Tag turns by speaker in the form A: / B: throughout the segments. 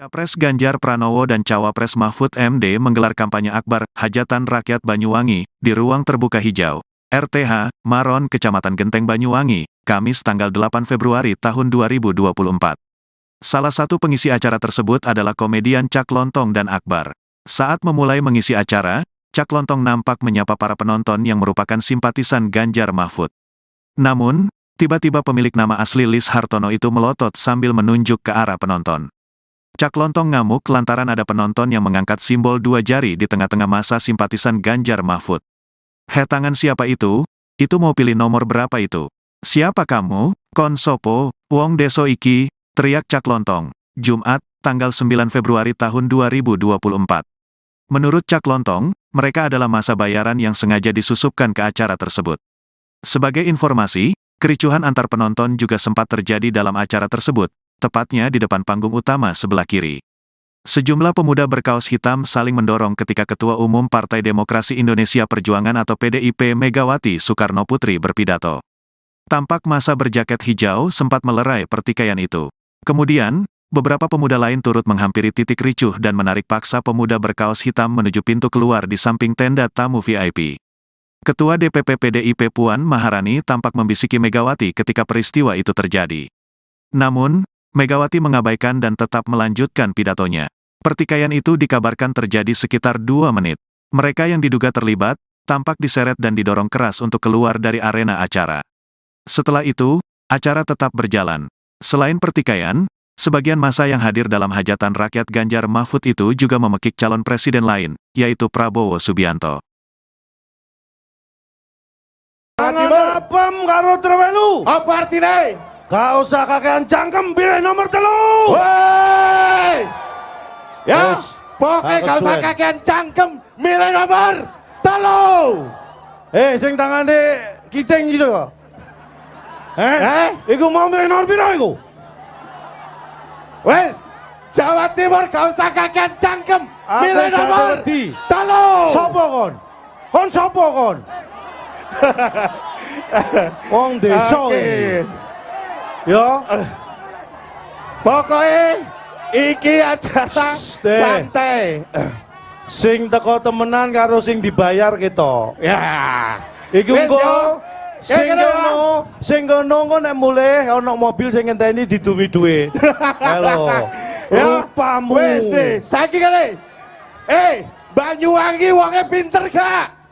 A: Capres Ganjar Pranowo dan Cawapres Mahfud MD menggelar kampanye akbar Hajatan Rakyat Banyuwangi di Ruang Terbuka Hijau, RTH, Maron, Kecamatan Genteng Banyuwangi, Kamis tanggal 8 Februari tahun 2024. Salah satu pengisi acara tersebut adalah komedian Cak Lontong dan Akbar. Saat memulai mengisi acara, Cak Lontong nampak menyapa para penonton yang merupakan simpatisan Ganjar Mahfud. Namun, tiba-tiba pemilik nama asli Lis Hartono itu melotot sambil menunjuk ke arah penonton. Cak Lontong ngamuk lantaran ada penonton yang mengangkat simbol dua jari di tengah-tengah masa simpatisan Ganjar Mahfud. "He, tangan siapa itu? Itu mau pilih nomor berapa itu? Siapa kamu? Kon sopo, wong deso iki," teriak Cak Lontong. Jumat, tanggal 9 Februari tahun 2024. Menurut Cak Lontong, mereka adalah masa bayaran yang sengaja disusupkan ke acara tersebut. Sebagai informasi, kericuhan antar penonton juga sempat terjadi dalam acara tersebut, tepatnya di depan panggung utama sebelah kiri. Sejumlah pemuda berkaos hitam saling mendorong ketika Ketua Umum Partai Demokrasi Indonesia Perjuangan atau PDIP Megawati Soekarno Putri berpidato. Tampak masa berjaket hijau sempat melerai pertikaian itu. Kemudian, beberapa pemuda lain turut menghampiri titik ricuh dan menarik paksa pemuda berkaos hitam menuju pintu keluar di samping tenda tamu VIP. Ketua DPP PDIP Puan Maharani tampak membisiki Megawati ketika peristiwa itu terjadi. Namun, Megawati mengabaikan dan tetap melanjutkan pidatonya. Pertikaian itu dikabarkan terjadi sekitar 2 menit. Mereka yang diduga terlibat tampak diseret dan didorong keras untuk keluar dari arena acara. Setelah itu, acara tetap berjalan. Selain pertikaian, sebagian masa yang hadir dalam hajatan rakyat Ganjar Mahfud itu juga memekik calon presiden lain, yaitu Prabowo Subianto.
B: Tangan apem karo trewelu.
C: Apa artine?
B: Gak usah kakean cangkem, pilih nomor 3.
C: Woi! Ya,
B: Wes,
C: pokoknya
B: gak
C: gak usah
B: kesuwen.
C: Kakean cangkem, milih nomor 3.
B: Eh, sing tangane kiting gitu. Eh?
C: Eh?
B: Iku mau milih nomor piro iku?
C: Wes, Jawa Timur gak usah kakean cangkem,
B: Aku
C: milih
B: gak
C: nomor
B: wedi.
C: 3.
B: Sopo kon? Kon sopo kon? Wong desa iki. Ya,
C: Pokoknya iki acara
B: Shh, eh.
C: santai.
B: Sing teko temenan karo sing dibayar kita.
C: Ya.
B: Iku
C: Wes,
B: engko
C: yo.
B: sing
C: Eh, kene,
B: kono, sing kono engko nek mulih ana mobil sing ngenteni didumi dhuwit. Halo.
C: Ya.
B: Rupamu.
C: Wes, saiki kene. Eh, Banyuwangi wonge pinter gak?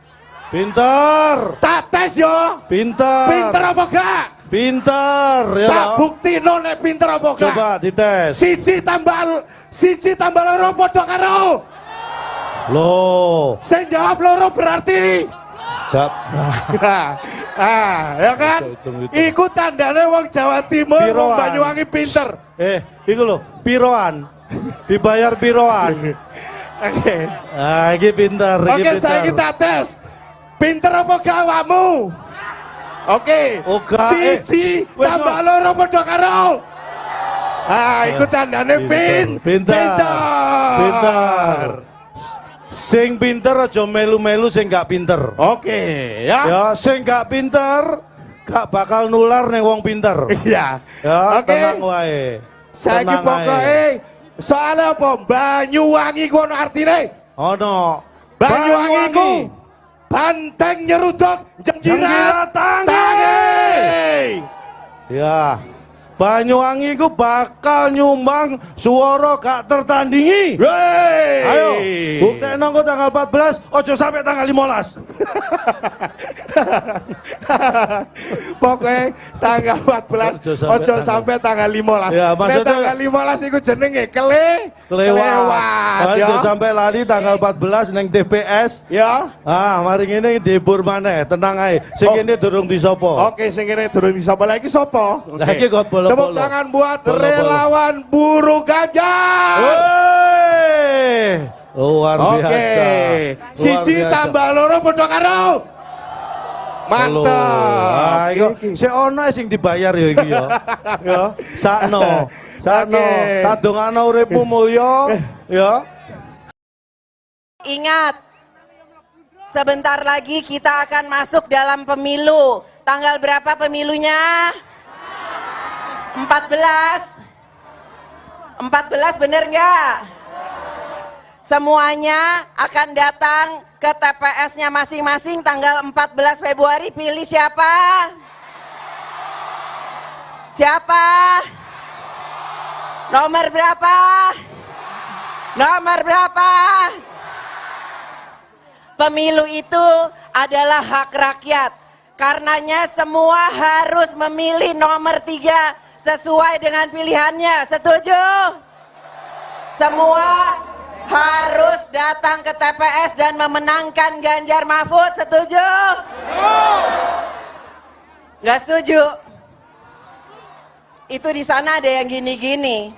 B: Pinter.
C: Tak tes yo.
B: Pinter.
C: Pinter apa gak?
B: Pinter ya.
C: Tak
B: Toh?
C: buktino nek pinter apa gak.
B: Coba dites.
C: 1 tambah 1 tambah 2 padha karo.
B: Loh,
C: Sing jawab loro berarti
B: gak
C: ah, ya kan?
B: Hitung-hitung.
C: Iku tandane wong Jawa Timur, wong
B: Piroan.
C: Banyuwangi pinter.
B: Eh, iku lho, piroan. Dibayar piroan.
C: Oke.
B: Ah, iki pinter, iki
C: Oke,
B: pinter.
C: saiki tak tes. Pinter apa gak awakmu? Oke.
B: Oh, gak, eh,
C: 1
B: wes,
C: tambah
B: no.
C: 2 padha karo. Ah, iku tandane
B: Pinter.
C: pinter.
B: Pinter. Sing pinter aja melu-melu sing gak pinter.
C: Oke, ya.
B: Ya, sing gak pinter gak bakal nular ning wong pinter.
C: Iya.
B: Ya,
C: Oke.
B: tenang wae.
C: Saiki
B: Tenang ae.
C: pokoke soalnya apa? Banyuwangi ku ono artine.
B: Ono.
C: Banyuwangi ku banteng nyeruduk jenggirat
B: Jenggirat tangi.
C: tangi.
B: Ya. Banyuwangi ku bakal nyumbang suara gak tertandingi.
C: Wey.
B: Ayo, buktekno engko tanggal 14, ojo sampai tanggal 15.
C: Pokoknya tanggal 14
B: Ojo sampai
C: ojo sampai tanggal 15.
B: Ya,
C: Nek
B: maksudnya-
C: tanggal 15 iku jenenge
B: Kelewat.
C: kelewat
B: Ojo
C: ya.
B: sampai lali tanggal 14 neng TPS.
C: Ya.
B: Ah, mari ngene dihibur maneh, tenang ae. Sing
C: Oh.
B: kene durung disopo.
C: Oke, sing kene durung disapa lagi sapa? Oke.
B: Lah, iki kok bolo-bolo.
C: Tepuk tangan buat
B: Bolo-bolo.
C: Relawan buruh Ganjar.
B: Wey! Luar
C: Oke.
B: biasa. Luar
C: 1
B: biasa.
C: tambah 2 padha karo.
B: Telu.
C: Mantap.
B: Ah, iku
C: Iki.
B: sik ono sing dibayar ya iki ya. Ya, sakno. Sakno.
C: Oke.
B: Tak dongakno uripmu mulya ya.
D: Ingat, sebentar lagi kita akan masuk dalam pemilu. Tanggal berapa pemilunya? 14. 14 bener nggak? Semuanya akan datang ke TPS-nya masing-masing tanggal 14 Februari. Pilih siapa? Siapa? Nomor berapa? Nomor berapa? Pemilu itu adalah hak rakyat. Karenanya semua harus memilih nomor 3 sesuai dengan pilihannya. Setuju? Semua harus datang ke TPS dan memenangkan Ganjar Mahfud. Setuju? Nggak setuju? Itu di sana ada yang gini-gini.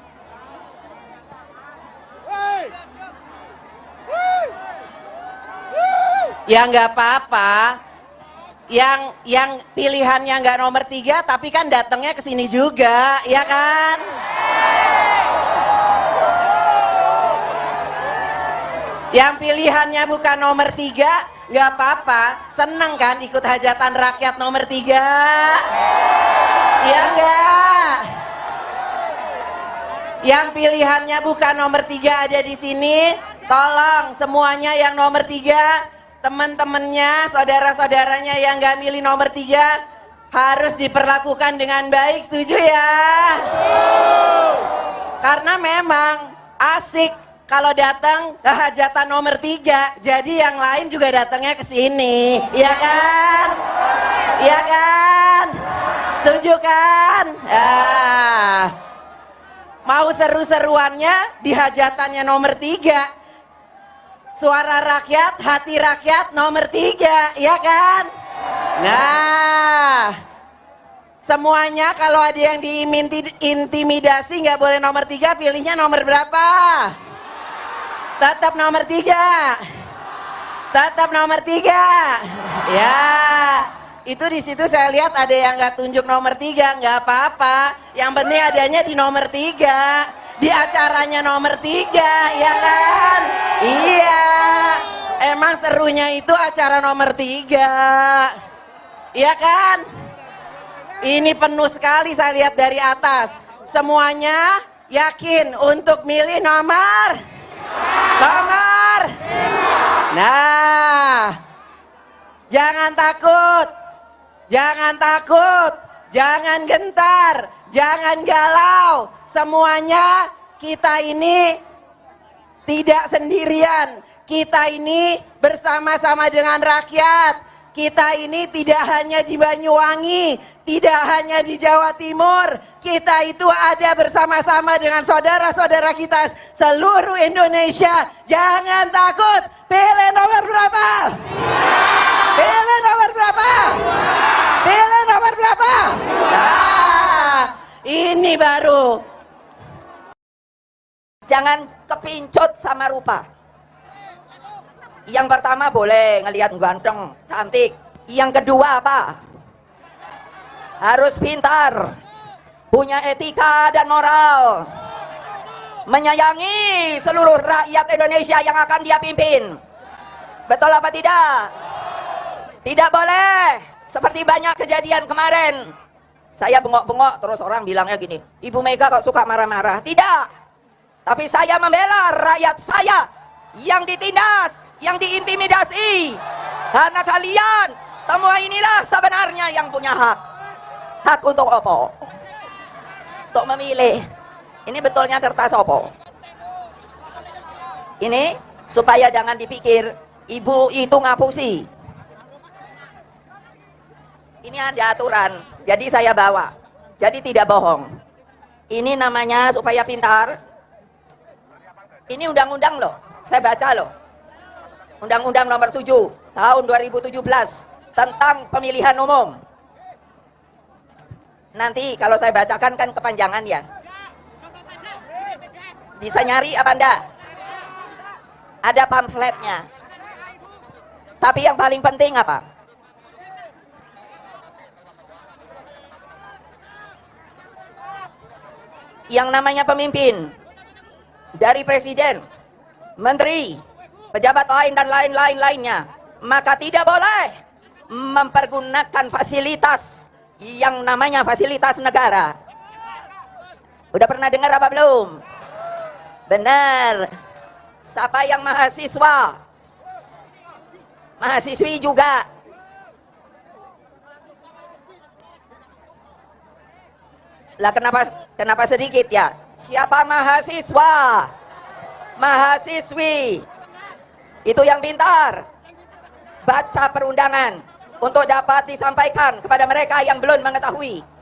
D: Ya nggak apa-apa. Yang pilihannya nggak nomor 3, tapi kan datangnya ke sini juga, ya kan? Yang pilihannya bukan nomor 3, nggak apa-apa. Seneng kan ikut hajatan rakyat nomor 3? Iya nggak? Yang pilihannya bukan nomor 3 ada di sini, tolong semuanya yang nomor 3, teman-temannya, saudara-saudaranya yang nggak milih nomor 3 harus diperlakukan dengan baik, setuju ya? Karena memang asik kalau datang ke hajatan nomor 3, jadi yang lain juga datangnya ke sini, iya kan? Iya kan? Setuju kan? Ah. Mau seru-seruannya di hajatannya nomor 3. Suara rakyat, hati rakyat nomor 3, ya kan? Nah, semuanya kalau ada yang diintimidasi nggak boleh nomor 3, pilihnya nomor berapa? Tetap nomor 3. Tetap nomor 3. Ya, itu di situ saya lihat ada yang nggak tunjuk nomor 3, nggak apa-apa. Yang penting adanya di nomor 3. Di acaranya nomor 3, ya kan? Iya, emang serunya itu acara nomor 3, ya kan? Ini penuh sekali saya lihat dari atas. Semuanya yakin untuk milih nomor? Nomor? Nah, jangan takut, jangan takut, jangan gentar, jangan galau. Semuanya kita ini tidak sendirian. Kita ini bersama-sama dengan rakyat. Kita ini tidak hanya di Banyuwangi, tidak hanya di Jawa Timur. Kita itu ada bersama-sama dengan saudara-saudara kita seluruh Indonesia. Jangan takut. Pilih nomor berapa? Pilih nomor berapa? Pilih nomor berapa? Nah, ini baru.
E: Jangan kepincut sama rupa. Yang pertama boleh ngelihat ganteng, cantik. Yang kedua apa? Harus pintar, punya etika dan moral, menyayangi seluruh rakyat Indonesia yang akan dia pimpin. Betul apa tidak? Tidak boleh seperti banyak kejadian kemarin. Saya bengok-bengok terus orang bilangnya gini, Ibu Mega kok suka marah-marah. Tidak. Tapi saya membela rakyat saya yang ditindas, yang diintimidasi. Karena kalian semua inilah sebenarnya yang punya hak. Hak untuk opo? Untuk memilih. Ini betulnya kertas opo? Ini supaya jangan dipikir ibu itu ngapusi. Ini ada aturan, jadi saya bawa. Jadi tidak bohong. Ini namanya supaya pintar. Ini undang-undang loh, saya baca loh. Undang-Undang Nomor 7 Tahun 2017 tentang pemilihan umum. Nanti kalau saya bacakan kan kepanjangan ya. Bisa nyari apa enggak? Ada pamfletnya. Tapi yang paling penting apa? Yang namanya pemimpin, dari presiden, menteri, pejabat lain dan lain-lain lainnya, maka tidak boleh mempergunakan fasilitas yang namanya fasilitas negara. Udah pernah dengar apa belum? Benar. Siapa yang mahasiswa? Mahasiswi juga. Lah kenapa sedikit ya? Siapa mahasiswa? Mahasiswi. Itu yang pintar. Baca perundangan untuk dapat disampaikan kepada mereka yang belum mengetahui.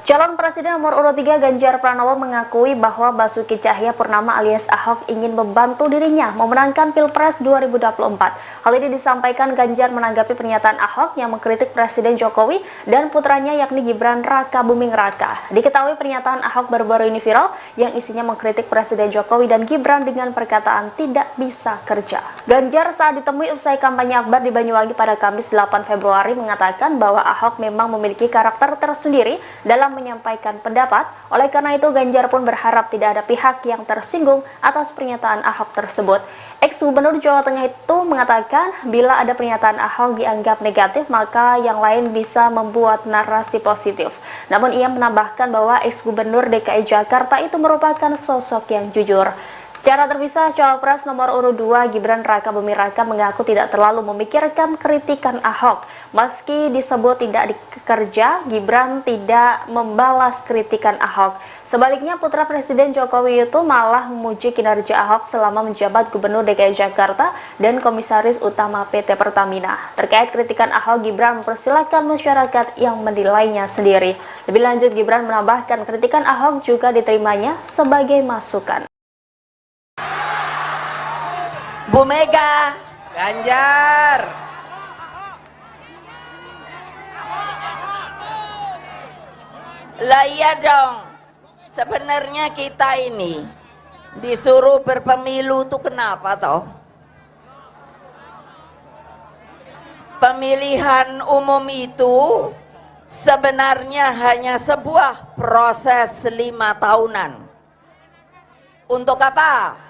F: Calon Presiden nomor urut 3 Ganjar Pranowo mengakui bahwa Basuki Tjahaja Purnama alias Ahok ingin membantu dirinya memenangkan Pilpres 2024. Hal ini disampaikan Ganjar menanggapi pernyataan Ahok yang mengkritik Presiden Jokowi dan putranya yakni Gibran Rakabuming Raka. Diketahui pernyataan Ahok baru-baru ini viral yang isinya mengkritik Presiden Jokowi dan Gibran dengan perkataan tidak bisa kerja. Ganjar saat ditemui usai kampanye akbar di Banyuwangi pada Kamis 8 Februari mengatakan bahwa Ahok memang memiliki karakter tersendiri dalam menyampaikan pendapat. Oleh karena itu, Ganjar pun berharap tidak ada pihak yang tersinggung atas pernyataan Ahok tersebut. Ex-Gubernur Jawa Tengah itu mengatakan bila ada pernyataan Ahok dianggap negatif, maka yang lain bisa membuat narasi positif. Namun ia menambahkan bahwa ex-Gubernur DKI Jakarta itu merupakan sosok yang jujur. Secara terpisah, Cawapres nomor urut 2 Gibran Rakabuming Raka mengaku tidak terlalu memikirkan kritikan Ahok. Meski disebut tidak dikerja, Gibran tidak membalas kritikan Ahok. Sebaliknya, putra Presiden Jokowi itu malah memuji kinerja Ahok selama menjabat Gubernur DKI Jakarta dan Komisaris Utama PT Pertamina. Terkait kritikan Ahok, Gibran mempersilahkan masyarakat yang menilainya sendiri. Lebih lanjut, Gibran menambahkan kritikan Ahok juga diterimanya sebagai masukan.
E: Bu Mega,
D: Ganjar.
E: Lah iya dong. Sebenarnya kita ini disuruh berpemilu tuh kenapa toh? Pemilihan umum itu sebenarnya hanya sebuah proses 5 tahunan. Untuk apa?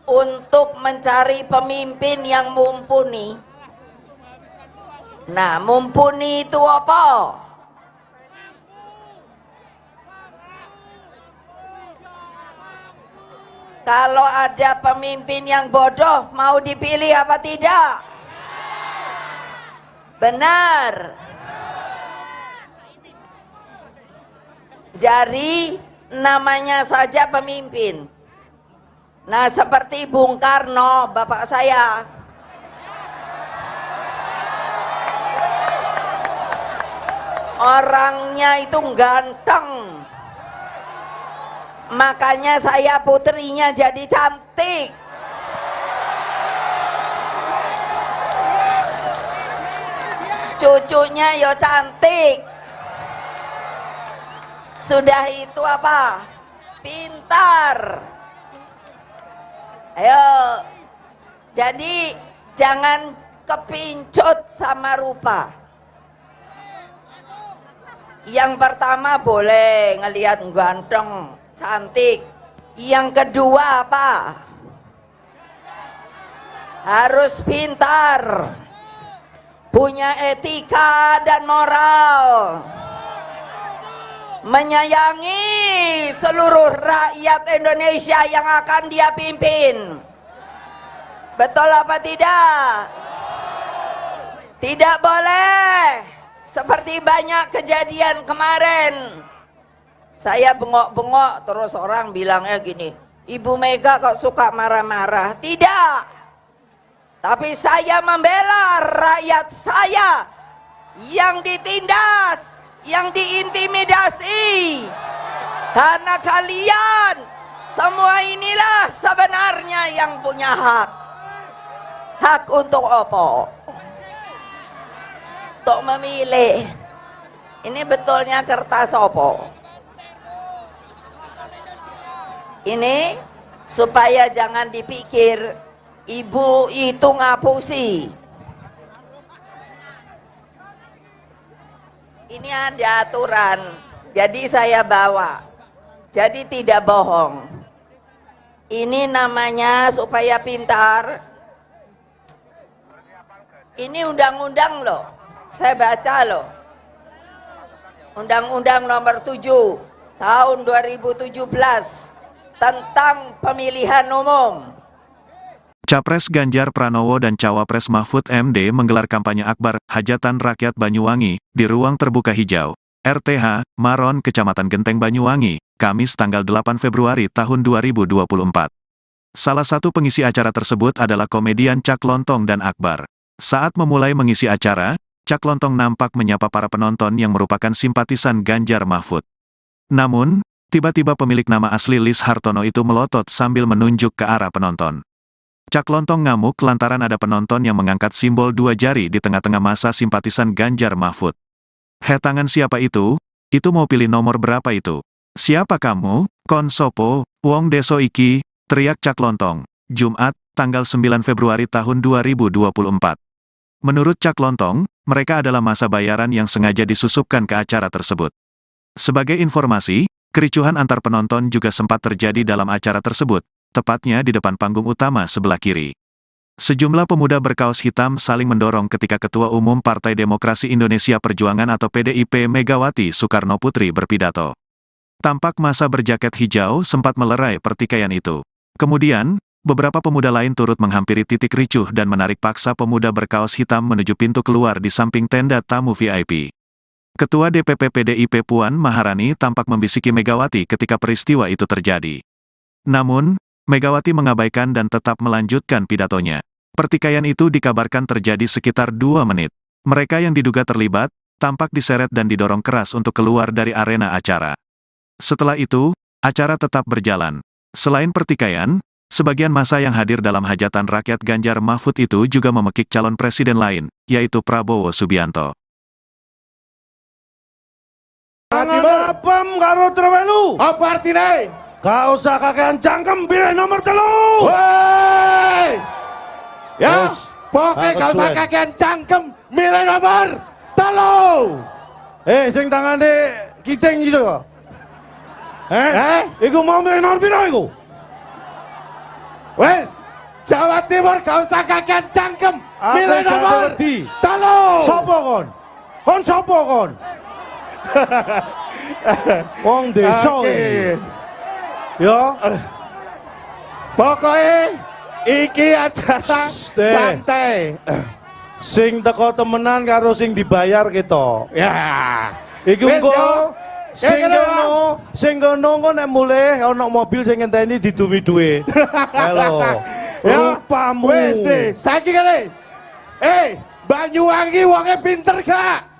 E: Untuk mencari pemimpin yang mumpuni. Nah, mumpuni itu apa? Kalau ada pemimpin yang bodoh, mau dipilih apa tidak? Benar. Jadi namanya saja pemimpin. Nah, seperti Bung Karno, bapak saya. Orangnya itu ganteng. Makanya saya putrinya jadi cantik. Cucunya yo cantik. Sudah itu apa? Pintar. Ayo, jadi jangan kepincut sama rupa. Yang pertama boleh ngelihat ganteng, cantik. Yang kedua apa? Harus pintar, punya etika dan moral, menyayangi seluruh rakyat Indonesia yang akan dia pimpin. Betul apa tidak? Tidak boleh seperti banyak kejadian kemarin. Saya bengok-bengok terus orang bilangnya gini, Ibu Mega kok suka marah-marah. Tidak. Tapi saya membela rakyat saya yang ditindas, yang diintimidasi. Karena kalian semua inilah sebenarnya yang punya hak. Hak untuk apa? Untuk memilih. Ini betulnya kertas apa? Ini supaya jangan dipikir ibu itu ngapusi. Ini ada aturan, jadi saya bawa. Jadi tidak bohong. Ini namanya supaya pintar. Ini undang-undang loh, saya baca loh. Undang-Undang Nomor 7 Tahun 2017 tentang pemilihan umum.
A: Capres Ganjar Pranowo dan Cawapres Mahfud MD menggelar kampanye akbar Hajatan Rakyat Banyuwangi di Ruang Terbuka Hijau, RTH, Maron, Kecamatan Genteng Banyuwangi, Kamis tanggal 8 Februari tahun 2024. Salah satu pengisi acara tersebut adalah komedian Cak Lontong dan Akbar. Saat memulai mengisi acara, Cak Lontong nampak menyapa para penonton yang merupakan simpatisan Ganjar Mahfud. Namun, tiba-tiba pemilik nama asli Lis Hartono itu melotot sambil menunjuk ke arah penonton. Cak Lontong ngamuk lantaran ada penonton yang mengangkat simbol dua jari di tengah-tengah masa simpatisan Ganjar Mahfud. "Heh, tangan siapa itu? Itu mau pilih nomor berapa itu? Siapa kamu? Kon sopo, wong deso iki," teriak Cak Lontong. Jumat, tanggal 9 Februari tahun 2024. Menurut Cak Lontong, mereka adalah masa bayaran yang sengaja disusupkan ke acara tersebut. Sebagai informasi, kericuhan antar penonton juga sempat terjadi dalam acara tersebut, tepatnya di depan panggung utama sebelah kiri. Sejumlah pemuda berkaos hitam saling mendorong ketika Ketua Umum Partai Demokrasi Indonesia Perjuangan atau PDIP Megawati Soekarno Putri berpidato. Tampak masa berjaket hijau sempat melerai pertikaian itu. Kemudian, beberapa pemuda lain turut menghampiri titik ricuh dan menarik paksa pemuda berkaos hitam menuju pintu keluar di samping tenda tamu VIP. Ketua DPP PDIP Puan Maharani tampak membisiki Megawati ketika peristiwa itu terjadi. Namun, Megawati mengabaikan dan tetap melanjutkan pidatonya. Pertikaian itu dikabarkan terjadi sekitar 2 menit. Mereka yang diduga terlibat, tampak diseret dan didorong keras untuk keluar dari arena acara. Setelah itu, acara tetap berjalan. Selain pertikaian, sebagian massa yang hadir dalam hajatan rakyat Ganjar Mahfud itu juga memekik calon presiden lain, yaitu Prabowo Subianto.
B: Tangan apem karo trewelu.
C: Apa artine?
B: Gak usah kakean cangkem, pilih nomor 3.
C: Woi. Ya, pokoknya gak usah kakean cangkem, milih nomor 3.
B: Sing tangane kiting gitu. Iku mau milih nomor piro iku?
C: Wes, Jawa Timur gak usah kakean cangkem, milih nomor 3.
B: Sopo kon? Kon sopo kon? Wong desa iki. Ya.
C: Pokoknya iki acara santai.
B: Sing teko temenan karo sing dibayar kita.
C: Ya.
B: Iku engko sing kono engko nek mulih ana mobil sing ngenteni didumi duit. Halo. Rupamu.
C: Wis, saiki kene. Banyuwangi wonge pinter gak?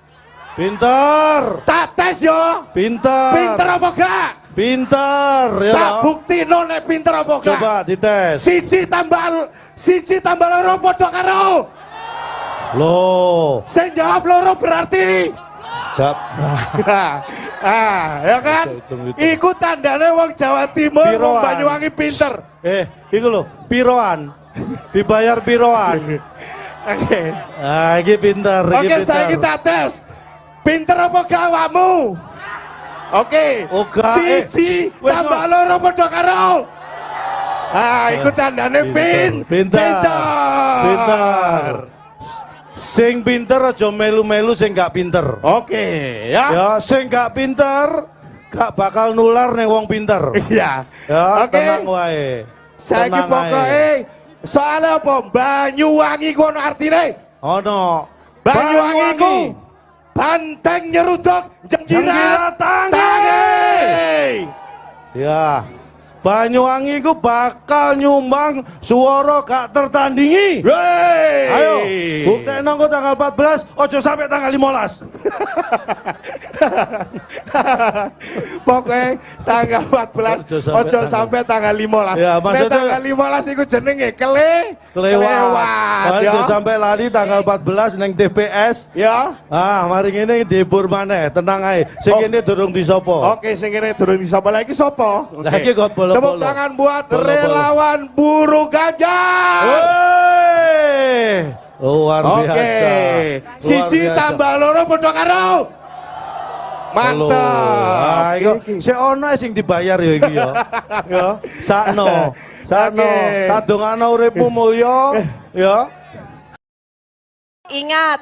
B: Pinter.
C: Tak tes yo.
B: Pinter.
C: Pinter apa gak?
B: Pinter ya.
C: Tak buktino nek pinter apa gak?
B: Coba dites.
C: 1 tambah 2 padha karo.
B: Loh.
C: Sing jawab 2 berarti
B: gak.
C: Ya kan? Iku tandane wong Jawa Timur, wong Banyuwangi pinter.
B: Iku lho, piroan. Dibayar piroan.
C: Oke.
B: Ah, iki pinter, iki
C: pinter. Oke, saiki tak tes. Pinter apa gak awakmu? Oke.
B: 1
C: tambah 2 padha karo. Ah, iku tandane pinter.
B: Pinter. Sing pinter aja melu-melu sing gak pinter.
C: Oke, ya.
B: Ya, sing gak pinter gak bakal nular ning wong pinter.
C: Iya.
B: Ya,
C: oke.
B: Tenang wae.
C: Saiki pokoke soale apa? Banyuwangi ku ono artine?
B: Ono.
C: Banyuwangi ku banteng nyeruduk jengkirat tangi.
B: Ya. Banyuwangi ku bakal nyumbang suara gak tertandingi.
C: Wey.
B: Ayo, buktekno engko tanggal 14, ojo sampai tanggal 15.
C: Pokoknya tanggal 14, ojo sampai tanggal 15.
B: Ya, maksudnya
C: tanggal 15 iku jenenge kelewat.
B: Ojo sampai lali tanggal 14 neng TPS.
C: Ya.
B: Ah, mari ngene dihibur maneh, tenang ae. Sing kene durung disopo.
C: Oke, sing kene durung disopo. Lah iki sapa?
B: Lah iki kok bolo.
C: Tepuk tangan buat relawan buruh Ganjar.
B: Luar biasa.
C: Oke. 1 tambah 2 padha karo. Mantap.
B: Ah, iku sik ono sing dibayar ya iki ya. Ya, sakno. Sakno.
C: Oke.
B: Tak dongakno uripmu mulya ya.
D: Ingat,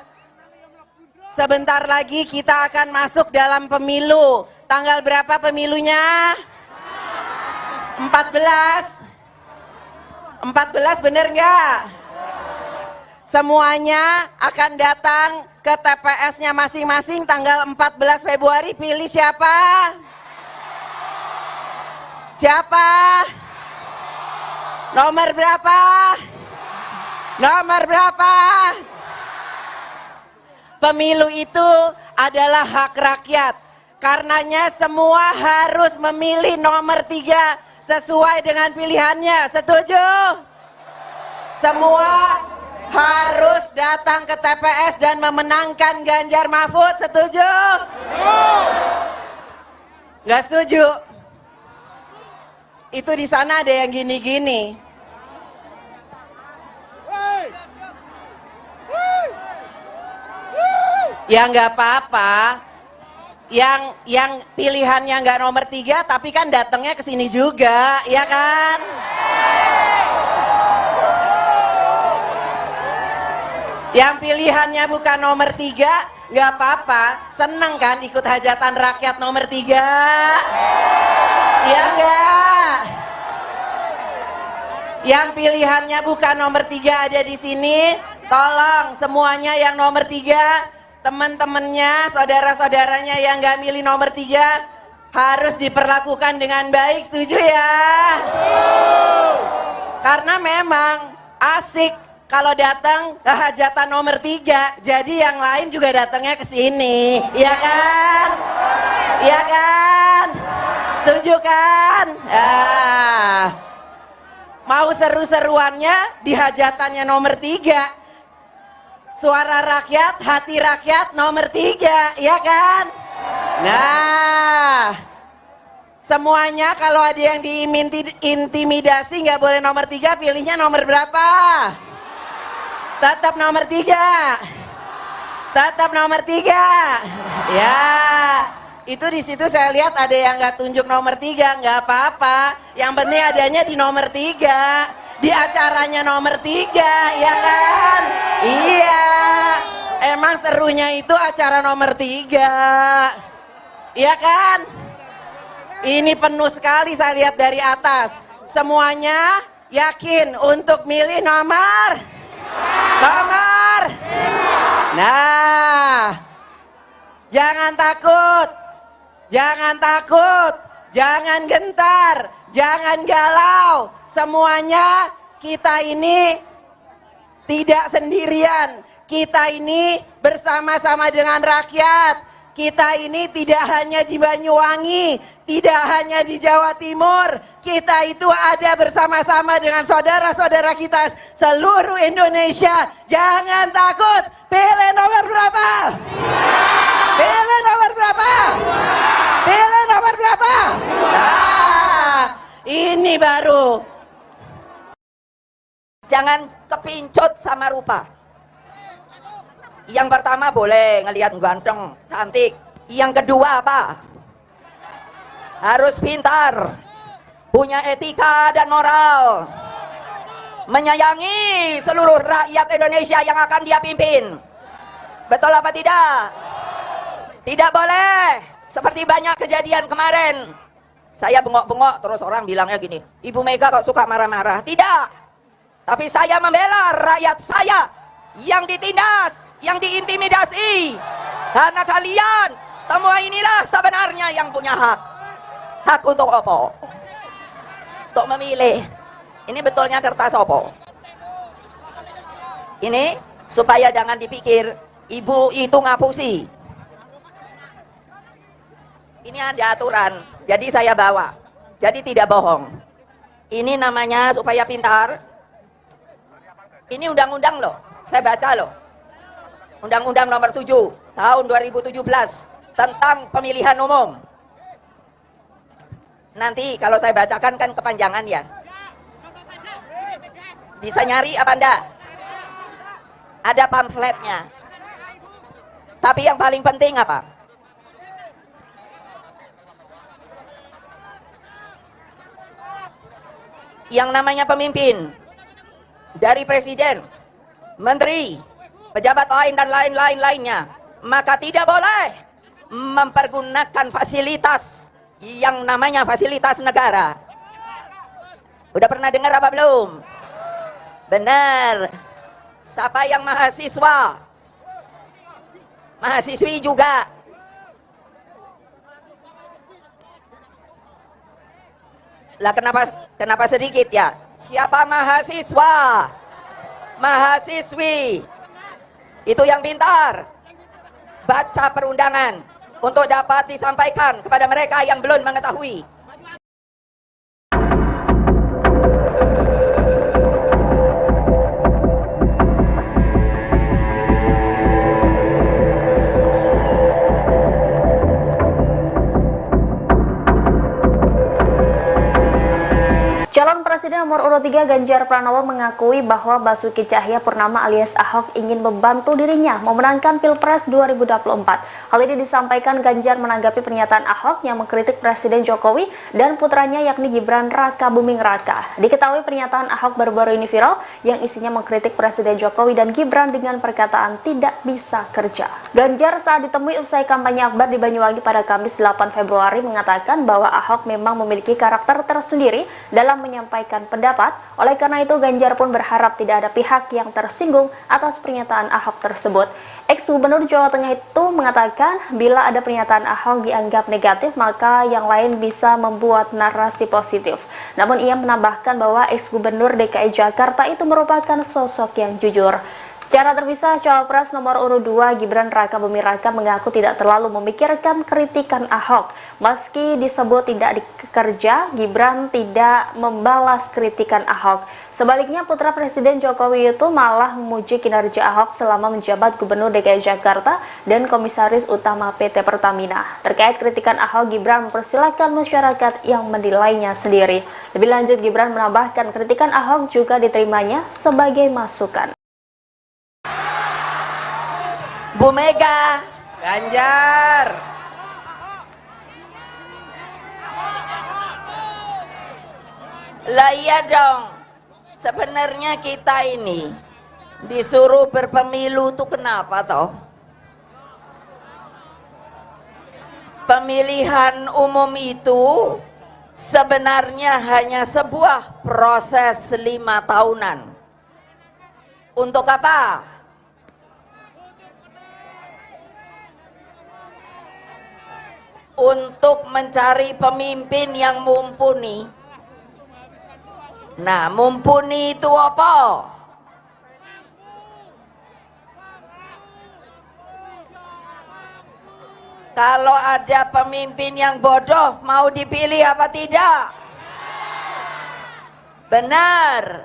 D: sebentar lagi kita akan masuk dalam pemilu. Tanggal berapa pemilunya? 14. 14 bener nggak? Semuanya akan datang ke TPS-nya masing-masing tanggal 14 Februari. Pilih siapa? Siapa? Nomor berapa? Nomor berapa? Pemilu itu adalah hak rakyat. Karenanya semua harus memilih nomor 3 sesuai dengan pilihannya. Setuju? Semua harus datang ke TPS dan memenangkan Ganjar Mahfud. Setuju? Nggak setuju? Itu di sana ada yang gini-gini. Ya nggak apa-apa. Yang pilihannya nggak nomor 3, tapi kan datangnya ke sini juga, ya kan? Yang pilihannya bukan nomor 3, nggak apa-apa. Seneng kan ikut hajatan rakyat nomor 3? Iya nggak? Yang pilihannya bukan nomor 3 ada di sini, tolong semuanya yang nomor 3, teman-temannya, saudara-saudaranya yang nggak milih nomor 3 harus diperlakukan dengan baik, setuju ya? Karena memang asik kalau datang ke hajatan nomor 3, jadi yang lain juga datangnya ke sini, iya kan? Iya kan? Setuju kan? Ah. Mau seru-seruannya di hajatannya nomor 3. Suara rakyat, hati rakyat nomor 3, ya kan? Nah, semuanya kalau ada yang diintimidasi nggak boleh nomor 3, pilihnya nomor berapa? Tetap nomor 3. Tetap nomor 3. Ya, itu di situ saya lihat ada yang nggak tunjuk nomor 3, nggak apa-apa. Yang penting adanya di nomor 3. Di acaranya nomor 3, ya kan? Iya. Emang serunya itu acara nomor 3. Iya kan? Ini penuh sekali saya lihat dari atas. Semuanya yakin untuk milih nomor? Nomor? Nah, jangan takut. Jangan takut. Jangan gentar. Jangan galau. Semuanya kita ini tidak sendirian. Kita ini bersama-sama dengan rakyat. Kita ini tidak hanya di Banyuwangi, tidak hanya di Jawa Timur. Kita itu ada bersama-sama dengan saudara-saudara kita seluruh Indonesia. Jangan takut. Pilih nomor berapa? Pilih nomor berapa? Pilih nomor berapa? Nah, ini baru.
E: Jangan kepincut sama rupa. Yang pertama boleh ngelihat ganteng, cantik. Yang kedua apa? Harus pintar, punya etika dan moral, menyayangi seluruh rakyat Indonesia yang akan dia pimpin. Betul apa tidak? Tidak boleh seperti banyak kejadian kemarin. Saya bengok-bengok terus orang bilangnya gini, Ibu Mega kok suka marah-marah. Tidak. Tapi saya membela rakyat saya yang ditindas, yang diintimidasi. Karena kalian semua inilah sebenarnya yang punya hak. Hak untuk apa? Untuk memilih. Ini betulnya kertas apa? Ini supaya jangan dipikir ibu itu ngapusi. Ini ada aturan, jadi saya bawa. Jadi tidak bohong. Ini namanya supaya pintar. Ini undang-undang loh, saya baca loh. Undang-Undang Nomor 7 Tahun 2017 tentang pemilihan umum. Nanti kalau saya bacakan kan kepanjangan ya. Bisa nyari apa enggak? Ada pamfletnya. Tapi yang paling penting apa? Yang namanya pemimpin, dari presiden, menteri, pejabat lain dan lain-lain lainnya, maka tidak boleh mempergunakan fasilitas yang namanya fasilitas negara. Udah pernah dengar apa belum? Benar. Siapa yang mahasiswa? Mahasiswi juga. Lah kenapa sedikit ya? Siapa mahasiswa? Mahasiswi. Itu yang pintar. Baca perundangan untuk dapat disampaikan kepada mereka yang belum mengetahui.
F: Calon Presiden nomor urut 3 Ganjar Pranowo mengakui bahwa Basuki Tjahaja Purnama alias Ahok ingin membantu dirinya memenangkan Pilpres 2024. Hal ini disampaikan Ganjar menanggapi pernyataan Ahok yang mengkritik Presiden Jokowi dan putranya yakni Gibran Rakabuming Raka. Diketahui pernyataan Ahok baru-baru ini viral yang isinya mengkritik Presiden Jokowi dan Gibran dengan perkataan tidak bisa kerja. Ganjar saat ditemui usai kampanye akbar di Banyuwangi pada Kamis 8 Februari mengatakan bahwa Ahok memang memiliki karakter tersendiri dalam menyampaikan pendapat. Oleh karena itu, Ganjar pun berharap tidak ada pihak yang tersinggung atas pernyataan Ahok tersebut. Ex-Gubernur Jawa Tengah itu mengatakan bila ada pernyataan Ahok dianggap negatif, maka yang lain bisa membuat narasi positif. Namun ia menambahkan bahwa ex-Gubernur DKI Jakarta itu merupakan sosok yang jujur. Secara terpisah, Cawapres nomor urut 2 Gibran Rakabuming Raka mengaku tidak terlalu memikirkan kritikan Ahok. Meski disebut tidak dikerja, Gibran tidak membalas kritikan Ahok. Sebaliknya, putra Presiden Jokowi itu malah memuji kinerja Ahok selama menjabat Gubernur DKI Jakarta dan Komisaris Utama PT Pertamina. Terkait kritikan Ahok, Gibran mempersilahkan masyarakat yang menilainya sendiri. Lebih lanjut, Gibran menambahkan kritikan Ahok juga diterimanya sebagai masukan.
E: Bu Mega,
D: Ganjar.
E: Lah iya dong. Sebenarnya kita ini disuruh berpemilu tuh kenapa toh? Pemilihan umum itu sebenarnya hanya sebuah proses 5 tahunan. Untuk apa? Untuk mencari pemimpin yang mumpuni. Nah, mumpuni itu apa? Kalau ada pemimpin yang bodoh, mau dipilih apa tidak? Benar.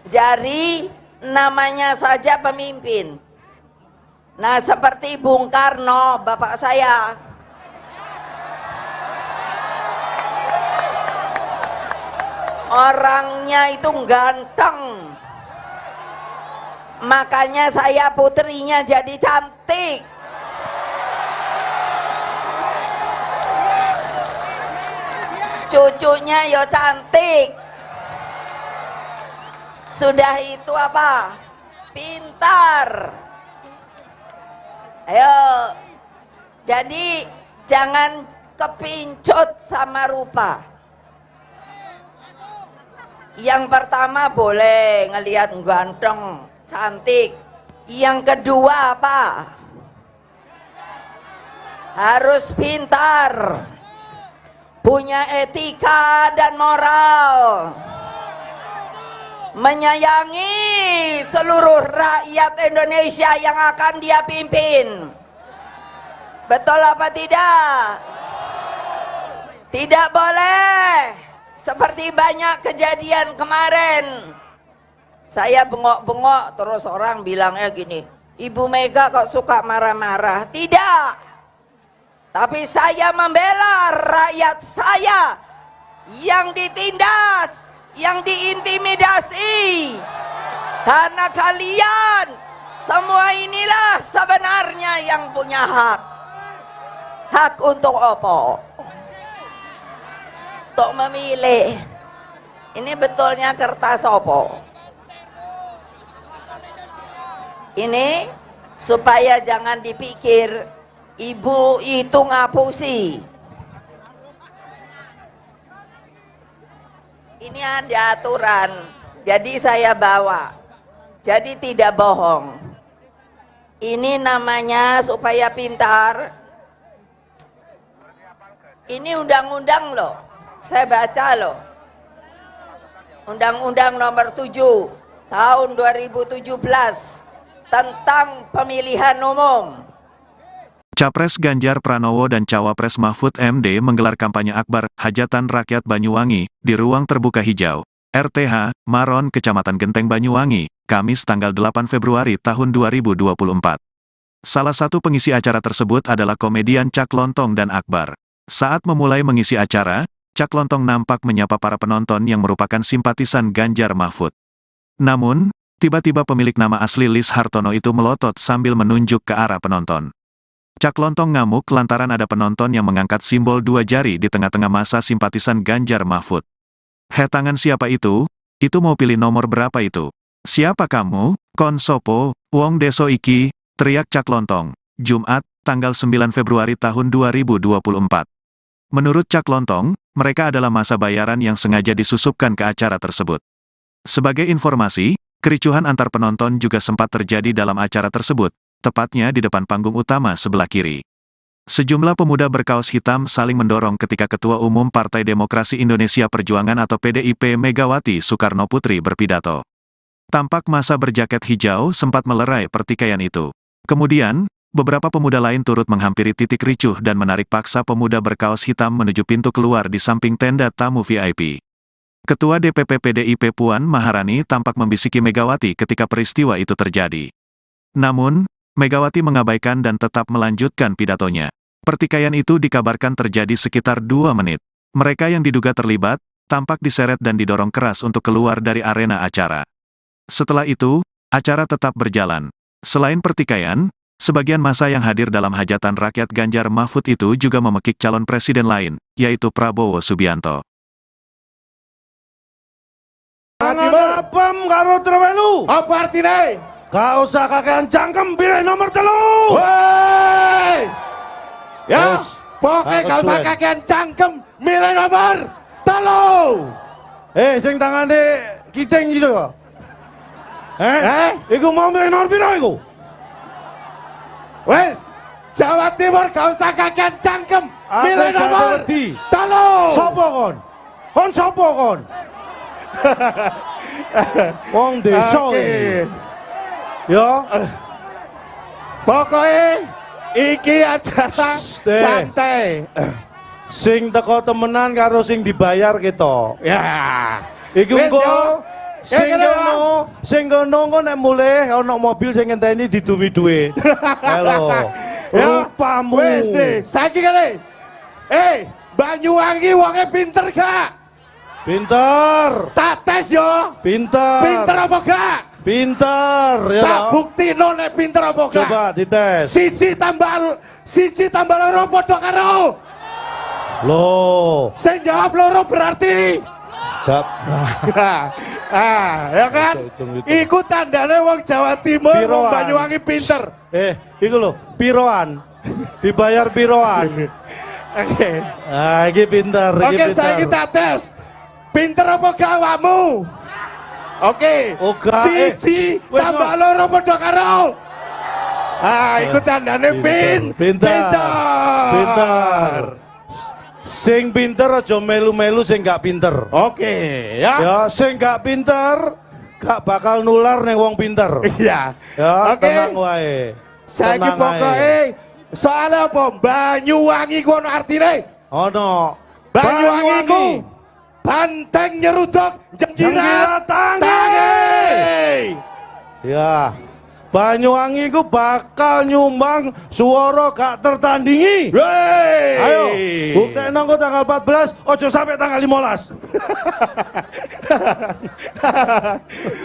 E: Jadi namanya saja pemimpin. Nah, seperti Bung Karno, bapak saya. Orangnya itu ganteng. Makanya saya putrinya jadi cantik. Cucunya yo cantik. Sudah itu apa? Pintar. Ayo, jadi jangan kepincut sama rupa. Yang pertama boleh ngelihat ganteng, cantik. Yang kedua apa? Harus pintar, punya etika dan moral, menyayangi seluruh rakyat Indonesia yang akan dia pimpin. Betul apa tidak? Tidak boleh seperti banyak kejadian kemarin. Saya bengok-bengok terus orang bilangnya gini, Ibu Mega kok suka marah-marah. Tidak. Tapi saya membela rakyat saya yang ditindas, yang diintimidasi. Karena kalian semua inilah sebenarnya yang punya hak. Hak untuk apa? Untuk memilih. Ini betulnya kertas opo? Ini supaya jangan dipikir ibu itu ngapusi. Ini ada aturan, jadi saya bawa. Jadi tidak bohong. Ini namanya supaya pintar. Ini undang-undang loh, saya baca loh. Undang-Undang Nomor 7 Tahun 2017 tentang pemilihan umum.
A: Capres Ganjar Pranowo dan Cawapres Mahfud MD menggelar kampanye akbar Hajatan Rakyat Banyuwangi di Ruang Terbuka Hijau, RTH, Maron, Kecamatan Genteng Banyuwangi, Kamis tanggal 8 Februari tahun 2024. Salah satu pengisi acara tersebut adalah komedian Cak Lontong dan Akbar. Saat memulai mengisi acara, Cak Lontong nampak menyapa para penonton yang merupakan simpatisan Ganjar Mahfud. Namun, tiba-tiba pemilik nama asli Lis Hartono itu melotot sambil menunjuk ke arah penonton. Cak Lontong ngamuk lantaran ada penonton yang mengangkat simbol dua jari di tengah-tengah masa simpatisan Ganjar Mahfud. "Heh, tangan siapa itu? Itu mau pilih nomor berapa itu? Siapa kamu? Kon sopo, wong deso iki," teriak Cak Lontong. Jumat, tanggal 9 Februari tahun 2024. Menurut Cak Lontong, mereka adalah masa bayaran yang sengaja disusupkan ke acara tersebut. Sebagai informasi, kericuhan antar penonton juga sempat terjadi dalam acara tersebut, tepatnya di depan panggung utama sebelah kiri. Sejumlah pemuda berkaos hitam saling mendorong ketika Ketua Umum Partai Demokrasi Indonesia Perjuangan atau PDIP Megawati Soekarno Putri berpidato. Tampak masa berjaket hijau sempat melerai pertikaian itu. Kemudian, beberapa pemuda lain turut menghampiri titik ricuh dan menarik paksa pemuda berkaos hitam menuju pintu keluar di samping tenda tamu VIP. Ketua DPP PDIP Puan Maharani tampak membisiki Megawati ketika peristiwa itu terjadi. Namun, Megawati mengabaikan dan tetap melanjutkan pidatonya. Pertikaian itu dikabarkan terjadi sekitar 2 menit. Mereka yang diduga terlibat, tampak diseret dan didorong keras untuk keluar dari arena acara. Setelah itu, acara tetap berjalan. Selain pertikaian, sebagian massa yang hadir dalam hajatan rakyat Ganjar Mahfud itu juga memekik calon presiden lain, yaitu Prabowo Subianto.
B: Tangan apem karo trewelu.
C: Apa artine?
B: Gak usah kakean cangkem, pilih nomor 3.
C: Woi. Ya, pokoknya gak usah kakean cangkem, milih nomor 3.
B: Sing tangane kiting gitu. Iku mau milih nomor piro iku?
C: Wes, Jawa Timur gak usah kakean cangkem, milih nomor 3.
B: Sopo kon? Kon sopo kon? Wong desa iki. Ya.
C: Pokoknya iki acara santai.
B: Sing teko temenan karo sing dibayar kita.
C: Ya.
B: Iku engko sing kono engko nek mulih ana mobil sing ngenteni didumi dhuwit. Halo. Rupamu.
C: Wis, saiki kene. Banyuwangi wonge pinter gak?
B: Pinter.
C: Tak tes yo.
B: Pinter.
C: Pinter apa gak?
B: Pinter ya.
C: Tak buktino nek pinter apa gak?
B: Coba dites.
C: 1 tambah 1 tambah 2 padha karo.
B: Loh.
C: Sing jawab 2 berarti
B: gak.
C: Ya kan? Iku tandane wong Jawa Timur, wong Banyuwangi pinter.
B: Iku lho, piroan. Dibayar piroan.
C: Oke.
B: Ah, iki pinter, iki
C: Oke,
B: pinter.
C: Saiki tak tes. Pinter apa gak awakmu? Oke.
B: 1
C: tambah 2 padha karo. Ah, iku tandane pinter.
B: Pinter. Sing pinter aja melu-melu sing gak pinter.
C: Oke, ya.
B: Ya, sing gak pinter gak bakal nular ning wong pinter.
C: Iya.
B: Ya,
C: oke.
B: Tenang wae.
C: Saiki pokoke soale apa? Banyuwangi ku ono artine?
B: Ono.
C: Banyuwangi ku banteng nyeruduk jengkirat tangi.
B: Ya. Banyuwangi ku bakal nyumbang suara gak tertandingi.
C: Wey.
B: Ayo, buktekno engko tanggal 14, ojo sampai tanggal 15.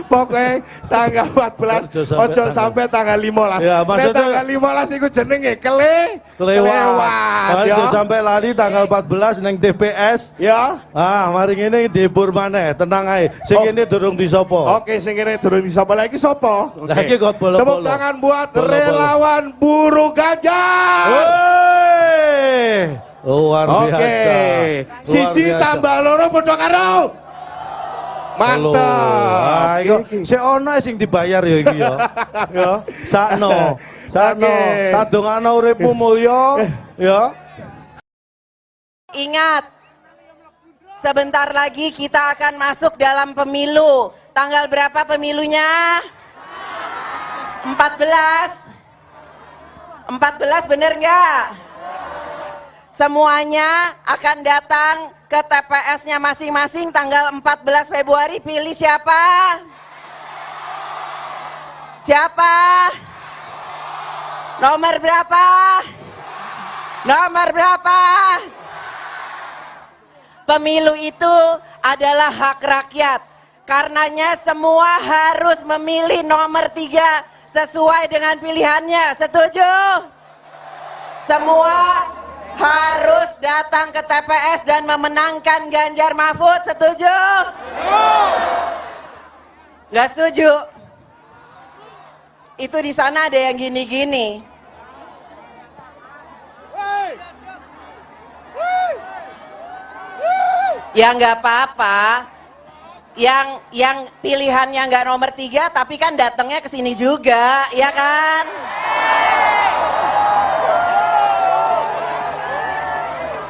C: Pokoknya tanggal 14 ojo sampai tanggal 15.
B: Ya,
C: maksudnya tanggal 15 iku jenenge kelewat.
B: Ojo sampai lali tanggal 14 neng TPS.
C: Ya.
B: Ah, mari ngene dihibur maneh, tenang ae. Sing kene durung disopo.
C: Oke, sing kene durung disopo. Lah iki sapa?
B: Lah iki kok bolo-bolo.
C: Tepuk tangan buat relawan buruh Ganjar.
B: Wey. Luar biasa.
C: Oke. Siji tambah loro padha karo. Mantap.
B: Ah, iku sik ono sing dibayar ya iki ya. Ya, sakno. Sakno. Tak dongakno uripmu mulya ya.
D: Ingat, sebentar lagi kita akan masuk dalam pemilu. Tanggal berapa pemilunya? 14. 14 bener nggak? Semuanya akan datang ke TPS-nya masing-masing tanggal 14 Februari. Pilih siapa? Siapa? Nomor berapa? Nomor berapa? Pemilu itu adalah hak rakyat. Karenanya semua harus memilih nomor 3 sesuai dengan pilihannya. Setuju? Semua harus datang ke TPS dan memenangkan Ganjar Mahfud. Setuju? Nggak setuju? Itu di sana ada yang gini-gini. Ya nggak apa-apa. Yang pilihannya nggak nomor 3, tapi kan datangnya ke sini juga, ya kan?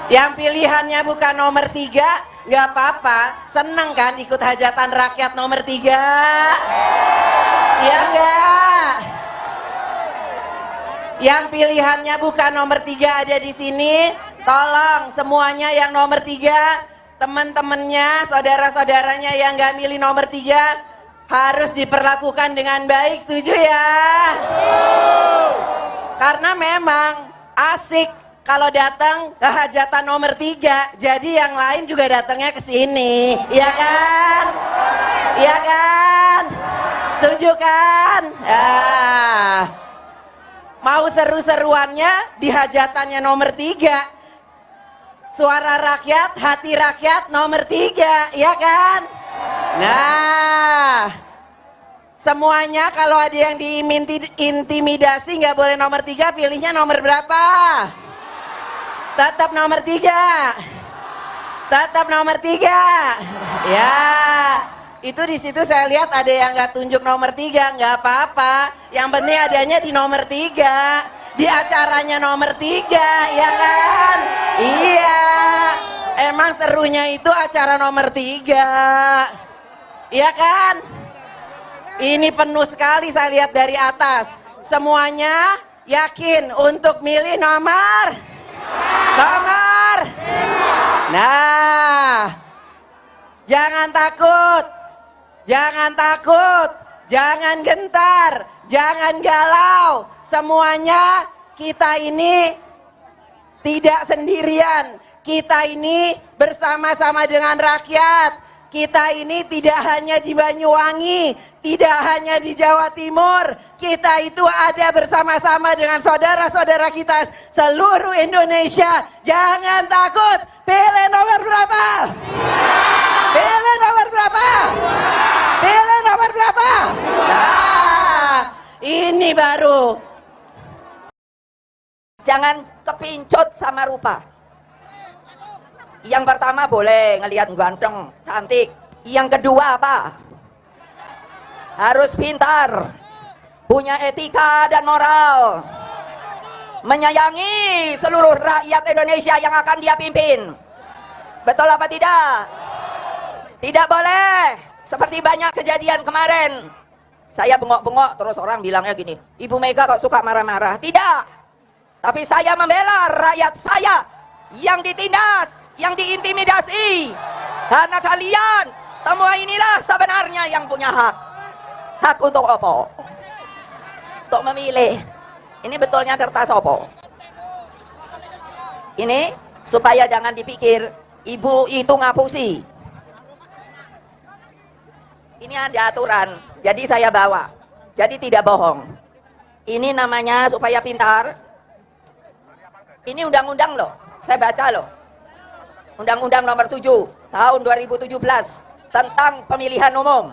D: Yang pilihannya bukan nomor 3, nggak apa-apa. Seneng kan ikut hajatan rakyat nomor 3? Iya nggak? Yang pilihannya bukan nomor 3 ada di sini, tolong semuanya yang nomor 3, teman-temannya, saudara-saudaranya yang nggak milih nomor 3, harus diperlakukan dengan baik, setuju ya? Karena memang asik kalau datang ke hajatan nomor 3, jadi yang lain juga datangnya ke sini, iya kan? Iya kan? Setuju kan? Ah. Mau seru-seruannya di hajatannya nomor 3. Suara rakyat, hati rakyat nomor 3, ya kan? Nah, semuanya kalau ada yang diintimidasi nggak boleh nomor 3, pilihnya nomor berapa? Tetap nomor 3. Tetap nomor 3. Ya, itu di situ saya lihat ada yang nggak tunjuk nomor 3, nggak apa-apa. Yang penting adanya di nomor 3, di acaranya nomor 3, ya kan? Iya, emang serunya itu acara nomor 3, iya kan? Ini penuh sekali saya lihat dari atas. Semuanya yakin untuk milih nomor? Nomor? Nah, jangan takut, jangan takut, jangan gentar, jangan galau. Semuanya kita ini tidak sendirian. Kita ini bersama-sama dengan rakyat. Kita ini tidak hanya di Banyuwangi, tidak hanya di Jawa Timur. Kita itu ada bersama-sama dengan saudara-saudara kita seluruh Indonesia. Jangan takut. Pilih nomor berapa? Pilih nomor berapa? Pilih nomor berapa? Nah, ini baru.
E: Jangan kepincut sama rupa. Yang pertama boleh ngelihat ganteng, cantik. Yang kedua apa? Harus pintar, punya etika dan moral, menyayangi seluruh rakyat Indonesia yang akan dia pimpin. Betul apa tidak? Tidak boleh seperti banyak kejadian kemarin. Saya bengok-bengok terus orang bilangnya gini, Ibu Mega kok suka marah-marah. Tidak, tapi saya membela rakyat saya yang ditindas, yang diintimidasi. Karena kalian semua inilah sebenarnya yang punya hak. Hak untuk apa? Untuk memilih. Ini betulnya kertas apa? Ini supaya jangan dipikir ibu itu ngapusi. Ini ada aturan, jadi saya bawa. Jadi tidak bohong. Ini namanya supaya pintar. Ini undang-undang loh, saya baca loh. Undang-Undang Nomor 7 Tahun 2017 tentang pemilihan umum.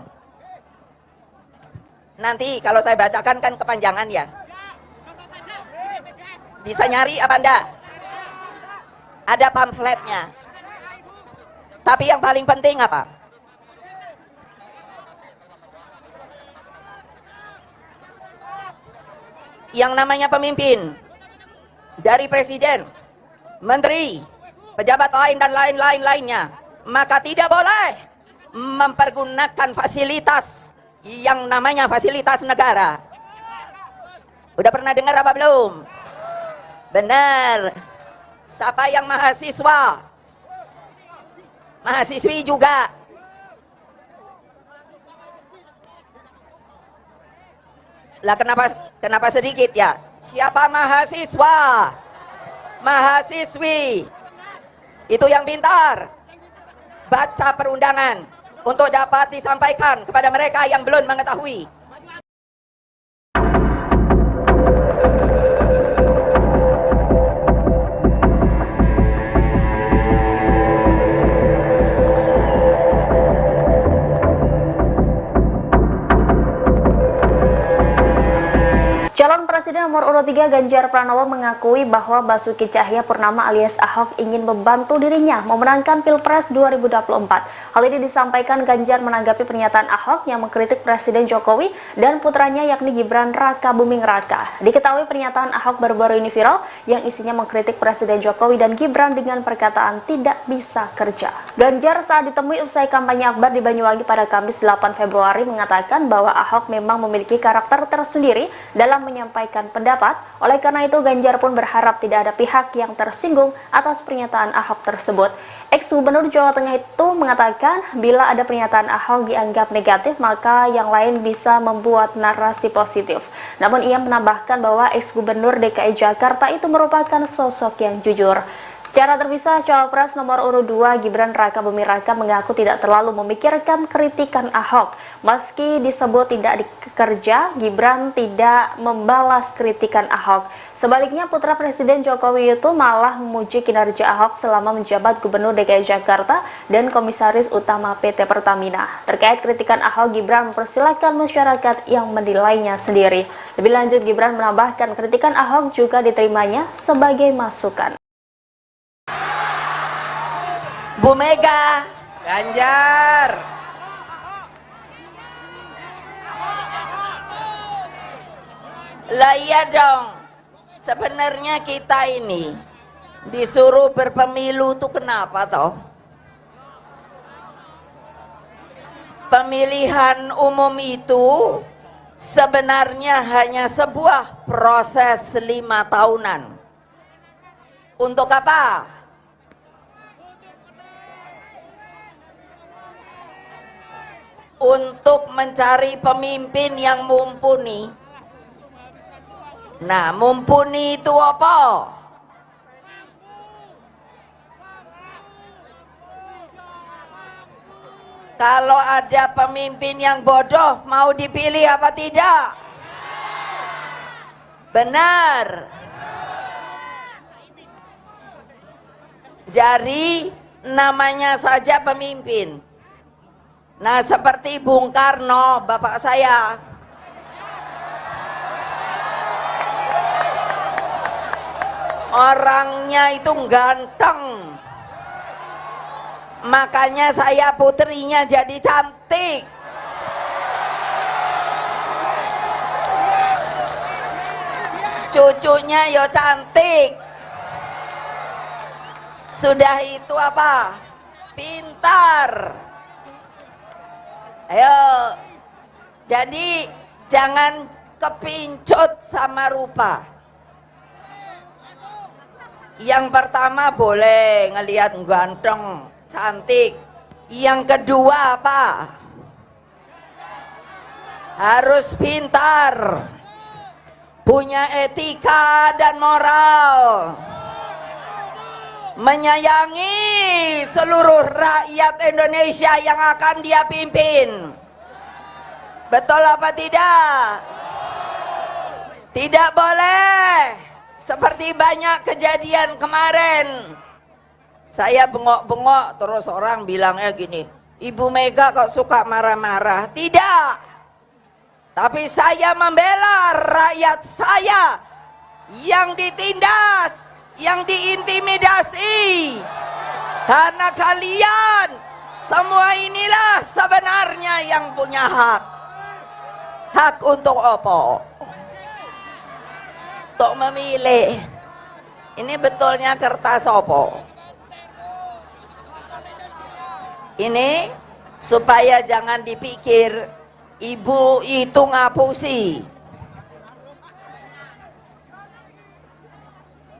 E: Nanti kalau saya bacakan kan kepanjangan ya. Bisa nyari apa enggak? Ada pamfletnya. Tapi yang paling penting apa? Yang namanya pemimpin dari presiden, menteri, pejabat lain dan lain-lain lainnya, maka tidak boleh mempergunakan fasilitas yang namanya fasilitas negara. Udah pernah dengar apa belum? Benar. Siapa yang mahasiswa? Mahasiswi juga. Lah kenapa sedikit ya? Siapa mahasiswa? Mahasiswi. Itu yang pintar. Baca perundangan untuk dapat disampaikan kepada mereka yang belum mengetahui.
F: Calon Presiden nomor urut 3 Ganjar Pranowo mengakui bahwa Basuki Tjahaja Purnama alias Ahok ingin membantu dirinya memenangkan Pilpres 2024. Hal ini disampaikan Ganjar menanggapi pernyataan Ahok yang mengkritik Presiden Jokowi dan putranya yakni Gibran Rakabuming Raka. Diketahui pernyataan Ahok baru-baru ini viral yang isinya mengkritik Presiden Jokowi dan Gibran dengan perkataan tidak bisa kerja. Ganjar saat ditemui usai kampanye akbar di Banyuwangi pada Kamis 8 Februari mengatakan bahwa Ahok memang memiliki karakter tersendiri dalam menyampaikan pendapat. Oleh karena itu, Ganjar pun berharap tidak ada pihak yang tersinggung atas pernyataan Ahok tersebut. Ex-Gubernur Jawa Tengah itu mengatakan bila ada pernyataan Ahok dianggap negatif, maka yang lain bisa membuat narasi positif. Namun ia menambahkan bahwa ex-Gubernur DKI Jakarta itu merupakan sosok yang jujur. Secara terpisah, Cawapres nomor urut 2 Gibran Rakabuming Raka mengaku tidak terlalu memikirkan kritikan Ahok. Meski disebut tidak dikerja, Gibran tidak membalas kritikan Ahok. Sebaliknya, putra Presiden Jokowi itu malah memuji kinerja Ahok selama menjabat Gubernur DKI Jakarta dan Komisaris Utama PT Pertamina. Terkait kritikan Ahok, Gibran mempersilahkan masyarakat yang menilainya sendiri. Lebih lanjut, Gibran menambahkan kritikan Ahok juga diterimanya sebagai masukan.
E: Bu Mega,
D: Ganjar.
E: Lah iya dong. Sebenarnya kita ini disuruh berpemilu tuh kenapa toh? Pemilihan umum itu sebenarnya hanya sebuah proses 5 tahunan. Untuk apa? Untuk mencari pemimpin yang mumpuni. Nah, mumpuni itu apa? Kalau ada pemimpin yang bodoh, mau dipilih apa tidak? Benar. Jadi namanya saja pemimpin. Nah, seperti Bung Karno, bapak saya. Orangnya itu ganteng. Makanya saya putrinya jadi cantik. Cucunya yo cantik. Sudah itu apa? Pintar. Ayo, jadi jangan kepincut sama rupa. Yang pertama boleh ngelihat ganteng, cantik. Yang kedua apa? Harus pintar, punya etika dan moral, menyayangi seluruh rakyat Indonesia yang akan dia pimpin. Betul apa tidak? Tidak boleh. Seperti banyak kejadian kemarin. Saya bengok-bengok terus orang bilangnya gini, Ibu Mega kok suka marah-marah. Tidak. Tapi saya membela rakyat saya yang ditindas, yang diintimidasi. Karena kalian semua inilah sebenarnya yang punya hak. Hak untuk opo? Untuk memilih. Ini betulnya kertas opo? Ini supaya jangan dipikir ibu itu ngapusi.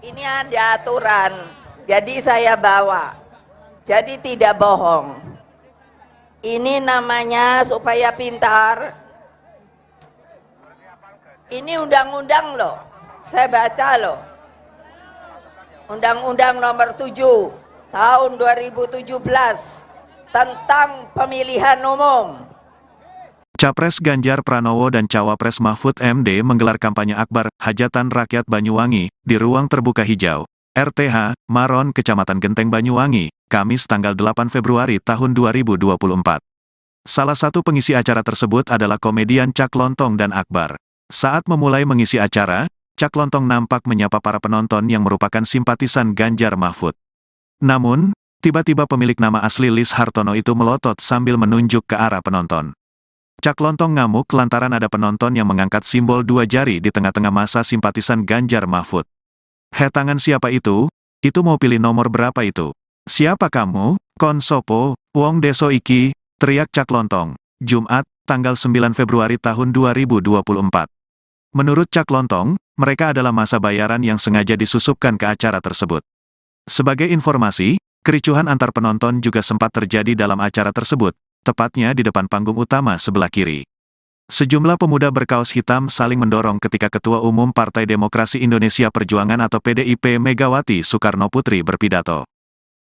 E: Ini ada aturan, jadi saya bawa. Jadi tidak bohong. Ini namanya supaya pintar. Ini undang-undang loh, saya baca loh. Undang-undang nomor 7 tahun 2017 tentang pemilihan umum.
A: Capres Ganjar Pranowo dan Cawapres Mahfud MD menggelar kampanye akbar Hajatan Rakyat Banyuwangi di Ruang Terbuka Hijau, RTH, Maron, Kecamatan Genteng Banyuwangi, Kamis tanggal 8 Februari tahun 2024. Salah satu pengisi acara tersebut adalah komedian Cak Lontong dan Akbar. Saat memulai mengisi acara, Cak Lontong nampak menyapa para penonton yang merupakan simpatisan Ganjar Mahfud. Namun, tiba-tiba pemilik nama asli Lis Hartono itu melotot sambil menunjuk ke arah penonton. Cak Lontong ngamuk lantaran ada penonton yang mengangkat simbol dua jari di tengah-tengah masa simpatisan Ganjar Mahfud. "He, tangan siapa itu? Itu mau pilih nomor berapa itu? Siapa kamu? Kon sopo, wong deso iki," teriak Cak Lontong. Jumat, tanggal 9 Februari tahun 2024. Menurut Cak Lontong, mereka adalah masa bayaran yang sengaja disusupkan ke acara tersebut. Sebagai informasi, kericuhan antar penonton juga sempat terjadi dalam acara tersebut, tepatnya di depan panggung utama sebelah kiri. Sejumlah pemuda berkaos hitam saling mendorong ketika Ketua Umum Partai Demokrasi Indonesia Perjuangan atau PDIP Megawati Soekarno Putri berpidato.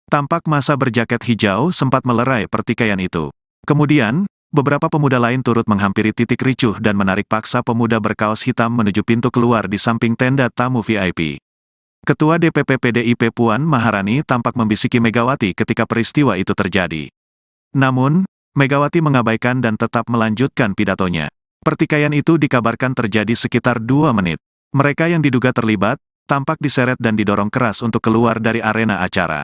A: Tampak masa berjaket hijau sempat melerai pertikaian itu. Kemudian, beberapa pemuda lain turut menghampiri titik ricuh dan menarik paksa pemuda berkaos hitam menuju pintu keluar di samping tenda tamu VIP. Ketua DPP PDIP Puan Maharani tampak membisiki Megawati ketika peristiwa itu terjadi. Namun, Megawati mengabaikan dan tetap melanjutkan pidatonya. Pertikaian itu dikabarkan terjadi sekitar 2 menit. Mereka yang diduga terlibat, tampak diseret dan didorong keras untuk keluar dari arena acara.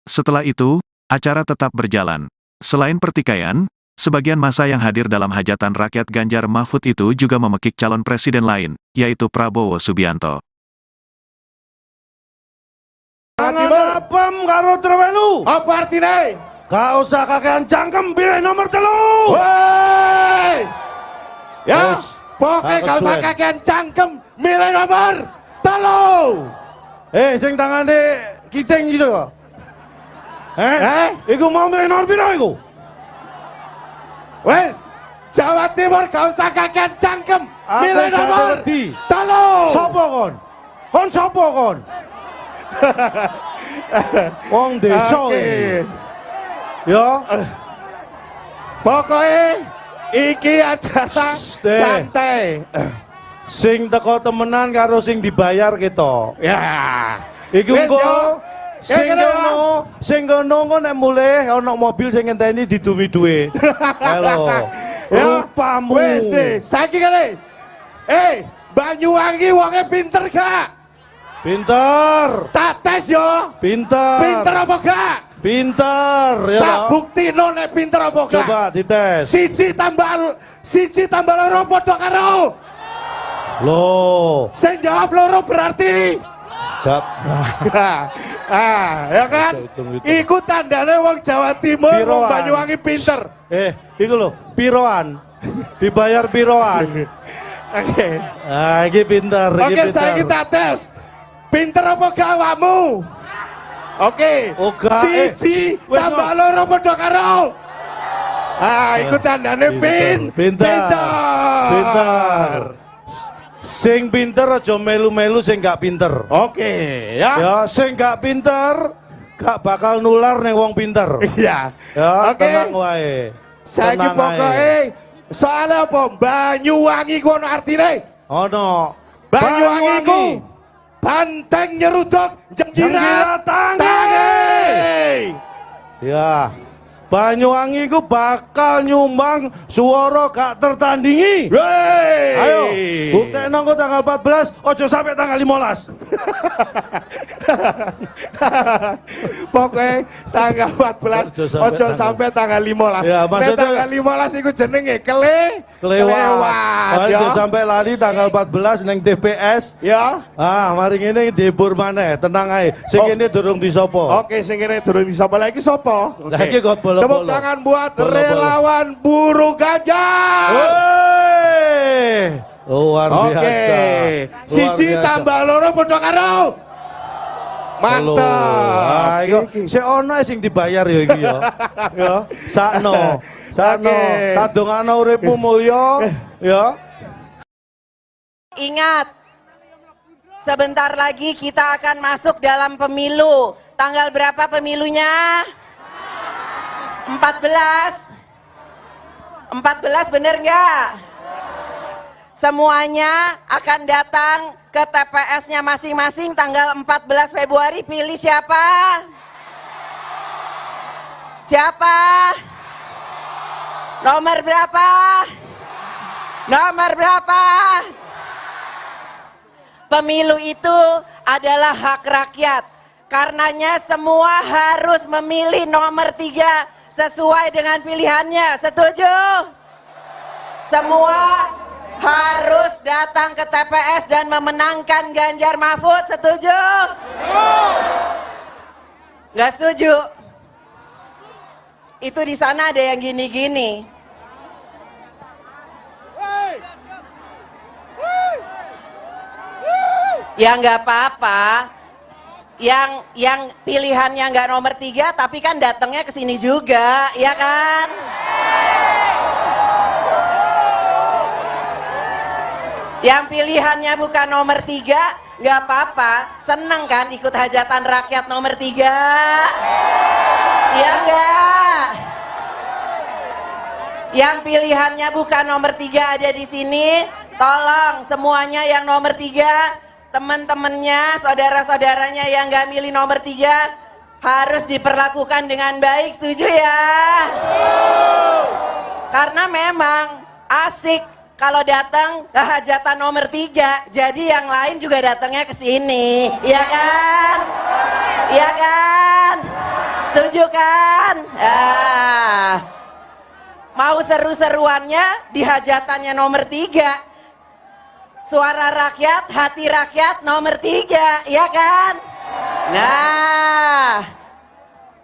A: Setelah itu, acara tetap berjalan. Selain pertikaian, sebagian massa yang hadir dalam hajatan rakyat Ganjar Mahfud itu juga memekik calon presiden lain, yaitu Prabowo Subianto.
B: Tangan apem karo trewelu.
C: Apa artine?
B: Gak usah kakean cangkem, pilih nomor 3.
C: Woi. Ya,
B: Wes,
C: pokoknya
B: gak
C: gak usah
B: kesuwen.
C: kakean cangkem, milih nomor 3.
B: Eh, sing tangane kiting gitu kok. Eh?
C: Eh?
B: Iku mau milih nomor piro iku?
C: Wes, Jawa Timur gak usah kakean cangkem,
B: Aku
C: milih
B: gak
C: nomor
B: wedi.
C: 3.
B: Sopo kon? Kon sopo kon? Wong desa
C: Oke.
B: ini. Ya,
C: Pokoknya iki acara
B: Shh, deh.
C: santai.
B: Sing teko temenan karo sing dibayar ketok.
C: Ya.
B: Iku
C: Wes,
B: engko
C: yo.
B: sing
C: Ya, kene,
B: kono, sing kono engko nek mulih ana mobil sing ngenteni didumi duit. Halo.
C: Ya.
B: Rupamu.
C: Wes, saiki kene. Eh, Banyuwangi wonge pinter gak?
B: Pinter.
C: Tak tes yo.
B: Pinter.
C: Pinter apa gak?
B: Pinter ya.
C: Tak
B: toh?
C: buktino nek pinter apa gak?
B: Coba dites.
C: 1 tambah 2 padha karo.
B: Loh.
C: Sing jawab 2 berarti
B: Gak.
C: ah, ya kan?
B: Hitung-hitung.
C: Iku tandane wong Jawa Timur, wong
B: Piroan.
C: Banyuwangi pinter.
B: Eh, iku lho, piroan. Dibayar piroan.
C: Oke.
B: Ah, iki pinter, iki
C: Oke,
B: pinter.
C: saiki tak tes. Pinter apa gak awakmu? Oke.
B: Oh, gak, eh,
C: 1
B: wes,
C: tambah
B: no.
C: 2 padha karo. Ah, iku tandane
B: Pinter.
C: pinter.
B: Pinter. Sing pinter aja melu-melu sing gak pinter.
C: Oke, ya.
B: Ya, sing gak pinter gak bakal nular ning wong pinter.
C: Iya.
B: Ya,
C: Oke.
B: tenang wae.
C: Saiki
B: Tenang ae.
C: pokoke Soalnya apa? Banyuwangi ku ono artine.
B: Ono.
C: Banyuwangi ku banteng nyeruduk jenggirat tangi.
B: Ya. Banyuwangi ku bakal nyumbang suara gak tertandingi.
C: Wey.
B: Ayo, buktekno engko tanggal 14, ojo sampai tanggal 15.
C: Pokoknya tanggal 14, ojo sampai tanggal 15.
B: Ya, maksudnya
C: tanggal 15 iku jenenge kelewat.
B: Ojo sampai lali tanggal 14 neng TPS.
C: Ya.
B: Ah, mari ngene dihibur maneh, tenang ae. Sing kene durung disopo.
C: Oke, sing kene durung disopo. Lah iki sapa?
B: Lah iki kok bolo.
C: Tepuk tangan buat relawan buru Ganjar.
B: Luar biasa.
C: Oke. Siji tambah loro padha karo. Mantap.
B: Iki sik ono sing dibayar ya iki ya. Ya, sakno. Sakno. Tak dongakno uripmu mulya ya.
D: Ingat, sebentar lagi kita akan masuk dalam pemilu. Tanggal berapa pemilunya? 14. 14 bener nggak? Semuanya akan datang ke TPS-nya masing-masing tanggal 14 Februari. Pilih siapa? Siapa? Nomor berapa? Nomor berapa? Pemilu itu adalah hak rakyat. Karenanya semua harus memilih nomor 3 sesuai dengan pilihannya. Setuju? Semua harus datang ke TPS dan memenangkan Ganjar Mahfud. Setuju? Nggak setuju? Itu di sana ada yang gini-gini. Ya nggak apa-apa. Yang pilihannya nggak nomor 3, tapi kan datangnya ke sini juga, ya kan? Yang pilihannya bukan nomor 3, nggak apa-apa. Seneng kan ikut hajatan rakyat nomor 3? Iya nggak? Yang pilihannya bukan nomor 3 ada di sini, tolong semuanya yang nomor 3, teman-temannya, saudara-saudaranya yang nggak milih nomor 3 harus diperlakukan dengan baik, setuju ya? Karena memang asik kalau datang ke hajatan nomor 3, jadi yang lain juga datangnya ke sini, iya kan? Iya kan? Setuju kan? Ah. Mau seru-seruannya di hajatannya nomor 3. Suara rakyat, hati rakyat nomor 3, ya kan? Nah,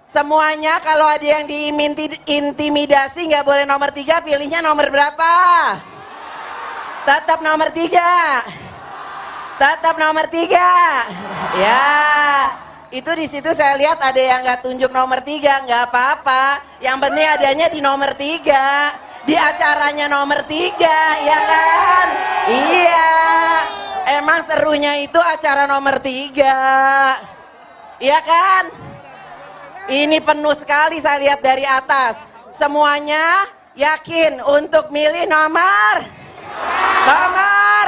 D: semuanya kalau ada yang diintimidasi nggak boleh nomor 3, pilihnya nomor berapa? Tetap nomor 3. Tetap nomor 3. Ya, itu di situ saya lihat ada yang nggak tunjuk nomor 3, nggak apa-apa. Yang penting adanya di nomor 3. Di acaranya nomor 3, ya kan? Iya, emang serunya itu acara nomor 3, iya kan? Ini penuh sekali saya lihat dari atas. Semuanya yakin untuk milih nomor? Nomor?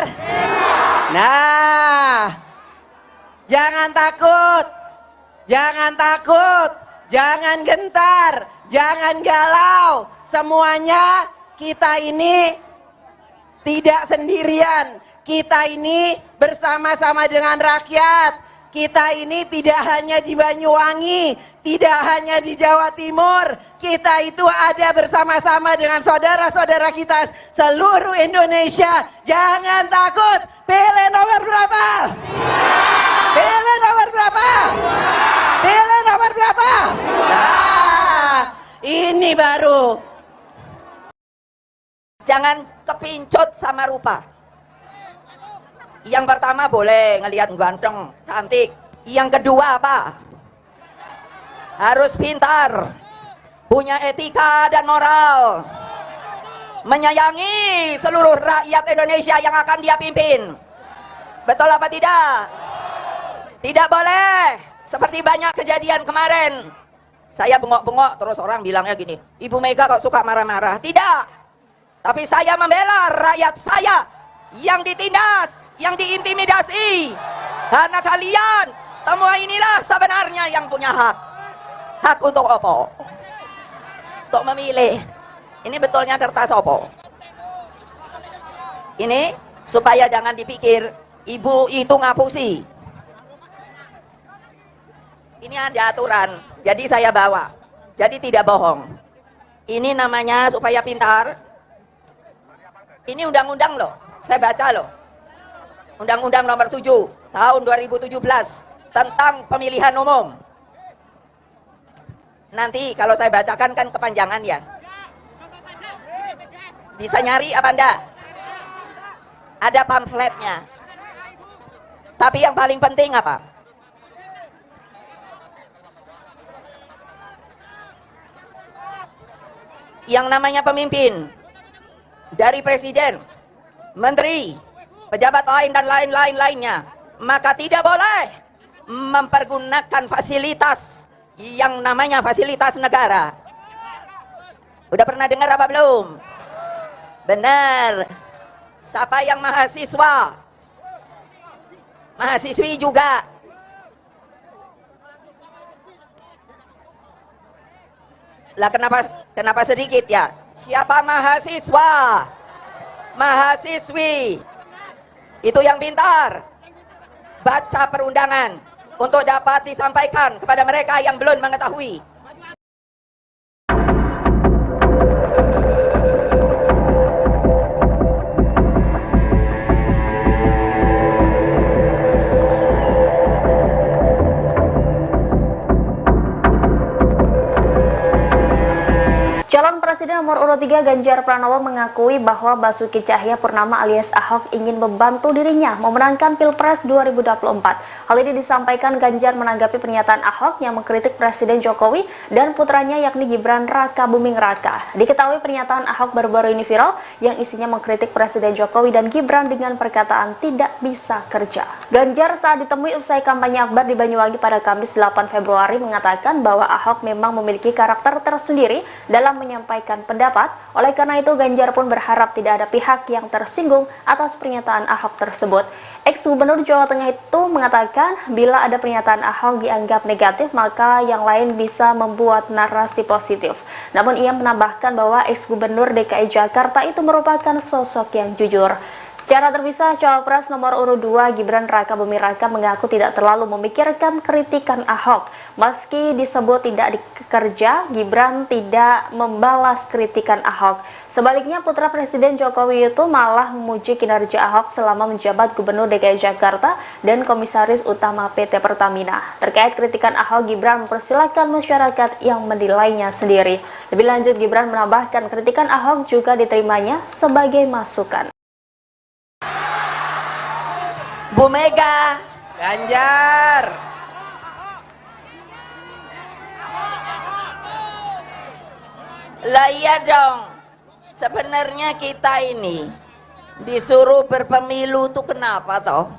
D: Nah, jangan takut, jangan takut, jangan gentar, jangan galau. Semuanya kita ini tidak sendirian. Kita ini bersama-sama dengan rakyat. Kita ini tidak hanya di Banyuwangi, tidak hanya di Jawa Timur. Kita itu ada bersama-sama dengan saudara-saudara kita seluruh Indonesia. Jangan takut. Pilih nomor berapa? Pilih nomor berapa? Pilih nomor berapa? Nah, ini baru.
E: Jangan kepincut sama rupa. Yang pertama boleh ngelihat ganteng, cantik. Yang kedua apa? Harus pintar, punya etika dan moral, menyayangi seluruh rakyat Indonesia yang akan dia pimpin. Betul apa tidak? Tidak boleh seperti banyak kejadian kemarin. Saya bengok-bengok terus orang bilangnya gini, Ibu Mega kok suka marah-marah. Tidak. Tapi saya membela rakyat saya yang ditindas, yang diintimidasi. Karena kalian semua inilah sebenarnya yang punya hak. Hak untuk opo? Untuk memilih. Ini betulnya kertas opo? Ini supaya jangan dipikir ibu itu ngapusi. Ini ada aturan, jadi saya bawa. Jadi tidak bohong. Ini namanya supaya pintar. Ini undang-undang loh, saya baca loh. Undang-Undang Nomor 7 Tahun 2017 tentang pemilihan umum. Nanti kalau saya bacakan kan kepanjangan ya. Bisa nyari apa enggak? Ada pamfletnya. Tapi yang paling penting apa? Yang namanya pemimpin dari presiden, menteri, pejabat lain dan lain-lain lainnya, maka tidak boleh mempergunakan fasilitas yang namanya fasilitas negara. Udah pernah dengar apa belum? Benar. Siapa yang mahasiswa? Mahasiswi juga. Lah kenapa sedikit ya? Siapa mahasiswa? Mahasiswi. Itu yang pintar. Baca perundangan untuk dapat disampaikan kepada mereka yang belum mengetahui.
F: Calon Presiden nomor urut 3 Ganjar Pranowo mengakui bahwa Basuki Tjahaja Purnama alias Ahok ingin membantu dirinya memenangkan Pilpres 2024. Hal ini disampaikan Ganjar menanggapi pernyataan Ahok yang mengkritik Presiden Jokowi dan putranya yakni Gibran Rakabuming Raka. Diketahui pernyataan Ahok baru-baru ini viral yang isinya mengkritik Presiden Jokowi dan Gibran dengan perkataan tidak bisa kerja. Ganjar saat ditemui usai kampanye akbar di Banyuwangi pada Kamis 8 Februari mengatakan bahwa Ahok memang memiliki karakter tersendiri dalam menyampaikan pendapat. Oleh karena itu, Ganjar pun berharap tidak ada pihak yang tersinggung atas pernyataan Ahok tersebut. Ex-Gubernur Jawa Tengah itu mengatakan bila ada pernyataan Ahok dianggap negatif, maka yang lain bisa membuat narasi positif. Namun ia menambahkan bahwa ex-Gubernur DKI Jakarta itu merupakan sosok yang jujur. Secara terpisah, Cawapres nomor urut 2 Gibran Rakabuming Raka mengaku tidak terlalu memikirkan kritikan Ahok. Meski disebut tidak dikerja, Gibran tidak membalas kritikan Ahok. Sebaliknya, putra Presiden Jokowi itu malah memuji kinerja Ahok selama menjabat Gubernur DKI Jakarta dan Komisaris Utama PT Pertamina. Terkait kritikan Ahok, Gibran mempersilahkan masyarakat yang menilainya sendiri. Lebih lanjut, Gibran menambahkan kritikan Ahok juga diterimanya sebagai masukan.
E: Bu Mega,
D: Ganjar.
E: Lah iya dong. Sebenarnya kita ini disuruh berpemilu tuh kenapa toh?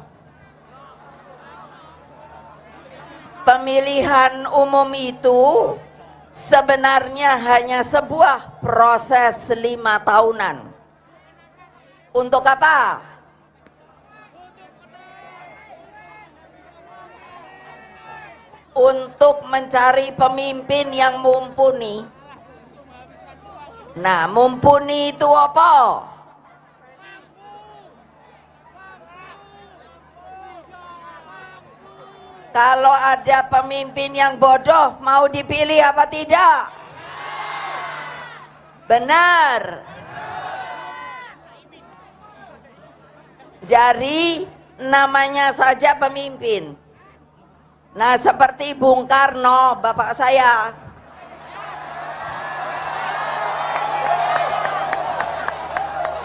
E: Pemilihan umum itu sebenarnya hanya sebuah proses 5 tahunan. Untuk apa? Untuk mencari pemimpin yang mumpuni. Nah, mumpuni itu apa? Kalau ada pemimpin yang bodoh, mau dipilih apa tidak? Benar. Jadi namanya saja pemimpin. Nah, seperti Bung Karno, bapak saya.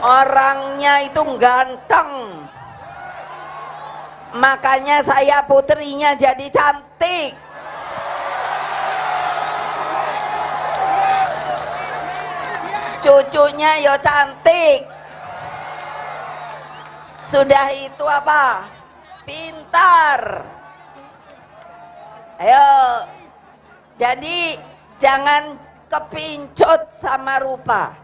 E: Orangnya itu ganteng. Makanya saya putrinya jadi cantik. Cucunya yo cantik. Sudah itu apa? Pintar. Ayo, jadi jangan kepincut sama rupa.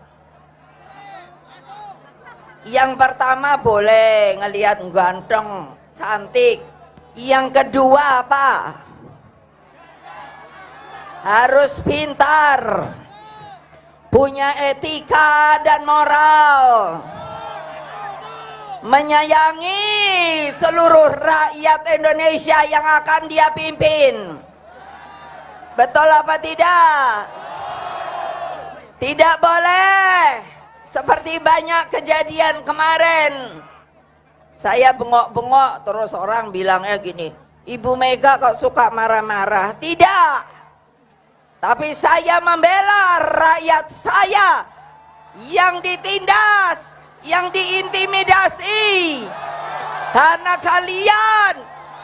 E: Yang pertama boleh ngelihat ganteng, cantik. Yang kedua apa? Harus pintar, punya etika dan moral, menyayangi seluruh rakyat Indonesia yang akan dia pimpin. Betul apa tidak? Tidak boleh seperti banyak kejadian kemarin. Saya bengok-bengok terus orang bilangnya gini, Ibu Mega kok suka marah-marah. Tidak. Tapi saya membela rakyat saya yang ditindas, yang diintimidasi. Karena kalian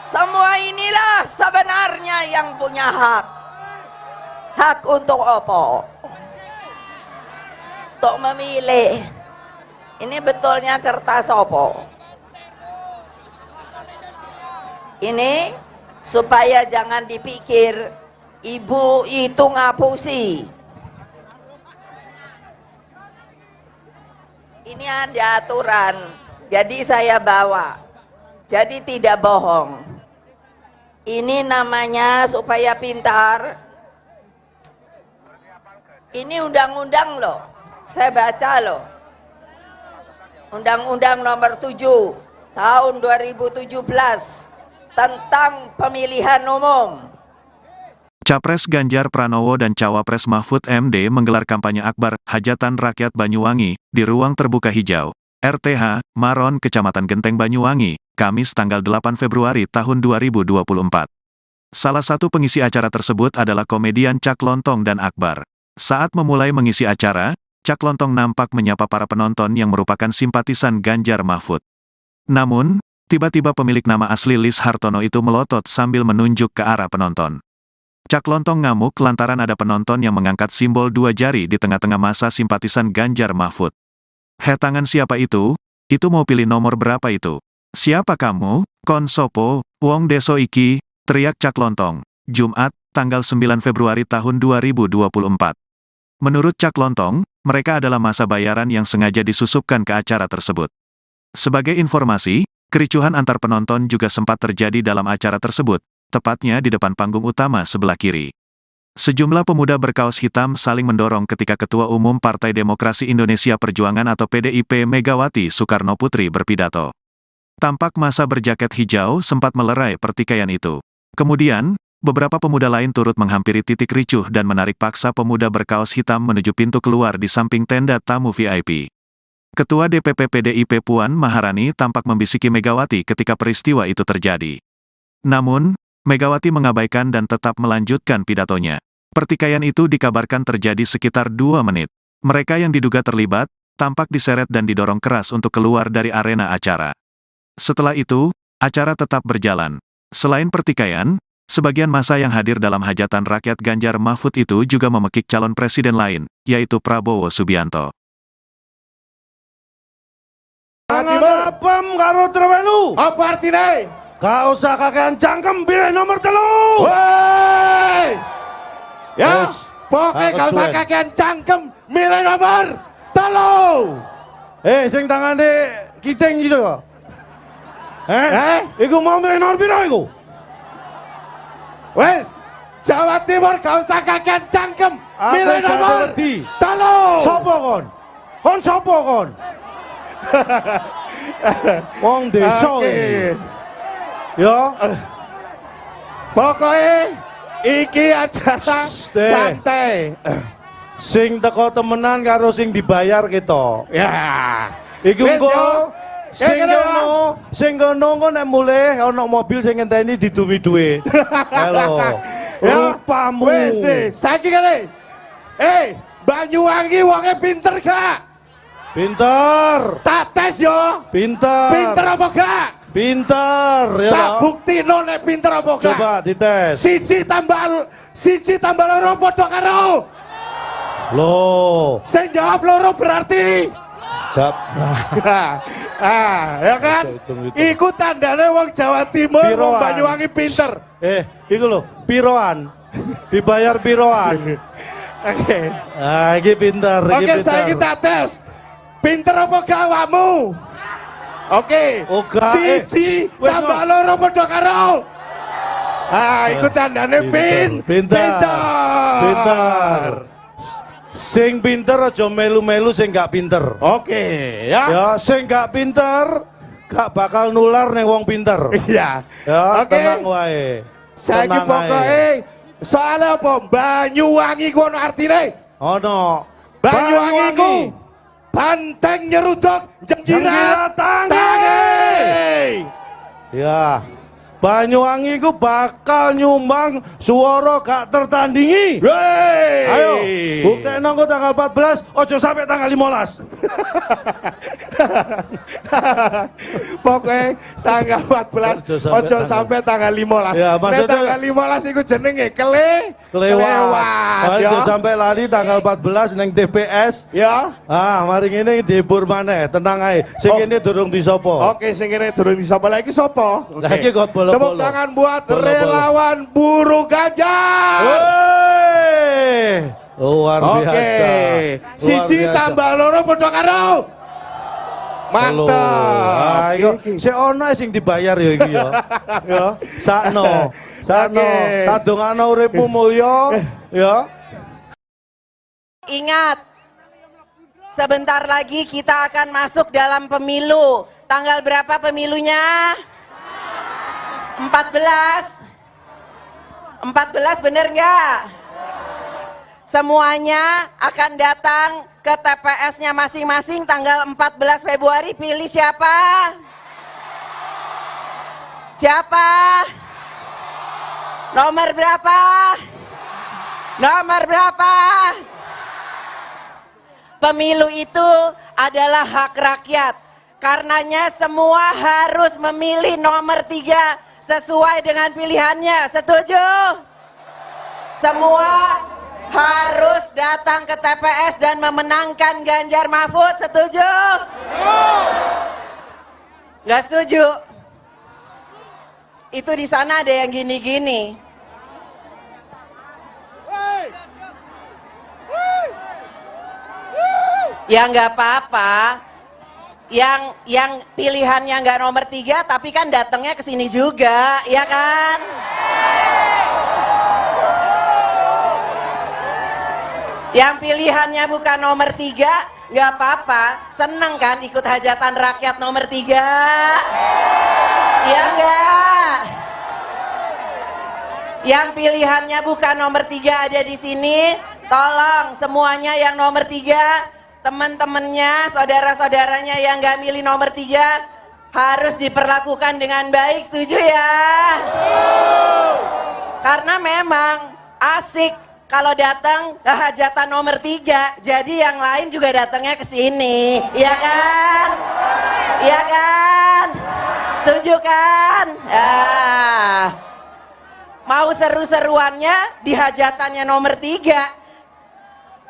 E: semua inilah sebenarnya yang punya hak. Hak untuk opo? Untuk memilih. Ini betulnya kertas opo? Ini supaya jangan dipikir ibu itu ngapusi. Ini ada aturan, jadi saya bawa. Jadi tidak bohong. Ini namanya supaya pintar. Ini undang-undang loh, saya baca loh. Undang-undang nomor 7 tahun 2017 tentang pemilihan umum.
A: Capres Ganjar Pranowo dan Cawapres Mahfud MD menggelar kampanye akbar Hajatan Rakyat Banyuwangi di ruang terbuka hijau, RTH, Maron, Kecamatan Genteng Banyuwangi, Kamis tanggal 8 Februari tahun 2024. Salah satu pengisi acara tersebut adalah komedian Cak Lontong dan Akbar. Saat memulai mengisi acara, Cak Lontong nampak menyapa para penonton yang merupakan simpatisan Ganjar Mahfud. Namun, tiba-tiba pemilik nama asli Lis Hartono itu melotot sambil menunjuk ke arah penonton. Cak Lontong ngamuk lantaran ada penonton yang mengangkat simbol dua jari di tengah-tengah masa simpatisan Ganjar Mahfud. "Heh, tangan siapa itu? Itu mau pilih nomor berapa itu? Siapa kamu? Kon sopo, wong deso iki," teriak Cak Lontong. Jumat, tanggal 9 Februari tahun 2024. Menurut Cak Lontong, mereka adalah masa bayaran yang sengaja disusupkan ke acara tersebut. Sebagai informasi, kericuhan antar penonton juga sempat terjadi dalam acara tersebut, tepatnya di depan panggung utama sebelah kiri. Sejumlah pemuda berkaos hitam saling mendorong ketika Ketua Umum Partai Demokrasi Indonesia Perjuangan atau PDIP Megawati Soekarno Putri berpidato. Tampak masa berjaket hijau sempat melerai pertikaian itu. Kemudian, beberapa pemuda lain turut menghampiri titik ricuh dan menarik paksa pemuda berkaos hitam menuju pintu keluar di samping tenda tamu VIP. Ketua DPP PDIP Puan Maharani tampak membisiki Megawati ketika peristiwa itu terjadi. Namun, Megawati mengabaikan dan tetap melanjutkan pidatonya. Pertikaian itu dikabarkan terjadi sekitar 2 menit. Mereka yang diduga terlibat, tampak diseret dan didorong keras untuk keluar dari arena acara. Setelah itu, acara tetap berjalan. Selain pertikaian, sebagian massa yang hadir dalam hajatan rakyat Ganjar Mahfud itu juga memekik calon presiden lain, yaitu Prabowo Subianto.
B: Tangan apem karo trewelu.
C: Apa artine?
B: Gak usah kakean cangkem, pilih nomor 3.
C: Woi. Ya, pokoknya gak usah kakean cangkem, milih nomor 3.
B: Sing tangane kiting gitu. Iku mau milih nomor piro iku?
C: Wes, Jawa Timur gak usah kakean cangkem, milih nomor 3.
B: Sopo kon? Kon sopo kon? Wong desa iki. Ya.
C: Pokoknya iki acara santai.
B: Sing teko temenan karo sing dibayar kita.
C: Ya.
B: Iku engko sing kono engko nek mulih ana mobil sing ngenteni didumi duit. Halo. Rupamu.
C: Wis, saiki kene. Banyuwangi wonge pinter gak?
B: Pinter.
C: Tak tes yo.
B: Pinter.
C: Pinter apa gak?
B: Pinter ya.
C: Tak buktino nek pinter apa gak?
B: Coba dites.
C: 1 tambah 2 padha karo.
B: Loh.
C: Sing jawab 2 berarti
B: Gak.
C: Ya kan? Iku tandane wong Jawa Timur, wong Banyuwangi pinter.
B: Iku lho, piroan. Dibayar piroan.
C: Oke.
B: Ah, iki pinter, iki
C: Oke,
B: pinter.
C: Saiki tak tes. Pinter apa gak awakmu? Oke.
B: Oh, gak, eh,
C: Siji
B: wes,
C: tambah loro padha karo. Ah, iku tandane
B: Pinter.
C: Pinter.
B: Pinter. Sing pinter aja melu-melu sing gak pinter.
C: Oke, ya.
B: Ya, sing gak pinter gak bakal nular ning wong pinter.
C: Iya.
B: Ya,
C: Oke.
B: tenang wae.
C: Saiki
B: Tenang ae.
C: pokoke soalnya apa? Banyuwangi ku ono artine.
B: Ono.
C: Banyuwangi ku banteng nyeruduk jengkirat
B: Jengkirat tangi.
C: tangi.
B: Ya. Banyuwangi ku bakal nyumbang suara gak tertandingi.
C: Wey.
B: Ayo, buktekno engko tanggal 14, ojo sampai tanggal 15.
C: Pokoknya tanggal 14
B: Ojo sampai
C: ojo
B: tanggal-
C: sampai tanggal 15.
B: Ya,
C: Nek
B: maksudnya-
C: tanggal 15 iku jenenge
B: Kelewat.
C: kelewat
B: Ojo
C: ya.
B: sampai lali tanggal 14 neng TPS.
C: Ya.
B: Ah, mari ngene dihibur maneh, tenang ae. Sing
C: Oh.
B: kene durung disopo.
C: Oke, sing kene durung disapa lagi sapa? Oke.
B: Lagi kok bolo-bolo.
C: Tepuk tangan buat
B: Bolo-bolo.
C: relawan buruh Ganjar.
B: Woi, luar
C: Oke.
B: biasa. Luar
C: Siji
B: biasa.
C: tambah loro padha karo. Mantap.
B: Ah, iku
C: Iki.
B: sik ono sing dibayar ya iki ya. Ya, sakno. Sakno.
C: Oke.
B: Tak dongakno uripmu mulya, ya.
D: Ingat, sebentar lagi kita akan masuk dalam pemilu. Tanggal berapa pemilunya? 14. 14 bener nggak? Semuanya akan datang ke TPS-nya masing-masing tanggal 14 Februari. Pilih siapa? Siapa? Nomor berapa? Nomor berapa? Pemilu itu adalah hak rakyat. Karenanya semua harus memilih nomor 3 sesuai dengan pilihannya. Setuju? Semua harus datang ke TPS dan memenangkan Ganjar Mahfud. Setuju? Nggak setuju? Itu di sana ada yang gini-gini. Ya nggak apa-apa. Yang pilihannya nggak nomor 3, tapi kan datangnya ke sini juga, ya kan? Yang pilihannya bukan nomor 3, nggak apa-apa. Seneng kan ikut hajatan rakyat nomor 3? Iya nggak? Yang pilihannya bukan nomor 3 ada di sini, tolong semuanya yang nomor 3, teman-temannya, saudara-saudaranya yang nggak milih nomor 3 harus diperlakukan dengan baik, setuju ya? Karena memang asik kalau datang ke hajatan nomor 3, jadi yang lain juga datangnya ke sini, iya kan? Iya kan? Setuju kan? Ah. Mau seru-seruannya di hajatannya nomor 3.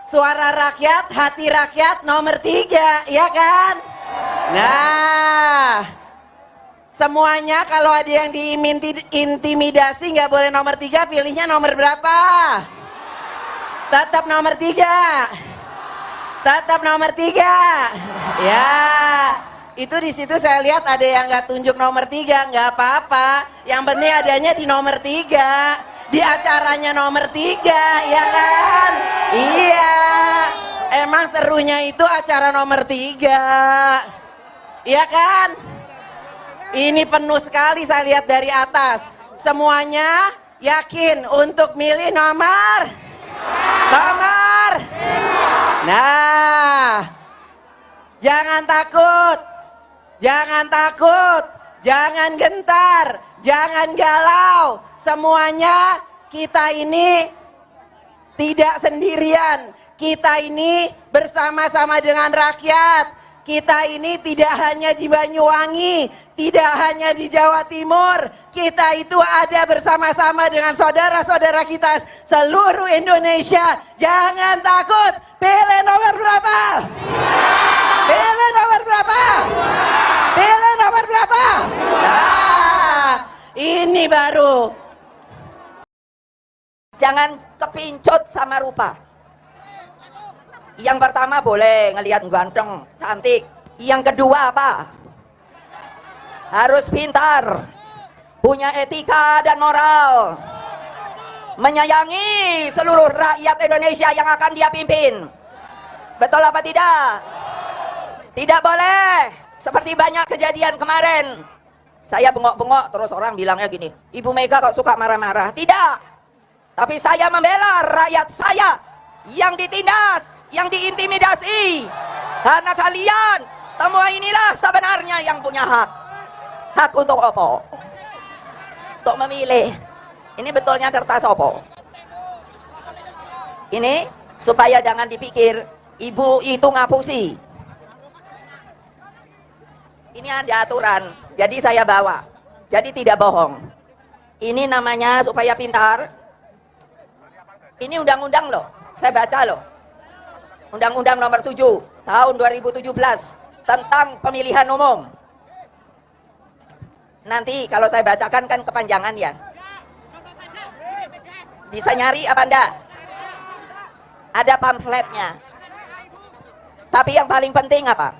D: Suara rakyat, hati rakyat nomor 3, ya kan? Nah, semuanya kalau ada yang diintimidasi nggak boleh nomor 3, pilihnya nomor berapa? Tetap nomor 3. Tetap nomor 3. Ya, itu di situ saya lihat ada yang nggak tunjuk nomor 3, nggak apa-apa. Yang penting adanya di nomor 3. Di acaranya nomor 3, ya kan? Iya, emang serunya itu acara nomor 3, iya kan? Ini penuh sekali saya lihat dari atas. Semuanya yakin untuk milih nomor? Nomor? Nah, jangan takut, jangan takut, jangan gentar, jangan galau. Semuanya kita ini tidak sendirian. Kita ini bersama-sama dengan rakyat. Kita ini tidak hanya di Banyuwangi, tidak hanya di Jawa Timur. Kita itu ada bersama-sama dengan saudara-saudara kita seluruh Indonesia. Jangan takut. Pilih nomor berapa? Pilih nomor berapa? Pilih nomor berapa? Nah, ini baru.
E: Jangan kepincut sama rupa. Yang pertama boleh ngelihat ganteng, cantik. Yang kedua apa? Harus pintar, punya etika dan moral, menyayangi seluruh rakyat Indonesia yang akan dia pimpin. Betul apa tidak? Tidak boleh seperti banyak kejadian kemarin. Saya bengok-bengok terus orang bilangnya gini, Ibu Mega kok suka marah-marah. Tidak, tapi saya membela rakyat saya yang ditindas, yang diintimidasi. Karena kalian semua inilah sebenarnya yang punya hak. Hak untuk opo? Untuk memilih. Ini betulnya kertas opo? Ini supaya jangan dipikir ibu itu ngapusi. Ini ada aturan, jadi saya bawa. Jadi tidak bohong. Ini namanya supaya pintar. Ini undang-undang loh, saya baca loh. Undang-Undang Nomor 7 Tahun 2017 tentang pemilihan umum. Nanti kalau saya bacakan kan kepanjangan ya. Bisa nyari apa enggak? Ada pamfletnya. Tapi yang paling penting apa?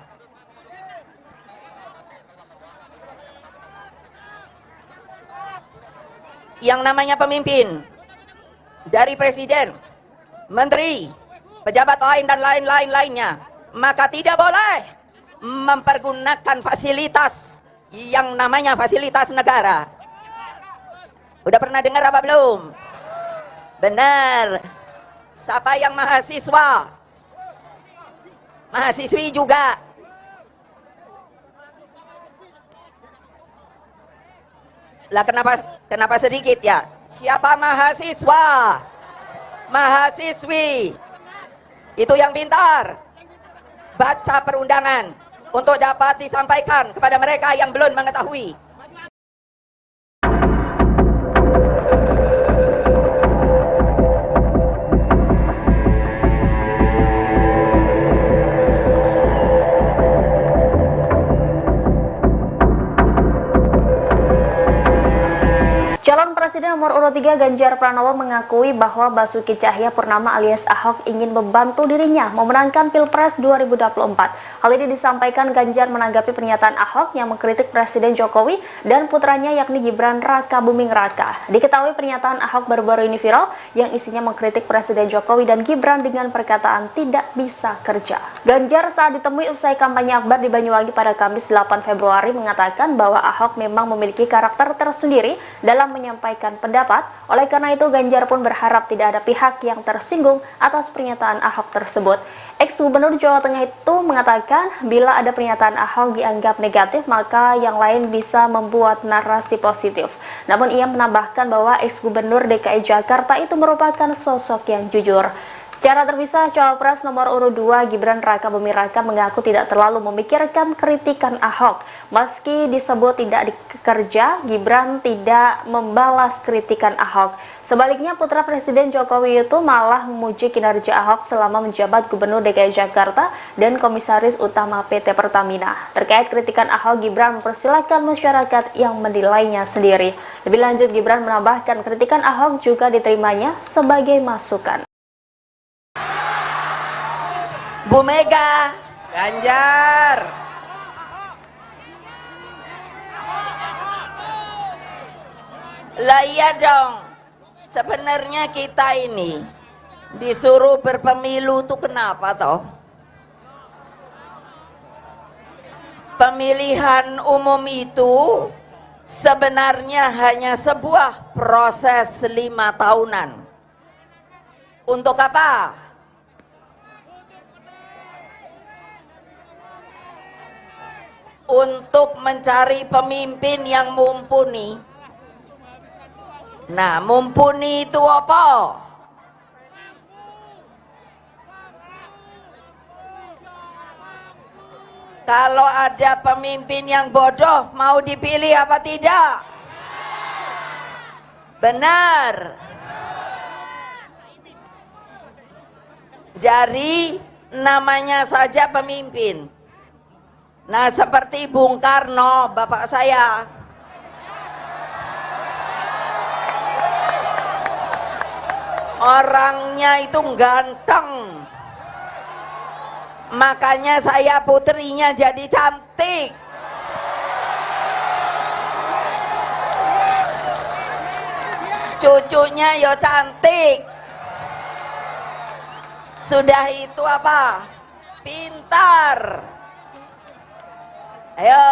E: Yang namanya pemimpin, dari presiden, menteri, pejabat lain dan lain-lain lainnya, maka tidak boleh mempergunakan fasilitas yang namanya fasilitas negara. Udah pernah dengar apa belum? Benar. Siapa yang mahasiswa? Mahasiswi juga. Lah kenapa sedikit ya? Siapa mahasiswa? Mahasiswi. Itu yang pintar. Baca perundangan untuk dapat disampaikan kepada mereka yang belum mengetahui.
F: Calon Presiden nomor urut 3 Ganjar Pranowo mengakui bahwa Basuki Tjahaja Purnama alias Ahok ingin membantu dirinya memenangkan Pilpres 2024. Hal ini disampaikan Ganjar menanggapi pernyataan Ahok yang mengkritik Presiden Jokowi dan putranya yakni Gibran Rakabuming Raka. Diketahui pernyataan Ahok baru-baru ini viral yang isinya mengkritik Presiden Jokowi dan Gibran dengan perkataan tidak bisa kerja. Ganjar saat ditemui usai kampanye akbar di Banyuwangi pada Kamis 8 Februari mengatakan bahwa Ahok memang memiliki karakter tersendiri dalam menyampaikan pendapat. Oleh karena itu, Ganjar pun berharap tidak ada pihak yang tersinggung atas pernyataan Ahok tersebut. Ex-Gubernur Jawa Tengah itu mengatakan bila ada pernyataan Ahok dianggap negatif, maka yang lain bisa membuat narasi positif. Namun ia menambahkan bahwa ex-Gubernur DKI Jakarta itu merupakan sosok yang jujur. Secara terpisah, Cawapres nomor urut 2 Gibran Rakabuming Raka mengaku tidak terlalu memikirkan kritikan Ahok. Meski disebut tidak dikerja, Gibran tidak membalas kritikan Ahok. Sebaliknya, putra Presiden Jokowi itu malah memuji kinerja Ahok selama menjabat Gubernur DKI Jakarta dan Komisaris Utama PT Pertamina. Terkait kritikan Ahok, Gibran mempersilahkan masyarakat yang menilainya sendiri. Lebih lanjut, Gibran menambahkan kritikan Ahok juga diterimanya sebagai masukan.
E: Bu Mega,
D: Ganjar.
E: Lah iya dong. Sebenarnya kita ini disuruh berpemilu tuh kenapa toh? Pemilihan umum itu sebenarnya hanya sebuah proses 5 tahunan. Untuk apa? Untuk mencari pemimpin yang mumpuni. Nah, mumpuni itu apa? Kalau ada pemimpin yang bodoh, mau dipilih apa tidak? Benar. Jadi namanya saja pemimpin. Nah, seperti Bung Karno, bapak saya. Orangnya itu ganteng. Makanya saya putrinya jadi cantik. Cucunya yo cantik. Sudah itu apa? Pintar. Ayo.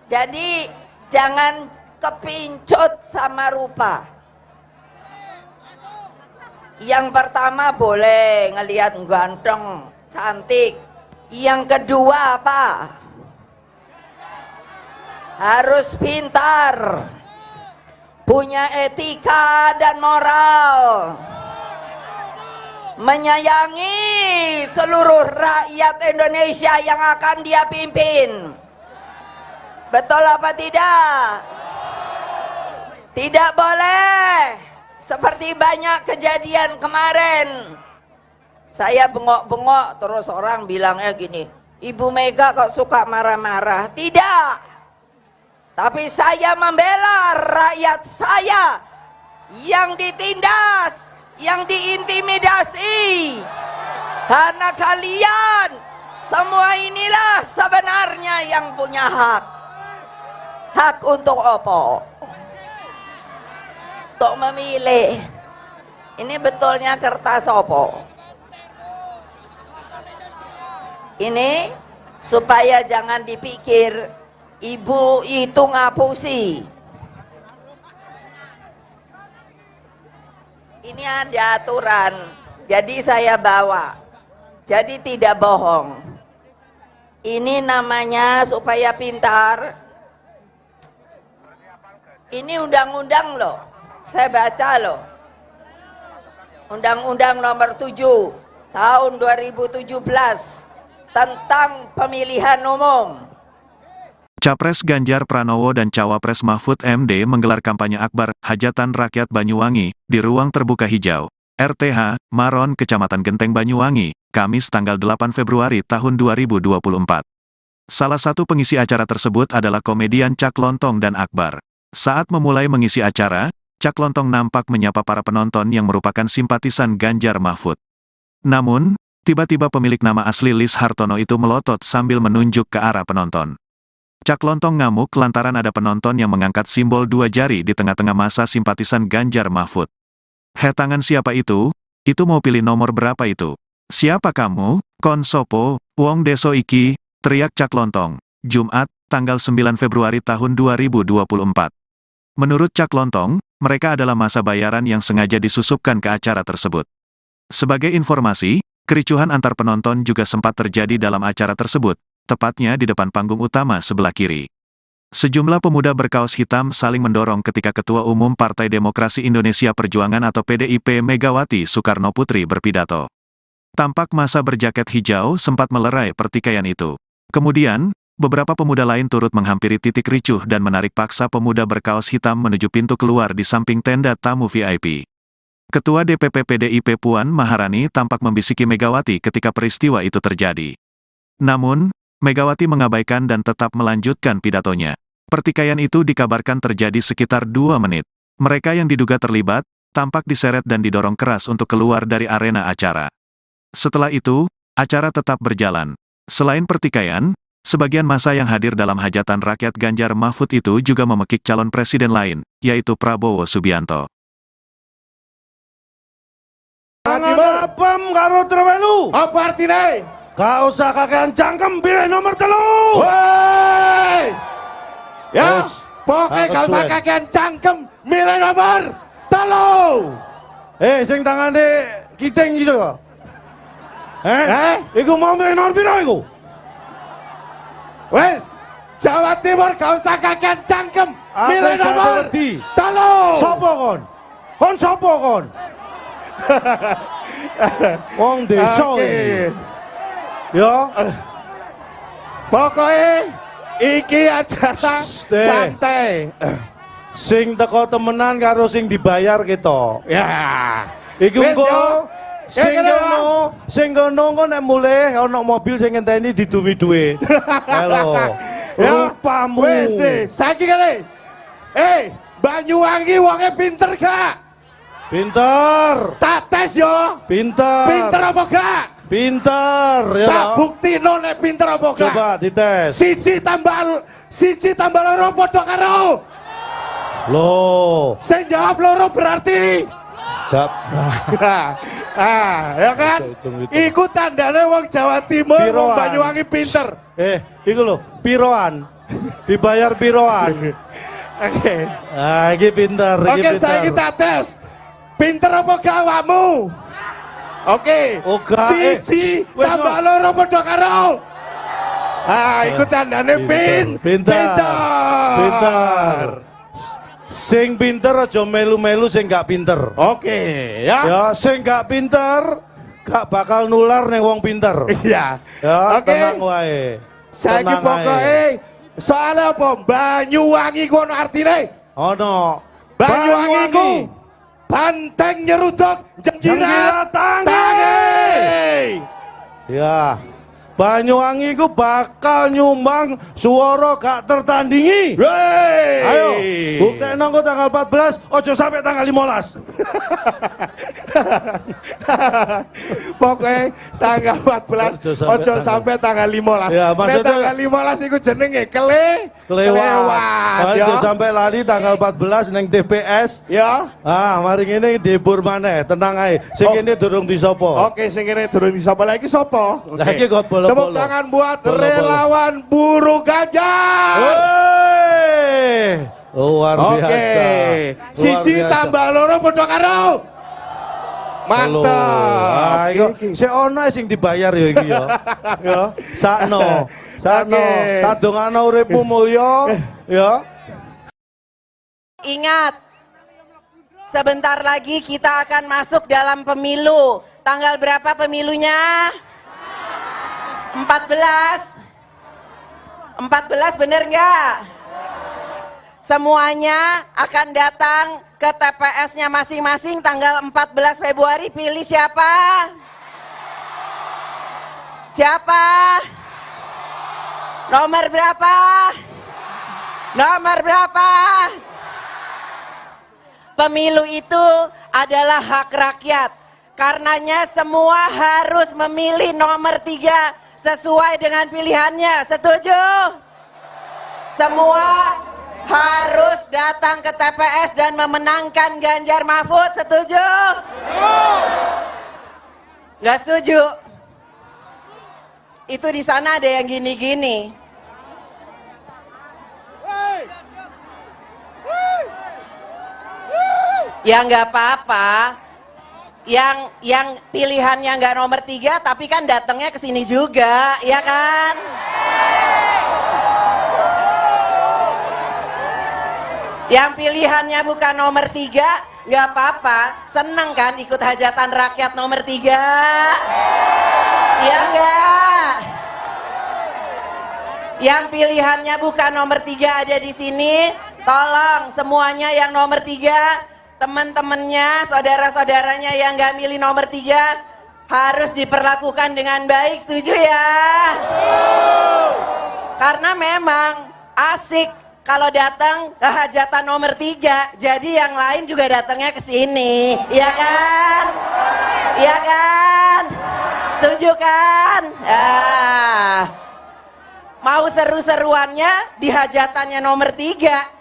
E: Jadi jangan kepincut sama rupa. Yang pertama boleh ngelihat ganteng, cantik. Yang kedua apa? Harus pintar, punya etika dan moral, menyayangi seluruh rakyat Indonesia yang akan dia pimpin. Betul apa tidak? Tidak boleh seperti banyak kejadian kemarin. Saya bengok-bengok terus orang bilangnya gini, Ibu Mega kok suka marah-marah. Tidak. Tapi saya membela rakyat saya yang ditindas, yang diintimidasi. Karena kalian semua inilah sebenarnya yang punya hak. Hak untuk apa? Untuk memilih. Ini betulnya kertas apa? Ini supaya jangan dipikir ibu itu ngapusi. Ini ada aturan, jadi saya bawa. Jadi tidak bohong. Ini namanya supaya pintar. Ini undang-undang loh, saya baca loh. Undang-undang nomor 7 tahun 2017 tentang pemilihan umum.
A: Capres Ganjar Pranowo dan Cawapres Mahfud MD menggelar kampanye akbar Hajatan Rakyat Banyuwangi di Ruang Terbuka Hijau, RTH, Maron, Kecamatan Genteng Banyuwangi, Kamis tanggal 8 Februari tahun 2024. Salah satu pengisi acara tersebut adalah komedian Cak Lontong dan Akbar. Saat memulai mengisi acara, Cak Lontong nampak menyapa para penonton yang merupakan simpatisan Ganjar Mahfud. Namun, tiba-tiba pemilik nama asli Lis Hartono itu melotot sambil menunjuk ke arah penonton. Cak Lontong ngamuk lantaran ada penonton yang mengangkat simbol dua jari di tengah-tengah masa simpatisan Ganjar Mahfud. "Heh, tangan siapa itu? Itu mau pilih nomor berapa itu? Siapa kamu? Kon sopo, wong deso iki," teriak Cak Lontong. Jumat, tanggal 9 Februari tahun 2024. Menurut Cak Lontong, mereka adalah masa bayaran yang sengaja disusupkan ke acara tersebut. Sebagai informasi, kericuhan antar penonton juga sempat terjadi dalam acara tersebut, tepatnya di depan panggung utama sebelah kiri. Sejumlah pemuda berkaos hitam saling mendorong ketika Ketua Umum Partai Demokrasi Indonesia Perjuangan atau PDIP Megawati Soekarno Putri berpidato. Tampak masa berjaket hijau sempat melerai pertikaian itu. Kemudian, beberapa pemuda lain turut menghampiri titik ricuh dan menarik paksa pemuda berkaos hitam menuju pintu keluar di samping tenda tamu VIP. Ketua DPP PDIP Puan Maharani tampak membisiki Megawati ketika peristiwa itu terjadi. Namun, Megawati mengabaikan dan tetap melanjutkan pidatonya. Pertikaian itu dikabarkan terjadi sekitar 2 menit. Mereka yang diduga terlibat, tampak diseret dan didorong keras untuk keluar dari arena acara. Setelah itu, acara tetap berjalan. Selain pertikaian, sebagian massa yang hadir dalam hajatan rakyat Ganjar Mahfud itu juga memekik calon presiden lain, yaitu Prabowo Subianto.
B: Tangan apem karo trewelu.
C: Apa artine?
B: Gak usah kakean cangkem, pilih nomor 3.
C: Woi. Ya, pokoknya gak usah kakean cangkem, milih nomor 3.
B: Sing tangane kiting gitu. Iku mau milih nomor piro iku?
C: Wes, Jawa Timur gak usah kakean cangkem, milih nomor 3.
B: Sopo kon? Kon sopo kon? Wong desa iki. Ya.
C: Pokoke iki acara santai.
B: Sing teko temenan karo sing dibayar kita.
C: Ya.
B: Iku engko sing kono engko nek mulih ana mobil sing ngenteni didumi dhuwit. Halo. Rupamu.
C: Wis, saiki kene. Banyuwangi wonge pinter gak?
B: Pinter.
C: Tak tes yo.
B: Pinter.
C: Pinter apa gak?
B: Pinter ya.
C: Tak bukti nek pinter apa gak?
B: Coba dites.
C: Siji tambah loro padha karo.
B: Loh.
C: Sing jawab loro berarti
B: gak.
C: Ah, ya kan? Iku tandane wong Jawa Timur, wong Banyuwangi pinter.
B: Iku lho, piroan. Dibayar piroan.
C: Oke.
B: Ah, iki pinter, iki
C: Oke,
B: pinter.
C: saiki tak tes. Pinter apa gak awakmu? Oke. Siji tambah loro padha karo. Ah, iku tandane
B: pinter. Pinter. Sing pinter aja melu-melu sing gak pinter.
C: Oke, ya.
B: Ya, sing gak pinter gak bakal nular ning wong pinter.
C: Iya.
B: Ya,
C: oke.
B: Tenang wae.
C: Saiki pokoke soalnya apa? Banyuwangi ku ono artine?
B: Ono.
C: Banyuwangi ku banteng nyeruduk jengkirat tangi.
B: Ya. Banyuwangi ku bakal nyumbang suara gak tertandingi.
C: Wey.
B: Ayo, buktekno engko tanggal 14, ojo sampai tanggal 15.
C: Pokoknya tanggal 14, ojo sampai tanggal 15.
B: Ya, maksudnya
C: tanggal 15 iku jenenge kelewat.
B: Ojo sampai lali tanggal 14 neng TPS.
C: Ya.
B: Ah, mari ngene dihibur maneh, tenang ae. Sing kene durung disopo.
C: Oke, sing kene durung disopo. Lah iki sapa?
B: Lah iki kok bolo-bolo.
C: Tepuk tangan buat relawan Buru Ganjar.
B: Wey. Luar biasa.
C: Oke. Siji tambah loro padha karo. Mantap.
B: Ah, iku sik ono sing dibayar ya iki ya. Ya, sakno. Sakno. Tak dongakno uripmu mulya ya.
D: Ingat, sebentar lagi kita akan masuk dalam pemilu. Tanggal berapa pemilunya? 14. 14 bener nggak? Semuanya akan datang ke TPS-nya masing-masing tanggal 14 Februari. Pilih siapa? Siapa? Nomor berapa? Nomor berapa? Pemilu itu adalah hak rakyat. Karenanya semua harus memilih nomor 3 sesuai dengan pilihannya. Setuju? Semua harus datang ke TPS dan memenangkan Ganjar Mahfud. Setuju? Nggak setuju? Itu di sana ada yang gini-gini. Ya nggak apa-apa. Yang pilihannya nggak nomor 3, tapi kan datangnya ke sini juga, ya kan? Yang pilihannya bukan nomor 3, nggak apa-apa. Seneng kan ikut hajatan rakyat nomor 3? Iya nggak? Yang pilihannya bukan nomor 3 ada di sini, tolong semuanya yang nomor 3, teman-temannya, saudara-saudaranya yang nggak milih nomor 3 harus diperlakukan dengan baik, setuju ya? Karena memang asik kalau datang ke hajatan nomor 3, jadi yang lain juga datangnya ke sini, iya kan? Iya kan? Setuju kan? Ah. Mau seru-seruannya di hajatannya nomor 3.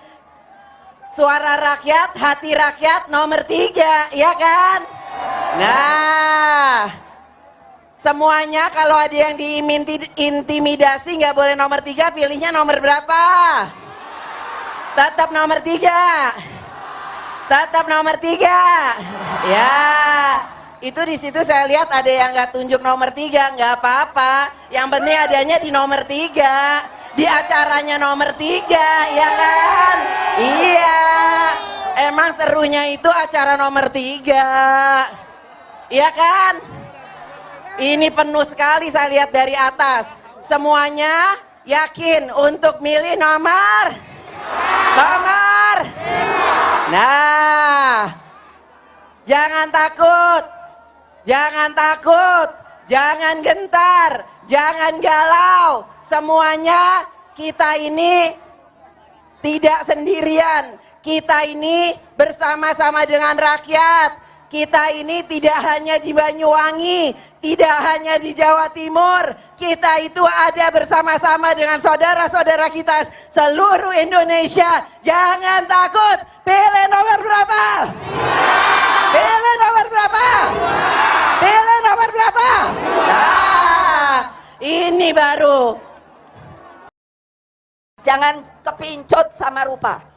D: Suara rakyat, hati rakyat nomor 3, ya kan? Nah, semuanya kalau ada yang diintimidasi nggak boleh nomor 3, pilihnya nomor berapa? Tetap nomor 3. Tetap nomor 3. Ya, itu di situ saya lihat ada yang nggak tunjuk nomor 3, nggak apa-apa. Yang penting adanya di nomor 3. Di acaranya nomor 3, ya kan? Iya, emang serunya itu acara nomor 3, iya kan? Ini penuh sekali saya lihat dari atas. Semuanya yakin untuk milih nomor? Nomor? Nah, jangan takut, jangan takut, jangan gentar, jangan galau. Semuanya kita ini tidak sendirian. Kita ini bersama-sama dengan rakyat. Kita ini tidak hanya di Banyuwangi, tidak hanya di Jawa Timur. Kita itu ada bersama-sama dengan saudara-saudara kita seluruh Indonesia. Jangan takut. Pilih nomor berapa? Pilih nomor berapa? Pilih nomor berapa? Nah, ini baru.
E: Jangan kepincut sama rupa.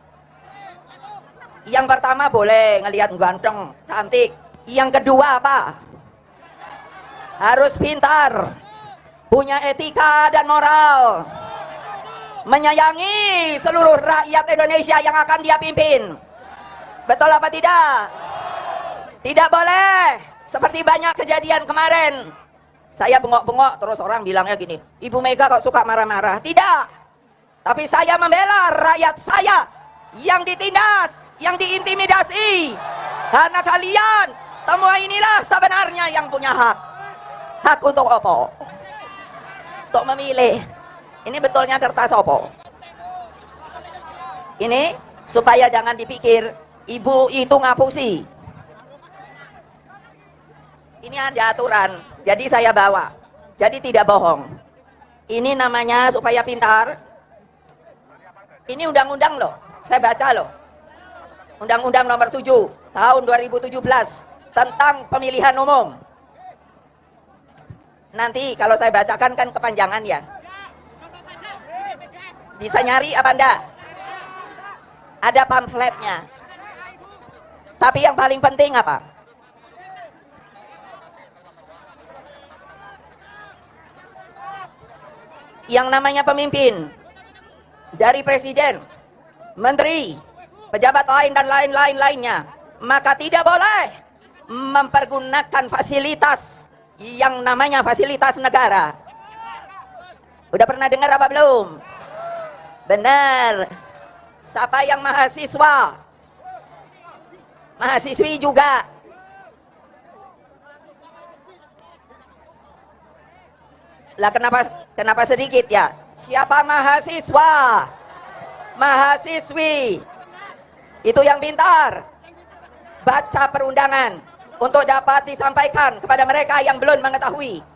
E: Yang pertama boleh ngelihat ganteng, cantik. Yang kedua apa? Harus pintar, punya etika dan moral, menyayangi seluruh rakyat Indonesia yang akan dia pimpin. Betul apa tidak? Tidak boleh seperti banyak kejadian kemarin. Saya bengok-bengok terus orang bilangnya gini, Ibu Mega kok suka marah-marah. Tidak, tapi saya membela rakyat saya yang ditindas, yang diintimidasi. Karena kalian semua inilah sebenarnya yang punya hak. Hak untuk opo? Untuk memilih. Ini betulnya kertas opo? Ini supaya jangan dipikir ibu itu ngapusi. Ini ada aturan, jadi saya bawa. Jadi tidak bohong. Ini namanya supaya pintar. Ini undang-undang loh. Saya baca loh. Undang-Undang Nomor 7 Tahun 2017 tentang pemilihan umum. Nanti kalau saya bacakan kan kepanjangan ya. Bisa nyari apa enggak? Ada pamfletnya. Tapi yang paling penting apa? Yang namanya pemimpin dari presiden, menteri, pejabat lain dan lain-lain lainnya, maka tidak boleh mempergunakan fasilitas yang namanya fasilitas negara. Udah pernah dengar apa belum? Benar. Siapa yang mahasiswa? Mahasiswi juga. Lah kenapa sedikit ya? Siapa mahasiswa? Mahasiswi itu yang pintar baca perundangan untuk dapat disampaikan kepada mereka yang belum mengetahui.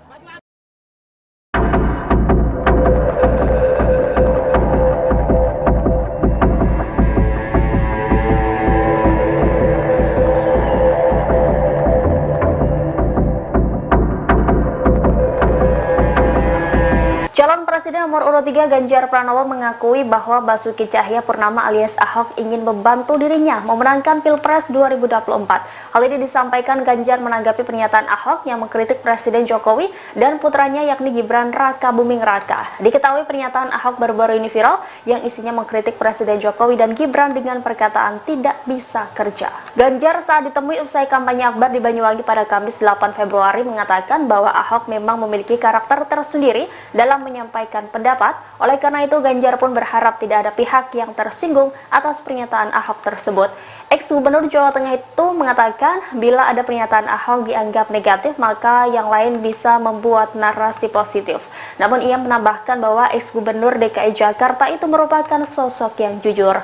F: Calon Presiden nomor urut 3 Ganjar Pranowo mengakui bahwa Basuki Tjahaja Purnama alias Ahok ingin membantu dirinya memenangkan Pilpres 2024. Hal ini disampaikan Ganjar menanggapi pernyataan Ahok yang mengkritik Presiden Jokowi dan putranya yakni Gibran Rakabuming Raka. Diketahui pernyataan Ahok baru-baru ini viral yang isinya mengkritik Presiden Jokowi dan Gibran dengan perkataan tidak bisa kerja. Ganjar saat ditemui usai kampanye akbar di Banyuwangi pada Kamis 8 Februari mengatakan bahwa Ahok memang memiliki karakter tersendiri dalam menyampaikan pendapat. Oleh karena itu, Ganjar pun berharap tidak ada pihak yang tersinggung atas pernyataan Ahok tersebut. Ex-Gubernur Jawa Tengah itu mengatakan bila ada pernyataan Ahok dianggap negatif, maka yang lain bisa membuat narasi positif. Namun ia menambahkan bahwa ex-Gubernur DKI Jakarta itu merupakan sosok yang jujur.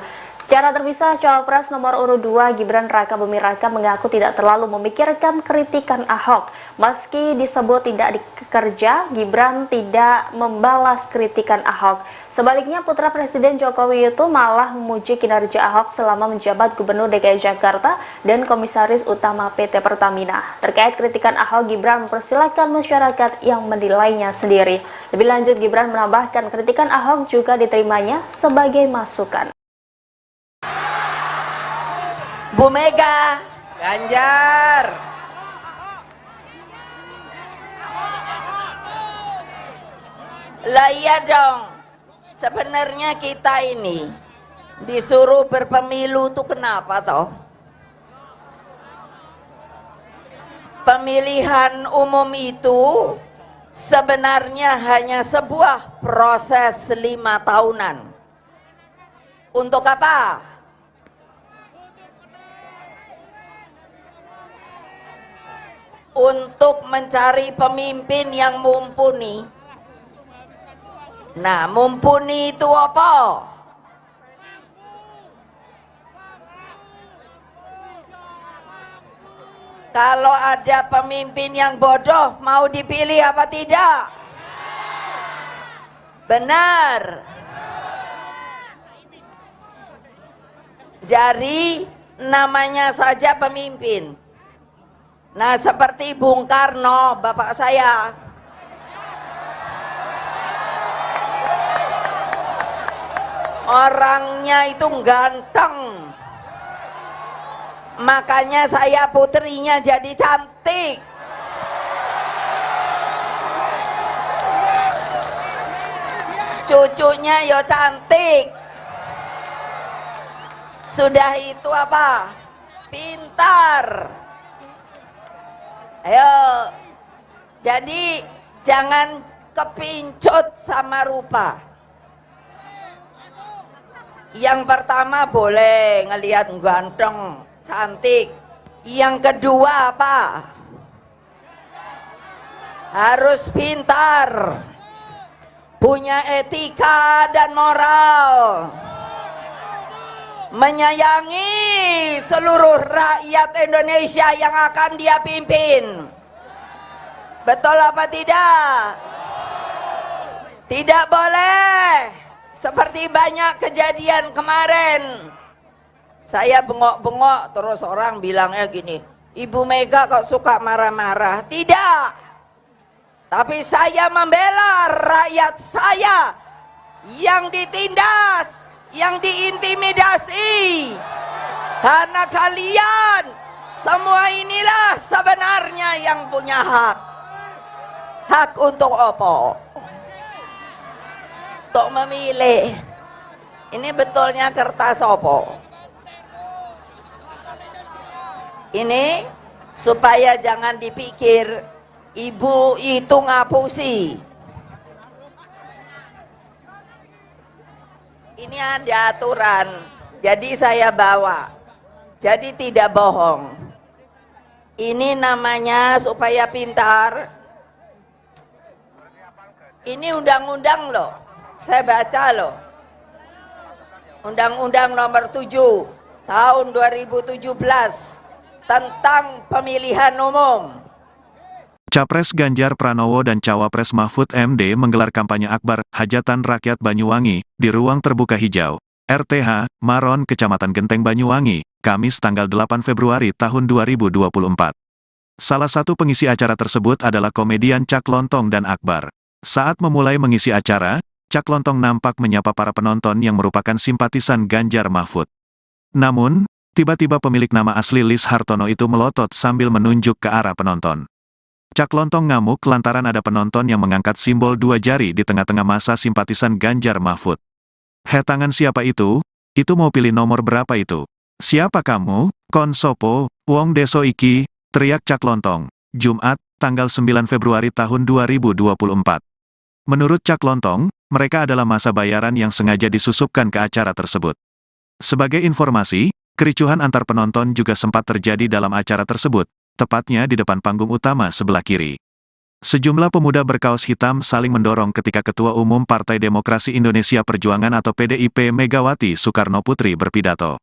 F: Secara terpisah, Cawapres nomor urut 2 Gibran Rakabuming Raka mengaku tidak terlalu memikirkan kritikan Ahok. Meski disebut tidak dikerja, Gibran tidak membalas kritikan Ahok. Sebaliknya, putra Presiden Jokowi itu malah memuji kinerja Ahok selama menjabat Gubernur DKI Jakarta dan Komisaris Utama PT Pertamina. Terkait kritikan Ahok, Gibran mempersilahkan masyarakat yang menilainya sendiri. Lebih lanjut, Gibran menambahkan kritikan Ahok juga diterimanya sebagai masukan.
E: Bu Mega,
D: Ganjar.
E: Lah iya dong. Sebenarnya kita ini disuruh berpemilu tuh kenapa toh? Pemilihan umum itu sebenarnya hanya sebuah proses 5 tahunan. Untuk apa? Untuk mencari pemimpin yang mumpuni. Nah, mumpuni itu apa? Kalau ada pemimpin yang bodoh, mau dipilih apa tidak? Benar. Jadi namanya saja pemimpin. Nah, seperti Bung Karno, bapak saya. Orangnya itu ganteng. Makanya saya putrinya jadi cantik. Cucunya yo cantik. Sudah itu apa? Pintar. Ayo. Jadi jangan kepincut sama rupa. Yang pertama boleh ngelihat ganteng, cantik. Yang kedua apa? Harus pintar, punya etika dan moral, menyayangi seluruh rakyat Indonesia yang akan dia pimpin. Betul apa tidak? Tidak boleh seperti banyak kejadian kemarin. Saya bengok-bengok terus orang bilangnya gini, Ibu Mega kok suka marah-marah. Tidak. Tapi saya membela rakyat saya yang ditindas, yang diintimidasi. Karena kalian semua inilah sebenarnya yang punya hak. Hak untuk apa? Untuk memilih. Ini betulnya kertas apa? Ini supaya jangan dipikir ibu itu ngapusi. Ini ada aturan, jadi saya bawa. Jadi tidak bohong. Ini namanya supaya pintar. Ini undang-undang loh, saya baca loh. Undang-undang nomor 7 tahun 2017 tentang pemilihan umum.
A: Capres Ganjar Pranowo dan Cawapres Mahfud MD menggelar kampanye akbar Hajatan Rakyat Banyuwangi di Ruang Terbuka Hijau, RTH, Maron, Kecamatan Genteng Banyuwangi, Kamis tanggal 8 Februari tahun 2024. Salah satu pengisi acara tersebut adalah komedian Cak Lontong dan Akbar. Saat memulai mengisi acara, Cak Lontong nampak menyapa para penonton yang merupakan simpatisan Ganjar Mahfud. Namun, tiba-tiba pemilik nama asli Lis Hartono itu melotot sambil menunjuk ke arah penonton. Cak Lontong ngamuk lantaran ada penonton yang mengangkat simbol dua jari di tengah-tengah masa simpatisan Ganjar Mahfud. "Heh, tangan siapa itu? Itu mau pilih nomor berapa itu? Siapa kamu? Kon sopo, wong deso iki," teriak Cak Lontong, Jumat, tanggal 9 Februari tahun 2024. Menurut Cak Lontong, mereka adalah masa bayaran yang sengaja disusupkan ke acara tersebut. Sebagai informasi, kericuhan antar penonton juga sempat terjadi dalam acara tersebut, tepatnya di depan panggung utama sebelah kiri. Sejumlah pemuda berkaos hitam saling mendorong ketika Ketua Umum Partai Demokrasi Indonesia Perjuangan atau PDIP Megawati Soekarno Putri berpidato.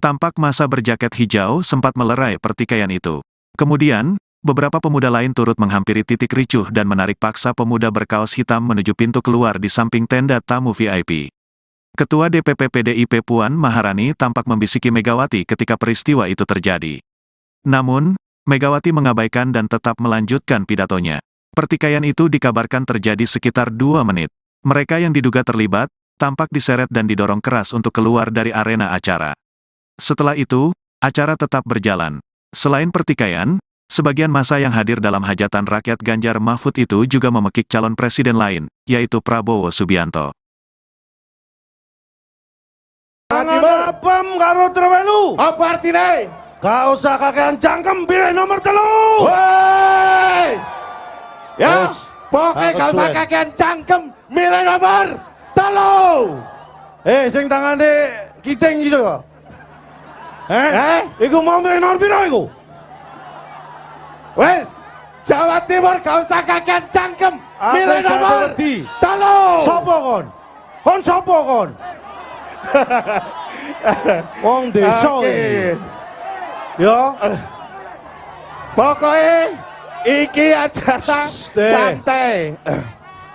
A: Tampak masa berjaket hijau sempat melerai pertikaian itu. Kemudian, beberapa pemuda lain turut menghampiri titik ricuh dan menarik paksa pemuda berkaos hitam menuju pintu keluar di samping tenda tamu VIP. Ketua DPP PDIP Puan Maharani tampak membisiki Megawati ketika peristiwa itu terjadi. Namun, Megawati mengabaikan dan tetap melanjutkan pidatonya. Pertikaian itu dikabarkan terjadi sekitar 2 menit. Mereka yang diduga terlibat, tampak diseret dan didorong keras untuk keluar dari arena acara. Setelah itu, acara tetap berjalan. Selain pertikaian, sebagian massa yang hadir dalam hajatan rakyat Ganjar Mahfud itu juga memekik calon presiden lain, yaitu Prabowo Subianto.
B: Tangan apem karo trewelu.
C: Apa artine?
B: Gak usah kakean cangkem, pilih nomor 3.
C: Woi. Ya, pokoknya gak usah kakean cangkem, milih nomor 3.
B: Sing tangane kiting gitu. Iku mau milih nomor piro iku?
C: Wes, Jawa Timur gak usah kakean cangkem, milih nomor 3.
B: Sopo kon? Kon sopo kon? Wong desa iki. Ya.
C: Pokoknya iki acara santai.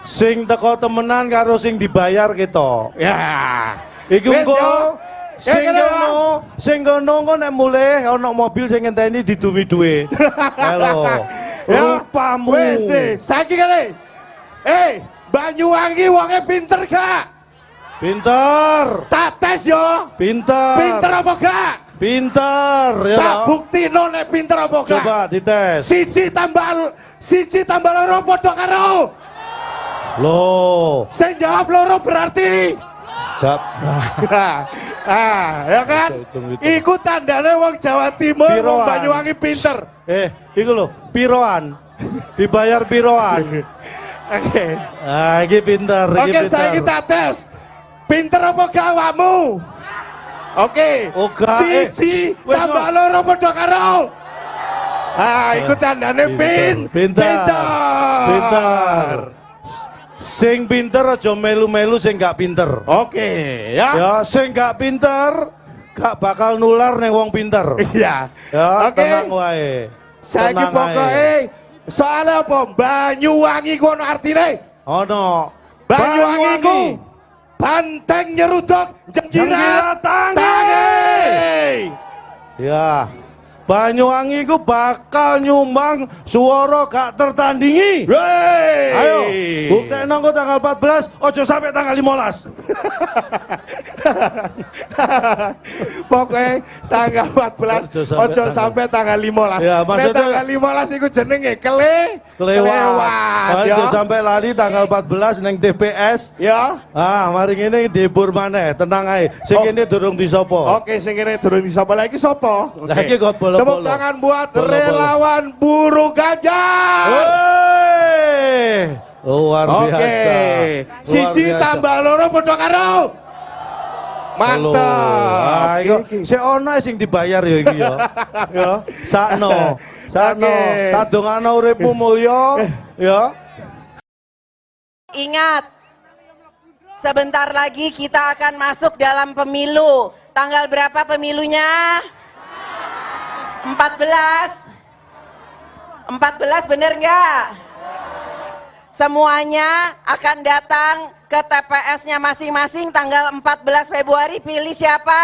B: Sing teko temenan karo sing dibayar kita.
C: Ya.
B: Iku engko sing kono engko nek mulih ana mobil sing ngenteni didumi duit. Halo. Rupamu.
C: Wis, saiki kene. Banyuwangi wonge pinter gak?
B: Pinter.
C: Tak tes yo.
B: Pinter.
C: Pinter apa gak?
B: Pinter ya.
C: Tak buktino nek pinter apa gak?
B: Coba dites.
C: Siji tambah loro padha karo.
B: Loh.
C: Sing jawab loro berarti
B: gak.
C: Ah, ya kan? Iku tandane wong Jawa Timur, wong Banyuwangi pinter.
B: Iku lho, piroan. Dibayar piroan.
C: Oke.
B: Ah, iki pinter, iki
C: Oke,
B: pinter.
C: Saiki tak tes. Pinter apa gak awakmu? Oke. Siji tambah loro padha karo. Ah, iku tandane pinter.
B: Pinter. Sing pinter aja melu-melu sing gak pinter.
C: Oke, ya.
B: Ya, sing gak pinter gak bakal nular ning wong pinter.
C: Iya.
B: Ya,
C: oke.
B: Tenang wae.
C: Saiki pokoke soalnya apa? Banyuwangi ku ono artine?
B: Ono.
C: Banyuwangi ku banteng nyeruduk jengkirat tangi.
B: Ya. Banyuwangi ku bakal nyumbang suara gak tertandingi.
C: Wey.
B: Ayo, buktekno engko tanggal 14, ojo sampai tanggal 15.
C: Pokoknya tanggal 14, ojo sampai tanggal 15.
B: Ya, maksudnya
C: tanggal 15 iku jenenge kelewat.
B: Ojo sampai lali tanggal 14 neng TPS.
C: Ya.
B: Ah, mari ngene dihibur maneh, tenang ae. Sing kene durung disopo.
C: Oke, sing kene durung disopo. Lah iki sapa?
B: Lah iki kok bolo-bolo.
C: Tepuk tangan buat relawan Buru Ganjar.
B: Luar biasa.
C: Oke. Siji tambah loro padha karo. Mantap.
B: Ah, iku sik ono sing dibayar ya iki ya. Ya, sakno. Sakno. Tak dongakno uripmu mulya ya.
D: Ingat, sebentar lagi kita akan masuk dalam pemilu. Tanggal berapa pemilunya? 14. 14 bener nggak? Semuanya akan datang ke TPS-nya masing-masing tanggal 14 Februari. Pilih siapa?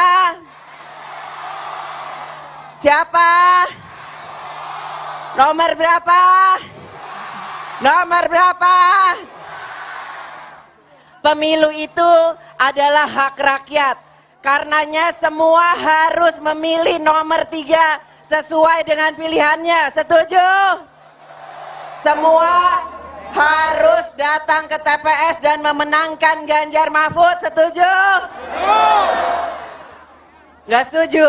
D: Siapa? Nomor berapa? Nomor berapa? Pemilu itu adalah hak rakyat. Karenanya semua harus memilih nomor 3 sesuai dengan pilihannya. Setuju? Semua harus datang ke TPS dan memenangkan Ganjar Mahfud. Setuju? Nggak setuju?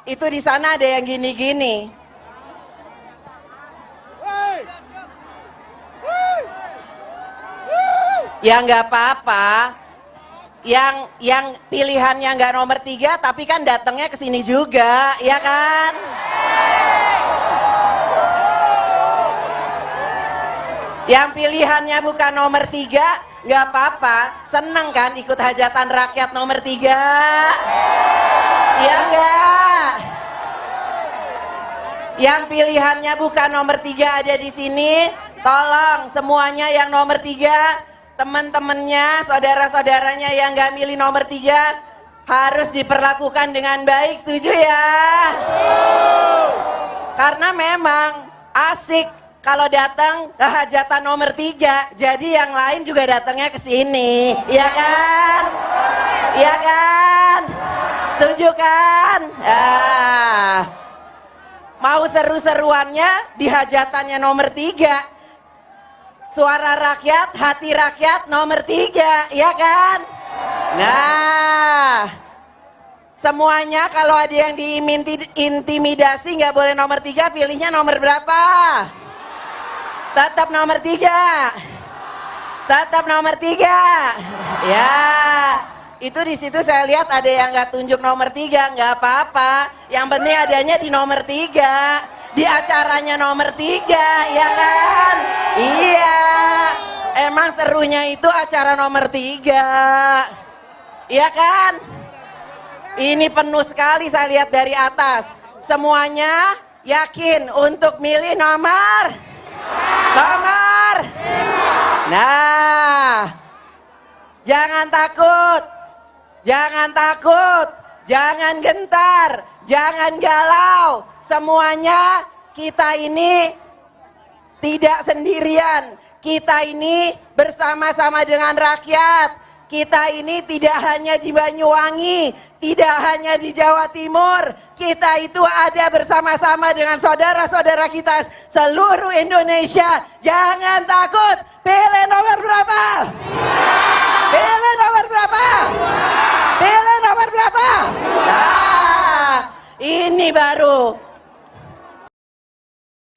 D: Itu di sana ada yang gini-gini. Ya nggak apa-apa. Yang pilihannya nggak nomor 3, tapi kan datangnya ke sini juga, ya kan? Yang pilihannya bukan nomor 3, nggak apa-apa. Seneng kan ikut hajatan rakyat nomor 3? Iya nggak? Yang pilihannya bukan nomor 3 ada di sini, tolong semuanya yang nomor 3, teman-temannya, saudara-saudaranya yang nggak milih nomor 3 harus diperlakukan dengan baik, setuju ya? Karena memang asik kalau datang ke hajatan nomor 3, jadi yang lain juga datangnya ke sini, ya kan? Ya kan? Setuju kan? Ah. Mau seru-seruannya di hajatannya nomor 3. Suara rakyat, hati rakyat nomor 3, ya kan? Nah, semuanya kalau ada yang diintimidasi nggak boleh nomor 3, pilihnya nomor berapa? Tetap nomor 3. Tetap nomor 3. Ya, itu di situ saya lihat ada yang nggak tunjuk nomor 3, nggak apa-apa. Yang penting adanya di nomor 3. Di acaranya nomor 3, ya kan? Iya, emang serunya itu acara nomor 3, iya kan? Ini penuh sekali saya lihat dari atas. Semuanya Yakin untuk milih nomor? Nomor? Nah, jangan takut, jangan takut, jangan gentar, jangan galau. Semuanya kita ini tidak sendirian. Kita ini bersama-sama dengan rakyat. Kita ini tidak hanya di Banyuwangi, tidak hanya di Jawa Timur. Kita itu ada bersama-sama dengan saudara-saudara kita seluruh Indonesia. Jangan takut. Pilih nomor berapa? Pilih nomor berapa? Pilih nomor berapa? Nah, ini baru.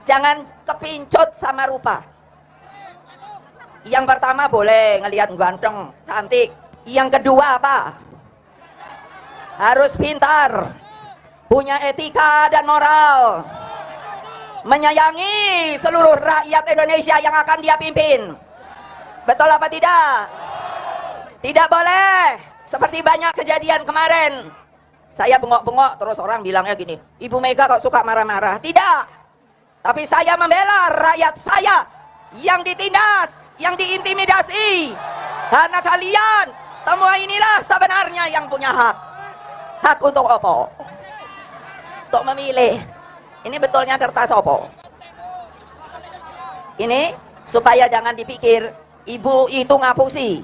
E: Jangan kepincut sama rupa. Yang pertama boleh ngelihat ganteng, cantik. Yang kedua apa? Harus pintar, punya etika dan moral, menyayangi seluruh rakyat Indonesia yang akan dia pimpin. Betul apa tidak? Tidak boleh seperti banyak kejadian kemarin. Saya bengok-bengok terus orang bilangnya gini, Ibu Mega kok suka marah-marah. Tidak, tapi saya membela rakyat saya yang ditindas, yang diintimidasi. Karena kalian semua inilah sebenarnya yang punya hak. Hak untuk opo? Untuk memilih. Ini betulnya kertas opo? Ini supaya jangan dipikir ibu itu ngapusi.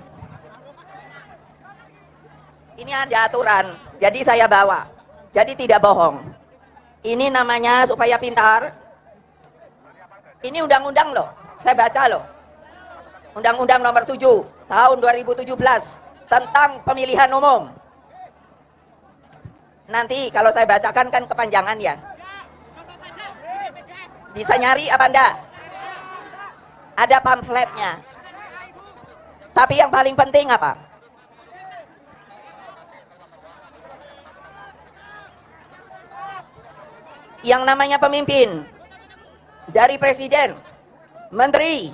E: Ini ada aturan, jadi saya bawa. Jadi tidak bohong. Ini namanya supaya pintar. Ini undang-undang loh. Saya baca loh. Undang-Undang Nomor 7 Tahun 2017 tentang pemilihan umum. Nanti kalau saya bacakan kan kepanjangan ya. Bisa nyari apa enggak? Ada pamfletnya. Tapi yang paling penting apa? Yang namanya pemimpin dari presiden, menteri,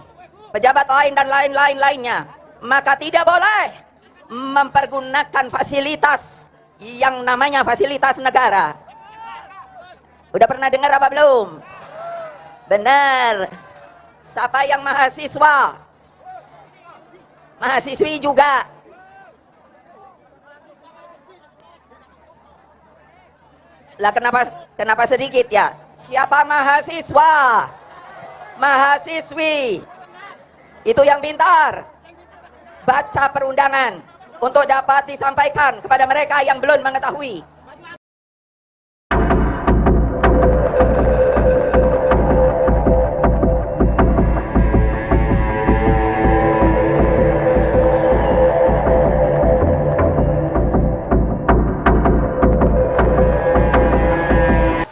E: pejabat lain dan lain-lain lainnya, maka tidak boleh mempergunakan fasilitas yang namanya fasilitas negara. Udah pernah dengar apa belum? Benar. Siapa yang mahasiswa? Mahasiswi juga. Lah kenapa sedikit ya? Siapa mahasiswa? Mahasiswi itu yang pintar baca perundangan untuk dapat disampaikan kepada mereka yang belum mengetahui.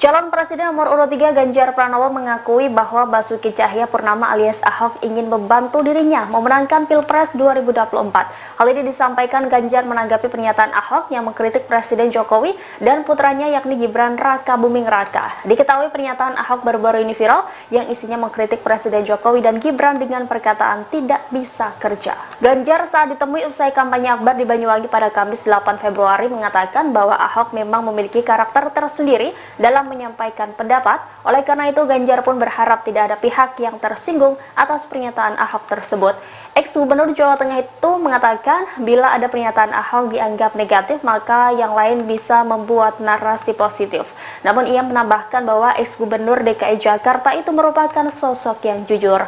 F: Calon Presiden nomor urut 3 Ganjar Pranowo mengakui bahwa Basuki Tjahaja Purnama alias Ahok ingin membantu dirinya memenangkan Pilpres 2024. Hal ini disampaikan Ganjar menanggapi pernyataan Ahok yang mengkritik Presiden Jokowi dan putranya yakni Gibran Rakabuming Raka. Diketahui pernyataan Ahok baru-baru ini viral yang isinya mengkritik Presiden Jokowi dan Gibran dengan perkataan tidak bisa kerja. Ganjar saat ditemui usai kampanye akbar di Banyuwangi pada Kamis 8 Februari mengatakan bahwa Ahok memang memiliki karakter tersendiri dalam menyampaikan pendapat. Oleh karena itu, Ganjar pun berharap tidak ada pihak yang tersinggung atas pernyataan Ahok tersebut. Ex-Gubernur Jawa Tengah itu mengatakan bila ada pernyataan Ahok dianggap negatif, maka yang lain bisa membuat narasi positif. Namun ia menambahkan bahwa ex-Gubernur DKI Jakarta itu merupakan sosok yang jujur.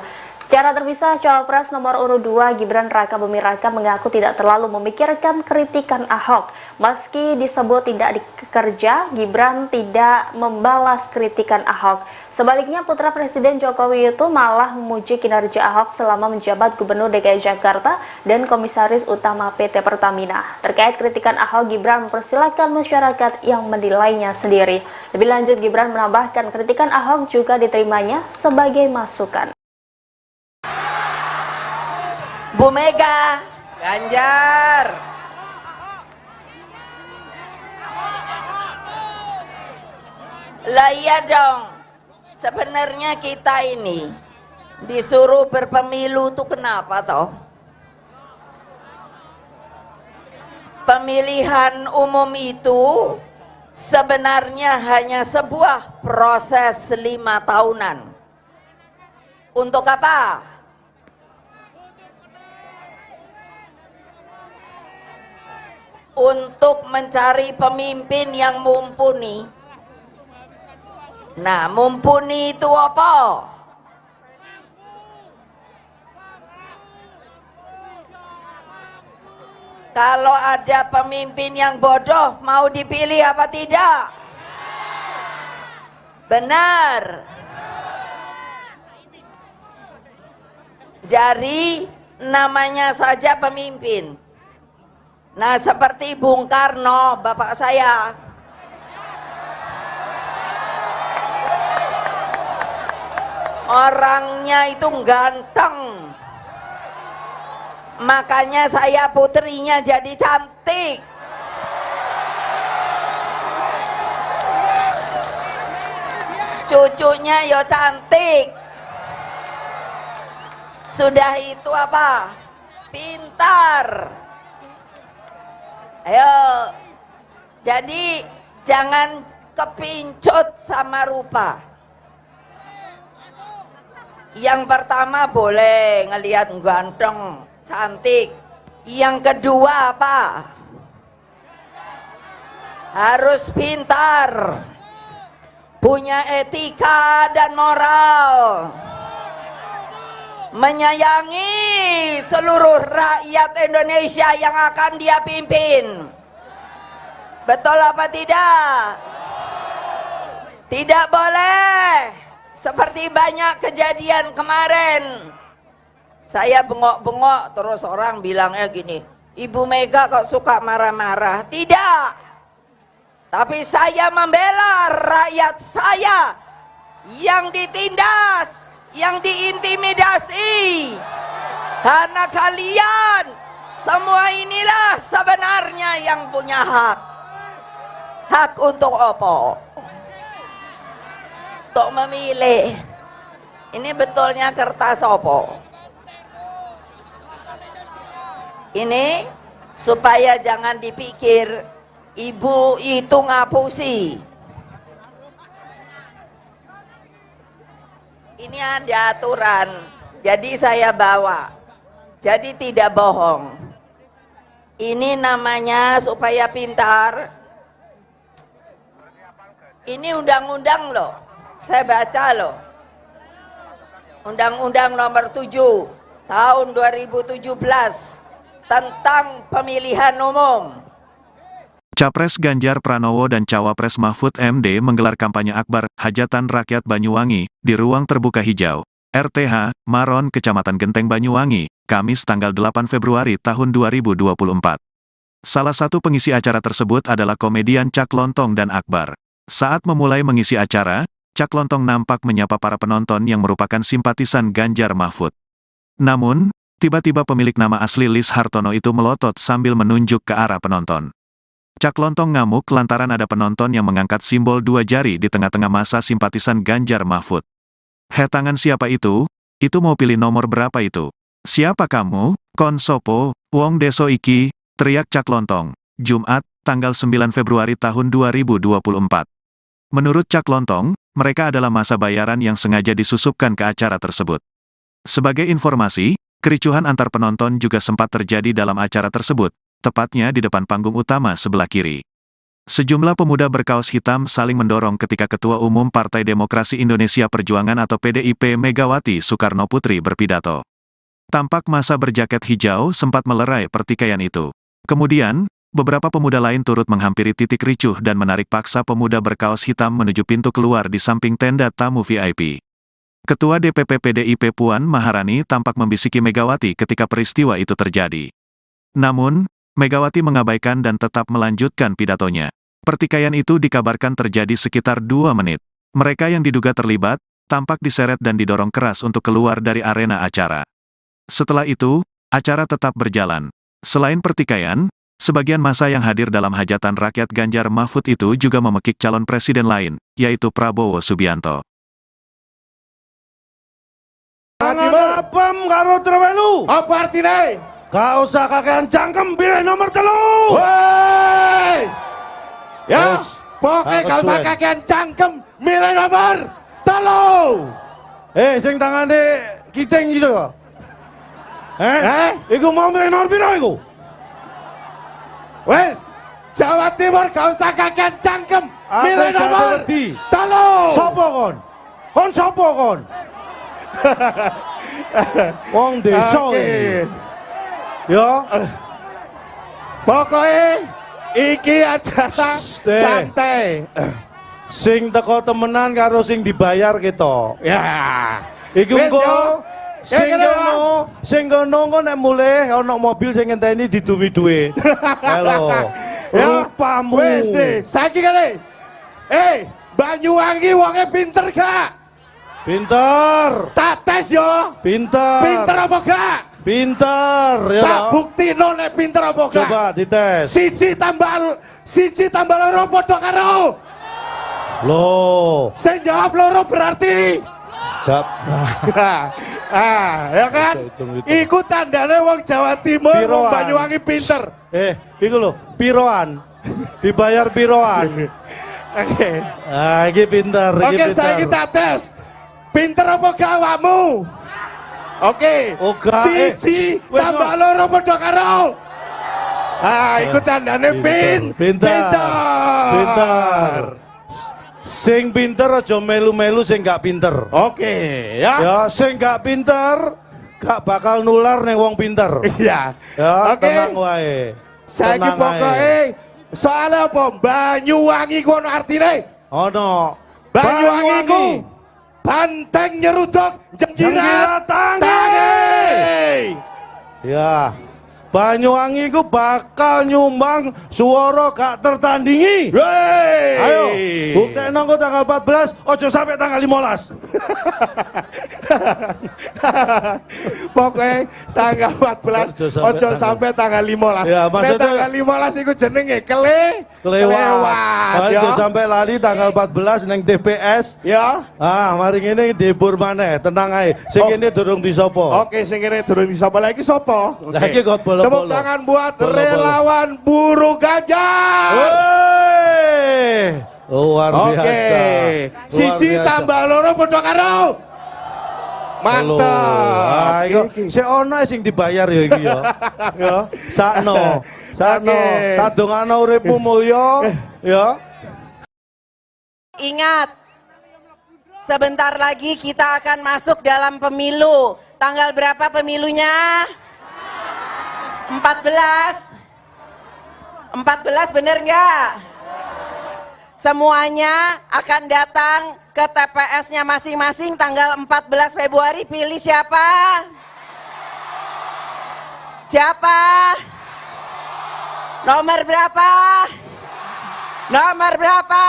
F: Secara terpisah, Cawapres nomor urut 2 Gibran Rakabuming Raka mengaku tidak terlalu memikirkan kritikan Ahok. Meski disebut tidak dikerja, Gibran tidak membalas kritikan Ahok. Sebaliknya, putra Presiden Jokowi itu malah memuji kinerja Ahok selama menjabat Gubernur DKI Jakarta dan Komisaris Utama PT Pertamina. Terkait kritikan Ahok, Gibran mempersilahkan masyarakat yang menilainya sendiri. Lebih lanjut, Gibran menambahkan kritikan Ahok juga diterimanya sebagai masukan.
E: Bu Mega,
D: Ganjar.
E: Lah iya dong. Sebenarnya kita ini disuruh berpemilu tuh kenapa toh? Pemilihan umum itu Sebenarnya hanya sebuah proses 5 tahunan. Untuk apa? Untuk mencari pemimpin yang mumpuni. Nah, mumpuni itu apa? Kalau ada pemimpin yang bodoh, mau dipilih apa tidak? Benar. Jadi namanya saja pemimpin. Nah, seperti Bung Karno, bapak saya. Orangnya itu ganteng. Makanya saya putrinya jadi cantik. Cucunya yo cantik. Sudah itu apa? Pintar. Ayo. Jadi jangan kepincut sama rupa. Yang pertama boleh ngelihat ganteng, cantik. Yang kedua apa? Harus pintar, punya etika dan moral, menyayangi seluruh rakyat Indonesia yang akan dia pimpin. Betul apa tidak? Tidak boleh seperti banyak kejadian kemarin. Saya bengok-bengok terus orang bilangnya gini, Ibu Mega kok suka marah-marah. Tidak. Tapi saya membela rakyat saya yang ditindas, yang diintimidasi. Karena kalian semua inilah sebenarnya yang punya hak. Hak untuk apa? Untuk memilih. Ini betulnya kertas apa? Ini supaya jangan dipikir ibu itu ngapusi. Ini ada aturan, jadi saya bawa. Jadi tidak bohong. Ini namanya supaya pintar. Ini undang-undang loh, saya baca loh. Undang-undang nomor 7 tahun 2017 tentang pemilihan umum.
A: Capres Ganjar Pranowo dan Cawapres Mahfud MD menggelar kampanye akbar Hajatan Rakyat Banyuwangi di Ruang Terbuka Hijau, RTH, Maron, Kecamatan Genteng Banyuwangi, Kamis tanggal 8 Februari tahun 2024. Salah satu pengisi acara tersebut adalah komedian Cak Lontong dan Akbar. Saat memulai mengisi acara, Cak Lontong nampak menyapa para penonton yang merupakan simpatisan Ganjar Mahfud. Namun, tiba-tiba pemilik nama asli Lis Hartono itu melotot sambil menunjuk ke arah penonton. Cak Lontong ngamuk lantaran ada penonton yang mengangkat simbol 2 jari di tengah-tengah masa simpatisan Ganjar Mahfud. "Heh, tangan siapa itu? Itu mau pilih nomor berapa itu? Siapa kamu? Kon sopo, wong deso iki," teriak Cak Lontong, Jumat, tanggal 9 Februari tahun 2024. Menurut Cak Lontong, mereka adalah masa bayaran yang sengaja disusupkan ke acara tersebut. Sebagai informasi, kericuhan antar penonton juga sempat terjadi dalam acara tersebut, tepatnya di depan panggung utama sebelah kiri. Sejumlah pemuda berkaos hitam saling mendorong ketika Ketua Umum Partai Demokrasi Indonesia Perjuangan atau PDIP Megawati Soekarno Putri berpidato. Tampak masa berjaket hijau sempat melerai pertikaian itu. Kemudian, beberapa pemuda lain turut menghampiri titik ricuh dan menarik paksa pemuda berkaos hitam menuju pintu keluar di samping tenda tamu VIP. Ketua DPP PDIP Puan Maharani tampak membisiki Megawati ketika peristiwa itu terjadi. Namun, Megawati mengabaikan dan tetap melanjutkan pidatonya. Pertikaian itu dikabarkan terjadi sekitar 2 menit. Mereka yang diduga terlibat, tampak diseret dan didorong keras untuk keluar dari arena acara. Setelah itu, acara tetap berjalan. Selain pertikaian, sebagian massa yang hadir dalam hajatan rakyat Ganjar Mahfud itu juga memekik calon presiden lain, yaitu Prabowo Subianto.
B: Tangan apem karo trewelu.
C: Apa artine?
B: Gak usah kakean cangkem, pilih nomor 3.
C: Woi. Ya.
B: Yes.
C: Pokoke gak usah kakean cangkem, milih nomor 3.
B: Sing tangane kiting gitu. Iku mau milih nomor piro iku?
C: Wes, Jawa Timur gak usah kakean cangkem, milih nomor 3.
B: Sopo kon? Kon sopo kon? Wong desa iki. Ya.
C: Pokoke iki acara santai.
B: Sing teko temenan karo sing dibayar ketok.
C: Ya.
B: Iku engko sing kono engko nek mulih ana mobil sing ngenteni didumi dhuwit. Halo. Rupamu.
C: Wis, saiki kene. Banyuwangi wonge pinter gak?
B: Pinter.
C: Tak tes yo.
B: Pinter.
C: Pinter apa gak?
B: Pinter ya.
C: Tak buktino nek pinter apa gak?
B: Coba dites.
C: 1 tambah 2 padha karo.
B: Loh.
C: Sing jawab loro berarti
B: gak.
C: Ya kan? Iku tandane wong Jawa Timur, wong Banyuwangi pinter.
B: Iku lho, piroan. Dibayar piroan.
C: Oke.
B: Ah, iki pinter, iki
C: Oke,
B: pinter.
C: Saiki tak tes. Pinter apa gak awakmu? Oke. 1 tambah 2 padha karo. Ah, iku tandane
B: pinter. Pinter. Sing pinter aja melu-melu sing gak pinter.
C: Oke, ya.
B: Ya, sing gak pinter gak bakal nular ning wong pinter.
C: Iya.
B: Ya,
C: oke.
B: Tenang wae.
C: Saiki pokoke soalnya apa? Banyuwangi ku ono artine?
B: Ono.
C: Banyuwangi ku banteng nyeruduk jengkirat tangi.
B: Ya. Banyuwangi ku bakal nyumbang suara gak tertandingi.
C: Wey.
B: Ayo, buktekno engko tanggal 14, ojo sampai tanggal 15.
C: Pokoknya tanggal 14, ojo sampai tanggal 15.
B: Ya, maksudnya
C: tanggal 15 iku jenenge kelewat.
B: Ojo sampai lali tanggal 14 neng TPS.
C: Ya.
B: Ah, mari ngene dihibur maneh, tenang ae. Sing kene durung disopo.
C: Oke, sing kene durung disopo. Lah iki sapa?
B: Lah iki kok bolo-bolo.
C: Tepuk tangan buat relawan Buru Ganjar.
B: Wey. Luar biasa.
C: Oke. 1 tambah 2 padha karo. Mantap.
B: Ah, iku sik ono sing dibayar ya iki ya. Ya, sakno. Sakno. Tak dongakno uripmu mulya ya.
D: Ingat, sebentar lagi kita akan masuk dalam pemilu. Tanggal berapa pemilunya? 14. 14 bener nggak? Semuanya akan datang ke TPS-nya masing-masing tanggal 14 Februari. Pilih siapa? Siapa? Nomor berapa? Nomor berapa?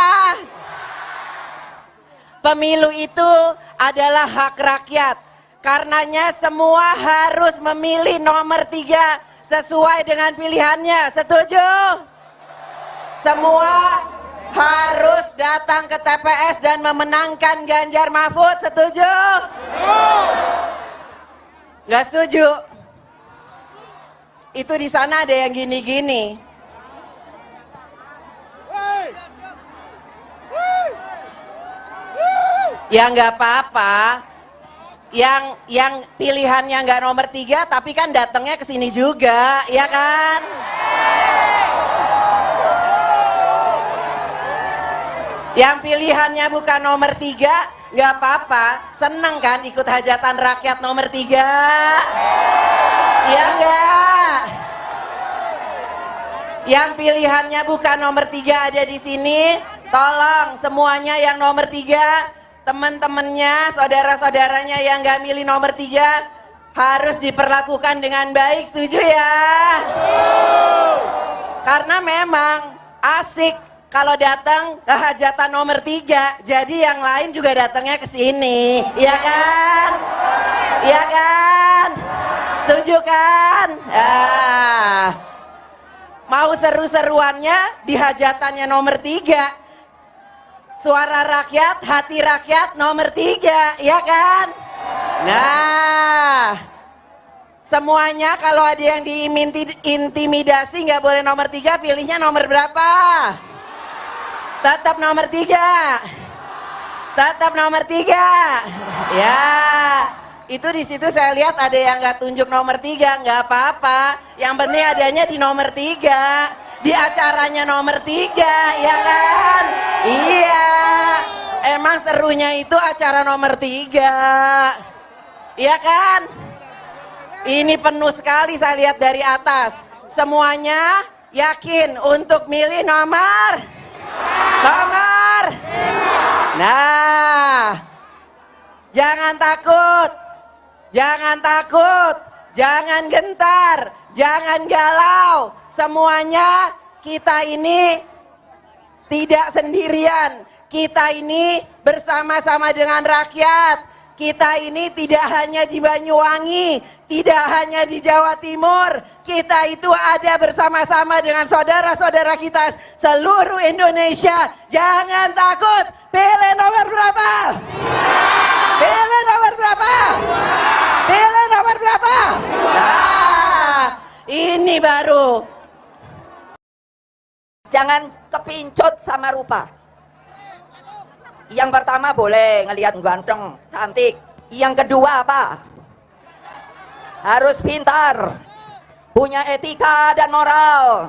D: Pemilu itu adalah hak rakyat. Karenanya semua harus memilih nomor 3 sesuai dengan pilihannya. Setuju? Semua harus datang ke TPS dan memenangkan Ganjar Mahfud. Setuju? Nggak setuju? Itu di sana ada yang gini-gini. Ya nggak apa-apa. Yang pilihannya nggak nomor 3, tapi kan datangnya ke sini juga, ya kan? Yang pilihannya bukan nomor 3, nggak apa-apa. Seneng kan ikut hajatan rakyat nomor 3? Iya nggak? Yang pilihannya bukan nomor 3 ada di sini, tolong semuanya yang nomor 3, teman-temannya, saudara-saudaranya yang nggak milih nomor 3 harus diperlakukan dengan baik, setuju ya? Karena memang asik kalau datang ke hajatan nomor 3, jadi yang lain juga datangnya ke sini, ya kan? Ya kan? Setuju kan? Ah. Mau seru-seruannya di hajatannya nomor 3. Suara rakyat, hati rakyat nomor 3, ya kan? Nah, semuanya kalau ada yang diintimidasi nggak boleh nomor 3, pilihnya nomor berapa? Tetap nomor 3. Tetap nomor 3. Ya, itu di situ saya lihat ada yang nggak tunjuk nomor 3, nggak apa-apa. Yang penting adanya di nomor 3, di acaranya nomor 3, ya kan? Iya, emang serunya itu acara nomor 3, iya kan? Ini penuh sekali saya lihat dari atas. Semuanya yakin untuk milih nomor? Nomor? Nah, jangan takut, jangan takut, jangan gentar, jangan galau. Semuanya kita ini tidak sendirian. Kita ini bersama-sama dengan rakyat. Kita ini tidak hanya di Banyuwangi, tidak hanya di Jawa Timur. Kita itu ada bersama-sama dengan saudara-saudara kita seluruh Indonesia. Jangan takut. Pilih nomor berapa? Pilih nomor berapa? Pilih nomor berapa? Nah, ini baru.
E: Jangan kepincut sama rupa. Yang pertama boleh ngelihat ganteng, cantik. Yang kedua apa? Harus pintar, punya etika dan moral,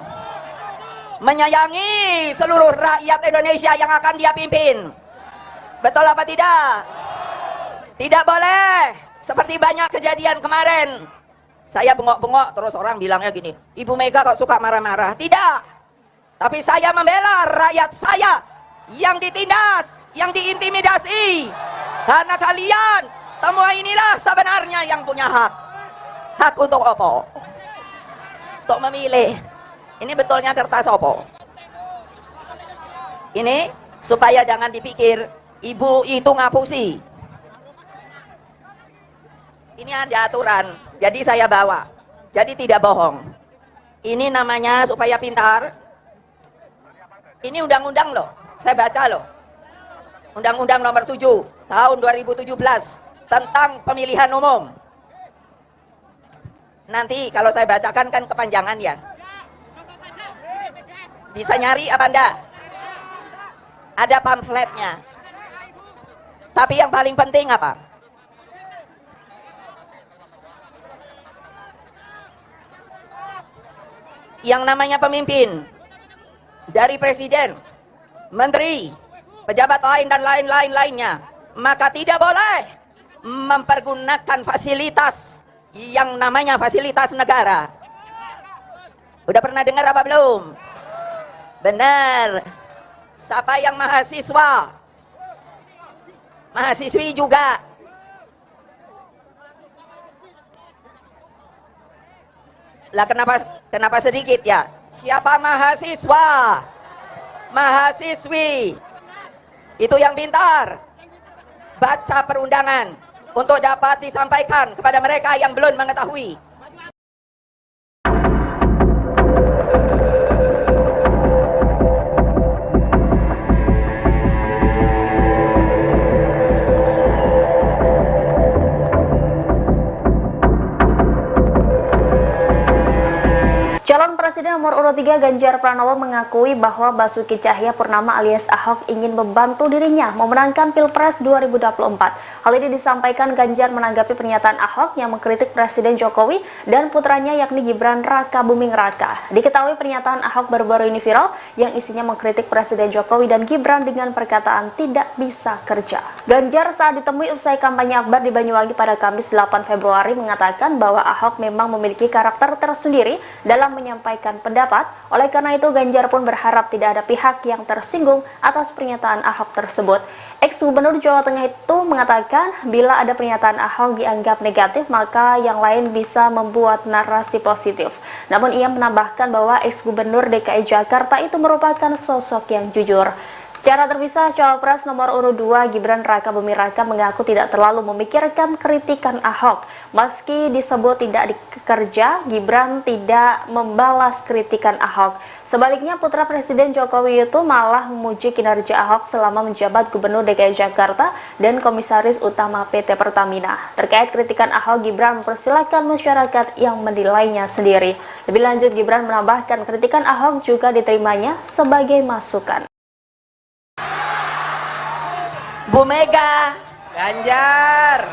E: menyayangi seluruh rakyat Indonesia yang akan dia pimpin. Betul apa tidak? Tidak boleh seperti banyak kejadian kemarin. Saya bengok-bengok terus orang bilangnya gini, Ibu Mega kok suka marah-marah. Tidak, tapi saya membela rakyat saya yang ditindas, yang diintimidasi. Karena kalian semua inilah sebenarnya yang punya hak. Hak untuk opo? Untuk memilih. Ini betulnya kertas opo? Ini supaya jangan dipikir ibu itu ngapusi. Ini ada aturan, jadi saya bawa. Jadi tidak bohong. Ini namanya supaya pintar. Ini undang-undang loh. Saya baca loh. Undang-Undang Nomor 7 Tahun 2017 tentang pemilihan umum. Nanti kalau saya bacakan kan kepanjangan ya. Bisa nyari apa enggak? Ada pamfletnya. Tapi yang paling penting apa? Yang namanya pemimpin dari presiden, menteri, pejabat lain dan lain-lain lainnya, maka tidak boleh mempergunakan fasilitas yang namanya fasilitas negara. Udah pernah dengar apa belum? Benar. Siapa yang mahasiswa? Mahasiswi juga. Lah kenapa sedikit ya? Siapa mahasiswa? Mahasiswi itu yang pintar baca perundangan untuk dapat disampaikan kepada mereka yang belum mengetahui.
F: Calon Presiden nomor urut 3 Ganjar Pranowo mengakui bahwa Basuki Tjahaja Purnama alias Ahok ingin membantu dirinya memenangkan Pilpres 2024. Hal ini disampaikan Ganjar menanggapi pernyataan Ahok yang mengkritik Presiden Jokowi dan putranya yakni Gibran Rakabuming Raka. Diketahui pernyataan Ahok baru-baru ini viral yang isinya mengkritik Presiden Jokowi dan Gibran dengan perkataan tidak bisa kerja. Ganjar saat ditemui usai kampanye akbar di Banyuwangi pada Kamis 8 Februari mengatakan bahwa Ahok memang memiliki karakter tersendiri dalam menyampaikan pendapat. Oleh karena itu, Ganjar pun berharap tidak ada pihak yang tersinggung atas pernyataan Ahok tersebut. Ex-Gubernur Jawa Tengah itu mengatakan bila ada pernyataan Ahok dianggap negatif, maka yang lain bisa membuat narasi positif. Namun ia menambahkan bahwa ex-Gubernur DKI Jakarta itu merupakan sosok yang jujur. Secara terpisah, Cawapres nomor urut 2 Gibran Rakabuming Raka mengaku tidak terlalu memikirkan kritikan Ahok. Meski disebut tidak dikerja, Gibran tidak membalas kritikan Ahok. Sebaliknya, putra Presiden Jokowi itu malah memuji kinerja Ahok selama menjabat Gubernur DKI Jakarta dan Komisaris Utama PT Pertamina. Terkait kritikan Ahok, Gibran mempersilahkan masyarakat yang menilainya sendiri. Lebih lanjut, Gibran menambahkan kritikan Ahok juga diterimanya sebagai masukan.
E: Bu Mega.
D: Ganjar.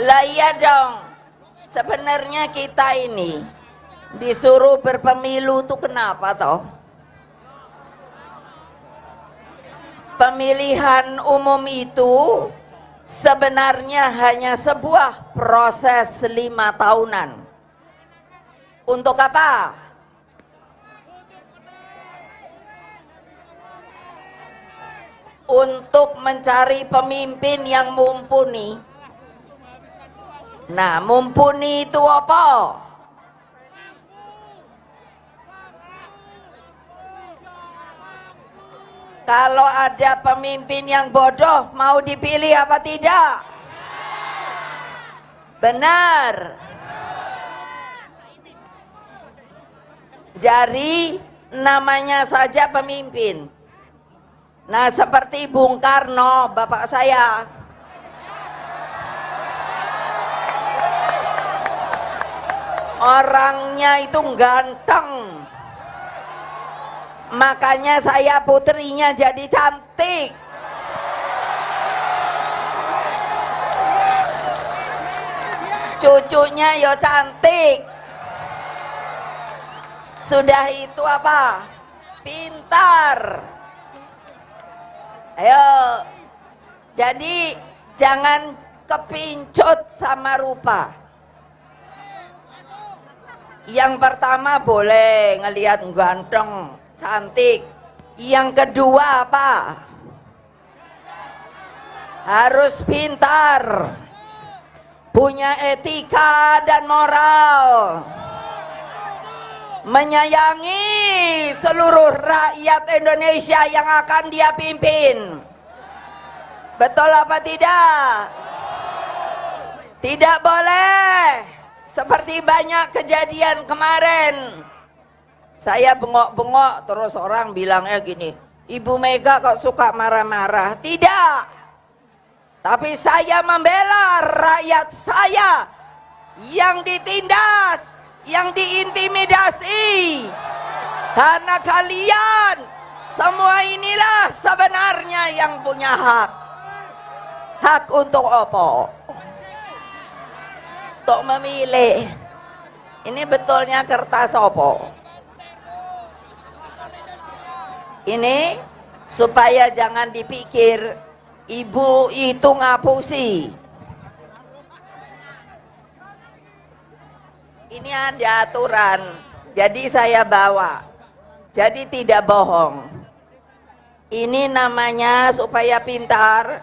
E: Lah iya dong. Sebenarnya kita ini disuruh berpemilu tuh kenapa toh? Pemilihan umum itu sebenarnya hanya sebuah proses 5 tahunan. Untuk apa? Untuk mencari pemimpin yang mumpuni. Nah, mumpuni itu apa? Kalau ada pemimpin yang bodoh, mau dipilih apa tidak? Benar. Jadi namanya saja pemimpin. Nah, seperti Bung Karno, bapak saya. Orangnya itu ganteng. Makanya saya putrinya jadi cantik. Cucunya yo cantik. Sudah itu apa? Pintar. Ayo. Jadi jangan kepincut sama rupa. Yang pertama boleh ngelihat ganteng, cantik. Yang kedua apa? Harus pintar, punya etika dan moral, menyayangi seluruh rakyat Indonesia yang akan dia pimpin. Betul apa tidak? Tidak boleh seperti banyak kejadian kemarin. Saya bengok-bengok terus orang bilangnya gini, Ibu Mega kok suka marah-marah. Tidak. Tapi saya membela rakyat saya yang ditindas, yang diintimidasi. Karena kalian semua inilah sebenarnya yang punya hak. Hak untuk apa? Untuk memilih. Ini betulnya kertas apa? Ini supaya jangan dipikir ibu itu ngapusi. Ini ada aturan, jadi saya bawa. Jadi tidak bohong. Ini namanya supaya pintar.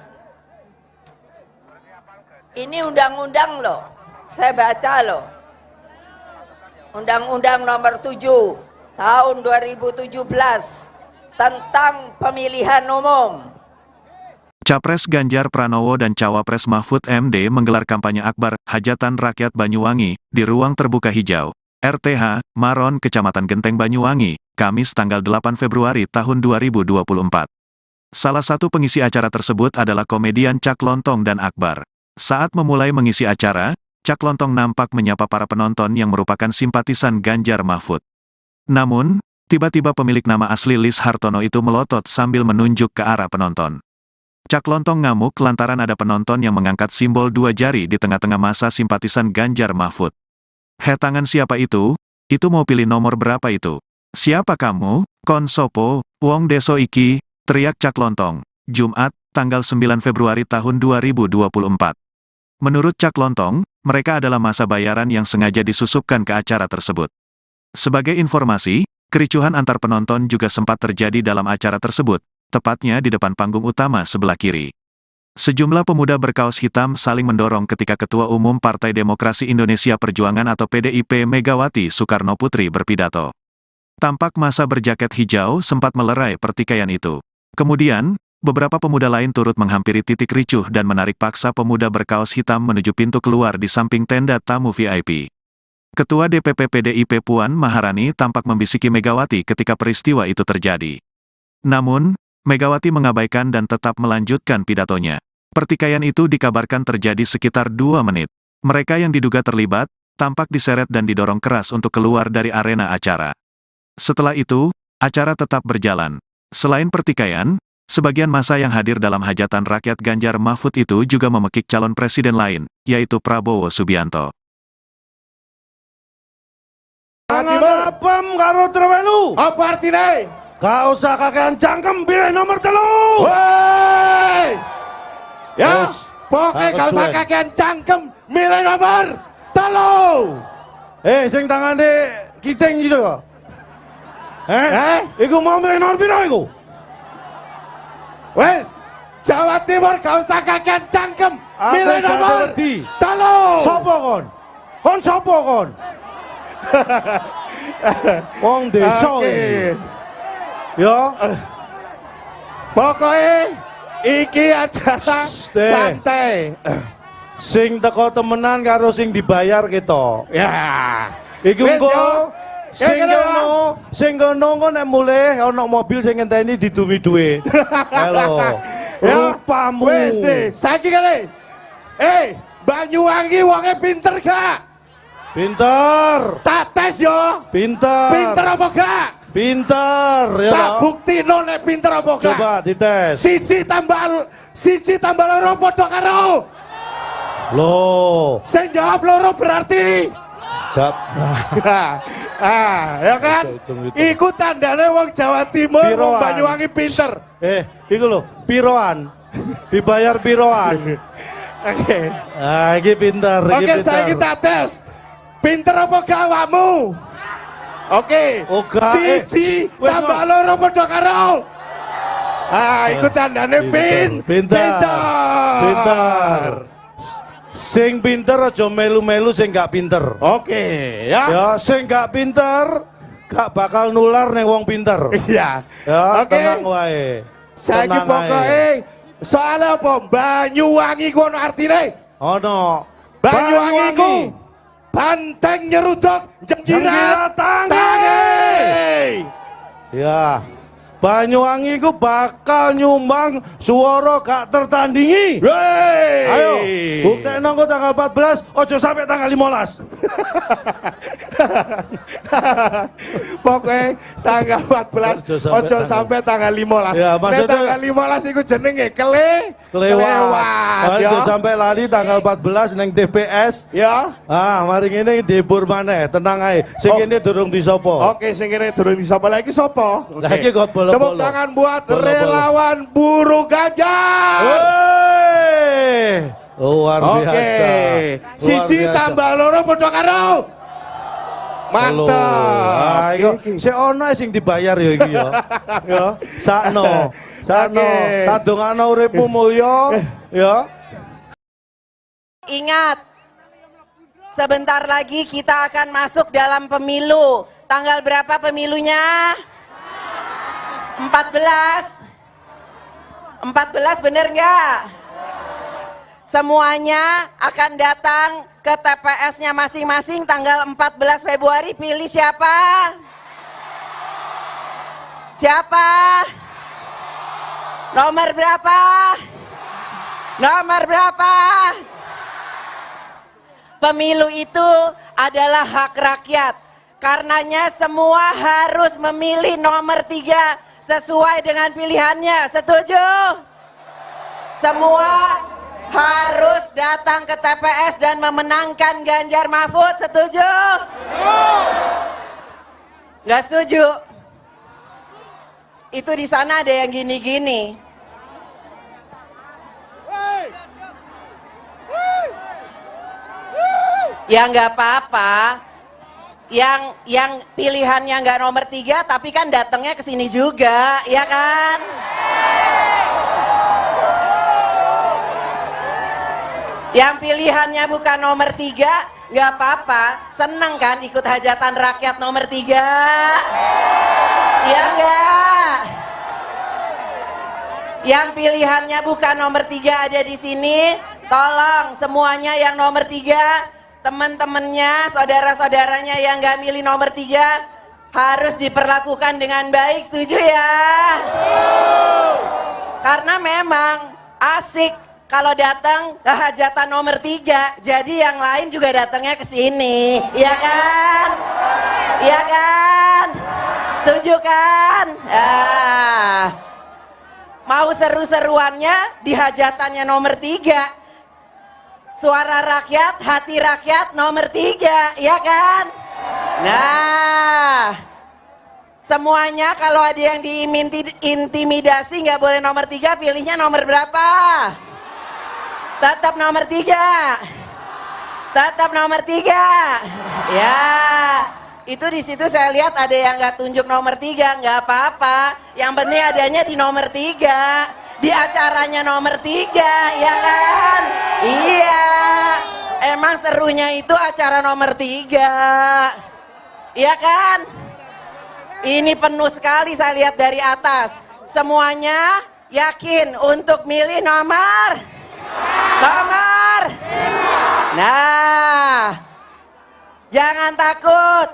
E: Ini undang-undang loh, saya baca loh. Undang-undang nomor 7 tahun 2017 tentang pemilihan umum.
A: Capres Ganjar Pranowo dan Cawapres Mahfud MD menggelar kampanye akbar Hajatan Rakyat Banyuwangi di Ruang Terbuka Hijau, RTH, Maron, Kecamatan Genteng Banyuwangi, Kamis tanggal 8 Februari tahun 2024. Salah satu pengisi acara tersebut adalah komedian Cak Lontong dan Akbar. Saat memulai mengisi acara, Cak Lontong nampak menyapa para penonton yang merupakan simpatisan Ganjar Mahfud. Namun, tiba-tiba pemilik nama asli Lis Hartono itu melotot sambil menunjuk ke arah penonton. Cak Lontong ngamuk lantaran ada penonton yang mengangkat simbol 2 jari di tengah-tengah masa simpatisan Ganjar Mahfud. "Heh, tangan siapa itu? Itu mau pilih nomor berapa itu? Siapa kamu? Kon sopo, wong deso iki," teriak Cak Lontong, Jumat, tanggal 9 Februari tahun 2024. Menurut Cak Lontong, mereka adalah masa bayaran yang sengaja disusupkan ke acara tersebut. Sebagai informasi, kericuhan antar penonton juga sempat terjadi dalam acara tersebut, tepatnya di depan panggung utama sebelah kiri. Sejumlah pemuda berkaos hitam saling mendorong ketika Ketua Umum Partai Demokrasi Indonesia Perjuangan atau PDIP Megawati Soekarno Putri berpidato. Tampak masa berjaket hijau sempat melerai pertikaian itu. Kemudian, beberapa pemuda lain turut menghampiri titik ricuh dan menarik paksa pemuda berkaos hitam menuju pintu keluar di samping tenda tamu VIP. Ketua DPP PDIP Puan Maharani tampak membisiki Megawati ketika peristiwa itu terjadi. Namun, Megawati mengabaikan dan tetap melanjutkan pidatonya. Pertikaian itu dikabarkan terjadi sekitar 2 menit. Mereka yang diduga terlibat, tampak diseret dan didorong keras untuk keluar dari arena acara. Setelah itu, acara tetap berjalan. Selain pertikaian, sebagian massa yang hadir dalam hajatan rakyat Ganjar Mahfud itu juga memekik calon presiden lain, yaitu Prabowo Subianto.
B: Tangan apem karo trewelu.
C: Apa artine?
B: Gak usah kakean cangkem, pilih nomor 3.
C: Woi. Ya,
B: Wes,
C: pokoknya
B: gak
C: gak usah
B: kesuwen.
C: kakean cangkem, milih nomor 3.
B: Sing tangane kiting gitu. Eh?
C: Eh?
B: Iku mau milih nomor piro iku?
C: Wes, Jawa Timur gak usah kakean cangkem,
B: Aku
C: milih
B: gak
C: nomor
B: wedi.
C: 3.
B: Sopo kon? Kon sopo kon? Wong desa
C: Oke.
B: iki. Ya.
C: Pokoknya iki acara
B: Shh, deh.
C: santai.
B: Sing teko temenan karo sing dibayar ketok.
C: Ya.
B: Iku
C: Wes,
B: engko
C: yo.
B: sing
C: Kene,
B: kono, sing kono engko nek mulih ana mobil sing ngenteni didumi dhuwit. Halo.
C: Ya.
B: Rupamu.
C: Wes, saiki kene. Banyuwangi wonge pinter gak?
B: Pinter.
C: Tak tes yo.
B: Pinter.
C: Pinter apa gak?
B: Pinter ya.
C: Tak
B: toh?
C: buktino nek pinter apa gak.
B: Coba dites.
C: 1 tambah 2 padha karo.
B: Loh.
C: Sing jawab 2 berarti
B: Gak.
C: Ah, ya kan?
B: Hitung, hitung.
C: Iku tandane wong Jawa Timur, wong
B: Piroan.
C: Banyuwangi pinter.
B: Iku lho, piroan. Dibayar piroan.
C: Oke.
B: Ah, iki pinter, iki
C: Oke,
B: pinter.
C: saiki tak tes. Pinter apa gak awakmu? Oke.
B: Oh, gak,
C: 1
B: wes,
C: tambah 2 padha karo. Ah, iku tandane
B: Pinter.
C: pinter.
B: Pinter. Sing pinter aja melu-melu sing gak pinter.
C: Oke, ya.
B: Ya, sing gak pinter gak bakal nular ning wong pinter.
C: Iya.
B: Ya,
C: Oke.
B: tenang wae.
C: Saiki
B: Tenang
C: pokoke
B: ae.
C: soalnya apa? Banyuwangi ku ono artine.
B: Ono.
C: Banyuwangi ku banteng nyeruduk jengkirat
B: Jengkirat tangi.
C: tangi.
B: Ya. Banyuwangi ku bakal nyumbang suara gak tertandingi.
C: Wey.
B: Ayo, buktekno engko tanggal 14, ojo sampai tanggal 15.
C: Pokoknya tanggal 14
B: Ojo sampai
C: ojo
B: tanggal-
C: sampai tanggal 15.
B: Ya,
C: Nek
B: maksudnya-
C: tanggal 15 iku jenenge
B: Kelewat.
C: kelewat,
B: Ojo
C: ya.
B: sampai lali tanggal 14 neng TPS.
C: Ya.
B: Ah, mari ngene dihibur maneh, tenang ae. Sing
C: Oh.
B: kene durung disopo.
C: Oke, sing kene durung disapa lagi sapa? Oke.
B: Lah iki kok bolo-bolo.
C: Tepuk tangan buat
B: Bolo-bolo.
C: relawan buruh Ganjar.
B: Wey! Luar
C: Oke.
B: biasa. Luar
C: 1
B: biasa.
C: tambah 2 padha karo. Mantap.
B: Ah, iku sik ono sing dibayar ya iki ya. Ya, sakno. Sakno.
C: Oke.
B: Tak dongakno uripmu mulya ya.
D: Ingat, sebentar lagi kita akan masuk dalam pemilu. Tanggal berapa pemilunya? 14. 14 bener nggak? Semuanya akan datang ke T P S-nya masing-masing tanggal 14 Februari. Pilih siapa? Siapa? Nomor berapa? Nomor berapa? Pemilu itu adalah hak rakyat. Karenanya semua harus memilih nomor 3 sesuai dengan pilihannya. Setuju? Semua harus datang ke TPS dan memenangkan Ganjar Mahfud. Setuju? Nggak setuju? Itu di sana ada yang gini-gini. Ya nggak apa-apa. Yang pilihannya nggak nomor 3, tapi kan datangnya ke sini juga, ya kan? Yang pilihannya bukan nomor 3, nggak apa-apa. Seneng kan ikut hajatan rakyat nomor 3? Iya nggak? Yang pilihannya bukan nomor 3 ada di sini, tolong semuanya yang nomor 3, teman-temannya, saudara-saudaranya yang nggak milih nomor 3, harus diperlakukan dengan baik, setuju ya? Karena memang asik kalau datang ke hajatan nomor 3, jadi yang lain juga datangnya ke sini, iya kan? Iya kan? Setuju kan? Ah. Mau seru-seruannya di hajatannya nomor 3. Suara rakyat, hati rakyat nomor 3, ya kan? Nah, semuanya kalau ada yang diintimidasi nggak boleh nomor 3, pilihnya nomor berapa? Tetap nomor 3. Tetap nomor 3. Ya, itu di situ saya lihat ada yang nggak tunjuk nomor 3, nggak apa-apa. Yang penting adanya di nomor 3, di acaranya nomor 3, ya kan? Iya, emang serunya itu acara nomor 3, ya kan? Ini penuh sekali saya lihat dari atas. Semuanya yakin untuk milih nomor? Nomor? Nah, jangan takut.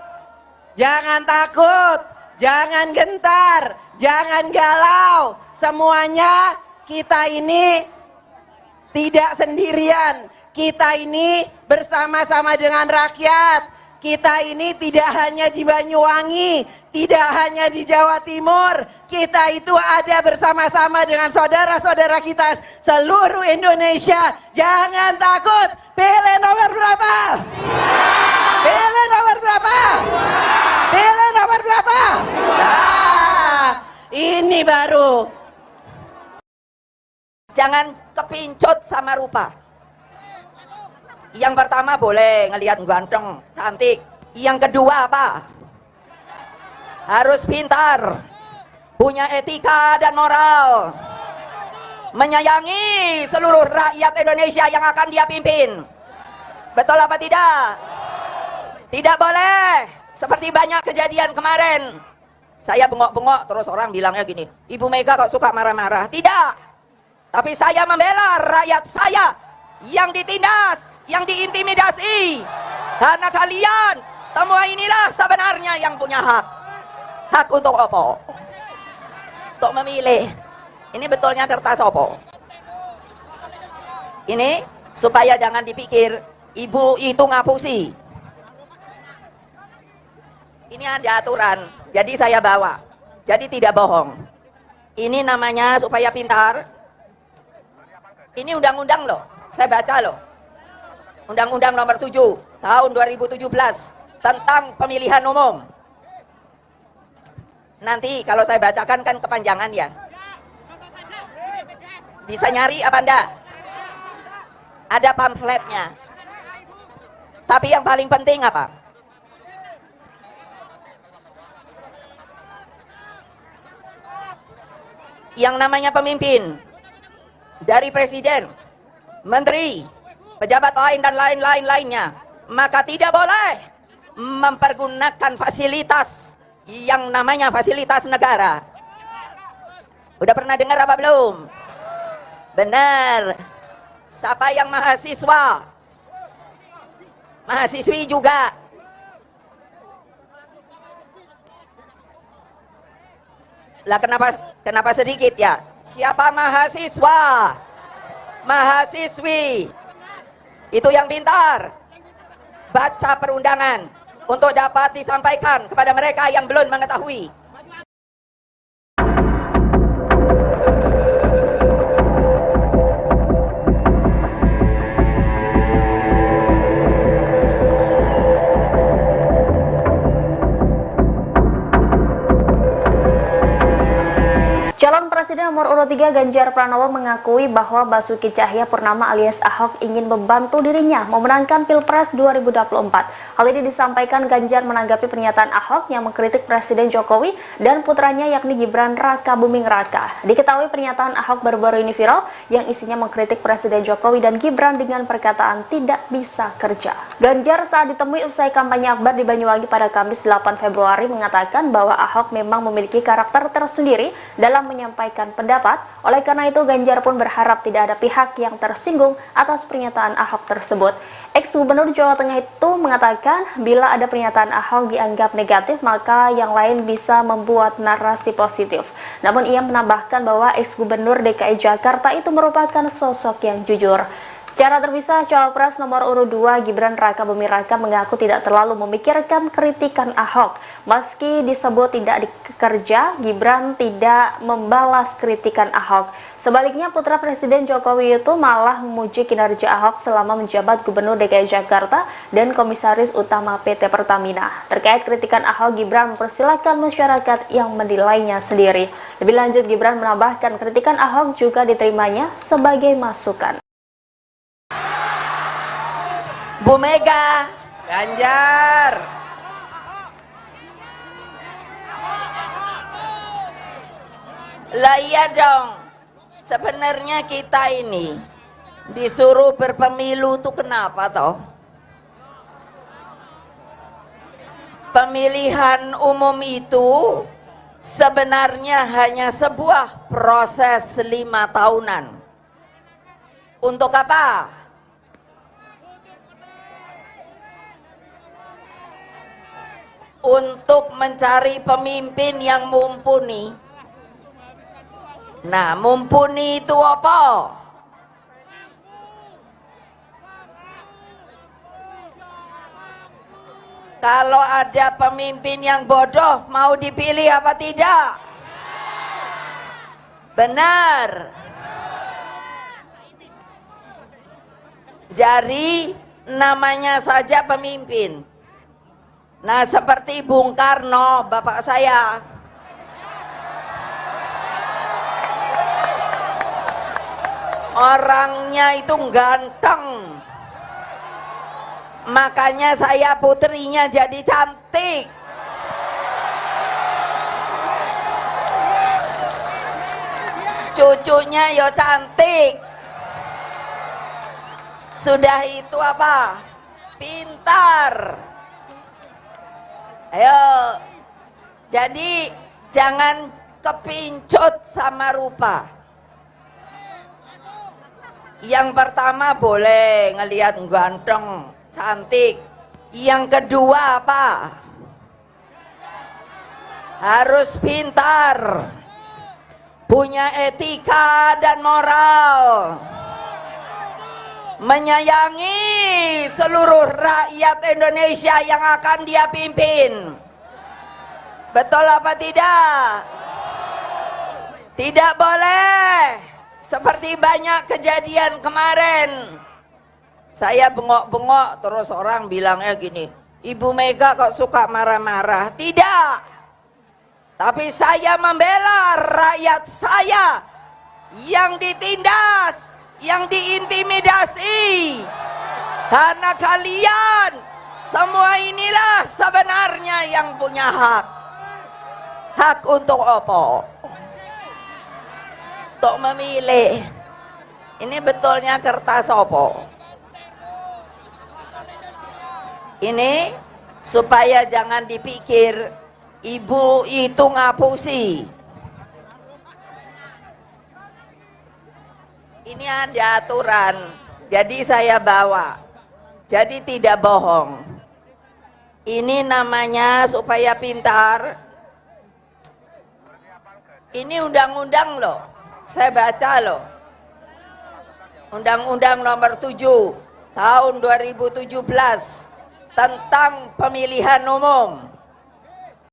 D: Jangan takut, jangan gentar, jangan galau. Semuanya kita ini tidak sendirian. Kita ini bersama-sama dengan rakyat. Kita ini tidak hanya di Banyuwangi, tidak hanya di Jawa Timur. Kita itu ada bersama-sama dengan saudara-saudara kita seluruh Indonesia. Jangan takut, pilih nomor berapa? Pilih nomor berapa? Pilih nomor berapa? Nah, ini baru.
E: Jangan kepincut sama rupa. Yang pertama boleh ngelihat ganteng, cantik. Yang kedua apa? Harus pintar, punya etika dan moral, menyayangi seluruh rakyat Indonesia yang akan dia pimpin. Betul apa tidak? Tidak boleh seperti banyak kejadian kemarin. Saya bengok-bengok terus orang bilangnya gini, Ibu Mega kok suka marah-marah. Tidak, tapi saya membela rakyat saya yang ditindas, yang diintimidasi. Karena kalian semua inilah sebenarnya yang punya hak. Hak untuk opo? Untuk memilih. Ini betulnya kertas opo? Ini supaya jangan dipikir ibu itu ngapusi. Ini ada aturan, jadi saya bawa. Jadi tidak bohong. Ini namanya supaya pintar. Ini undang-undang loh. Saya baca loh. Undang-Undang Nomor 7 Tahun 2017 tentang pemilihan umum. Nanti kalau saya bacakan kan kepanjangan ya. Bisa nyari apa enggak? Ada pamfletnya. Tapi yang paling penting apa? Yang namanya pemimpin dari presiden, menteri, pejabat lain dan lain-lain lainnya, maka tidak boleh mempergunakan fasilitas yang namanya fasilitas negara. Udah pernah dengar apa belum? Benar. Siapa yang mahasiswa? Mahasiswi juga. Lah kenapa sedikit ya? Siapa mahasiswa? Mahasiswi itu yang pintar baca perundangan untuk dapat disampaikan kepada mereka yang belum mengetahui.
F: Calon Presiden nomor urut 3 Ganjar Pranowo mengakui bahwa Basuki Tjahaja Purnama alias Ahok ingin membantu dirinya memenangkan Pilpres 2024. Hal ini disampaikan Ganjar menanggapi pernyataan Ahok yang mengkritik Presiden Jokowi dan putranya yakni Gibran Rakabuming Raka. Diketahui pernyataan Ahok baru-baru ini viral yang isinya mengkritik Presiden Jokowi dan Gibran dengan perkataan tidak bisa kerja. Ganjar saat ditemui usai kampanye akbar di Banyuwangi pada Kamis 8 Februari mengatakan bahwa Ahok memang memiliki karakter tersendiri dalam menyampaikan pendapat. Oleh karena itu, Ganjar pun berharap tidak ada pihak yang tersinggung atas pernyataan Ahok tersebut. Ex-Gubernur Jawa Tengah itu mengatakan bila ada pernyataan Ahok dianggap negatif, maka yang lain bisa membuat narasi positif. Namun ia menambahkan bahwa ex-Gubernur DKI Jakarta itu merupakan sosok yang jujur. Secara terpisah, Cawapres nomor urut 2 Gibran Rakabuming Raka mengaku tidak terlalu memikirkan kritikan Ahok. Meski disebut tidak dikerja, Gibran tidak membalas kritikan Ahok. Sebaliknya, putra Presiden Jokowi itu malah memuji kinerja Ahok selama menjabat Gubernur DKI Jakarta dan Komisaris Utama PT Pertamina. Terkait kritikan Ahok, Gibran mempersilahkan masyarakat yang menilainya sendiri. Lebih lanjut, Gibran menambahkan kritikan Ahok juga diterimanya sebagai masukan.
E: Bu Mega,
D: Ganjar.
E: Lah iya dong. Sebenarnya kita ini disuruh berpemilu tuh kenapa toh? Pemilihan umum itu sebenarnya hanya sebuah proses 5 tahunan. Untuk apa? Untuk mencari pemimpin yang mumpuni. Nah, mumpuni itu apa? Kalau ada pemimpin yang bodoh, mau dipilih apa tidak? Benar. Jadi namanya saja pemimpin. Nah, seperti Bung Karno, bapak saya. Orangnya itu ganteng. Makanya saya putrinya jadi cantik. Cucunya yo cantik. Sudah itu apa? Pintar. Ayo, jadi jangan kepincut sama rupa. Yang pertama boleh ngelihat ganteng, cantik. Yang kedua apa? Harus pintar, punya etika dan moral, menyayangi seluruh rakyat Indonesia yang akan dia pimpin. Betul apa tidak? Tidak boleh seperti banyak kejadian kemarin. Saya bengok-bengok terus orang bilangnya gini, Ibu Mega kok suka marah-marah. Tidak. Tapi saya membela rakyat saya yang ditindas, yang diintimidasi. Karena kalian semua inilah sebenarnya yang punya hak. Hak untuk apa? Untuk memilih. Ini betulnya kertas apa? Ini supaya jangan dipikir ibu itu ngapusi. Ini ada aturan, jadi saya bawa. Jadi tidak bohong. Ini namanya supaya pintar. Ini undang-undang loh, saya baca loh. Undang-undang nomor 7 tahun 2017 tentang pemilihan umum.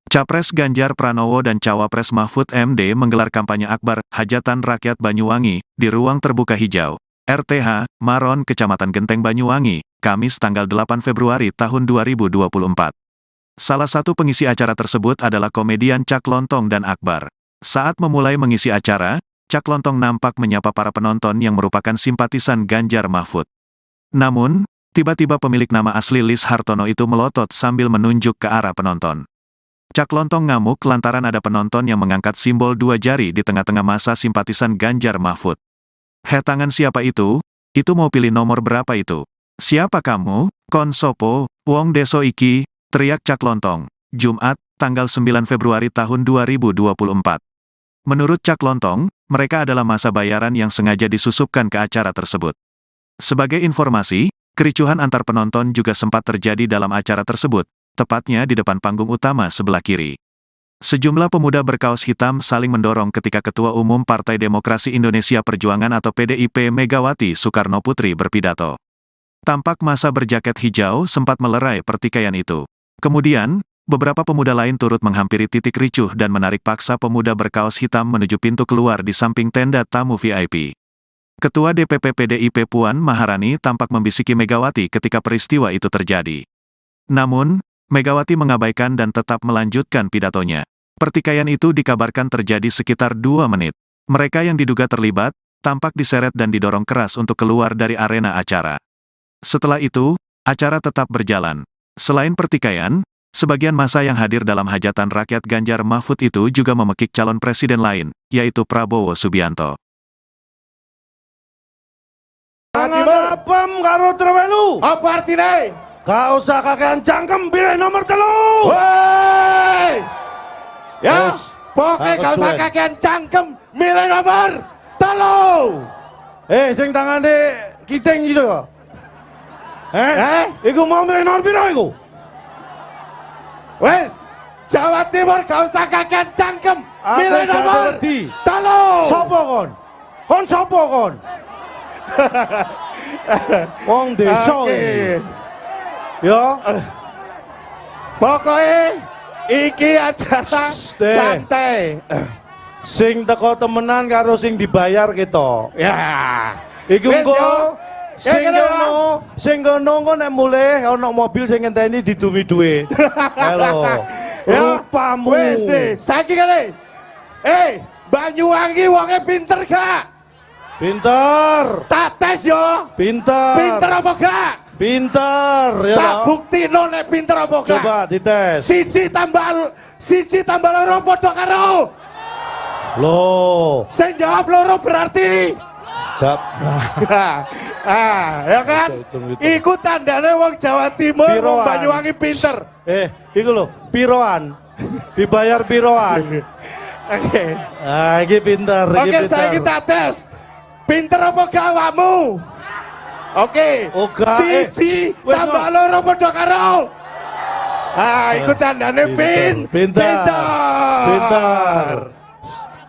A: Capres Ganjar Pranowo dan Cawapres Mahfud MD menggelar kampanye akbar Hajatan Rakyat Banyuwangi di Ruang Terbuka Hijau, RTH, Maron, Kecamatan Genteng Banyuwangi, Kamis tanggal 8 Februari tahun 2024. Salah satu pengisi acara tersebut adalah komedian Cak Lontong dan Akbar. Saat memulai mengisi acara, Cak Lontong nampak menyapa para penonton yang merupakan simpatisan Ganjar Mahfud. Namun, tiba-tiba pemilik nama asli Lis Hartono itu melotot sambil menunjuk ke arah penonton. Cak Lontong ngamuk lantaran ada penonton yang mengangkat simbol dua jari di tengah-tengah masa simpatisan Ganjar Mahfud. "Heh, tangan siapa itu? Itu mau pilih nomor berapa itu? Siapa kamu? Kon sopo, wong deso iki," teriak Cak Lontong. Jumat, tanggal 9 Februari tahun 2024. Menurut Cak Lontong, mereka adalah masa bayaran yang sengaja disusupkan ke acara tersebut. Sebagai informasi, kericuhan antar penonton juga sempat terjadi dalam acara tersebut, tepatnya di depan panggung utama sebelah kiri. Sejumlah pemuda berkaos hitam saling mendorong ketika Ketua Umum Partai Demokrasi Indonesia Perjuangan atau PDIP Megawati Soekarnoputri berpidato. Tampak massa berjaket hijau sempat melerai pertikaian itu. Kemudian, beberapa pemuda lain turut menghampiri titik ricuh dan menarik paksa pemuda berkaos hitam menuju pintu keluar di samping tenda tamu VIP. Ketua DPP PDIP Puan Maharani tampak membisiki Megawati ketika peristiwa itu terjadi. Namun, Megawati mengabaikan dan tetap melanjutkan pidatonya. Pertikaian itu dikabarkan terjadi sekitar 2 menit. Mereka yang diduga terlibat, tampak diseret dan didorong keras untuk keluar dari arena acara. Setelah itu, acara tetap berjalan. Selain pertikaian, sebagian massa yang hadir dalam hajatan rakyat Ganjar Mahfud itu juga memekik calon presiden lain, yaitu Prabowo Subianto.
B: Tangan apem karo trewelu.
C: Apa artine?
B: Gak usah kakean cangkem, pilih nomor 3.
C: Woi. Ya,
B: Wes,
C: pokoknya
B: gak
C: gak usah
B: kesuwen.
C: kakean cangkem, milih nomor 3.
B: Sing tangane kiting gitu ya. Iku mau milih nomor piro iku?
C: Wes, Jawa Timur gak usah kakean cangkem,
B: Aku
C: milih
B: gak
C: nomor
B: wedi.
C: 3.
B: Sopo kon? Kon sopo kon? Wong desa
C: Oke.
B: iki. Ya.
C: Pokoknya iki acara santai.
B: Sing teko temenan karo sing dibayar kita.
C: Ya.
B: Iku
C: Wes,
B: engko
C: yo.
B: sing
C: Ya, kene,
B: kono, sing kono engko nek mulih ana mobil sing ngenteni didumi dhuwit. Halo.
C: Ya.
B: Rupamu.
C: Wes, saiki kene. Banyuwangi wonge pinter gak?
B: Pinter.
C: Tak tes yo.
B: Pinter.
C: Pinter apa gak?
B: Pinter ya.
C: Tak buktino nek pinter apa gak?
B: Coba dites.
C: 1 tambah 2 padha karo.
B: Loh.
C: Sing jawab 2 berarti
B: Gak.
C: Ah, ya kan?
B: Hitung-hitung.
C: Iku tandane wong Jawa Timur, wong
B: Piroan.
C: Banyuwangi pinter.
B: Iku lho, piroan. Dibayar piroan.
C: Oke.
B: Ah, iki pinter, iki
C: Oke,
B: pinter.
C: saiki tak tes. Pinter apa gak awakmu? Oke.
B: Oga,
C: 1
B: wes,
C: tambah 2 padha karo. Ah, iku tandane
B: Pinter.
C: pinter.
B: Pinter.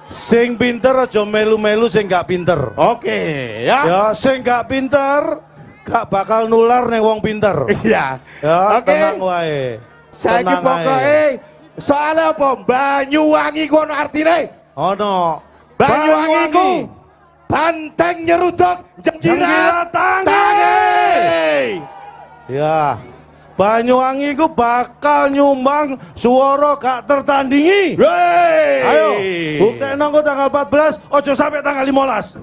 B: Sing pinter aja melu-melu sing gak pinter.
C: Oke, ya.
B: Ya, sing gak pinter gak bakal nular ning wong pinter.
C: Iya.
B: Ya,
C: Oke.
B: tenang wae.
C: Saiki
B: Tenang
C: pokoke
B: ae.
C: soalnya apa? Banyuwangi ku ono artine.
B: Ono.
C: Banyuwangi ku banteng nyeruduk jengkirat
B: Jengkirat tangi.
C: tangi.
B: Ya. Banyuwangi ku bakal nyumbang suara gak tertandingi.
C: Wey.
B: Ayo, buktekno engko tanggal 14, ojo sampai tanggal 15.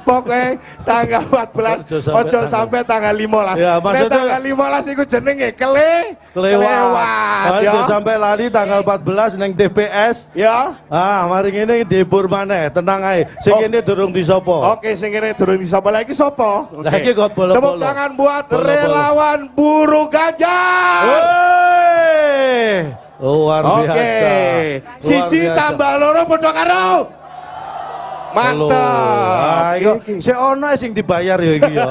C: Pokoknya tanggal 14
B: Ojo sampai
C: ojo
B: tanggal-
C: sampai tanggal 15.
B: Ya,
C: Nek
B: maksudnya-
C: tanggal 15 iku jenenge
B: Kelewat.
C: kelewat
B: Ojo
C: ya.
B: sampai lali tanggal 14 neng TPS.
C: Ya.
B: Ah, mari ngene dihibur maneh, tenang ae. Sing
C: Oh.
B: kene durung disopo.
C: Oke, sing kene durung disapa lagi sapa? Oke.
B: Lagi kok bolo-bolo.
C: Tepuk tangan buat
B: Bolo-bolo.
C: relawan buruh Ganjar.
B: Wey! Luar
C: Oke.
B: biasa. Luar
C: 1
B: biasa.
C: tambah 2 padha karo. Mantap.
B: Ah, iku
C: Iki.
B: sik ono sing dibayar ya iki ya.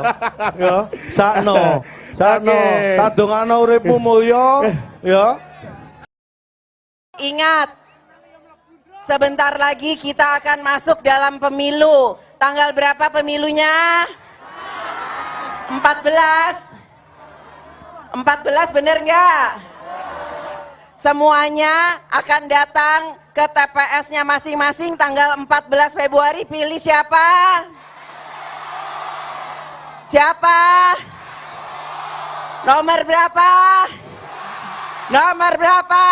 B: Ya, sakno. Sakno.
C: Oke.
B: Tak dongakno uripmu mulya, ya.
D: Ingat, sebentar lagi kita akan masuk dalam pemilu. Tanggal berapa pemilunya? 14. 14 bener nggak? Semuanya akan datang ke TPS-nya masing-masing tanggal 14 Februari. Pilih siapa? Siapa? Nomor berapa? Nomor berapa?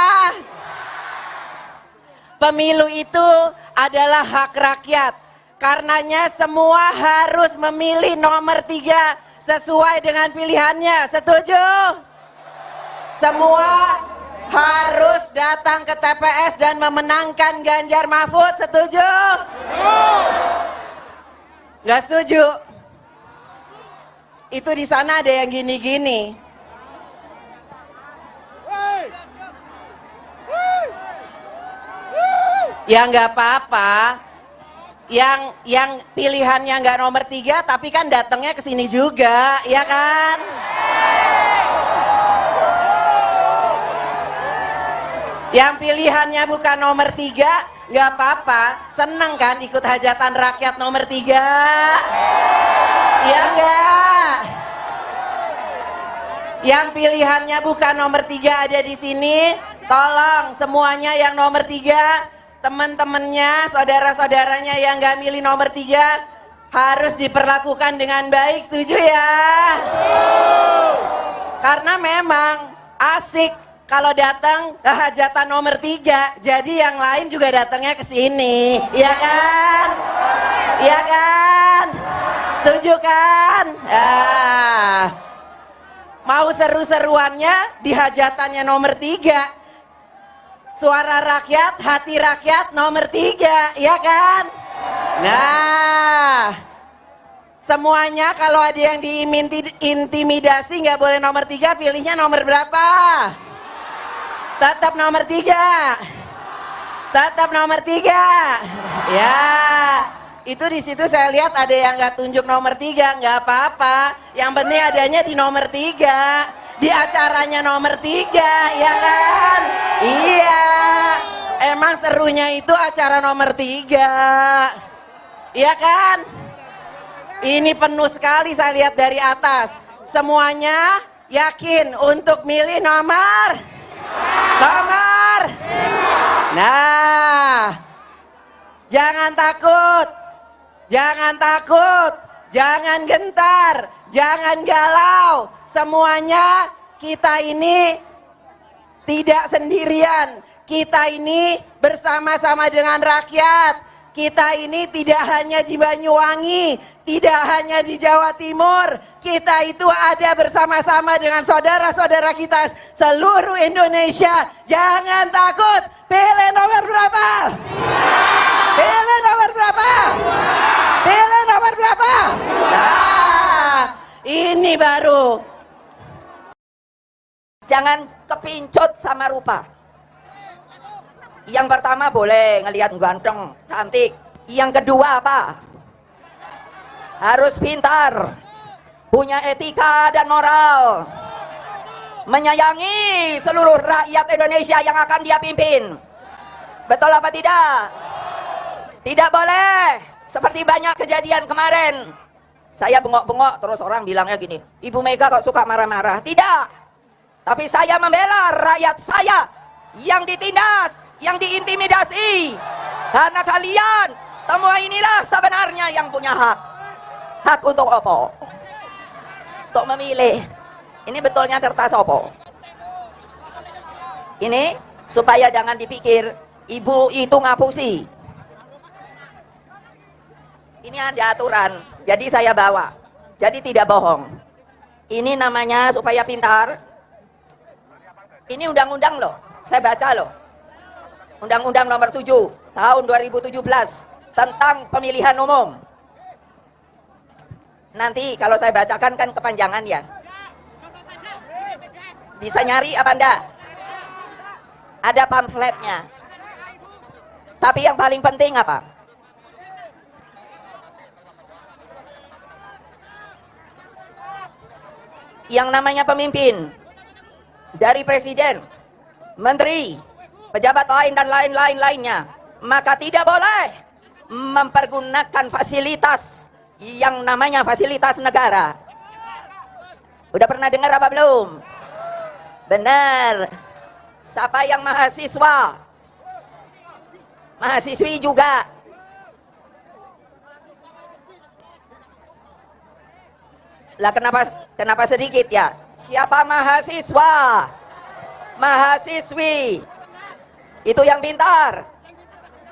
D: Pemilu itu adalah hak rakyat. Karenanya semua harus memilih nomor 3 sesuai dengan pilihannya. Setuju? Semua harus datang ke TPS dan memenangkan Ganjar Mahfud. Setuju? Nggak setuju? Itu di sana ada yang gini-gini. Ya nggak apa-apa. Yang pilihannya nggak nomor 3, tapi kan datangnya ke sini juga, ya kan? Yang pilihannya bukan nomor 3, nggak apa-apa. Seneng kan ikut hajatan rakyat nomor 3? Iya nggak? Yang pilihannya bukan nomor 3 ada di sini, tolong semuanya yang nomor 3, teman-temannya, saudara-saudaranya yang nggak milih nomor 3, harus diperlakukan dengan baik, setuju ya? Karena memang asik kalau datang ke hajatan nomor 3, jadi yang lain juga datangnya ke sini, iya kan? Iya kan? Setuju kan? Ah. Mau seru-seruannya di hajatannya nomor 3. Suara rakyat, hati rakyat nomor 3, ya kan? Nah, semuanya kalau ada yang diintimidasi nggak boleh nomor 3, pilihnya nomor berapa? Tetap nomor 3. Tetap nomor 3. Ya, itu di situ saya lihat ada yang nggak tunjuk nomor 3, nggak apa-apa. Yang penting adanya di nomor 3, di acaranya nomor 3, ya kan? Iya, emang serunya itu acara nomor 3, iya kan? Ini penuh sekali saya lihat dari atas. Semuanya yakin untuk milih nomor? Nomor? Nah, jangan takut. Jangan takut, jangan gentar, jangan galau. Semuanya kita ini tidak sendirian. Kita ini bersama-sama dengan rakyat. Kita ini tidak hanya di Banyuwangi, tidak hanya di Jawa Timur. Kita itu ada bersama-sama dengan saudara-saudara kita seluruh Indonesia. Jangan takut, pilih nomor berapa? Pilih nomor berapa? Pilih nomor berapa? Nah, ini baru.
E: Jangan kepincut sama rupa. Yang pertama boleh ngelihat ganteng, cantik. Yang kedua apa? Harus pintar, punya etika dan moral, menyayangi seluruh rakyat Indonesia yang akan dia pimpin. Betul apa tidak? Tidak boleh seperti banyak kejadian kemarin. Saya bengok-bengok terus orang bilangnya gini, Ibu Mega kok suka marah-marah. Tidak, tapi saya membela rakyat saya yang ditindas, yang diintimidasi. Karena kalian semua inilah sebenarnya yang punya hak. Hak untuk opo? Untuk memilih. Ini betulnya kertas opo? Ini supaya jangan dipikir ibu itu ngapusi. Ini ada aturan, jadi saya bawa. Jadi tidak bohong. Ini namanya supaya pintar. Ini undang-undang loh, saya baca loh. Undang-Undang Nomor 7 Tahun 2017 tentang pemilihan umum. Nanti kalau saya bacakan kan kepanjangan ya. Bisa nyari apa enggak? Ada pamfletnya. Tapi yang paling penting apa? Yang namanya pemimpin dari presiden, menteri, pejabat lain dan lain-lain lainnya, maka tidak boleh mempergunakan fasilitas yang namanya fasilitas negara. Udah pernah dengar apa belum? Benar. Siapa yang mahasiswa? Mahasiswi juga. Lah kenapa sedikit ya? Siapa mahasiswa? Mahasiswi. Itu yang pintar.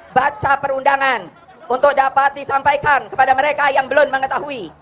E: Baca perundangan untuk dapat disampaikan kepada mereka yang belum mengetahui.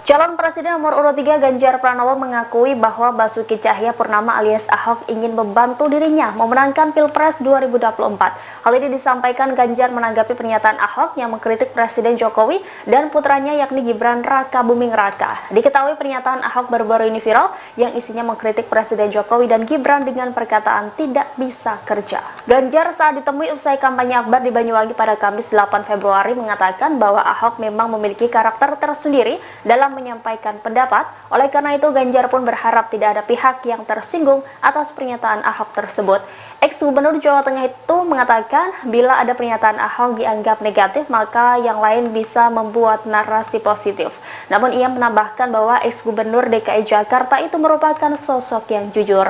F: Calon Presiden Presiden nomor urut 3 Ganjar Pranowo mengakui bahwa Basuki Tjahaja Purnama alias Ahok ingin membantu dirinya memenangkan Pilpres 2024. Hal ini disampaikan Ganjar menanggapi pernyataan Ahok yang mengkritik Presiden Jokowi dan putranya yakni Gibran Rakabuming Raka. Diketahui pernyataan Ahok baru-baru ini viral yang isinya mengkritik Presiden Jokowi dan Gibran dengan perkataan tidak bisa kerja. Ganjar saat ditemui usai kampanye akbar di Banyuwangi pada Kamis 8 Februari mengatakan bahwa Ahok memang memiliki karakter tersendiri dalam menyampaikan pendapat. Oleh karena itu, Ganjar pun berharap tidak ada pihak yang tersinggung atas pernyataan Ahok tersebut. Ex-Gubernur Jawa Tengah itu mengatakan bila ada pernyataan Ahok dianggap negatif, maka yang lain bisa membuat narasi positif. Namun ia menambahkan bahwa ex-Gubernur DKI Jakarta itu merupakan sosok yang jujur.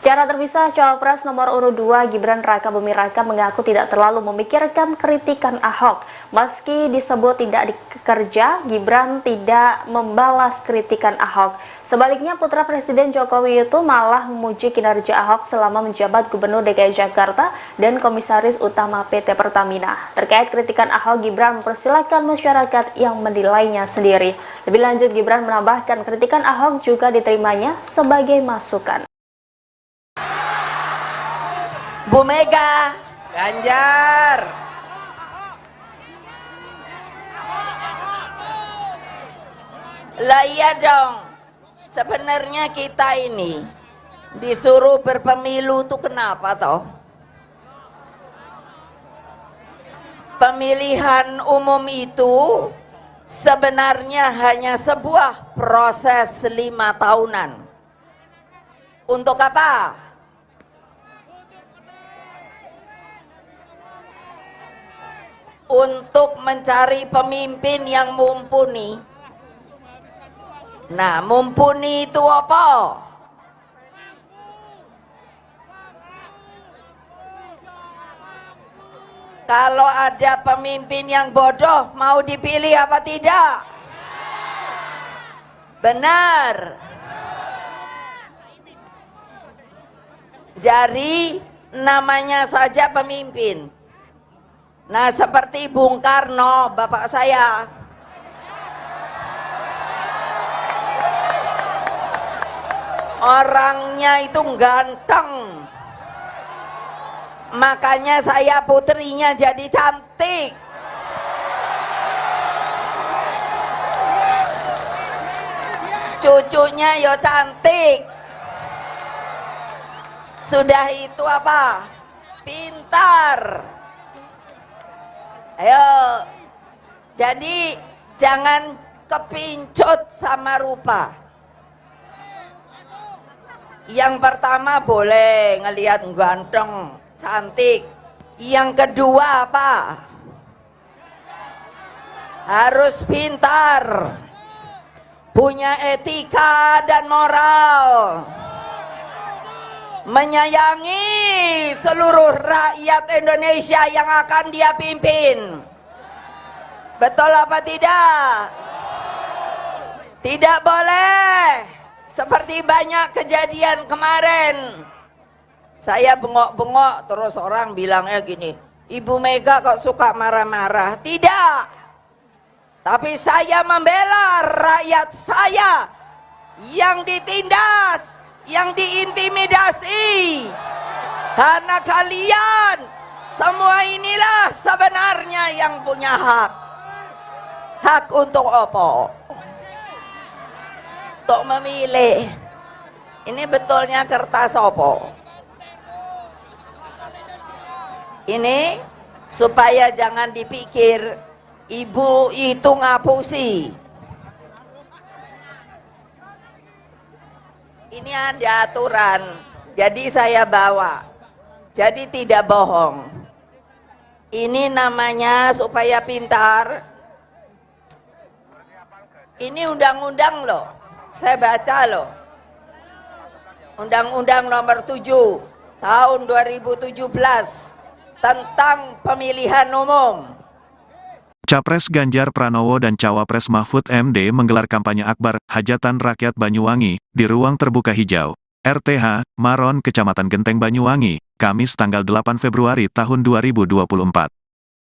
F: Secara terpisah, Cawapres nomor urut 2 Gibran Rakabuming Raka mengaku tidak terlalu memikirkan kritikan Ahok. Meski disebut tidak dikerja, Gibran tidak membalas kritikan Ahok. Sebaliknya, putra Presiden Jokowi itu malah memuji kinerja Ahok selama menjabat Gubernur DKI Jakarta dan Komisaris Utama PT Pertamina. Terkait kritikan Ahok, Gibran mempersilahkan masyarakat yang menilainya sendiri. Lebih lanjut, Gibran menambahkan kritikan Ahok juga diterimanya sebagai masukan.
E: Bu Mega,
D: Ganjar.
E: Lah iya dong. Sebenarnya kita ini disuruh berpemilu tuh kenapa toh? Pemilihan umum itu sebenarnya hanya sebuah proses 5 tahunan. Untuk apa? Untuk mencari pemimpin yang mumpuni. Nah, mumpuni itu apa? Kalau ada pemimpin yang bodoh, mau dipilih apa tidak? Benar. Jadi namanya saja pemimpin. Nah, seperti Bung Karno, bapak saya. Orangnya itu ganteng. Makanya saya putrinya jadi cantik. Cucunya yo cantik. Sudah itu apa? Pintar. Ayo, jadi jangan kepincut sama rupa. Yang pertama boleh ngelihat ganteng, cantik. Yang kedua apa? Harus pintar, punya etika dan moral, menyayangi seluruh rakyat Indonesia yang akan dia pimpin. Betul apa tidak? Tidak boleh seperti banyak kejadian kemarin. Saya bengok-bengok terus orang bilangnya gini, Ibu Mega kok suka marah-marah. Tidak. Tapi saya membela rakyat saya yang ditindas, yang diintimidasi. Karena kalian semua inilah sebenarnya yang punya hak. Hak untuk apa? Untuk memilih. Ini betulnya kertas apa? Ini supaya jangan dipikir ibu itu ngapusi. Ini ada aturan, jadi saya bawa. Jadi tidak bohong. Ini namanya supaya pintar. Ini undang-undang loh, saya baca loh. Undang-undang nomor 7 tahun 2017 tentang pemilihan umum.
A: Capres Ganjar Pranowo dan Cawapres Mahfud MD menggelar kampanye akbar Hajatan Rakyat Banyuwangi di Ruang Terbuka Hijau, RTH, Maron, Kecamatan Genteng Banyuwangi, Kamis tanggal 8 Februari tahun 2024.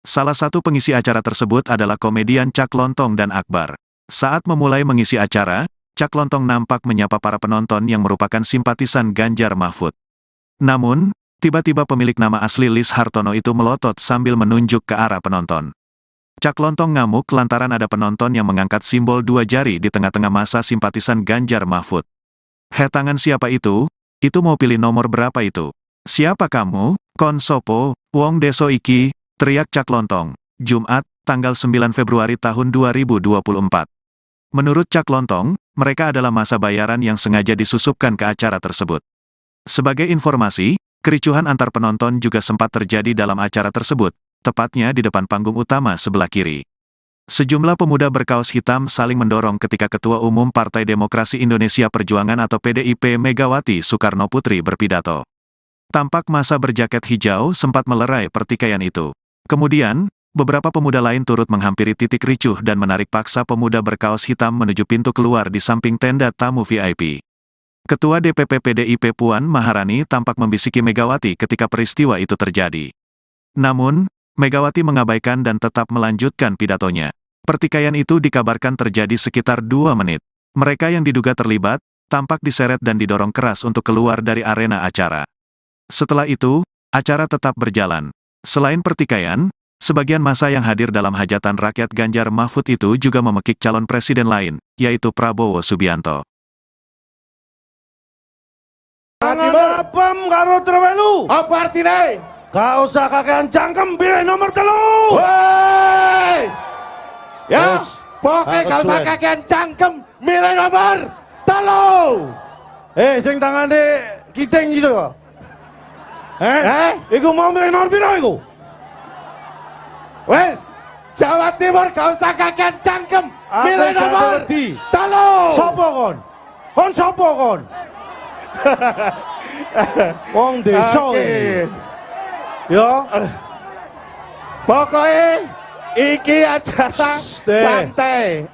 A: Salah satu pengisi acara tersebut adalah komedian Cak Lontong dan Akbar. Saat memulai mengisi acara, Cak Lontong nampak menyapa para penonton yang merupakan simpatisan Ganjar Mahfud. Namun, tiba-tiba pemilik nama asli Lis Hartono itu melotot sambil menunjuk ke arah penonton. Cak Lontong ngamuk lantaran ada penonton yang mengangkat simbol dua jari di tengah-tengah masa simpatisan Ganjar Mahfud. "He, tangan siapa itu? Itu mau pilih nomor berapa itu? Siapa kamu? Kon sopo, wong deso iki," teriak Cak Lontong. Jumat, tanggal 9 Februari tahun 2024. Menurut Cak Lontong, mereka adalah masa bayaran yang sengaja disusupkan ke acara tersebut. Sebagai informasi, kericuhan antar penonton juga sempat terjadi dalam acara tersebut, tepatnya di depan panggung utama sebelah kiri. Sejumlah pemuda berkaos hitam saling mendorong ketika Ketua Umum Partai Demokrasi Indonesia Perjuangan atau PDIP Megawati Soekarno Putri berpidato. Tampak masa berjaket hijau sempat melerai pertikaian itu. Kemudian, beberapa pemuda lain turut menghampiri titik ricuh dan menarik paksa pemuda berkaos hitam menuju pintu keluar di samping tenda tamu VIP. Ketua DPP PDIP Puan Maharani tampak membisiki Megawati ketika peristiwa itu terjadi. Namun, Megawati mengabaikan dan tetap melanjutkan pidatonya. Pertikaian itu dikabarkan terjadi sekitar 2 menit. Mereka yang diduga terlibat, tampak diseret dan didorong keras untuk keluar dari arena acara. Setelah itu, acara tetap berjalan. Selain pertikaian, sebagian masa yang hadir dalam hajatan rakyat Ganjar Mahfud itu juga memekik calon presiden lain, yaitu Prabowo Subianto.
B: Tangan apem karo trewelu.
C: Apa artine?
B: Gak usah kakean cangkem, pilih nomor 3.
C: Woi! Ya,
B: Wes,
C: pokoknya
B: gak
C: gak usah
B: kesuwen.
C: Kakean cangkem, milih nomor 3.
B: Eh, sing tangane kiting gitu. Eh?
C: Eh?
B: Iku mau milih nomor piro iku?
C: Wes, Jawa Timur gak usah kakean cangkem,
B: Aku
C: milih
B: gak
C: nomor
B: wedi.
C: 3.
B: Sopo kon? Kon sopo kon? Wong desa iki. Ya,
C: Pokoknya iki acara
B: Shh, deh.
C: santai.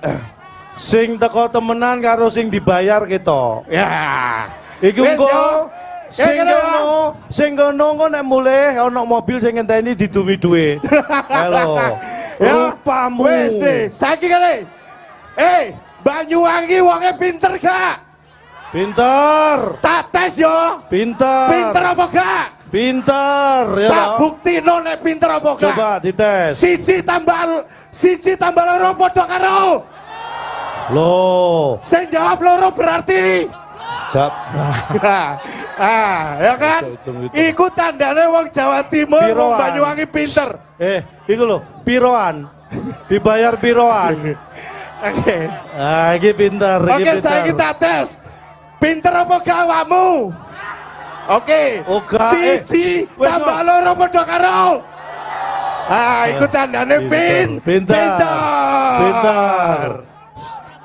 B: Sing teko temenan karo sing dibayar kita.
C: Ya.
B: Iku
C: Wes,
B: engko
C: yo.
B: sing
C: Kene ya.
B: kono, sing kono engko nek mulih ana mobil sing ngenteni didumi dhuwit. Halo.
C: Ya.
B: Rupamu.
C: Wes, saiki kene. Eh, Banyuwangi wonge pinter gak?
B: Pinter.
C: Tak tes yo.
B: Pinter.
C: Pinter apa gak?
B: Pinter ya
C: Tak
B: toh?
C: bukti nek pinter apa gak.
B: Coba dites.
C: 1 tambah 1 tambah 2 padha karo.
B: Loh,
C: Sing jawab loro berarti
B: gak
C: ah, ya kan?
B: Hitung-hitung.
C: Iku tandane wong Jawa Timur, wong
B: Piroan.
C: Banyuwangi pinter.
B: Eh, iku lho, piroan. Dibayar piroan.
C: Oke.
B: Ah, iki pinter, iki
C: Oke,
B: pinter.
C: saiki tak tes. Pinter apa gak awakmu? Oke.
B: Oh, gak, eh,
C: Siji
B: wes,
C: tambah
B: no.
C: loro padha karo. Ah, iku tandane
B: Pinter.
C: pinter.
B: Pinter.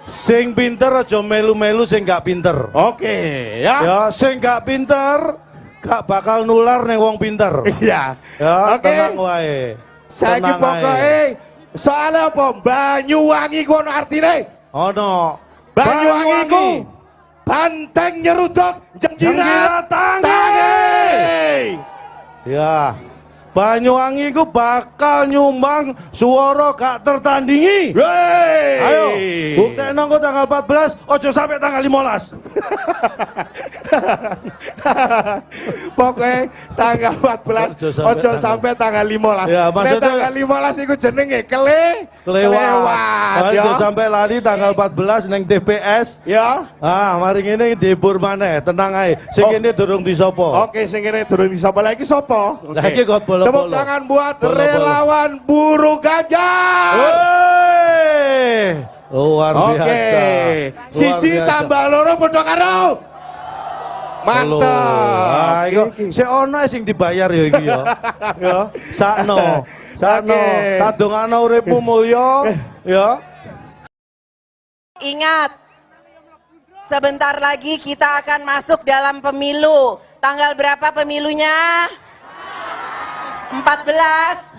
B: Sing pinter aja melu-melu sing gak pinter.
C: Oke, ya.
B: Ya, sing gak pinter gak bakal nular ning wong pinter.
C: Iya.
B: Ya,
C: Oke.
B: tenang wae.
C: Saiki
B: Tenang
C: pokoke
B: ae.
C: soalnya apa? Banyuwangi ku ono artine.
B: Ono.
C: Banyuwangi ku banteng nyeruduk jenggirat
B: Jenggirat tangi.
C: tangi.
B: Ya. Banyuwangi ku bakal nyumbang suara gak tertandingi.
C: Wey.
B: Ayo, buktekno engko tanggal 14, ojo sampai tanggal 15.
C: Pokoknya tanggal 14
B: Ojo sampai
C: ojo
B: tanggal-
C: sampai tanggal 15.
B: Ya,
C: Nek
B: maksudnya-
C: tanggal 15 iku jenenge
B: Kelewat.
C: kelewat
B: Ojo
C: ya.
B: sampai lali tanggal 14 neng TPS.
C: Ya.
B: Ah, mari ngene dihibur maneh, tenang ae. Sing
C: Oh.
B: kene durung disopo.
C: Oke, sing kene durung disapa lagi sapa? Oke.
B: Lagi kok bolo-bolo.
C: Tepuk tangan buat
B: Bolo-bolo.
C: relawan buruh Ganjar.
B: Wey! Luar
C: Oke.
B: biasa. Luar
C: 1
B: biasa.
C: tambah 2 padha karo. Mantap.
B: Ah, iku
C: Iki.
B: sik ono sing dibayar ya iki ya. Ya, sakno. Sakno.
C: Oke.
B: Tak dongakno uripmu mulya ya.
D: Ingat, sebentar lagi kita akan masuk dalam pemilu. Tanggal berapa pemilunya? 14.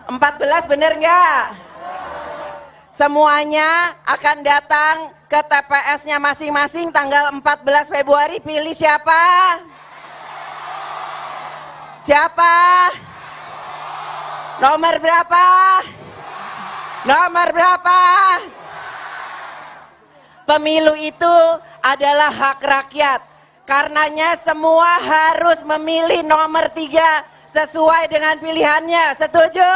D: 14 bener nggak? Semuanya akan datang ke TPS-nya masing-masing tanggal 14 Februari. Pilih siapa? Siapa? Nomor berapa? Nomor berapa? Pemilu itu adalah hak rakyat. Karenanya semua harus memilih nomor 3 sesuai dengan pilihannya. Setuju?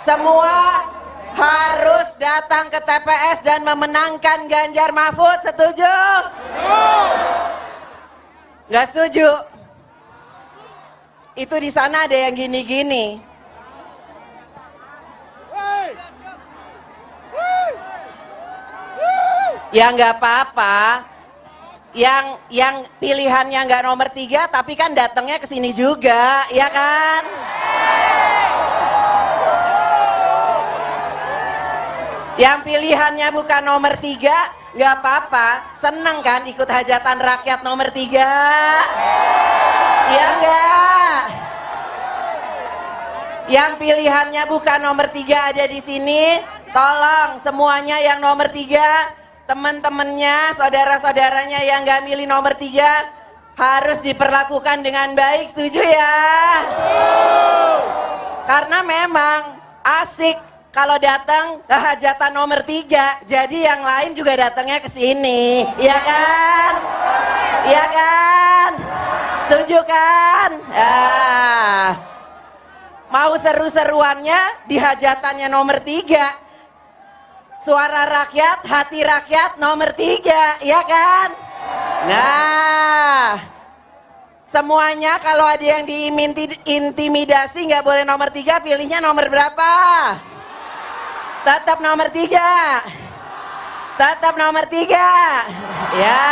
D: Semua harus datang ke TPS dan memenangkan Ganjar Mahfud. Setuju? Nggak setuju? Itu di sana ada yang gini-gini. Ya nggak apa-apa. Yang pilihannya nggak nomor 3, tapi kan datangnya ke sini juga, ya kan? Yang pilihannya bukan nomor 3, nggak apa-apa. Seneng kan ikut hajatan rakyat nomor 3? Iya nggak? Yang pilihannya bukan nomor 3 ada di sini, tolong semuanya yang nomor 3, teman-temannya, saudara-saudaranya yang nggak milih nomor 3 harus diperlakukan dengan baik, setuju ya? Karena memang asik kalau datang ke hajatan nomor 3, jadi yang lain juga datangnya ke sini, ya kan? Ya kan? Setuju kan? Ah. Mau seru-seruannya di hajatannya nomor 3. Suara rakyat, hati rakyat nomor 3, ya kan? Nah, semuanya kalau ada yang diintimidasi nggak boleh nomor 3, pilihnya nomor berapa? Tetap nomor 3. Tetap nomor 3. Ya,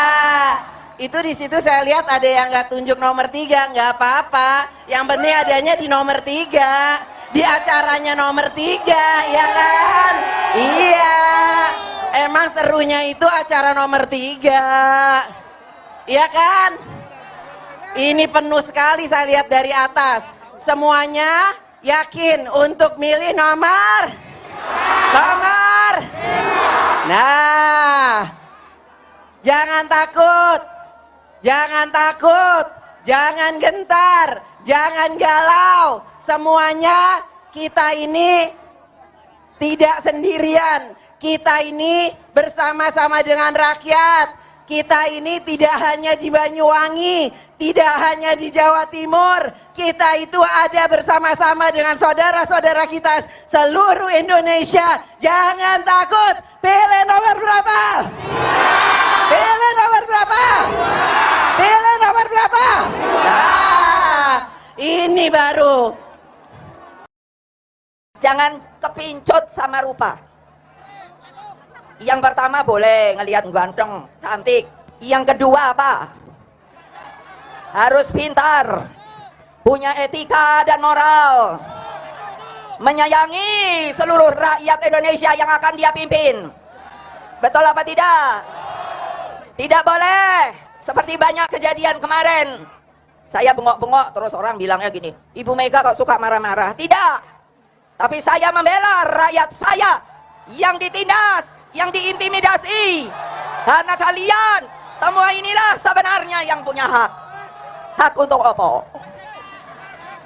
D: itu di situ saya lihat ada yang nggak tunjuk nomor 3, nggak apa-apa. Yang penting adanya di nomor 3. Di acaranya nomor 3, ya kan? Iya, emang serunya itu acara nomor 3, ya kan? Ini penuh sekali saya lihat dari atas. Semuanya yakin untuk milih nomor? Nomor? Nah, jangan takut, jangan takut, jangan gentar, jangan galau. Semuanya kita ini tidak sendirian. Kita ini bersama-sama dengan rakyat. Kita ini tidak hanya di Banyuwangi, tidak hanya di Jawa Timur. Kita itu ada bersama-sama dengan saudara-saudara kita seluruh Indonesia. Jangan takut. Pilih nomor berapa? Pilih nomor berapa? Pilih nomor berapa? Nah, ini baru.
E: Jangan kepincut sama rupa. Yang pertama boleh ngelihat ganteng, cantik. Yang kedua apa? Harus pintar, punya etika dan moral, menyayangi seluruh rakyat Indonesia yang akan dia pimpin. Betul apa tidak? Tidak boleh seperti banyak kejadian kemarin. Saya bengok-bengok terus orang bilangnya gini, Ibu Mega kok suka marah-marah. Tidak. Tapi saya membela rakyat saya yang ditindas, yang diintimidasi. Karena kalian semua inilah sebenarnya yang punya hak. Hak untuk opo?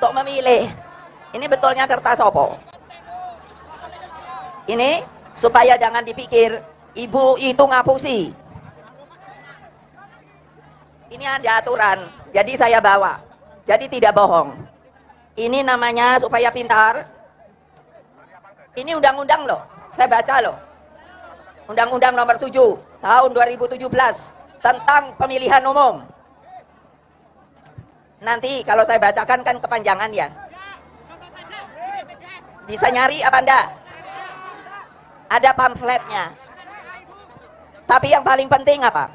E: Untuk memilih. Ini betulnya kertas opo? Ini supaya jangan dipikir ibu itu ngapusi. Ini ada aturan, jadi saya bawa. Jadi tidak bohong. Ini namanya supaya pintar. Ini undang-undang loh, saya baca loh. Undang-Undang Nomor 7 Tahun 2017 tentang pemilihan umum. Nanti kalau saya bacakan kan kepanjangan ya. Bisa nyari apa enggak? Ada pamfletnya. Tapi yang paling penting apa?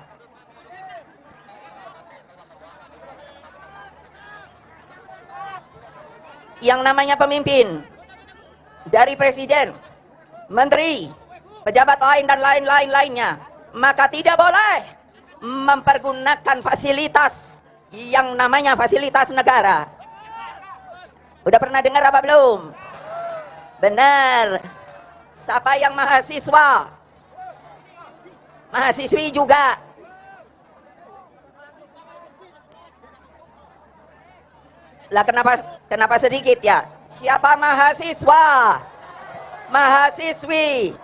E: Yang namanya pemimpin dari presiden, menteri, pejabat lain dan lain-lain lainnya, maka tidak boleh mempergunakan fasilitas yang namanya fasilitas negara. Udah pernah dengar apa belum? Benar. Siapa yang mahasiswa? Mahasiswi juga. Lah kenapa sedikit ya? Siapa mahasiswa? Mahasiswi.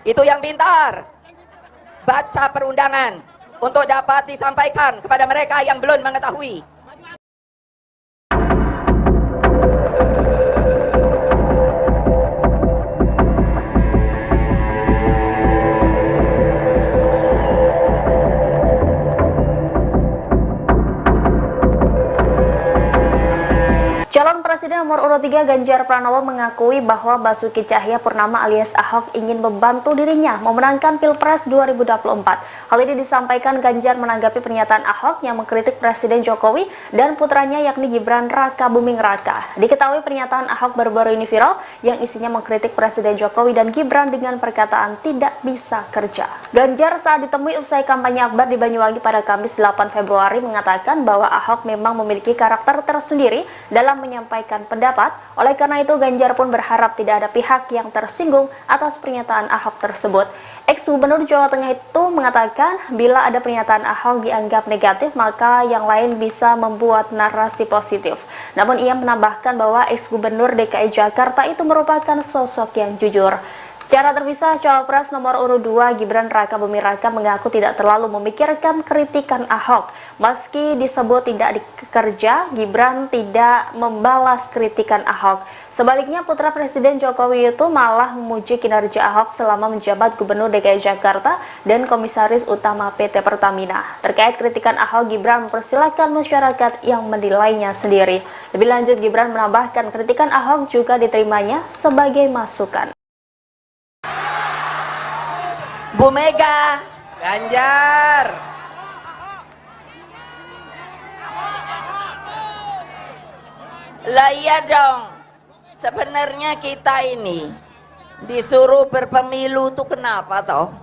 E: Itu yang pintar. Baca perundangan untuk dapat disampaikan kepada mereka yang belum mengetahui.
F: Calon Presiden nomor urut 3 Ganjar Pranowo mengakui bahwa Basuki Tjahaja Purnama alias Ahok ingin membantu dirinya memenangkan Pilpres 2024. Hal ini disampaikan Ganjar menanggapi pernyataan Ahok yang mengkritik Presiden Jokowi dan putranya yakni Gibran Rakabuming Raka. Diketahui pernyataan Ahok baru-baru ini viral yang isinya mengkritik Presiden Jokowi dan Gibran dengan perkataan tidak bisa kerja. Ganjar saat ditemui usai kampanye akbar di Banyuwangi pada Kamis 8 Februari mengatakan bahwa Ahok memang memiliki karakter tersendiri dalam menyampaikan pendapat. Oleh karena itu, Ganjar pun berharap tidak ada pihak yang tersinggung atas pernyataan Ahok tersebut. Ex-Gubernur Jawa Tengah itu mengatakan bila ada pernyataan Ahok dianggap negatif, maka yang lain bisa membuat narasi positif. Namun ia menambahkan bahwa ex-Gubernur DKI Jakarta itu merupakan sosok yang jujur. Secara terpisah, Cawapres nomor urut 2 Gibran Rakabuming Raka mengaku tidak terlalu memikirkan kritikan Ahok. Meski disebut tidak dikerja, Gibran tidak membalas kritikan Ahok. Sebaliknya, putra Presiden Jokowi itu malah memuji kinerja Ahok selama menjabat Gubernur DKI Jakarta dan Komisaris Utama PT Pertamina. Terkait kritikan Ahok, Gibran mempersilahkan masyarakat yang menilainya sendiri. Lebih lanjut, Gibran menambahkan kritikan Ahok juga diterimanya sebagai masukan.
E: Bu Mega,
D: Ganjar.
E: Lah iya dong. Sebenarnya kita ini disuruh berpemilu tuh kenapa toh?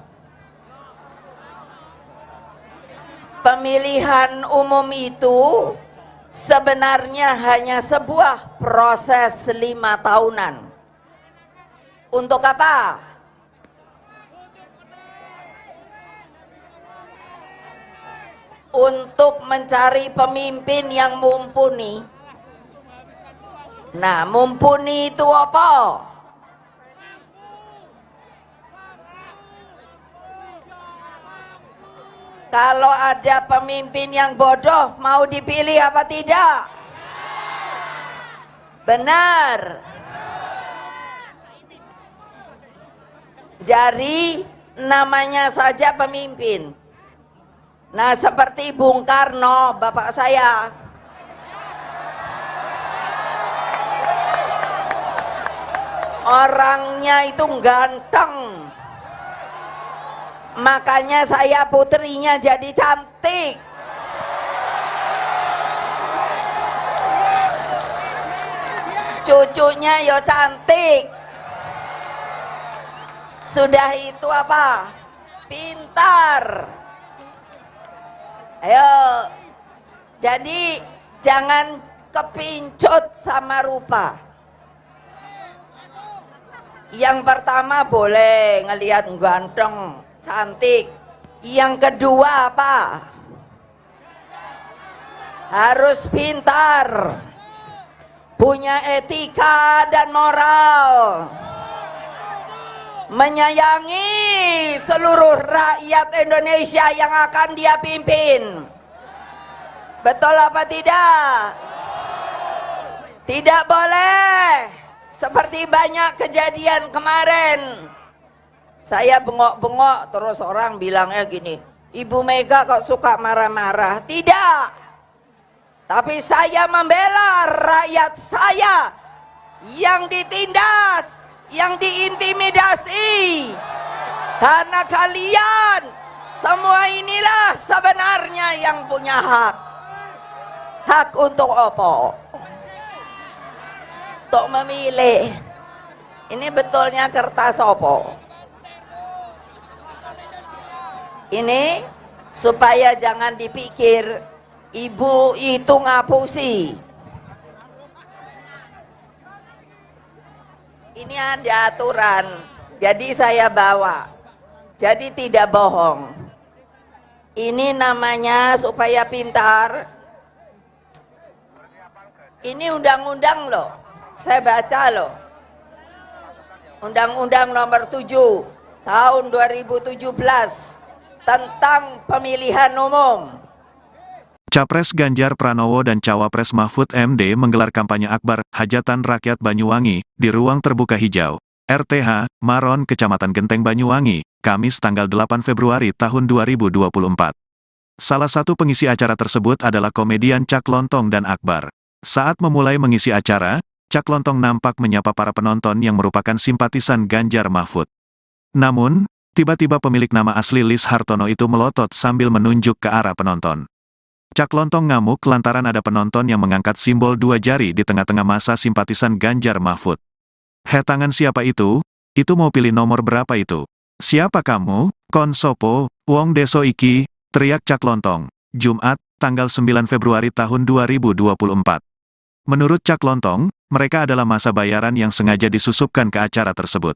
E: Pemilihan umum itu sebenarnya hanya sebuah proses 5 tahunan. Untuk apa? Untuk mencari pemimpin yang mumpuni. Nah, mumpuni itu apa? Kalau ada pemimpin yang bodoh, mau dipilih apa tidak? Benar. Jadi namanya saja pemimpin. Nah, seperti Bung Karno, bapak saya. Orangnya itu ganteng. Makanya saya putrinya jadi cantik. Cucunya yo cantik. Sudah itu apa? Pintar. Ayo, jadi jangan kepincut sama rupa. Yang pertama boleh ngelihat ganteng, cantik. Yang kedua apa? Harus pintar, punya etika dan moral, menyayangi seluruh rakyat Indonesia yang akan dia pimpin. Betul apa tidak? Tidak boleh seperti banyak kejadian kemarin. Saya bengok-bengok terus orang bilangnya gini, Ibu Mega kok suka marah-marah. Tidak. Tapi saya membela rakyat saya yang ditindas, yang diintimidasi. Karena kalian semua inilah sebenarnya yang punya hak. Hak untuk apa? Untuk memilih. Ini betulnya kertas apa? Ini supaya jangan dipikir ibu itu ngapusi. Ini ada aturan, jadi saya bawa. Jadi tidak bohong. Ini namanya supaya pintar. Ini undang-undang loh, saya baca loh. Undang-undang nomor 7 tahun 2017 tentang pemilihan umum.
A: Capres Ganjar Pranowo dan Cawapres Mahfud MD menggelar kampanye akbar Hajatan Rakyat Banyuwangi di Ruang Terbuka Hijau, RTH, Maron, Kecamatan Genteng Banyuwangi, Kamis tanggal 8 Februari tahun 2024. Salah satu pengisi acara tersebut adalah komedian Cak Lontong dan Akbar. Saat memulai mengisi acara, Cak Lontong nampak menyapa para penonton yang merupakan simpatisan Ganjar Mahfud. Namun, tiba-tiba pemilik nama asli Lis Hartono itu melotot sambil menunjuk ke arah penonton. Cak Lontong ngamuk lantaran ada penonton yang mengangkat simbol dua jari di tengah-tengah masa simpatisan Ganjar Mahfud. "He, tangan siapa itu? Itu mau pilih nomor berapa itu? Siapa kamu? Kon sopo, wong deso iki," teriak Cak Lontong. Jumat, tanggal 9 Februari tahun 2024. Menurut Cak Lontong, mereka adalah masa bayaran yang sengaja disusupkan ke acara tersebut.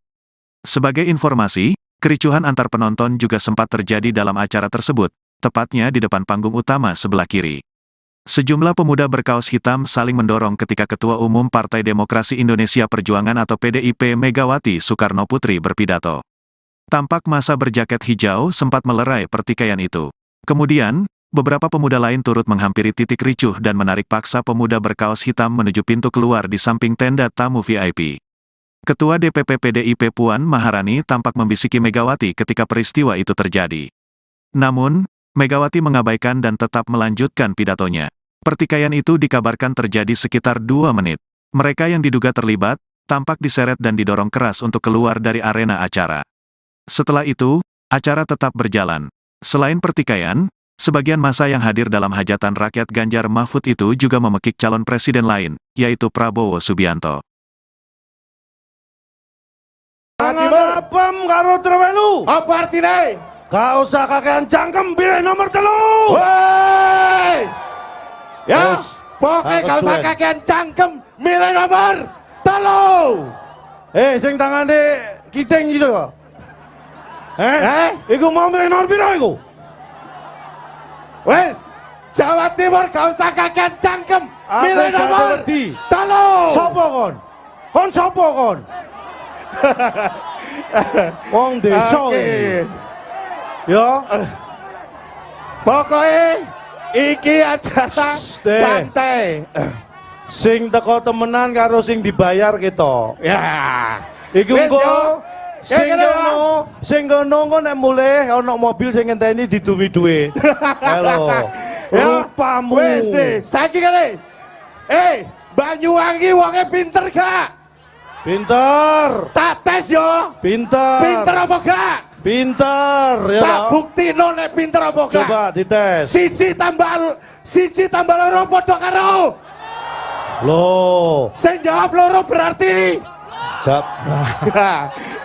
A: Sebagai informasi, kericuhan antar penonton juga sempat terjadi dalam acara tersebut, tepatnya di depan panggung utama sebelah kiri. Sejumlah pemuda berkaos hitam saling mendorong ketika Ketua Umum Partai Demokrasi Indonesia Perjuangan atau PDIP Megawati Soekarno Putri berpidato. Tampak masa berjaket hijau sempat melerai pertikaian itu. Kemudian, beberapa pemuda lain turut menghampiri titik ricuh dan menarik paksa pemuda berkaos hitam menuju pintu keluar di samping tenda tamu VIP. Ketua DPP PDIP Puan Maharani tampak membisiki Megawati ketika peristiwa itu terjadi. Namun, Megawati mengabaikan dan tetap melanjutkan pidatonya. Pertikaian itu dikabarkan terjadi sekitar 2 menit. Mereka yang diduga terlibat, tampak diseret dan didorong keras untuk keluar dari arena acara. Setelah itu, acara tetap berjalan. Selain pertikaian, sebagian masa yang hadir dalam hajatan rakyat Ganjar Mahfud itu juga memekik calon presiden lain, yaitu Prabowo Subianto.
B: Tangan apem karo trewelu.
C: Apa artine?
B: Gak usah kakean cangkem, pilih nomor 3.
C: Woi! Ya,
B: Wes,
C: pokoknya
B: gak
C: gak usah
B: kesuwen.
C: Kakean cangkem, milih nomor 3.
B: Eh, sing tangane kiting gitu. Eh?
C: Eh?
B: Iku mau milih nomor piro iku?
C: Wes, Jawa Timur gak usah kakean cangkem,
B: Aku
C: milih
B: gak
C: nomor
B: wedi.
C: 3.
B: Sopo kon? Kon sopo kon? Wong desa
C: Oke.
B: ini. Ya,
C: Pokoknya iki acara
B: Shh, deh.
C: santai.
B: Sing teko temenan karo sing dibayar kita.
C: Ya.
B: Iku
C: Wes,
B: engko
C: yo.
B: sing
C: Kene ya.
B: kono, sing kono engko nek mulih ana mobil sing ngenteni didumi dhuwit. Halo.
C: Ya.
B: Rupamu.
C: Wes, saiki kene. Eh, Banyuwangi wonge pinter gak?
B: Pinter.
C: Tak tes yo.
B: Pinter.
C: Pinter apa gak?
B: Pinter ya
C: Tak
B: toh?
C: buktino nek pinter apa gak.
B: Coba dites.
C: 1 tambah 1 tambah 2 padha karo.
B: Loh,
C: Sing jawab loro berarti
B: gak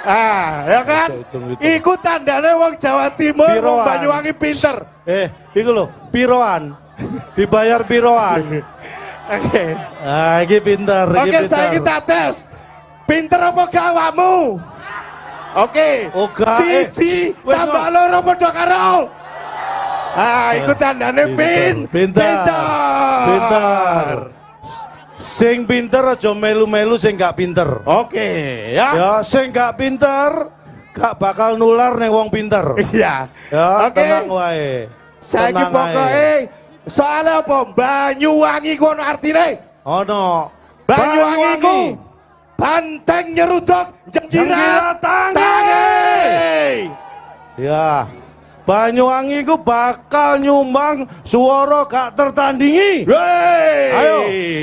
C: ah, ya kan?
B: Hitung-hitung.
C: Iku tandane wong Jawa Timur, wong
B: Piroan.
C: Banyuwangi pinter.
B: Eh, iku lho, piroan. Dibayar piroan.
C: Oke.
B: Ah, iki pinter, iki
C: Oke,
B: pinter.
C: saiki tak tes. Pinter apa gak awakmu? Oke.
B: Oh, gak, eh,
C: 1
B: wes,
C: tambah
B: no.
C: 2 padha karo. Ah, iku tandane
B: Pinter.
C: pinter.
B: Pinter. Sing pinter aja melu-melu sing gak pinter.
C: Oke, ya.
B: Ya, sing gak pinter gak bakal nular ning wong pinter.
C: Iya.
B: Ya,
C: Oke.
B: tenang wae.
C: Saiki
B: Tenang
C: pokoke
B: ae.
C: soalnya apa? Banyuwangi ku ono artine.
B: Ono.
C: Banyuwangi ku banteng nyeruduk
B: Jengkirat
C: jengkirat
B: tangi.
C: tangi.
B: Ya. Banyuwangi ku bakal nyumbang suara gak tertandingi.
C: Wey.
B: Ayo,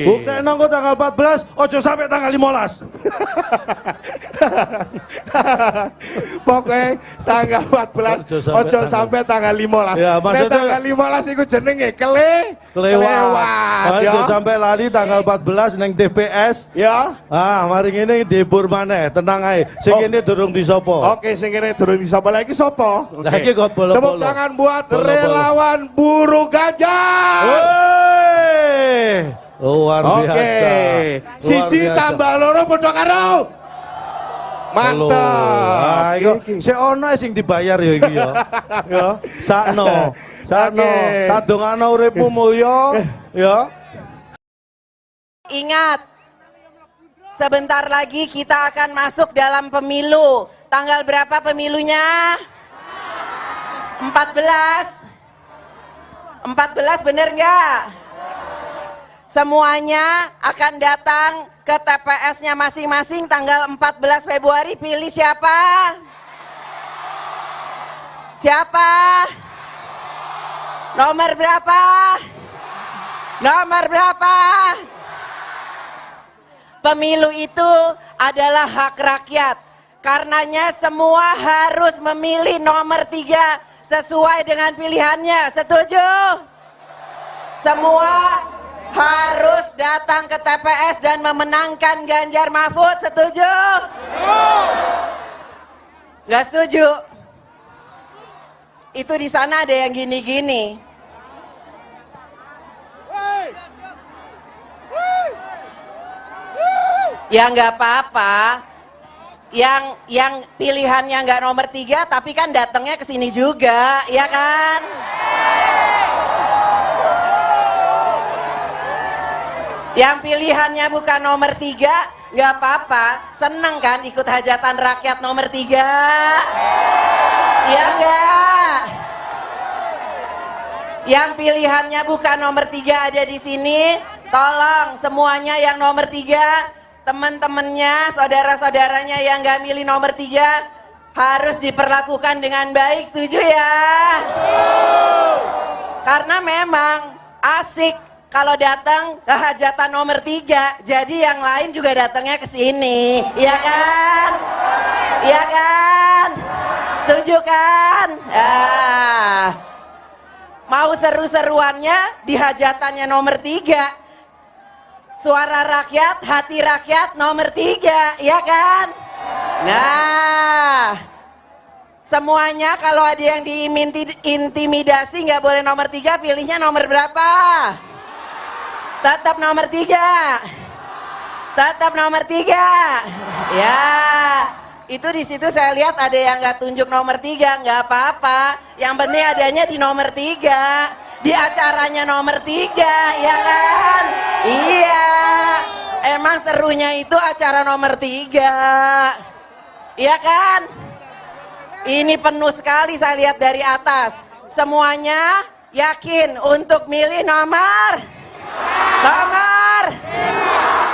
B: buktekno engko tanggal 14, ojo sampai tanggal 15.
C: Pokoknya tanggal 14
B: Ojo sampai
C: ojo sampai tanggal 15.
B: Ya,
C: Nek
B: maksudnya-
C: tanggal 15 iku jenenge
B: Kelewat.
C: kelewat
B: Ojo
C: ya.
B: sampai lali tanggal 14 neng TPS.
C: Ya.
B: Ah, mari ngene dihibur maneh, tenang ae. Sing
C: Oh.
B: kene durung disopo.
C: Oke, sing kene durung disapa lagi sapa? Oke.
B: Lagi kok bolo-bolo.
C: Tepuk tangan buat
B: Bolo-bolo.
C: relawan buruh Ganjar.
B: Wey! Luar
C: Oke.
B: biasa. Luar
C: 1
B: biasa.
C: tambah 2 padha karo. Mantap.
B: Ah, iku
C: Iki.
B: sik ono sing dibayar ya iki ya. Ya, sakno. Sakno.
C: Oke.
B: Tak dongakno uripmu mulya ya.
D: Ingat, sebentar lagi kita akan masuk dalam pemilu. Tanggal berapa pemilunya? 14. 14 bener nggak? Semuanya akan datang ke TPS-nya masing-masing tanggal 14 Februari. Pilih siapa? Siapa? Nomor berapa? Nomor berapa? Pemilu itu adalah hak rakyat. Karenanya semua harus memilih nomor 3 sesuai dengan pilihannya. Setuju? Semua harus datang ke TPS dan memenangkan Ganjar Mahfud. Setuju? Nggak setuju? Itu di sana ada yang gini-gini. Ya nggak apa-apa. Yang pilihannya nggak nomor 3, tapi kan datangnya ke sini juga, ya kan? Yang pilihannya bukan nomor 3, nggak apa-apa. Seneng kan ikut hajatan rakyat nomor 3? Ya nggak? Yang pilihannya bukan nomor 3 ada di sini, tolong semuanya yang nomor 3, teman-temannya, saudara-saudaranya yang nggak milih nomor 3 harus diperlakukan dengan baik, setuju ya? Karena memang asik kalau datang ke hajatan nomor 3, jadi yang lain juga datangnya ke sini, ya kan? Ya kan? Setuju kan? Ah. Mau seru-seruannya di hajatannya nomor 3. Suara rakyat, hati rakyat nomor 3, ya kan? Nah, semuanya kalau ada yang diintimidasi nggak boleh nomor 3, pilihnya nomor berapa? Tetap nomor 3. Tetap nomor 3. Ya, itu di situ saya lihat ada yang nggak tunjuk nomor 3, nggak apa-apa. Yang penting adanya di nomor 3. Di acaranya nomor 3, ya kan? Iya, emang serunya itu acara nomor 3, iya kan? Ini penuh sekali saya lihat dari atas. Semuanya yakin untuk milih nomor? Nomor?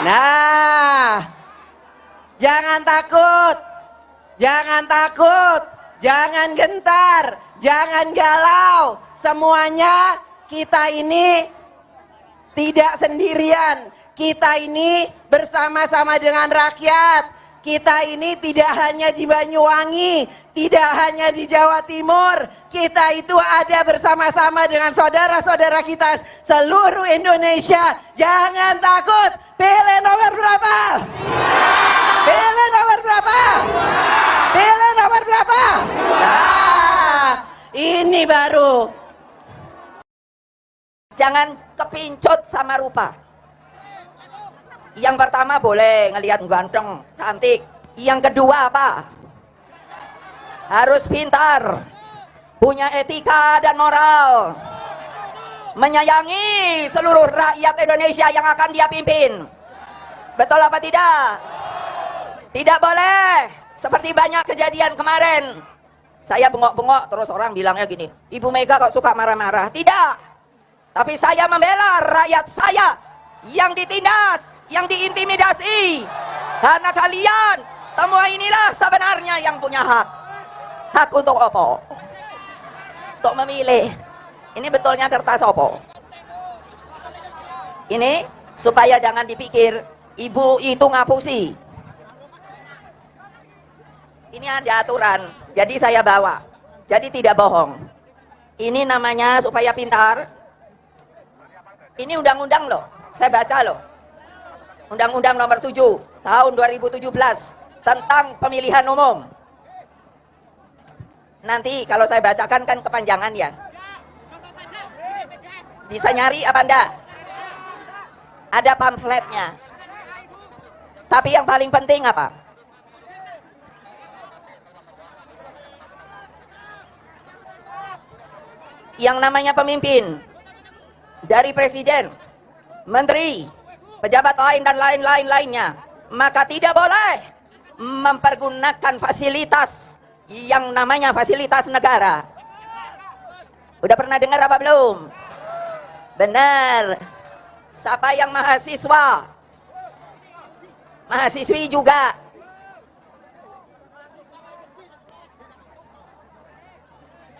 D: Nah, jangan takut, jangan takut, jangan gentar, jangan galau. Semuanya kita ini tidak sendirian. Kita ini bersama-sama dengan rakyat. Kita ini tidak hanya di Banyuwangi, tidak hanya di Jawa Timur. Kita itu ada bersama-sama dengan saudara-saudara kita seluruh Indonesia. Jangan takut. Pilih nomor berapa? Pilih nomor berapa? Pilih nomor berapa? Nah, ini baru.
E: Jangan kepincut sama rupa. Yang pertama boleh ngelihat ganteng, cantik. Yang kedua apa? Harus pintar, punya etika dan moral, menyayangi seluruh rakyat Indonesia yang akan dia pimpin. Betul apa tidak? Tidak boleh seperti banyak kejadian kemarin. Saya bengok-bengok terus orang bilangnya gini, Ibu Mega kok suka marah-marah. Tidak. Tapi saya membela rakyat saya yang ditindas, yang diintimidasi. Karena kalian semua inilah sebenarnya yang punya hak. Hak untuk opo? Untuk memilih. Ini betulnya kertas opo? Ini supaya jangan dipikir ibu itu ngapusi. Ini ada aturan, jadi saya bawa. Jadi tidak bohong. Ini namanya supaya pintar. Ini undang-undang loh, saya baca loh. Undang-Undang Nomor 7 Tahun 2017 tentang pemilihan umum. Nanti kalau saya bacakan kan kepanjangan ya. Bisa nyari apa enggak? Ada pamfletnya. Tapi yang paling penting apa? Yang namanya pemimpin dari presiden, menteri, pejabat lain dan lain-lain lainnya, maka tidak boleh mempergunakan fasilitas yang namanya fasilitas negara Udah pernah dengar apa belum? Benar. Siapa yang mahasiswa? Mahasiswi juga.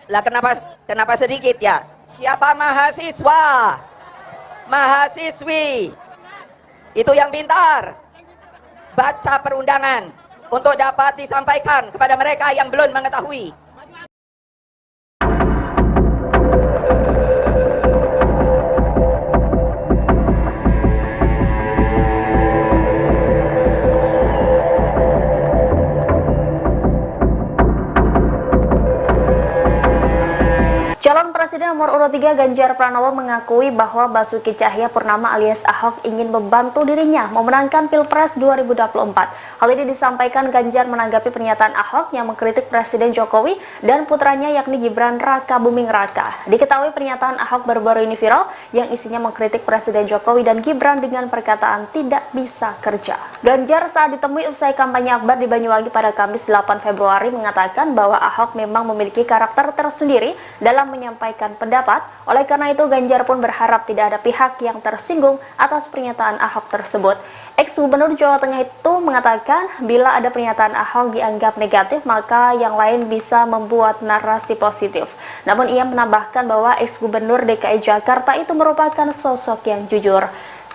E: Lah kenapa sedikit ya? Siapa mahasiswa? Mahasiswi. Itu yang pintar. Baca perundangan untuk dapat disampaikan kepada mereka yang belum mengetahui.
F: Calon Presiden nomor urut 3 Ganjar Pranowo mengakui bahwa Basuki Tjahaja Purnama alias Ahok ingin membantu dirinya memenangkan Pilpres 2024. Hal ini disampaikan Ganjar menanggapi pernyataan Ahok yang mengkritik Presiden Jokowi dan putranya yakni Gibran Rakabuming Raka. Diketahui pernyataan Ahok baru-baru ini viral yang isinya mengkritik Presiden Jokowi dan Gibran dengan perkataan tidak bisa kerja. Ganjar saat ditemui usai kampanye akbar di Banyuwangi pada Kamis 8 Februari mengatakan bahwa Ahok memang memiliki karakter tersendiri dalam menyampaikan pendapat. Oleh karena itu, Ganjar pun berharap tidak ada pihak yang tersinggung atas pernyataan Ahok tersebut. Ex-Gubernur Jawa Tengah itu mengatakan bila ada pernyataan Ahok dianggap negatif, maka yang lain bisa membuat narasi positif. Namun ia menambahkan bahwa ex-Gubernur DKI Jakarta itu merupakan sosok yang jujur.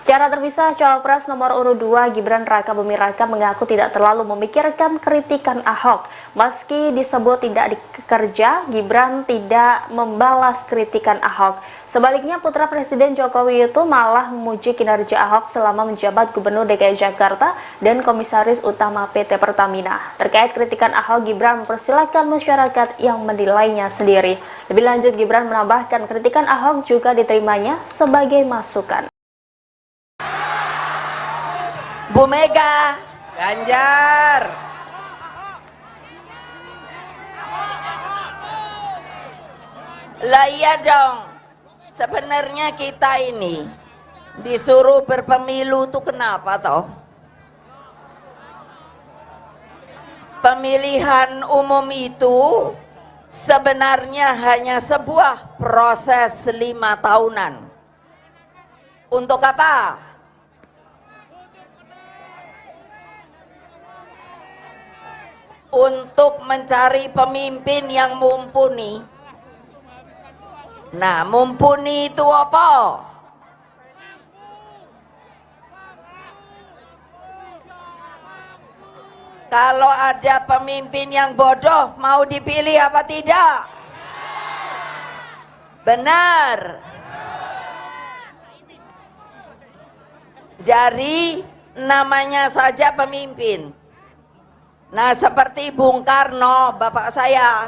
F: Secara terpisah, Cawapres nomor urut 2 Gibran Rakabuming Raka mengaku tidak terlalu memikirkan kritikan Ahok. Meski disebut tidak dikerja, Gibran tidak membalas kritikan Ahok. Sebaliknya, putra Presiden Jokowi itu malah memuji kinerja Ahok selama menjabat Gubernur DKI Jakarta dan Komisaris Utama PT Pertamina. Terkait kritikan Ahok, Gibran mempersilahkan masyarakat yang menilainya sendiri. Lebih lanjut, Gibran menambahkan kritikan Ahok juga diterimanya sebagai masukan.
E: Bu Mega,
D: Ganjar.
E: Lah iya dong. Sebenarnya kita ini disuruh berpemilu tuh kenapa toh? Pemilihan umum itu sebenarnya hanya sebuah proses 5 tahunan. Untuk apa? Untuk mencari pemimpin yang mumpuni. Nah, mumpuni itu apa? Kalau ada pemimpin yang bodoh, mau dipilih apa tidak? Benar. Jadi namanya saja pemimpin. Nah, seperti Bung Karno, bapak saya.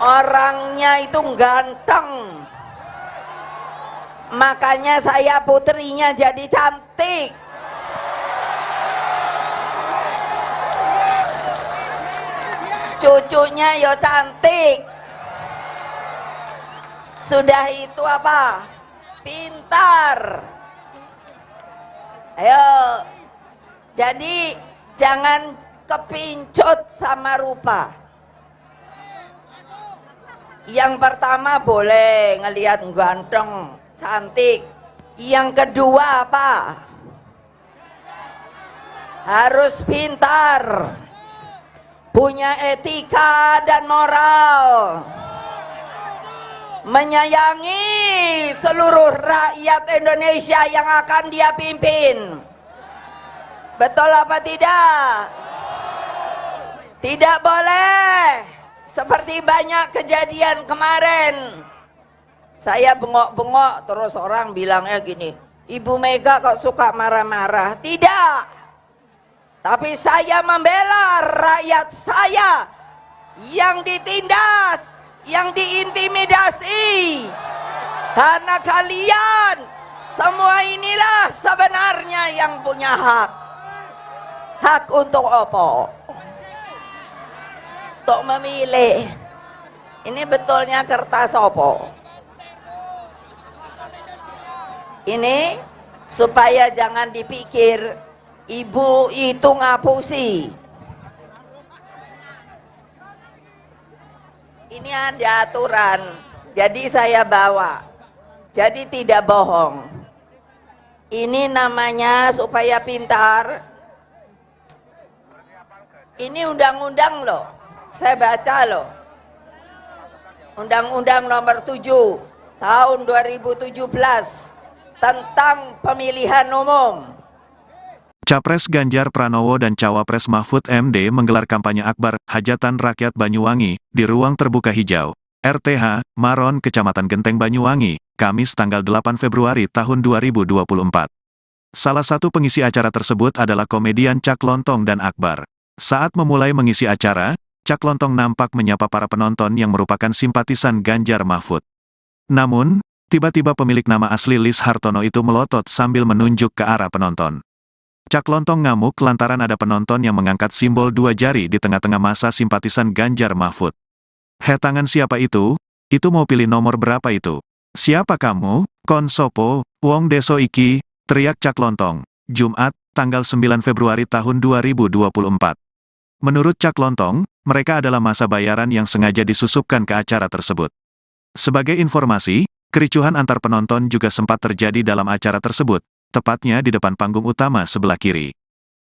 E: Orangnya itu ganteng. Makanya saya putrinya jadi cantik. Cucunya yo cantik. Sudah itu apa? Pintar. Ayo, jadi jangan kepincut sama rupa. Yang pertama boleh ngelihat ganteng, cantik. Yang kedua apa? Harus pintar, punya etika dan moral, menyayangi seluruh rakyat Indonesia yang akan dia pimpin. Betul apa tidak? Tidak boleh seperti banyak kejadian kemarin. Saya bengok-bengok terus orang bilangnya gini, Ibu Mega kok suka marah-marah. Tidak. Tapi saya membela rakyat saya yang ditindas, yang diintimidasi. Karena kalian semua inilah sebenarnya yang punya hak. Hak untuk apa? Untuk memilih. Ini betulnya kertas apa? Ini supaya jangan dipikir ibu itu ngapusi. Ini ada aturan, jadi saya bawa. Jadi tidak bohong. Ini namanya supaya pintar. Ini undang-undang loh, saya baca loh. Undang-Undang Nomor 7 Tahun 2017 tentang pemilihan umum.
A: Capres Ganjar Pranowo dan Cawapres Mahfud MD menggelar kampanye akbar Hajatan Rakyat Banyuwangi di Ruang Terbuka Hijau, RTH, Maron, Kecamatan Genteng Banyuwangi, Kamis tanggal 8 Februari tahun 2024. Salah satu pengisi acara tersebut adalah komedian Cak Lontong dan Akbar. Saat memulai mengisi acara, Cak Lontong nampak menyapa para penonton yang merupakan simpatisan Ganjar Mahfud. Namun, tiba-tiba pemilik nama asli Lis Hartono itu melotot sambil menunjuk ke arah penonton. Cak Lontong ngamuk lantaran ada penonton yang mengangkat simbol dua jari di tengah-tengah masa simpatisan Ganjar Mahfud. "Heh, tangan siapa itu? Itu mau pilih nomor berapa itu? Siapa kamu? Kon sopo, wong deso iki," teriak Cak Lontong. Jumat, tanggal 9 Februari tahun 2024. Menurut Cak Lontong, mereka adalah masa bayaran yang sengaja disusupkan ke acara tersebut. Sebagai informasi, kericuhan antar penonton juga sempat terjadi dalam acara tersebut, tepatnya di depan panggung utama sebelah kiri.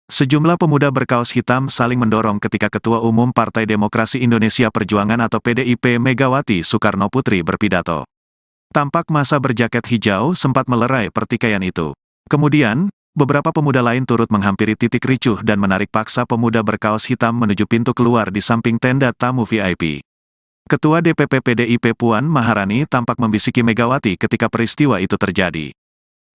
A: Sejumlah pemuda berkaos hitam saling mendorong ketika Ketua Umum Partai Demokrasi Indonesia Perjuangan atau PDIP Megawati Soekarno Putri berpidato. Tampak masa berjaket hijau sempat melerai pertikaian itu. Kemudian, beberapa pemuda lain turut menghampiri titik ricuh dan menarik paksa pemuda berkaos hitam menuju pintu keluar di samping tenda tamu VIP. Ketua DPP PDIP Puan Maharani tampak membisiki Megawati ketika peristiwa itu terjadi.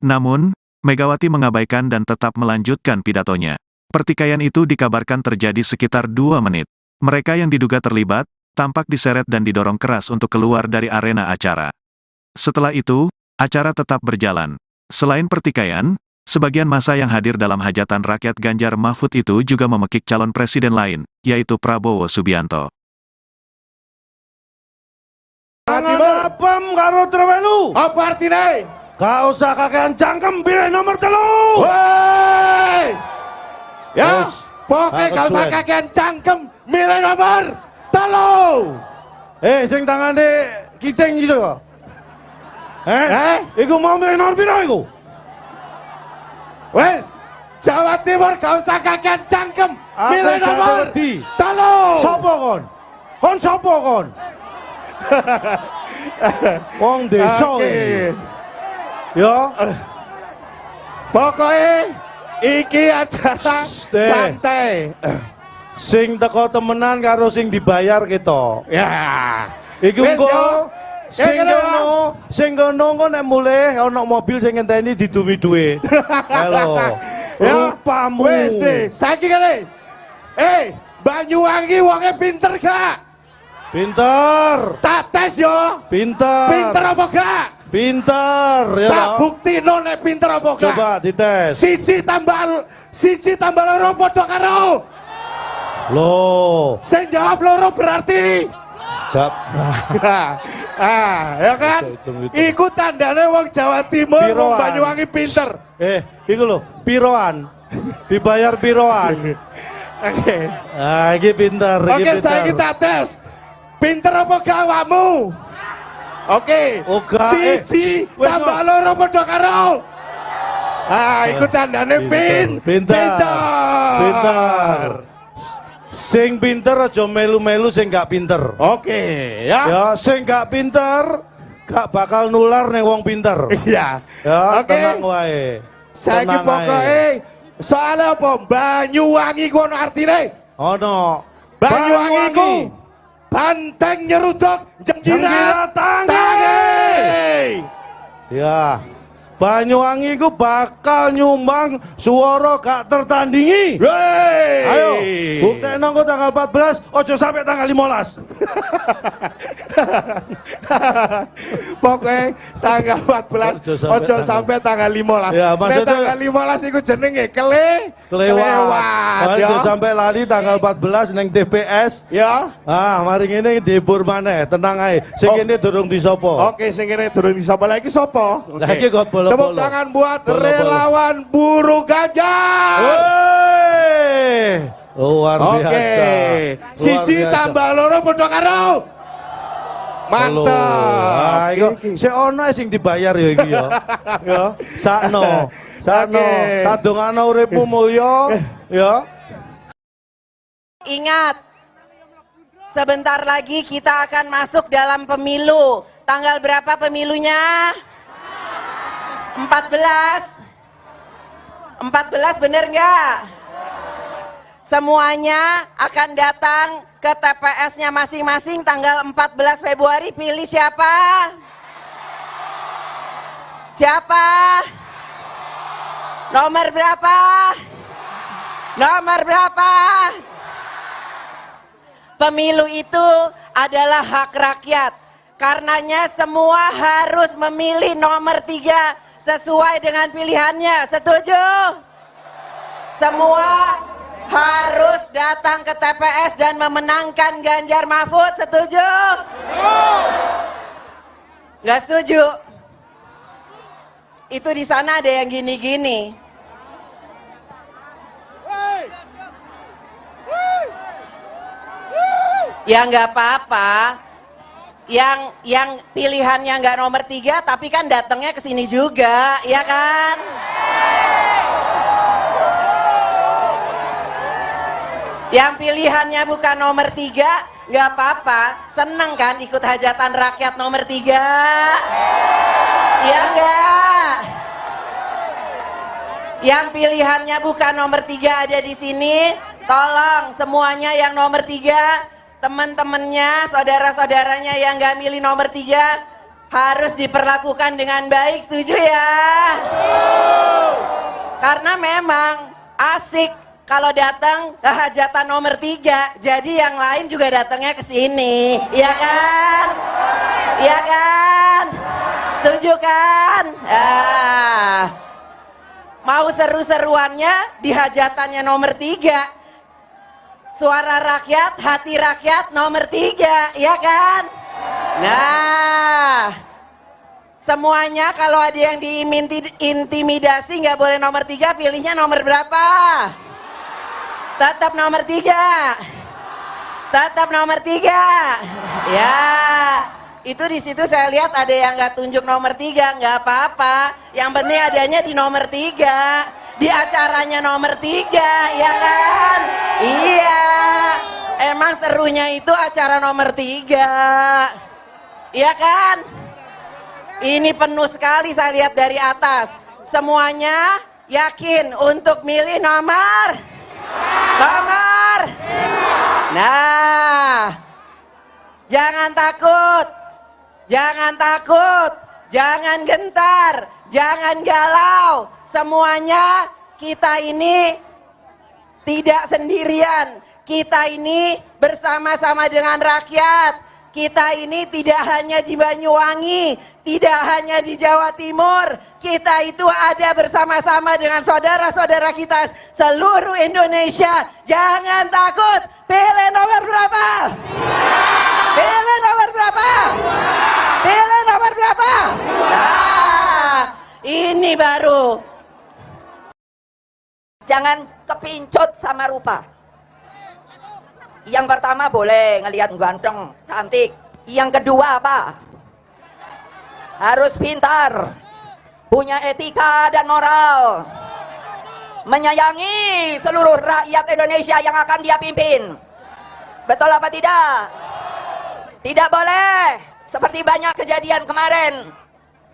A: Namun, Megawati mengabaikan dan tetap melanjutkan pidatonya. Pertikaian itu dikabarkan terjadi sekitar 2 menit. Mereka yang diduga terlibat, tampak diseret dan didorong keras untuk keluar dari arena acara. Setelah itu, acara tetap berjalan. Selain pertikaian, sebagian massa yang hadir dalam hajatan rakyat Ganjar Mahfud itu juga memekik calon presiden lain, yaitu Prabowo Subianto.
B: Tangan apem karo trewelu.
C: Apa artine?
B: Gak usah kakean cangkem, pilih nomor 3.
C: Woi. Ya, pokoknya gak usah kakean cangkem, milih nomor 3.
B: Sing tangane kiting gitu kok. Iku mau milih nomor piro iku?
C: Wes, Jawa Timur gak usah kakean cangkem, milih nomor 3.
B: Sopo kon? Kon sopo kon? Wong desa iki. Ya.
C: Pokoknya iki acara santai.
B: Sing teko temenan karo sing dibayar kita.
C: Ya.
B: Iku engko sing kono engko nek mulih ana mobil sing ngenteni didumi dhuwit. Halo. Rupamu.
C: Wis, saiki kene. Banyuwangi wonge pinter gak?
B: Pinter.
C: Tak tes yo.
B: Pinter.
C: Pinter apa gak?
B: Pinter ya.
C: Tak buktino nek pinter apa gak?
B: Coba dites.
C: 1 tambah 2 padha karo.
B: Loh.
C: Sing jawab 2 berarti
B: gak.
C: Ya kan? Iku tandane wong Jawa Timur, wong Banyuwangi pinter.
B: Iku lho, piroan. Dibayar piroan.
C: Oke.
B: Ah, iki pinter, iki
C: pinter. Oke, saiki tak tes. Pinter apa gak awakmu? Oke. 1 tambah 2 padha karo. Ah, iku tandane pinter. Pinter.
B: Sing pinter aja melu-melu sing gak pinter.
C: Oke, ya.
B: Ya, sing gak pinter gak bakal nular ning wong pinter.
C: Iya.
B: Ya,
C: oke.
B: Tenang wae.
C: Saiki pokoke soale apa? Banyuwangi ku ono artine?
B: Ono.
C: Banyuwangi ku banteng nyeruduk jengkirat tangi.
B: Ya. Banyuwangi ku bakal nyumbang suara gak tertandingi.
C: Wey.
B: Ayo, buktekno engko tanggal 14, ojo sampai tanggal 15.
C: Pokoknya tanggal 14, ojo sampai tanggal 15.
B: Ya, maksudnya
C: tanggal 15 iku jenenge kelewat.
B: Ojo sampai lali tanggal 14 neng TPS.
C: Ya.
B: Ah, mari ngene dihibur maneh, tenang ae. Sing kene durung disopo.
C: Oke, sing kene durung disopo. Lah iki sapa?
B: Lah iki kok bolo.
C: Tepuk tangan buat relawan buruh Ganjar.
B: Luar biasa.
C: Oke. 1 tambah 2 padha karo. Mantap.
B: Ah, iku sik ono sing dibayar ya iki ya. Ya, sakno. Sakno. Tak dongakno uripmu mulya ya.
D: Ingat, sebentar lagi kita akan masuk dalam pemilu. Tanggal berapa pemilunya? 14. 14 bener nggak? Semuanya akan datang ke TPS-nya masing-masing tanggal 14 Februari. Pilih siapa? Siapa? Nomor berapa? Nomor berapa? Pemilu itu adalah hak rakyat. Karenanya semua harus memilih nomor 3 sesuai dengan pilihannya. Setuju? Semua harus datang ke TPS dan memenangkan Ganjar Mahfud. Setuju? Nggak setuju? Itu di sana ada yang gini-gini. Ya nggak apa-apa. Yang pilihannya nggak nomor 3, tapi kan datangnya ke sini juga, ya kan? Yang pilihannya bukan nomor 3, nggak apa-apa. Seneng kan ikut hajatan rakyat nomor 3? Iya nggak? Yang pilihannya bukan nomor 3 ada di sini, tolong semuanya yang nomor 3, teman-temannya, saudara-saudaranya yang nggak milih nomor 3 harus diperlakukan dengan baik, setuju ya? Karena memang asik kalau datang ke hajatan nomor 3, jadi yang lain juga datangnya ke sini, iya kan? Iya kan? Setuju kan? Ah. Mau seru-seruannya di hajatannya nomor 3. Suara rakyat, hati rakyat nomor 3, ya kan? Nah, semuanya kalau ada yang diintimidasi nggak boleh nomor 3, pilihnya nomor berapa? Tetap nomor 3. Tetap nomor 3. Ya, itu di situ saya lihat ada yang nggak tunjuk nomor 3, nggak apa-apa. Yang penting adanya di nomor 3. Di acaranya nomor 3, ya kan? Iya. Emang serunya itu acara nomor 3. Iya kan? Ini penuh sekali saya lihat dari atas. Semuanya yakin untuk milih nomor? Nomor. Nah, jangan takut, jangan takut, jangan gentar, jangan galau. Semuanya kita ini tidak sendirian. Kita ini bersama-sama dengan rakyat. Kita ini tidak hanya di Banyuwangi, tidak hanya di Jawa Timur. Kita itu ada bersama-sama dengan saudara-saudara kita seluruh Indonesia. Jangan takut. Pilih nomor berapa? Pilih nomor berapa? Pilih nomor berapa? Nah, ini baru.
E: Jangan kepincut sama rupa. Yang pertama boleh ngelihat ganteng, cantik. Yang kedua apa? Harus pintar, punya etika dan moral, menyayangi seluruh rakyat Indonesia yang akan dia pimpin. Betul apa tidak? Tidak boleh seperti banyak kejadian kemarin.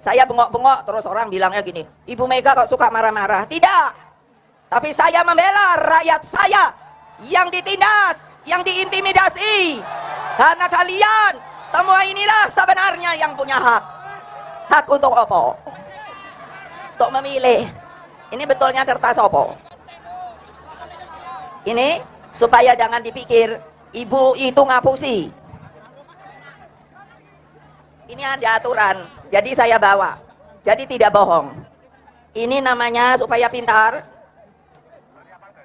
E: Saya bengok-bengok terus orang bilangnya gini, Ibu Mega kok suka marah-marah. Tidak, tapi saya membela rakyat saya yang ditindas, yang diintimidasi. Karena kalian semua inilah sebenarnya yang punya hak. Hak untuk apa? Untuk memilih. Ini betulnya kertas apa? Ini supaya jangan dipikir ibu itu ngapusi. Ini ada aturan, jadi saya bawa. Jadi tidak bohong. Ini namanya supaya pintar.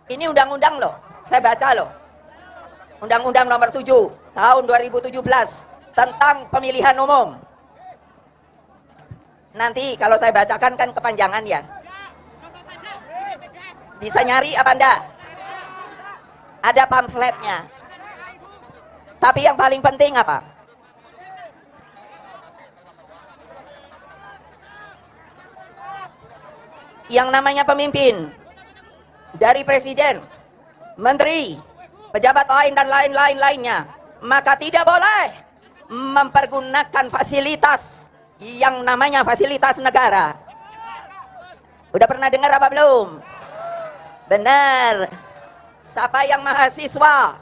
E: Ini undang-undang loh. Saya baca loh. Undang-Undang Nomor 7 Tahun 2017 tentang pemilihan umum. Nanti kalau saya bacakan kan kepanjangan ya. Bisa nyari apa enggak? Ada pamfletnya. Tapi yang paling penting apa? Yang namanya pemimpin, dari presiden, menteri, pejabat lain dan lain-lain lainnya, maka tidak boleh mempergunakan fasilitas yang namanya fasilitas negara. Udah pernah dengar apa belum? Benar. Siapa yang mahasiswa?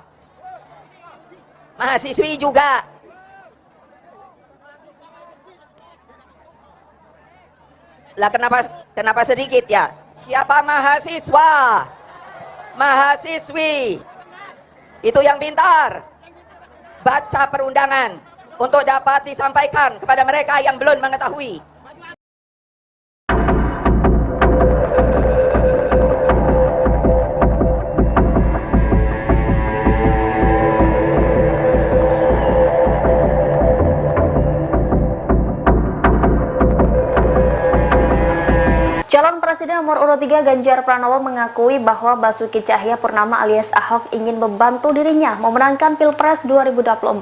E: Mahasiswi juga. Lah kenapa sedikit ya? Siapa mahasiswa? Mahasiswi. Itu yang pintar. Baca perundangan untuk dapat disampaikan kepada mereka yang belum mengetahui.
F: Calon Presiden nomor urut 3 Ganjar Pranowo mengakui bahwa Basuki Tjahaja Purnama alias Ahok ingin membantu dirinya memenangkan Pilpres 2024.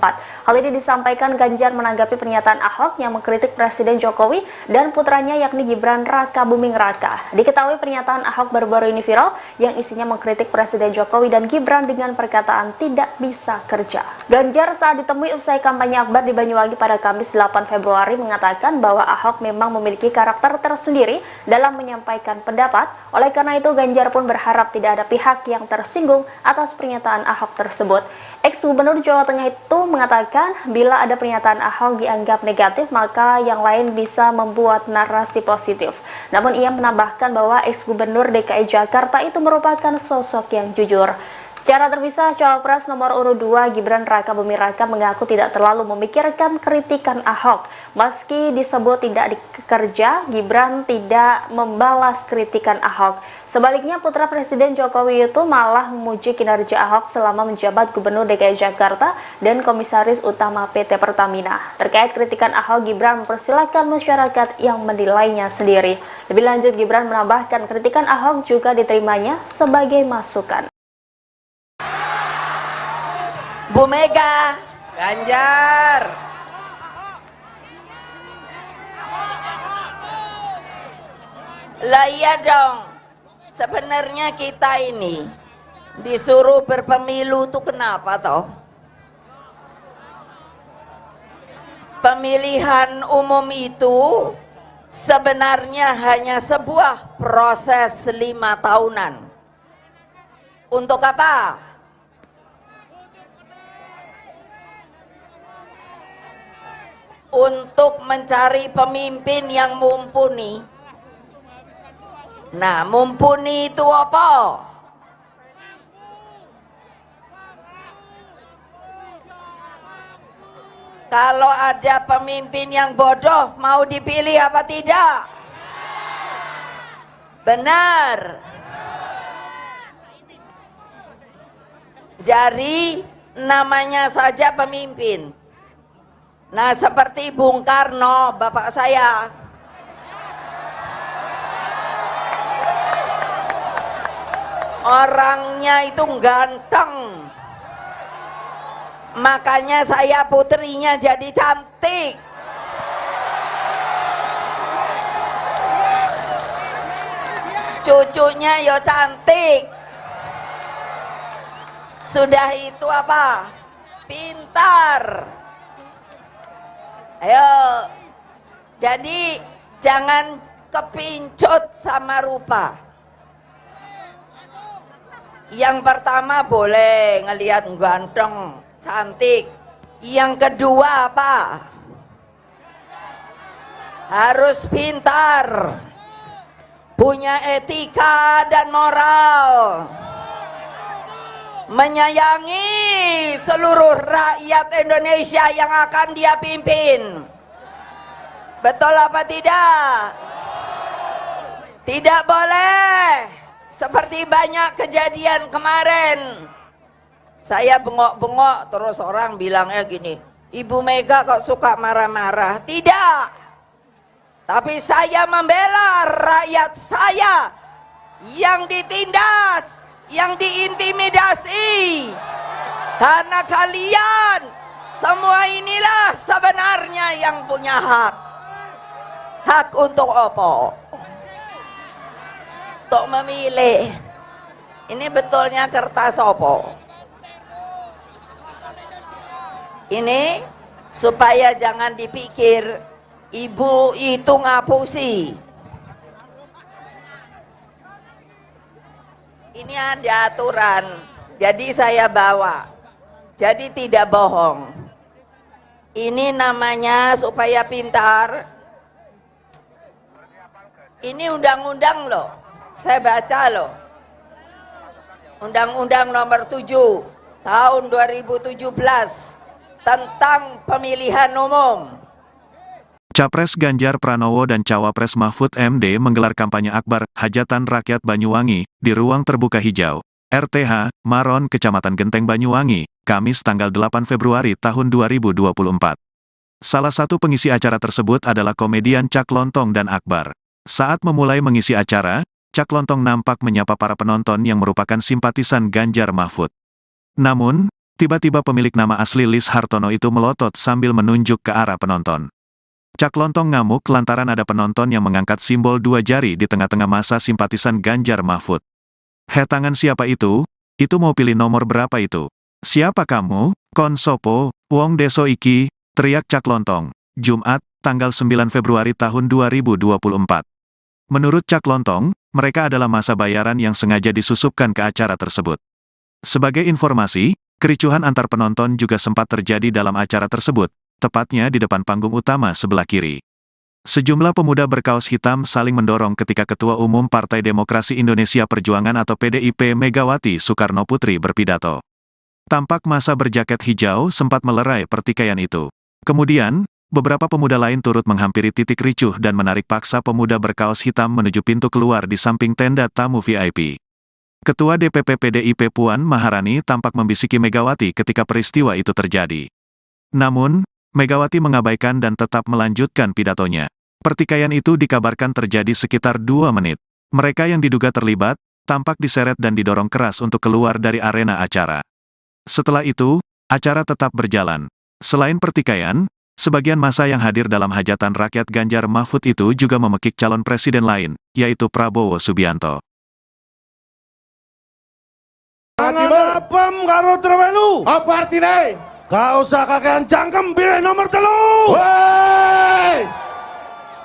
F: Hal ini disampaikan Ganjar menanggapi pernyataan Ahok yang mengkritik Presiden Jokowi dan putranya yakni Gibran Rakabuming Raka. Diketahui pernyataan Ahok baru-baru ini viral yang isinya mengkritik Presiden Jokowi dan Gibran dengan perkataan tidak bisa kerja. Ganjar saat ditemui usai kampanye akbar di Banyuwangi pada Kamis 8 Februari mengatakan bahwa Ahok memang memiliki karakter tersendiri dalam menyampaikan pendapat. Oleh karena itu, Ganjar pun berharap tidak ada pihak yang tersinggung atas pernyataan Ahok tersebut. Ex-Gubernur Jawa Tengah itu mengatakan bila ada pernyataan Ahok dianggap negatif, maka yang lain bisa membuat narasi positif. Namun ia menambahkan bahwa ex-Gubernur DKI Jakarta itu merupakan sosok yang jujur. Secara terpisah, Cawapres nomor urut 2 Gibran Rakabuming Raka mengaku tidak terlalu memikirkan kritikan Ahok. Meski disebut tidak dikerja, Gibran tidak membalas kritikan Ahok. Sebaliknya, putra Presiden Jokowi itu malah memuji kinerja Ahok selama menjabat Gubernur DKI Jakarta dan Komisaris Utama PT Pertamina. Terkait kritikan Ahok, Gibran mempersilahkan masyarakat yang menilainya sendiri. Lebih lanjut, Gibran menambahkan kritikan Ahok juga diterimanya sebagai masukan.
E: Bu Mega,
D: Ganjar.
E: Lah iya dong. Sebenarnya kita ini disuruh berpemilu tuh kenapa toh? Pemilihan umum itu sebenarnya hanya sebuah proses 5 tahunan. Untuk apa? Untuk mencari pemimpin yang mumpuni. Nah, mumpuni itu apa? Kalau ada pemimpin yang bodoh, mau dipilih apa tidak? Benar. Jadi namanya saja pemimpin. Nah, seperti Bung Karno, bapak saya. Orangnya itu ganteng. Makanya saya putrinya jadi cantik. Cucunya yo cantik. Sudah itu apa? Pintar. Ayo, jadi jangan kepincut sama rupa. Yang pertama boleh ngelihat ganteng, cantik. Yang kedua apa? Harus pintar, punya etika dan moral, menyayangi seluruh rakyat Indonesia yang akan dia pimpin. Betul apa tidak? Tidak boleh seperti banyak kejadian kemarin. Saya bengok-bengok terus orang bilangnya gini, Ibu Mega kok suka marah-marah. Tidak. Tapi saya membela rakyat saya yang ditindas, yang diintimidasi. Karena kalian semua inilah sebenarnya yang punya hak. Hak untuk apa? Untuk memilih. Ini betulnya kertas opo? Ini supaya jangan dipikir ibu itu ngapusi. Ini ada aturan, jadi saya bawa. Jadi tidak bohong. Ini namanya supaya pintar. Ini undang-undang loh, saya baca loh. Undang-Undang Nomor 7 Tahun 2017 tentang pemilihan umum.
A: Capres Ganjar Pranowo dan Cawapres Mahfud MD menggelar kampanye akbar Hajatan Rakyat Banyuwangi di ruang terbuka hijau, RTH, Maron, Kecamatan Genteng Banyuwangi, Kamis tanggal 8 Februari tahun 2024. Salah satu pengisi acara tersebut adalah komedian Cak Lontong dan Akbar. Saat memulai mengisi acara, Cak Lontong nampak menyapa para penonton yang merupakan simpatisan Ganjar Mahfud. Namun, tiba-tiba pemilik nama asli Lis Hartono itu melotot sambil menunjuk ke arah penonton. Cak Lontong ngamuk lantaran ada penonton yang mengangkat simbol dua jari di tengah-tengah masa simpatisan Ganjar Mahfud. "Heh, tangan siapa itu? Itu mau pilih nomor berapa itu? Siapa kamu? Kon sopo, wong deso iki," teriak Cak Lontong, Jumat, tanggal 9 Februari tahun 2024. Menurut Cak Lontong, mereka adalah masa bayaran yang sengaja disusupkan ke acara tersebut. Sebagai informasi, kericuhan antar penonton juga sempat terjadi dalam acara tersebut, tepatnya di depan panggung utama sebelah kiri. Sejumlah pemuda berkaos hitam saling mendorong ketika Ketua Umum Partai Demokrasi Indonesia Perjuangan atau PDIP Megawati Soekarno Putri berpidato. Tampak masa berjaket hijau sempat melerai pertikaian itu. Kemudian, beberapa pemuda lain turut menghampiri titik ricuh dan menarik paksa pemuda berkaos hitam menuju pintu keluar di samping tenda tamu VIP. Ketua DPP PDIP Puan Maharani tampak membisiki Megawati ketika peristiwa itu terjadi. Namun, Megawati mengabaikan dan tetap melanjutkan pidatonya. Pertikaian itu dikabarkan terjadi sekitar 2 menit. Mereka yang diduga terlibat, tampak diseret dan didorong keras untuk keluar dari arena acara. Setelah itu, acara tetap berjalan. Selain pertikaian, sebagian massa yang hadir dalam hajatan rakyat Ganjar Mahfud itu juga memekik calon presiden lain, yaitu Prabowo Subianto.
B: Tangan apem karo trewelu.
C: Apa artine?
B: Gak usah kakean cangkem, pilih nomor 3.
C: Woi.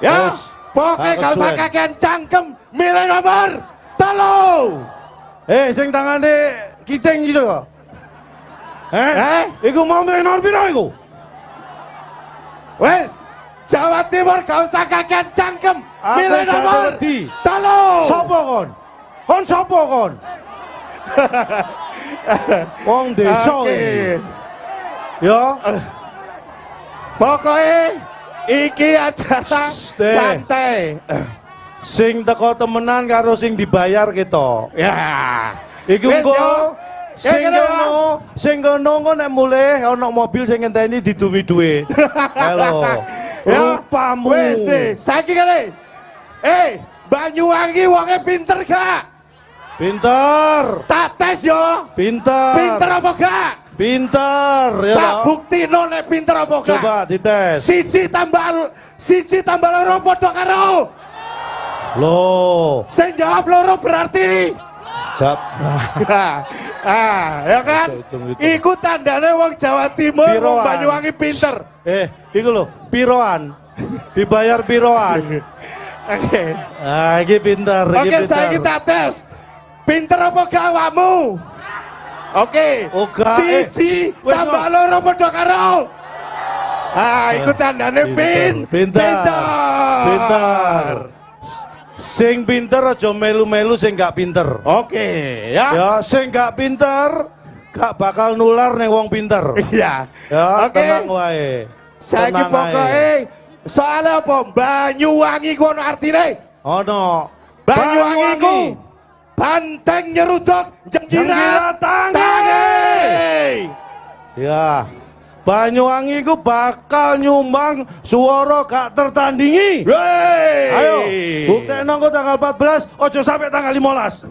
C: Ya, pokoknya gak usah kakean cangkem, milih nomor 3.
B: Sing tangane kiting gitu. Iku mau milih nomor piro iku?
C: Wes, Jawa Timur gak usah kakean cangkem, milih nomor 3.
B: Sopo kon? Kon sopo kon? Wong desa iki. Ya.
C: Pokoknya iki acara santai.
B: Sing teko temenan karo sing dibayar kita.
C: Ya.
B: Iku engko sing kono engko nek mulih ana mobil sing ngenteni didumi dhuwit. Halo. Rupamu.
C: Wis, saiki kene. Banyuwangi wonge pinter gak?
B: Pinter.
C: Tak tes yo.
B: Pinter.
C: Pinter apa gak?
B: Pinter ya.
C: Tak buktino nek pinter apa gak?
B: Coba dites.
C: 1 tambah 2 padha karo.
B: Loh.
C: Sing jawab 2 berarti
B: gak.
C: Ya kan? Iku tandane wong Jawa Timur, wong Banyuwangi pinter.
B: Iku lho, piroan. Dibayar piroan.
C: Oke.
B: Ah, iki pinter, iki
C: Oke,
B: pinter.
C: saiki tak tes. Pinter apa gak awakmu? Oke. 1 tambah 2 padha karo. Ah, iku tandane pinter.
B: Pinter. Sing pinter aja melu-melu sing gak pinter.
C: Oke, ya.
B: Ya, sing gak pinter gak bakal nular ning wong pinter.
C: Iya.
B: Ya,
C: oke.
B: Tenang wae.
C: Saiki pokoke soale apa? Banyuwangi ku ono artine?
B: Ono.
C: Banyuwangi ku banteng nyeruduk jengkirat tangi.
B: Ya. Banyuwangi ku bakal nyumbang suara gak tertandingi.
C: Wey.
B: Ayo, buktekno engko tanggal 14, ojo sampai tanggal 15.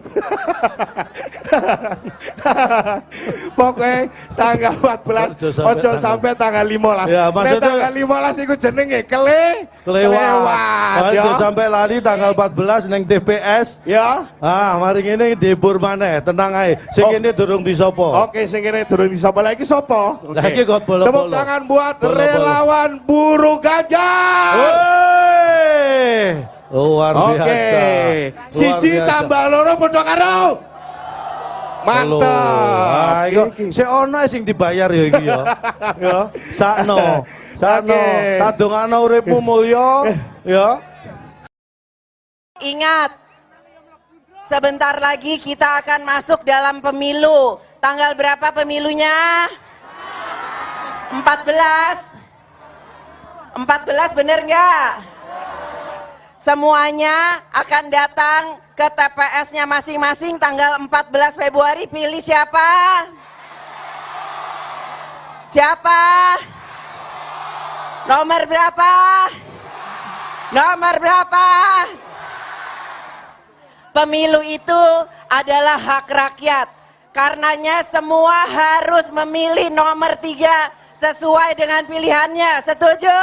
C: Pokoknya tanggal 14, ojo sampai tanggal 15.
B: Ya,
C: maksudnya tanggal 15 iku jenenge kelewat. Semangat ya.
B: Aja sampai lali tanggal 14 neng TPS.
C: Ya.
B: Ah, mari ngene dihibur maneh, tenang ae. Sing kene durung disopo.
C: Oke, sing kene durung disopo. Lha iki sapa?
B: Lah iki kok bolo-bolo.
C: Tepuk tangan buat
B: Bolo-bolo.
C: Relawan Buruh Ganjar.
B: Woi. Luar
C: Oke.
B: biasa. Luar
C: Siji
B: biasa.
C: tambah loro padha karo. Mantap.
B: Ah, iku sik ono sing dibayar ya iki ya. Ya, sakno. Sakno.
C: Oke.
B: Tak dongakno uripmu mulya ya.
D: Ingat, sebentar lagi kita akan masuk dalam pemilu. Tanggal berapa pemilunya? 14. 14 bener nggak? Semuanya akan datang ke TPS-nya masing-masing tanggal 14 Februari. Pilih siapa? Siapa? Nomor berapa? Nomor berapa? Pemilu itu adalah hak rakyat. Karenanya semua harus memilih nomor 3 sesuai dengan pilihannya. Setuju?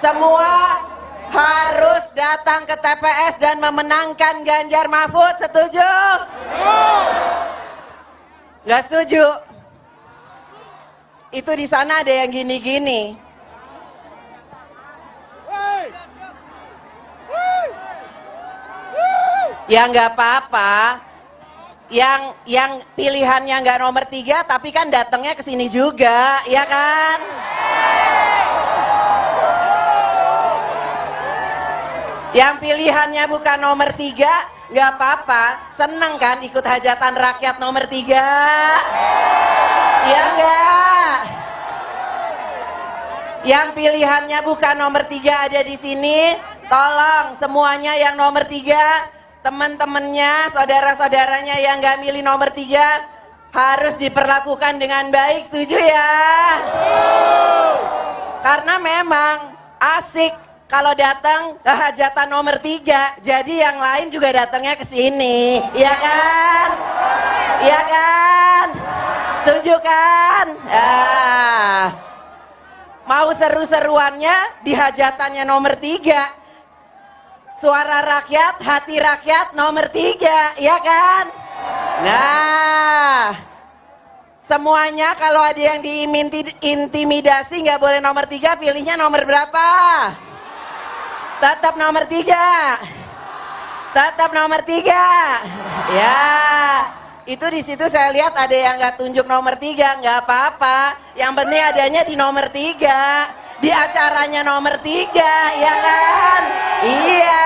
D: Semua harus datang ke TPS dan memenangkan Ganjar Mahfud. Setuju? Nggak setuju? Itu di sana ada yang gini-gini. Ya nggak apa-apa. Yang pilihannya nggak nomor 3, tapi kan datangnya ke sini juga, ya kan? Yang pilihannya bukan nomor 3, nggak apa-apa. Seneng kan ikut hajatan rakyat nomor 3? Iya nggak? Yang pilihannya bukan nomor 3 ada di sini, tolong semuanya yang nomor 3, teman-temannya, saudara-saudaranya yang nggak milih nomor 3, harus diperlakukan dengan baik, setuju ya? Karena memang asik kalau datang ke hajatan nomor 3, jadi yang lain juga datangnya ke sini, iya kan? Iya kan? Setuju kan? Ah. Mau seru-seruannya di hajatannya nomor 3. Suara rakyat, hati rakyat nomor 3, ya kan? Nah, semuanya kalau ada yang diintimidasi nggak boleh nomor 3, pilihnya nomor berapa? Tetap nomor 3. Tetap nomor 3. Ya, itu di situ saya lihat ada yang nggak tunjuk nomor 3, nggak apa-apa. Yang penting adanya di nomor 3, di acaranya nomor 3, ya kan? Iya,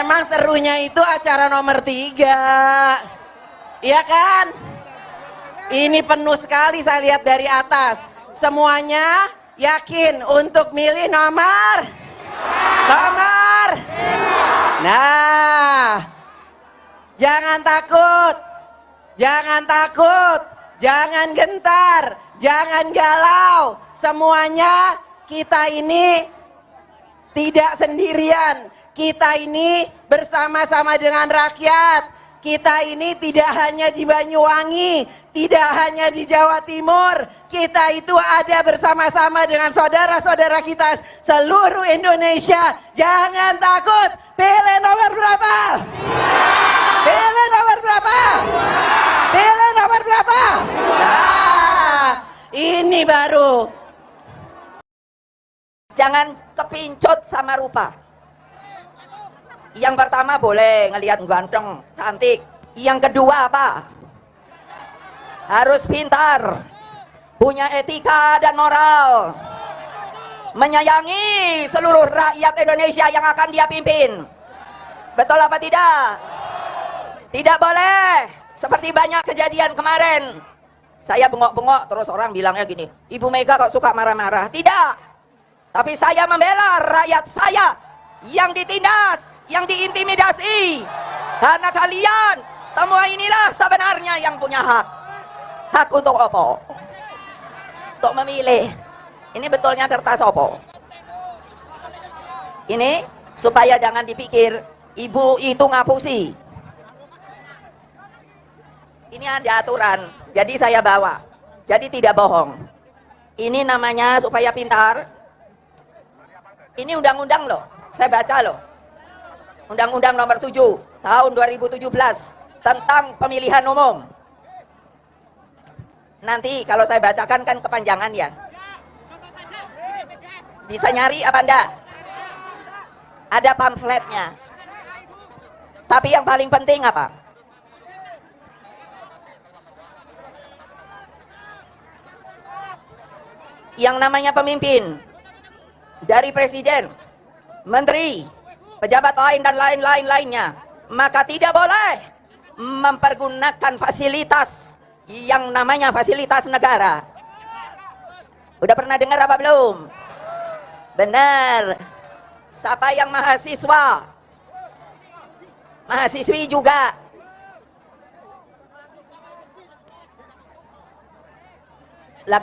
D: emang serunya itu acara nomor 3, iya kan? Ini penuh sekali saya lihat dari atas. Semuanya yakin untuk milih nomor? Nomor? Nah, jangan takut, jangan takut, jangan gentar, jangan galau. Semuanya kita ini tidak sendirian. Kita ini bersama-sama dengan rakyat. Kita ini tidak hanya di Banyuwangi, tidak hanya di Jawa Timur. Kita itu ada bersama-sama dengan saudara-saudara kita seluruh Indonesia. Jangan takut. Pilih nomor berapa? Pilih nomor berapa? Pilih nomor berapa? Nah, ini baru.
E: Jangan kepincut sama rupa. Yang pertama boleh ngelihat ganteng, cantik. Yang kedua apa? Harus pintar, punya etika dan moral, menyayangi seluruh rakyat Indonesia yang akan dia pimpin. Betul apa tidak? Tidak boleh seperti banyak kejadian kemarin. Saya bengok-bengok terus orang bilangnya gini, Ibu Mega kok suka marah-marah. Tidak, tapi saya membela rakyat saya yang ditindas, yang diintimidasi. Karena kalian semua inilah sebenarnya yang punya hak. Hak untuk opo? Untuk memilih. Ini betulnya kertas opo? Ini supaya jangan dipikir ibu itu ngapusi. Ini ada aturan, jadi saya bawa. Jadi tidak bohong. Ini namanya supaya pintar. Ini undang-undang loh, saya baca loh. Undang-Undang Nomor 7 Tahun 2017 tentang pemilihan umum. Nanti kalau saya bacakan kan kepanjangan ya. Bisa nyari apa enggak? Ada pamfletnya. Tapi yang paling penting apa? Yang namanya pemimpin, dari presiden, menteri, pejabat lain dan lain-lain lainnya, maka tidak boleh mempergunakan fasilitas yang namanya fasilitas negara. Udah pernah dengar apa belum? Benar. Siapa yang mahasiswa? Mahasiswi juga. Lah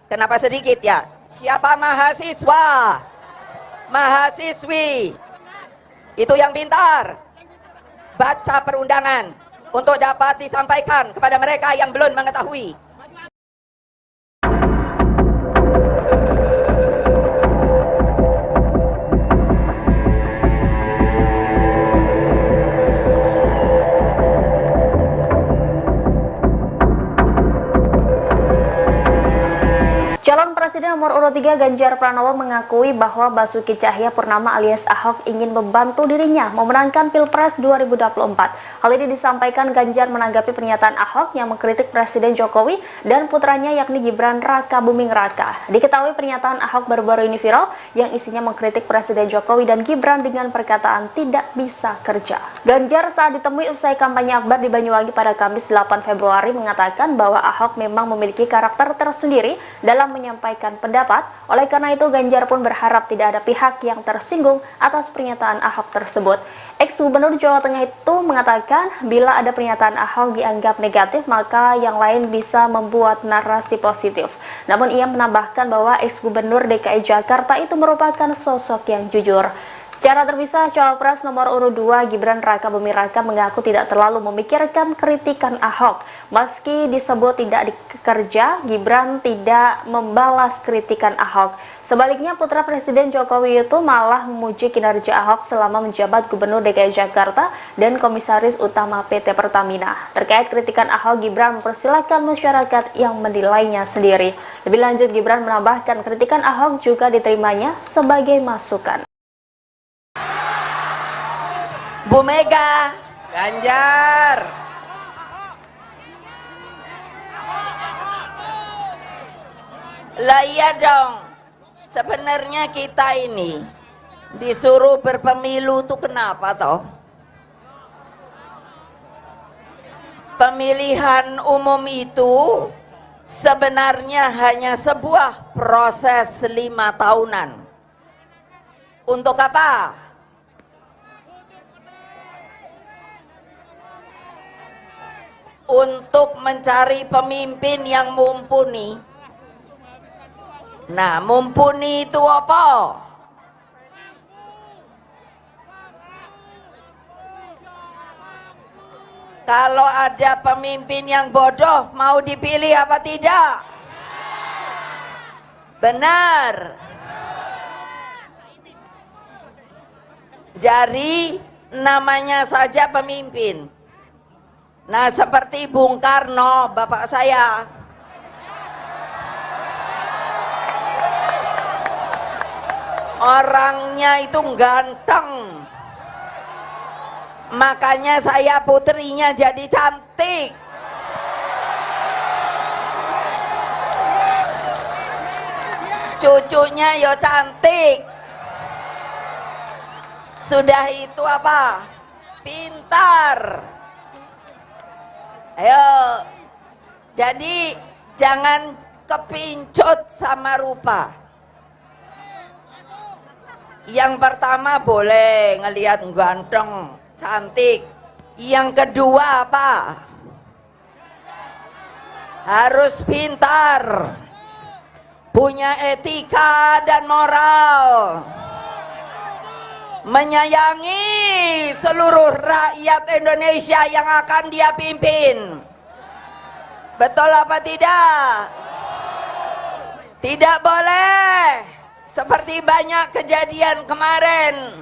E: kenapa sedikit ya? Siapa mahasiswa? Mahasiswi. Itu yang pintar. Baca perundangan untuk dapat disampaikan kepada mereka yang belum mengetahui.
F: Calon Presiden nomor urut 3 Ganjar Pranowo mengakui bahwa Basuki Tjahaja Purnama alias Ahok ingin membantu dirinya memenangkan Pilpres 2024. Hal ini disampaikan Ganjar menanggapi pernyataan Ahok yang mengkritik Presiden Jokowi dan putranya yakni Gibran Rakabuming Raka. Diketahui pernyataan Ahok baru-baru ini viral yang isinya mengkritik Presiden Jokowi dan Gibran dengan perkataan tidak bisa kerja. Ganjar saat ditemui usai kampanye akbar di Banyuwangi pada Kamis 8 Februari mengatakan bahwa Ahok memang memiliki karakter tersendiri dalam menyampaikan pendapat. Oleh karena itu, Ganjar pun berharap tidak ada pihak yang tersinggung atas pernyataan Ahok tersebut. Ex-Gubernur Jawa Tengah itu mengatakan bila ada pernyataan Ahok dianggap negatif, maka yang lain bisa membuat narasi positif. Namun ia menambahkan bahwa ex-Gubernur DKI Jakarta itu merupakan sosok yang jujur. Secara terpisah, Cawapres nomor urut 2 Gibran Rakabuming Raka mengaku tidak terlalu memikirkan kritikan Ahok. Meski disebut tidak dikerja, Gibran tidak membalas kritikan Ahok. Sebaliknya, putra Presiden Jokowi itu malah memuji kinerja Ahok selama menjabat Gubernur DKI Jakarta dan Komisaris Utama PT Pertamina. Terkait kritikan Ahok, Gibran mempersilahkan masyarakat yang menilainya sendiri. Lebih lanjut, Gibran menambahkan kritikan Ahok juga diterimanya sebagai masukan.
E: Bu Mega, Ganjar. Lah iya dong. Sebenarnya kita ini disuruh berpemilu tuh kenapa toh? Pemilihan umum itu sebenarnya hanya sebuah proses 5 tahunan. Untuk apa? Untuk mencari pemimpin yang mumpuni. Nah, mumpuni itu apa? Kalau ada pemimpin yang bodoh, mau dipilih apa tidak? Benar. Jadi namanya saja pemimpin. Nah, seperti Bung Karno, bapak saya. Orangnya itu ganteng. Makanya saya putrinya jadi cantik. Cucunya yo cantik. Sudah itu apa? Pintar. Ayo, jadi jangan kepincut sama rupa. Yang pertama boleh ngelihat ganteng, cantik. Yang kedua apa? Harus pintar, punya etika dan moral, menyayangi seluruh rakyat Indonesia yang akan dia pimpin. Betul apa tidak? Tidak boleh Seperti banyak kejadian kemarin.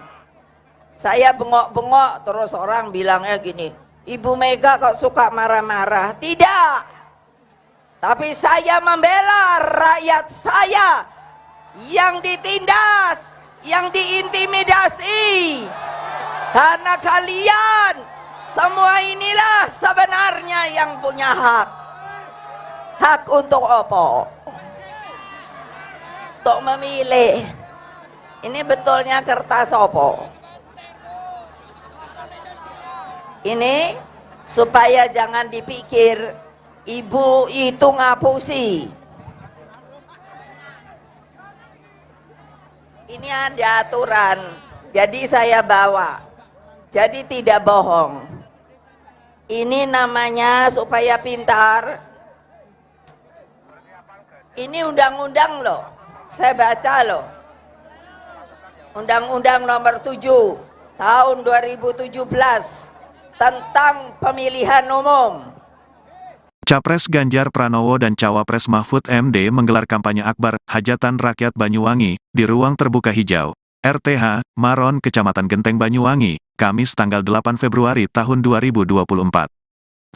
E: Saya bengok-bengok terus orang bilangnya gini, Ibu Mega kok suka marah-marah. Tidak. Tapi saya membela rakyat saya yang ditindas, yang diintimidasi. Karena kalian semua inilah sebenarnya yang punya hak. Hak untuk apa? Untuk memilih. Ini betulnya kertas apa? Ini supaya jangan dipikir ibu itu ngapusi. Ini ada aturan, jadi saya bawa. Jadi tidak bohong. Ini namanya supaya pintar. Ini undang-undang loh, saya baca loh. Undang-undang nomor 7 tahun 2017 tentang pemilihan umum.
A: Capres Ganjar Pranowo dan Cawapres Mahfud MD menggelar kampanye akbar Hajatan Rakyat Banyuwangi di Ruang Terbuka Hijau, RTH, Maron, Kecamatan Genteng Banyuwangi, Kamis tanggal 8 Februari tahun 2024.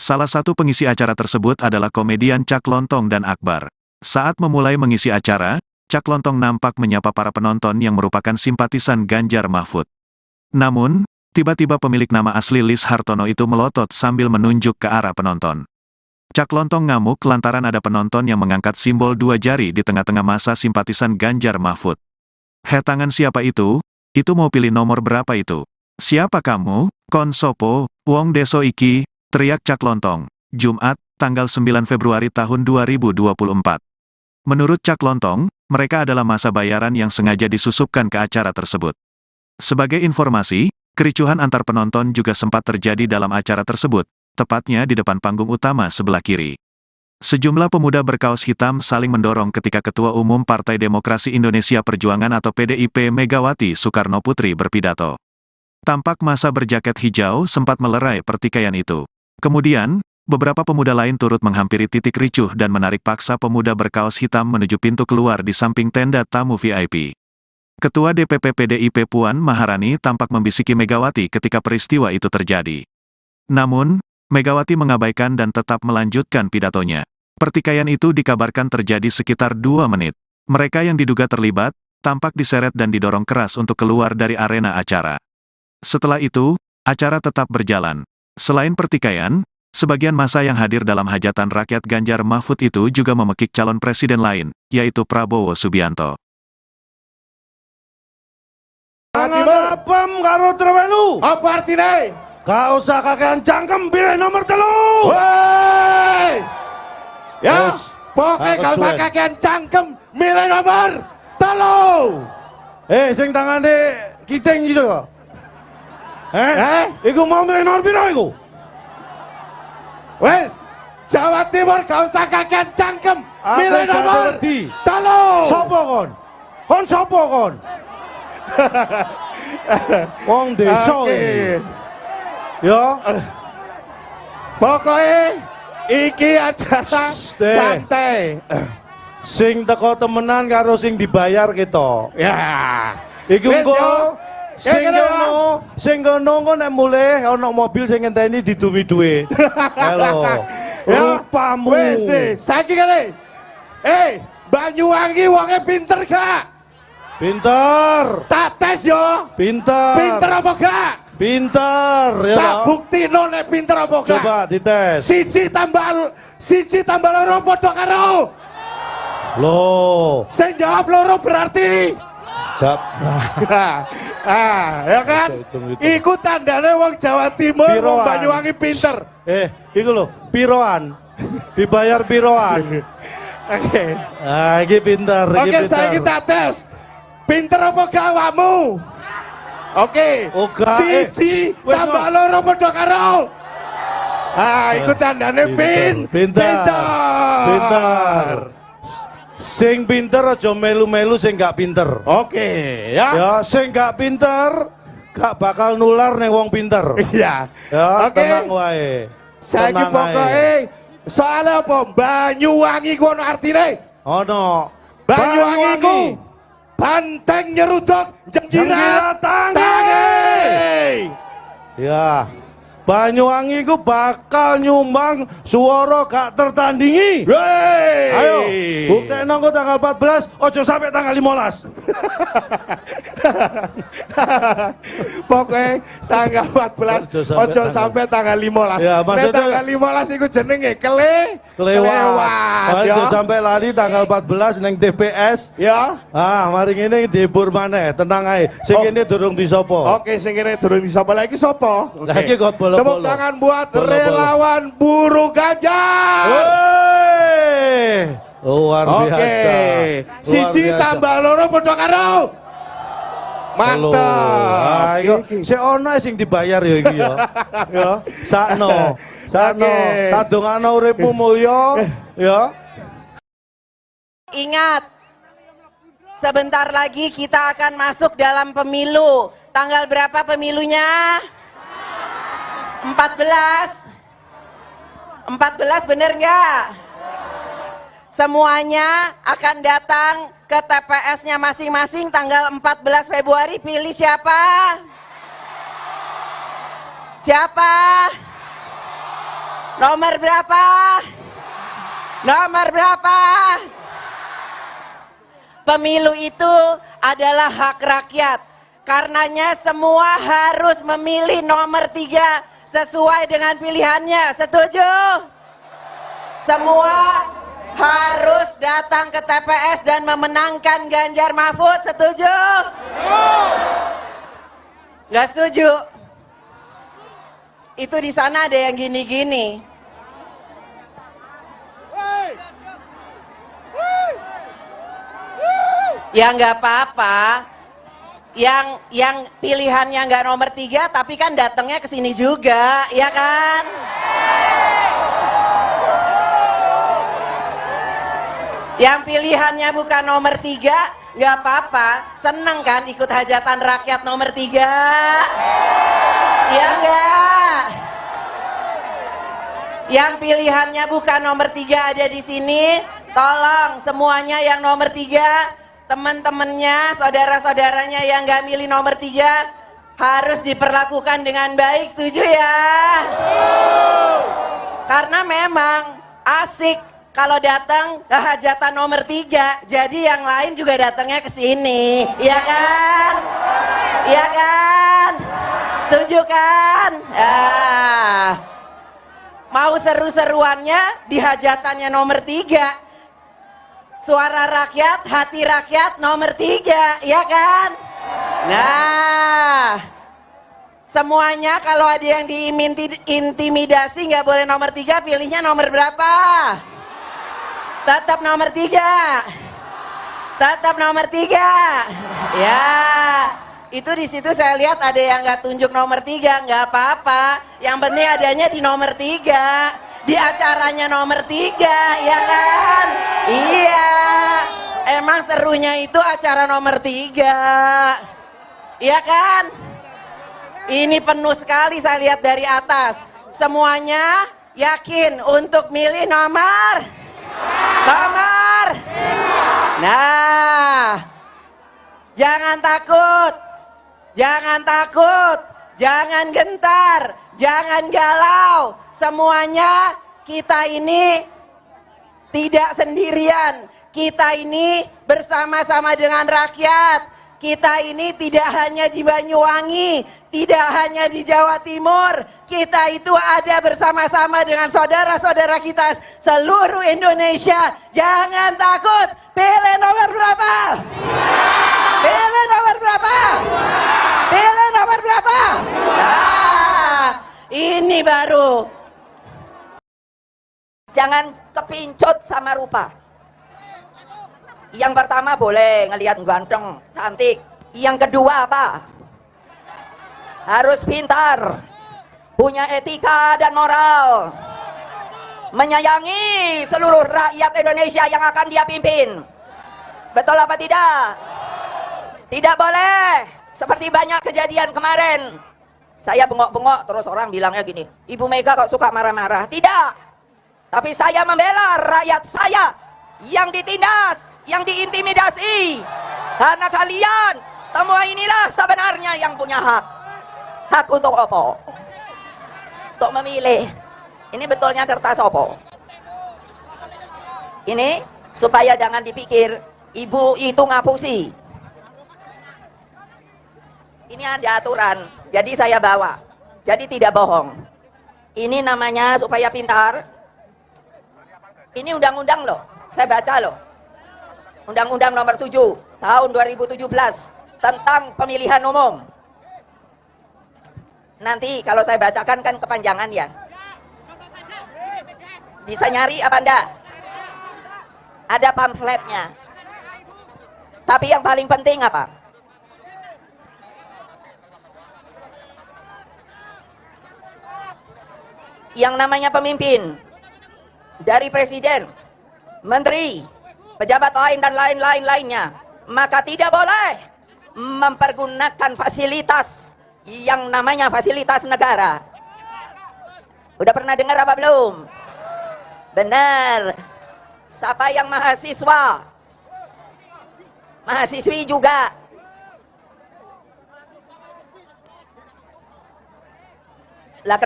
A: Salah satu pengisi acara tersebut adalah komedian Cak Lontong dan Akbar. Saat memulai mengisi acara, Cak Lontong nampak menyapa para penonton yang merupakan simpatisan Ganjar Mahfud. Namun, tiba-tiba pemilik nama asli Lis Hartono itu melotot sambil menunjuk ke arah penonton. Cak Lontong ngamuk lantaran ada penonton yang mengangkat simbol dua jari di tengah-tengah masa simpatisan Ganjar Mahfud. "Heh, tangan siapa itu? Itu mau pilih nomor berapa itu? Siapa kamu? Kon sopo, wong deso iki," teriak Cak Lontong. Jumat, tanggal 9 Februari tahun 2024. Menurut Cak Lontong, mereka adalah masa bayaran yang sengaja disusupkan ke acara tersebut. Sebagai informasi, kericuhan antar penonton juga sempat terjadi dalam acara tersebut, tepatnya di depan panggung utama sebelah kiri. Sejumlah pemuda berkaos hitam saling mendorong ketika Ketua Umum Partai Demokrasi Indonesia Perjuangan atau PDIP Megawati Soekarno Putri berpidato. Tampak masa berjaket hijau sempat melerai pertikaian itu. Kemudian, beberapa pemuda lain turut menghampiri titik ricuh dan menarik paksa pemuda berkaos hitam menuju pintu keluar di samping tenda tamu VIP. Ketua DPP PDIP Puan Maharani tampak membisiki Megawati ketika peristiwa itu terjadi. Namun, Megawati mengabaikan dan tetap melanjutkan pidatonya. Pertikaian itu dikabarkan terjadi sekitar 2 menit. Mereka yang diduga terlibat, tampak diseret dan didorong keras untuk keluar dari arena acara. Setelah itu, acara tetap berjalan. Selain pertikaian, sebagian massa yang hadir dalam hajatan rakyat Ganjar Mahfud itu juga memekik calon presiden lain, yaitu Prabowo Subianto.
B: Tangan apem karo trewelu.
C: Apa artine?
B: Gak usah kakean cangkem, pilih nomor 3.
C: Woi. Ya, pokoknya gak usah kakean cangkem, milih nomor 3.
B: Sing tangane kiting gitu. Iku mau milih nomor piro iku?
C: Wes, Jawa Timur gak usah kakean cangkem, milih nomor 3.
B: Sopo kon? Kon sopo kon? Wong desa iki. Ya.
C: Pokoknya iki acara santai.
B: Sing teko temenan karo sing dibayar kita.
C: Ya.
B: Iku engko sing kono engko nek mulih ana mobil sing ngenteni didumi dhuwit. Halo. Rupamu.
C: Wis, saiki kene. Banyuwangi wonge pinter gak?
B: Pinter.
C: Tak tes yo.
B: Pinter.
C: Pinter apa gak?
B: Pinter ya.
C: Tak buktino nek pinter apa gak?
B: Coba dites.
C: 1 tambah 2 padha karo.
B: Loh.
C: Sing jawab 2 berarti
B: gak.
C: Ya kan? Iku tandane wong Jawa Timur, wong Banyuwangi pinter.
B: Iku lho, piroan. Dibayar piroan.
C: Oke.
B: Ah, iki pinter, iki pinter.
C: Oke, saiki tak tes. Pinter apa gak awakmu? Oke. 1 tambah 2 padha karo. Ah, iku tandane pinter. Pinter.
B: Sing pinter aja melu-melu sing gak pinter.
C: Oke, ya.
B: Ya, sing gak pinter gak bakal nular ning wong pinter.
C: Iya.
B: Ya,
C: oke.
B: Tenang wae.
C: Saiki pokoke soale apa? Banyuwangi ku ono artine?
B: Ono.
C: Banyuwangi ku Banteng nyeruduk jenggirat tangi.
B: Ya. Banyuwangi ku bakal nyumbang suara gak tertandingi.
C: Wey.
B: Ayo, buktekno engko tanggal 14, ojo sampai tanggal 15.
C: Pokoknya tanggal 14 ojo sampai tanggal 15.
B: Ya, maksudnya
C: tanggal 15 iku jenenge kelewat.
B: Ojo sampai lali tanggal 14 neng TPS.
C: Ya.
B: Ah, mari ngene dihibur maneh, tenang ae. Sing kene durung disopo.
C: Oke, sing kene durung disopo. Lah iki sapa?
B: Lah iki kok bolo-bolo.
C: Tepuk tangan buat relawan buru Ganjar.
B: Wey. Luar biasa.
C: Siji tambah loro padha karo. Mantap.
B: Ah, iku sik ono sing dibayar ya iki ya. Ya, sakno. Sakno. Tak dongakno uripmu mulya ya.
D: Ingat, sebentar lagi kita akan masuk dalam pemilu. Tanggal berapa pemilunya? 14. 14 bener nggak? Semuanya akan datang ke TPS-nya masing-masing tanggal 14 Februari. Pilih siapa? Siapa? Nomor berapa? Nomor berapa? Pemilu itu adalah hak rakyat. Karenanya semua harus memilih nomor 3 sesuai dengan pilihannya. Setuju? Semua harus datang ke TPS dan memenangkan Ganjar Mahfud. Setuju? Nggak setuju? Itu di sana ada yang gini-gini. Ya nggak apa-apa. Yang pilihannya nggak nomor 3, tapi kan datangnya ke sini juga, ya kan? Yang pilihannya bukan nomor 3, nggak apa-apa. Seneng kan ikut hajatan rakyat nomor 3? Iya nggak? Yang pilihannya bukan nomor 3 ada di sini, tolong semuanya yang nomor 3, teman-temannya, saudara-saudaranya yang nggak milih nomor 3 harus diperlakukan dengan baik, setuju ya? Karena memang asik kalau datang ke hajatan nomor 3, jadi yang lain juga datangnya ke sini, iya kan? Iya kan? Setuju kan? Ah. Mau seru-seruannya di hajatannya nomor 3. Suara rakyat, hati rakyat nomor 3, ya kan? Nah, semuanya kalau ada yang diintimidasi nggak boleh nomor 3, pilihnya nomor berapa? Tetap nomor 3. Tetap nomor 3. Ya, itu di situ saya lihat ada yang nggak tunjuk nomor 3, nggak apa-apa. Yang penting adanya di nomor 3. Di acaranya nomor 3, ya kan? Iya, emang serunya itu acara nomor 3, iya kan? Ini penuh sekali saya lihat dari atas. Semuanya yakin untuk milih nomor? Nomor? Nah, jangan takut, jangan takut, jangan gentar, jangan galau. Semuanya kita ini tidak sendirian. Kita ini bersama-sama dengan rakyat. Kita ini tidak hanya di Banyuwangi, tidak hanya di Jawa Timur. Kita itu ada bersama-sama dengan saudara-saudara kita seluruh Indonesia. Jangan takut. Pilih nomor berapa? Pilih nomor berapa? Pilih nomor berapa? Nah, ini baru.
E: Jangan kepincut sama rupa. Yang pertama boleh ngelihat ganteng, cantik. Yang kedua apa? Harus pintar, punya etika dan moral, menyayangi seluruh rakyat Indonesia yang akan dia pimpin. Betul apa tidak? Tidak boleh seperti banyak kejadian kemarin. Saya bengok-bengok terus orang bilangnya gini, Ibu Mega kok suka marah-marah. Tidak, tapi saya membela rakyat saya yang ditindas, yang diintimidasi. Karena kalian semua inilah sebenarnya yang punya hak. Hak untuk opo? Untuk memilih. Ini betulnya kertas opo? Ini supaya jangan dipikir ibu itu ngapusi. Ini ada aturan, jadi saya bawa. Jadi tidak bohong. Ini namanya supaya pintar. Ini undang-undang loh, saya baca loh. Undang-Undang Nomor 7 Tahun 2017 tentang pemilihan umum. Nanti kalau saya bacakan kan kepanjangan ya. Bisa nyari apa enggak? Ada pamfletnya. Tapi yang paling penting apa? Yang namanya pemimpin, dari presiden, menteri, pejabat lain dan lain-lain lainnya, maka tidak boleh mempergunakan fasilitas yang namanya fasilitas negara. Udah pernah dengar apa belum? Benar. Siapa yang mahasiswa? Mahasiswi juga. Lah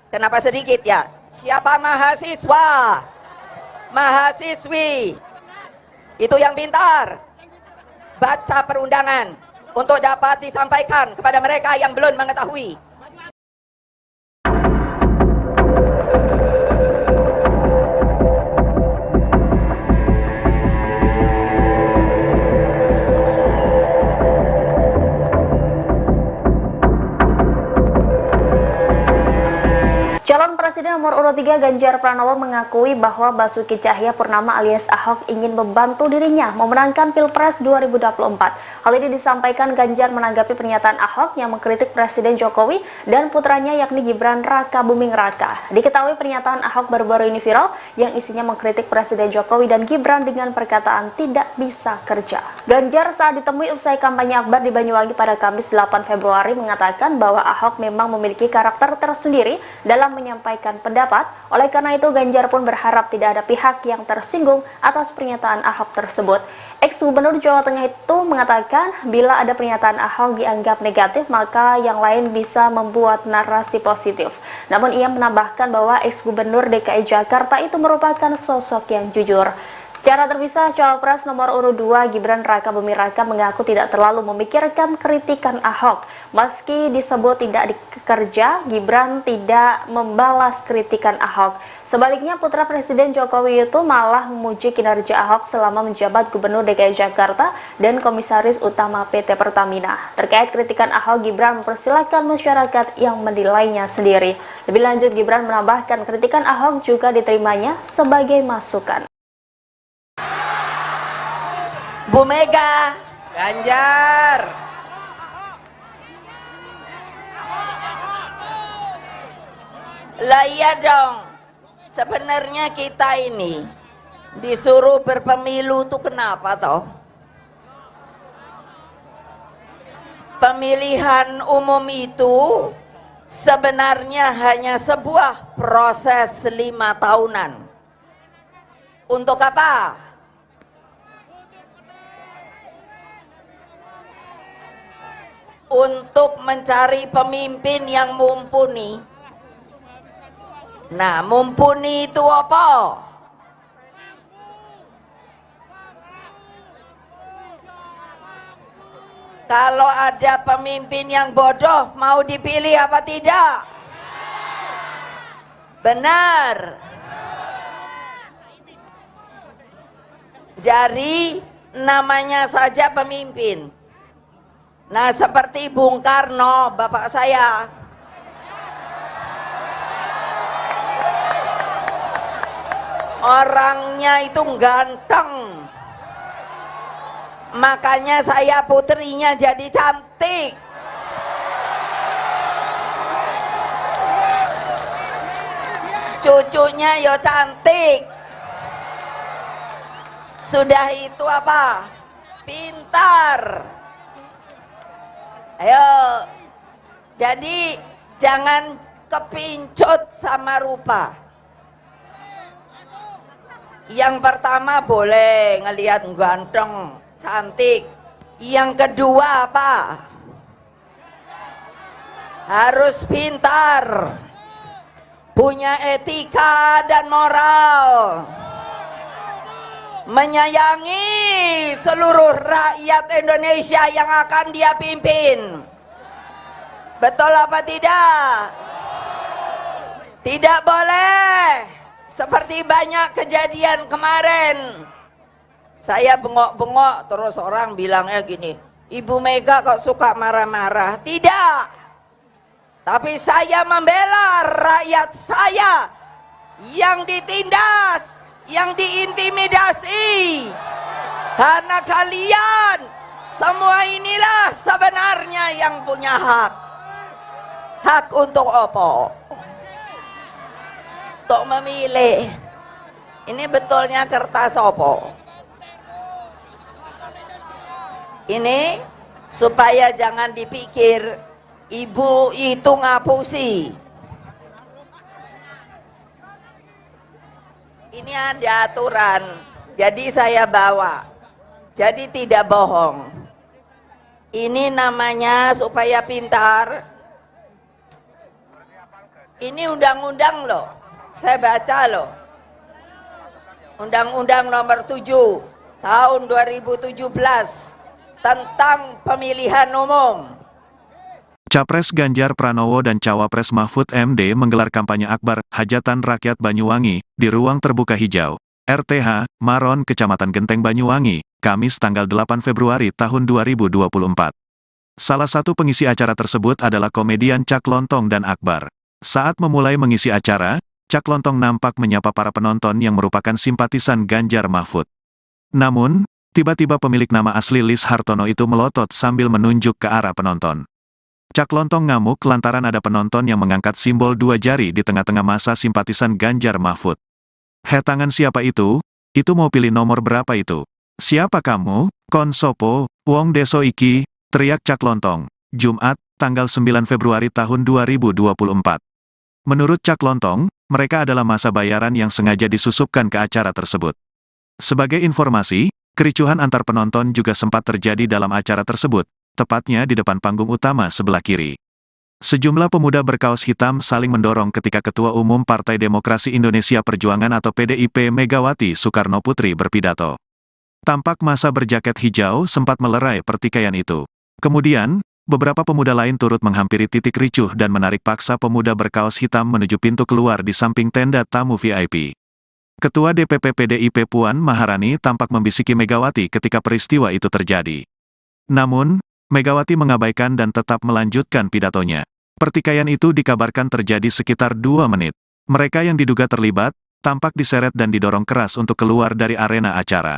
E: kenapa sedikit ya? Siapa mahasiswa? Mahasiswi. Itu yang pintar. Baca perundangan untuk dapat disampaikan kepada mereka yang belum mengetahui.
F: Calon Presiden nomor urut 3 Ganjar Pranowo mengakui bahwa Basuki Tjahaja Purnama alias Ahok ingin membantu dirinya memenangkan Pilpres 2024. Hal ini disampaikan Ganjar menanggapi pernyataan Ahok yang mengkritik Presiden Jokowi dan putranya yakni Gibran Rakabuming Raka. Diketahui pernyataan Ahok baru-baru ini viral yang isinya mengkritik Presiden Jokowi dan Gibran dengan perkataan tidak bisa kerja. Ganjar saat ditemui usai kampanye akbar di Banyuwangi pada Kamis 8 Februari mengatakan bahwa Ahok memang memiliki karakter tersendiri dalam menyampaikan pendapat. Oleh karena itu, Ganjar pun berharap tidak ada pihak yang tersinggung atas pernyataan Ahok tersebut. Ex-Gubernur Jawa Tengah itu mengatakan bila ada pernyataan Ahok dianggap negatif, maka yang lain bisa membuat narasi positif. Namun ia menambahkan bahwa ex-Gubernur DKI Jakarta itu merupakan sosok yang jujur. Secara terpisah, Cawapres nomor urut 2 Gibran Rakabuming Raka mengaku tidak terlalu memikirkan kritikan Ahok. Meski disebut tidak dikerja, Gibran tidak membalas kritikan Ahok. Sebaliknya, putra Presiden Jokowi itu malah memuji kinerja Ahok selama menjabat Gubernur DKI Jakarta dan Komisaris Utama PT Pertamina. Terkait kritikan Ahok, Gibran mempersilahkan masyarakat yang menilainya sendiri. Lebih lanjut, Gibran menambahkan kritikan Ahok juga diterimanya sebagai masukan.
E: Bu Mega,
D: Ganjar.
E: Lah iya dong. Sebenarnya kita ini disuruh berpemilu tuh kenapa toh? Pemilihan umum itu sebenarnya hanya sebuah proses 5 tahunan. Untuk apa? Untuk mencari pemimpin yang mumpuni. Nah, mumpuni itu apa? Kalau ada pemimpin yang bodoh, mau dipilih apa tidak? Benar. Jadi namanya saja pemimpin. Nah, seperti Bung Karno, bapak saya. Orangnya itu ganteng. Makanya saya putrinya jadi cantik. Cucunya yo cantik. Sudah itu apa? Pintar. Ayo, jadi jangan kepincut sama rupa. Yang pertama boleh ngelihat ganteng, cantik. Yang kedua apa? Harus pintar, punya etika dan moral, menyayangi seluruh rakyat Indonesia yang akan dia pimpin. Betul apa tidak? Tidak boleh seperti banyak kejadian kemarin. Saya bengok-bengok terus orang bilangnya gini, Ibu Mega kok suka marah-marah. Tidak. Tapi saya membela rakyat saya yang ditindas, yang diintimidasi. Karena kalian semua inilah sebenarnya yang punya hak. Hak untuk apa? Untuk memilih. Ini betulnya kertas apa? Ini supaya jangan dipikir ibu itu ngapusi. Ini ada aturan, jadi saya bawa. Jadi tidak bohong. Ini namanya supaya pintar. Ini undang-undang loh, saya baca loh. Undang-undang nomor 7 tahun 2017 tentang pemilihan umum.
A: Capres Ganjar Pranowo dan Cawapres Mahfud MD menggelar kampanye akbar Hajatan Rakyat Banyuwangi di Ruang Terbuka Hijau, RTH, Maron, Kecamatan Genteng Banyuwangi, Kamis tanggal 8 Februari tahun 2024. Salah satu pengisi acara tersebut adalah komedian Cak Lontong dan Akbar. Saat memulai mengisi acara, Cak Lontong nampak menyapa para penonton yang merupakan simpatisan Ganjar Mahfud. Namun, tiba-tiba pemilik nama asli Lis Hartono itu melotot sambil menunjuk ke arah penonton. Cak Lontong ngamuk lantaran ada penonton yang mengangkat simbol dua jari di tengah-tengah masa simpatisan Ganjar Mahfud. "Heh, tangan siapa itu? Itu mau pilih nomor berapa itu? Siapa kamu? Kon sopo, wong deso iki," teriak Cak Lontong. Jumat, tanggal 9 Februari tahun 2024. Menurut Cak Lontong, mereka adalah masa bayaran yang sengaja disusupkan ke acara tersebut. Sebagai informasi, kericuhan antar penonton juga sempat terjadi dalam acara tersebut, tepatnya di depan panggung utama sebelah kiri. Sejumlah pemuda berkaos hitam saling mendorong ketika Ketua Umum Partai Demokrasi Indonesia Perjuangan atau PDIP Megawati Soekarno Putri berpidato. Tampak masa berjaket hijau sempat melerai pertikaian itu. Kemudian, beberapa pemuda lain turut menghampiri titik ricuh dan menarik paksa pemuda berkaos hitam menuju pintu keluar di samping tenda tamu VIP. Ketua DPP PDIP Puan Maharani tampak membisiki Megawati ketika peristiwa itu terjadi. Namun, Megawati mengabaikan dan tetap melanjutkan pidatonya. Pertikaian itu dikabarkan terjadi sekitar 2 menit. Mereka yang diduga terlibat, tampak diseret dan didorong keras untuk keluar dari arena acara.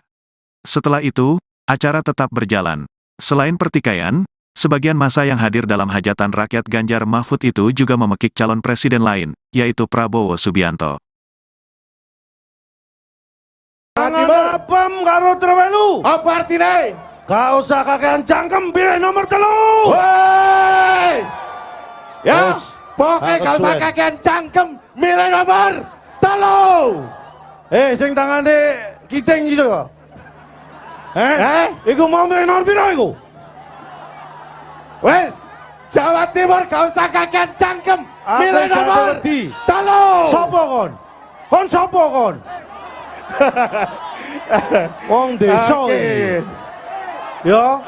A: Setelah itu, acara tetap berjalan. Selain pertikaian, sebagian massa yang hadir dalam hajatan rakyat Ganjar Mahfud itu juga memekik calon presiden lain, yaitu Prabowo Subianto.
B: Tangan apem karo trewelu.
C: Apa artine?
B: Gak usah kakean cangkem, pilih nomor 3.
C: Woi. Ya, pokoknya gak usah kakean cangkem, milih nomor 3.
B: Sing tangane kiting gitu. Iku mau milih nomor piro iku?
C: Wes, Jawa Timur gak usah kakean cangkem, milih nomor 3.
B: Sopo kon? Kon sopo kon? Wong desa iki. Ya,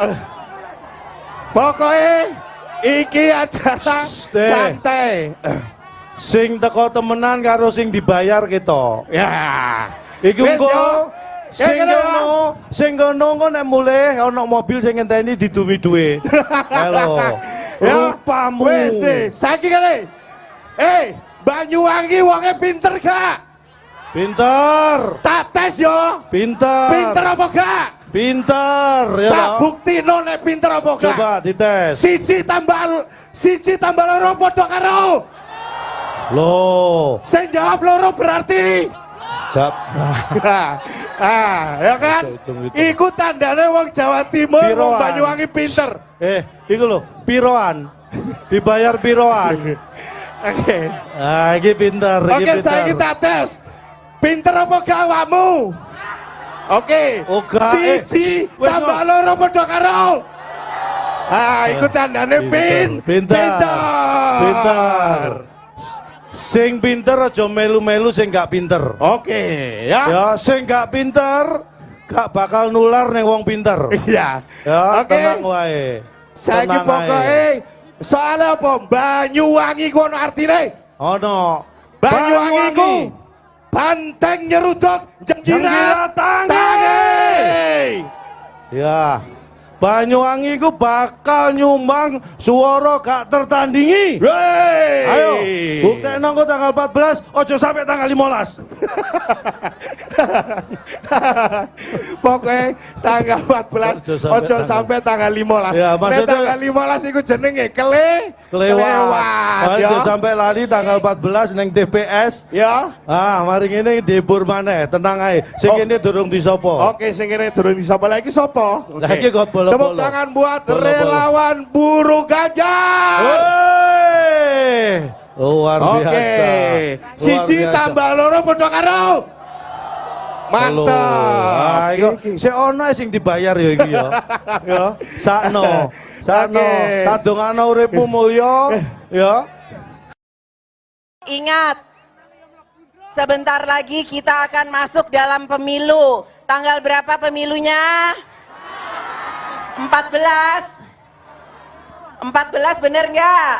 C: pokoknya iki acara santai.
B: Sing teko temenan karo sing dibayar kita.
C: Ya.
B: Iku engko sing kono engko nek mulih ana mobil sing ngenteni didumi dhuwit. Halo. Rupamu.
C: Wis, saiki kene. Banyuwangi wonge pinter gak?
B: Pinter.
C: Tak tes yo.
B: Pinter.
C: Pinter apa gak?
B: Pinter ya.
C: Tak buktino nek pinter apa gak?
B: Coba dites.
C: 1 tambah 2 padha karo.
B: Loh.
C: Sing jawab 2 berarti
B: Gak.
C: Ah, ya kan? Iku tandane wong Jawa Timur, wong Banyuwangi pinter.
B: Iku lho, piroan. Dibayar piroan.
C: Oke.
B: Ah, iki pinter, iki
C: Oke,
B: pinter.
C: Saiki tak tes. Pinter apa gak awakmu? Oke. Siji tambah loro padha karo. Ah, iku tandane
B: pinter. Pinter. Sing pinter aja melu-melu sing gak pinter.
C: Oke, ya.
B: Ya, sing gak pinter gak bakal nular ning wong pinter.
C: Iya.
B: Ya,
C: oke.
B: Tenang wae.
C: Saiki pokoke soale apa? Banyuwangi ku ono artine?
B: Ono.
C: Banyuwangi ku banteng nyeruduk jenggirat tangi.
B: Ya. Banyuwangi ku bakal nyumbang suara gak tertandingi.
C: Wey.
B: Ayo, buktekno engko tanggal 14, ojo sampai tanggal 15.
C: Pokoknya tanggal 14, ojo sampai tanggal 15.
B: Ya, maksudnya
C: tanggal 15 iku jenenge kelewat.
B: Ojo sampai lali tanggal 14 neng TPS.
C: Ya.
B: Ah, mari ngene dihibur maneh, tenang ae. Sing kene durung disopo.
C: Oke, sing kene durung disopo. Lah iki sapa?
B: Lah iki kok bolo-bolo.
C: Tepuk tangan buat relawan Buru Ganjar.
B: Wey. Luar biasa.
C: Oke. Siji tambah loro padha karo. Mantap.
B: Ah, iku sik ono sing dibayar ya iki ya. Ya, sakno. Sakno. Tak dongakno uripmu mulya ya.
D: Ingat, sebentar lagi kita akan masuk dalam pemilu. Tanggal berapa pemilunya? 14. 14 bener nggak?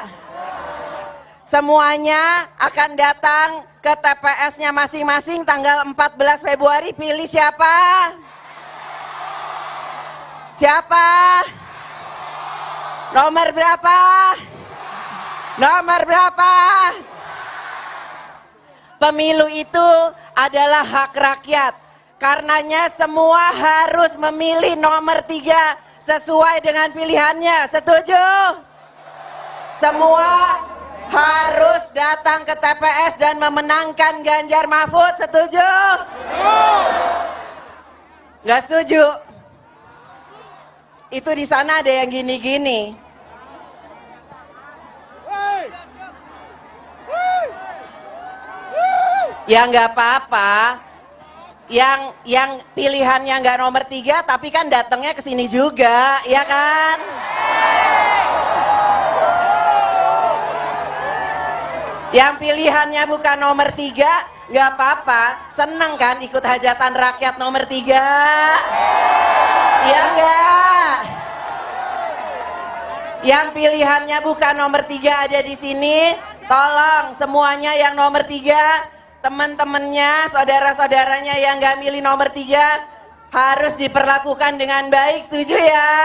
D: Semuanya akan datang ke TPS-nya masing-masing tanggal 14 Februari. Pilih siapa? Siapa? Nomor berapa? Nomor berapa? Pemilu itu adalah hak rakyat. Karenanya semua harus memilih nomor 3 sesuai dengan pilihannya. Setuju? Semua harus datang ke TPS dan memenangkan Ganjar Mahfud. Setuju? Nggak setuju? Itu di sana ada yang gini-gini. Ya nggak apa-apa. Yang pilihannya nggak nomor 3, tapi kan datangnya ke sini juga, ya kan? Yang pilihannya bukan nomor 3, nggak apa-apa. Seneng kan ikut hajatan rakyat nomor 3? Iya nggak? Yang pilihannya bukan nomor 3 ada di sini, tolong semuanya yang nomor 3, teman-temannya, saudara-saudaranya yang nggak milih nomor 3 harus diperlakukan dengan baik, setuju ya?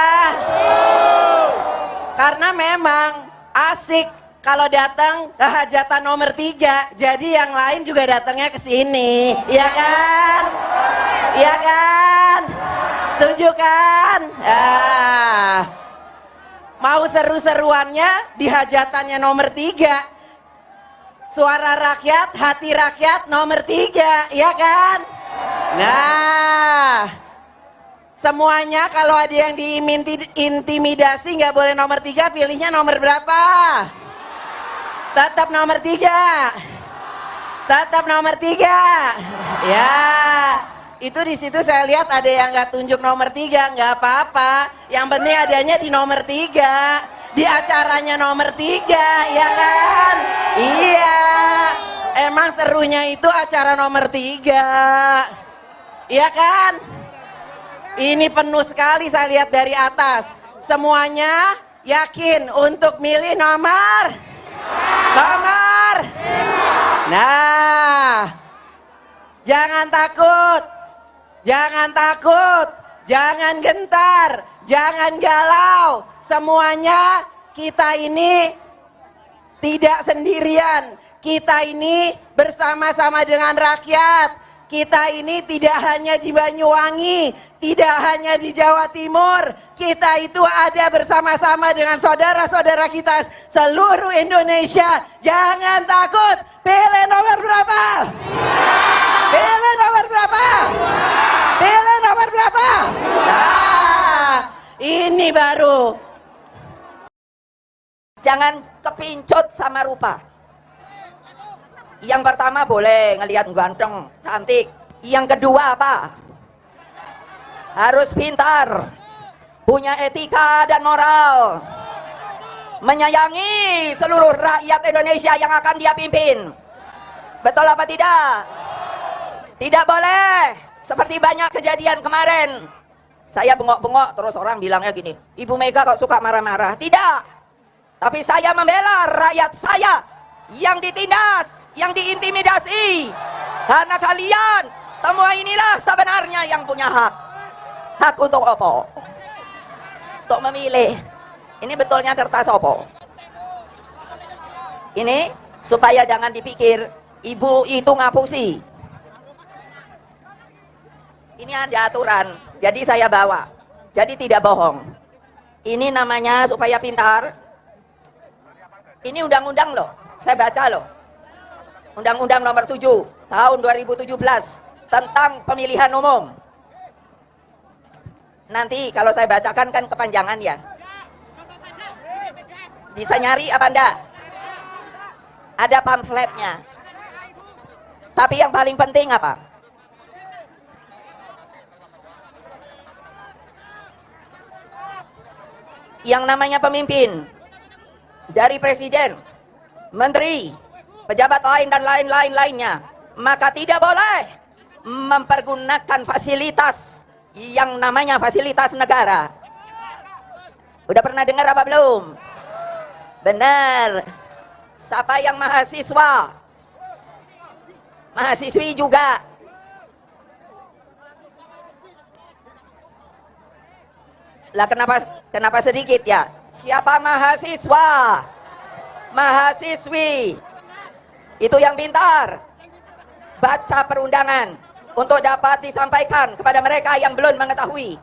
D: Karena memang asik kalau datang ke hajatan nomor 3, jadi yang lain juga datangnya ke sini, ya kan? Ya kan? Setuju kan? Ah. Mau seru-seruannya di hajatannya nomor 3. Suara rakyat, hati rakyat nomor 3, ya kan? Nah, semuanya kalau ada yang diintimidasi nggak boleh nomor 3, pilihnya nomor berapa? Tetap nomor 3. Tetap nomor 3. Ya, itu di situ saya lihat ada yang nggak tunjuk nomor 3, nggak apa-apa. Yang penting adanya di nomor 3. Di acaranya nomor 3, ya kan? Iya, emang serunya itu acara nomor 3, iya kan? Ini penuh sekali saya lihat dari atas. Semuanya yakin untuk milih nomor? Nomor? Nah, jangan takut, jangan takut, jangan gentar, jangan galau. Semuanya kita ini tidak sendirian. Kita ini bersama-sama dengan rakyat. Kita ini tidak hanya di Banyuwangi, tidak hanya di Jawa Timur. Kita itu ada bersama-sama dengan saudara-saudara kita seluruh Indonesia. Jangan takut. Pilih nomor berapa? Pilih nomor berapa? Pilih nomor berapa? Nah, ini baru.
E: Jangan kepincut sama rupa. Yang pertama boleh ngelihat ganteng, cantik. Yang kedua apa? Harus pintar, punya etika dan moral, menyayangi seluruh rakyat Indonesia yang akan dia pimpin. Betul apa tidak? Tidak boleh seperti banyak kejadian kemarin. Saya bengok-bengok terus orang bilangnya gini, Ibu Mega kok suka marah-marah. Tidak, tapi saya membela rakyat saya yang ditindas, yang diintimidasi. Karena kalian semua inilah sebenarnya yang punya hak. Hak untuk opo? Untuk memilih. Ini betulnya kertas opo? Ini supaya jangan dipikir ibu itu ngapusi. Ini ada aturan, jadi saya bawa. Jadi tidak bohong. Ini namanya supaya pintar. Ini undang-undang loh, saya baca loh. Undang-Undang Nomor 7 Tahun 2017 tentang pemilihan umum. Nanti kalau saya bacakan kan kepanjangan ya. Bisa nyari apa enggak? Ada pamfletnya. Tapi yang paling penting apa? Yang namanya pemimpin, dari presiden, menteri, pejabat lain dan lain-lain lainnya, maka tidak boleh mempergunakan fasilitas yang namanya fasilitas negara. Udah pernah dengar apa belum? Benar. Siapa yang mahasiswa? Mahasiswi juga. Lah kenapa sedikit ya? Siapa mahasiswa? Mahasiswi. Itu yang pintar. Baca perundangan untuk dapat disampaikan kepada mereka yang belum mengetahui.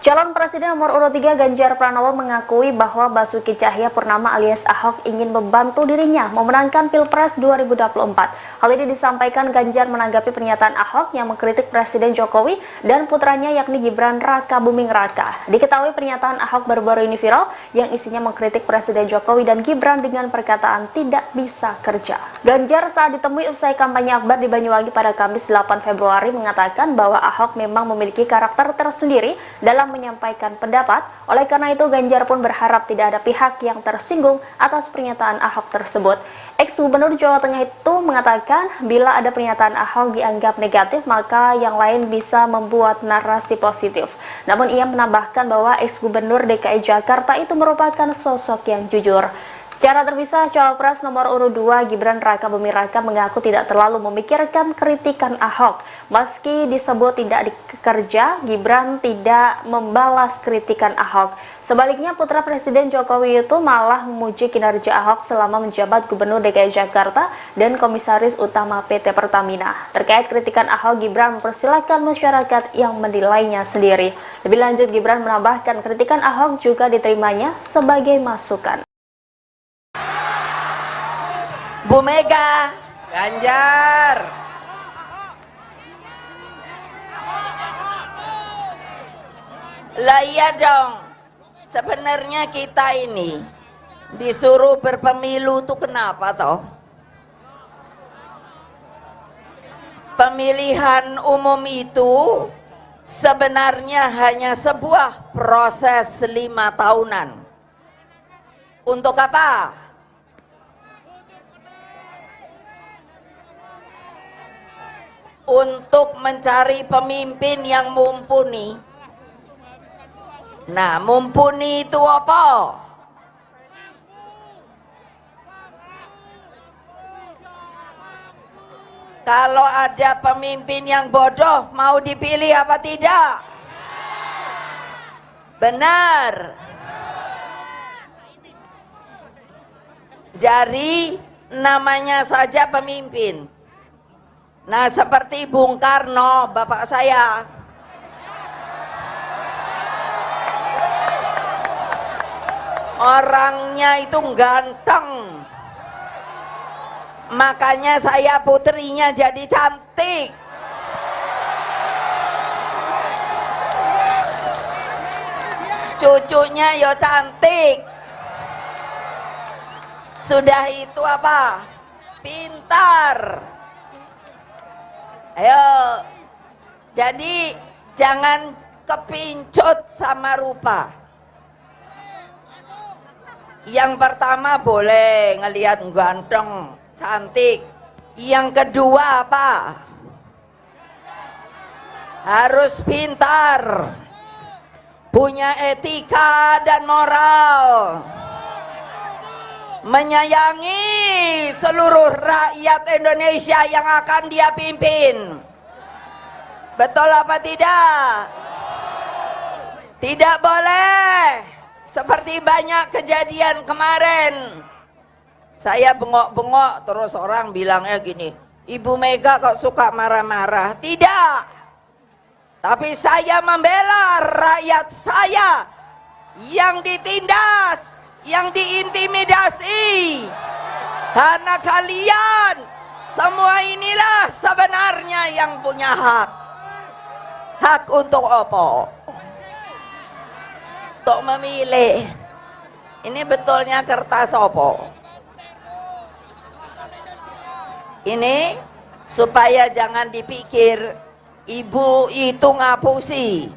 F: Calon Presiden nomor urut 3 Ganjar Pranowo mengakui bahwa Basuki Tjahaja Purnama alias Ahok ingin membantu dirinya memenangkan Pilpres 2024. Hal ini disampaikan Ganjar menanggapi pernyataan Ahok yang mengkritik Presiden Jokowi dan putranya yakni Gibran Rakabuming Raka. Diketahui pernyataan Ahok baru-baru ini viral yang isinya mengkritik Presiden Jokowi dan Gibran dengan perkataan tidak bisa kerja. Ganjar saat ditemui usai kampanye akbar di Banyuwangi pada Kamis 8 Februari mengatakan bahwa Ahok memang memiliki karakter tersendiri dalam menyampaikan pendapat. Oleh karena itu, Ganjar pun berharap tidak ada pihak yang tersinggung atas pernyataan Ahok tersebut. Ex-Gubernur Jawa Tengah itu mengatakan bila ada pernyataan Ahok dianggap negatif, maka yang lain bisa membuat narasi positif. Namun ia menambahkan bahwa ex-Gubernur DKI Jakarta itu merupakan sosok yang jujur. Secara terpisah, Cawapres nomor urut 2 Gibran Rakabuming Raka mengaku tidak terlalu memikirkan kritikan Ahok. Meski disebut tidak dikerja, Gibran tidak membalas kritikan Ahok. Sebaliknya, putra Presiden Jokowi itu malah memuji kinerja Ahok selama menjabat Gubernur DKI Jakarta dan Komisaris Utama PT Pertamina. Terkait kritikan Ahok, Gibran mempersilahkan masyarakat yang menilainya sendiri. Lebih lanjut, Gibran menambahkan kritikan Ahok juga diterimanya sebagai masukan.
E: Bu Mega,
D: Ganjar.
E: Lah iya dong. Sebenarnya kita ini disuruh berpemilu tuh kenapa toh? Pemilihan umum itu sebenarnya hanya sebuah proses 5 tahunan. Untuk apa? Untuk mencari pemimpin yang mumpuni. Nah, mumpuni itu apa? Kalau ada pemimpin yang bodoh, mau dipilih apa tidak? Benar. Jadi namanya saja pemimpin. Nah, seperti Bung Karno, bapak saya. Orangnya itu ganteng. Makanya saya putrinya jadi cantik. Cucunya yo cantik. Sudah itu apa? Pintar. Ayo. Jadi jangan kepincut sama rupa. Yang pertama boleh ngelihat ganteng, cantik. Yang kedua apa? Harus pintar, punya etika dan moral, menyayangi seluruh rakyat Indonesia yang akan dia pimpin. Betul apa tidak? Tidak boleh seperti banyak kejadian kemarin. Saya bengok-bengok terus orang bilangnya gini, Ibu Mega kok suka marah-marah. Tidak. Tapi saya membela rakyat saya yang ditindas, yang diintimidasi. Karena kalian semua inilah sebenarnya yang punya hak. Hak untuk apa? Untuk memilih. Ini betulnya kertas apa? Ini supaya jangan dipikir ibu itu ngapusi.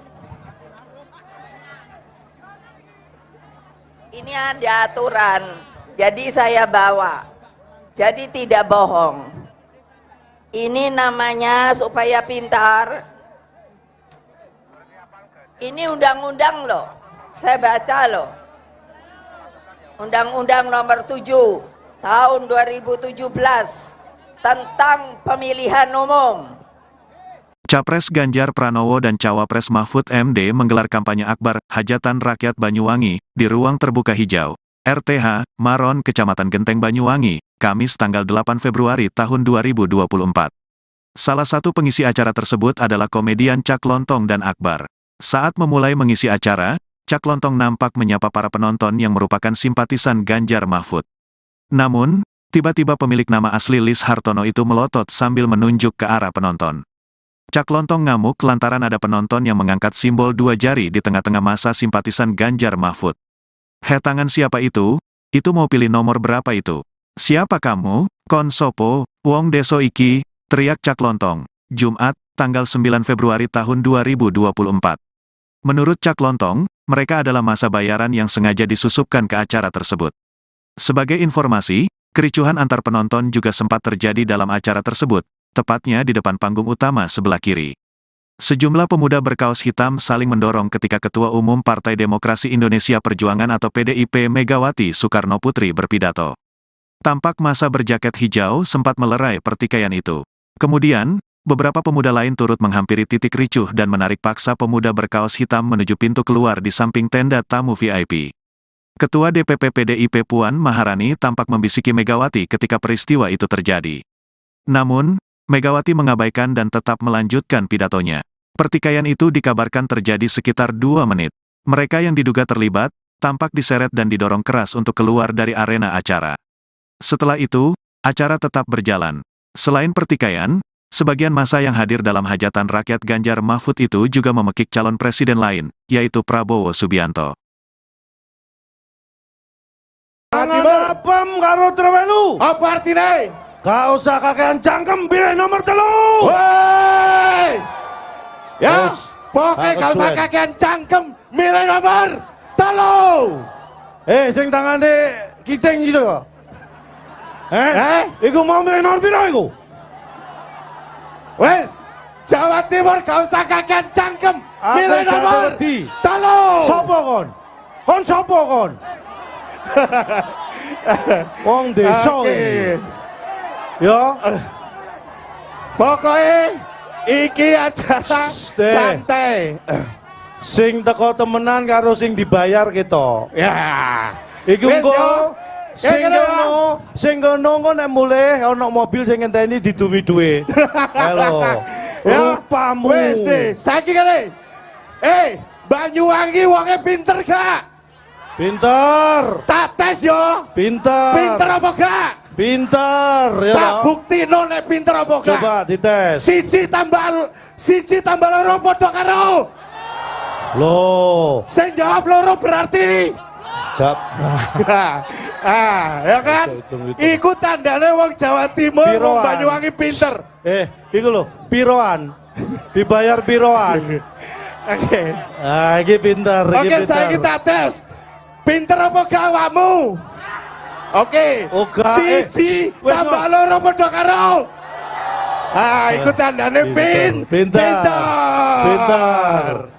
E: Ini ada aturan, jadi saya bawa. Jadi tidak bohong. Ini namanya supaya pintar. Ini undang-undang loh, saya baca loh. Undang-undang nomor 7 tahun 2017 tentang pemilihan umum.
A: Capres Ganjar Pranowo dan Cawapres Mahfud MD menggelar kampanye akbar Hajatan Rakyat Banyuwangi di Ruang Terbuka Hijau, RTH, Maron, Kecamatan Genteng Banyuwangi, Kamis tanggal 8 Februari tahun 2024. Salah satu pengisi acara tersebut adalah komedian Cak Lontong dan Akbar. Saat memulai mengisi acara, Cak Lontong nampak menyapa para penonton yang merupakan simpatisan Ganjar Mahfud. Namun, tiba-tiba pemilik nama asli Lis Hartono itu melotot sambil menunjuk ke arah penonton. Cak Lontong ngamuk lantaran ada penonton yang mengangkat simbol dua jari di tengah-tengah masa simpatisan Ganjar Mahfud. "Heh, tangan siapa itu? Itu mau pilih nomor berapa itu? Siapa kamu? Kon sopo, wong deso iki," teriak Cak Lontong. Jumat, tanggal 9 Februari tahun 2024. Menurut Cak Lontong, mereka adalah masa bayaran yang sengaja disusupkan ke acara tersebut. Sebagai informasi, kericuhan antar penonton juga sempat terjadi dalam acara tersebut, tepatnya di depan panggung utama sebelah kiri. Sejumlah pemuda berkaos hitam saling mendorong ketika Ketua Umum Partai Demokrasi Indonesia Perjuangan atau PDIP Megawati Soekarno Putri berpidato. Tampak masa berjaket hijau sempat melerai pertikaian itu. Kemudian, beberapa pemuda lain turut menghampiri titik ricuh dan menarik paksa pemuda berkaos hitam menuju pintu keluar di samping tenda tamu VIP. Ketua DPP PDIP Puan Maharani tampak membisiki Megawati ketika peristiwa itu terjadi. Namun, Megawati mengabaikan dan tetap melanjutkan pidatonya. Pertikaian itu dikabarkan terjadi sekitar 2 menit. Mereka yang diduga terlibat, tampak diseret dan didorong keras untuk keluar dari arena acara. Setelah itu, acara tetap berjalan. Selain pertikaian, sebagian massa yang hadir dalam hajatan rakyat Ganjar Mahfud itu juga memekik calon presiden lain, yaitu Prabowo Subianto.
B: Tangan apem karo trewelu.
C: Apa artine?
B: Gak usah kakean cangkem, pilih nomor 3.
C: Woi. Ya, pokoknya gak usah kakean cangkem, milih nomor 3.
B: Sing tangane kiting gitu. Iku mau milih nomor piro iku?
C: Wes, Jawa Timur gak usah kakean cangkem, milih nomor 3.
B: Sopo kon? Kon sopo kon? Wong desa iki. Ya,
C: pokoknya iki acara santai.
B: Sing teko temenan karo sing dibayar kita.
C: Ya.
B: Iku engko sing kono engko nek mulih ana mobil sing ngenteni didumi dhuwit. Halo. Rupamu.
C: Wis, saiki kene. Banyuwangi wonge pinter gak?
B: Pinter.
C: Tak tes yo.
B: Pinter.
C: Pinter apa gak?
B: Pinter ya.
C: Tak buktino nek pinter apa gak?
B: Coba dites.
C: 1 tambah 1 tambah 2 padha karo.
B: Loh.
C: Sing jawab loro berarti
B: Gak.
C: Ah, ya kan? Iku tandane wong Jawa Timur, wong Banyuwangi pinter.
B: Iku lho, piroan. Dibayar piroan.
C: Oke.
B: Ah, iki pinter, iki
C: Oke,
B: pinter.
C: saiki tak tes. Pinter apa gak awakmu? Oke. Siji tambah loro padha karo. Ah, iku tandane
B: Pinter. Pinter.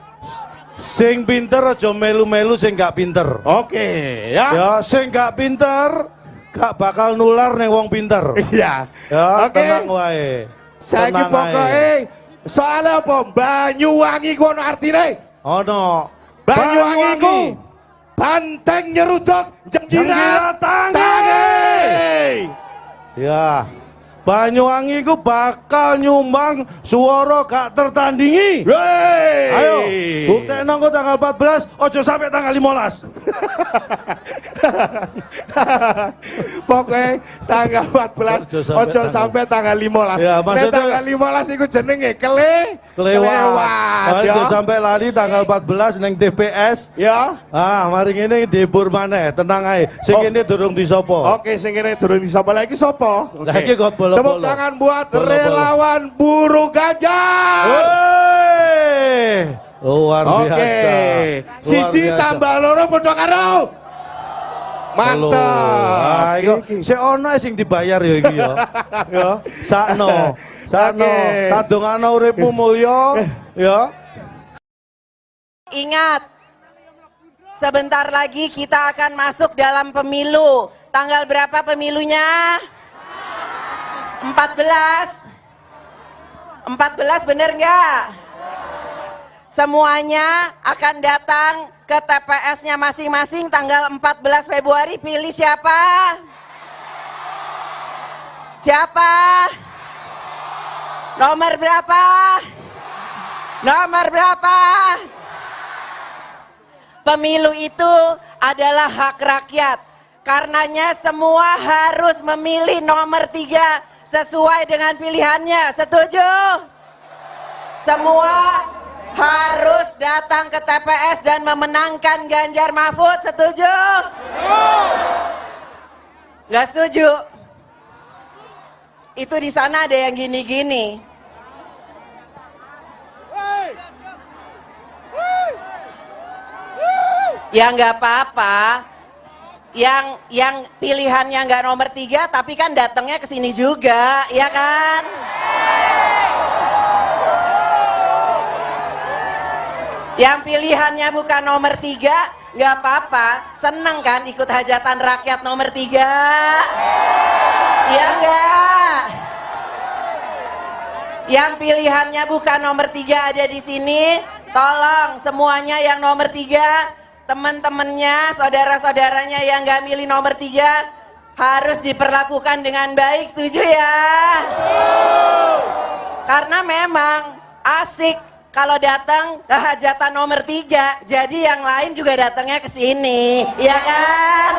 B: Sing pinter aja melu-melu sing gak pinter.
C: Oke, ya.
B: Ya, sing gak pinter gak bakal nular ning wong pinter.
C: Iya.
B: Ya,
C: oke.
B: Tenang wae.
C: Saiki pokoke soale apa? Banyuwangi ku ono artine?
B: Ono.
C: Banyuwangi ku banteng nyeruduk jenggirat tangi.
B: Ya. Banyuwangi ku bakal nyumbang suara gak tertandingi.
C: Wey.
B: Ayo, buktekno engko tanggal 14, ojo sampai tanggal 15.
C: Pokoknya tanggal 14, ojo sampai tanggal 15.
B: Ya, maksudnya
C: tanggal 15 iku jenenge kelewat.
B: Ojo sampai lali tanggal 14 neng TPS.
C: Ya.
B: Ah, mari ngene dihibur maneh, tenang ae. Sing kene durung disopo.
C: Oke, sing kene durung disopo. Lah iki sapa?
B: Lah iki kok bolo-bolo.
C: Tepuk tangan buat relawan Buru Ganjar.
B: Wey. Luar biasa.
C: Oke. Siji tambah loro padha karo. Mantap.
B: Ah, iku sik ono sing dibayar ya iki ya. Ya, sakno. Sakno. Kadungano uripmu mulya ya.
D: Ingat, sebentar lagi kita akan masuk dalam pemilu. Tanggal berapa pemilunya? 14. 14 bener nggak? Semuanya akan datang ke TPS-nya masing-masing tanggal 14 Februari. Pilih siapa? Siapa? Nomor berapa? Nomor berapa? Pemilu itu adalah hak rakyat. Karenanya semua harus memilih nomor 3 sesuai dengan pilihannya. Setuju? Semua harus datang ke TPS dan memenangkan Ganjar Mahfud. Setuju? Nggak setuju? Itu di sana ada yang gini-gini. Ya nggak apa-apa. Yang pilihannya nggak nomor 3, tapi kan datangnya ke sini juga, ya kan? Yang pilihannya bukan nomor 3, nggak apa-apa. Seneng kan ikut hajatan rakyat nomor 3? Iya nggak? Yang pilihannya bukan nomor 3 ada di sini, tolong semuanya yang nomor 3, teman-temannya, saudara-saudaranya yang nggak milih nomor 3 harus diperlakukan dengan baik, setuju ya? Karena memang asik kalau datang ke hajatan nomor 3, jadi yang lain juga datangnya ke sini, iya kan?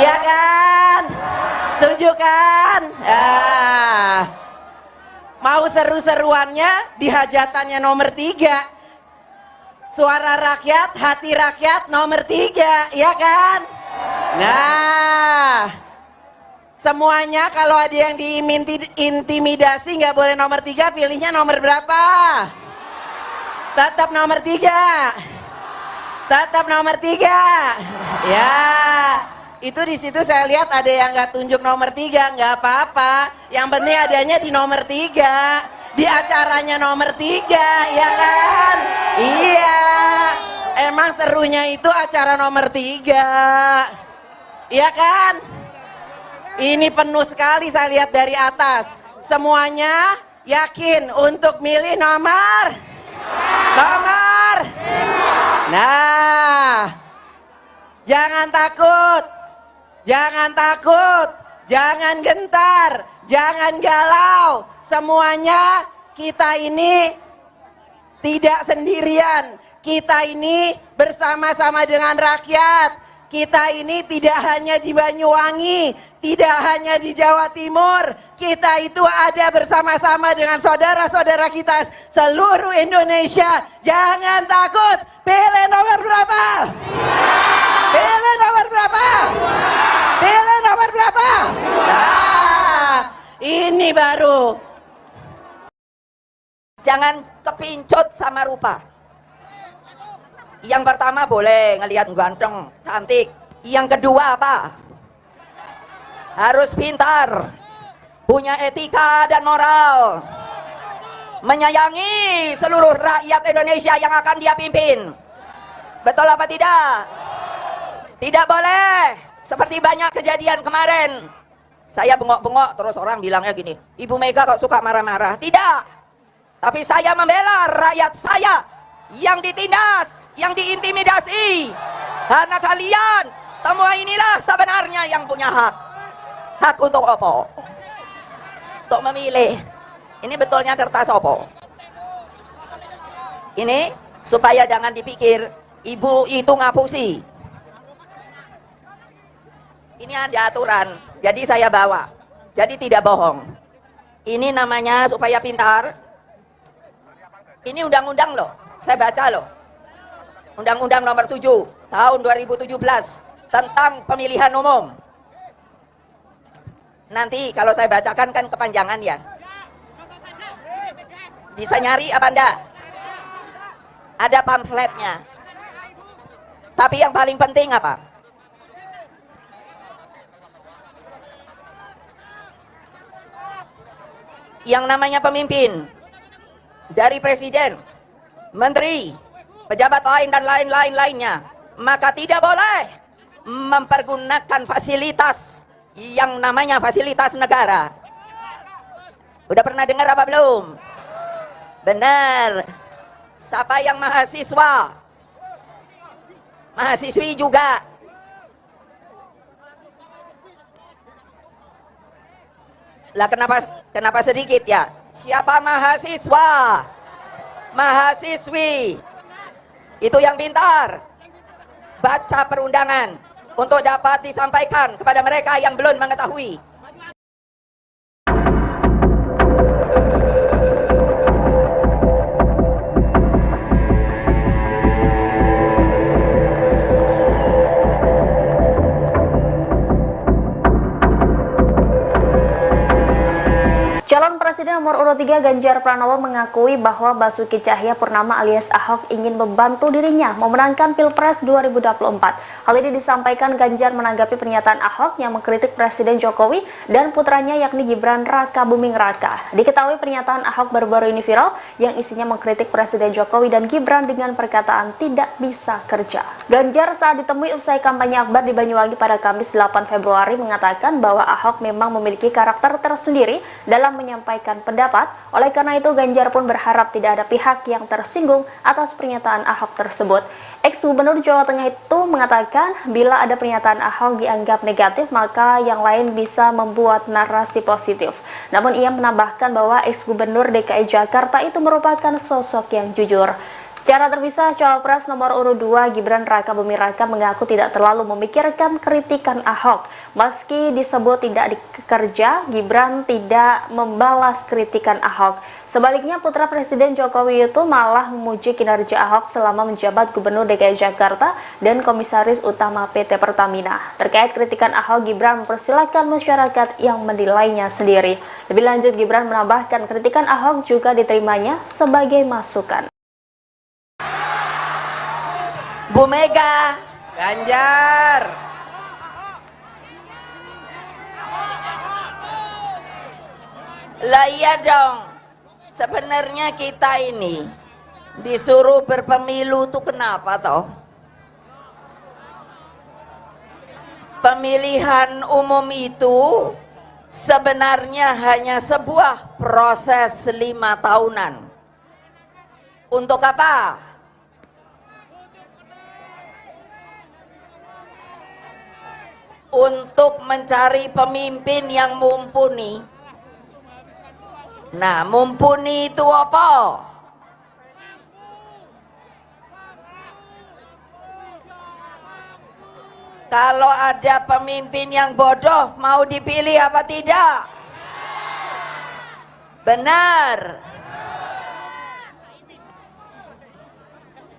D: Iya kan? Setuju kan? Ah. Mau seru-seruannya di hajatannya nomor 3. Suara rakyat, hati rakyat nomor 3, ya kan? Nah, semuanya kalau ada yang diintimidasi nggak boleh nomor 3, pilihnya nomor berapa? Tetap nomor 3. Tetap nomor 3. Ya, itu di situ saya lihat ada yang nggak tunjuk nomor 3, nggak apa-apa. Yang penting adanya di nomor 3. Di acaranya nomor 3, ya kan? Iya, emang serunya itu acara nomor 3, iya kan? Ini penuh sekali saya lihat dari atas. Semuanya yakin untuk milih nomor? Nomor? Nah, jangan takut, jangan takut, jangan gentar, jangan galau. Semuanya kita ini tidak sendirian. Kita ini bersama-sama dengan rakyat. Kita ini tidak hanya di Banyuwangi, tidak hanya di Jawa Timur. Kita itu ada bersama-sama dengan saudara-saudara kita seluruh Indonesia. Jangan takut. Pilih nomor berapa? Pilih nomor berapa? Pilih nomor berapa? Nah, ini baru.
E: Jangan kepincut sama rupa. Yang pertama boleh ngelihat ganteng, cantik. Yang kedua apa? Harus pintar, punya etika dan moral, menyayangi seluruh rakyat Indonesia yang akan dia pimpin. Betul apa tidak? Tidak boleh seperti banyak kejadian kemarin. Saya bengok-bengok terus orang bilangnya gini, Ibu Mega kok suka marah-marah. Tidak, tapi saya membela rakyat saya yang ditindas, yang diintimidasi. Karena kalian semua inilah sebenarnya yang punya hak. Hak untuk opo? Untuk memilih. Ini betulnya kertas opo? Ini supaya jangan dipikir ibu itu ngapusi. Ini ada aturan, jadi saya bawa. Jadi tidak bohong. Ini namanya supaya pintar. Ini undang-undang loh. Saya baca loh. Undang-Undang Nomor 7 Tahun 2017 tentang pemilihan umum. Nanti kalau saya bacakan kan kepanjangan ya. Bisa nyari apa enggak? Ada pamfletnya. Tapi yang paling penting apa? Yang namanya pemimpin dari presiden, menteri, pejabat lain dan lain-lain lainnya, maka tidak boleh mempergunakan fasilitas yang namanya fasilitas negara. Udah pernah dengar apa belum? Benar. Siapa yang mahasiswa? Mahasiswi juga. Lah kenapa sedikit ya? Siapa mahasiswa? Mahasiswi itu yang pintar baca perundangan untuk dapat disampaikan kepada mereka yang belum mengetahui.
F: Calon Presiden nomor urut 3 Ganjar Pranowo mengakui bahwa Basuki Tjahaja Purnama alias Ahok ingin membantu dirinya memenangkan Pilpres 2024. Hal ini disampaikan Ganjar menanggapi pernyataan Ahok yang mengkritik Presiden Jokowi dan putranya yakni Gibran Rakabuming Raka. Diketahui pernyataan Ahok baru-baru ini viral yang isinya mengkritik Presiden Jokowi dan Gibran dengan perkataan tidak bisa kerja. Ganjar saat ditemui usai kampanye akbar di Banyuwangi pada Kamis 8 Februari mengatakan bahwa Ahok memang memiliki karakter tersendiri dalam menyampaikan pendapat. Oleh karena itu, Ganjar pun berharap tidak ada pihak yang tersinggung atas pernyataan Ahok tersebut. Ex-Gubernur Jawa Tengah itu mengatakan bila ada pernyataan Ahok dianggap negatif, maka yang lain bisa membuat narasi positif. Namun ia menambahkan bahwa ex-Gubernur DKI Jakarta itu merupakan sosok yang jujur. Secara terpisah, Cawapres nomor urut 2 Gibran Rakabuming Raka mengaku tidak terlalu memikirkan kritikan Ahok. Meski disebut tidak dikerja, Gibran tidak membalas kritikan Ahok. Sebaliknya, putra Presiden Jokowi itu malah memuji kinerja Ahok selama menjabat Gubernur DKI Jakarta dan Komisaris Utama PT Pertamina. Terkait kritikan Ahok, Gibran mempersilahkan masyarakat yang menilainya sendiri. Lebih lanjut, Gibran menambahkan kritikan Ahok juga diterimanya sebagai masukan.
E: Bu Mega,
D: Ganjar.
E: Lah iya dong. Sebenarnya kita ini disuruh berpemilu tuh kenapa toh? Pemilihan umum itu sebenarnya hanya sebuah proses 5 tahunan. Untuk apa? Untuk mencari pemimpin yang mumpuni. Nah, mumpuni itu apa? Kalau ada pemimpin yang bodoh, mau dipilih apa tidak? Benar.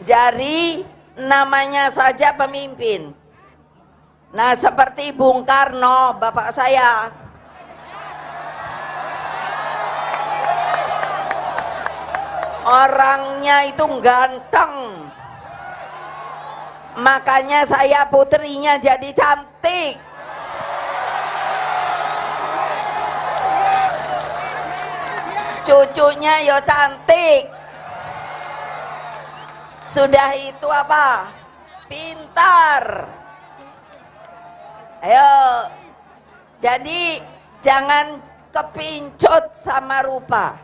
E: Jadi namanya saja pemimpin. Nah, seperti Bung Karno, bapak saya. Orangnya itu ganteng. Makanya saya putrinya jadi cantik. Cucunya yo cantik. Sudah itu apa? Pintar. Ayo. Jadi jangan kepincut sama rupa.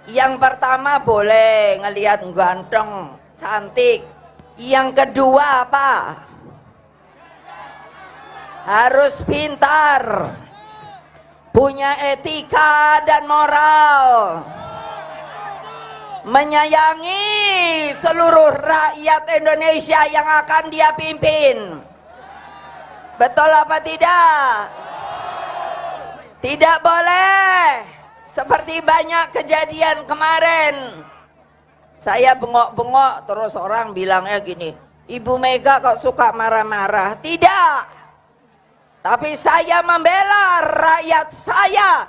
E: Yang pertama boleh ngelihat ganteng, cantik. Yang kedua apa? Harus pintar, punya etika dan moral, menyayangi seluruh rakyat Indonesia yang akan dia pimpin. Betul apa tidak? Tidak boleh seperti banyak kejadian kemarin. Saya bengok-bengok terus orang bilangnya gini, Ibu Mega kok suka marah-marah. Tidak. Tapi saya membela rakyat saya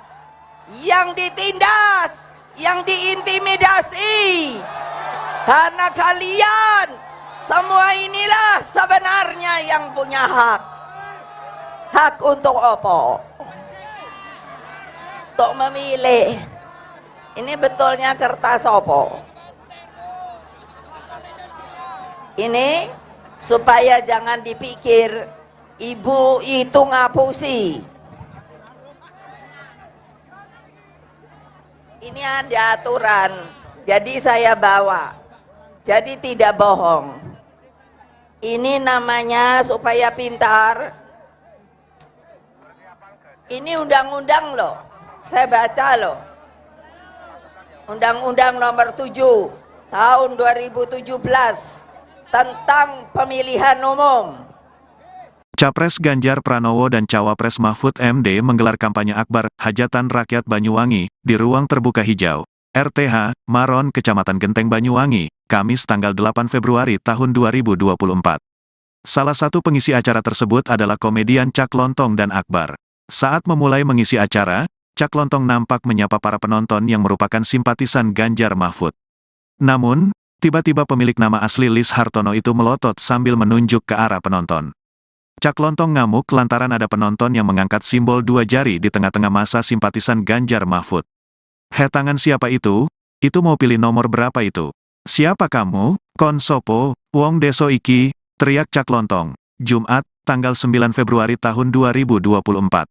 E: yang ditindas, yang diintimidasi. Karena kalian semua inilah sebenarnya yang punya hak. Hak untuk apa? Untuk memilih. Ini betulnya kertas apa? Ini supaya jangan dipikir ibu itu ngapusi. Ini ada aturan, jadi saya bawa. Jadi tidak bohong. Ini namanya supaya pintar. Ini undang-undang loh, saya baca loh. Undang-undang nomor 7 tahun 2017 tentang pemilihan umum.
A: Capres Ganjar Pranowo dan Cawapres Mahfud MD menggelar kampanye akbar Hajatan Rakyat Banyuwangi di Ruang Terbuka Hijau, RTH, Maron, Kecamatan Genteng Banyuwangi, Kamis tanggal 8 Februari tahun 2024. Salah satu pengisi acara tersebut adalah komedian Cak Lontong dan Akbar. Saat memulai mengisi acara, Cak Lontong nampak menyapa para penonton yang merupakan simpatisan Ganjar Mahfud. Namun, tiba-tiba pemilik nama asli Lis Hartono itu melotot sambil menunjuk ke arah penonton. Cak Lontong ngamuk lantaran ada penonton yang mengangkat simbol dua jari di tengah-tengah masa simpatisan Ganjar Mahfud. "Heh, tangan siapa itu? Itu mau pilih nomor berapa itu? Siapa kamu? Kon sopo, wong deso iki," teriak Cak Lontong. Jumat, tanggal 9 Februari tahun 2024.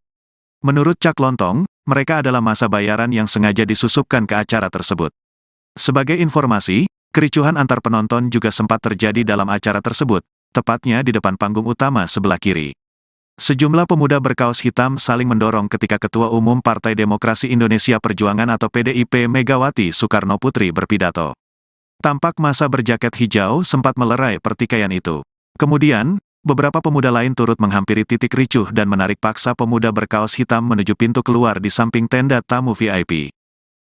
A: Menurut Cak Lontong, mereka adalah masa bayaran yang sengaja disusupkan ke acara tersebut. Sebagai informasi, kericuhan antar penonton juga sempat terjadi dalam acara tersebut, tepatnya di depan panggung utama sebelah kiri. Sejumlah pemuda berkaos hitam saling mendorong ketika Ketua Umum Partai Demokrasi Indonesia Perjuangan atau PDIP Megawati Soekarno Putri berpidato. Tampak masa berjaket hijau sempat melerai pertikaian itu. Kemudian, beberapa pemuda lain turut menghampiri titik ricuh dan menarik paksa pemuda berkaos hitam menuju pintu keluar di samping tenda tamu VIP.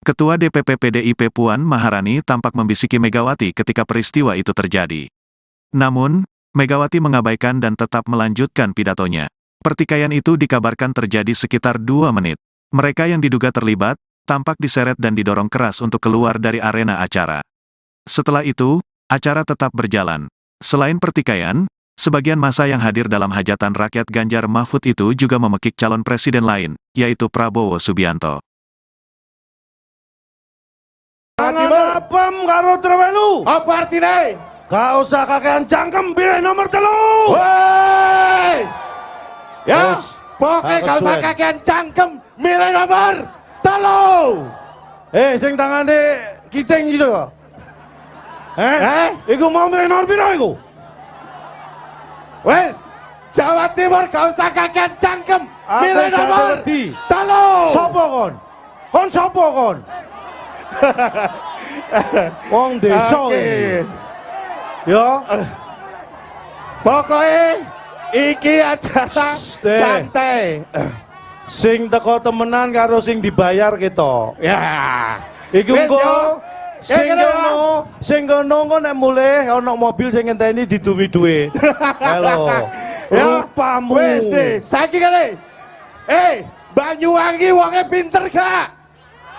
A: Ketua DPP PDIP Puan Maharani tampak membisiki Megawati ketika peristiwa itu terjadi. Namun, Megawati mengabaikan dan tetap melanjutkan pidatonya. Pertikaian itu dikabarkan terjadi sekitar 2 menit. Mereka yang diduga terlibat, tampak diseret dan didorong keras untuk keluar dari arena acara. Setelah itu, acara tetap berjalan. Selain pertikaian, sebagian massa yang hadir dalam hajatan rakyat Ganjar Mahfud itu juga memekik calon presiden lain, yaitu Prabowo Subianto.
B: Tangan apem karo trewelu.
C: Apa artine?
B: Gak usah kakean cangkem, pilih nomor 3.
C: Woi. Ya, pokoknya gak usah kakean cangkem, milih nomor 3.
B: Sing tangane kiting gitu. Iku mau milih nomor piro iku?
C: Wes, Jawa Timur gak usah kakean cangkem, milih nomor 3.
B: Sopo kon? Kon sopo kon? Wong desa ini. Ya.
C: Pokoknya iki acara santai.
B: Sing teko temenan karo sing dibayar ketok.
C: Ya.
B: Iku engko sing kono engko nek mulih ana mobil sing ngenteni didumi dhuwit. Halo. Rupamu.
C: Wis, saiki kene. Banyuwangi wonge pinter gak?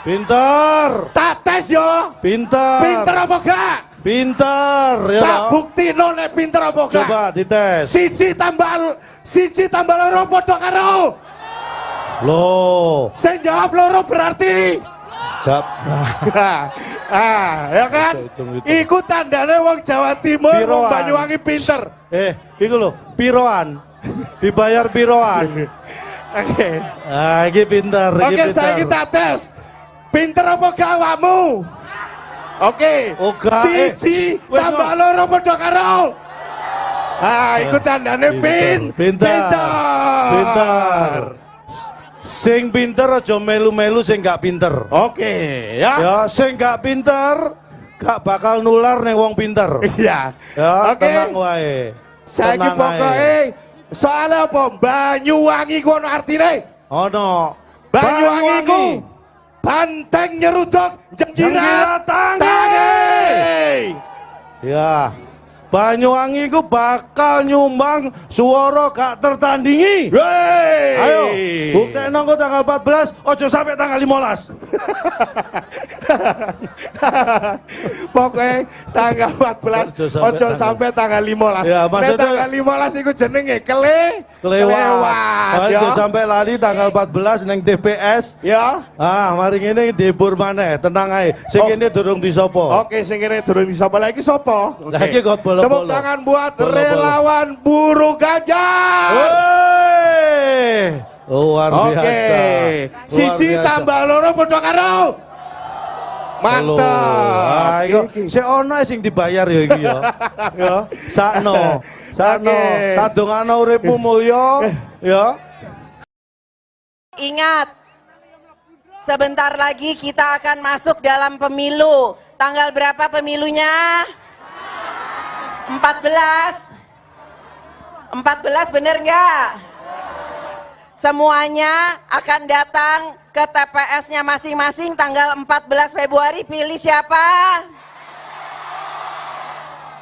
B: Pinter.
C: Tak tes yo.
B: Pinter.
C: Pinter apa gak?
B: Pinter ya.
C: Tak buktino nek pinter apa gak?
B: Coba dites.
C: Siji tambah loro padha karo.
B: Loh.
C: Sing jawab loro berarti
B: gak.
C: Ah, ya kan? Iku tandane wong Jawa Timur, wong Banyuwangi pinter.
B: Iku lho, piroan. Dibayar piroan.
C: Oke.
B: Ah, iki pinter, iki
C: pinter. Oke, saiki tak tes. Pinter apa gak awakmu? Oke. Siji tambah loro padha karo. Ah, iku tandane
B: pinter. Pinter. Sing pinter aja melu-melu sing gak pinter.
C: Oke, ya.
B: Ya, sing gak pinter gak bakal nular ning wong pinter.
C: Iya.
B: Ya,
C: oke.
B: Tenang wae.
C: Saiki pokoke soalnya apa? Banyuwangi ku ono artine?
B: Ono.
C: Banyuwangi ku banteng nyeruduk jenggirat tangi.
B: Ya. Banyuwangi ku bakal nyumbang suara gak tertandingi.
C: Wey.
B: Ayo, buktekno engko tanggal 14, ojo sampai tanggal 15.
C: Pokoknya tanggal 14, ojo sampai tanggal 15.
B: Ya, maksudnya
C: tanggal 15 iku jenenge kelewat.
B: Ojo sampai lali tanggal 14 neng TPS.
C: Ya.
B: Ah, mari ngene dihibur maneh, tenang ae. Sing kene durung disopo.
C: Oke, sing kene durung disopo. Lah iki sapa?
B: Lah iki kok bolo.
C: Tepuk tangan buat relawan Buru Ganjar.
B: Luar biasa.
C: Oke. Siji tambah loro padha karo. Mantap.
B: Iku sik ono sing dibayar ya iki ya. Ya, sakno. Sakno. Tak dongakno uripmu mulya ya.
D: Ingat, sebentar lagi kita akan masuk dalam pemilu. Tanggal berapa pemilunya? 14. 14 bener nggak? Semuanya akan datang ke TPS-nya masing-masing tanggal 14 Februari. Pilih siapa?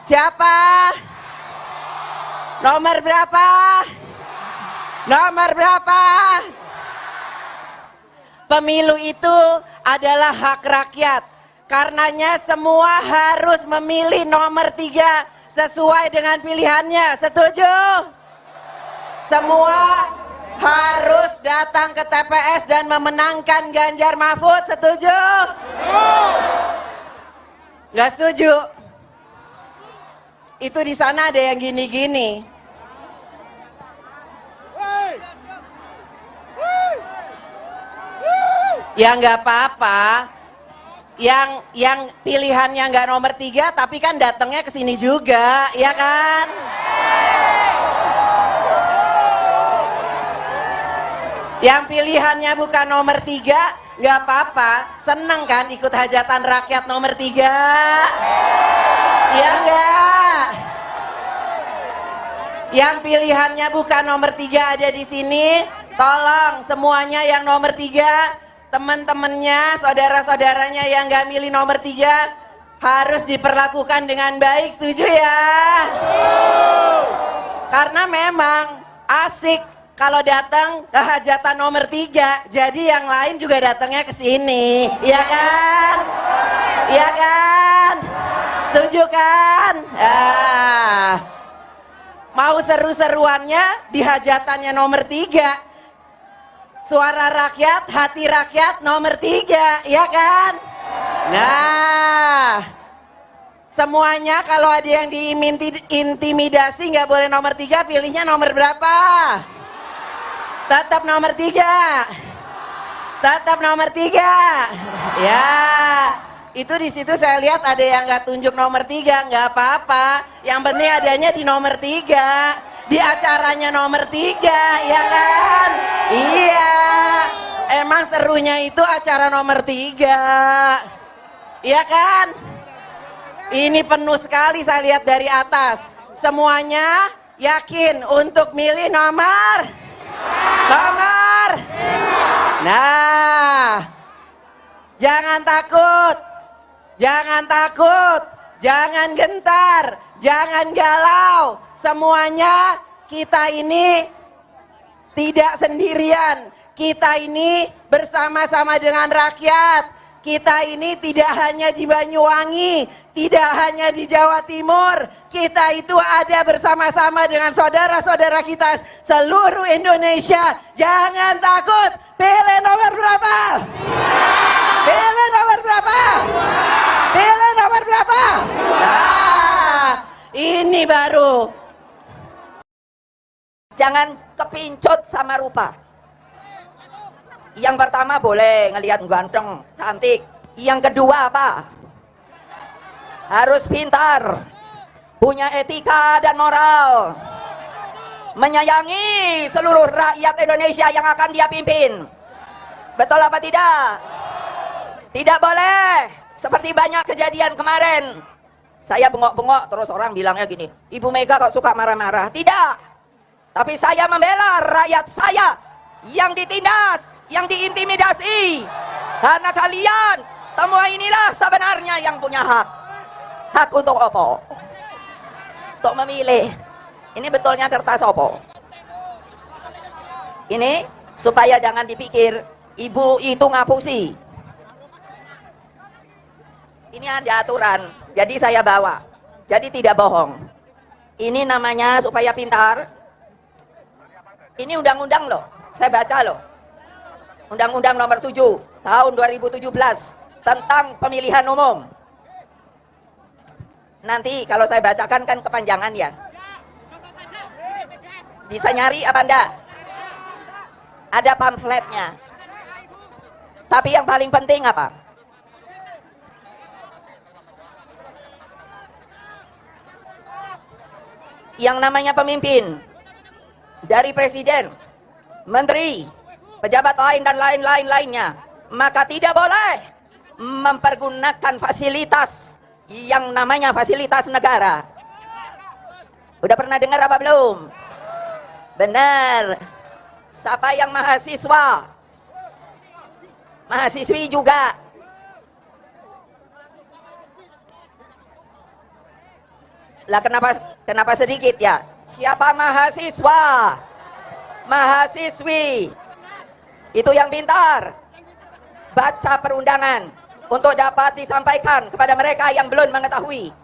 D: Siapa? Nomor berapa? Nomor berapa? Pemilu itu adalah hak rakyat. Karenanya semua harus memilih nomor 3 sesuai dengan pilihannya. Setuju? Semua harus datang ke TPS dan memenangkan Ganjar Mahfud. Setuju? Nggak setuju? Itu di sana ada yang gini-gini. Ya nggak apa-apa. Yang pilihannya nggak nomor 3, tapi kan datangnya ke sini juga, ya kan? Yang pilihannya bukan nomor 3, nggak apa-apa. Seneng kan ikut hajatan rakyat nomor 3? Iya nggak? Yang pilihannya bukan nomor 3 ada di sini, tolong semuanya yang nomor 3, teman-temannya, saudara-saudaranya yang nggak milih nomor 3 harus diperlakukan dengan baik, setuju ya? Karena memang asik kalau datang ke hajatan nomor 3, jadi yang lain juga datangnya ke sini, ya kan? Ya kan? Setuju kan? Ah. Mau seru-seruannya di hajatannya nomor 3. Suara rakyat, hati rakyat nomor 3, ya kan? Nah, semuanya kalau ada yang diintimidasi nggak boleh nomor 3, pilihnya nomor berapa? Tetap nomor 3. Tetap nomor 3. Ya, itu di situ saya lihat ada yang nggak tunjuk nomor 3, nggak apa-apa. Yang penting adanya di nomor 3. Di acaranya nomor 3, ya kan? Iya, emang serunya itu acara nomor 3, iya kan? Ini penuh sekali saya lihat dari atas. Semuanya Yakin untuk milih nomor? Nomor? Nah, jangan takut, jangan takut, jangan gentar, jangan galau. Semuanya kita ini tidak sendirian. Kita ini bersama-sama dengan rakyat. Kita ini tidak hanya di Banyuwangi, tidak hanya di Jawa Timur. Kita itu ada bersama-sama dengan saudara-saudara kita seluruh Indonesia. Jangan takut. Pilih nomor berapa? Pilih nomor berapa? Pilih nomor berapa? Nah, ini baru.
E: Jangan kepincut sama rupa. Yang pertama boleh ngelihat ganteng, cantik. Yang kedua apa? Harus pintar, punya etika dan moral, menyayangi seluruh rakyat Indonesia yang akan dia pimpin. Betul apa tidak? Tidak boleh seperti banyak kejadian kemarin. Saya bengok-bengok terus orang bilangnya gini, Ibu Mega kok suka marah-marah. Tidak, tapi saya membela rakyat saya yang ditindas, yang diintimidasi. Karena kalian semua inilah sebenarnya yang punya hak. Hak untuk opo? Untuk memilih. Ini betulnya kertas opo? Ini supaya jangan dipikir ibu itu ngapusi. Ini ada aturan, jadi saya bawa. Jadi tidak bohong. Ini namanya supaya pintar. Ini undang-undang loh. Saya baca loh. Undang-Undang Nomor 7 Tahun 2017 tentang pemilihan umum. Nanti kalau saya bacakan kan kepanjangan ya. Bisa nyari apa enggak? Ada pamfletnya. Tapi yang paling penting apa? Yang namanya pemimpin dari presiden, menteri, pejabat lain dan lain-lain lainnya, maka tidak boleh mempergunakan fasilitas yang namanya fasilitas negara. Udah pernah dengar apa belum? Benar. Siapa yang mahasiswa? Mahasiswi juga. Lah kenapa sedikit ya? Siapa mahasiswa? Mahasiswi itu yang pintar baca perundangan untuk dapat disampaikan kepada mereka yang belum mengetahui.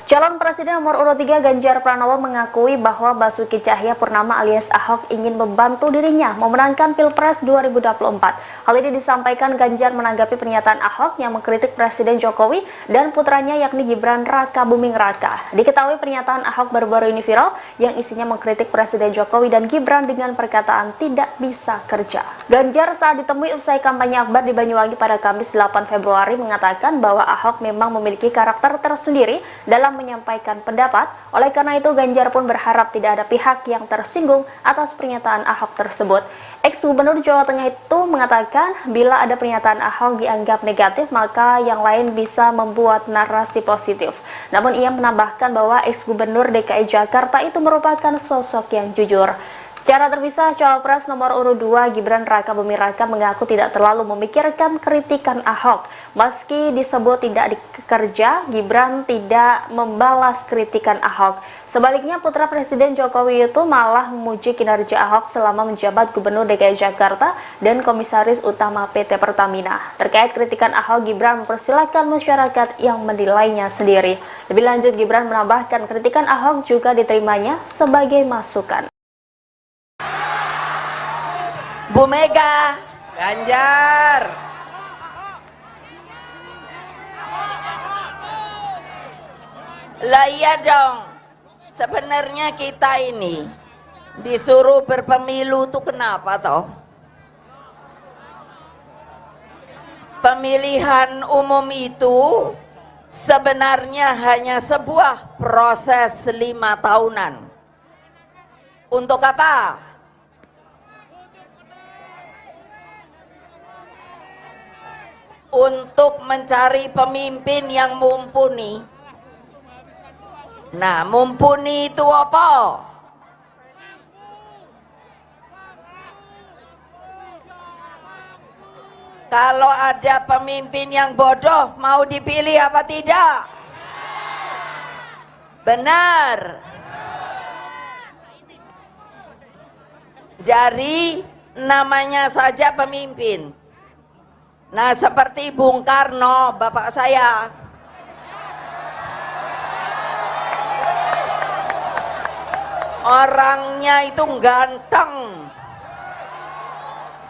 F: Calon Presiden nomor urut 3 Ganjar Pranowo mengakui bahwa Basuki Tjahaja Purnama alias Ahok ingin membantu dirinya memenangkan Pilpres 2024. Hal ini disampaikan Ganjar menanggapi pernyataan Ahok yang mengkritik Presiden Jokowi dan putranya yakni Gibran Rakabuming Raka. Diketahui pernyataan Ahok baru-baru ini viral yang isinya mengkritik Presiden Jokowi dan Gibran dengan perkataan tidak bisa kerja. Ganjar saat ditemui usai kampanye akbar di Banyuwangi pada Kamis 8 Februari mengatakan bahwa Ahok memang memiliki karakter tersendiri dalam menyampaikan pendapat. Oleh karena itu, Ganjar pun berharap tidak ada pihak yang tersinggung atas pernyataan Ahok tersebut. Ex-Gubernur Jawa Tengah itu mengatakan bila ada pernyataan Ahok dianggap negatif, maka yang lain bisa membuat narasi positif. Namun ia menambahkan bahwa ex-Gubernur DKI Jakarta itu merupakan sosok yang jujur. Secara terpisah, Cawapres nomor urut 2 Gibran Rakabuming Raka mengaku tidak terlalu memikirkan kritikan Ahok. Meski disebut tidak dikerja, Gibran tidak membalas kritikan Ahok. Sebaliknya, putra Presiden Jokowi itu malah memuji kinerja Ahok selama menjabat Gubernur DKI Jakarta dan Komisaris Utama PT Pertamina. Terkait kritikan Ahok, Gibran mempersilahkan masyarakat yang menilainya sendiri. Lebih lanjut, Gibran menambahkan kritikan Ahok juga diterimanya sebagai masukan.
E: Bu Mega,
D: Ganjar.
E: Lah iya dong. Sebenarnya kita ini disuruh berpemilu tuh kenapa toh? Pemilihan umum itu Sebenarnya hanya sebuah proses 5 tahunan. Untuk apa? Untuk mencari pemimpin yang mumpuni. Nah, mumpuni itu apa? Kalau ada pemimpin yang bodoh, mau dipilih apa tidak? Benar. Jadi namanya saja pemimpin. Nah, seperti Bung Karno, bapak saya. Orangnya itu ganteng.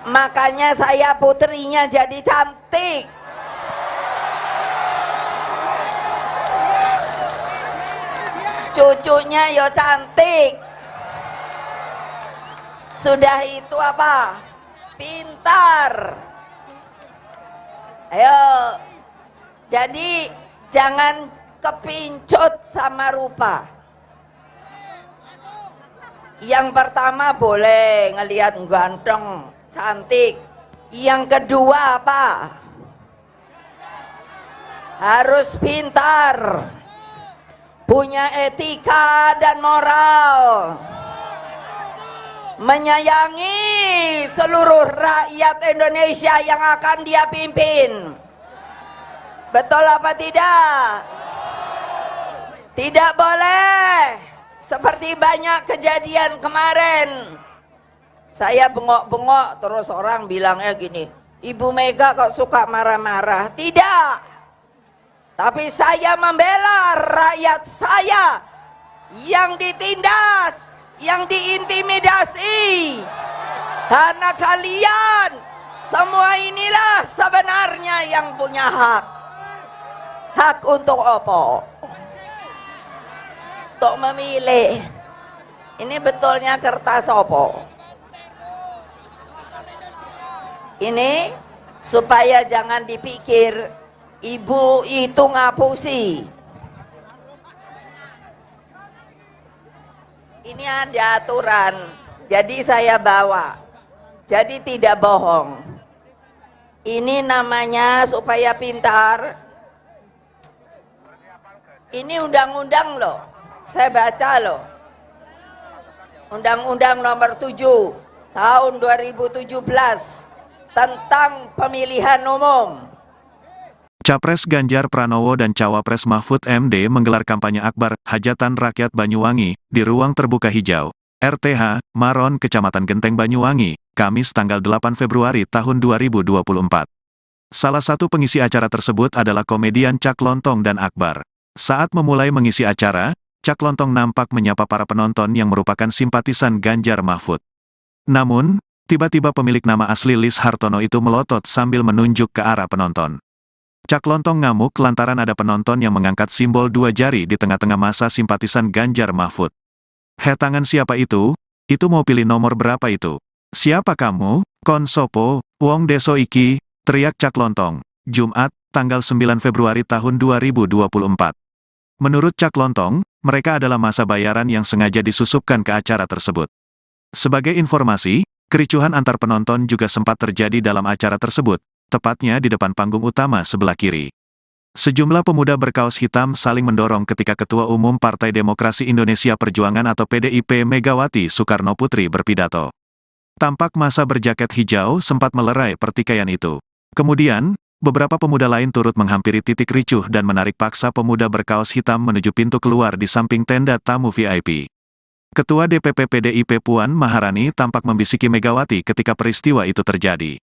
E: Makanya saya putrinya jadi cantik. Cucunya yo cantik. Sudah itu apa? Pintar. Ayo. Jadi jangan kepincut sama rupa. Yang pertama boleh ngelihat ganteng, cantik. Yang kedua apa? Harus pintar, punya etika dan moral, menyayangi seluruh rakyat Indonesia yang akan dia pimpin. Betul apa tidak? Tidak boleh seperti banyak kejadian kemarin. Saya bengok-bengok terus orang bilangnya gini, Ibu Mega kok suka marah-marah. Tidak. Tapi saya membela rakyat saya yang ditindas, yang diintimidasi. Karena kalian semua inilah sebenarnya yang punya hak. Hak untuk apa? Untuk memilih. Ini betulnya kertas apa? Ini supaya jangan dipikir ibu itu ngapusi. Ini ada aturan, jadi saya bawa. Jadi tidak bohong. Ini namanya supaya pintar. Ini undang-undang loh, saya baca loh. Undang-undang nomor 7 tahun 2017 tentang pemilihan umum.
A: Capres Ganjar Pranowo dan Cawapres Mahfud MD menggelar kampanye akbar Hajatan Rakyat Banyuwangi di Ruang Terbuka Hijau, RTH, Maron, Kecamatan Genteng Banyuwangi, Kamis tanggal 8 Februari tahun 2024. Salah satu pengisi acara tersebut adalah komedian Cak Lontong dan Akbar. Saat memulai mengisi acara, Cak Lontong nampak menyapa para penonton yang merupakan simpatisan Ganjar Mahfud. Namun, tiba-tiba pemilik nama asli Lis Hartono itu melotot sambil menunjuk ke arah penonton. Cak Lontong ngamuk lantaran ada penonton yang mengangkat simbol dua jari di tengah-tengah masa simpatisan Ganjar Mahfud. "He, tangan siapa itu? Itu mau pilih nomor berapa itu? Siapa kamu? Kon sopo, wong deso iki," teriak Cak Lontong. Jumat, tanggal 9 Februari tahun 2024. Menurut Cak Lontong, mereka adalah masa bayaran yang sengaja disusupkan ke acara tersebut. Sebagai informasi, kericuhan antar penonton juga sempat terjadi dalam acara tersebut, tepatnya di depan panggung utama sebelah kiri. Sejumlah pemuda berkaos hitam saling mendorong ketika Ketua Umum Partai Demokrasi Indonesia Perjuangan atau PDIP Megawati Soekarno Putri berpidato. Tampak masa berjaket hijau sempat melerai pertikaian itu. Kemudian, beberapa pemuda lain turut menghampiri titik ricuh dan menarik paksa pemuda berkaos hitam menuju pintu keluar di samping tenda tamu VIP. Ketua DPP PDIP Puan Maharani tampak membisiki Megawati ketika peristiwa itu terjadi.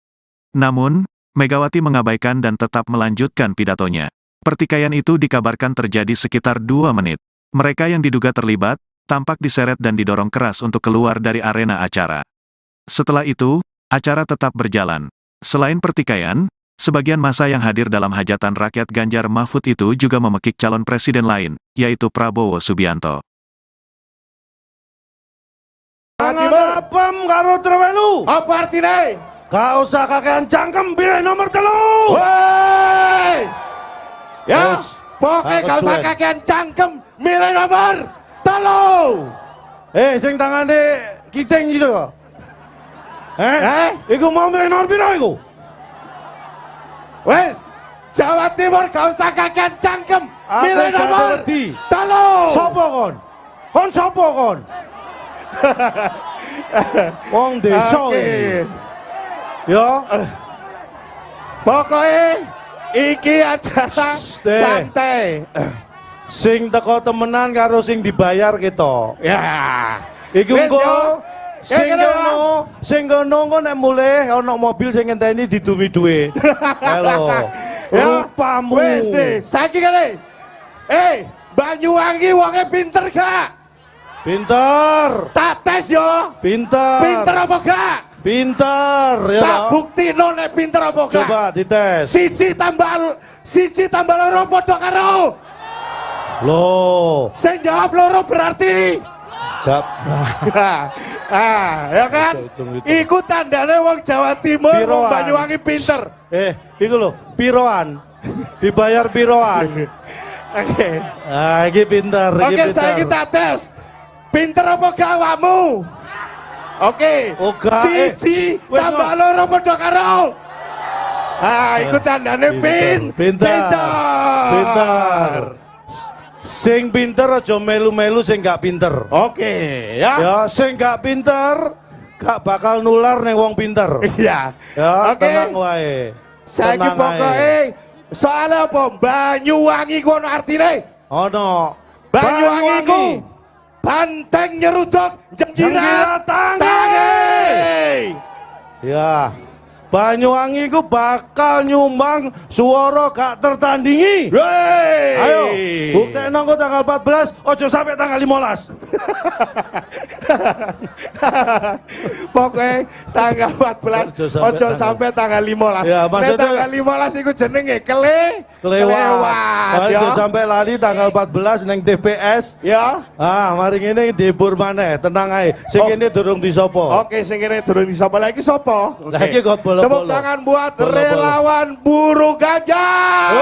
A: Namun, Megawati mengabaikan dan tetap melanjutkan pidatonya. Pertikaian itu dikabarkan terjadi sekitar 2 menit. Mereka yang diduga terlibat, tampak diseret dan didorong keras untuk keluar dari arena acara. Setelah itu, acara tetap berjalan. Selain pertikaian, sebagian massa yang hadir dalam hajatan rakyat Ganjar Mahfud itu juga memekik calon presiden lain, yaitu Prabowo Subianto.
B: Tangan apem karo trewelu.
C: Apa artine?
B: Gak usah kakean cangkem, pilih nomor 3.
C: Woi. Ya.
B: Wes.
C: Pokoknya gak usah kakean cangkem, milih nomor 3.
B: Sing tangane kiting gitu. Iku mau milih nomor piro iku?
C: Wes, Jawa Timur gak usah kakean cangkem, milih nomor 3.
B: Sopo kon? Kon sopo kon? Wong desa iki. Ya.
C: Pokoknya iki acara santai.
B: Sing teko temenan karo sing dibayar kita.
C: Ya.
B: Iku engko sing kono engko nek mulih ana mobil sing ngenteni didumi dhuwit. Halo. Rupamu.
C: Wis, saiki kene. Banyuwangi wonge pinter gak?
B: Pinter.
C: Tak tes yo.
B: Pinter.
C: Pinter apa gak?
B: Pinter ya.
C: Tak buktino nek pinter apa gak?
B: Coba dites.
C: 1 tambah 2 padha karo.
B: Loh.
C: Sing jawab 2 berarti
B: gak.
C: Ya kan? Iku tandane wong Jawa Timur, wong Banyuwangi pinter.
B: Iku lho, piroan. Dibayar piroan.
C: Oke.
B: Ah, iki pinter, iki
C: Oke,
B: pinter.
C: Saiki tak tes. Pinter apa gak awakmu? Oke.
B: 1
C: tambah 2 padha karo. Ah, iku tandane pinter.
B: Pinter. Sing pinter aja melu-melu sing gak pinter.
C: Oke, ya.
B: Ya, sing gak pinter gak bakal nular ning wong pinter.
C: Iya.
B: Ya,
C: oke.
B: Tenang wae.
C: Saiki pokoke soale apa? Banyuwangi ku ono artine?
B: Ono.
C: Banyuwangi ku banteng nyeruduk jenggirat tangi.
B: Ya. Banyuwangi ku bakal nyumbang suara gak tertandingi.
C: Wey.
B: Ayo, buktekno engko tanggal 14, ojo sampai tanggal 15.
C: Pokoknya tanggal 14, ojo sampai tanggal 15.
B: Ya, maksudnya
C: tanggal 15 iku jenenge kelewat.
B: Ojo sampai lali tanggal 14 neng TPS.
C: Ya.
B: Ah, mari ngene dihibur maneh, tenang ae. Sing kene durung disopo.
C: Oke, sing kene durung disopo. Lah iki sapa?
B: Lah iki kok bolo-bolo.
C: Tepuk tangan buat relawan buruh Ganjar.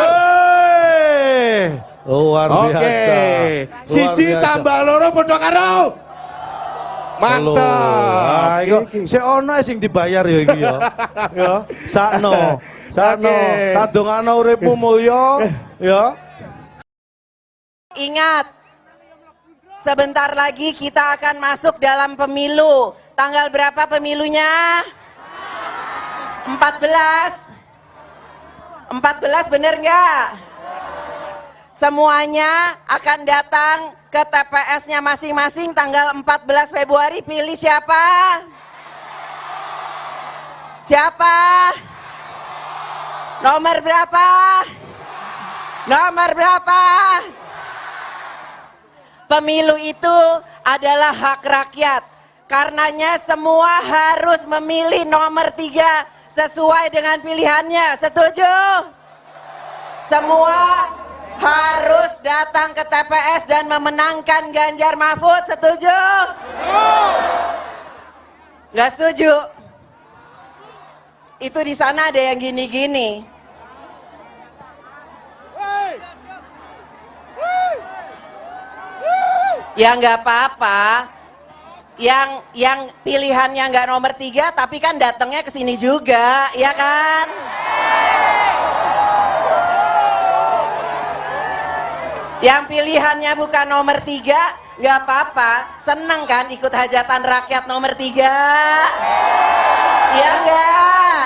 B: Luar biasa.
C: Oke. 1 tambah 2 padha karo. Mantap.
B: Ah, iku sik ono sing dibayar ya iki ya. Ya, sakno. Sakno. Tak dongakno uripmu mulya ya.
D: Ingat, sebentar lagi kita akan masuk dalam pemilu. Tanggal berapa pemilunya? 14. 14 bener nggak? Semuanya akan datang ke TPS-nya masing-masing tanggal 14 Februari. Pilih siapa? Siapa? Nomor berapa? Nomor berapa? Pemilu itu adalah hak rakyat. Karenanya semua harus memilih nomor 3 sesuai dengan pilihannya. Setuju? Semua harus datang ke TPS dan memenangkan Ganjar Mahfud. Setuju? Nggak setuju? Itu di sana ada yang gini-gini. Ya nggak apa-apa. Yang pilihannya nggak nomor 3, tapi kan datangnya ke sini juga, ya kan? Yang pilihannya bukan nomor 3, nggak apa-apa. Seneng kan ikut hajatan rakyat nomor 3? Iya nggak?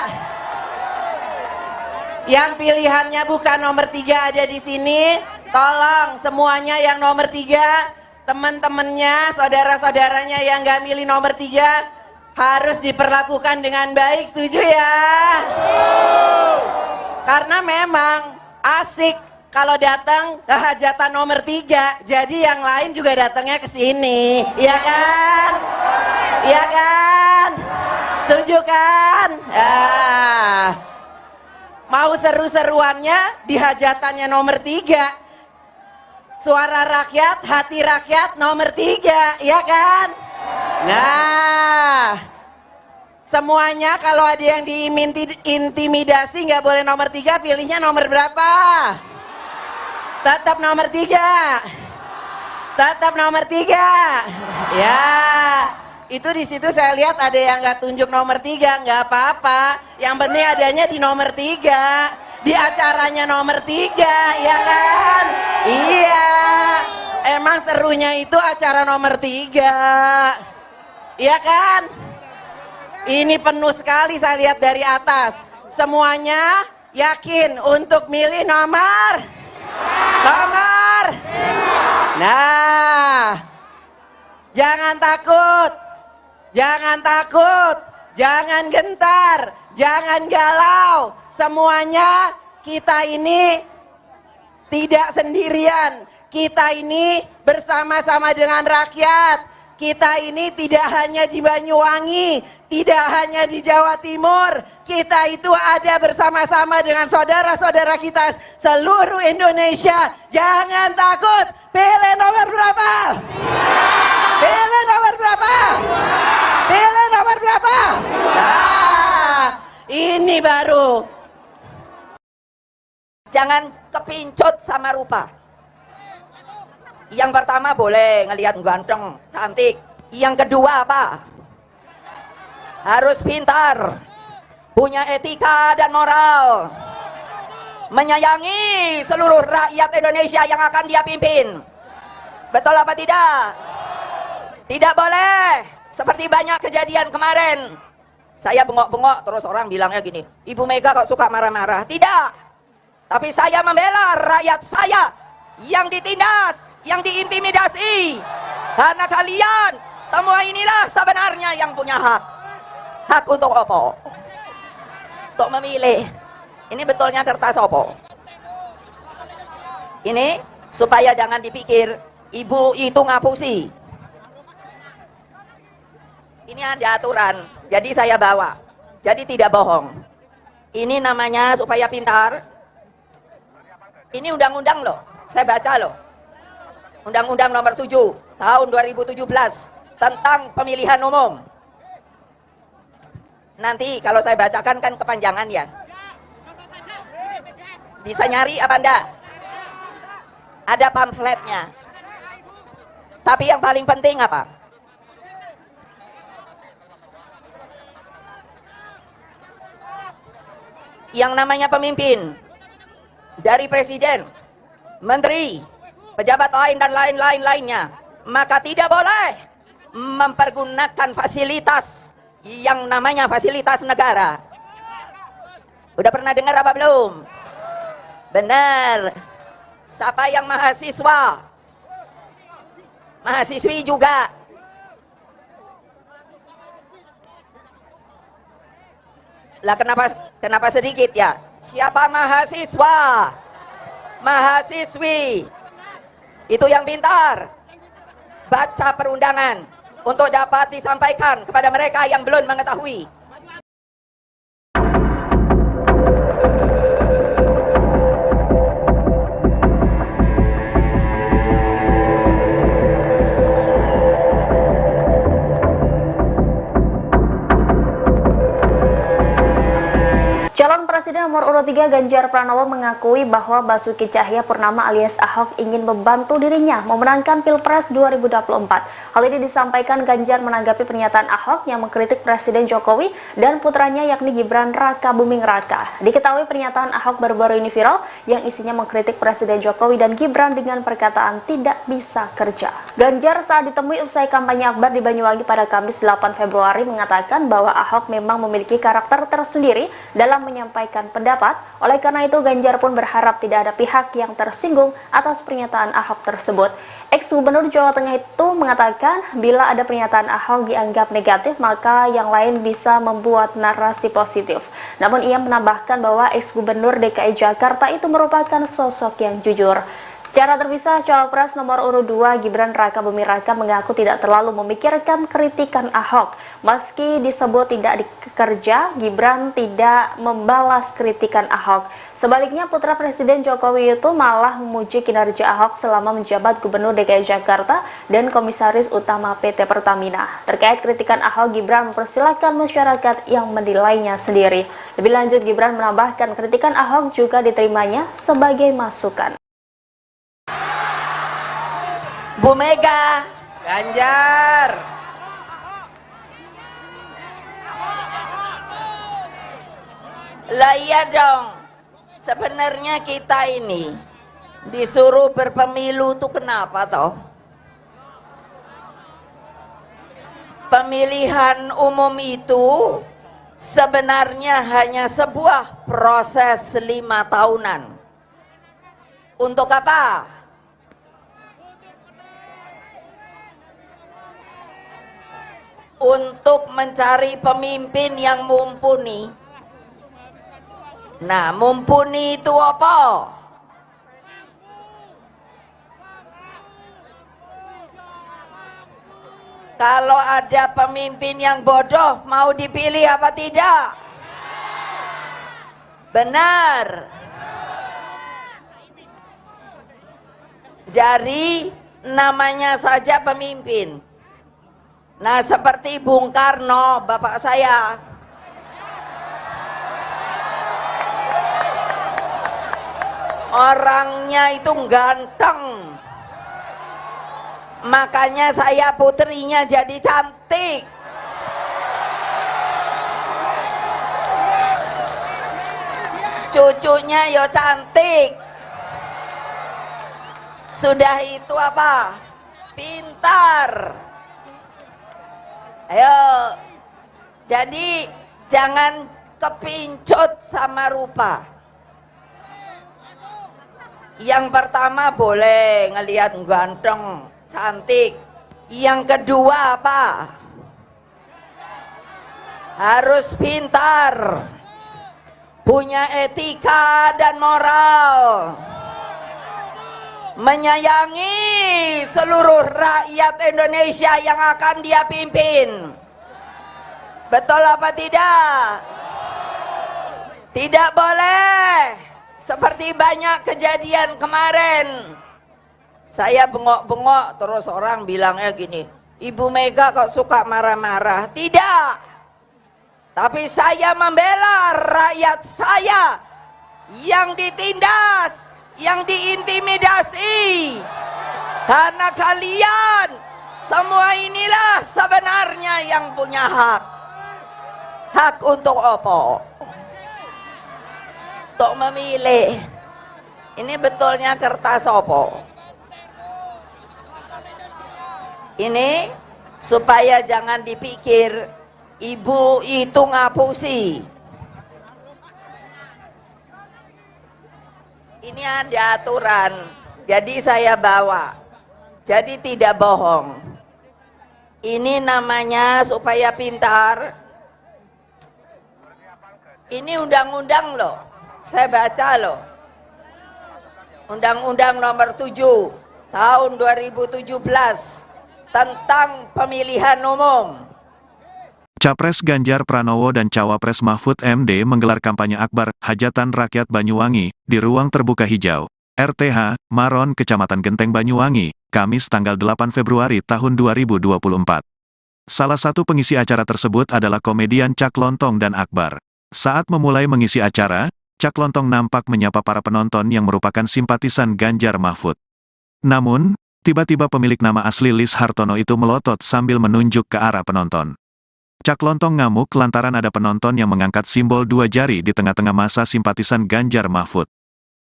D: Yang pilihannya bukan nomor 3 ada di sini, tolong semuanya yang nomor 3, teman-temannya, saudara-saudaranya yang nggak milih nomor 3 harus diperlakukan dengan baik, setuju ya? Karena memang asik kalau datang ke hajatan nomor 3, jadi yang lain juga datangnya ke sini, iya kan? Iya kan? Setuju kan? Ah. Mau seru-seruannya di hajatannya nomor 3. Suara rakyat, hati rakyat nomor 3, ya kan? Nah, semuanya kalau ada yang diintimidasi nggak boleh nomor 3, pilihnya nomor berapa? Tetap nomor 3. Tetap nomor 3. Ya, itu di situ saya lihat ada yang nggak tunjuk nomor 3, nggak apa-apa. Yang penting adanya di nomor 3, di acaranya nomor 3, ya kan? Iya, emang serunya itu acara nomor 3, iya kan? Ini penuh sekali saya lihat dari atas. Semuanya yakin untuk milih nomor? Nomor? Nah, jangan takut, jangan takut, jangan gentar, jangan galau. Semuanya kita ini tidak sendirian. Kita ini bersama-sama dengan rakyat. Kita ini tidak hanya di Banyuwangi, tidak hanya di Jawa Timur. Kita itu ada bersama-sama dengan saudara-saudara kita seluruh Indonesia. Jangan takut. Pilih nomor berapa? Pilih nomor berapa? Pilih nomor berapa? Nah, ini baru.
E: Jangan kepincut sama rupa. Yang pertama boleh ngelihat ganteng, cantik. Yang kedua apa? Harus pintar, punya etika dan moral, menyayangi seluruh rakyat Indonesia yang akan dia pimpin. Betul apa tidak? Tidak boleh seperti banyak kejadian kemarin. Saya bengok-bengok terus orang bilangnya gini, Ibu Mega kok suka marah-marah. Tidak, tapi saya membela rakyat saya yang ditindas, yang diintimidasi. Karena kalian semua inilah sebenarnya yang punya hak. Hak untuk opo? Untuk memilih. Ini betulnya kertas opo? Ini supaya jangan dipikir ibu itu ngapusi. Ini ada aturan, jadi saya bawa. Jadi tidak bohong. Ini namanya supaya pintar. Ini undang-undang loh, saya baca loh. Undang-Undang Nomor 7 Tahun 2017 tentang pemilihan umum. Nanti kalau saya bacakan kan kepanjangan ya. Bisa nyari apa enggak? Ada pamfletnya. Tapi yang paling penting apa? Yang namanya pemimpin dari presiden, menteri, pejabat lain dan lain-lain lainnya, maka tidak boleh mempergunakan fasilitas yang namanya fasilitas negara. Udah pernah dengar apa belum? Benar. Siapa yang mahasiswa? Mahasiswi juga. Lah kenapa sedikit ya? Siapa mahasiswa? Mahasiswi. Itu yang pintar. Baca perundangan untuk dapat disampaikan kepada mereka yang belum mengetahui.
F: Calon Presiden nomor urut 3 Ganjar Pranowo mengakui bahwa Basuki Tjahaja Purnama alias Ahok ingin membantu dirinya memenangkan Pilpres 2024. Hal ini disampaikan Ganjar menanggapi pernyataan Ahok yang mengkritik Presiden Jokowi dan putranya yakni Gibran Rakabuming Raka. Diketahui pernyataan Ahok baru-baru ini viral yang isinya mengkritik Presiden Jokowi dan Gibran dengan perkataan tidak bisa kerja. Ganjar saat ditemui usai kampanye akbar di Banyuwangi pada Kamis 8 Februari mengatakan bahwa Ahok memang memiliki karakter tersendiri dalam menyampaikan pendapat. Oleh karena itu, Ganjar pun berharap tidak ada pihak yang tersinggung atas pernyataan Ahok tersebut. Ex-Gubernur Jawa Tengah itu mengatakan bila ada pernyataan Ahok dianggap negatif, maka yang lain bisa membuat narasi positif. Namun ia menambahkan bahwa ex-Gubernur DKI Jakarta itu merupakan sosok yang jujur. Secara terpisah, Cawapres nomor urut 2 Gibran Rakabuming Raka mengaku tidak terlalu memikirkan kritikan Ahok. Meski disebut tidak dikerja, Gibran tidak membalas kritikan Ahok. Sebaliknya, putra Presiden Jokowi itu malah memuji kinerja Ahok selama menjabat Gubernur DKI Jakarta dan Komisaris Utama PT Pertamina. Terkait kritikan Ahok, Gibran mempersilahkan masyarakat yang menilainya sendiri. Lebih lanjut, Gibran menambahkan kritikan Ahok juga diterimanya sebagai masukan.
E: Bu Mega.
D: Ganjar.
E: Lah iya dong. Sebenarnya kita ini disuruh berpemilu tuh kenapa toh? Pemilihan umum itu sebenarnya hanya sebuah proses 5 tahunan. Untuk apa? Untuk mencari pemimpin yang mumpuni. Nah, mumpuni itu apa? Kalau ada pemimpin yang bodoh, mau dipilih apa tidak? Benar. Jadi namanya saja pemimpin. Nah, seperti Bung Karno, bapak saya. Orangnya itu ganteng. Makanya saya putrinya jadi cantik. Cucunya yo cantik. Sudah itu apa? Pintar. Ayo. Jadi jangan kepincut sama rupa. Yang pertama boleh ngelihat ganteng, cantik. Yang kedua apa? Harus pintar, punya etika dan moral, menyayangi seluruh rakyat Indonesia yang akan dia pimpin. Betul apa tidak? Tidak boleh seperti banyak kejadian kemarin. Saya bengok-bengok terus orang bilangnya gini, Ibu Mega kok suka marah-marah. Tidak. Tapi saya membela rakyat saya yang ditindas, yang diintimidasi. Karena kalian semua inilah sebenarnya yang punya hak. Hak untuk apa? Untuk memilih. Ini betulnya kertas apa? Ini supaya jangan dipikir ibu itu ngapusi. Ini ada aturan, jadi saya bawa. Jadi tidak bohong. Ini namanya supaya pintar. Ini undang-undang loh, saya baca loh. Undang-undang nomor 7 tahun 2017 tentang pemilihan umum.
A: Capres Ganjar Pranowo dan Cawapres Mahfud MD menggelar kampanye akbar Hajatan Rakyat Banyuwangi di Ruang Terbuka Hijau, RTH, Maron, Kecamatan Genteng Banyuwangi, Kamis tanggal 8 Februari tahun 2024. Salah satu pengisi acara tersebut adalah komedian Cak Lontong dan Akbar. Saat memulai mengisi acara, Cak Lontong nampak menyapa para penonton yang merupakan simpatisan Ganjar Mahfud. Namun, tiba-tiba pemilik nama asli Lis Hartono itu melotot sambil menunjuk ke arah penonton. Cak Lontong ngamuk lantaran ada penonton yang mengangkat simbol 2 jari di tengah-tengah masa simpatisan Ganjar Mahfud.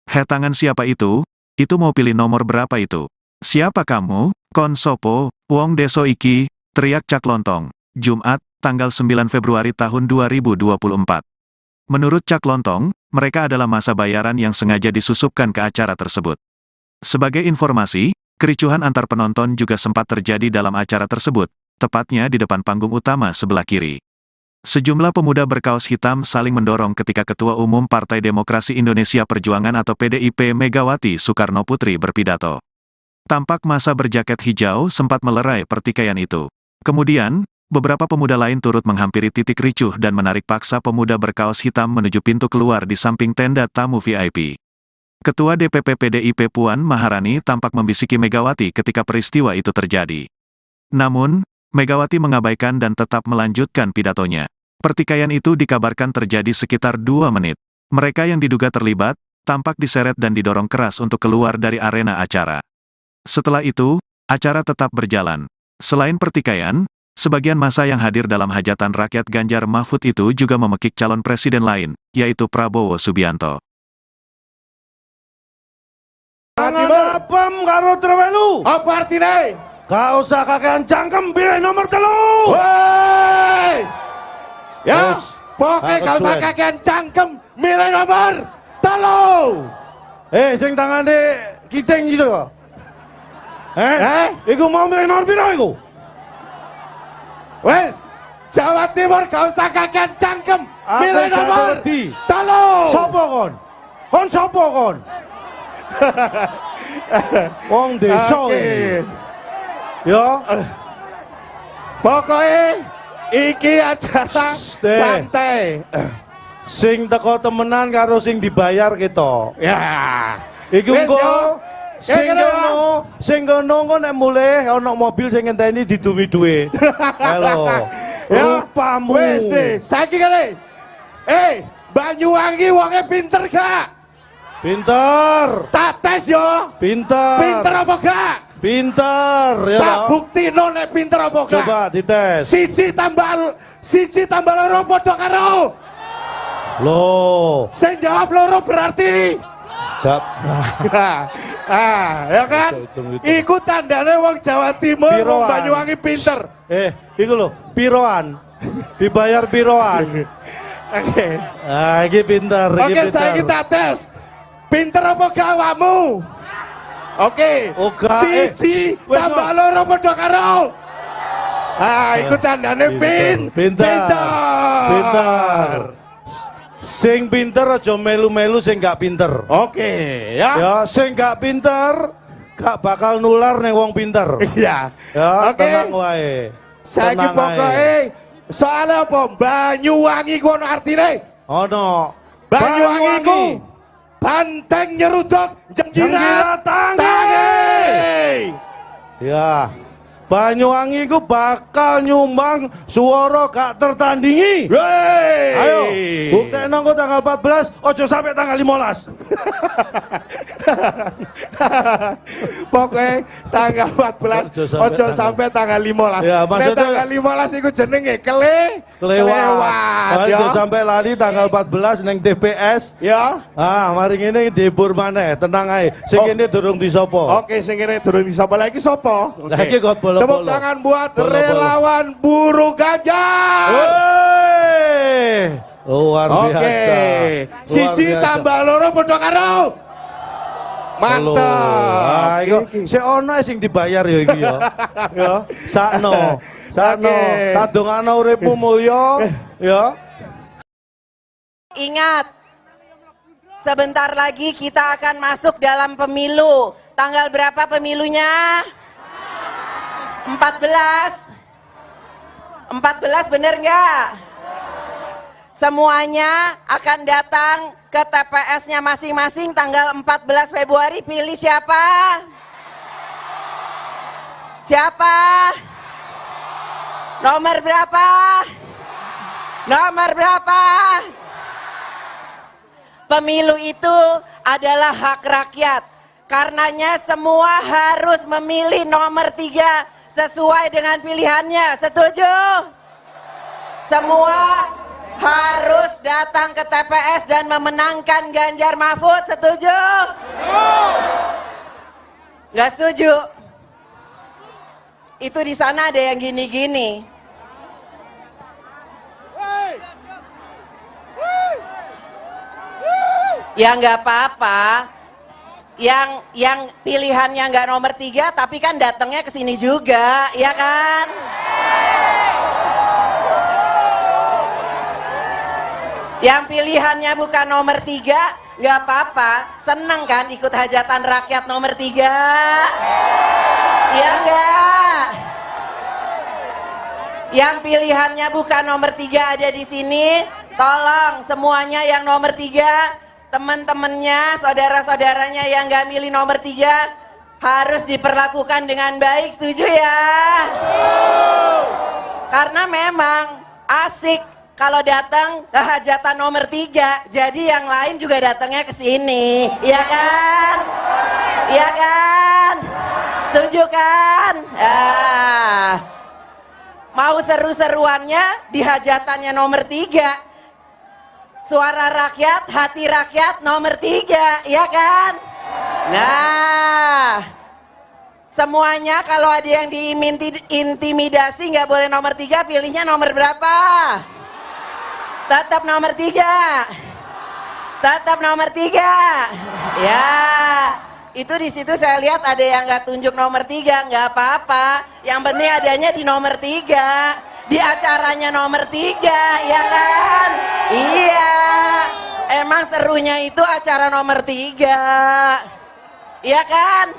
A: "Heh, tangan siapa itu? Itu mau pilih nomor berapa itu? Siapa kamu? Kon sopo, wong deso iki," teriak Cak Lontong, Jumat, tanggal 9 Februari tahun 2024. Menurut Cak Lontong, mereka adalah masa bayaran yang sengaja disusupkan ke acara tersebut. Sebagai informasi, kericuhan antar penonton juga sempat terjadi dalam acara tersebut, tepatnya di depan panggung utama sebelah kiri. Sejumlah pemuda berkaos hitam saling mendorong ketika Ketua Umum Partai Demokrasi Indonesia Perjuangan atau PDIP Megawati Soekarno Putri berpidato. Tampak masa berjaket hijau sempat melerai pertikaian itu. Kemudian, beberapa pemuda lain turut menghampiri titik ricuh dan menarik paksa pemuda berkaos hitam menuju pintu keluar di samping tenda tamu VIP. Ketua DPP PDIP Puan Maharani tampak membisiki Megawati ketika peristiwa itu terjadi. Namun, Megawati mengabaikan dan tetap melanjutkan pidatonya. Pertikaian itu dikabarkan terjadi sekitar 2 menit. Mereka yang diduga terlibat, tampak diseret dan didorong keras untuk keluar dari arena acara. Setelah itu, acara tetap berjalan. Selain pertikaian, sebagian massa yang hadir dalam hajatan rakyat Ganjar Mahfud itu juga memekik calon presiden lain, yaitu Prabowo Subianto.
B: Tangan apem karo trewelu.
C: Apa artine?
B: Gak usah kakean cangkem, pilih nomor 3.
C: Woi. Ya,
B: Wes,
C: pokoke gak usah
B: kesuwen.
C: Kakean cangkem, milih nomor 3.
B: Eh, sing tangane kiting gitu. Eh?
C: Eh?
B: Iku mau milih nomor piro iku?
C: Wes, Jawa Timur gak usah kakean cangkem,
B: Aku
C: milih
B: gak
C: nomor
B: wedi.
C: 3.
B: Sopo kon? Kon sopo kon? Wong desa
C: Oke.
B: iki. Ya,
C: Pokoknya iki acara
B: Shh, eh.
C: santai.
B: Sing teko temenan karo sing dibayar ketok.
C: Ya.
B: Iku
C: Wes,
B: engko
C: yo.
B: sing
C: Kene,
B: kono, sing kono engko nek mulih ana mobil sing ngenteni didumi dhuwit. Halo.
C: Ya.
B: Rupamu.
C: Wes, saiki kene. Eh, Banyuwangi wonge pinter gak?
B: Pinter.
C: Tak tes yo.
B: Pinter.
C: Pinter apa gak?
B: Pinter ya.
C: Tak
B: toh?
C: buktino nek pinter apa gak.
B: Coba dites.
C: 1 tambah 1 tambah 2 padha karo.
B: Loh,
C: Sing jawab loro berarti
B: gak
C: ah, ya kan?
B: Hitung, hitung.
C: Iku tandane wong Jawa Timur, wong
B: Piroan.
C: Banyuwangi pinter.
B: Eh, iku lho, piroan. Dibayar piroan.
C: Oke.
B: Ah, iki pinter, iki
C: Oke,
B: pinter.
C: saiki tak tes. Pinter apa gak awakmu? Oke.
B: Oh, gak, eh,
C: 1
B: wes,
C: tambah 2 padha karo. Ah, iku tandane
B: Pinter.
C: pinter.
B: Pinter. Sing pinter aja melu-melu sing gak pinter.
C: Oke, ya.
B: Ya, sing gak pinter gak bakal nular ning wong pinter.
C: Iya.
B: Ya,
C: Oke.
B: tenang wae.
C: Saiki
B: Tenang ae.
C: pokoke soalnya apa? Banyuwangi ku ono artine.
B: Ono.
C: Banyuwangi ku banteng nyeruduk jenggirat
B: Jenggirat tangi.
C: tangi.
B: Ya. Banyuwangi ku bakal nyumbang suara gak tertandingi.
C: Wey.
B: Ayo, buktekno engko tanggal 14, ojo sampai tanggal 15.
C: Pokoknya tanggal 14
B: Ojo sampai
C: ojo
B: tanggal-
C: sampai tanggal 15.
B: Ya,
C: Nek
B: maksudnya-
C: tanggal 15 iku jenenge
B: Kelewat.
C: kelewat
B: Ojo
C: ya.
B: sampai lali tanggal 14 neng TPS.
C: Ya.
B: Ah, mari ngene dihibur maneh, tenang ae. Sing
C: Oh.
B: kene durung disopo.
C: Oke, sing kene durung disapa lagi sapa? Oke.
B: Lagi kok bolo-bolo.
C: Tepuk tangan buat
B: Bolo-bolo.
C: Relawan buruh Ganjar.
B: Wey! Luar
C: Oke.
B: biasa. Luar
C: 1
B: biasa.
C: tambah 2 padha karo. Mantap.
B: Ah, iku
C: Iki.
B: sik ono sing dibayar ya iki ya. Ya, sakno. Sakno.
C: Oke.
B: Tak dongakno uripmu mulya, ya.
D: Ingat, sebentar lagi kita akan masuk dalam pemilu. Tanggal berapa pemilunya? 14. 14 bener nggak? Semuanya akan datang ke TPS-nya masing-masing tanggal 14 Februari. Pilih siapa? Siapa? Nomor berapa? Nomor berapa? Pemilu itu adalah hak rakyat. Karenanya semua harus memilih nomor 3 sesuai dengan pilihannya. Setuju? Semua harus datang ke TPS dan memenangkan Ganjar Mahfud. Setuju? Nggak setuju? Itu di sana ada yang gini-gini. Ya nggak apa-apa. Yang pilihannya nggak nomor 3, tapi kan datangnya ke sini juga, ya kan? Yang pilihannya bukan nomor 3, nggak apa-apa. Seneng kan ikut hajatan rakyat nomor 3? Iya nggak? Yang pilihannya bukan nomor 3 ada di sini, tolong semuanya yang nomor 3, teman-temannya, saudara-saudaranya yang nggak milih nomor 3, harus diperlakukan dengan baik, setuju ya? Karena memang asik kalau datang ke hajatan nomor 3, jadi yang lain juga datangnya ke sini, iya kan? Iya kan? Setuju kan? Ah. Mau seru-seruannya di hajatannya nomor 3. Suara rakyat, hati rakyat nomor 3, ya kan? Nah, semuanya kalau ada yang diintimidasi nggak boleh nomor 3, pilihnya nomor berapa? Tetap nomor 3. Tetap nomor 3. Ya, itu di situ saya lihat ada yang nggak tunjuk nomor 3, nggak apa-apa. Yang penting adanya di nomor 3. Di acaranya nomor 3, ya kan? Iya, emang serunya itu acara nomor 3, ya kan?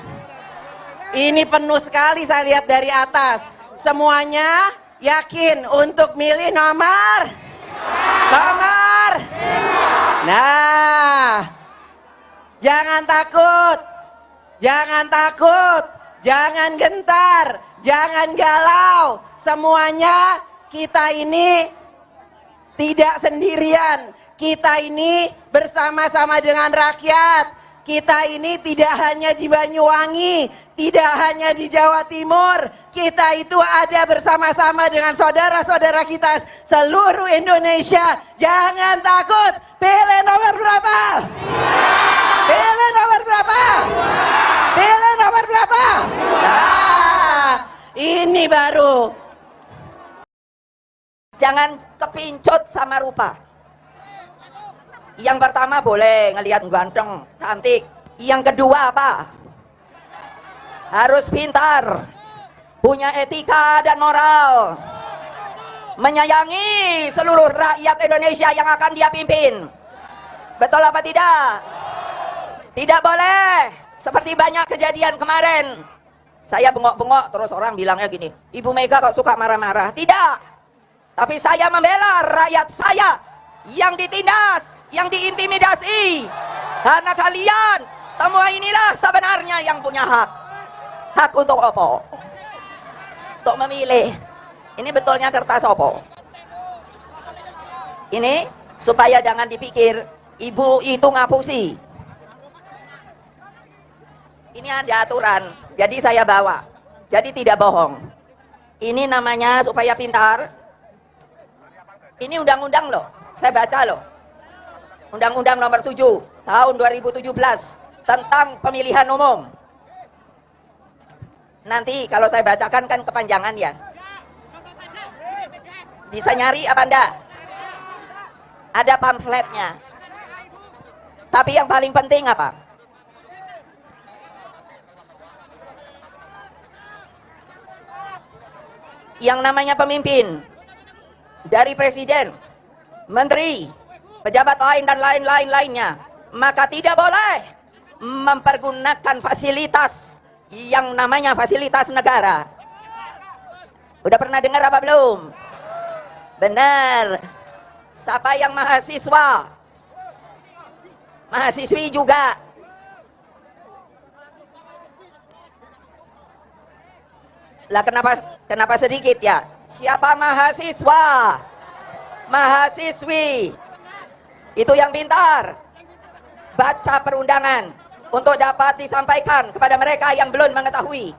D: Ini penuh sekali saya lihat dari atas. Semuanya yakin untuk milih nomor? Nomor? Nah, jangan takut, jangan takut, jangan gentar, jangan galau. Semuanya kita ini tidak sendirian. Kita ini bersama-sama dengan rakyat. Kita ini tidak hanya di Banyuwangi, tidak hanya di Jawa Timur. Kita itu ada bersama-sama dengan saudara-saudara kita seluruh Indonesia. Jangan takut. Pilih nomor berapa? Pilih nomor berapa? Pilih nomor berapa? Nah, ini baru.
E: Jangan kepincut sama rupa. Yang pertama boleh ngelihat ganteng, cantik. Yang kedua apa? Harus pintar, punya etika dan moral, menyayangi seluruh rakyat Indonesia yang akan dia pimpin. Betul apa tidak? Tidak boleh seperti banyak kejadian kemarin. Saya bengok-bengok terus orang bilangnya gini, Ibu Mega kok suka marah-marah. Tidak. Tapi saya membela rakyat saya yang ditindas, yang diintimidasi. Karena kalian semua inilah sebenarnya yang punya hak. Hak untuk opo? Untuk memilih. Ini betulnya kertas opo? Ini supaya jangan dipikir ibu itu ngapusi. Ini ada aturan, jadi saya bawa. Jadi tidak bohong. Ini namanya supaya pintar. Ini undang-undang loh, saya baca loh. Undang-undang nomor 7 tahun 2017 tentang pemilihan umum. Nanti kalau saya bacakan kan kepanjangan ya. Bisa nyari apa enggak? Ada pamfletnya. Tapi yang paling penting apa? Yang namanya pemimpin dari presiden, menteri, pejabat lain dan lain-lain lainnya, maka tidak boleh mempergunakan fasilitas yang namanya fasilitas negara. Udah pernah dengar apa belum? Benar. Siapa yang mahasiswa? Mahasiswi juga. Lah kenapa sedikit ya? Siapa mahasiswa? Mahasiswi itu yang pintar baca perundangan untuk dapat disampaikan kepada mereka yang belum mengetahui.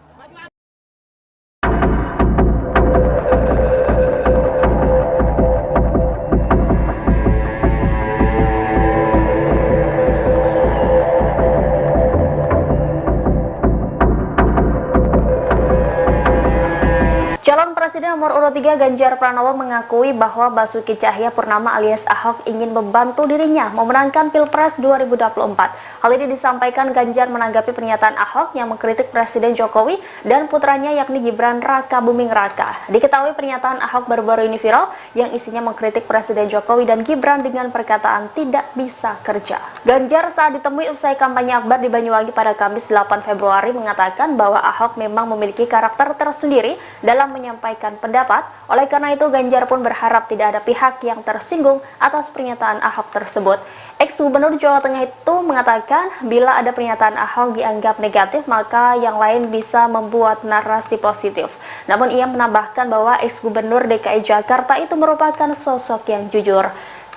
F: Calon Presiden nomor urut 3 Ganjar Pranowo mengakui bahwa Basuki Tjahaja Purnama alias Ahok ingin membantu dirinya memenangkan Pilpres 2024. Hal ini disampaikan Ganjar menanggapi pernyataan Ahok yang mengkritik Presiden Jokowi dan putranya yakni Gibran Rakabuming Raka. Diketahui pernyataan Ahok baru-baru ini viral yang isinya mengkritik Presiden Jokowi dan Gibran dengan perkataan tidak bisa kerja. Ganjar saat ditemui usai kampanye akbar di Banyuwangi pada Kamis 8 Februari mengatakan bahwa Ahok memang memiliki karakter tersendiri dalam menyampaikan pendapat. Oleh karena itu, Ganjar pun berharap tidak ada pihak yang tersinggung atas pernyataan Ahok tersebut. Ex-Gubernur Jawa Tengah itu mengatakan bila ada pernyataan Ahok dianggap negatif, maka yang lain bisa membuat narasi positif. Namun ia menambahkan bahwa ex-Gubernur DKI Jakarta itu merupakan sosok yang jujur.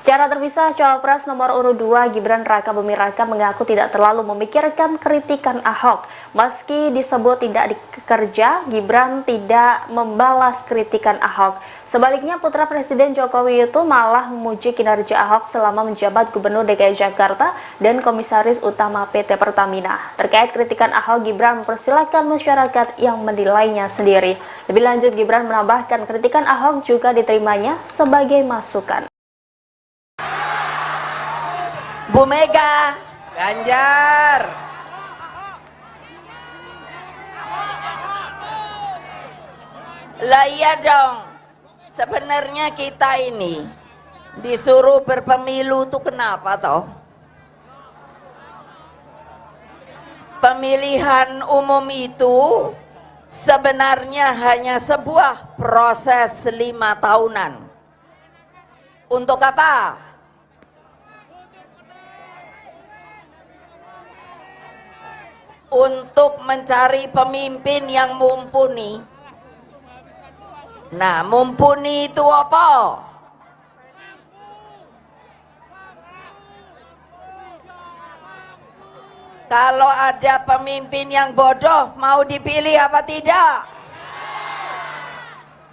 F: Secara terpisah, Cawapres nomor urut 2 Gibran Rakabuming Raka mengaku tidak terlalu memikirkan kritikan Ahok. Meski disebut tidak dikerja, Gibran tidak membalas kritikan Ahok. Sebaliknya, putra Presiden Jokowi itu malah memuji kinerja Ahok selama menjabat Gubernur DKI Jakarta dan Komisaris Utama PT Pertamina. Terkait kritikan Ahok, Gibran mempersilahkan masyarakat yang menilainya sendiri. Lebih lanjut, Gibran menambahkan kritikan Ahok juga diterimanya sebagai masukan.
E: Bu Mega,
D: Ganjar.
E: Lah iya dong. Sebenarnya kita ini disuruh berpemilu tuh kenapa toh? Pemilihan umum itu sebenarnya hanya sebuah proses 5 tahunan. Untuk apa? Untuk mencari pemimpin yang mumpuni. Nah, mumpuni itu apa? Kalau ada pemimpin yang bodoh, mau dipilih apa tidak?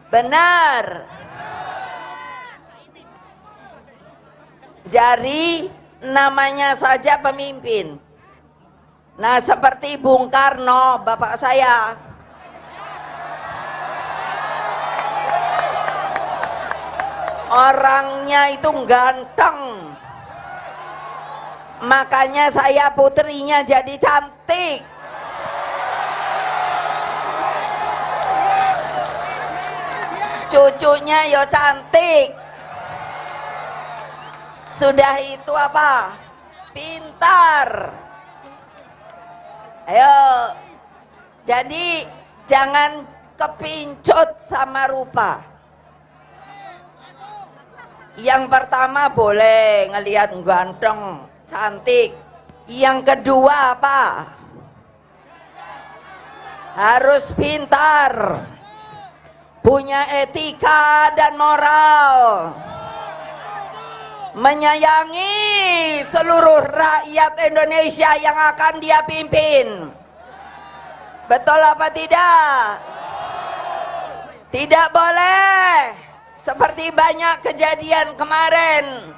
E: Benar. Jadi namanya saja pemimpin. Nah, seperti Bung Karno, bapak saya. Orangnya itu ganteng. Makanya saya putrinya jadi cantik. Cucunya yo cantik. Sudah itu apa? Pintar. Ayo, jadi jangan kepincut sama rupa. Yang pertama boleh ngelihat ganteng, cantik. Yang kedua apa? Harus pintar, punya etika dan moral, menyayangi seluruh rakyat Indonesia yang akan dia pimpin. Betul apa tidak? Tidak boleh seperti banyak kejadian kemarin.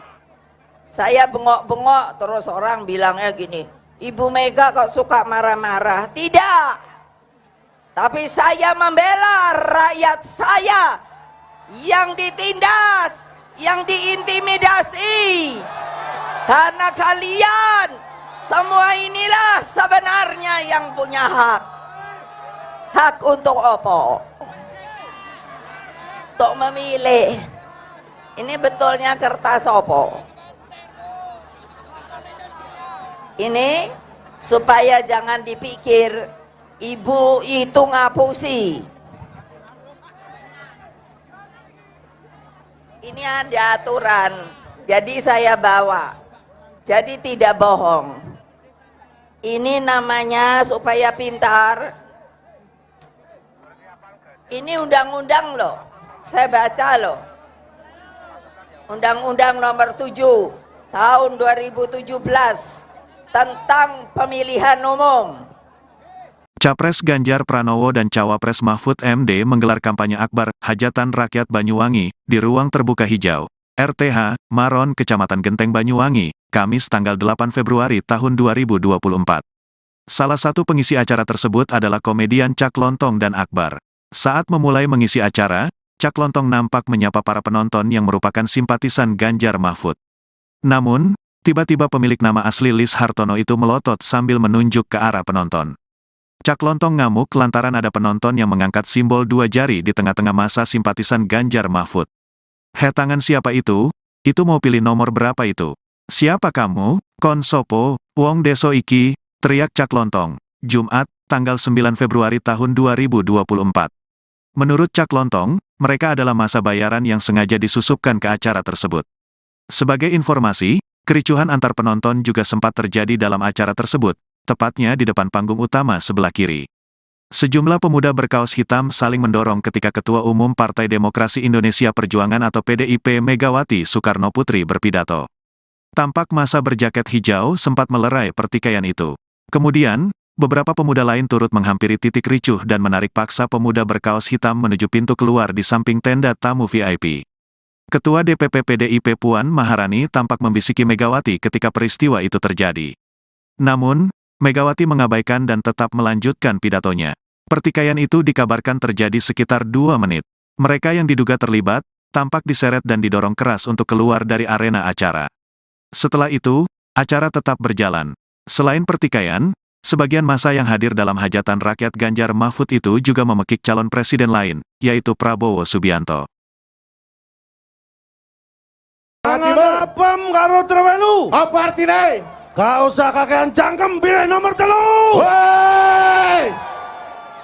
E: Saya bengok-bengok terus orang bilangnya gini, Ibu Mega kok suka marah-marah. Tidak. Tapi saya membela rakyat saya yang ditindas, yang diintimidasi. Karena kalian semua inilah sebenarnya yang punya hak. Hak untuk apa? Untuk memilih. Ini betulnya kertas apa? Ini supaya jangan dipikir ibu itu ngapusi. Ini ada aturan, jadi saya bawa. Jadi tidak bohong. Ini namanya supaya pintar. Ini undang-undang loh, saya baca loh. Undang-undang nomor 7 tahun 2017 tentang pemilihan umum.
A: Capres Ganjar Pranowo dan Cawapres Mahfud MD menggelar kampanye akbar Hajatan Rakyat Banyuwangi di Ruang Terbuka Hijau, RTH, Maron, Kecamatan Genteng Banyuwangi, Kamis tanggal 8 Februari tahun 2024. Salah satu pengisi acara tersebut adalah komedian Cak Lontong dan Akbar. Saat memulai mengisi acara, Cak Lontong nampak menyapa para penonton yang merupakan simpatisan Ganjar Mahfud. Namun, tiba-tiba pemilik nama asli Lis Hartono itu melotot sambil menunjuk ke arah penonton. Cak Lontong ngamuk lantaran ada penonton yang mengangkat simbol 2 jari di tengah-tengah masa simpatisan Ganjar Mahfud. "He, tangan siapa itu? Itu mau pilih nomor berapa itu? Siapa kamu? Kon sopo, wong deso iki," teriak Cak Lontong. Jumat, tanggal 9 Februari tahun 2024. Menurut Cak Lontong, mereka adalah masa bayaran yang sengaja disusupkan ke acara tersebut. Sebagai informasi, kericuhan antar penonton juga sempat terjadi dalam acara tersebut, tepatnya di depan panggung utama sebelah kiri. Sejumlah pemuda berkaos hitam saling mendorong ketika Ketua Umum Partai Demokrasi Indonesia Perjuangan atau PDIP Megawati Soekarnoputri berpidato. Tampak massa berjaket hijau sempat melerai pertikaian itu. Kemudian, beberapa pemuda lain turut menghampiri titik ricuh dan menarik paksa pemuda berkaos hitam menuju pintu keluar di samping tenda tamu VIP. Ketua DPP PDIP Puan Maharani tampak membisiki Megawati ketika peristiwa itu terjadi. Namun, Megawati mengabaikan dan tetap melanjutkan pidatonya. Pertikaian itu dikabarkan terjadi sekitar 2 menit. Mereka yang diduga terlibat, tampak diseret dan didorong keras untuk keluar dari arena acara. Setelah itu, acara tetap berjalan. Selain pertikaian, sebagian massa yang hadir dalam hajatan rakyat Ganjar Mahfud itu juga memekik calon presiden lain, yaitu Prabowo Subianto.
B: Tangan apem karo trewelu.
C: Apa artine?
B: Gak usah kakean cangkem, pilih nomor 3.
C: Woi.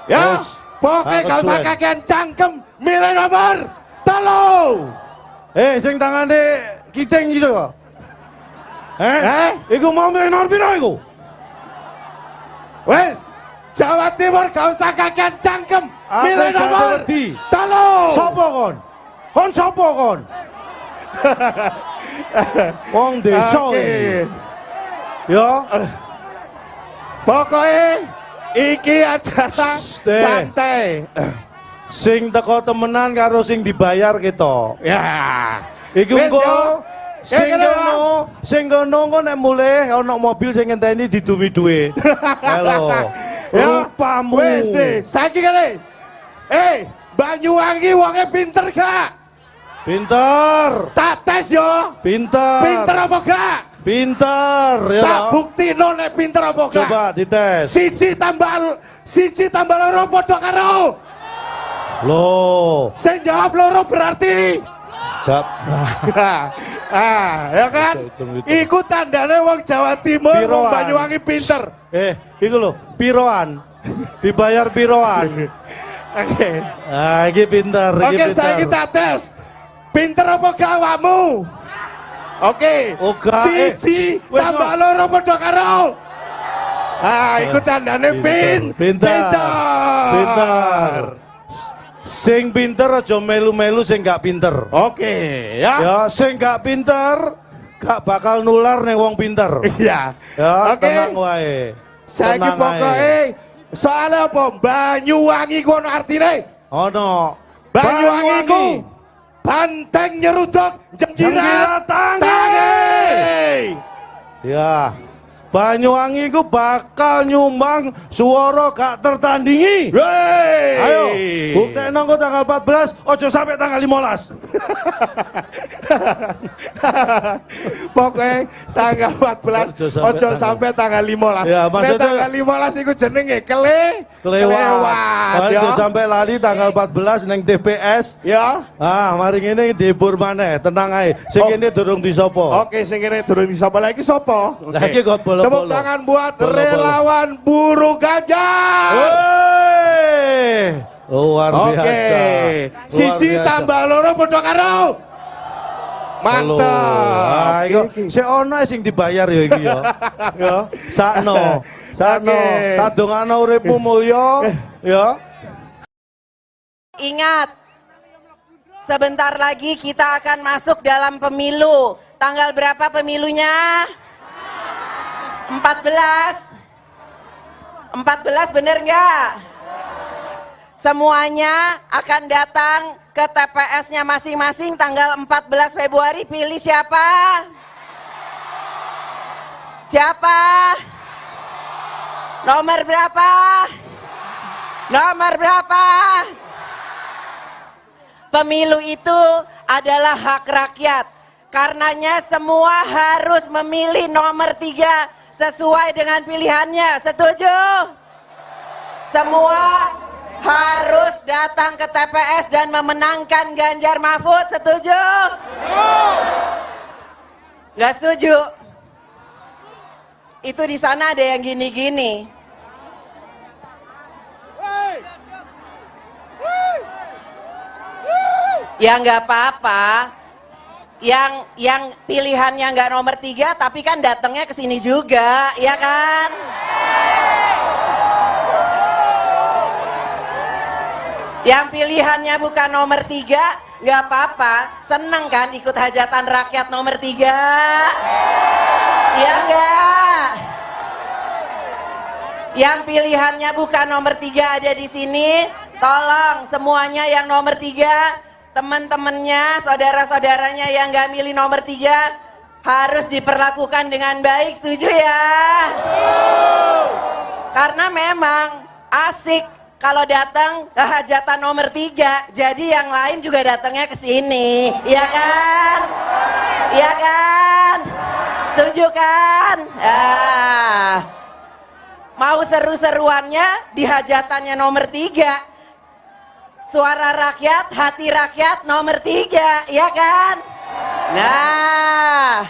C: Ya, pokoknya gak usah kakean cangkem, milih nomor 3.
B: Sing tangane kiting gitu. Iku mau milih nomor piro iku?
C: Wes, Jawa Timur gak usah kakean cangkem, milih nomor 3.
B: Sopo kon? Kon sopo kon? Wong desa iki. Ya.
C: Pokoknya iki acara santai.
B: Sing teko temenan karo sing dibayar kita.
C: Ya.
B: Iku engko sing kono engko nek mulih ana mobil sing ngenteni didumi dhuwit. Halo. Rupamu.
C: Wis, saiki kene. Banyuwangi wonge pinter gak?
B: Pinter.
C: Tak tes yo.
B: Pinter.
C: Pinter apa gak?
B: Pinter ya.
C: Tak buktino nek pinter apa gak?
B: Coba dites.
C: 1 tambah 2 padha karo.
B: Loh.
C: Sing jawab 2 berarti
B: gak.
C: Ya kan? Iku tandane wong Jawa Timur, wong Banyuwangi pinter.
B: Iku lho, piroan. Dibayar piroan.
C: Oke.
B: Ah, iki pinter, iki pinter.
C: Oke, saiki tak tes. Pinter apa gak awakmu? Oke. 1 tambah 2 padha karo. Ah, iku tandane pinter.
B: Pinter. Sing pinter aja melu-melu sing gak pinter.
C: Oke, ya.
B: Ya, sing gak pinter gak bakal nular ning wong pinter.
C: Iya.
B: Ya,
C: oke.
B: Tenang wae.
C: Saiki pokoke soale apa? Banyuwangi ku ono artine?
B: Ono.
C: Banyuwangi ku banteng nyeruduk jengkirat tangi.
B: Ya. Banyuwangi ku bakal nyumbang suara gak tertandingi.
C: Wey.
B: Ayo, buktekno engko tanggal 14, ojo sampai tanggal 15.
C: Pokoknya tanggal 14, ojo sampai tanggal 15.
B: Ya, maksudnya
C: tanggal 15 iku jenenge kelewat.
B: Ojo sampai lali tanggal 14 neng TPS.
C: Ya.
B: Ah, mari ngene dihibur maneh, tenang ae. Sing kene durung disopo.
C: Oke, sing kene durung disopo. Lah iki sapa?
B: Lah iki kok bolo-bolo.
C: Tepuk tangan buat relawan buruh Ganjar.
B: Luar biasa.
C: Oke. 1 tambah 2 padha karo. Mantap.
B: Ah, iku sik ono sing dibayar ya iki ya. Ya, sakno. Sakno. Tak dongakno uripmu mulya ya.
D: Ingat, sebentar lagi kita akan masuk dalam pemilu. Tanggal berapa pemilunya? 14. 14 bener nggak? Semuanya akan datang ke TPS-nya masing-masing tanggal 14 Februari. Pilih siapa? Siapa? Nomor berapa? Nomor berapa? Pemilu itu adalah hak rakyat. Karenanya semua harus memilih nomor 3 sesuai dengan pilihannya. Setuju? Semua harus datang ke TPS dan memenangkan Ganjar Mahfud. Setuju? Nggak setuju? Itu di sana ada yang gini-gini. Ya nggak apa-apa. Yang pilihannya nggak nomor 3, tapi kan datangnya ke sini juga, ya kan? Yang pilihannya bukan nomor 3, nggak apa-apa. Seneng kan ikut hajatan rakyat nomor 3? Iya nggak? Yang pilihannya bukan nomor 3 ada di sini, tolong semuanya yang nomor 3, teman-temannya, saudara-saudaranya yang nggak milih nomor 3, harus diperlakukan dengan baik, setuju ya? Karena memang asik kalau datang ke hajatan nomor 3, jadi yang lain juga datangnya ke sini, iya kan? Iya kan? Setuju kan? Ah. Mau seru-seruannya di hajatannya nomor 3. Suara rakyat, hati rakyat nomor 3, ya kan? Nah,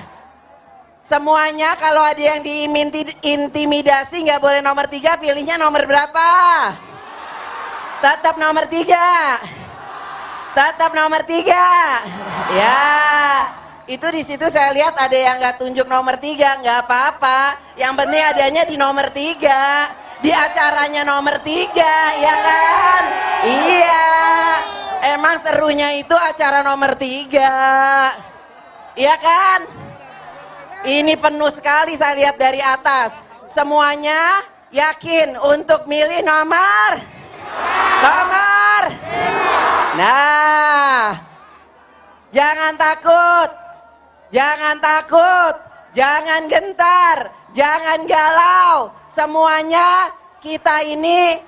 D: semuanya kalau ada yang diintimidasi nggak boleh nomor 3, pilihnya nomor berapa? Tetap nomor 3. Tetap nomor 3. Ya, itu di situ saya lihat ada yang nggak tunjuk nomor 3, nggak apa-apa. Yang penting adanya di nomor 3, di acaranya nomor 3, ya kan? Iya, emang serunya itu acara nomor 3, iya kan? Ini penuh sekali saya lihat dari atas. Semuanya yakin untuk milih nomor? Nomor? Nah, jangan takut. Jangan takut, jangan gentar, jangan galau. Semuanya kita ini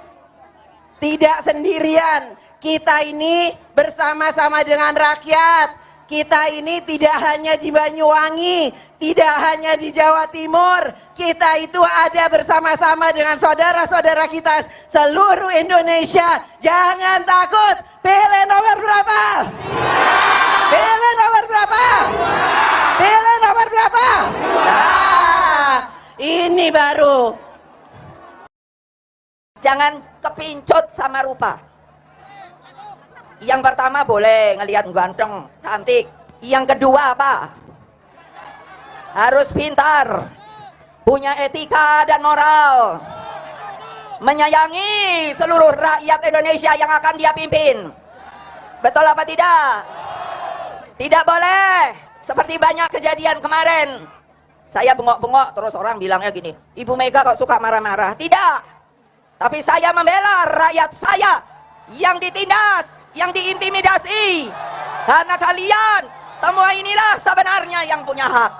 D: tidak sendirian. Kita ini bersama-sama dengan rakyat. Kita ini tidak hanya di Banyuwangi, tidak hanya di Jawa Timur. Kita itu ada bersama-sama dengan saudara-saudara kita seluruh Indonesia. Jangan takut, pilih nomor berapa? Pilih nomor berapa? Pilih nomor berapa? Nah, ini baru.
E: Jangan kepincut sama rupa. Yang pertama boleh ngelihat ganteng, cantik. Yang kedua apa? Harus pintar, punya etika dan moral, menyayangi seluruh rakyat Indonesia yang akan dia pimpin. Betul apa tidak? Tidak boleh seperti banyak kejadian kemarin. Saya bengok-bengok terus orang bilangnya gini, Ibu Mega kok suka marah-marah. Tidak, tapi saya membela rakyat saya yang ditindas, yang diintimidasi. Karena kalian semua inilah sebenarnya yang punya hak.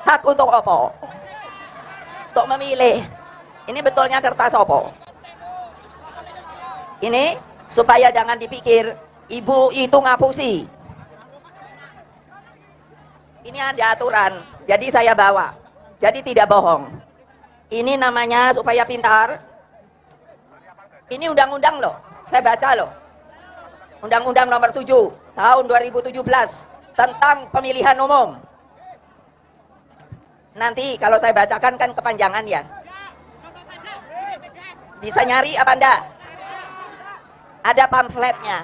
E: Hak untuk opo? Untuk memilih. Ini betulnya kertas opo? Ini supaya jangan dipikir ibu itu ngapusi. Ini ada aturan, jadi saya bawa. Jadi tidak bohong. Ini namanya supaya pintar. Ini undang-undang loh. Saya baca loh. Undang-Undang Nomor 7 Tahun 2017 tentang pemilihan umum. Nanti kalau saya bacakan kan kepanjangan ya. Bisa nyari apa enggak? Ada pamfletnya.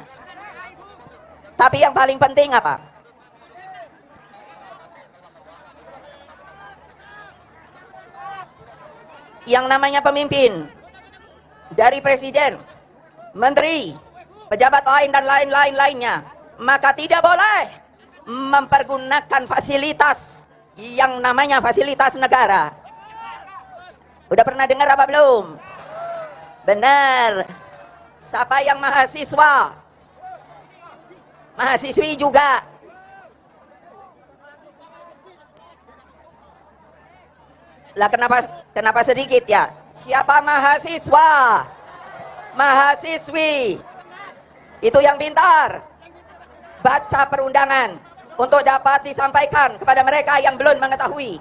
E: Tapi yang paling penting apa? Yang namanya pemimpin dari presiden, menteri, pejabat lain dan lain-lain lainnya, maka tidak boleh mempergunakan fasilitas yang namanya fasilitas negara. Udah pernah dengar apa belum? Benar. Siapa yang mahasiswa? Mahasiswi juga. Lah kenapa sedikit ya? Siapa mahasiswa? Mahasiswi itu yang pintar baca perundangan untuk dapat disampaikan kepada mereka yang belum mengetahui.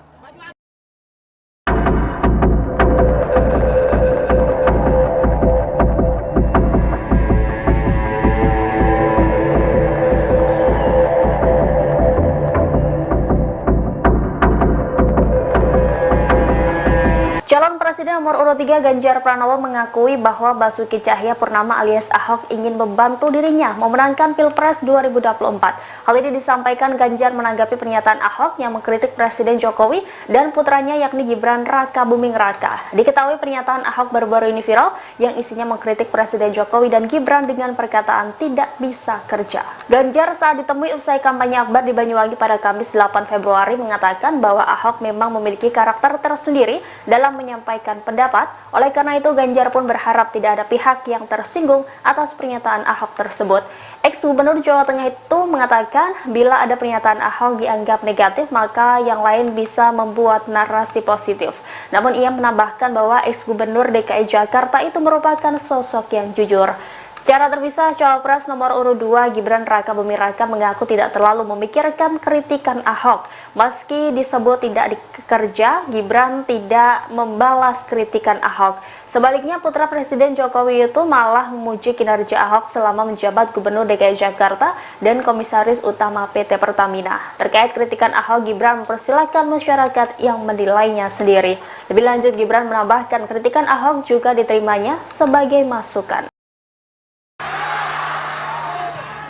F: Calon Presiden Presiden nomor urut 3 Ganjar Pranowo mengakui bahwa Basuki Tjahaja Purnama alias Ahok ingin membantu dirinya memenangkan Pilpres 2024. Hal ini disampaikan Ganjar menanggapi pernyataan Ahok yang mengkritik Presiden Jokowi dan putranya yakni Gibran Rakabuming Raka. Diketahui pernyataan Ahok baru-baru ini viral yang isinya mengkritik Presiden Jokowi dan Gibran dengan perkataan tidak bisa kerja. Ganjar saat ditemui usai kampanye akbar di Banyuwangi pada Kamis 8 Februari mengatakan bahwa Ahok memang memiliki karakter tersendiri dalam menyampaikan pendapat. Oleh karena itu, Ganjar pun berharap tidak ada pihak yang tersinggung atas pernyataan Ahok tersebut. Ex-Gubernur Jawa Tengah itu mengatakan bila ada pernyataan Ahok dianggap negatif, maka yang lain bisa membuat narasi positif. Namun ia menambahkan bahwa ex-Gubernur DKI Jakarta itu merupakan sosok yang jujur. Secara terpisah, Cawapres nomor urut 2 Gibran Rakabuming Raka mengaku tidak terlalu memikirkan kritikan Ahok. Meski disebut tidak dikerja, Gibran tidak membalas kritikan Ahok. Sebaliknya, putra Presiden Jokowi itu malah memuji kinerja Ahok selama menjabat Gubernur DKI Jakarta dan Komisaris Utama PT Pertamina. Terkait kritikan Ahok, Gibran mempersilahkan masyarakat yang menilainya sendiri. Lebih lanjut, Gibran menambahkan kritikan Ahok juga diterimanya sebagai masukan.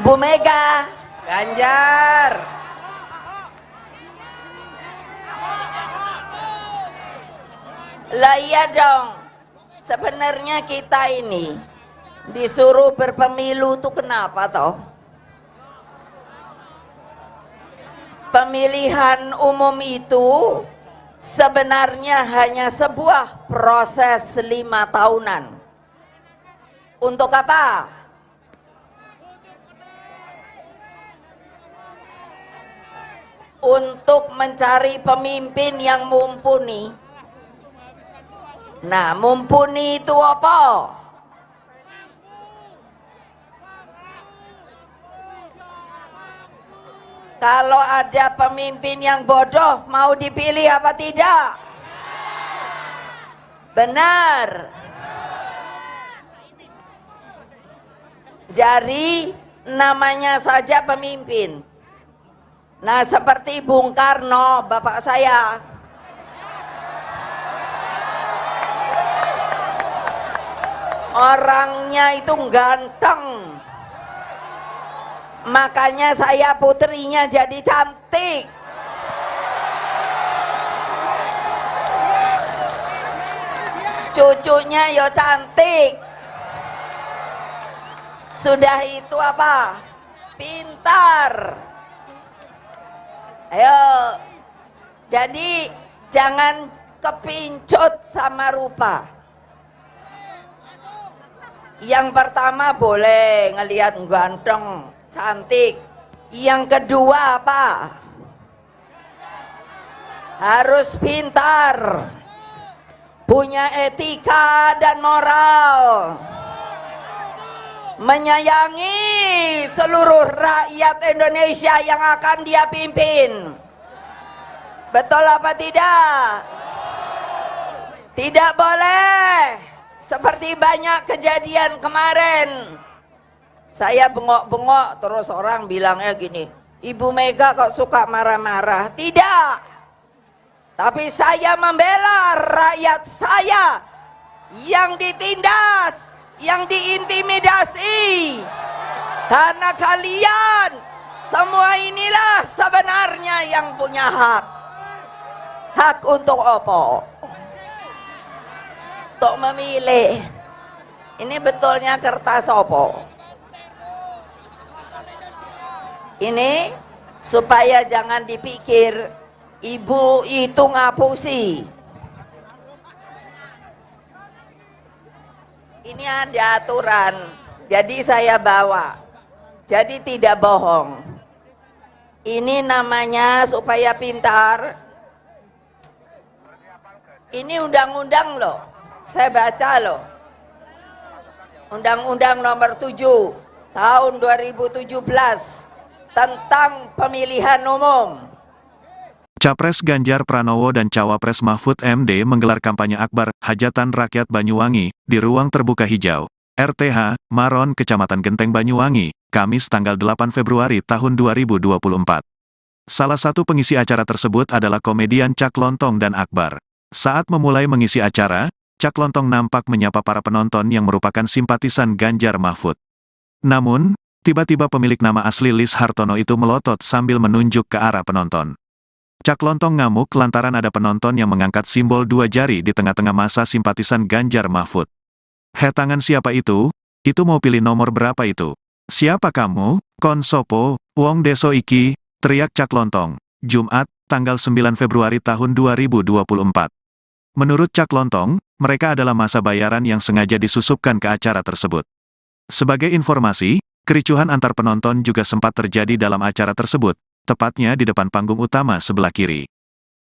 E: Bu Mega,
D: Ganjar.
E: Lah iya dong. Sebenarnya kita ini disuruh berpemilu tuh kenapa toh? Pemilihan umum itu sebenarnya hanya sebuah proses 5 tahunan. Untuk apa? Untuk mencari pemimpin yang mumpuni. Nah, mumpuni itu apa? Kalau ada pemimpin yang bodoh, mau dipilih apa tidak? Benar. Jadi namanya saja pemimpin. Nah, seperti Bung Karno, bapak saya. Orangnya itu ganteng. Makanya saya putrinya jadi cantik. Cucunya yo cantik. Sudah itu apa? Pintar. Ayo, jadi jangan kepincut sama rupa. Yang pertama boleh ngelihat ganteng, cantik. Yang kedua apa? Harus pintar, punya etika dan moral, menyayangi seluruh rakyat Indonesia yang akan dia pimpin. Betul apa tidak? Tidak boleh seperti banyak kejadian kemarin. Saya bengok-bengok terus orang bilangnya gini, Ibu Mega kok suka marah-marah. Tidak. Tapi saya membela rakyat saya yang ditindas, yang diintimidasi. Karena kalian semua inilah sebenarnya yang punya hak. Hak untuk apa? Untuk memilih. Ini betulnya kertas apa? Ini supaya jangan dipikir ibu itu ngapusi. Ini ada aturan, jadi saya bawa. Jadi tidak bohong. Ini namanya supaya pintar. Ini undang-undang loh, saya baca loh. Undang-undang nomor 7 tahun 2017 tentang pemilihan umum.
A: Capres Ganjar Pranowo dan Cawapres Mahfud MD menggelar kampanye akbar Hajatan Rakyat Banyuwangi di ruang terbuka hijau, RTH, Maron, Kecamatan Genteng Banyuwangi, Kamis tanggal 8 Februari tahun 2024. Salah satu pengisi acara tersebut adalah komedian Cak Lontong dan Akbar. Saat memulai mengisi acara, Cak Lontong nampak menyapa para penonton yang merupakan simpatisan Ganjar Mahfud. Namun, tiba-tiba pemilik nama asli Lis Hartono itu melotot sambil menunjuk ke arah penonton. Cak Lontong ngamuk lantaran ada penonton yang mengangkat simbol dua jari di tengah-tengah masa simpatisan Ganjar Mahfud. "He, tangan siapa itu? Itu mau pilih nomor berapa itu? Siapa kamu? Kon sopo? Wong deso iki," teriak Cak Lontong. Jumat, tanggal 9 Februari tahun 2024. Menurut Cak Lontong, mereka adalah masa bayaran yang sengaja disusupkan ke acara tersebut. Sebagai informasi, kericuhan antar penonton juga sempat terjadi dalam acara tersebut, tepatnya di depan panggung utama sebelah kiri.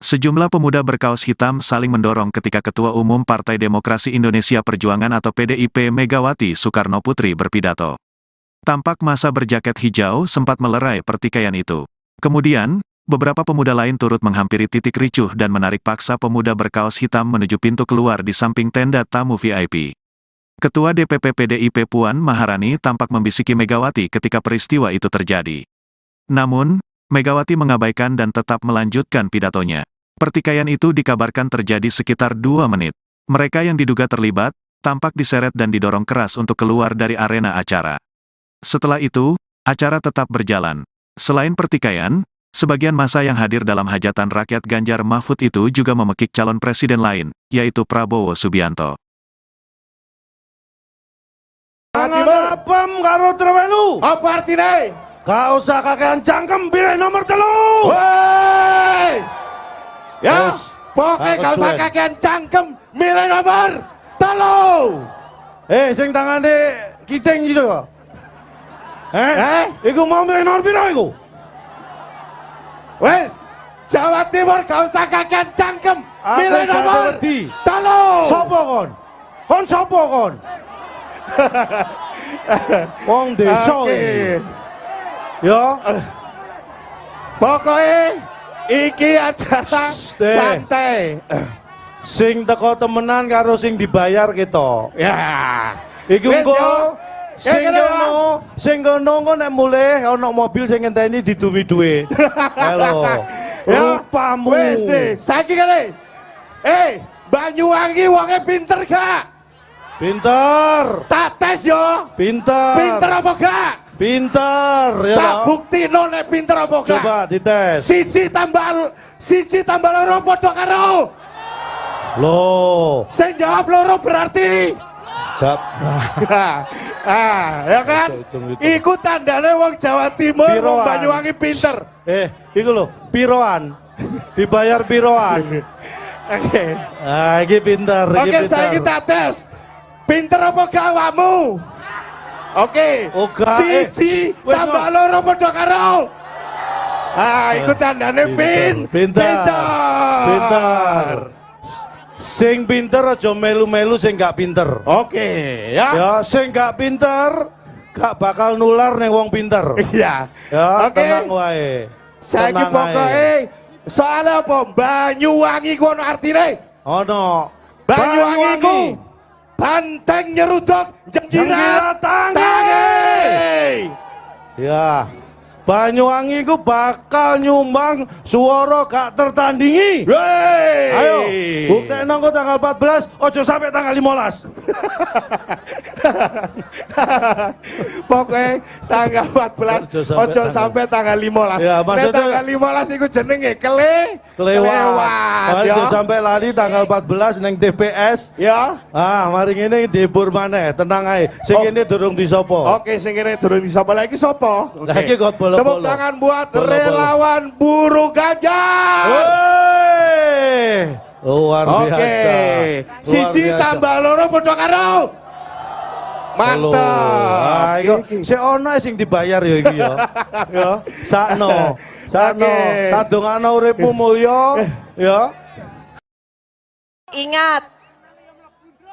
A: Sejumlah pemuda berkaos hitam saling mendorong ketika Ketua Umum Partai Demokrasi Indonesia Perjuangan atau PDIP Megawati Soekarno Putri berpidato. Tampak masa berjaket hijau sempat melerai pertikaian itu. Kemudian, beberapa pemuda lain turut menghampiri titik ricuh dan menarik paksa pemuda berkaos hitam menuju pintu keluar di samping tenda tamu VIP. Ketua DPP PDIP Puan Maharani tampak membisiki Megawati ketika peristiwa itu terjadi. Namun, Megawati mengabaikan dan tetap melanjutkan pidatonya. Pertikaian itu dikabarkan terjadi sekitar 2 menit. Mereka yang diduga terlibat, tampak diseret dan didorong keras untuk keluar dari arena acara. Setelah itu, acara tetap berjalan. Selain pertikaian, sebagian masa yang hadir dalam hajatan rakyat Ganjar Mahfud itu juga memekik calon presiden lain, yaitu Prabowo Subianto.
B: Tangan apem karo trewelu.
C: Apa artine?
B: Gak usah kakean cangkem, pilih nomor 3.
C: Woi! Ya,
B: Wes,
C: pokoknya
B: gak
C: gak usah
B: kesuwen.
C: Kakean cangkem, milih nomor 3.
B: Eh, sing tangane kiting gitu. Eh?
C: Eh?
B: Iku mau milih nomor piro iku?
C: Wes, Jawa Timur gak usah kakean cangkem,
B: Aku
C: milih
B: gak
C: nomor
B: wedi.
C: 3.
B: Sopo kon? Kon sopo kon? Wong desa iki. Ya,
C: Pokoknya iki acara
B: Shh, eh.
C: santai.
B: Sing teko temenan karo sing dibayar kita.
C: Ya.
B: Iku
C: Wes,
B: engko
C: yo.
B: sing
C: Eh, kene,
B: kono, sing kono engko nek mulih ana mobil sing ngenteni didumi dhuwit. Halo.
C: Ya.
B: Rupamu.
C: Wes, saiki kene. Eh, Banyuwangi wonge pinter gak?
B: Pinter.
C: Tak tes yo.
B: Pinter.
C: Pinter apa gak?
B: Pinter ya
C: Tak
B: toh?
C: buktino nek pinter apa gak.
B: Coba dites.
C: 1 tambah 1 tambah 2 padha karo.
B: Loh,
C: Sing jawab loro berarti
B: gak
C: ah, ya kan?
B: Hitung, hitung.
C: Iku tandane wong Jawa Timur, wong
B: Piroan.
C: Banyuwangi pinter.
B: Eh, iku lho, piroan. Dibayar piroan.
C: Oke.
B: Ah, iki pinter, iki
C: Oke,
B: pinter.
C: saiki tak tes. Pinter apa gak awakmu? Oke.
B: Oh, gak, eh,
C: 1
B: wes,
C: tambah 2 padha karo. Ah, iku tandane
B: Pinter.
C: pinter.
B: Pinter. Sing pinter aja melu-melu sing gak pinter.
C: Oke, ya.
B: Ya, sing gak pinter gak bakal nular ning wong pinter.
C: Iya.
B: Ya,
C: Oke.
B: tenang wae.
C: Saiki
B: Tenang
C: pokoke
B: ae.
C: soalnya apa? Banyuwangi ku ono artine.
B: Ono.
C: Banyuwangi ku banteng nyeruduk jengkirat
B: Jengkirat tangi.
C: tangi.
B: Ya. Banyuwangi ku bakal nyumbang suara gak tertandingi.
C: Wey.
B: Ayo, buktekno engko tanggal 14, ojo sampai tanggal 15.
C: Pokoknya tanggal 14
B: Ojo sampai
C: ojo sampai tanggal 15.
B: Ya,
C: Nek
B: maksudnya-
C: tanggal 15 iku jenenge
B: Kelewat.
C: kelewat
B: Ojo
C: ya.
B: sampai lali tanggal 14 neng TPS.
C: Ya.
B: Ah, mari ngene dihibur maneh, tenang ae. Sing
C: Oh.
B: kene durung disopo.
C: Oke, sing kene durung disapa lagi sapa? Oke.
B: Lah, iki kok bolo-bolo.
C: Tepuk tangan buat
B: Bolo-bolo.
C: Relawan buruh Ganjar.
B: Woi, luar
C: Oke.
B: biasa. Luar
C: 1
B: biasa.
C: tambah 2 padha karo. Mantap.
B: Ah, iku sik ono sing dibayar ya iki ya. Ya, sakno. Sakno.
C: Oke.
B: Tak dongakno uripmu mulya ya.
D: Ingat,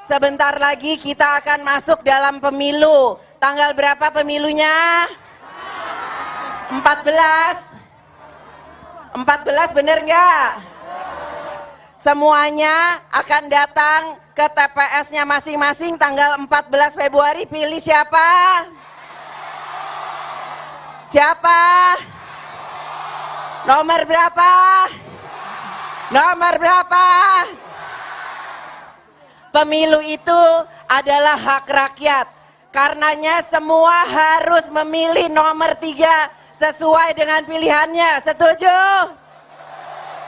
D: sebentar lagi kita akan masuk dalam pemilu. Tanggal berapa pemilunya? 14. 14, bener nggak? Semuanya akan datang ke TPS-nya masing-masing tanggal 14 Februari. Pilih siapa? Siapa? Nomor berapa? Nomor berapa? Pemilu itu adalah hak rakyat. Karenanya semua harus memilih nomor 3 sesuai dengan pilihannya. Setuju?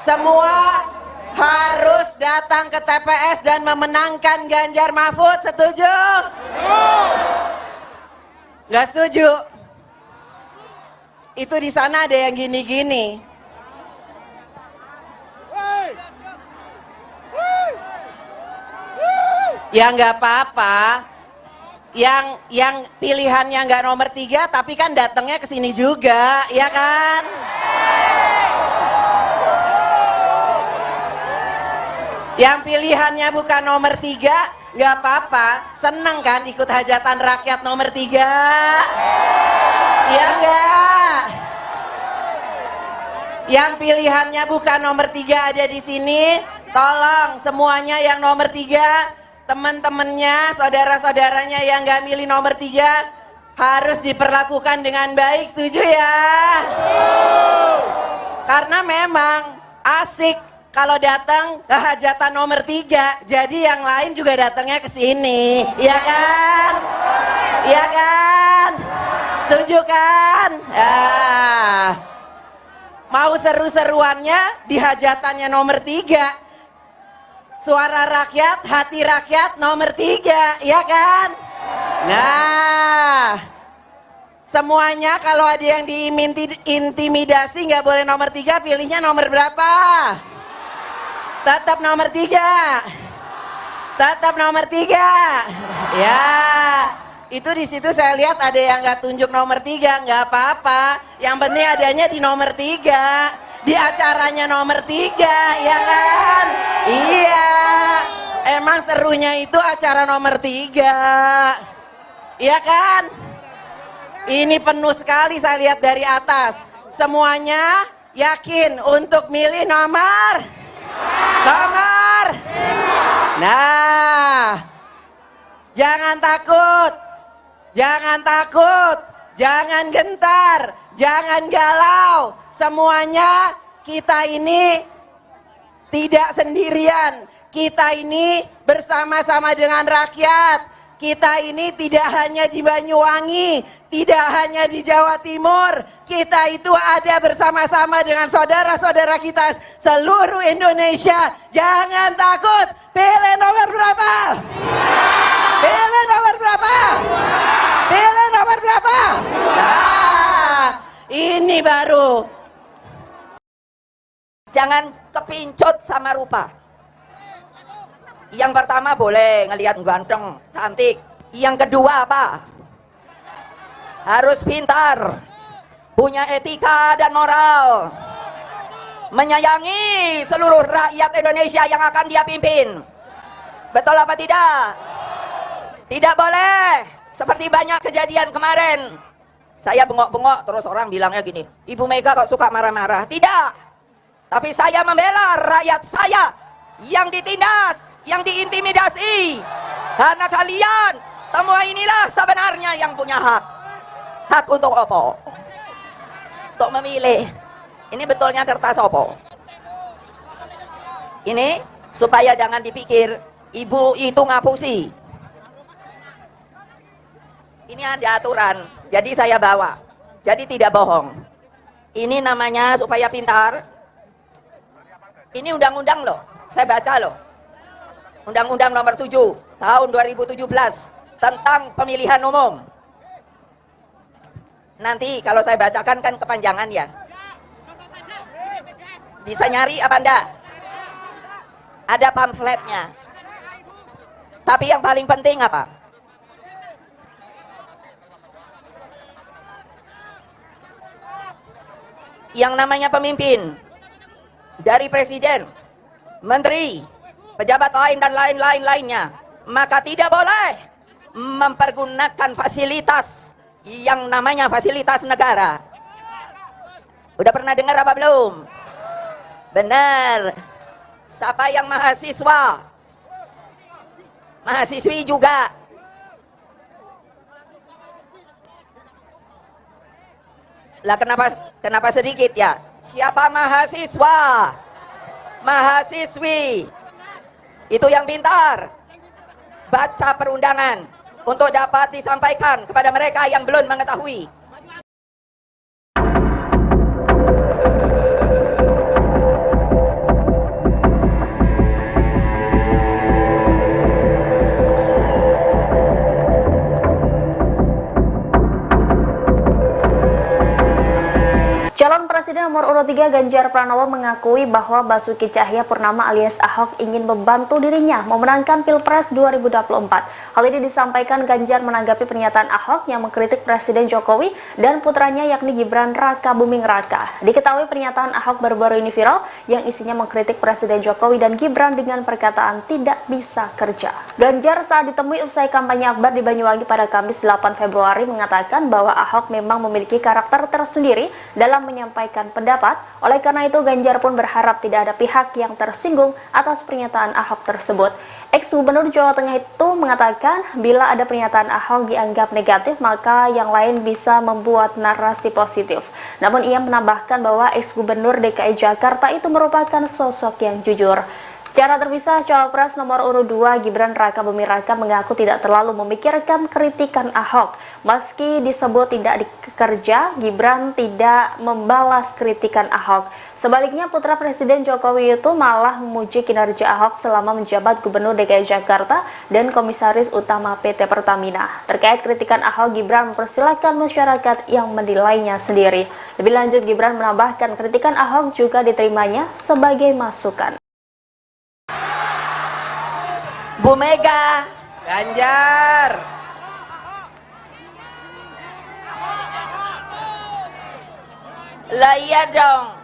D: Semua harus datang ke TPS dan memenangkan Ganjar Mahfud. Setuju? Nggak setuju? Itu di sana ada yang gini-gini. Ya nggak apa-apa. Yang pilihannya nggak nomor 3, tapi kan datangnya ke sini juga, ya kan? Yang pilihannya bukan nomor 3, nggak apa-apa. Seneng kan ikut hajatan rakyat nomor 3? Iya nggak? Yang pilihannya bukan nomor 3 ada di sini, tolong semuanya yang nomor 3, teman-temannya, saudara-saudaranya yang nggak milih nomor 3 harus diperlakukan dengan baik, setuju ya? Karena memang asik kalau datang ke hajatan nomor 3, jadi yang lain juga datangnya ke sini, ya kan? Ya kan? Setuju kan? Ah. Mau seru-seruannya di hajatannya nomor 3. Suara rakyat, hati rakyat nomor 3, ya kan? Nah, semuanya kalau ada yang diintimidasi nggak boleh nomor 3, pilihnya nomor berapa? Tetap nomor 3. Tetap nomor 3. Ya, itu di situ saya lihat ada yang nggak tunjuk nomor 3, nggak apa-apa. Yang penting adanya di nomor 3. Di acaranya nomor 3, ya kan? Iya, emang serunya itu acara nomor 3, iya kan? Ini penuh sekali saya lihat dari atas. Semuanya yakin untuk milih nomor? Nomor? Nah, jangan takut, jangan takut, jangan gentar, jangan galau. Semuanya kita ini tidak sendirian. Kita ini bersama-sama dengan rakyat. Kita ini tidak hanya di Banyuwangi, tidak hanya di Jawa Timur. Kita itu ada bersama-sama dengan saudara-saudara kita seluruh Indonesia. Jangan takut. Pilih nomor berapa? Pilih nomor berapa? Pilih nomor berapa? Nah, ini baru.
E: Jangan kepincut sama rupa. Yang pertama boleh ngelihat ganteng, cantik. Yang kedua apa? Harus pintar, punya etika dan moral, menyayangi seluruh rakyat Indonesia yang akan dia pimpin. Betul apa tidak? Tidak boleh seperti banyak kejadian kemarin. Saya bengok-bengok terus orang bilangnya gini, Ibu Mega kok suka marah-marah. Tidak. Tapi saya membela rakyat saya yang ditindas, yang diintimidasi. Karena kalian semua inilah sebenarnya yang punya hak. Hak untuk opo? Untuk memilih. Ini betulnya kertas opo? Ini supaya jangan dipikir ibu itu ngapusi. Ini ada aturan, jadi saya bawa. Jadi tidak bohong. Ini namanya supaya pintar. Ini undang-undang loh, saya baca loh. Undang-undang nomor 7 tahun 2017 tentang pemilihan umum. Nanti kalau saya bacakan kan kepanjangan ya. Bisa nyari apa enggak? Ada pamfletnya. Tapi yang paling penting apa? Yang namanya pemimpin dari presiden, menteri, pejabat lain dan lain-lain lainnya, maka tidak boleh mempergunakan fasilitas yang namanya fasilitas negara. Udah pernah dengar apa belum? Benar. Siapa yang mahasiswa? Mahasiswi juga. Lah kenapa sedikit ya? Siapa mahasiswa? Mahasiswi. Itu yang pintar. Baca perundangan untuk dapat disampaikan kepada mereka yang belum mengetahui.
F: Calon Presiden nomor urut 3 Ganjar Pranowo mengakui bahwa Basuki Tjahaja Purnama alias Ahok ingin membantu dirinya memenangkan Pilpres 2024. Hal ini disampaikan Ganjar menanggapi pernyataan Ahok yang mengkritik Presiden Jokowi dan putranya yakni Gibran Rakabuming Raka. Diketahui pernyataan Ahok baru-baru ini viral yang isinya mengkritik Presiden Jokowi dan Gibran dengan perkataan tidak bisa kerja. Ganjar saat ditemui usai kampanye akbar di Banyuwangi pada Kamis 8 Februari mengatakan bahwa Ahok memang memiliki karakter tersendiri dalam menyampaikan pendapat. Oleh karena itu, Ganjar pun berharap tidak ada pihak yang tersinggung atas pernyataan Ahok tersebut. Ex-Gubernur Jawa Tengah itu mengatakan bila ada pernyataan Ahok dianggap negatif, maka yang lain bisa membuat narasi positif. Namun ia menambahkan bahwa ex-Gubernur DKI Jakarta itu merupakan sosok yang jujur. Secara terpisah, Cawapres nomor urut 2 Gibran Rakabuming Raka mengaku tidak terlalu memikirkan kritikan Ahok. Meski disebut tidak dikerja, Gibran tidak membalas kritikan Ahok. Sebaliknya, putra Presiden Jokowi itu malah memuji kinerja Ahok selama menjabat Gubernur DKI Jakarta dan Komisaris Utama PT Pertamina. Terkait kritikan Ahok, Gibran mempersilahkan masyarakat yang menilainya sendiri. Lebih lanjut, Gibran menambahkan kritikan Ahok juga diterimanya sebagai masukan.
E: Bu Mega,
D: Ganjar.
E: Lah iya dong.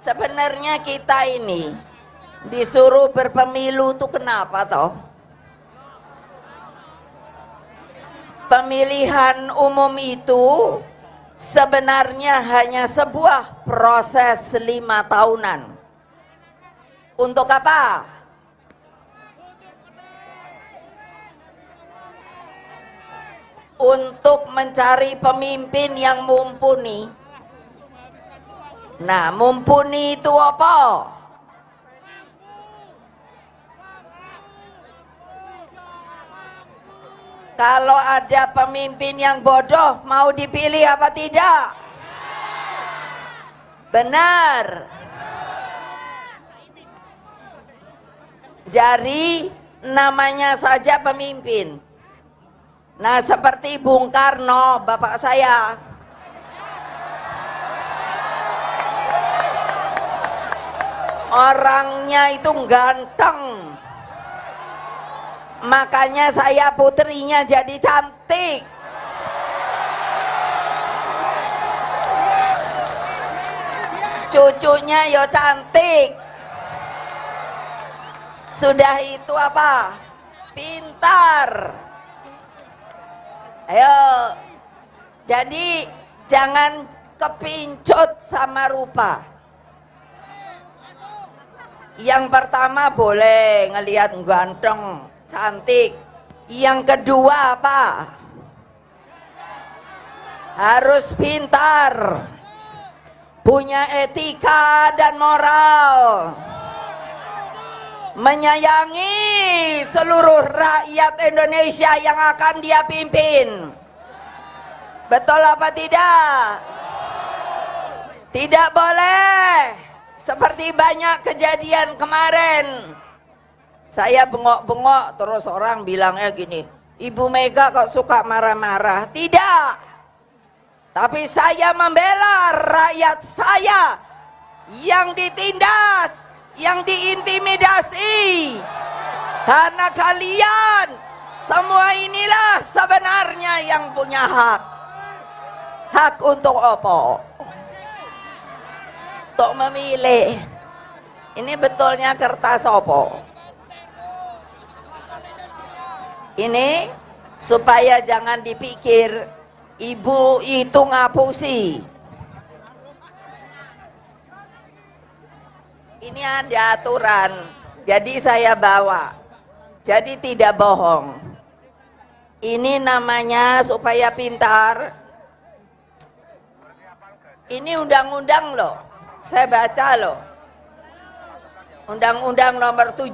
E: Sebenarnya kita ini disuruh berpemilu tuh kenapa toh? Pemilihan umum itu sebenarnya hanya sebuah proses 5 tahunan. Untuk apa? Untuk mencari pemimpin yang mumpuni. Nah, mumpuni itu apa? Kalau ada pemimpin yang bodoh, mau dipilih apa tidak? Benar. Jadi namanya saja pemimpin. Nah, seperti Bung Karno, bapak saya. Orangnya itu ganteng. Makanya saya putrinya jadi cantik. Cucunya yo cantik. Sudah itu apa? Pintar. Ayo, jadi jangan kepincut sama rupa. Yang pertama boleh ngelihat ganteng, cantik. Yang kedua apa? Harus pintar, punya etika dan moral, menyayangi seluruh rakyat Indonesia yang akan dia pimpin. Betul apa tidak? Tidak boleh seperti banyak kejadian kemarin. Saya bengok-bengok terus orang bilangnya gini, Ibu Mega kok suka marah-marah. Tidak. Tapi saya membela rakyat saya yang ditindas, yang diintimidasi. Karena kalian semua inilah sebenarnya yang punya hak. Hak untuk apa? Untuk memilih. Ini betulnya kertas apa? Ini supaya jangan dipikir ibu itu ngapusi. Ini ada aturan, jadi saya bawa. Jadi tidak bohong. Ini namanya supaya pintar. Ini undang-undang loh, saya baca loh. Undang-undang nomor 7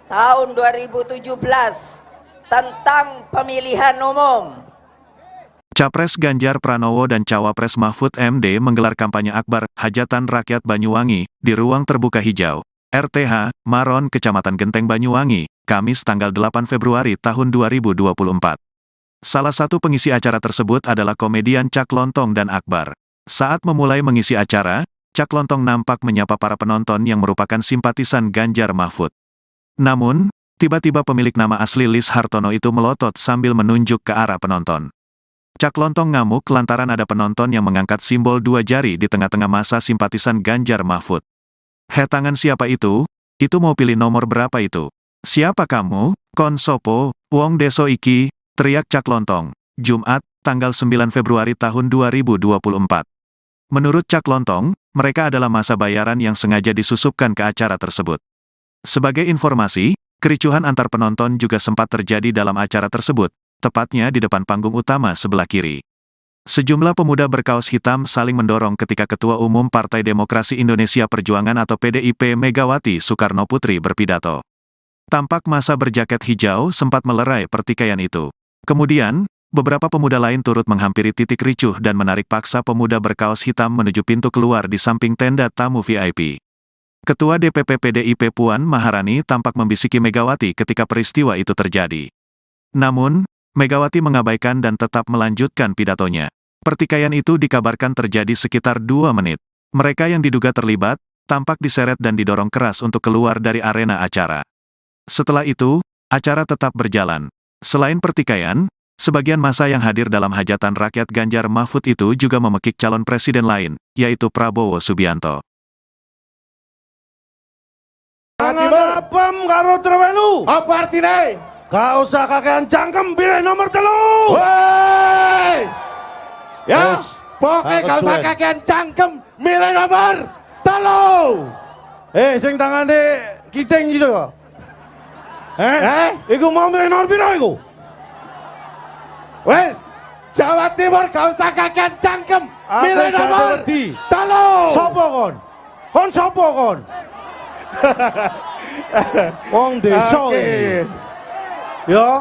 E: tahun 2017 tentang pemilihan umum.
A: Capres Ganjar Pranowo dan Cawapres Mahfud MD menggelar kampanye akbar Hajatan Rakyat Banyuwangi di Ruang Terbuka Hijau, RTH, Maron, Kecamatan Genteng Banyuwangi, Kamis tanggal 8 Februari tahun 2024. Salah satu pengisi acara tersebut adalah komedian Cak Lontong dan Akbar. Saat memulai mengisi acara, Cak Lontong nampak menyapa para penonton yang merupakan simpatisan Ganjar Mahfud. Namun, tiba-tiba pemilik nama asli Lis Hartono itu melotot sambil menunjuk ke arah penonton. Cak Lontong ngamuk lantaran ada penonton yang mengangkat simbol dua jari di tengah-tengah masa simpatisan Ganjar Mahfud. "He, tangan siapa itu? Itu mau pilih nomor berapa itu? Siapa kamu? Kon sopo, wong deso iki," teriak Cak Lontong. Jumat, tanggal 9 Februari tahun 2024. Menurut Cak Lontong, mereka adalah masa bayaran yang sengaja disusupkan ke acara tersebut. Sebagai informasi, kericuhan antar penonton juga sempat terjadi dalam acara tersebut, tepatnya di depan panggung utama sebelah kiri. Sejumlah pemuda berkaos hitam saling mendorong ketika Ketua Umum Partai Demokrasi Indonesia Perjuangan atau PDIP Megawati Soekarno Putri berpidato. Tampak masa berjaket hijau sempat melerai pertikaian itu. Kemudian, beberapa pemuda lain turut menghampiri titik ricuh dan menarik paksa pemuda berkaos hitam menuju pintu keluar di samping tenda tamu VIP. Ketua DPP PDIP Puan Maharani tampak membisiki Megawati ketika peristiwa itu terjadi. Namun, Megawati mengabaikan dan tetap melanjutkan pidatonya. Pertikaian itu dikabarkan terjadi sekitar 2 menit. Mereka yang diduga terlibat, tampak diseret dan didorong keras untuk keluar dari arena acara. Setelah itu, acara tetap berjalan. Selain pertikaian, sebagian massa yang hadir dalam hajatan rakyat Ganjar Mahfud itu juga memekik calon presiden lain, yaitu Prabowo Subianto.
B: Tangan apem karo trewelu.
C: Apa artine?
B: Gak usah kakean cangkem, pilih nomor 3.
C: Woi. Ya,
B: Wes,
C: pokoknya
B: gak
C: gak usah
B: kesuwen.
C: kakean cangkem, milih nomor 3.
B: Eh, sing tangane kiting gitu. Eh?
C: Eh?
B: Iku mau milih nomor piro iku?
C: Wes, Jawa Timur gak usah kakean cangkem,
B: Aku
C: milih
B: gak
C: nomor
B: wedi.
C: 3.
B: Sopo kon? Kon sopo kon? Wong desa
C: Oke.
B: iki. Ya,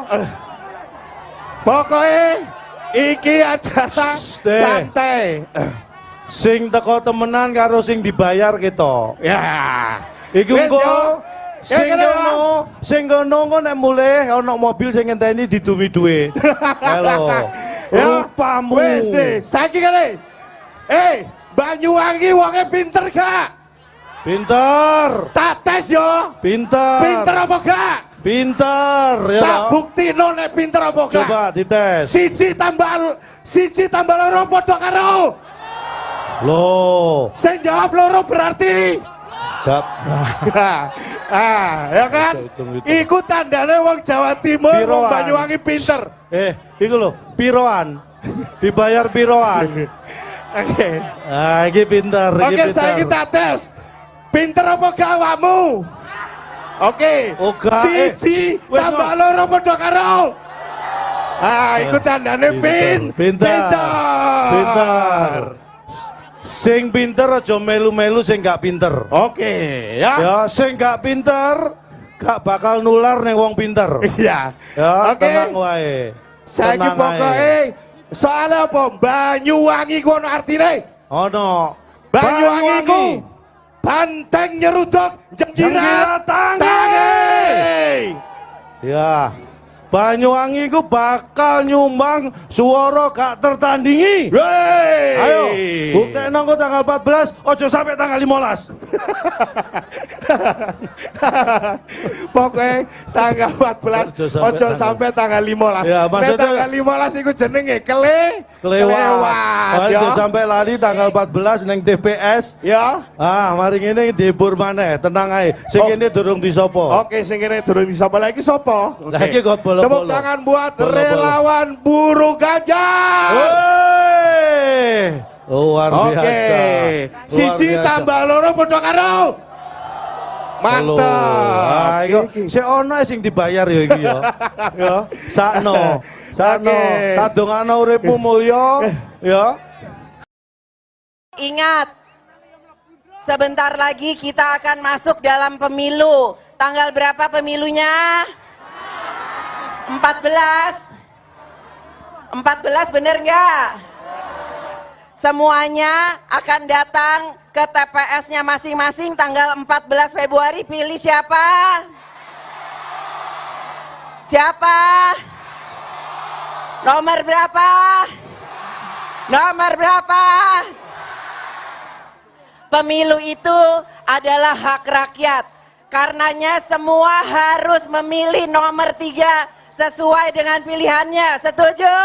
C: Pokoknya iki acara
B: Shh, eh.
C: santai.
B: Sing teko temenan karo sing dibayar ketok.
C: Ya.
B: Iku
C: Wes,
B: engko
C: yo.
B: sing
C: Ya, kene,
B: kono, sing kono engko nek mulih ana mobil sing ngenteni didumi dhuwit. Halo.
C: Ya.
B: Rupamu.
C: Wes, saiki kene. Eh, Banyuwangi wonge pinter gak?
B: Pinter.
C: Tak tes yo.
B: Pinter.
C: Pinter apa gak?
B: Pinter ya.
C: Tak
B: toh?
C: buktino nek pinter apa gak.
B: Coba dites.
C: 1 tambah 1 tambah 2 padha karo.
B: Loh,
C: Sing jawab loro berarti
B: gak.
C: Ah, ya kan?
B: Bisa hitung-hitung.
C: Iku tandane wong Jawa Timur, wong
B: Piroan.
C: Banyuwangi pinter.
B: Eh, iku lho, piroan. Dibayar piroan.
C: Oke.
B: Ah, iki pinter, iki
C: Oke,
B: pinter.
C: saiki tak tes. Pinter apa gak awakmu? Oke.
B: Oh, gak, eh,
C: 1
B: wes,
C: tambah
B: no.
C: 2 padha karo. Ah, iku tandane
B: Pinter.
C: pinter.
B: Pinter. Sing pinter aja melu-melu sing gak pinter.
C: Oke, ya.
B: Ya, sing gak pinter gak bakal nular ning wong pinter.
C: Iya.
B: Ya,
C: Oke.
B: tenang wae.
C: Saiki
B: Tenang ae.
C: pokoke soalnya apa? Banyuwangi ku ono artine.
B: Ono.
C: Banyuwangi ku banteng nyeruduk jengkirat
B: Jengkirat tangi.
C: tangi.
B: Ya. Banyuwangi ku bakal nyumbang suara gak tertandingi.
C: Wey.
B: Ayo, buktekno engko tanggal 14, ojo sampai tanggal 15.
C: Pokoknya tanggal 14
B: Ojo sampai
C: ojo sampai tanggal 15.
B: Ya,
C: Nek
B: maksudnya-
C: tanggal 15 iku jenenge
B: Kelewat.
C: kelewat
B: Ojo
C: ya.
B: sampai lali tanggal 14 neng TPS.
C: Ya.
B: Ah, mari ngene dihibur maneh, tenang ae. Sing
C: Oh.
B: kene durung disopo.
C: Oke, sing kene durung disapa lagi sapa? Oke.
B: Lah, iki kok bolo-bolo.
C: Tepuk tangan buat
B: Bolo-bolo.
C: relawan buruh Ganjar.
B: Woi! Luar
C: Oke.
B: biasa. Luar
C: 1
B: biasa.
C: tambah 2 padha karo. Mantap.
B: Ah, iku sik ono sing dibayar ya iki ya. Ya, sakno. Sakno.
C: Oke.
B: Tak dongakno uripmu mulya ya.
D: Ingat, sebentar lagi kita akan masuk dalam pemilu. Tanggal berapa pemilunya? 14. 14 bener nggak? Semuanya akan datang ke TPS-nya masing-masing tanggal 14 Februari. Pilih siapa? Siapa? Nomor berapa? Nomor berapa? Pemilu itu adalah hak rakyat. Karenanya semua harus memilih nomor 3 sesuai dengan pilihannya. Setuju?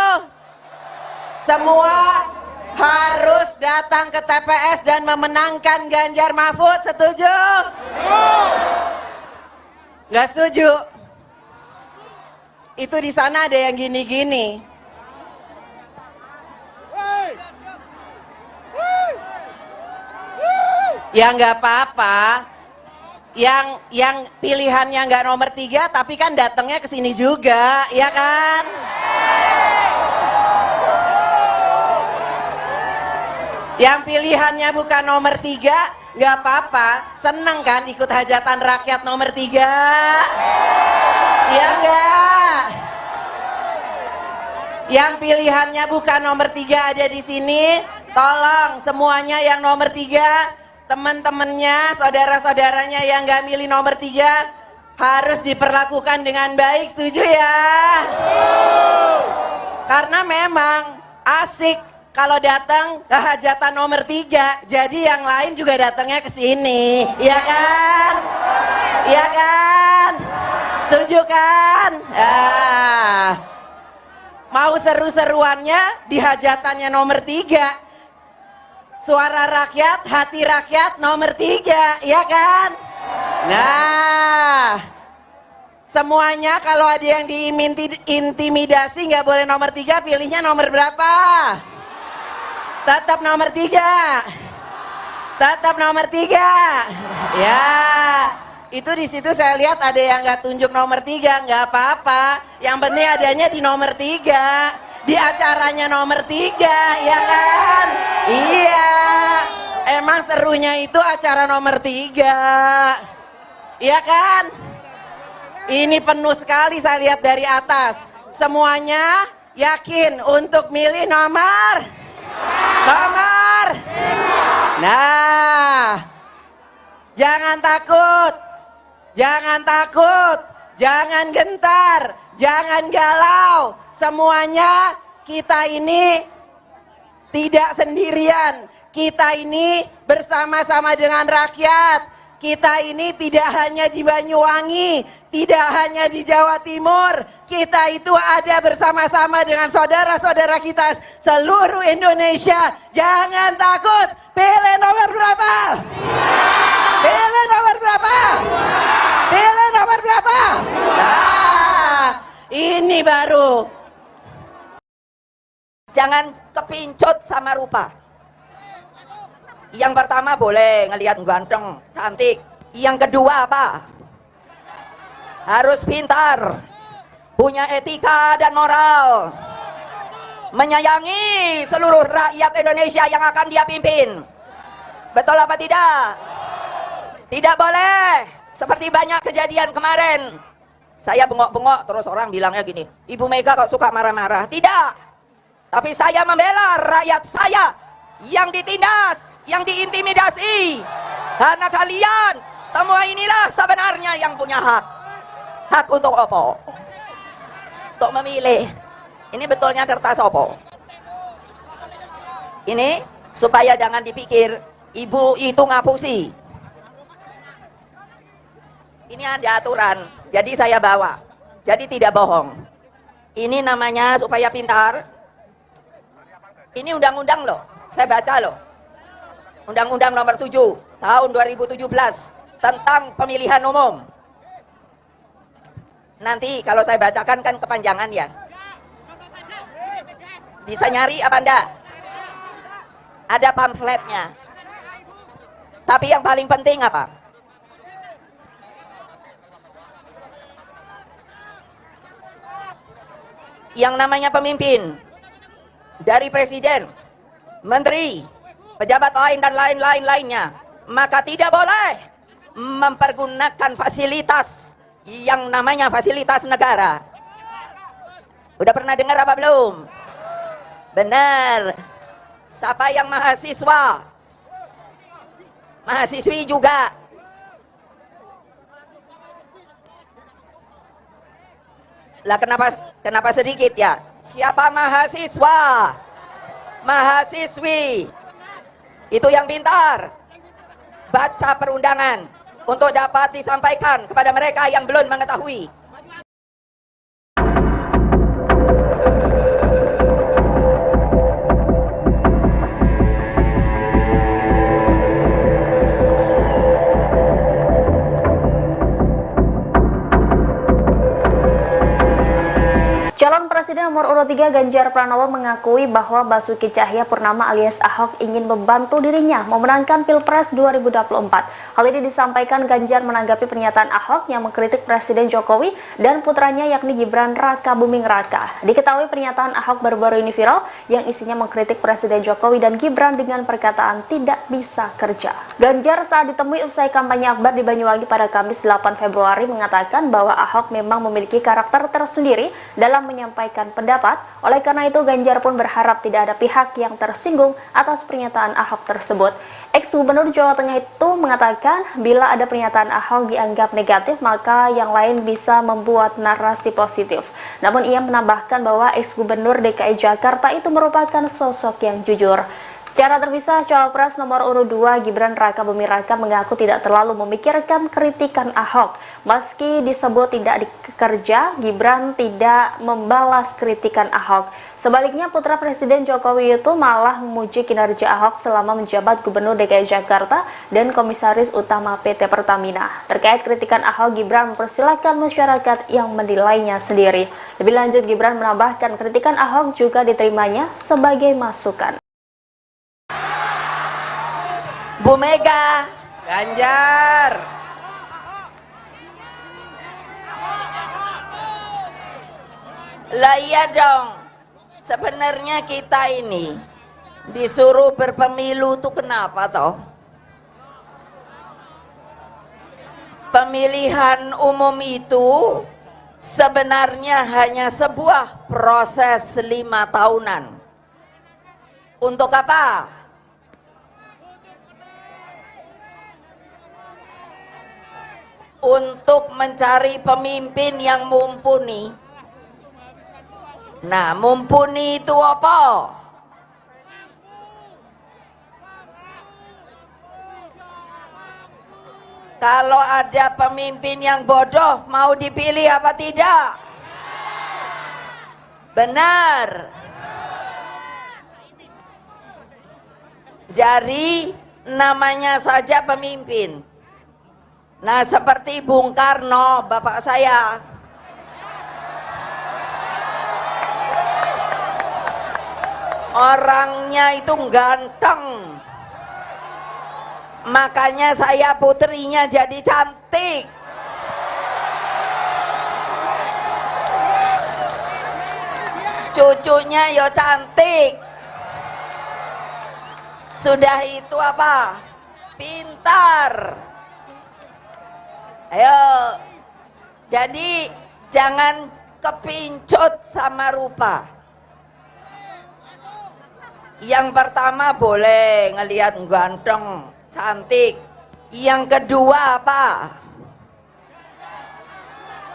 D: Semua harus datang ke TPS dan memenangkan Ganjar Mahfud. Setuju? Nggak setuju? Itu di sana ada yang gini-gini. Ya nggak apa-apa. Yang pilihannya nggak nomor 3, tapi kan datangnya ke sini juga, ya kan? Yang pilihannya bukan nomor 3, nggak apa-apa. Seneng kan ikut hajatan rakyat nomor 3? Iya nggak? Yang pilihannya bukan nomor 3 ada di sini, tolong semuanya yang nomor 3, teman-temannya, saudara-saudaranya yang nggak milih nomor 3 harus diperlakukan dengan baik, setuju ya? Karena memang asik kalau datang ke hajatan nomor 3, jadi yang lain juga datangnya ke sini, ya kan? Ya kan? Setuju kan? Ah. Mau seru-seruannya di hajatannya nomor 3. Suara rakyat, hati rakyat nomor 3, ya kan? Nah, semuanya kalau ada yang diintimidasi nggak boleh nomor 3, pilihnya nomor berapa? Tetap nomor 3. Tetap nomor 3. Ya, itu di situ saya lihat ada yang nggak tunjuk nomor 3, nggak apa-apa. Yang penting adanya di nomor 3. Di acaranya nomor 3, ya kan? Iya, emang serunya itu acara nomor 3, iya kan? Ini penuh sekali saya lihat dari atas. Semuanya yakin untuk milih nomor? Nomor? Nah, jangan takut, jangan takut, jangan gentar, jangan galau. Semuanya kita ini tidak sendirian. Kita ini bersama-sama dengan rakyat. Kita ini tidak hanya di Banyuwangi, tidak hanya di Jawa Timur. Kita itu ada bersama-sama dengan saudara-saudara kita seluruh Indonesia. Jangan takut. Pilih nomor berapa? Pilih nomor berapa? Pilih nomor berapa? Nah, ini baru.
E: Jangan kepincut sama rupa. Yang pertama boleh ngelihat ganteng, cantik. Yang kedua apa? Harus pintar, punya etika dan moral, menyayangi seluruh rakyat Indonesia yang akan dia pimpin. Betul apa tidak? Tidak boleh seperti banyak kejadian kemarin. Saya bengok-bengok terus orang bilangnya gini, Ibu Mega kok suka marah-marah. Tidak. Tapi saya membela rakyat saya yang ditindas, yang diintimidasi. Karena kalian semua inilah sebenarnya yang punya hak. Hak untuk opo? Untuk memilih. Ini betulnya kertas opo? Ini supaya jangan dipikir ibu itu ngapusi. Ini ada aturan, jadi saya bawa. Jadi tidak bohong. Ini namanya supaya pintar. Ini undang-undang loh, saya baca loh. Undang-undang nomor 7 tahun 2017 tentang pemilihan umum. Nanti kalau saya bacakan kan kepanjangan ya. Bisa nyari apa enggak? Ada pamfletnya. Tapi yang paling penting apa? Yang namanya pemimpin dari presiden, menteri, pejabat lain dan lain-lain lainnya, maka tidak boleh mempergunakan fasilitas yang namanya fasilitas negara Udah pernah dengar apa belum? Benar. Siapa yang mahasiswa? Mahasiswi juga. Lah kenapa sedikit ya? Siapa mahasiswa? Mahasiswi. Itu yang pintar. Baca perundangan untuk dapat disampaikan kepada mereka yang belum mengetahui.
F: Calon Presiden nomor urut 3 Ganjar Pranowo mengakui bahwa Basuki Tjahaja Purnama alias Ahok ingin membantu dirinya memenangkan Pilpres 2024. Hal ini disampaikan Ganjar menanggapi pernyataan Ahok yang mengkritik Presiden Jokowi dan putranya yakni Gibran Rakabuming Raka. Diketahui pernyataan Ahok baru-baru ini viral yang isinya mengkritik Presiden Jokowi dan Gibran dengan perkataan tidak bisa kerja. Ganjar saat ditemui usai kampanye akbar di Banyuwangi pada Kamis 8 Februari mengatakan bahwa Ahok memang memiliki karakter tersendiri dalam menyampaikan pendapat. Oleh karena itu, Ganjar pun berharap tidak ada pihak yang tersinggung atas pernyataan Ahok tersebut. Ex-Gubernur Jawa Tengah itu mengatakan bila ada pernyataan Ahok dianggap negatif, maka yang lain bisa membuat narasi positif. Namun ia menambahkan bahwa ex-Gubernur DKI Jakarta itu merupakan sosok yang jujur. Secara terpisah, Cawapres nomor urut 2 Gibran Rakabuming Raka mengaku tidak terlalu memikirkan kritikan Ahok. Meski disebut tidak dikerja, Gibran tidak membalas kritikan Ahok. Sebaliknya, putra Presiden Jokowi itu malah memuji kinerja Ahok selama menjabat Gubernur DKI Jakarta dan Komisaris Utama PT Pertamina. Terkait kritikan Ahok, Gibran mempersilahkan masyarakat yang menilainya sendiri. Lebih lanjut, Gibran menambahkan kritikan Ahok juga diterimanya sebagai masukan.
E: Bu Mega,
D: Ganjar.
E: Lah iya dong. Sebenarnya kita ini disuruh berpemilu tuh kenapa toh? Pemilihan umum itu sebenarnya hanya sebuah proses 5 tahunan. Untuk apa? Untuk mencari pemimpin yang mumpuni. Nah, mumpuni itu apa? Kalau ada pemimpin yang bodoh, mau dipilih apa tidak? Benar. Jadi namanya saja pemimpin. Nah, seperti Bung Karno, bapak saya. Orangnya itu ganteng. Makanya saya putrinya jadi cantik. Cucunya yo cantik. Sudah itu apa? Pintar. Ayo, jadi jangan kepincut sama rupa. Yang pertama boleh ngelihat ganteng, cantik. Yang kedua apa?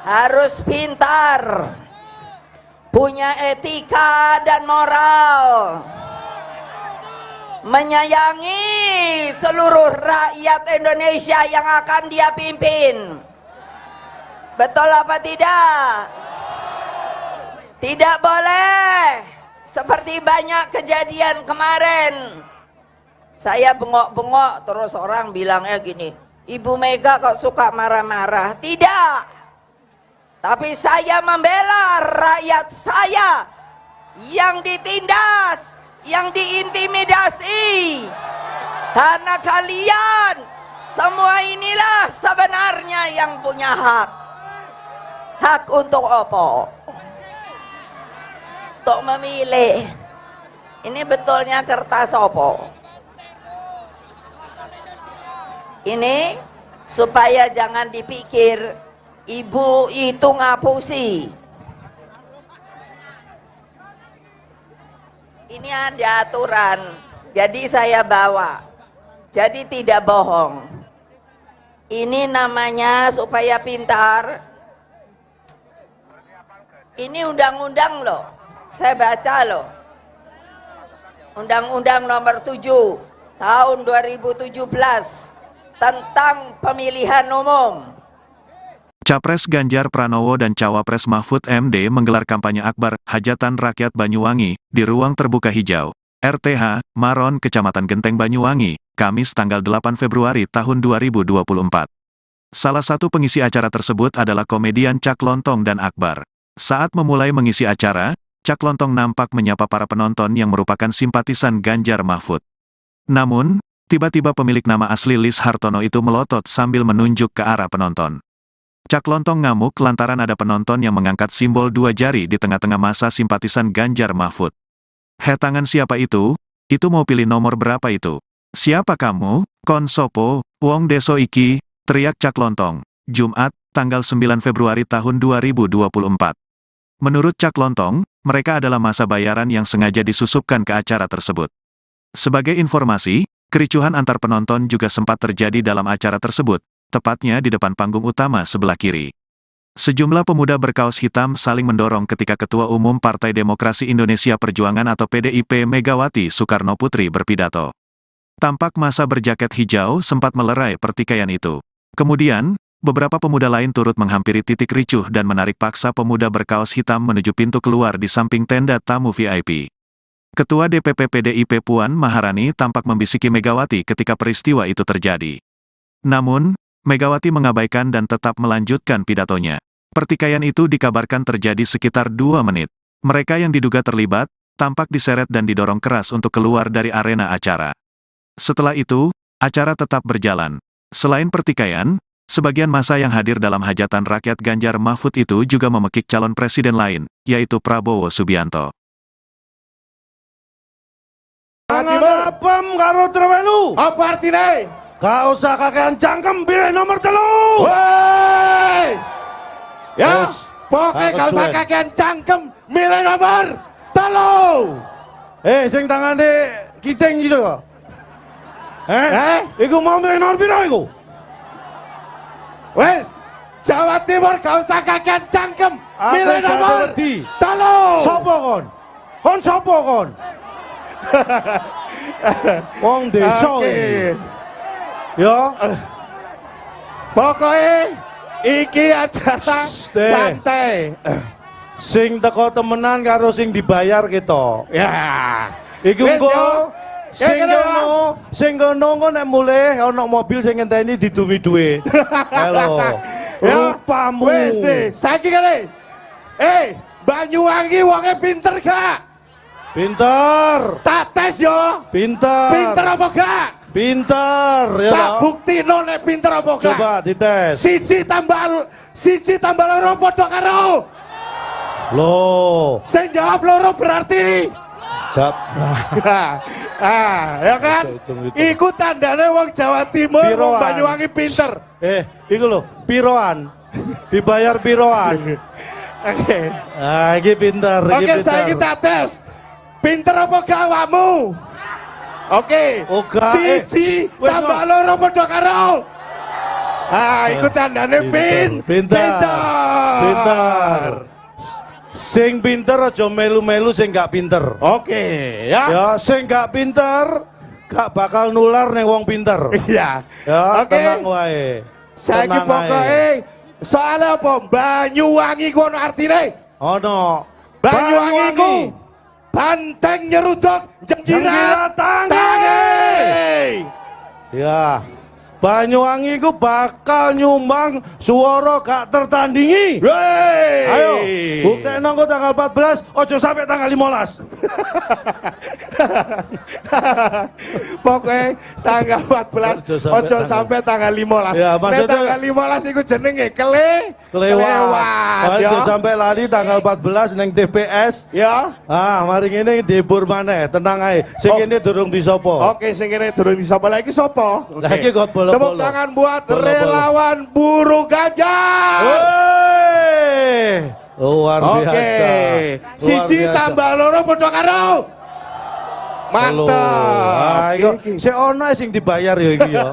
E: Harus pintar, punya etika dan moral, menyayangi seluruh rakyat Indonesia yang akan dia pimpin. Betul apa tidak? Tidak boleh seperti banyak kejadian kemarin. Saya bengok-bengok terus orang bilangnya gini, Ibu Mega kok suka marah-marah. Tidak. Tapi saya membela rakyat saya yang ditindas, yang diintimidasi. Karena kalian semua inilah sebenarnya yang punya hak. Hak untuk apa? Untuk memilih. Ini betulnya kertas apa? Ini supaya jangan dipikir ibu itu ngapusi. Ini ada aturan, jadi saya bawa. Jadi tidak bohong. Ini namanya supaya pintar. Ini undang-undang loh, saya baca loh. Undang-Undang Nomor 7 Tahun 2017 tentang pemilihan umum.
A: Capres Ganjar Pranowo dan Cawapres Mahfud MD menggelar kampanye akbar Hajatan Rakyat Banyuwangi di Ruang Terbuka Hijau, RTH, Maron, Kecamatan Genteng Banyuwangi, Kamis tanggal 8 Februari tahun 2024. Salah satu pengisi acara tersebut adalah komedian Cak Lontong dan Akbar. Saat memulai mengisi acara, Cak Lontong nampak menyapa para penonton yang merupakan simpatisan Ganjar Mahfud. Namun, tiba-tiba pemilik nama asli Lis Hartono itu melotot sambil menunjuk ke arah penonton. Cak Lontong ngamuk lantaran ada penonton yang mengangkat simbol dua jari di tengah-tengah masa simpatisan Ganjar Mahfud. "He, tangan siapa itu? Itu mau pilih nomor berapa itu? Siapa kamu? Kon sopo, wong deso iki," teriak Cak Lontong. Jumat, tanggal 9 Februari tahun 2024. Menurut Cak Lontong, mereka adalah masa bayaran yang sengaja disusupkan ke acara tersebut. Sebagai informasi, kericuhan antar penonton juga sempat terjadi dalam acara tersebut, tepatnya di depan panggung utama sebelah kiri. Sejumlah pemuda berkaos hitam saling mendorong ketika Ketua Umum Partai Demokrasi Indonesia Perjuangan atau PDIP Megawati Soekarno Putri berpidato. Tampak masa berjaket hijau sempat melerai pertikaian itu. Kemudian, beberapa pemuda lain turut menghampiri titik ricuh dan menarik paksa pemuda berkaos hitam menuju pintu keluar di samping tenda tamu VIP. Ketua DPP PDIP Puan Maharani tampak membisiki Megawati ketika peristiwa itu terjadi. Namun, Megawati mengabaikan dan tetap melanjutkan pidatonya. Pertikaian itu dikabarkan terjadi sekitar 2 menit. Mereka yang diduga terlibat, tampak diseret dan didorong keras untuk keluar dari arena acara. Setelah itu, acara tetap berjalan. Selain pertikaian, sebagian massa yang hadir dalam hajatan rakyat Ganjar Mahfud itu juga memekik calon presiden lain, yaitu Prabowo Subianto.
B: Tangan apem karo trewelu.
C: Apa artine?
B: Gak usah kakean cangkem, pilih nomor 3.
C: Woi. Ya, pokoknya gak usah kakean cangkem, milih nomor 3.
B: Eh, sing tangane kiting gitu. Eh? Iku mau milih nomor piro iku?
C: Wes, Jawa Timur gak usah kakean cangkem, milih nomor 3.
B: Sopo kon? Kon sopo kon? Wong desa iki. Ya.
C: Pokoke iki acara santai.
B: Sing teko temenan karo sing dibayar kita.
C: Ya.
B: Iku engko sing kono engko nek mulih ana mobil sing ngenteni didumi dhuwit. Halo. Rupamu.
C: Wis, saiki kene. Banyuwangi wonge pinter gak?
B: Pinter.
C: Tak tes yo.
B: Pinter.
C: Pinter apa gak?
B: Pinter ya.
C: Tak buktino nek pinter apa gak?
B: Coba dites.
C: 1 tambah 2 padha karo.
B: Loh.
C: Sing jawab 2 berarti
B: gak.
C: Ah, ya kan? Iku tandane wong Jawa Timur, wong Banyuwangi pinter.
B: Iku lho, piroan. Dibayar piroan.
C: Oke.
B: Ah, iki pinter, iki
C: Oke,
B: pinter.
C: saiki tak tes. Pinter apa gak awakmu? Oke. 1 tambah 2 padha karo. Ah, iku tandane pinter.
B: Pinter. Sing pinter aja melu-melu sing gak pinter.
C: Oke, ya.
B: Ya, sing gak pinter gak bakal nular ning wong pinter.
C: Iya.
B: Ya,
C: oke.
B: Tenang wae.
C: Saiki pokoke soalnya apa? Banyuwangi ku ono artine?
B: Ono.
C: Banyuwangi ku banteng nyeruduk jengkirat tangi.
B: Ya. Banyuwangi ku bakal nyumbang suara gak tertandingi.
C: Wey.
B: Ayo, buktekno engko tanggal 14, ojo sampai tanggal 15.
C: Pokoknya tanggal 14, ojo sampai tanggal 15.
B: Ya, maksudnya
C: tanggal 15 iku jenenge kelewat.
B: Ojo sampai lali tanggal 14 neng TPS.
C: Ya.
B: Ah, mari ngene dihibur maneh, tenang ae. Sing kene durung disopo.
C: Oke, sing kene durung disopo. Lah iki sapa?
B: Lah iki kok bolo-bolo.
C: Tepuk tangan buat relawan Buru Ganjar.
B: Wey. Luar biasa.
C: Oke. 1 tambah 2 padha karo. Mantap.
B: Ah, iku sik ono sing dibayar ya iki ya.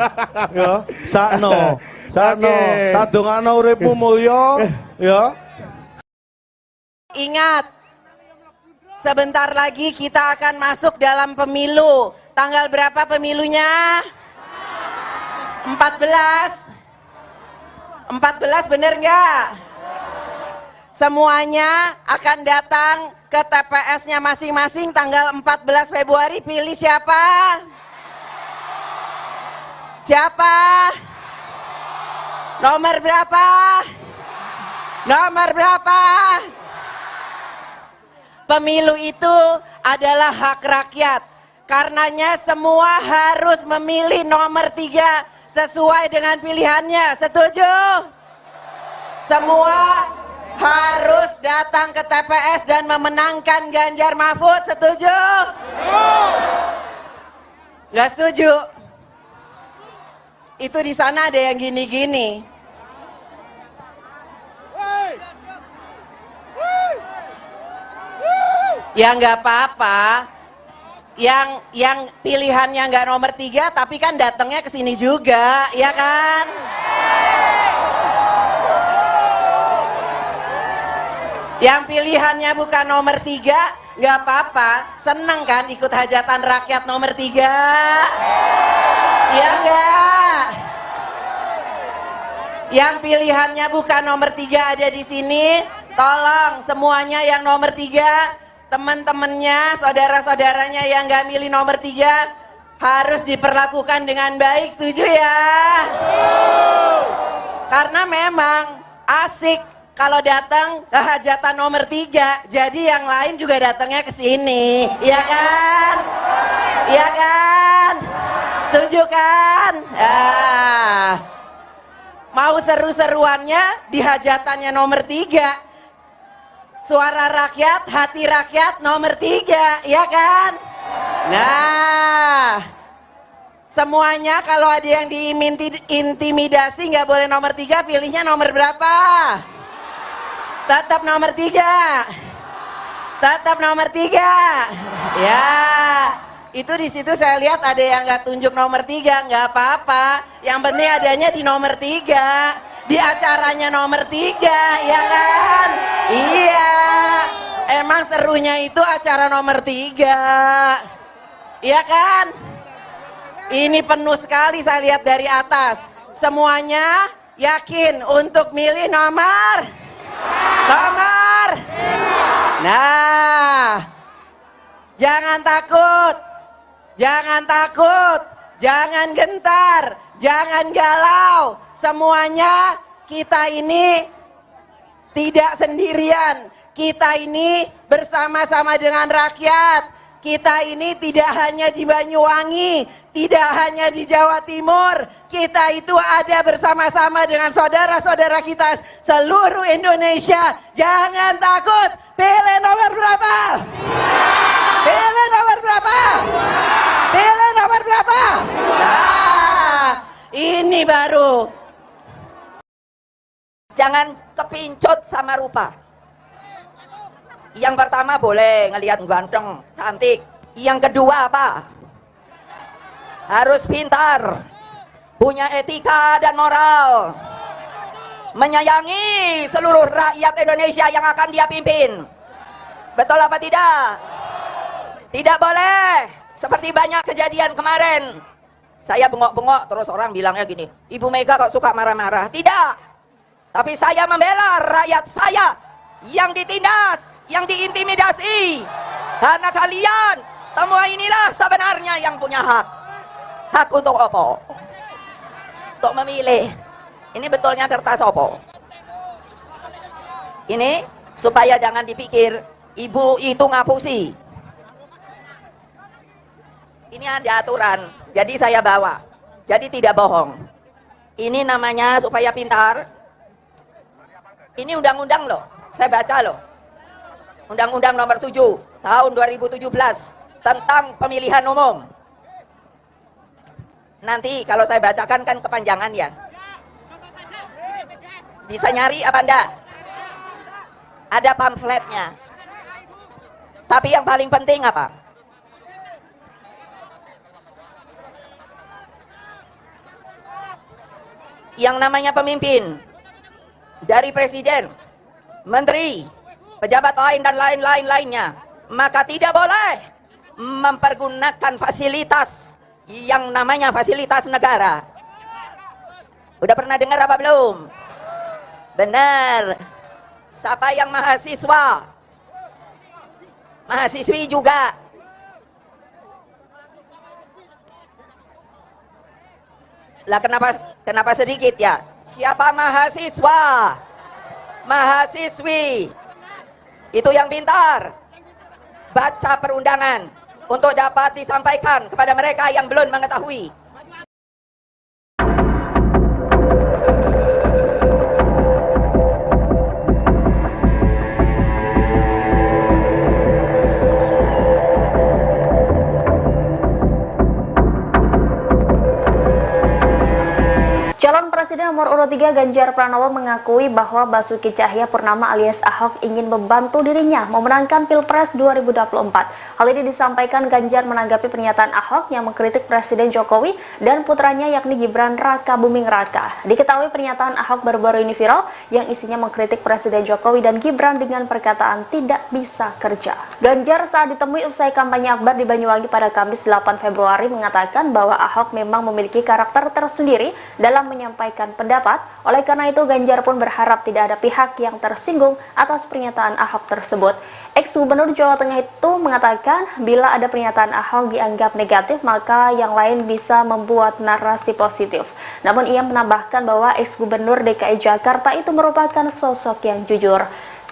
B: Ya, sakno. Sakno. Tak dongakno uripmu mulya ya.
D: Ingat, sebentar lagi kita akan masuk dalam pemilu. Tanggal berapa pemilunya? 14. 14 bener nggak? Semuanya akan datang ke TPS-nya masing-masing tanggal 14 Februari. Pilih siapa? Siapa? Nomor berapa? Nomor berapa? Pemilu itu adalah hak rakyat. Karenanya semua harus memilih nomor 3 sesuai dengan pilihannya. Setuju? Semua harus datang ke TPS dan memenangkan Ganjar Mahfud. Setuju? Nggak setuju? Itu di sana ada yang gini-gini. Ya nggak apa-apa. Yang pilihannya nggak nomor 3, tapi kan datangnya ke sini juga, ya kan? Yang pilihannya bukan nomor 3, nggak apa-apa. Seneng kan ikut hajatan rakyat nomor 3? Iya nggak? Yang pilihannya bukan nomor 3 ada di sini, tolong semuanya yang nomor 3, teman-temannya, saudara-saudaranya yang nggak milih nomor 3 harus diperlakukan dengan baik, setuju ya? Karena memang asik kalau datang ke hajatan nomor 3, jadi yang lain juga datangnya ke sini, ya kan? Ya kan? Setuju kan? Ah. Mau seru-seruannya di hajatannya nomor 3. Suara rakyat, hati rakyat nomor 3, ya kan? Nah, semuanya kalau ada yang diintimidasi nggak boleh nomor 3, pilihnya nomor berapa? Tetap nomor 3. Tetap nomor 3. Ya, itu di situ saya lihat ada yang nggak tunjuk nomor 3, nggak apa-apa. Yang penting adanya di nomor 3. Di acaranya nomor 3, ya kan? Iya, emang serunya itu acara nomor 3, iya kan? Ini penuh sekali saya lihat dari atas. Semuanya yakin untuk milih nomor? Nomor? Nah, jangan takut, jangan takut, jangan gentar, jangan galau. Semuanya kita ini tidak sendirian. Kita ini bersama-sama dengan rakyat. Kita ini tidak hanya di Banyuwangi, tidak hanya di Jawa Timur. Kita itu ada bersama-sama dengan saudara-saudara kita seluruh Indonesia. Jangan takut. Pilih nomor berapa? Pilih nomor berapa? Pilih nomor berapa? Nah, ini baru.
E: Jangan kepincut sama rupa. Yang pertama boleh ngelihat ganteng, cantik. Yang kedua apa? Harus pintar, punya etika dan moral, menyayangi seluruh rakyat Indonesia yang akan dia pimpin. Betul apa tidak? Tidak boleh seperti banyak kejadian kemarin. Saya bengok-bengok terus orang bilangnya gini, Ibu Mega kok suka marah-marah. Tidak. Tapi saya membela rakyat saya yang ditindas, yang diintimidasi. Karena kalian semua inilah sebenarnya yang punya hak. Hak untuk opo? Untuk memilih. Ini betulnya kertas opo? Ini supaya jangan dipikir ibu itu ngapusi. Ini ada aturan, jadi saya bawa. Jadi tidak bohong. Ini namanya supaya pintar. Ini undang-undang loh, saya baca loh. Undang-Undang Nomor 7 Tahun 2017 tentang pemilihan umum. Nanti kalau saya bacakan kan kepanjangan ya. Bisa nyari apa enggak? Ada pamfletnya. Tapi yang paling penting apa? Yang namanya pemimpin, dari presiden, menteri, pejabat lain dan lain-lain lainnya, maka tidak boleh mempergunakan fasilitas yang namanya fasilitas negara. Udah pernah dengar apa belum? Benar. Siapa yang mahasiswa? Mahasiswi juga. Lah kenapa sedikit ya? Siapa mahasiswa? Mahasiswi. Itu yang pintar. Baca perundangan untuk dapat disampaikan kepada mereka yang belum mengetahui.
F: Calon Presiden nomor urut 3 Ganjar Pranowo mengakui bahwa Basuki Tjahaja Purnama alias Ahok ingin membantu dirinya memenangkan Pilpres 2024. Hal ini disampaikan Ganjar menanggapi pernyataan Ahok yang mengkritik Presiden Jokowi dan putranya yakni Gibran Rakabuming Raka. Diketahui pernyataan Ahok baru-baru ini viral yang isinya mengkritik Presiden Jokowi dan Gibran dengan perkataan tidak bisa kerja. Ganjar saat ditemui usai kampanye akbar di Banyuwangi pada Kamis 8 Februari mengatakan bahwa Ahok memang memiliki karakter tersendiri dalam menyampaikan pendapat. Oleh karena itu, Ganjar pun berharap tidak ada pihak yang tersinggung atas pernyataan Ahok tersebut. Ex-Gubernur Jawa Tengah itu mengatakan bila ada pernyataan Ahok dianggap negatif, maka yang lain bisa membuat narasi positif. Namun ia menambahkan bahwa ex-Gubernur DKI Jakarta itu merupakan sosok yang jujur.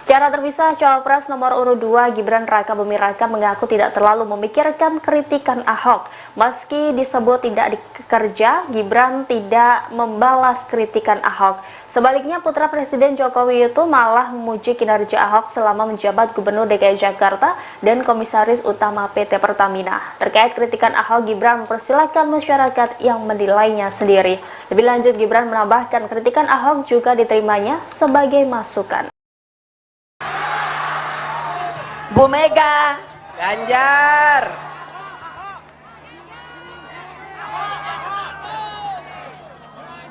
F: Secara terpisah, Cawapres nomor urut 2 Gibran Rakabuming Raka mengaku tidak terlalu memikirkan kritikan Ahok. Meski disebut tidak dikerja, Gibran tidak membalas kritikan Ahok. Sebaliknya, putra Presiden Jokowi itu malah memuji kinerja Ahok selama menjabat Gubernur DKI Jakarta dan Komisaris Utama PT Pertamina. Terkait kritikan Ahok, Gibran mempersilahkan masyarakat yang menilainya sendiri. Lebih lanjut, Gibran menambahkan kritikan Ahok juga diterimanya sebagai masukan.
E: Bu Mega,
D: Ganjar.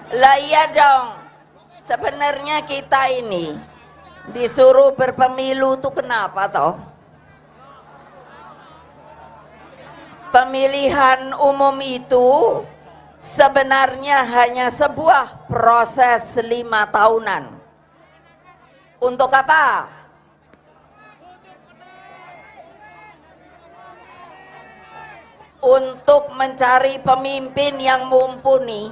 E: Lah iya dong. Sebenarnya kita ini disuruh berpemilu tuh kenapa toh? Pemilihan umum itu sebenarnya hanya sebuah proses 5 tahunan. Untuk apa? Untuk mencari pemimpin yang mumpuni.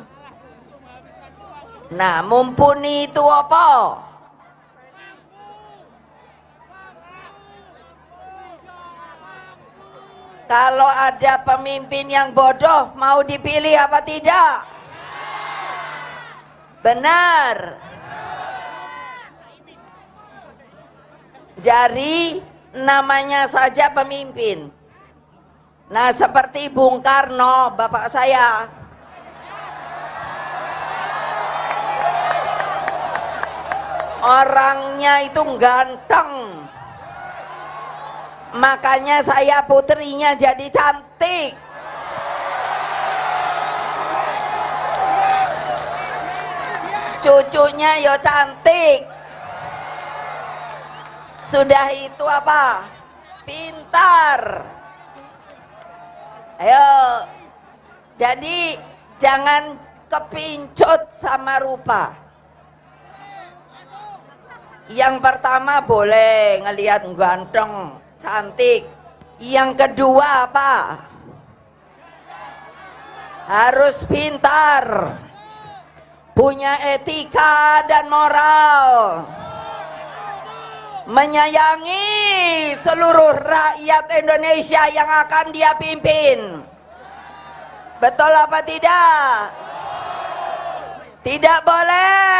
E: Nah, mumpuni itu apa? Kalau ada pemimpin yang bodoh, mau dipilih apa tidak? Benar. Jadi namanya saja pemimpin. Nah, seperti Bung Karno, bapak saya. Orangnya itu ganteng. Makanya saya putrinya jadi cantik. Cucunya yo cantik. Sudah itu apa? Pintar. Ayo, jadi jangan kepincut sama rupa. Yang pertama boleh ngelihat ganteng, cantik. Yang kedua apa? Harus pintar, punya etika dan moral, menyayangi seluruh rakyat Indonesia yang akan dia pimpin. Betul apa tidak? Tidak boleh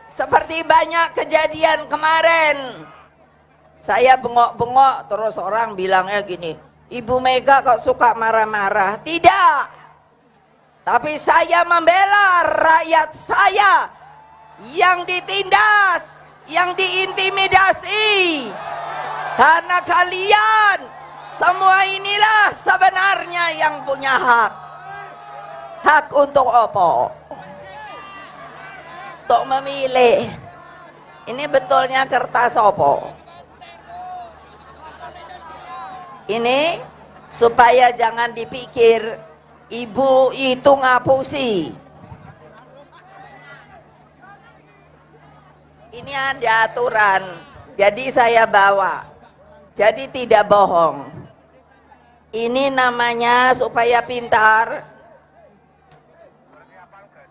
E: seperti banyak kejadian kemarin. Saya bengok-bengok terus orang bilangnya gini, Ibu Mega kok suka marah-marah. Tidak. Tapi saya membela rakyat saya yang ditindas, yang diintimidasi. Karena kalian semua inilah sebenarnya yang punya hak. Hak untuk apa? Untuk memilih. Ini betulnya kertas opo? Ini supaya jangan dipikir ibu itu ngapusi. Ini ada aturan, jadi saya bawa. Jadi tidak bohong. Ini namanya supaya pintar.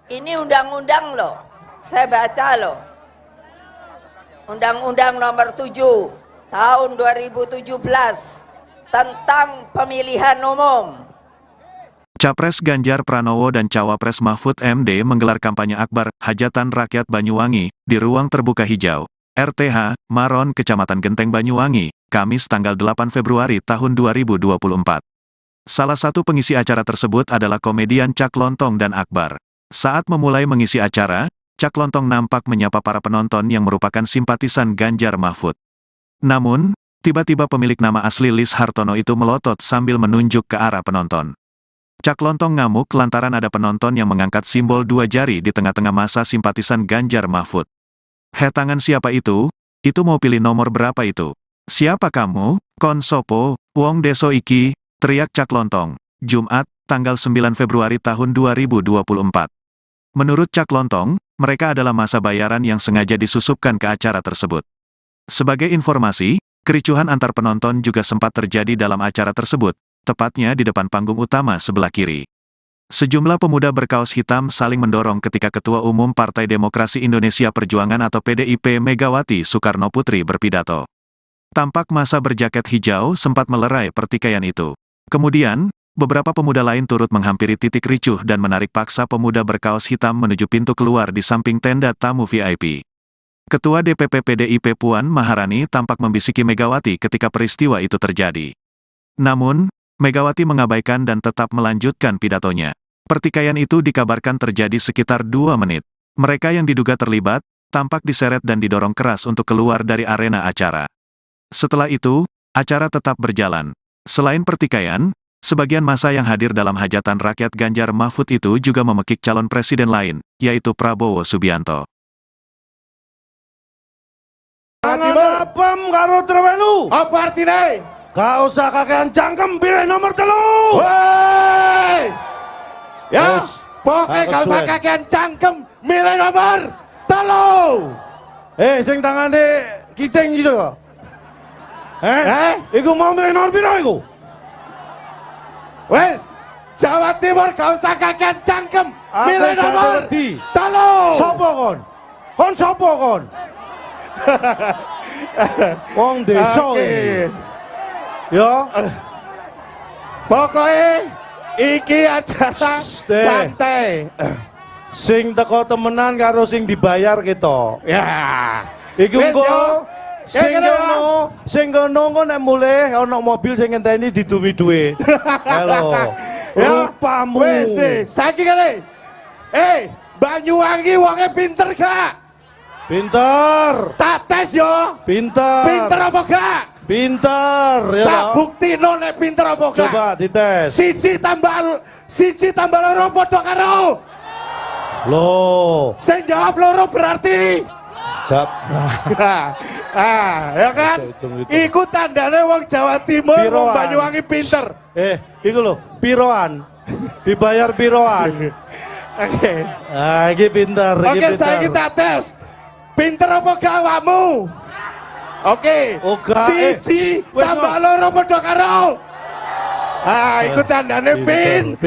E: Ini undang-undang loh, saya baca loh. Undang-Undang Nomor 7 Tahun 2017 tentang pemilihan umum.
A: Capres Ganjar Pranowo dan Cawapres Mahfud MD menggelar kampanye akbar Hajatan Rakyat Banyuwangi di Ruang Terbuka Hijau, RTH, Maron, Kecamatan Genteng Banyuwangi, Kamis tanggal 8 Februari tahun 2024. Salah satu pengisi acara tersebut adalah komedian Cak Lontong dan Akbar. Saat memulai mengisi acara, Cak Lontong nampak menyapa para penonton yang merupakan simpatisan Ganjar Mahfud. Namun, tiba-tiba pemilik nama asli Lis Hartono itu melotot sambil menunjuk ke arah penonton. Cak Lontong ngamuk lantaran ada penonton yang mengangkat simbol dua jari di tengah-tengah masa simpatisan Ganjar Mahfud. "Heh, tangan siapa itu? Itu mau pilih nomor berapa itu? Siapa kamu? Kon sopo, wong deso iki," teriak Cak Lontong. Jumat, tanggal 9 Februari tahun 2024. Menurut Cak Lontong, mereka adalah masa bayaran yang sengaja disusupkan ke acara tersebut. Sebagai informasi, kericuhan antar penonton juga sempat terjadi dalam acara tersebut, tepatnya di depan panggung utama sebelah kiri. Sejumlah pemuda berkaos hitam saling mendorong ketika Ketua Umum Partai Demokrasi Indonesia Perjuangan atau PDIP Megawati Soekarno Putri berpidato. Tampak masa berjaket hijau sempat melerai pertikaian itu. Kemudian, beberapa pemuda lain turut menghampiri titik ricuh dan menarik paksa pemuda berkaos hitam menuju pintu keluar di samping tenda tamu VIP. Ketua DPP PDIP Puan Maharani tampak membisiki Megawati ketika peristiwa itu terjadi. Namun, Megawati mengabaikan dan tetap melanjutkan pidatonya. Pertikaian itu dikabarkan terjadi sekitar 2 menit. Mereka yang diduga terlibat, tampak diseret dan didorong keras untuk keluar dari arena acara. Setelah itu, acara tetap berjalan. Selain pertikaian, sebagian massa yang hadir dalam hajatan rakyat Ganjar Mahfud itu juga memekik calon presiden lain, yaitu Prabowo Subianto.
B: Tangan apem karo trewelu.
C: Apa artine?
B: Gak usah kakean cangkem, pilih nomor 3.
C: Woi. Ya, pokoknya gak usah kakean cangkem, milih nomor 3.
B: Sing tangane kiting gitu. Iku mau milih nomor piro iku?
C: Wes, Jawa Timur gak usah kakean cangkem, milih nomor 3.
B: Sopo kon? Kon sopo kon? Wong desa iki. Ya.
C: Pokoknya iki acara santai.
B: Sing teko temenan karo sing dibayar kita.
C: Ya.
B: Iku engko sing kono engko nek mulih ana mobil sing ngenteni didumi dhuwit. Halo. Rupamu.
C: Wis, saiki kene. Banyuwangi wonge pinter gak?
B: Pinter.
C: Tak tes yo.
B: Pinter.
C: Pinter apa gak?
B: Pinter ya.
C: Tak buktino nek pinter apa gak?
B: Coba dites.
C: 1 tambah 2 padha karo.
B: Loh.
C: Sing jawab 2 berarti
B: gak.
C: Ya kan? Iku tandane wong Jawa Timur, wong Banyuwangi pinter.
B: Iku lho, piroan. Dibayar piroan.
C: Oke.
B: Ah, iki pinter, iki
C: Oke,
B: pinter.
C: Saiki tak tes. Pinter apa gak awakmu? Oke. 1 tambah 2 padha karo. Ah, iku tandane pinter.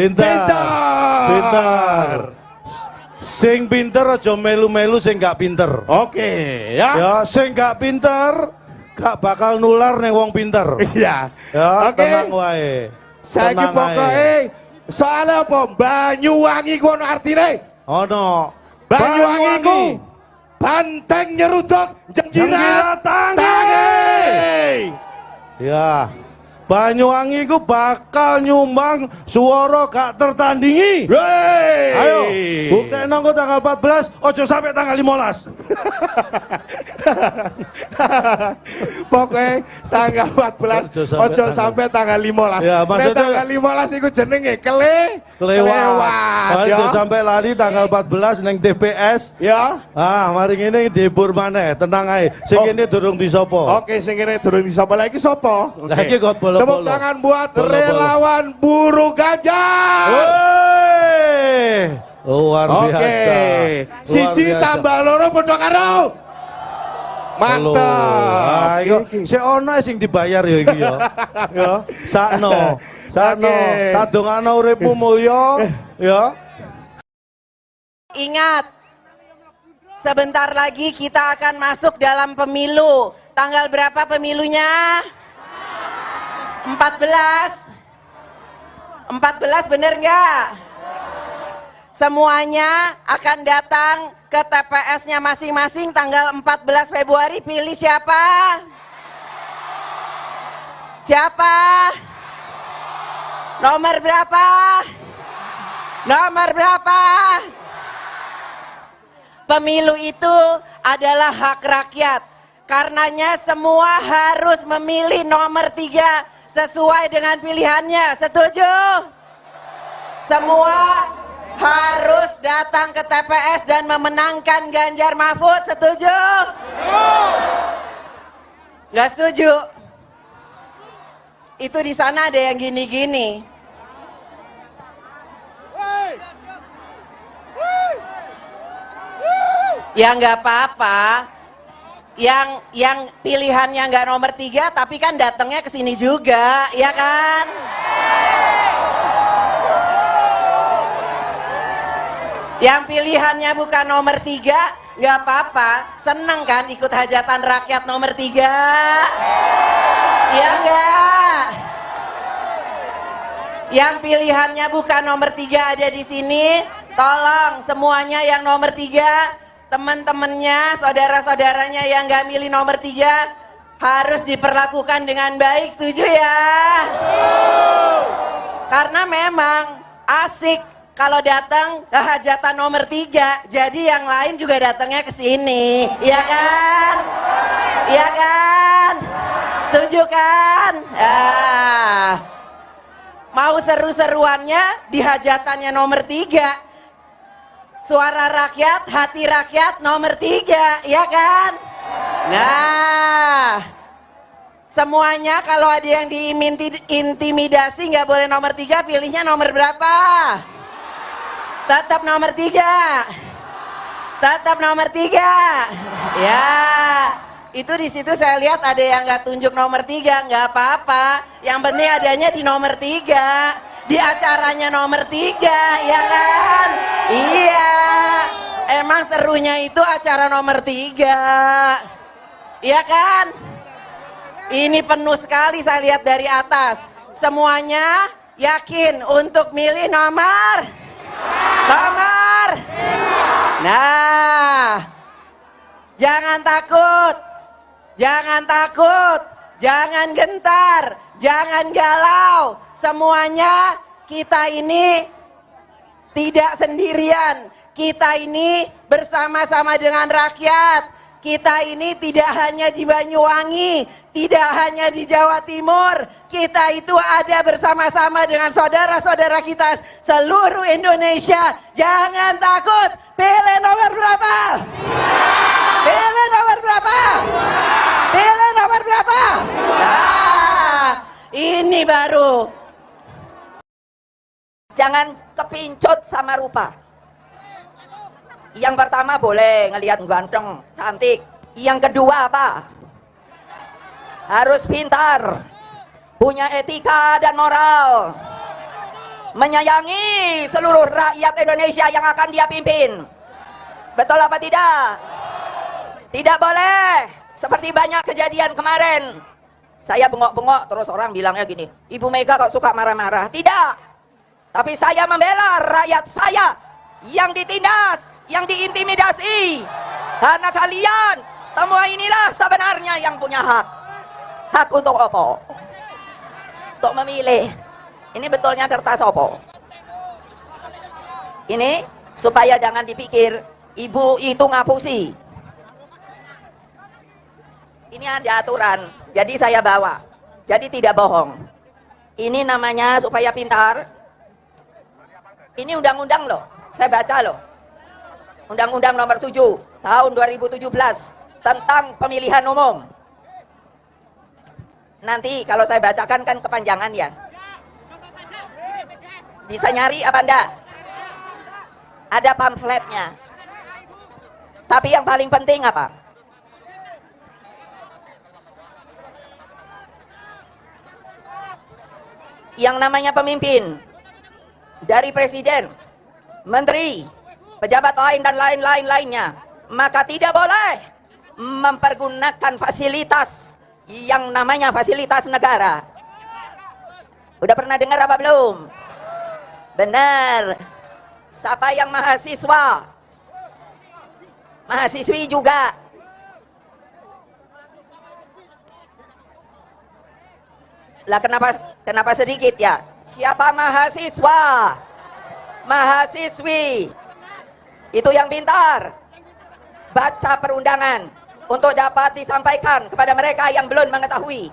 B: Pinter. Sing pinter aja melu-melu sing gak pinter.
C: Oke, ya.
B: Ya, sing gak pinter gak bakal nular ning wong pinter.
C: Iya.
B: Ya,
C: oke.
B: Tenang wae.
C: Saiki pokoke soale apa? Banyuwangi ku ono artine?
B: Ono.
C: Banyuwangi ku banteng nyeruduk jengkirat tangi.
B: Ya. Banyuwangi iku bakal nyumbang suara gak tertandingi.
C: Wey.
B: Ayo, buktekno engko tanggal 14, ojo sampai tanggal 15.
C: Pokoknya tanggal 14 ojo sampai tanggal 15.
B: Ya, maksudnya
C: tanggal 15 iku jenenge kelewat.
B: Ojo sampai lali tanggal 14 neng TPS.
C: Ya.
B: Ah, mari ngene dihibur maneh, tenang ae. Sing kene durung disopo.
C: Oke, sing kene durung disopo. Lah iki sapa?
B: Lah iki kok bolo-bolo.
C: Tepuk tangan buat relawan Buru Ganjar.
B: Wey. Luar biasa.
C: Oke. Siji tambah loro padha karo. Mantap.
B: Ah, iku sik ono sing dibayar ya iki ya. Ya, sakno. Sakno. Tak dongakno uripmu mulya ya.
D: Ingat, sebentar lagi kita akan masuk dalam pemilu. Tanggal berapa pemilunya? 14. 14 bener nggak? Semuanya akan datang ke TPS-nya masing-masing tanggal 14 Februari. Pilih siapa? Siapa? Nomor berapa? Nomor berapa? Pemilu itu adalah hak rakyat. Karenanya semua harus memilih nomor 3 sesuai dengan pilihannya. Setuju? Semua harus datang ke TPS dan memenangkan Ganjar Mahfud. Setuju? Nggak setuju? Itu di sana ada yang gini-gini. Ya nggak apa-apa. Yang pilihannya nggak nomor 3, tapi kan datangnya ke sini juga, ya kan? Yang pilihannya bukan nomor 3, nggak apa-apa. Seneng kan ikut hajatan rakyat nomor 3? Iya nggak? Yang pilihannya bukan nomor 3 ada di sini, tolong semuanya yang nomor 3, teman-temannya, saudara-saudaranya yang nggak milih nomor 3 harus diperlakukan dengan baik, setuju ya? Karena memang asik kalau datang ke hajatan nomor 3, jadi yang lain juga datangnya ke sini, ya kan? Ya kan? Setuju kan? Ah. Mau seru-seruannya di hajatannya nomor 3. Suara rakyat, hati rakyat nomor 3, ya kan? Nah, semuanya kalau ada yang diintimidasi nggak boleh nomor 3, pilihnya nomor berapa? Tetap nomor 3. Tetap nomor 3. Ya, itu di situ saya lihat ada yang nggak tunjuk nomor 3, nggak apa-apa. Yang penting adanya di nomor 3. Di acaranya nomor 3, ya kan? Iya, emang serunya itu acara nomor 3, iya kan? Ini penuh sekali saya lihat dari atas. Semuanya yakin untuk milih nomor? Nomor? Nah, jangan takut, jangan takut, jangan gentar, jangan galau. Semuanya kita ini tidak sendirian. Kita ini bersama-sama dengan rakyat. Kita ini tidak hanya di Banyuwangi, tidak hanya di Jawa Timur. Kita itu ada bersama-sama dengan saudara-saudara kita seluruh Indonesia. Jangan takut. Pilih nomor berapa? Pilih nomor berapa? Pilih nomor berapa? Nah, ini baru.
E: Jangan kepincut sama rupa. Yang pertama boleh ngelihat ganteng, cantik. Yang kedua apa? Harus pintar, punya etika dan moral, menyayangi seluruh rakyat Indonesia yang akan dia pimpin. Betul apa tidak? Tidak boleh seperti banyak kejadian kemarin. Saya bengok-bengok terus orang bilangnya gini, Ibu Mega kok suka marah-marah. Tidak. Tapi saya membela rakyat saya yang ditindas, yang diintimidasi. Karena kalian semua inilah sebenarnya yang punya hak. Hak untuk apa? Untuk memilih. Ini betulnya kertas opo? Ini supaya jangan dipikir ibu itu ngapusi. Ini ada aturan, jadi saya bawa. Jadi tidak bohong. Ini namanya supaya pintar. Ini undang-undang loh, saya baca loh. Undang-Undang Nomor 7 Tahun 2017 tentang pemilihan umum. Nanti kalau saya bacakan kan kepanjangan ya. Bisa nyari apa enggak? Ada pamfletnya. Tapi yang paling penting apa? Yang namanya pemimpin dari presiden, menteri, pejabat lain dan lain-lain lainnya, maka tidak boleh mempergunakan fasilitas yang namanya fasilitas negara. Udah pernah dengar apa belum? Benar. Siapa yang mahasiswa? Mahasiswi juga. Lah kenapa sedikit ya? Siapa mahasiswa? Mahasiswi. Itu yang pintar. Baca perundangan untuk dapat disampaikan kepada mereka yang belum mengetahui.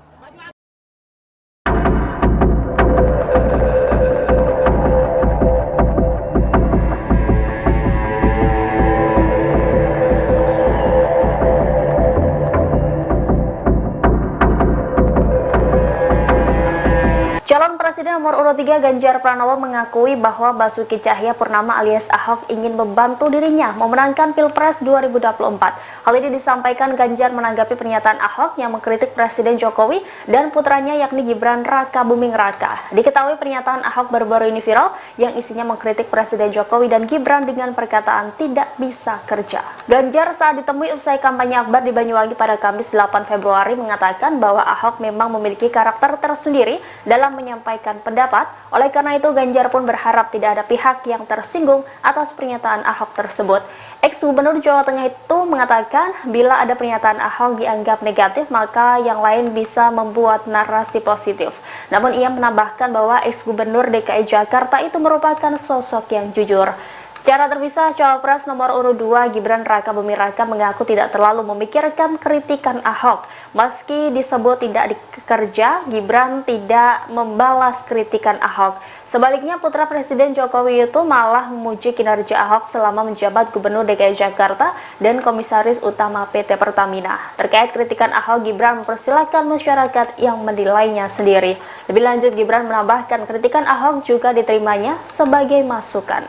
F: Calon Presiden nomor urut 3 Ganjar Pranowo mengakui bahwa Basuki Tjahaja Purnama alias Ahok ingin membantu dirinya memenangkan Pilpres 2024. Hal ini disampaikan Ganjar menanggapi pernyataan Ahok yang mengkritik Presiden Jokowi dan putranya yakni Gibran Rakabuming Raka. Diketahui pernyataan Ahok baru-baru ini viral yang isinya mengkritik Presiden Jokowi dan Gibran dengan perkataan tidak bisa kerja. Ganjar saat ditemui usai kampanye akbar di Banyuwangi pada Kamis 8 Februari mengatakan bahwa Ahok memang memiliki karakter tersendiri dalam menyampaikan pendapat. Oleh karena itu, Ganjar pun berharap tidak ada pihak yang tersinggung atas pernyataan Ahok tersebut. Ex-Gubernur Jawa Tengah itu mengatakan bila ada pernyataan Ahok dianggap negatif, maka yang lain bisa membuat narasi positif. Namun ia menambahkan bahwa ex-Gubernur DKI Jakarta itu merupakan sosok yang jujur. Secara terpisah, Cawapres nomor urut 2 Gibran Rakabuming Raka mengaku tidak terlalu memikirkan kritikan Ahok. Meski disebut tidak dikerja, Gibran tidak membalas kritikan Ahok. Sebaliknya, putra Presiden Jokowi itu malah memuji kinerja Ahok selama menjabat Gubernur DKI Jakarta dan Komisaris Utama PT Pertamina. Terkait kritikan Ahok, Gibran mempersilahkan masyarakat yang menilainya sendiri. Lebih lanjut, Gibran menambahkan kritikan Ahok juga diterimanya sebagai masukan.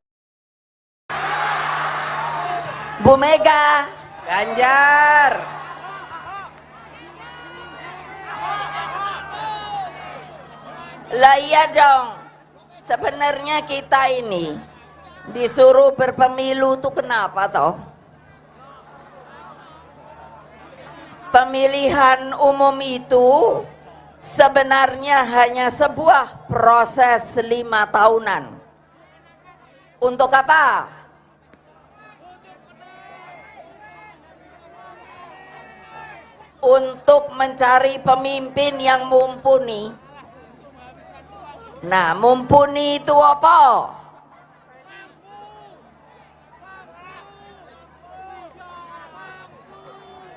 E: Bu Mega,
D: Ganjar.
E: Lah iya dong. Sebenarnya kita ini disuruh berpemilu tuh kenapa toh? Pemilihan umum itu sebenarnya hanya sebuah proses 5 tahunan. Untuk apa? Untuk mencari pemimpin yang mumpuni. Nah, mumpuni itu apa?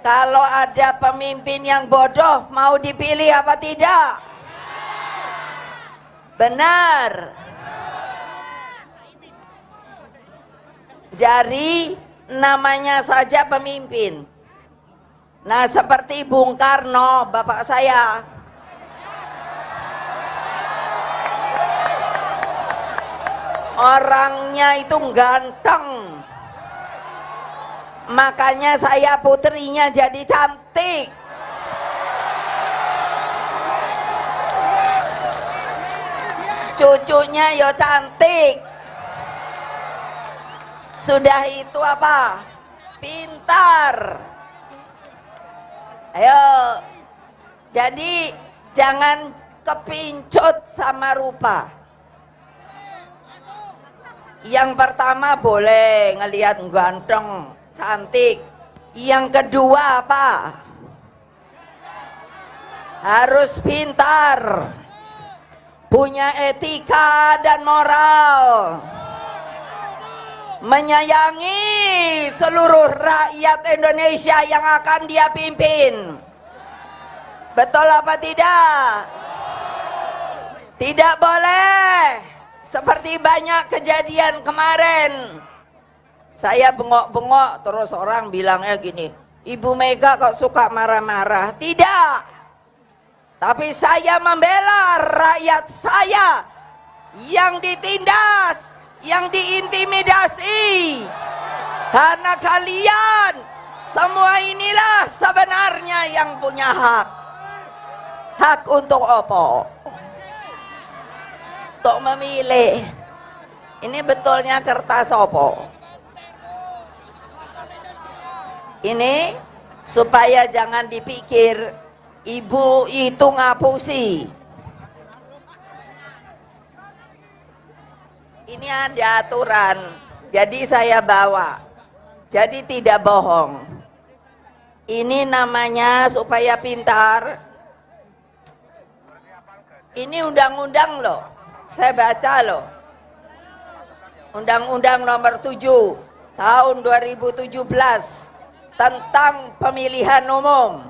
E: Kalau ada pemimpin yang bodoh, mau dipilih apa tidak? Benar. Jadi namanya saja pemimpin. Nah, seperti Bung Karno, bapak saya. Orangnya itu ganteng. Makanya saya putrinya jadi cantik. Cucunya yo cantik. Sudah itu apa? Pintar. Ayo, jadi jangan kepincut sama rupa. Yang pertama boleh ngelihat ganteng, cantik. Yang kedua apa? Harus pintar. Punya etika dan moral. Menyayangi seluruh rakyat Indonesia yang akan dia pimpin. Betul apa tidak? Tidak boleh seperti banyak kejadian kemarin. Saya bengok-bengok terus orang bilangnya gini, Ibu Mega kok suka marah-marah. Tidak. Tapi saya membela rakyat saya yang ditindas, yang diintimidasi. Karena kalian semua inilah sebenarnya yang punya hak. Hak untuk apa? Untuk memilih. Ini betulnya kertas apa? Ini supaya jangan dipikir ibu itu ngapusi. Ini ada aturan, jadi saya bawa. Jadi tidak bohong. Ini namanya supaya pintar. Ini undang-undang loh, saya baca loh. Undang-undang nomor 7 tahun 2017 tentang pemilihan umum.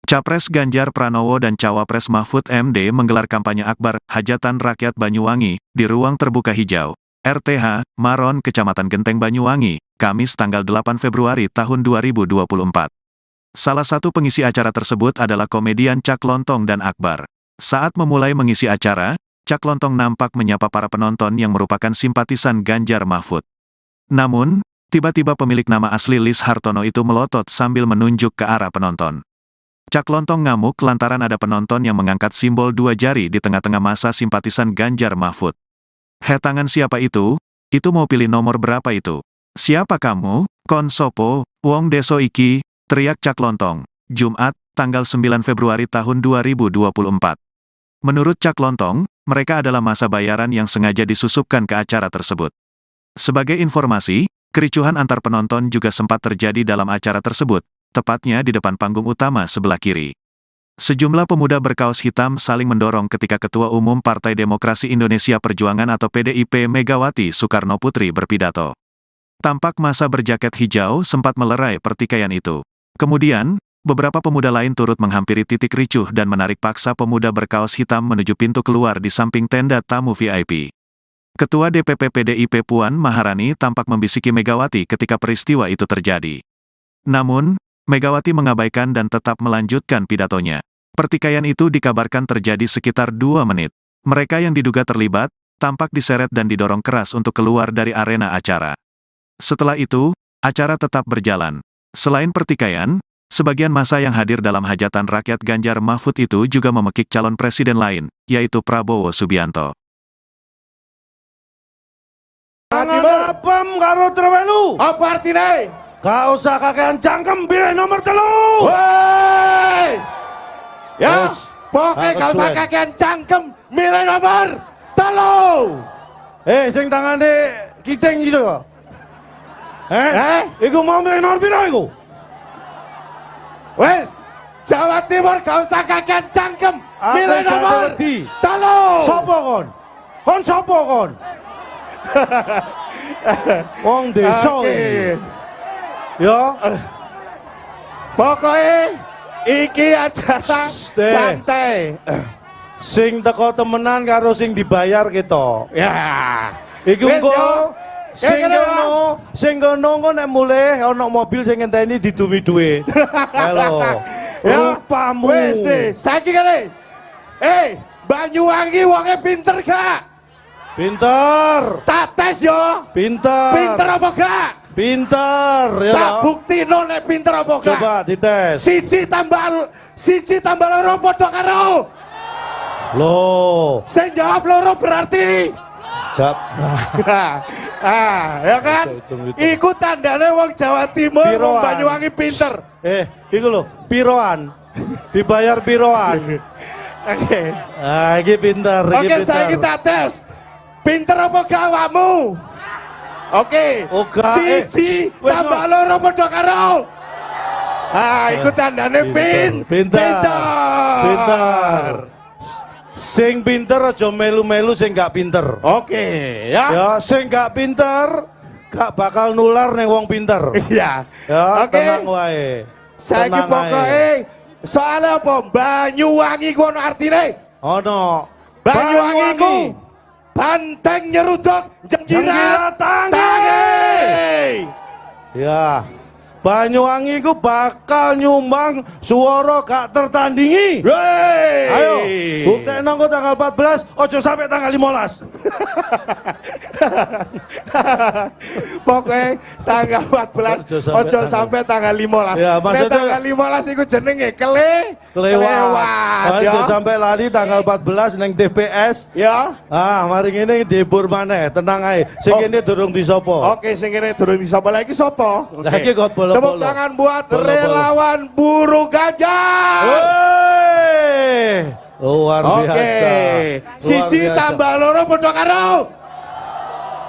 A: Capres Ganjar Pranowo dan Cawapres Mahfud MD menggelar kampanye akbar Hajatan Rakyat Banyuwangi di Ruang Terbuka Hijau, RTH, Maron, Kecamatan Genteng Banyuwangi, Kamis tanggal 8 Februari tahun 2024. Salah satu pengisi acara tersebut adalah komedian Cak Lontong dan Akbar. Saat memulai mengisi acara, Cak Lontong nampak menyapa para penonton yang merupakan simpatisan Ganjar Mahfud. Namun, tiba-tiba pemilik nama asli Lis Hartono itu melotot sambil menunjuk ke arah penonton. Cak Lontong ngamuk lantaran ada penonton yang mengangkat simbol dua jari di tengah-tengah masa simpatisan Ganjar Mahfud. "He, tangan siapa itu? Itu mau pilih nomor berapa itu? Siapa kamu? Kon sopo, wong deso iki," teriak Cak Lontong. Jumat, tanggal 9 Februari tahun 2024. Menurut Cak Lontong, mereka adalah masa bayaran yang sengaja disusupkan ke acara tersebut. Sebagai informasi, kericuhan antar penonton juga sempat terjadi dalam acara tersebut, tepatnya di depan panggung utama sebelah kiri. Sejumlah pemuda berkaos hitam saling mendorong ketika Ketua Umum Partai Demokrasi Indonesia Perjuangan atau PDIP Megawati Soekarno Putri berpidato. Tampak masa berjaket hijau sempat melerai pertikaian itu. Kemudian, beberapa pemuda lain turut menghampiri titik ricuh dan menarik paksa pemuda berkaos hitam menuju pintu keluar di samping tenda tamu VIP. Ketua DPP PDIP Puan Maharani tampak membisiki Megawati ketika peristiwa itu terjadi. Namun, Megawati mengabaikan dan tetap melanjutkan pidatonya. Pertikaian itu dikabarkan terjadi sekitar 2 menit. Mereka yang diduga terlibat, tampak diseret dan didorong keras untuk keluar dari arena acara. Setelah itu, acara tetap berjalan. Selain pertikaian, sebagian massa yang hadir dalam hajatan rakyat Ganjar Mahfud itu juga memekik calon presiden lain, yaitu Prabowo Subianto.
B: Tangan apem karo trewelu.
C: Apa artine?
B: Gak usah kakean cangkem, pilih nomor 3.
C: Woi. Ya, pokoknya gak usah kakean cangkem, milih nomor 3.
B: Sing tangane kiting gitu. Iku mau milih nomor piro iku?
C: Wes, Jawa Timur gak usah kakean cangkem, milih nomor 3.
B: Sopo kon? Kon sopo kon? Wong desa iki. Ya.
C: Pokoknya iki acara santai.
B: Sing teko temenan karo sing dibayar kita.
C: Ya.
B: Iku engko sing kono engko nek mulih ana mobil sing ngenteni didumi dhuwit. Halo. Rupamu.
C: Wis, saiki kene. Banyuwangi wonge pinter gak?
B: Pinter.
C: Tak tes yo.
B: Pinter.
C: Pinter apa gak?
B: Pinter ya.
C: Tak buktino nek pinter apa gak?
B: Coba dites.
C: 1 tambah 2 padha karo.
B: Loh.
C: Sing jawab 2 berarti
B: gak.
C: Ya kan? Iku tandane wong Jawa Timur, wong Banyuwangi pinter.
B: Iku lho, piroan. Dibayar piroan.
C: Oke.
B: Ah, iki pinter, iki
C: Oke,
B: pinter.
C: Saiki tak tes. Pinter apa gak awakmu? Oke.
B: 1
C: tambah 2 padha karo. Ah, iku tandane
B: Pinter.
C: pinter.
B: Pinter. Sing pinter aja melu-melu sing gak pinter.
C: Oke, ya.
B: Ya, sing gak pinter gak bakal nular ning wong pinter.
C: Iya.
B: Ya,
C: oke.
B: Tenang wae.
C: Saiki pokoke soalnya apa? Banyuwangi ku ono artine?
B: Ono.
C: Banyuwangi ku banteng nyeruduk jengkirat tangi.
B: Ya. Banyuwangi ku bakal nyumbang suara gak tertandingi.
C: Wey.
B: Ayo, buktekno engko tanggal 14, ojo sampai tanggal 15.
C: Pokoknya tanggal 14, ojo sampai tanggal 15.
B: Ya, maksudnya
C: tanggal 15 iku jenenge kelewat.
B: Ojo sampai lali tanggal 14 neng TPS.
C: Ya.
B: Ah, mari ngene dihibur maneh, tenang ae. Sing kene durung disopo.
C: Oke, sing kene durung disopo. Lah iki sapa?
B: Lah iki kok bolo-bolo.
C: Tepuk tangan buat relawan buru Ganjar.
B: Wey, luar biasa.
C: Siji tambah loro padha karo.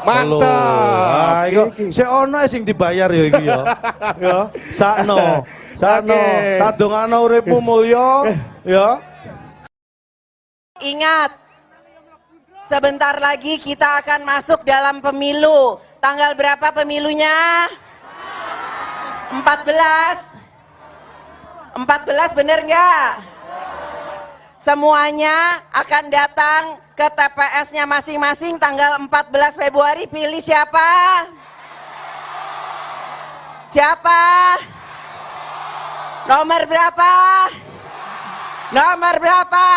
C: Mantap.
B: Ah, iku sik ono sing dibayar ya iki ya. Ya, sakno. Sakno. Tak dongakno uripmu mulya ya.
D: Ingat, sebentar lagi kita akan masuk dalam pemilu. Tanggal berapa pemilunya? 14. 14 bener nggak? Semuanya akan datang ke TPS-nya masing-masing tanggal 14 Februari. Pilih siapa? Siapa? Nomor berapa? Nomor berapa?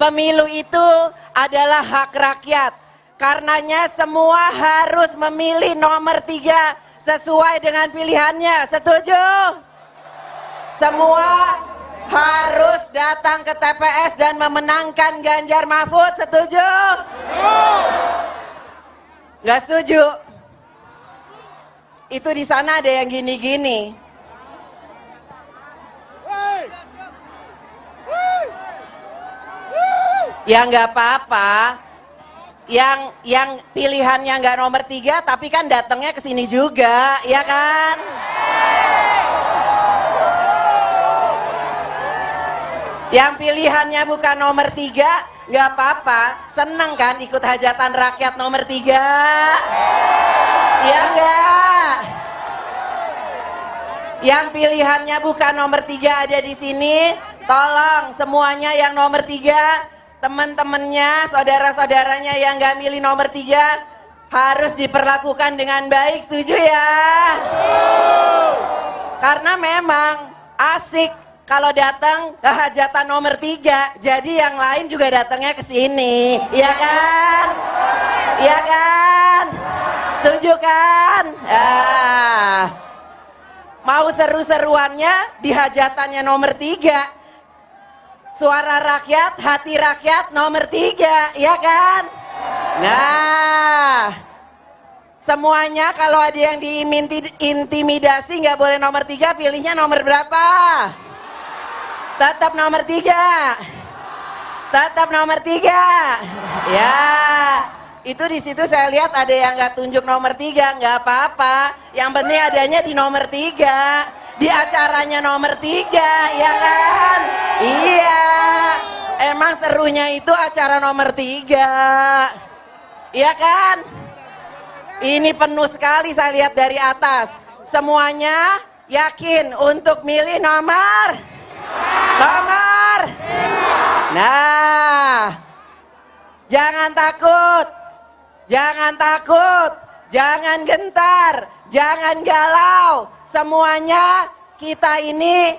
D: Pemilu itu adalah hak rakyat. Karenanya semua harus memilih nomor 3 sesuai dengan pilihannya. Setuju? Semua harus datang ke TPS dan memenangkan Ganjar Mahfud. Setuju? Nggak setuju? Itu di sana ada yang gini-gini. Ya nggak apa-apa. Yang pilihannya nggak nomor 3, tapi kan datangnya ke sini juga, ya kan? Yang pilihannya bukan nomor 3, nggak apa-apa. Seneng kan ikut hajatan rakyat nomor 3? Iya nggak? Yang pilihannya bukan nomor 3 ada di sini, tolong semuanya yang nomor 3, teman-temannya, saudara-saudaranya yang nggak milih nomor 3 harus diperlakukan dengan baik, setuju ya? Karena memang asik kalau datang ke hajatan nomor 3, jadi yang lain juga datangnya ke sini, iya kan? Iya kan? Setuju kan? Ah. Mau seru-seruannya di hajatannya nomor 3. Suara rakyat, hati rakyat nomor 3, ya kan? Nah, semuanya kalau ada yang diintimidasi nggak boleh nomor 3, pilihnya nomor berapa? Tetap nomor 3. Tetap nomor 3. Ya, itu di situ saya lihat ada yang nggak tunjuk nomor 3, nggak apa-apa. Yang penting adanya di nomor 3. Di acaranya nomor 3, ya kan? Iya, emang serunya itu acara nomor 3, iya kan? Ini penuh sekali saya lihat dari atas. Semuanya yakin untuk milih nomor? Nomor? Nah, jangan takut, jangan takut, jangan gentar, jangan galau. Semuanya kita ini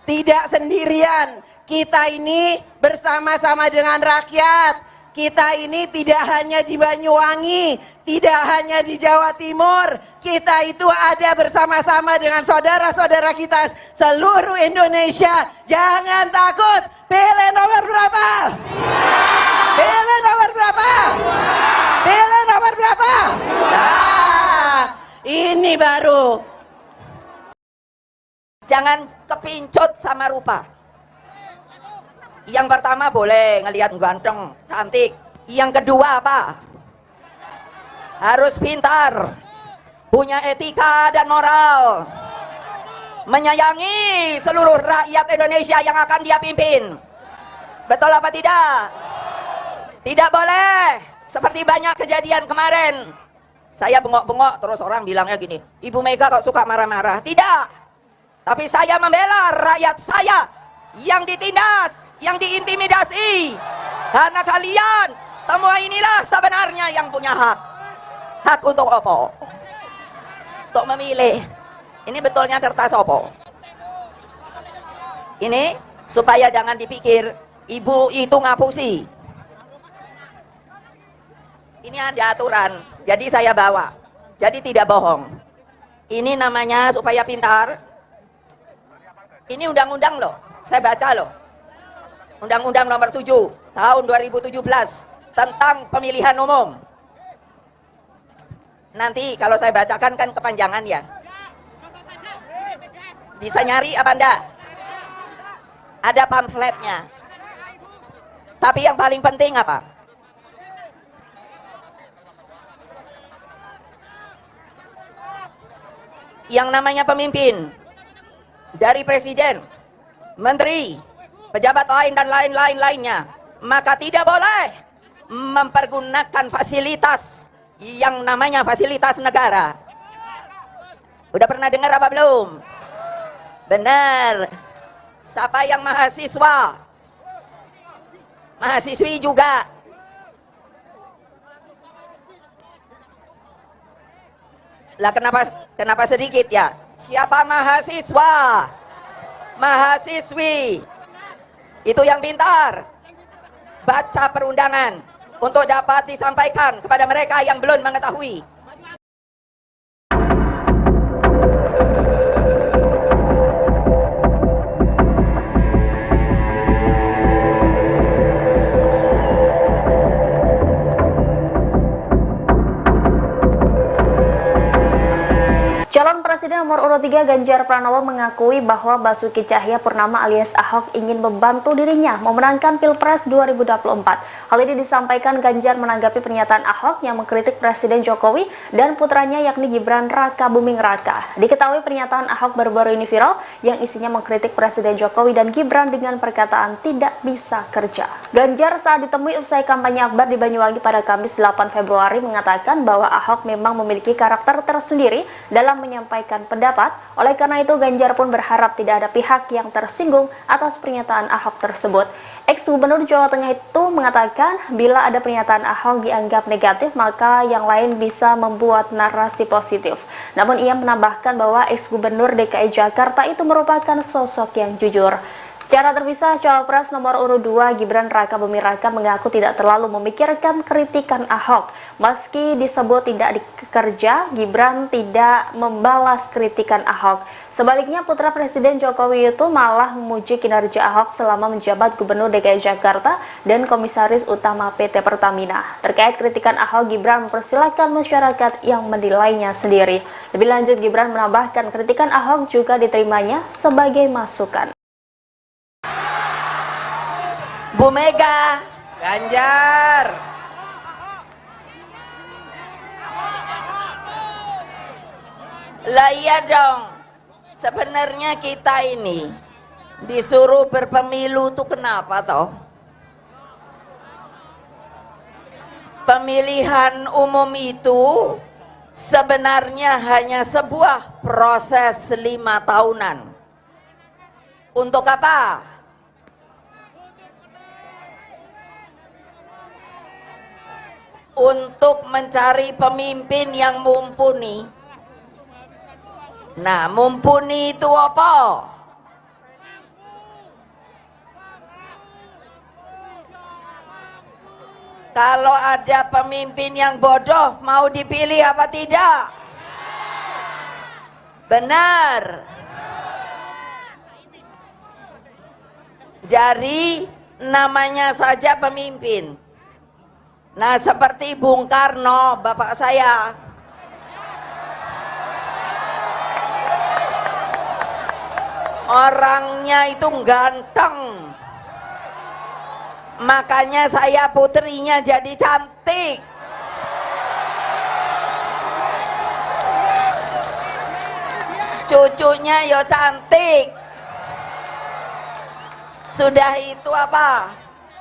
D: tidak sendirian. Kita ini bersama-sama dengan rakyat. Kita ini tidak hanya di Banyuwangi, tidak hanya di Jawa Timur. Kita itu ada bersama-sama dengan saudara-saudara kita seluruh Indonesia. Jangan takut. Pilih nomor berapa? Pilih nomor berapa? Pilih nomor berapa? Nah, ini baru.
E: Jangan kepincut sama rupa. Yang pertama boleh ngelihat ganteng, cantik. Yang kedua apa? Harus pintar, punya etika dan moral. Menyayangi seluruh rakyat Indonesia yang akan dia pimpin. Betul apa tidak? Tidak boleh seperti banyak kejadian kemarin. Saya bengok-bengok terus orang bilangnya gini, Ibu Mega kok suka marah-marah. Tidak. Tapi saya membela rakyat saya yang ditindas, yang diintimidasi. Karena kalian semua inilah sebenarnya yang punya hak. Hak untuk apa? Untuk memilih. Ini betulnya kertas apa? Ini supaya jangan dipikir ibu itu ngapusi. Ini ada aturan, jadi saya bawa. Jadi tidak bohong. Ini namanya supaya pintar. Ini undang-undang loh, saya baca loh. Undang-undang nomor 7 tahun 2017 tentang pemilihan umum. Nanti kalau saya bacakan kan kepanjangan ya. Bisa nyari apa enggak? Ada pamfletnya. Tapi yang paling penting apa? Yang namanya pemimpin dari presiden, menteri, pejabat lain dan lain-lain lainnya, maka tidak boleh mempergunakan fasilitas yang namanya fasilitas negara. Udah pernah dengar apa belum? Benar. Siapa yang mahasiswa? Mahasiswi juga. Lah kenapa sedikit ya? Siapa mahasiswa? Mahasiswi. Itu yang pintar. Baca perundangan untuk dapat disampaikan kepada mereka yang belum mengetahui.
F: Calon Presiden nomor urut 3 Ganjar Pranowo mengakui bahwa Basuki Tjahaja Purnama alias Ahok ingin membantu dirinya memenangkan Pilpres 2024. Hal ini disampaikan Ganjar menanggapi pernyataan Ahok yang mengkritik Presiden Jokowi dan putranya yakni Gibran Rakabuming Raka. Diketahui pernyataan Ahok baru-baru ini viral yang isinya mengkritik Presiden Jokowi dan Gibran dengan perkataan tidak bisa kerja. Ganjar saat ditemui usai kampanye akbar di Banyuwangi pada Kamis 8 Februari mengatakan bahwa Ahok memang memiliki karakter tersendiri dalam menyampaikan pendapat. Oleh karena itu, Ganjar pun berharap tidak ada pihak yang tersinggung atas pernyataan Ahok tersebut. Ex-Gubernur Jawa Tengah itu mengatakan bila ada pernyataan Ahok dianggap negatif, maka yang lain bisa membuat narasi positif. Namun ia menambahkan bahwa ex-Gubernur DKI Jakarta itu merupakan sosok yang jujur. Secara terpisah, Cawapres nomor urut 2 Gibran Rakabuming Raka mengaku tidak terlalu memikirkan kritikan Ahok. Meski disebut tidak dikerja, Gibran tidak membalas kritikan Ahok. Sebaliknya, putra Presiden Jokowi itu malah memuji kinerja Ahok selama menjabat Gubernur DKI Jakarta dan Komisaris Utama PT Pertamina. Terkait kritikan Ahok, Gibran mempersilahkan masyarakat yang menilainya sendiri. Lebih lanjut, Gibran menambahkan kritikan Ahok juga diterimanya sebagai masukan.
E: Bu Mega,
D: Ganjar.
E: Lah iya dong. Sebenarnya kita ini disuruh berpemilu tuh kenapa toh? Pemilihan umum itu sebenarnya hanya sebuah proses 5 tahunan. Untuk apa? Untuk mencari pemimpin yang mumpuni. Nah, mumpuni itu apa? Kalau ada pemimpin yang bodoh, mau dipilih apa tidak? Benar. Jadi namanya saja pemimpin. Nah, seperti Bung Karno, bapak saya. Orangnya itu ganteng. Makanya saya putrinya jadi cantik. Cucunya yo cantik. Sudah itu apa?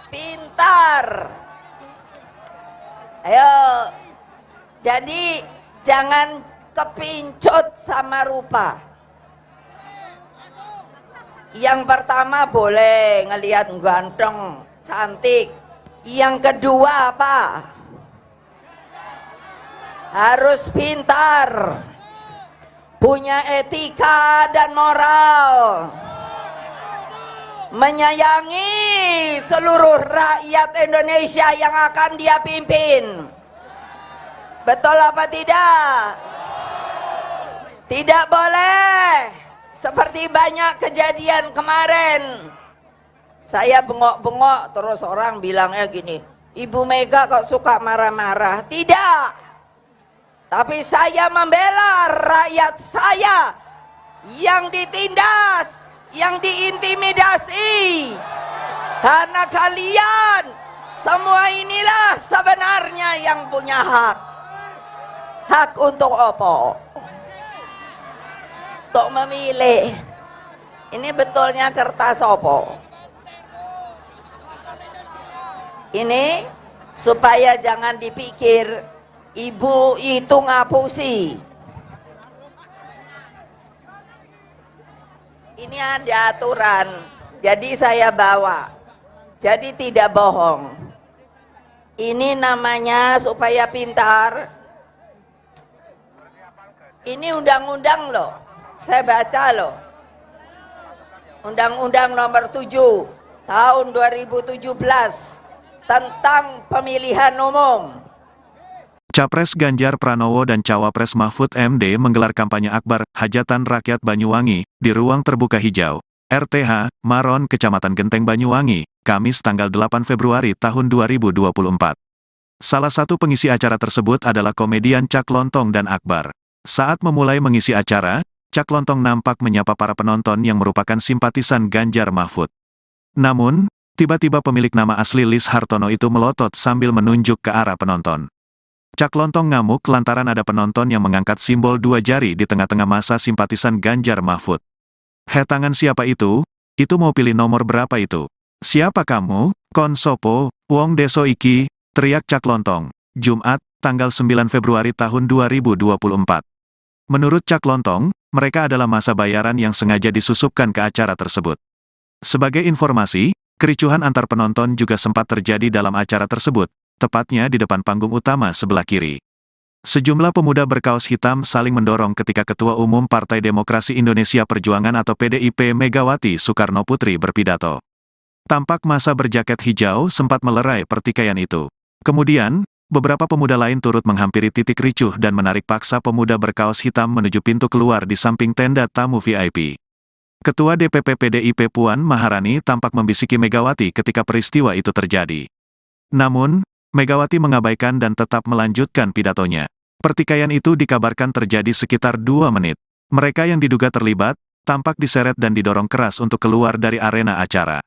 E: Pintar. Ayo. Jadi jangan kepincut sama rupa. Yang pertama boleh ngelihat ganteng, cantik. Yang kedua apa? Harus pintar, punya etika dan moral, menyayangi seluruh rakyat Indonesia yang akan dia pimpin. Betul apa tidak? Tidak boleh seperti banyak kejadian kemarin. Saya bengok-bengok terus orang bilangnya gini, Ibu Mega kok suka marah-marah. Tidak. Tapi saya membela rakyat saya yang ditindas, yang diintimidasi. Karena kalian semua inilah sebenarnya yang punya hak. Hak untuk apa? Untuk memilih. Ini betulnya kertas apa? Ini supaya jangan dipikir ibu itu ngapusi. Ini ada aturan, jadi saya bawa. Jadi tidak bohong. Ini namanya supaya pintar. Ini undang-undang loh, saya baca loh. Undang-undang nomor 7 tahun 2017 tentang pemilihan umum.
A: Capres Ganjar Pranowo dan Cawapres Mahfud MD menggelar kampanye akbar Hajatan Rakyat Banyuwangi di Ruang Terbuka Hijau, RTH, Maron, Kecamatan Genteng Banyuwangi, Kamis tanggal 8 Februari tahun 2024. Salah satu pengisi acara tersebut adalah komedian Cak Lontong dan Akbar. Saat memulai mengisi acara, Cak Lontong nampak menyapa para penonton yang merupakan simpatisan Ganjar Mahfud. Namun, tiba-tiba pemilik nama asli Lis Hartono itu melotot sambil menunjuk ke arah penonton. Cak Lontong ngamuk lantaran ada penonton yang mengangkat simbol dua jari di tengah-tengah masa simpatisan Ganjar Mahfud. "Heh, tangan siapa itu? Itu mau pilih nomor berapa itu? Siapa kamu? Kon sopo, wong deso iki," teriak Cak Lontong. Jumat, tanggal 9 Februari tahun 2024. Menurut Cak Lontong, mereka adalah masa bayaran yang sengaja disusupkan ke acara tersebut. Sebagai informasi, kericuhan antar penonton juga sempat terjadi dalam acara tersebut, tepatnya di depan panggung utama sebelah kiri. Sejumlah pemuda berkaos hitam saling mendorong ketika Ketua Umum Partai Demokrasi Indonesia Perjuangan atau PDIP Megawati Soekarno Putri berpidato. Tampak masa berjaket hijau sempat melerai pertikaian itu. Kemudian, beberapa pemuda lain turut menghampiri titik ricuh dan menarik paksa pemuda berkaos hitam menuju pintu keluar di samping tenda tamu VIP. Ketua DPP PDIP Puan Maharani tampak membisiki Megawati ketika peristiwa itu terjadi. Namun, Megawati mengabaikan dan tetap melanjutkan pidatonya. Pertikaian itu dikabarkan terjadi sekitar 2 menit. Mereka yang diduga terlibat, tampak diseret dan didorong keras untuk keluar dari arena acara.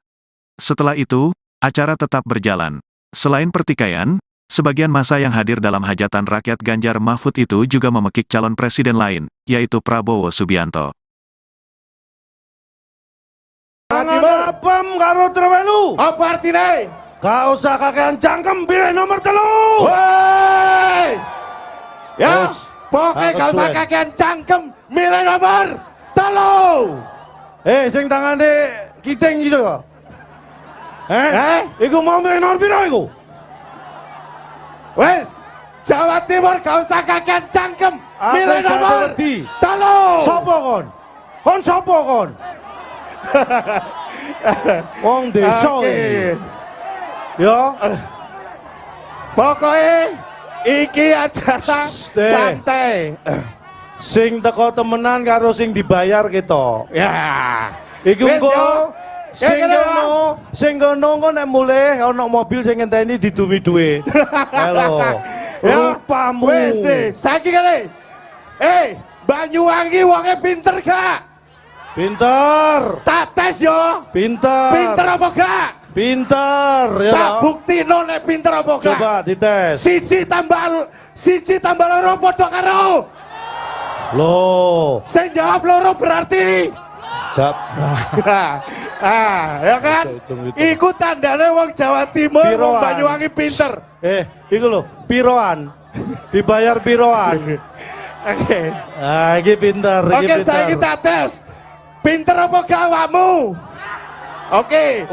A: Setelah itu, acara tetap berjalan. Selain pertikaian, sebagian massa yang hadir dalam hajatan rakyat Ganjar Mahfud itu juga memekik calon presiden lain, yaitu Prabowo Subianto.
B: Tangan apem karo trewelu.
C: Apa artine?
B: Gak usah kakean cangkem, pilih nomor 3.
C: Woi. Ya, pokoknya gak usah kakean cangkem, milih nomor 3.
B: Sing tangane kiting gitu. Iku mau milih nomor piro iku?
C: Wes, Jawa Timur gak usah kakean cangkem, milih nomor 3.
B: Sopo kon? Kon sopo kon? Wong desa iki. Ya.
C: Pokoknya iki acara santai.
B: Sing teko temenan karo sing dibayar kita.
C: Ya.
B: Iku engko sing kono engko nek mulih ana mobil sing ngenteni didumi dhuwit. Halo. Rupamu.
C: Wis, saiki kene. Banyuwangi wonge pinter gak?
B: Pinter.
C: Tak tes yo.
B: Pinter.
C: Pinter apa gak?
B: Pinter ya.
C: Tak buktino nek pinter apa gak?
B: Coba dites.
C: 1 tambah 1 tambah 2 padha karo.
B: Loh,
C: Sing jawab loro berarti
B: gak.
C: Ah, ya kan? Iku tandane wong Jawa Timur, wong Banyuwangi pinter.
B: Iku lho, piroan. Dibayar piroan.
C: Oke.
B: Ah, iki pinter, iki
C: Oke,
B: pinter.
C: saiki tak tes. Pinter apa gak awakmu? Oke.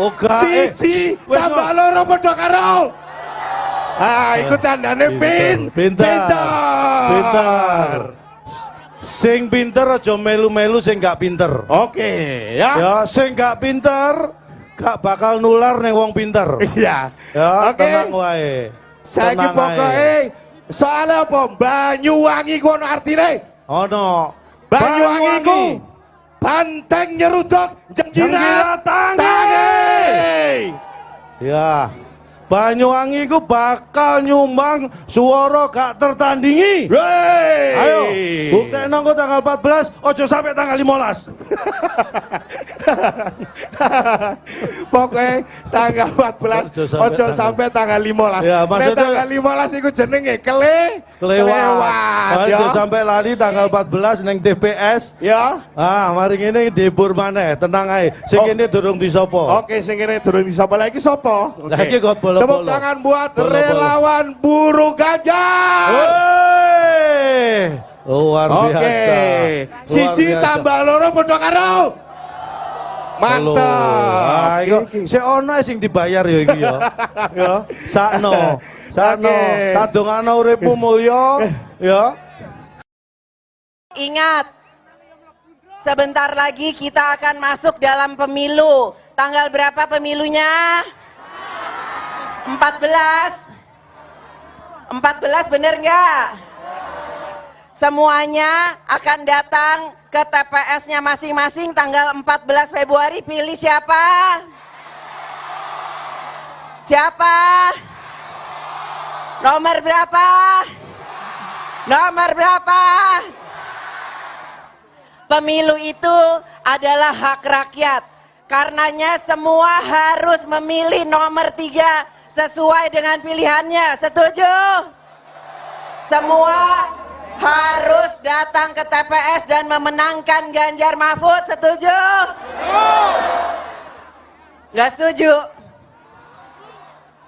C: Siji tambah loro padha karo. Ah, iku tandane
B: Pinter. Pinter. Sing pinter aja melu-melu sing gak pinter.
C: Oke, ya.
B: Ya, sing gak pinter gak bakal nular ning wong pinter.
C: Iya.
B: Ya,
C: oke.
B: Tenang wae.
C: Saiki pokoke soalnya apa? Banyuwangi ku ono artine?
B: Ono.
C: Banyuwangi ku banteng nyeruduk jengkirat tangi.
B: Ya. Banyuwangi ku bakal nyumbang suara gak tertandingi.
C: Wey.
B: Ayo, buktekno engko tanggal 14, ojo sampai tanggal 15.
C: Pokoknya tanggal 14, ojo sampai tanggal 15.
B: Ya, maksudnya
C: tanggal 15 iku jenenge kelewat.
B: Ojo sampai lali tanggal 14 neng TPS.
C: Ya.
B: Ah, mari ngene dihibur maneh, tenang ae. Sing kene durung disopo.
C: Oke, sing kene durung disopo. Lah iki sapa?
B: Lah iki kok bolo-bolo.
C: Tepuk tangan buat relawan Buru Ganjar.
B: Wey. Luar biasa.
C: Oke. Siji tambah loro padha karo. Mantap.
B: Iku sik ono sing dibayar ya iki ya. Ya, sakno. Sakno. Tak dongakno uripmu mulya ya.
D: Ingat, sebentar lagi kita akan masuk dalam pemilu. Tanggal berapa pemilunya? 14. 14 bener nggak? Semuanya akan datang ke TPS-nya masing-masing tanggal 14 Februari. Pilih siapa? Siapa? Nomor berapa? Nomor berapa? Pemilu itu adalah hak rakyat. Karenanya semua harus memilih nomor 3 sesuai dengan pilihannya. Setuju? Semua harus datang ke TPS dan memenangkan Ganjar Mahfud. Setuju? Nggak setuju?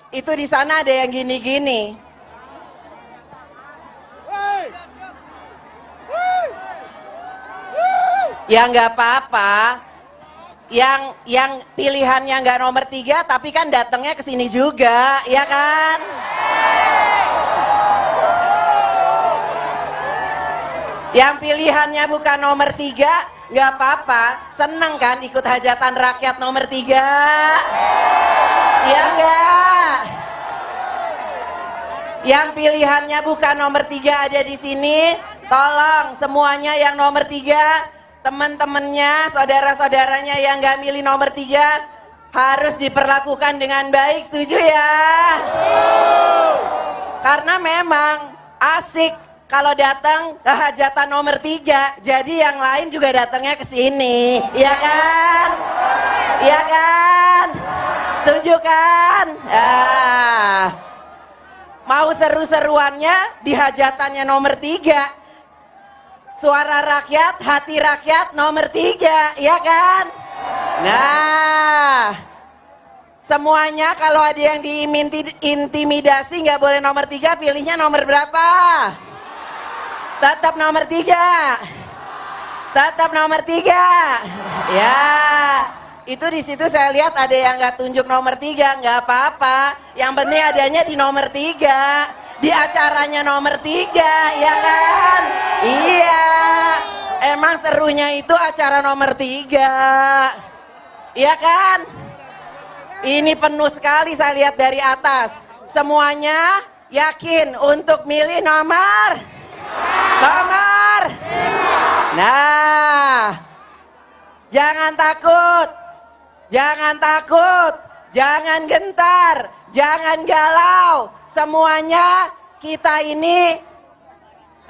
D: Itu di sana ada yang gini-gini. Ya nggak apa-apa. Yang pilihannya nggak nomor 3, tapi kan datangnya ke sini juga, ya kan? Yang pilihannya bukan nomor 3, nggak apa-apa. Seneng kan ikut hajatan rakyat nomor 3? Iya nggak? Yang pilihannya bukan nomor 3 ada di sini, tolong semuanya yang nomor 3, teman-temannya, saudara-saudaranya yang nggak milih nomor 3 harus diperlakukan dengan baik, setuju ya? Karena memang asik kalau datang ke hajatan nomor 3, jadi yang lain juga datangnya ke sini, iya kan? Iya kan? Setuju kan? Ah. Mau seru-seruannya di hajatannya nomor 3. Suara rakyat, hati rakyat nomor 3, ya kan? Nah, semuanya kalau ada yang diintimidasi nggak boleh nomor 3, pilihnya nomor berapa? Tetap nomor 3. Tetap nomor 3. Ya, itu di situ saya lihat ada yang nggak tunjuk nomor 3, nggak apa-apa. Yang penting adanya di nomor 3. Di acaranya nomor 3, ya kan? Iya, emang serunya itu acara nomor 3, iya kan? Ini penuh sekali saya lihat dari atas. Semuanya yakin untuk milih nomor? Nomor? Nah, jangan takut, jangan takut, jangan gentar, jangan galau. Semuanya kita ini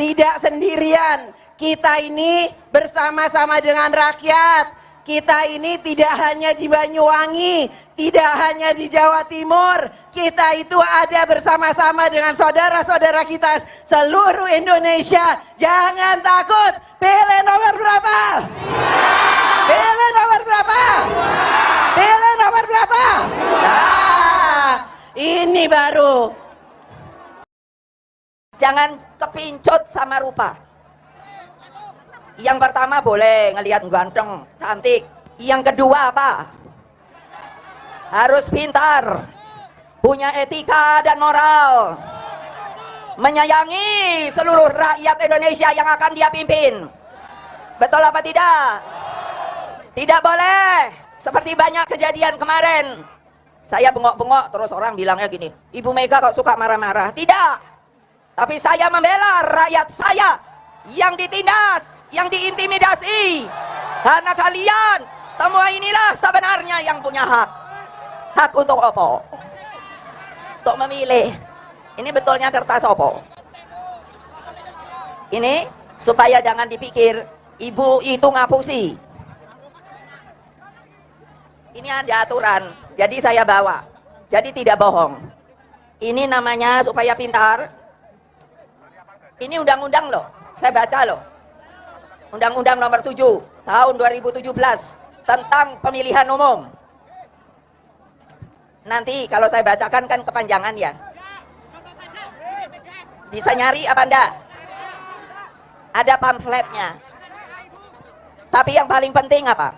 D: tidak sendirian. Kita ini bersama-sama dengan rakyat. Kita ini tidak hanya di Banyuwangi, tidak hanya di Jawa Timur. Kita itu ada bersama-sama dengan saudara-saudara kita seluruh Indonesia. Jangan takut. Pilih nomor berapa? Pilih nomor berapa? Pilih nomor berapa? Nah, ini baru.
E: Jangan kepincut sama rupa. Yang pertama boleh ngelihat ganteng, cantik. Yang kedua apa? Harus pintar, punya etika dan moral, menyayangi seluruh rakyat Indonesia yang akan dia pimpin. Betul apa tidak? Tidak boleh seperti banyak kejadian kemarin. Saya bengok-bengok terus orang bilangnya gini, Ibu Mega kok suka marah-marah. Tidak, tapi saya membela rakyat saya yang ditindas, yang diintimidasi. Karena kalian semua inilah sebenarnya yang punya hak. Hak untuk opo? Untuk memilih. Ini betulnya kertas opo? Ini supaya jangan dipikir ibu itu ngapusi. Ini ada aturan, jadi saya bawa. Jadi tidak bohong. Ini namanya supaya pintar. Ini undang-undang loh. Saya baca loh. Undang-Undang Nomor 7 Tahun 2017 tentang pemilihan umum. Nanti kalau saya bacakan kan kepanjangan ya. Bisa nyari apa enggak? Ada pamfletnya. Tapi yang paling penting apa?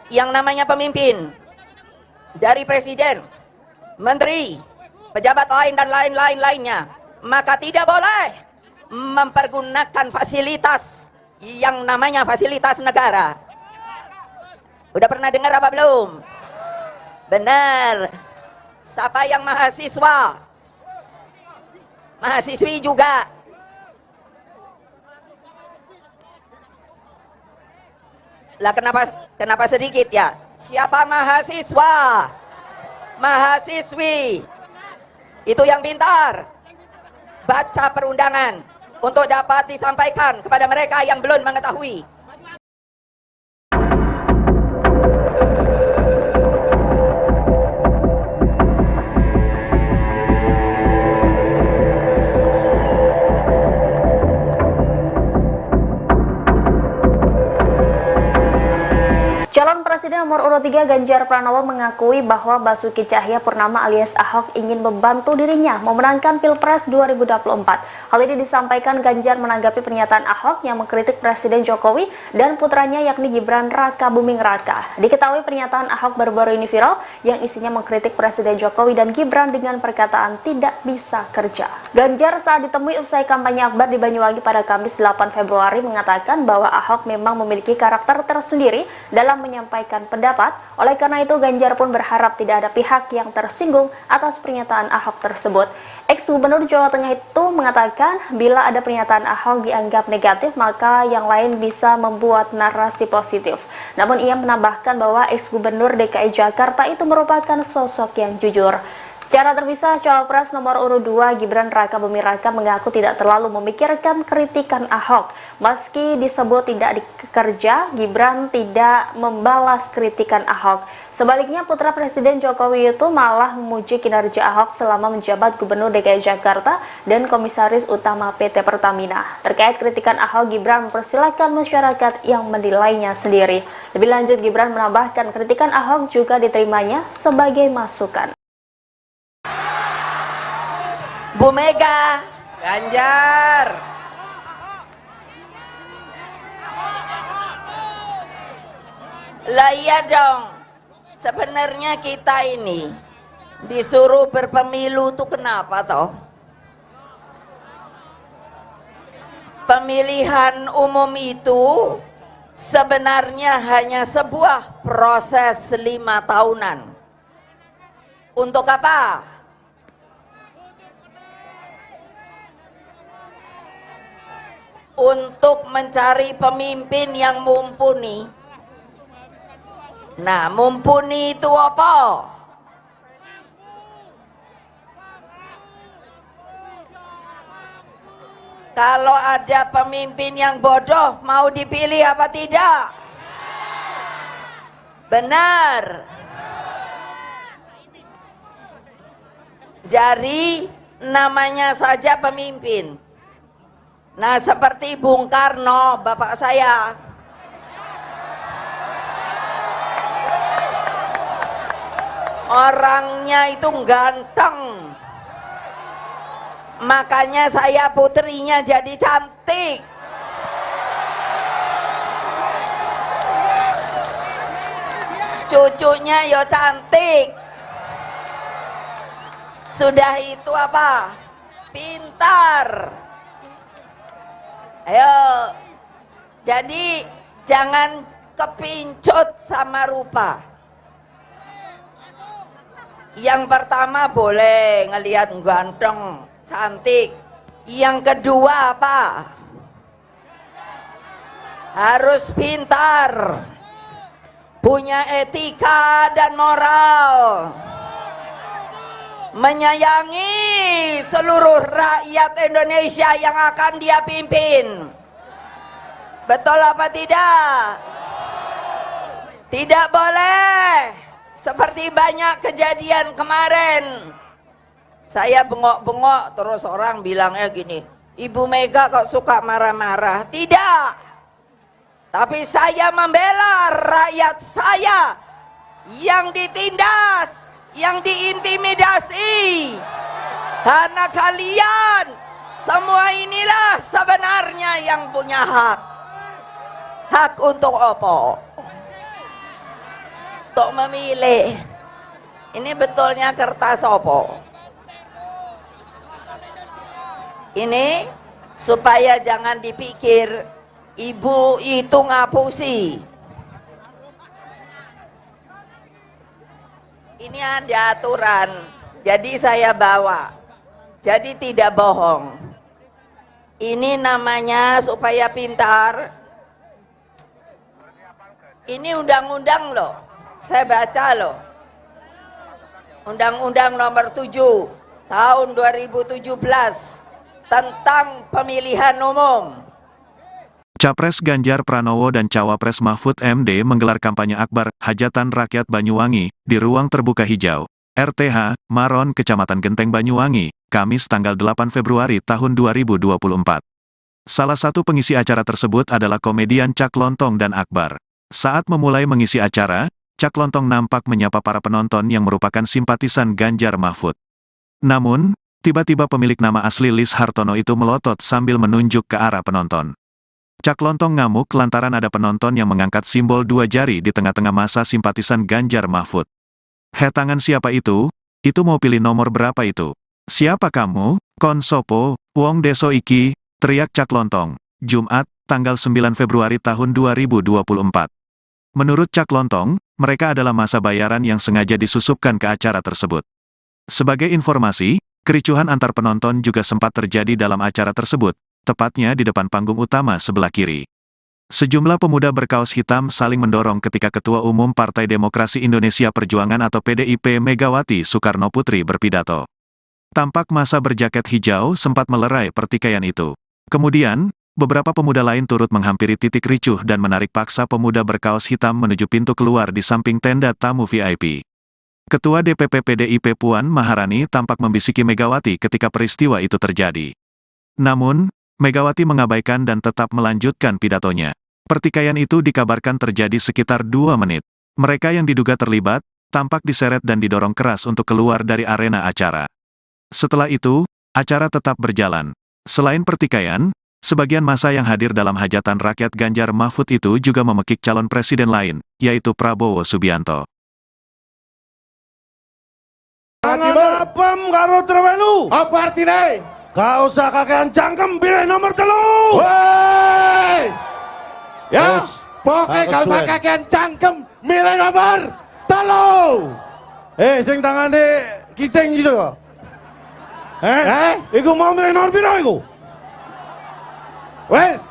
E: Yang namanya pemimpin dari presiden, menteri, pejabat lain dan lain-lain lainnya, maka tidak boleh mempergunakan fasilitas yang namanya fasilitas negara. Udah pernah dengar apa belum? Benar. Siapa yang mahasiswa? Mahasiswi juga. Lah kenapa sedikit ya? Siapa mahasiswa? Mahasiswi itu yang pintar baca perundangan untuk dapat disampaikan kepada mereka yang belum mengetahui.
F: Calon Presiden nomor urut 3 Ganjar Pranowo mengakui bahwa Basuki Tjahaja Purnama alias Ahok ingin membantu dirinya memenangkan Pilpres 2024. Hal ini disampaikan Ganjar menanggapi pernyataan Ahok yang mengkritik Presiden Jokowi dan putranya yakni Gibran Rakabuming Raka. Diketahui pernyataan Ahok baru-baru ini viral yang isinya mengkritik Presiden Jokowi dan Gibran dengan perkataan tidak bisa kerja. Ganjar saat ditemui usai kampanye akbar di Banyuwangi pada Kamis 8 Februari mengatakan bahwa Ahok memang memiliki karakter tersendiri dalam menyampaikan pendapat. Oleh karena itu, Ganjar pun berharap tidak ada pihak yang tersinggung atas pernyataan Ahok tersebut. Ex-Gubernur Jawa Tengah itu mengatakan bila ada pernyataan Ahok dianggap negatif, maka yang lain bisa membuat narasi positif. Namun ia menambahkan bahwa ex-Gubernur DKI Jakarta itu merupakan sosok yang jujur. Secara terpisah, Cawapres nomor urut 2 Gibran Rakabuming Raka mengaku tidak terlalu memikirkan kritikan Ahok. Meski disebut tidak dikerja, Gibran tidak membalas kritikan Ahok. Sebaliknya, putra Presiden Jokowi itu malah memuji kinerja Ahok selama menjabat Gubernur DKI Jakarta dan Komisaris Utama PT Pertamina. Terkait kritikan Ahok, Gibran mempersilahkan masyarakat yang menilainya sendiri. Lebih lanjut, Gibran menambahkan kritikan Ahok juga diterimanya sebagai masukan.
E: Bu Mega,
D: Ganjar.
E: Lah iya dong. Sebenarnya kita ini disuruh berpemilu tuh kenapa toh? Pemilihan umum itu sebenarnya hanya sebuah proses 5 tahunan. Untuk apa? Untuk mencari pemimpin yang mumpuni. Nah, mumpuni itu apa? Kalau ada pemimpin yang bodoh, mau dipilih apa tidak? Benar. Jari namanya saja pemimpin. Nah, seperti Bung Karno, bapak saya. Orangnya itu ganteng. Makanya saya putrinya jadi cantik. Cucunya yo cantik. Sudah itu apa? Pintar. Ayo. Jadi jangan kepincut sama rupa. Yang pertama boleh ngelihat ganteng, cantik. Yang kedua apa? Harus pintar, punya etika dan moral, menyayangi seluruh rakyat Indonesia yang akan dia pimpin. Betul apa tidak? Tidak boleh seperti banyak kejadian kemarin. Saya bengok-bengok terus orang bilangnya gini, Ibu Mega kok suka marah-marah. Tidak. Tapi saya membela rakyat saya yang ditindas, yang diintimidasi. Karena kalian semua inilah sebenarnya yang punya hak. Hak untuk apa? Untuk memilih. Ini betulnya kertas apa? Ini supaya jangan dipikir ibu itu ngapusi. Ini ada aturan, jadi saya bawa. Jadi tidak bohong. Ini namanya supaya pintar. Ini undang-undang loh, saya baca loh. Undang-undang nomor 7 tahun 2017 tentang pemilihan umum.
A: Capres Ganjar Pranowo dan Cawapres Mahfud MD menggelar kampanye akbar Hajatan Rakyat Banyuwangi di Ruang Terbuka Hijau, RTH, Maron, Kecamatan Genteng Banyuwangi, Kamis tanggal 8 Februari tahun 2024. Salah satu pengisi acara tersebut adalah komedian Cak Lontong dan Akbar. Saat memulai mengisi acara, Cak Lontong nampak menyapa para penonton yang merupakan simpatisan Ganjar Mahfud. Namun, tiba-tiba pemilik nama asli Lis Hartono itu melotot sambil menunjuk ke arah penonton. Cak Lontong ngamuk lantaran ada penonton yang mengangkat simbol dua jari di tengah-tengah masa simpatisan Ganjar Mahfud. "He, tangan siapa itu? Itu mau pilih nomor berapa itu? Siapa kamu? Kon sopo, wong deso iki," teriak Cak Lontong, Jumat, tanggal 9 Februari tahun 2024. Menurut Cak Lontong, mereka adalah masa bayaran yang sengaja disusupkan ke acara tersebut. Sebagai informasi, kericuhan antar penonton juga sempat terjadi dalam acara tersebut, tepatnya di depan panggung utama sebelah kiri. Sejumlah pemuda berkaos hitam saling mendorong ketika Ketua Umum Partai Demokrasi Indonesia Perjuangan atau PDIP Megawati Soekarno Putri berpidato. Tampak masa berjaket hijau sempat melerai pertikaian itu. Kemudian, beberapa pemuda lain turut menghampiri titik ricuh dan menarik paksa pemuda berkaos hitam menuju pintu keluar di samping tenda tamu VIP. Ketua DPP PDIP Puan Maharani tampak membisiki Megawati ketika peristiwa itu terjadi. Namun, Megawati mengabaikan dan tetap melanjutkan pidatonya. Pertikaian itu dikabarkan terjadi sekitar 2 menit. Mereka yang diduga terlibat, tampak diseret dan didorong keras untuk keluar dari arena acara. Setelah itu, acara tetap berjalan. Selain pertikaian, sebagian massa yang hadir dalam hajatan rakyat Ganjar Mahfud itu juga memekik calon presiden lain, yaitu Prabowo Subianto.
B: Tangan apem karo trewelu.
C: Apa artine?
B: Gak usah kakean cangkem, pilih nomor 3.
C: Woi. Ya, pokoknya gak usah kakean cangkem, milih nomor 3.
B: Sing tangane kiting gitu. Iku mau milih nomor piro iku?
C: Wes,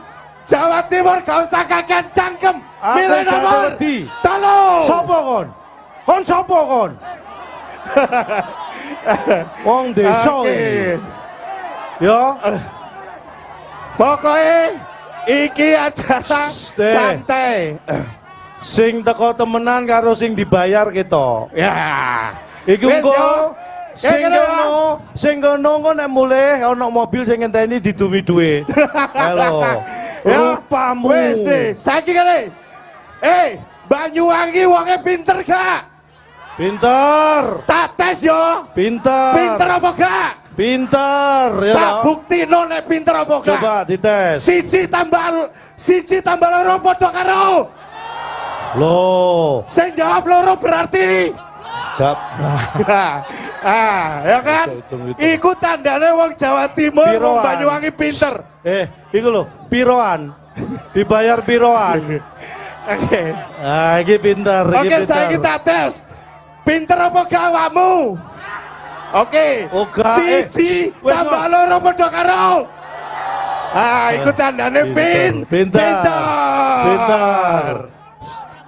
C: Jawa Timur gak usah kakean cangkem, milih nomor 3.
B: Sopo kon? Kon sopo kon? Wong desa iki. Ya.
C: Pokoknya iki acara santai.
B: Sing teko temenan karo sing dibayar kita.
C: Ya.
B: Iku engko sing kono nek mulih ana mobil sing ngenteni didumi duit. Halo. Rupamu.
C: Wis, saiki kene. Banyuwangi wonge pinter gak?
B: Pinter.
C: Tak tes yo.
B: Pinter.
C: Pinter apa gak?
B: Pinter ya.
C: Tak buktino nek pinter apa gak.
B: Coba dites.
C: Siji tambah loro padha karo.
B: Loh.
C: Sing jawab loro berarti
B: gak.
C: Ah, ya kan? Iku tandane wong Jawa Timur, wong Banyuwangi pinter.
B: Iku lho, piroan. Dibayar piroan.
C: Oke.
B: Ah, iki pinter, iki
C: pinter. Oke, saiki tak tes. Pinter apa gak awakmu? Oke. Siji tambah loro padha karo. Ah, iku tandane pinter. Pinter.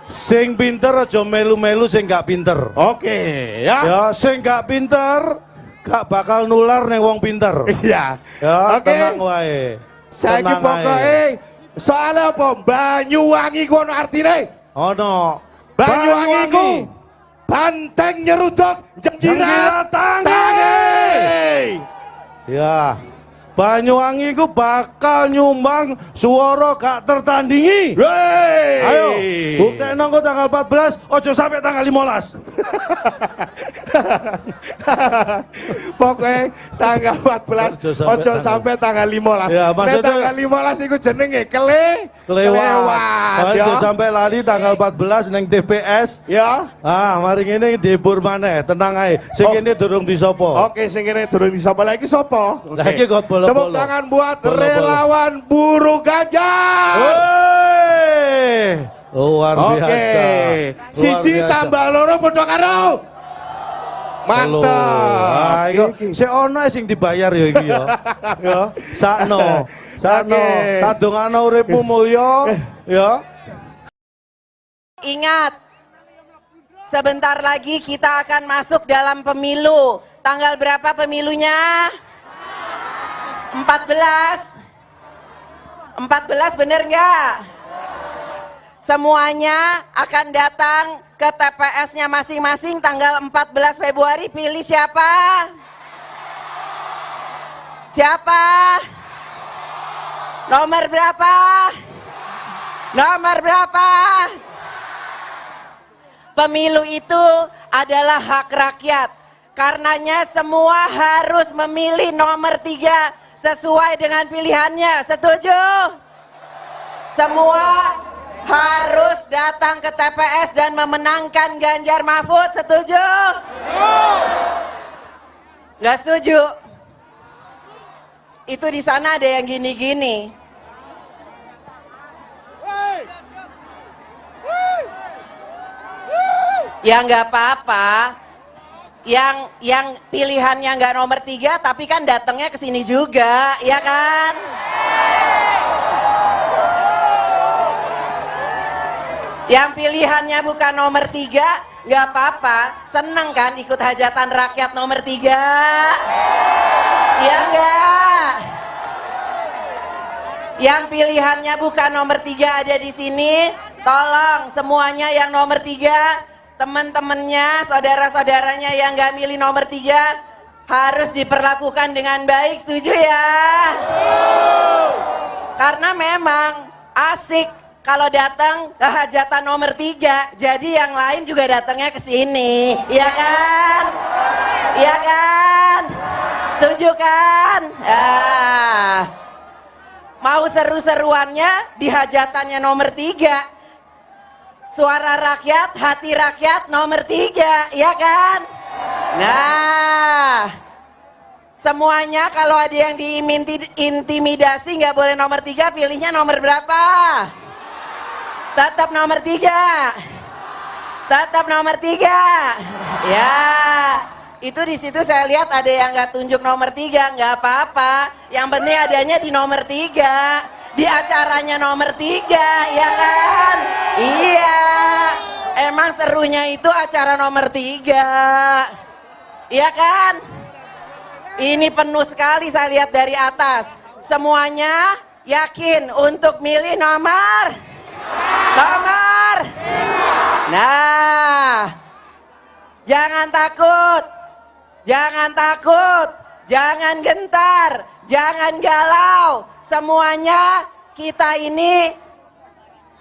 B: Sing pinter aja melu-melu sing gak pinter.
C: Oke, ya.
B: Ya, sing gak pinter gak bakal nular ning wong pinter.
C: Iya.
B: Ya,
C: oke.
B: Tenang wae.
C: Saiki pokoke soale apa? Banyuwangi ku ono artine?
B: Ono.
C: Banyuwangi ku banteng nyeruduk jengkirat tangi.
B: Ya. Banyuwangi ku bakal nyumbang suara gak tertandingi.
C: Wey.
B: Ayo, buktekno engko tanggal 14, ojo sampai tanggal 15.
C: Pokoknya tanggal 14, ojo sampai tanggal 15.
B: Ya, maksudnya
C: tanggal 15 iku jenenge kelewat.
B: Ojo sampai lali tanggal 14 neng TPS.
C: Ya.
B: Ah, mari ngene dihibur maneh, tenang ae. Sing kene durung disopo.
C: Oke, sing kene durung disopo. Lah iki sapa?
B: Lah iki kok bolo-bolo.
C: Tepuk tangan buat relawan buruh Ganjar.
B: Luar biasa.
C: Oke. Siji tambah loro padha karo. Mantap.
B: Ah, iku sik ono sing dibayar ya iki ya. Ya, sakno. Sakno. Tak dongakno uripmu mulya ya.
D: Ingat, sebentar lagi kita akan masuk dalam pemilu. Tanggal berapa pemilunya? 14. 14 bener nggak? Semuanya akan datang ke TPS-nya masing-masing tanggal 14 Februari. Pilih siapa? Siapa? Nomor berapa? Nomor berapa? Pemilu itu adalah hak rakyat. Karenanya semua harus memilih nomor 3 sesuai dengan pilihannya. Setuju? Semua harus datang ke TPS dan memenangkan Ganjar Mahfud. Setuju? Nggak setuju? Itu di sana ada yang gini-gini. Ya nggak apa-apa. Yang pilihannya nggak nomor 3, tapi kan datangnya ke sini juga, ya kan? Yang pilihannya bukan nomor 3, nggak apa-apa. Seneng kan ikut hajatan rakyat nomor 3? Iya nggak? Yang pilihannya bukan nomor 3 ada di sini, tolong semuanya yang nomor 3, teman-temannya, saudara-saudaranya yang nggak milih nomor 3 harus diperlakukan dengan baik, setuju ya? Karena memang asik kalau datang ke hajatan nomor 3, jadi yang lain juga datangnya ke sini, iya kan? Iya kan? Setuju kan? Ah. Mau seru-seruannya di hajatannya nomor 3. Suara rakyat, hati rakyat nomor 3, ya kan? Nah, semuanya kalau ada yang diintimidasi nggak boleh nomor 3, pilihnya nomor berapa? Tetap nomor 3. Tetap nomor 3. Ya, itu di situ saya lihat ada yang nggak tunjuk nomor 3, nggak apa-apa. Yang penting adanya di nomor 3. Di acaranya nomor 3, ya kan? Iya, emang serunya itu acara nomor 3, iya kan? Ini penuh sekali saya lihat dari atas. Semuanya Yakin untuk milih nomor? Nomor? Nah, jangan takut, jangan takut, jangan gentar, jangan galau. Semuanya kita ini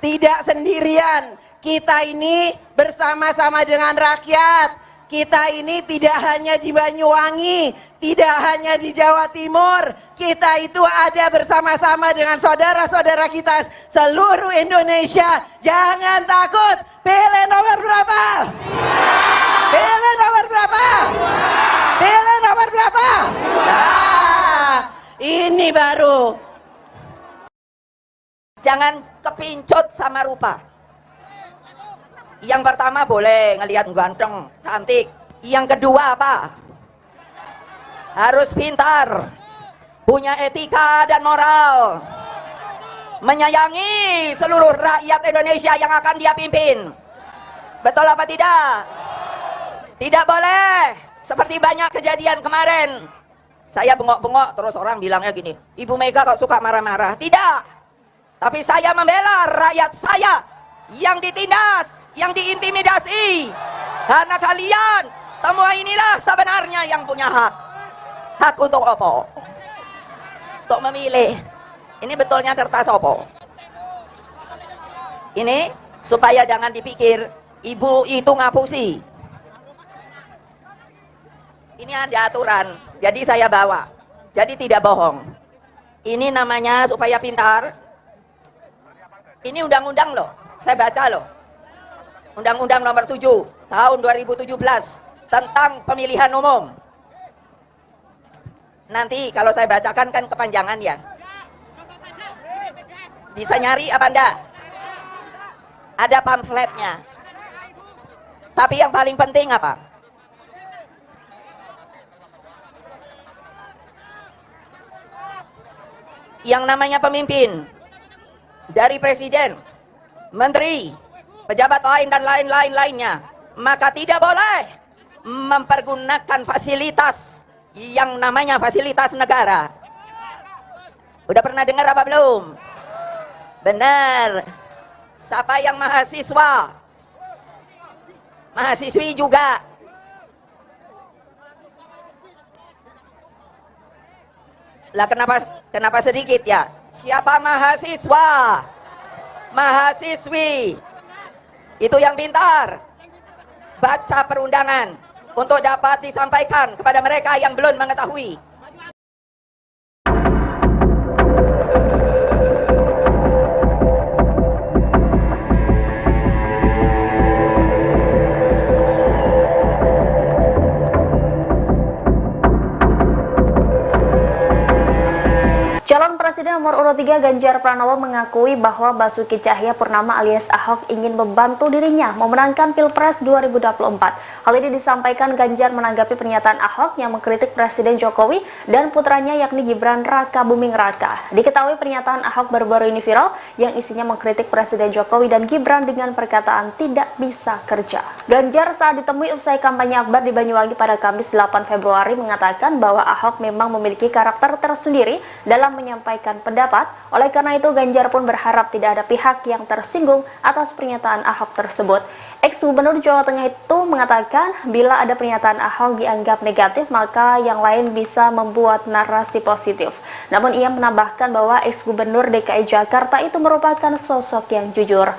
D: tidak sendirian. Kita ini bersama-sama dengan rakyat. Kita ini tidak hanya di Banyuwangi, tidak hanya di Jawa Timur. Kita itu ada bersama-sama dengan saudara-saudara kita seluruh Indonesia. Jangan takut. Pilih nomor berapa? Pilih nomor berapa? Pilih nomor berapa? Nah, ini baru.
E: Jangan kepincut sama rupa. Yang pertama boleh ngelihat ganteng, cantik. Yang kedua apa? Harus pintar, punya etika dan moral, menyayangi seluruh rakyat Indonesia yang akan dia pimpin. Betul apa tidak? Tidak boleh seperti banyak kejadian kemarin. Saya bengok-bengok terus orang bilangnya gini, Ibu Mega kok suka marah-marah. Tidak, tapi saya membela rakyat saya yang ditindas, yang diintimidasi. Karena kalian semua inilah sebenarnya yang punya hak. Hak untuk opo? Untuk memilih. Ini betulnya kertas opo? Ini supaya jangan dipikir ibu itu ngapusi. Ini ada aturan, jadi saya bawa. Jadi tidak bohong. Ini namanya supaya pintar. Ini undang-undang loh. Saya baca loh. Undang-Undang Nomor 7 Tahun 2017 tentang pemilihan umum. Nanti kalau saya bacakan kan kepanjangan ya. Bisa nyari apa enggak? Ada pamfletnya. Tapi yang paling penting apa? Yang namanya pemimpin dari presiden, menteri, pejabat lain dan lain-lain lainnya, maka tidak boleh mempergunakan fasilitas yang namanya fasilitas negara. Udah pernah dengar apa belum? Benar. Siapa yang mahasiswa? Mahasiswi juga. Lah kenapa sedikit ya? Siapa mahasiswa? Mahasiswi itu yang pintar baca perundangan untuk dapat disampaikan kepada mereka yang belum mengetahui.
F: Calon Presiden nomor urut 3 Ganjar Pranowo mengakui bahwa Basuki Tjahaja Purnama alias Ahok ingin membantu dirinya memenangkan Pilpres 2024. Hal ini disampaikan Ganjar menanggapi pernyataan Ahok yang mengkritik Presiden Jokowi dan putranya yakni Gibran Rakabuming Raka. Diketahui pernyataan Ahok baru-baru ini viral yang isinya mengkritik Presiden Jokowi dan Gibran dengan perkataan tidak bisa kerja. Ganjar saat ditemui usai kampanye akbar di Banyuwangi pada Kamis 8 Februari mengatakan bahwa Ahok memang memiliki karakter tersendiri dalam menyampaikan pendapat. Oleh karena itu, Ganjar pun berharap tidak ada pihak yang tersinggung atas pernyataan Ahok tersebut. Ex-Gubernur Jawa Tengah itu mengatakan bila ada pernyataan Ahok dianggap negatif, maka yang lain bisa membuat narasi positif. Namun ia menambahkan bahwa ex-Gubernur DKI Jakarta itu merupakan sosok yang jujur.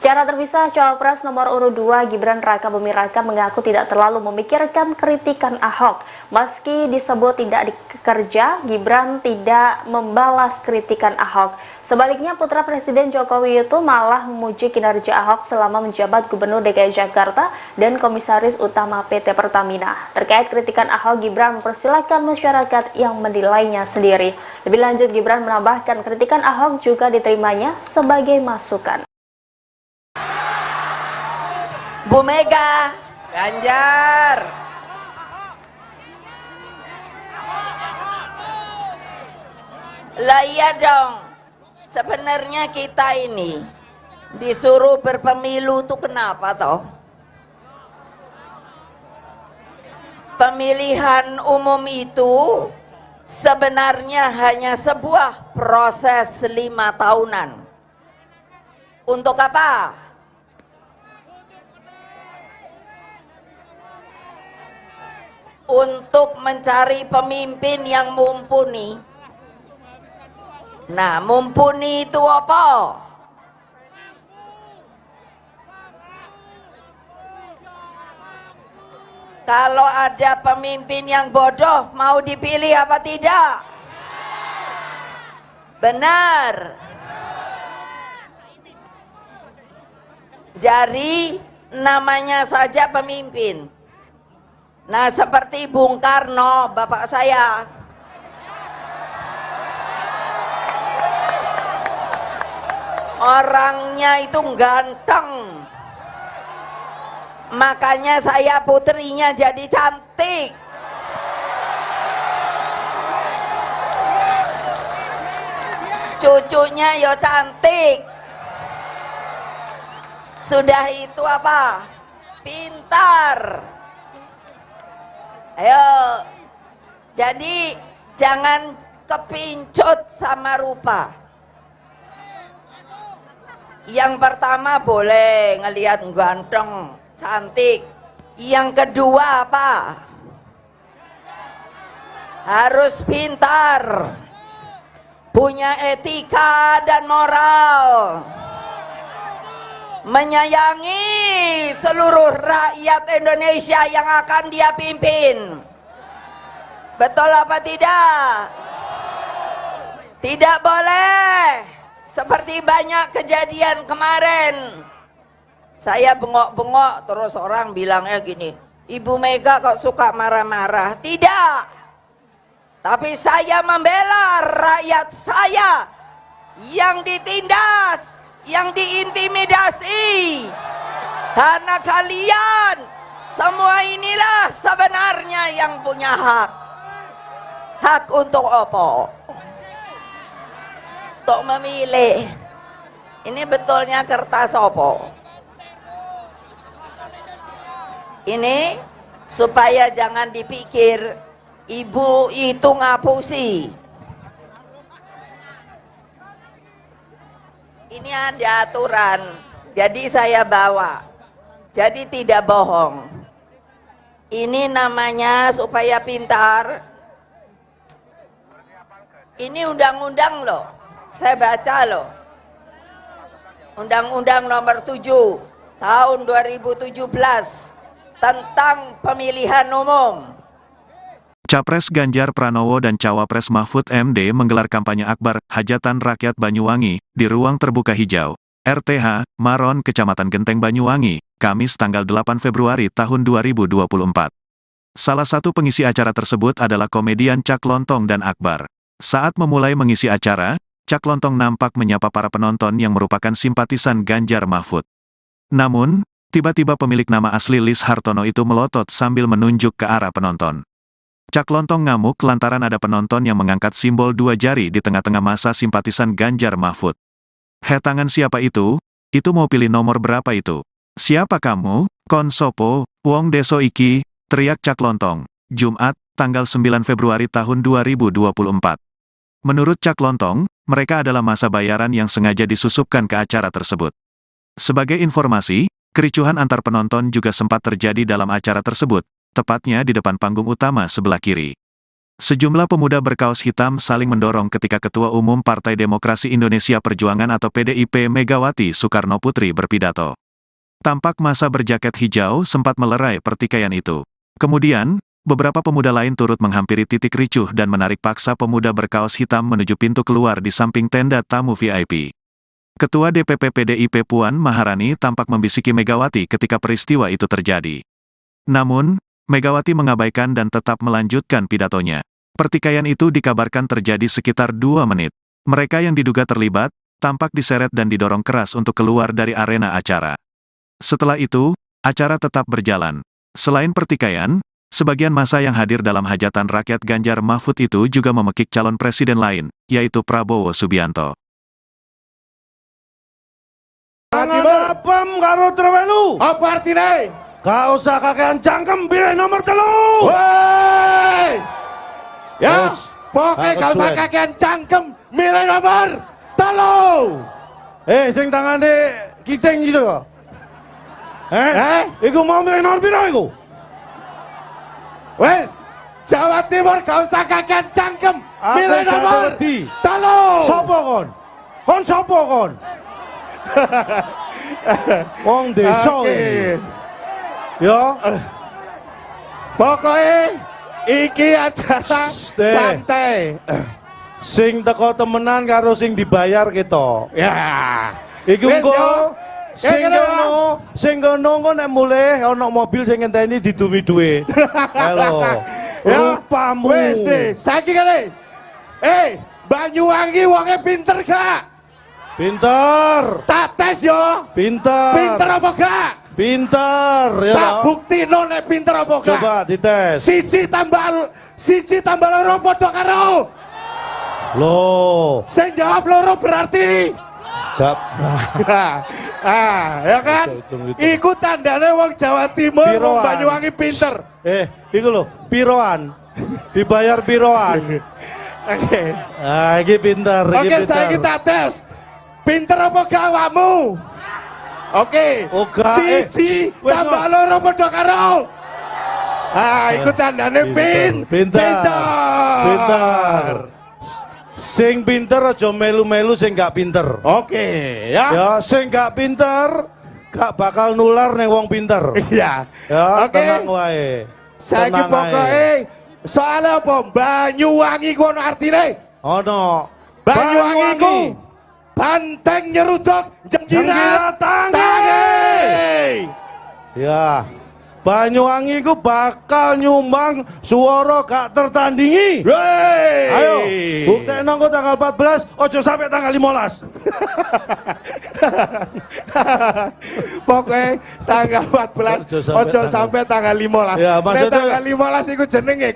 F: Secara terpisah, Cawapres nomor urut 2 Gibran Rakabuming Raka mengaku tidak terlalu memikirkan kritikan Ahok. Meski disebut tidak dikerja, Gibran tidak membalas kritikan Ahok. Sebaliknya, putra Presiden Jokowi itu malah memuji kinerja Ahok selama menjabat Gubernur DKI Jakarta dan Komisaris Utama PT Pertamina. Terkait kritikan Ahok, Gibran mempersilahkan masyarakat yang menilainya sendiri. Lebih lanjut, Gibran menambahkan kritikan Ahok juga diterimanya sebagai masukan.
E: Bu Mega,
D: Ganjar.
E: Lah iya dong. Sebenarnya kita ini disuruh berpemilu tuh kenapa toh? Pemilihan umum itu Sebenarnya hanya sebuah proses 5 tahunan. Untuk apa? Untuk mencari pemimpin yang mumpuni. Nah, mumpuni itu apa? Kalau ada pemimpin yang bodoh, mau dipilih apa tidak? Benar. Jadi namanya saja pemimpin. Nah, seperti Bung Karno, bapak saya. Orangnya itu ganteng. Makanya saya putrinya jadi cantik. Cucunya yo cantik. Sudah itu apa? Pintar. Ayo. Jadi jangan kepincut sama rupa. Yang pertama boleh ngelihat ganteng, cantik. Yang kedua apa? Harus pintar. Punya etika dan moral. Menyayangi seluruh rakyat Indonesia yang akan dia pimpin. Betul apa tidak? Tidak boleh seperti banyak kejadian kemarin. Saya bengok-bengok terus orang bilangnya gini, "Ibu Mega kok suka marah-marah." Tidak. Tapi saya membela rakyat saya yang ditindas, yang diintimidasi. Karena kalian semua inilah sebenarnya yang punya hak. Hak untuk apa? Untuk memilih. Ini betulnya kertas opo? Ini supaya jangan dipikir ibu itu ngapusi. Ini ada aturan, jadi saya bawa. Jadi tidak bohong. Ini namanya supaya pintar. Ini undang-undang loh. Saya baca loh. Undang-Undang Nomor 7 Tahun 2017 tentang pemilihan umum.
A: Capres Ganjar Pranowo dan Cawapres Mahfud MD menggelar kampanye akbar Hajatan Rakyat Banyuwangi di ruang terbuka hijau, RTH, Maron, Kecamatan Genteng, Banyuwangi, Kamis tanggal 8 Februari tahun 2024. Salah satu pengisi acara tersebut adalah komedian Cak Lontong dan Akbar. Saat memulai mengisi acara, Cak Lontong nampak menyapa para penonton yang merupakan simpatisan Ganjar Mahfud. Namun, tiba-tiba pemilik nama asli Lis Hartono itu melotot sambil menunjuk ke arah penonton. Cak Lontong ngamuk lantaran ada penonton yang mengangkat simbol dua jari di tengah-tengah masa simpatisan Ganjar Mahfud. "He, tangan siapa itu? Itu mau pilih nomor berapa itu? Siapa kamu? Kon sopo? Wong deso iki," teriak Cak Lontong. Jumat, tanggal 9 Februari tahun 2024. Menurut Cak Lontong, mereka adalah masa bayaran yang sengaja disusupkan ke acara tersebut. Sebagai informasi, kericuhan antar penonton juga sempat terjadi dalam acara tersebut, tepatnya di depan panggung utama sebelah kiri. Sejumlah pemuda berkaos hitam saling mendorong ketika Ketua Umum Partai Demokrasi Indonesia Perjuangan atau PDIP Megawati Soekarno Putri berpidato. Tampak masa berjaket hijau sempat melerai pertikaian itu. Kemudian, beberapa pemuda lain turut menghampiri titik ricuh dan menarik paksa pemuda berkaos hitam menuju pintu keluar di samping tenda tamu VIP. Ketua DPP PDIP Puan Maharani tampak membisiki Megawati ketika peristiwa itu terjadi. Namun, Megawati mengabaikan dan tetap melanjutkan pidatonya. Pertikaian itu dikabarkan terjadi sekitar 2 menit. Mereka yang diduga terlibat, tampak diseret dan didorong keras untuk keluar dari arena acara. Setelah itu, acara tetap berjalan. Selain pertikaian, sebagian masa yang hadir dalam hajatan rakyat Ganjar Mahfud itu juga memekik calon presiden lain, yaitu Prabowo Subianto.
B: Mangan apem karo trewelu.
C: Apa artine?
B: Gak usah kakean cangkem, pilih nomor 3.
C: Woi! Ya.
B: Wes.
C: Pokoke gak usah kakean cangkem, milih nomor 3.
B: Sing tangane kiting iki kok. Iku mau milih nomor piro iku?
C: Wes, Jawa Timur gak usah kakean cangkem, milih nomor 3.
B: Sopo kon? Kon sopo kon? Wong desa iki. Ya.
C: Pokoke iki acara santai.
B: Sing teko temenan karo sing dibayar ketok.
C: Ya.
B: Iku engko sing kono engko nek mulih ana mobil sing ngenteni didumi dhuwit. Halo. Rupamu.
C: Wis, saiki kene. Banyuwangi wonge pinter gak?
B: Pinter.
C: Tak tes yo.
B: Pinter.
C: Pinter apa gak?
B: Pinter ya.
C: Tak buktino nek pinter apa gak.
B: Coba dites.
C: 1 tambah 2 padha karo.
B: Loh.
C: Sing jawab 2 berarti
B: gak.
C: Ya kan? Iku tandane wong Jawa Timur, wong Banyuwangi pinter.
B: Iku lho, piroan. Dibayar piroan.
C: Oke.
B: Ah, iki pinter, iki
C: Oke,
B: pinter.
C: Saiki tak tes. Pinter apa gak awakmu? Oke.
B: 1
C: tambah 2 padha karo. Ah, iku tandane pinter.
B: Pinter. Sing pinter aja melu-melu sing gak pinter.
C: Oke, ya.
B: Ya, sing gak pinter gak bakal nular ning wong pinter.
C: Iya.
B: Ya,
C: oke.
B: Tenang wae.
C: Saiki pokoke soalnya apa? Banyuwangi ku ono artine?
B: Ono.
C: Banyuwangi ku banteng nyeruduk jengkirat tangi.
B: Ya. Banyuwangi ku bakal nyumbang suara gak tertandingi.
C: Wey.
B: Ayo, buktekno engko tanggal 14, ojo sampai tanggal 15.
C: Pokoknya tanggal 14, ojo sampai tanggal 15.
B: Ya, maksudnya
C: tanggal 15 iku jenenge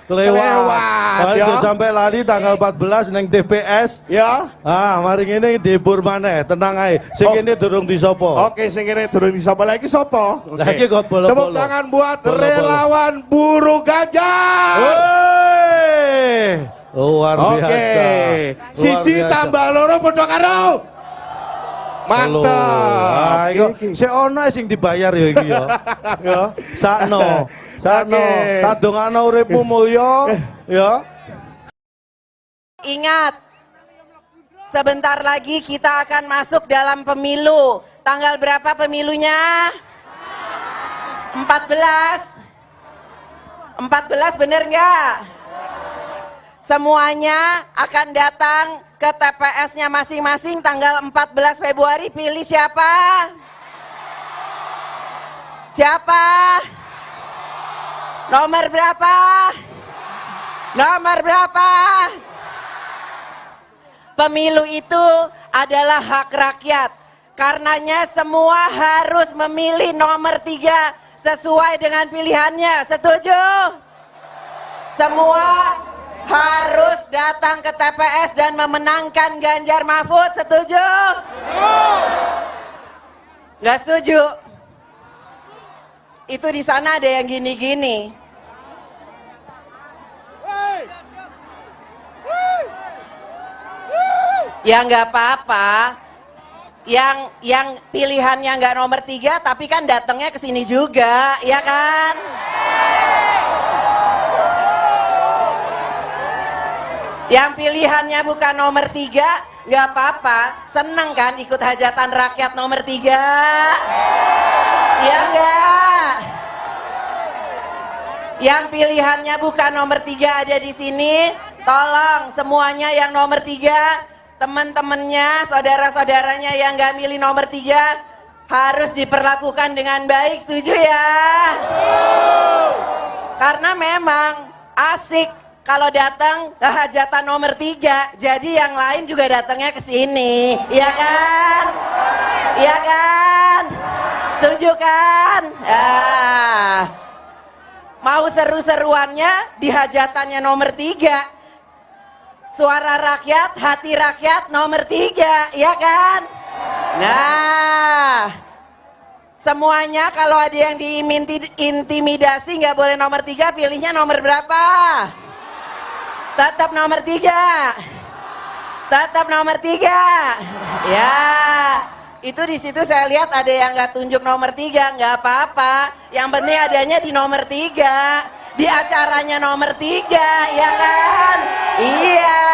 C: kelewat.
B: Ojo sampai lali tanggal 14 neng TPS.
C: Ya.
B: Ah, mari ngene dihibur maneh, tenang ae. Sing kene durung disopo.
C: Oke, sing kene durung disopo. Lah iki sapa?
B: Lah iki kok bolo-bolo.
C: Tepuk tangan buat relawan Buruh Ganjar.
B: Wey. Luar biasa.
C: Oke. 1 tambah 2 padha karo. Mantap.
B: Ah, iku sik ono sing dibayar ya iki ya. Ya, sakno. Sakno. Tak dongakno uripmu mulya ya.
D: Ingat, sebentar lagi kita akan masuk dalam pemilu. Tanggal berapa pemilunya? 14. 14 bener nggak? Semuanya akan datang ke TPS-nya masing-masing tanggal 14 Februari. Pilih siapa? Siapa? Nomor berapa? Nomor berapa? Pemilu itu adalah hak rakyat. Karenanya semua harus memilih nomor 3 sesuai dengan pilihannya. Setuju? Semua harus datang ke TPS dan memenangkan Ganjar Mahfud. Setuju? Nggak setuju? Itu di sana ada yang gini-gini. Ya nggak apa-apa. Yang pilihannya nggak nomor 3, tapi kan datangnya ke sini juga, ya kan? Yang pilihannya bukan nomor 3, nggak apa-apa. Seneng kan ikut hajatan rakyat nomor 3? Iya nggak? Yang pilihannya bukan nomor 3 ada di sini, tolong semuanya yang nomor 3, teman-temannya, saudara-saudaranya yang nggak milih nomor 3 harus diperlakukan dengan baik, setuju ya? Karena memang asik kalau datang ke hajatan nomor 3, jadi yang lain juga datangnya ke sini, iya kan? Iya kan? Setuju kan? Ah. Mau seru-seruannya di hajatannya nomor 3. Suara rakyat, hati rakyat nomor 3, ya kan? Nah, semuanya kalau ada yang diintimidasi nggak boleh nomor 3, pilihnya nomor berapa? Tetap nomor 3. Tetap nomor 3. Ya, itu di situ saya lihat ada yang nggak tunjuk nomor 3, nggak apa-apa. Yang penting adanya di nomor 3, di acaranya nomor 3, ya kan? Iya,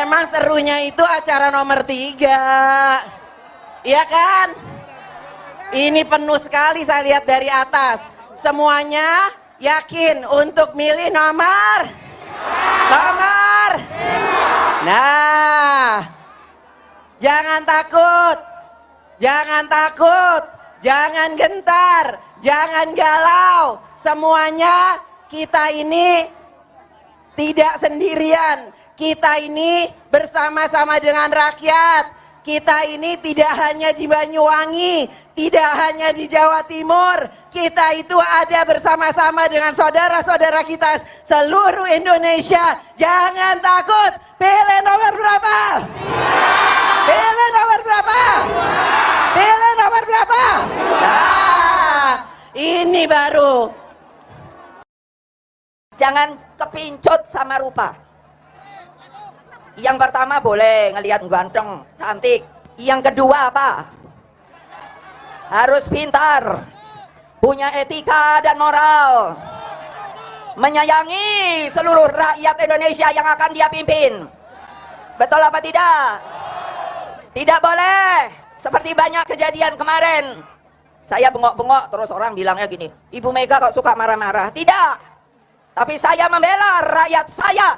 D: emang serunya itu acara nomor 3, ya kan? Ini penuh sekali saya lihat dari atas. Semuanya yakin untuk milih nomor? Nomor? Nah, jangan takut, jangan takut, jangan gentar, jangan galau. Semuanya kita ini tidak sendirian. Kita ini bersama-sama dengan rakyat. Kita ini tidak hanya di Banyuwangi, tidak hanya di Jawa Timur. Kita itu ada bersama-sama dengan saudara-saudara kita seluruh Indonesia. Jangan takut. Pilih nomor berapa? Pilih nomor berapa? Pilih nomor berapa? Nah, ini baru.
E: Jangan kepincut sama rupa. Yang pertama boleh ngelihat ganteng, cantik. Yang kedua apa? Harus pintar, punya etika dan moral, menyayangi seluruh rakyat Indonesia yang akan dia pimpin. Betul apa tidak? Tidak boleh seperti banyak kejadian kemarin. Saya bengok-bengok terus orang bilangnya gini, Ibu Mega kok suka marah-marah. Tidak, tapi saya membela rakyat saya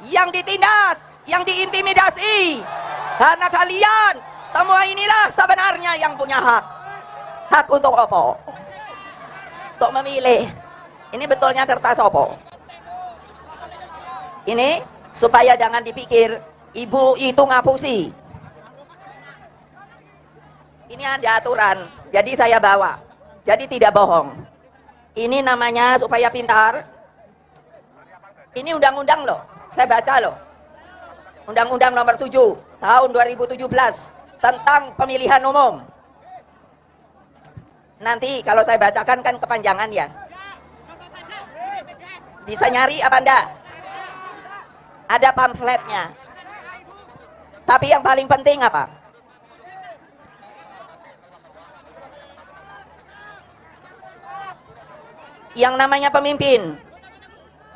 E: yang ditindas, yang diintimidasi. Karena kalian semua inilah sebenarnya yang punya hak. Hak untuk opo? Untuk memilih. Ini betulnya kertas opo? Ini supaya jangan dipikir ibu itu ngapusi. Ini ada aturan, jadi saya bawa. Jadi tidak bohong. Ini namanya supaya pintar. Ini undang-undang loh. Saya baca loh. Undang-Undang Nomor 7 Tahun 2017 tentang pemilihan umum. Nanti kalau saya bacakan kan kepanjangan ya. Bisa nyari apa enggak? Ada pamfletnya. Tapi yang paling penting apa? Yang namanya pemimpin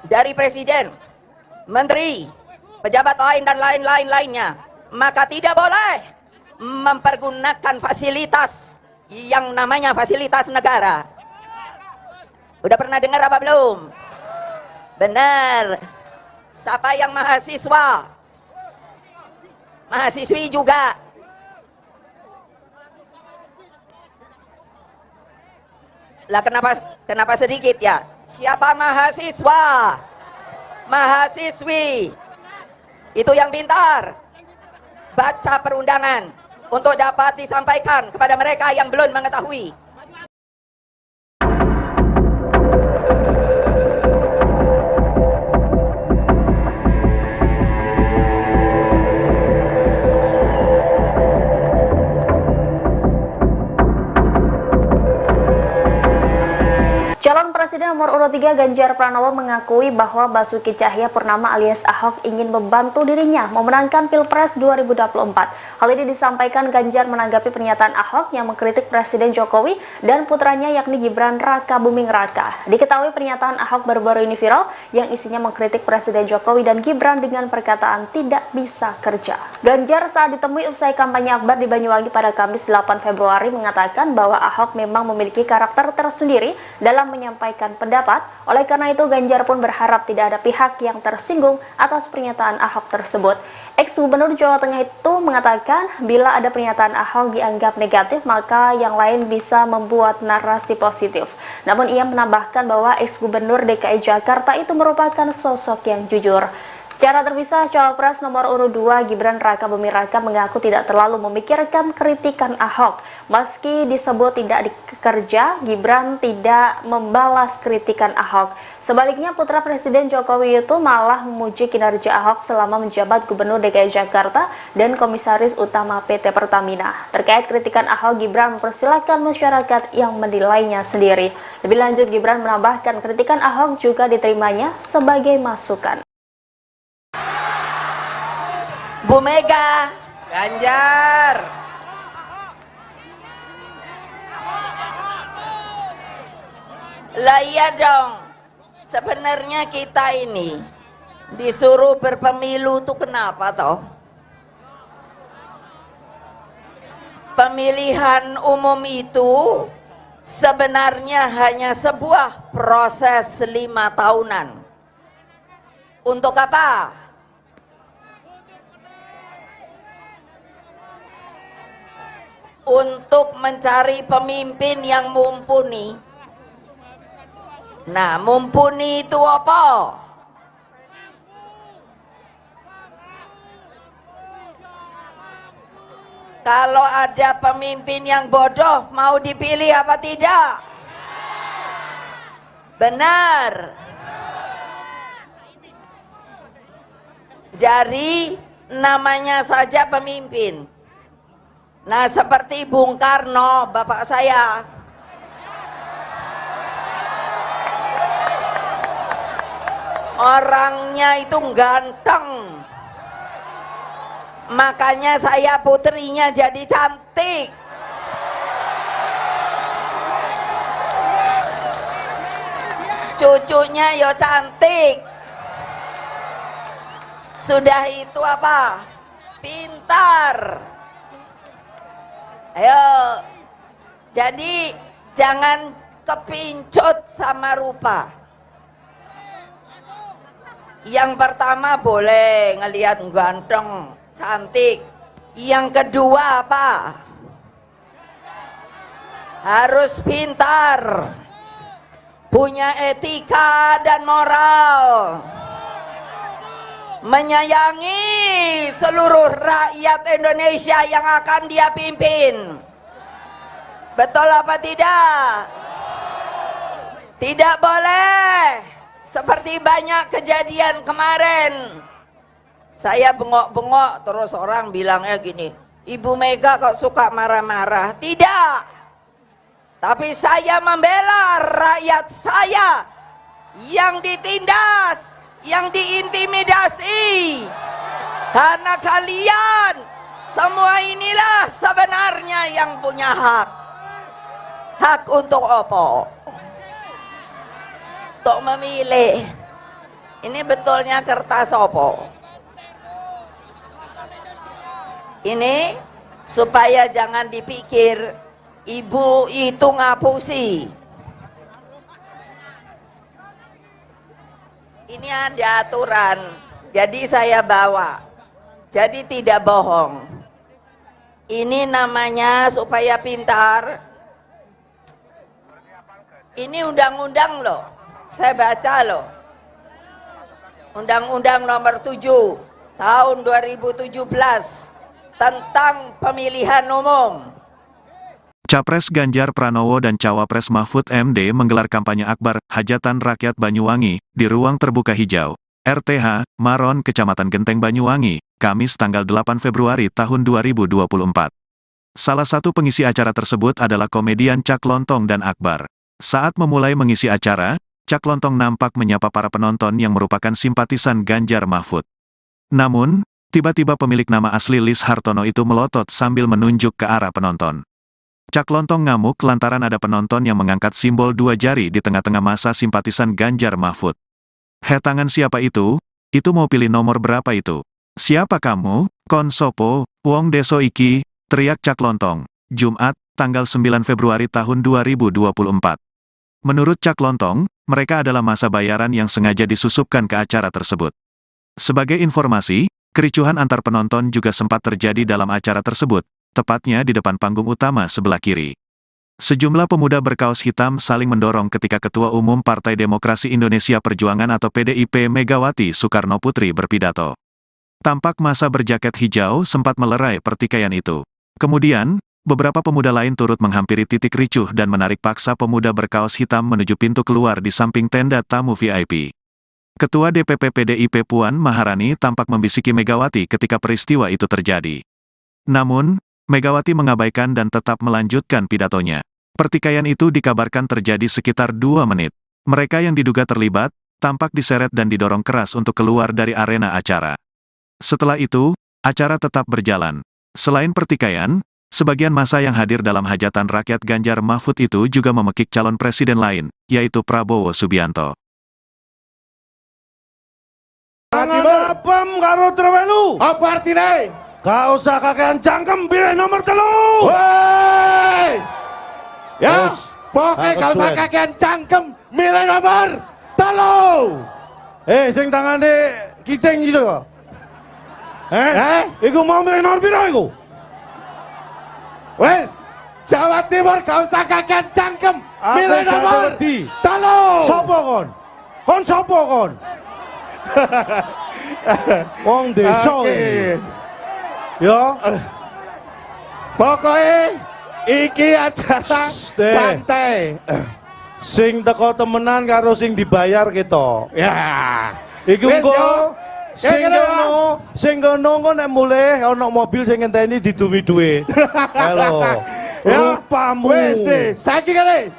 E: dari presiden, menteri, pejabat lain dan lain-lain lainnya, maka tidak boleh mempergunakan fasilitas yang namanya fasilitas negara. Udah pernah dengar apa belum? Benar. Siapa yang mahasiswa? Mahasiswi juga. Lah kenapa sedikit ya? Siapa mahasiswa? Mahasiswi itu yang pintar baca perundangan untuk dapat disampaikan kepada mereka yang belum mengetahui.
F: Calon Presiden nomor urut 3 Ganjar Pranowo mengakui bahwa Basuki Tjahaja Purnama alias Ahok ingin membantu dirinya memenangkan Pilpres 2024. Hal ini disampaikan Ganjar menanggapi pernyataan Ahok yang mengkritik Presiden Jokowi dan putranya yakni Gibran Rakabuming Raka. Diketahui pernyataan Ahok baru-baru ini viral yang isinya mengkritik Presiden Jokowi dan Gibran dengan perkataan tidak bisa kerja. Ganjar saat ditemui usai kampanye akbar di Banyuwangi pada Kamis 8 Februari mengatakan bahwa Ahok memang memiliki karakter tersendiri dalam menyampaikan pendapat. Oleh karena itu, Ganjar pun berharap tidak ada pihak yang tersinggung atas pernyataan Ahok tersebut. Ex-Gubernur Jawa Tengah itu mengatakan bila ada pernyataan Ahok dianggap negatif, maka yang lain bisa membuat narasi positif. Namun ia menambahkan bahwa ex-Gubernur DKI Jakarta itu merupakan sosok yang jujur. Secara terpisah, cawapres nomor urut 2 Gibran Rakabuming Raka mengaku tidak terlalu memikirkan kritikan Ahok. Meski disebut tidak dikerja, Gibran tidak membalas kritikan Ahok. Sebaliknya, putra Presiden Jokowi itu malah memuji kinerja Ahok selama menjabat Gubernur DKI Jakarta dan Komisaris Utama PT Pertamina. Terkait kritikan Ahok, Gibran mempersilahkan masyarakat yang menilainya sendiri. Lebih lanjut, Gibran menambahkan kritikan Ahok juga diterimanya sebagai masukan.
E: Bu Mega.
D: Ganjar.
E: Lah iya dong. Sebenarnya kita ini disuruh berpemilu tuh kenapa toh? Pemilihan umum itu sebenarnya hanya sebuah proses 5 tahunan. Untuk apa? Untuk mencari pemimpin yang mumpuni. Nah, mumpuni itu apa? Kalau ada pemimpin yang bodoh, mau dipilih apa tidak? Benar. Jadi namanya saja pemimpin. Nah, seperti Bung Karno, bapak saya. Orangnya itu ganteng. Makanya saya putrinya jadi cantik. Cucunya yo cantik. Sudah itu apa? Pintar. Ayo. Jadi jangan kepincut sama rupa. Yang pertama boleh ngelihat ganteng, cantik. Yang kedua apa? Harus pintar, punya etika dan moral, menyayangi seluruh rakyat Indonesia yang akan dia pimpin. Betul apa tidak? Tidak boleh seperti banyak kejadian kemarin. Saya bengok-bengok terus orang bilangnya gini, Ibu Mega kok suka marah-marah. Tidak. Tapi saya membela rakyat saya yang ditindas, yang diintimidasi. Karena kalian semua inilah sebenarnya yang punya hak. Hak untuk apa? Untuk memilih. Ini betulnya kertas apa? Ini supaya jangan dipikir ibu itu ngapusi. Ini ada aturan, jadi saya bawa. Jadi tidak bohong. Ini namanya supaya pintar. Ini undang-undang loh, saya baca loh. Undang-undang nomor 7 tahun 2017 tentang pemilihan umum.
A: Capres Ganjar Pranowo dan Cawapres Mahfud MD menggelar kampanye akbar Hajatan Rakyat Banyuwangi di Ruang Terbuka Hijau, RTH, Maron, Kecamatan Genteng Banyuwangi, Kamis tanggal 8 Februari tahun 2024. Salah satu pengisi acara tersebut adalah komedian Cak Lontong dan Akbar. Saat memulai mengisi acara, Cak Lontong nampak menyapa para penonton yang merupakan simpatisan Ganjar Mahfud. Namun, tiba-tiba pemilik nama asli Lis Hartono itu melotot sambil menunjuk ke arah penonton. Cak Lontong ngamuk lantaran ada penonton yang mengangkat simbol 2 jari di tengah-tengah masa simpatisan Ganjar Mahfud. "Heh, tangan siapa itu? Itu mau pilih nomor berapa itu? Siapa kamu? Kon sopo, wong deso iki," teriak Cak Lontong. Jumat, tanggal 9 Februari tahun 2024. Menurut Cak Lontong, mereka adalah masa bayaran yang sengaja disusupkan ke acara tersebut. Sebagai informasi, kericuhan antar penonton juga sempat terjadi dalam acara tersebut, tepatnya di depan panggung utama sebelah kiri. Sejumlah pemuda berkaos hitam saling mendorong ketika Ketua Umum Partai Demokrasi Indonesia Perjuangan atau PDIP Megawati Soekarno Putri berpidato. Tampak masa berjaket hijau sempat melerai pertikaian itu. Kemudian, beberapa pemuda lain turut menghampiri titik ricuh dan menarik paksa pemuda berkaos hitam menuju pintu keluar di samping tenda tamu VIP. Ketua DPP PDIP Puan Maharani tampak membisiki Megawati ketika peristiwa itu terjadi. Namun, Megawati mengabaikan dan tetap melanjutkan pidatonya. Pertikaian itu dikabarkan terjadi sekitar 2 menit. Mereka yang diduga terlibat, tampak diseret dan didorong keras untuk keluar dari arena acara. Setelah itu, acara tetap berjalan. Selain pertikaian, sebagian massa yang hadir dalam hajatan rakyat Ganjar Mahfud itu juga memekik calon presiden lain, yaitu Prabowo Subianto.
B: Tangan apem karo trewelu.
C: Apa artine?
B: Gak usah kakean cangkem, pilih nomor 3.
C: Woi. Ya,
B: Wes,
C: pokoknya
B: gak
C: gak usah
B: kesuwen.
C: kakean cangkem, milih nomor 3.
B: Sing tangane kiting gitu. Eh?
C: Eh?
B: Iku mau milih nomor piro iku?
C: Wes, Jawa Timur gak usah kakean cangkem,
B: Aku
C: milih
B: gak
C: nomor
B: wedi.
C: 3.
B: Sopo kon? Kon sopo kon? Wong desa
C: Oke.
B: iki. Ya.
C: Pokoknya iki acara
B: Shh,
C: santai.
B: Sing teko temenan karo sing dibayar ketok.
C: Ya.
B: Iku
C: Wis,
B: engko
C: yo.
B: sing
C: Kene,
B: kono, sing kono engko nek mulih ana mobil sing ngenteni didumi dhuwit. Halo.
C: Ya.
B: Rupamu.
C: Wis, saiki kene.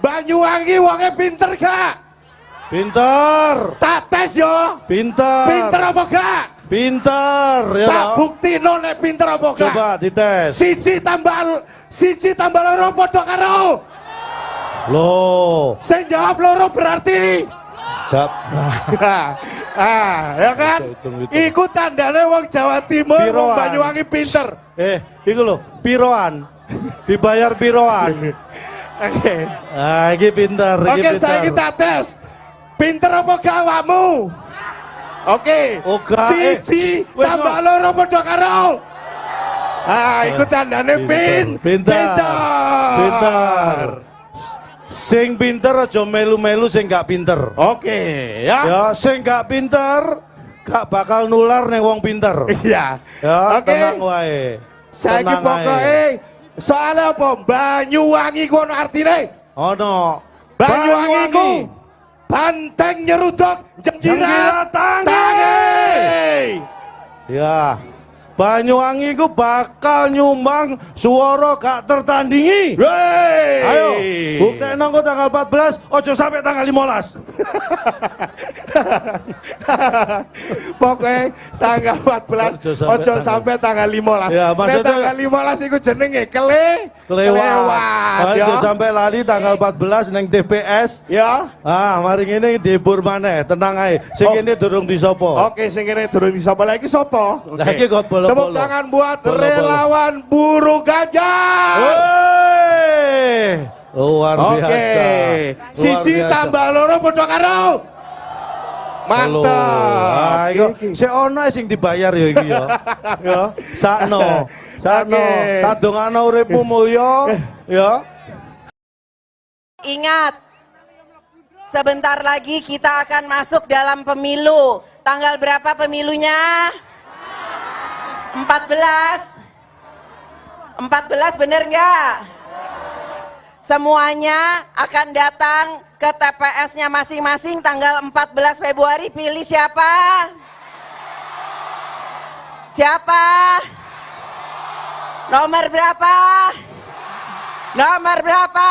C: Banyuwangi wonge pinter gak?
B: Pinter.
C: Tak tes yo.
B: Pinter.
C: Pinter apa gak?
B: Pinter ya.
C: Tak
B: toh?
C: buktino nek pinter apa gak.
B: Coba dites.
C: 1 tambah 2 padha karo.
B: Loh.
C: Sing jawab 2 berarti
B: Gak.
C: Ah, ya kan?
B: Hitung-hitung.
C: Iku tandane wong Jawa Timur, wong
B: Piroan.
C: Banyuwangi pinter.
B: Iku lho, piroan. Dibayar piroan.
C: Oke.
B: Ah, iki pinter, iki
C: Oke,
B: pinter.
C: saiki tak tes. Pinter apa gak awakmu? Oke.
B: Oh, gak,
C: 1
B: wis,
C: tambah 2 padha karo. Ah, iku tandane
B: Pinter.
C: pinter.
B: Pinter. Sing pinter aja melu-melu sing gak pinter.
C: Oke, ya.
B: Ya, sing gak pinter gak bakal nular ning wong pinter.
C: Iya.
B: Ya,
C: Oke.
B: tenang wae.
C: Saiki
B: Tenang
C: pokoke
B: ae.
C: soalnya apa? Banyuwangi ku ono artine.
B: Ono.
C: Banyuwangi ku banteng nyeruduk jengkirat
B: Jengkirat tangi.
C: tangi.
B: Ya. Banyuwangi ku bakal nyumbang suara gak tertandingi.
C: Wey.
B: Ayo, buktekno engko tanggal 14, ojo sampai tanggal 15.
C: Pokoknya tanggal 14
B: Ojo sampai
C: ojo sampai tanggal 15.
B: Ya,
C: Nek
B: maksudnya-
C: tanggal 15 iku jenenge
B: Kelewat.
C: kelewat, ya.
B: Ojo sampai lali tanggal 14 neng TPS.
C: Ya.
B: Ah, mari ngene dihibur maneh, tenang ae. Sing
C: Oh.
B: kene durung disopo.
C: Oke, sing kene durung disapa lagi sapa? Oke.
B: Lah iki kok bolo-bolo.
C: Tepuk tangan buat
B: Bolo-bolo.
C: relawan buruh Ganjar.
B: Wey! Luar
C: Oke.
B: biasa. Luar
C: 1
B: biasa.
C: tambah 2 padha karo. Mantap.
B: Ah, iku
C: Iki.
B: sik ono sing dibayar ya iki ya. Ya, sakno. Sakno.
C: Oke.
B: Tak dongakno uripmu mulya ya.
D: Ingat, sebentar lagi kita akan masuk dalam pemilu. Tanggal berapa pemilunya? 14. 14 bener nggak? Semuanya akan datang ke TPS-nya masing-masing tanggal 14 Februari. Pilih siapa? Siapa? Nomor berapa? Nomor berapa?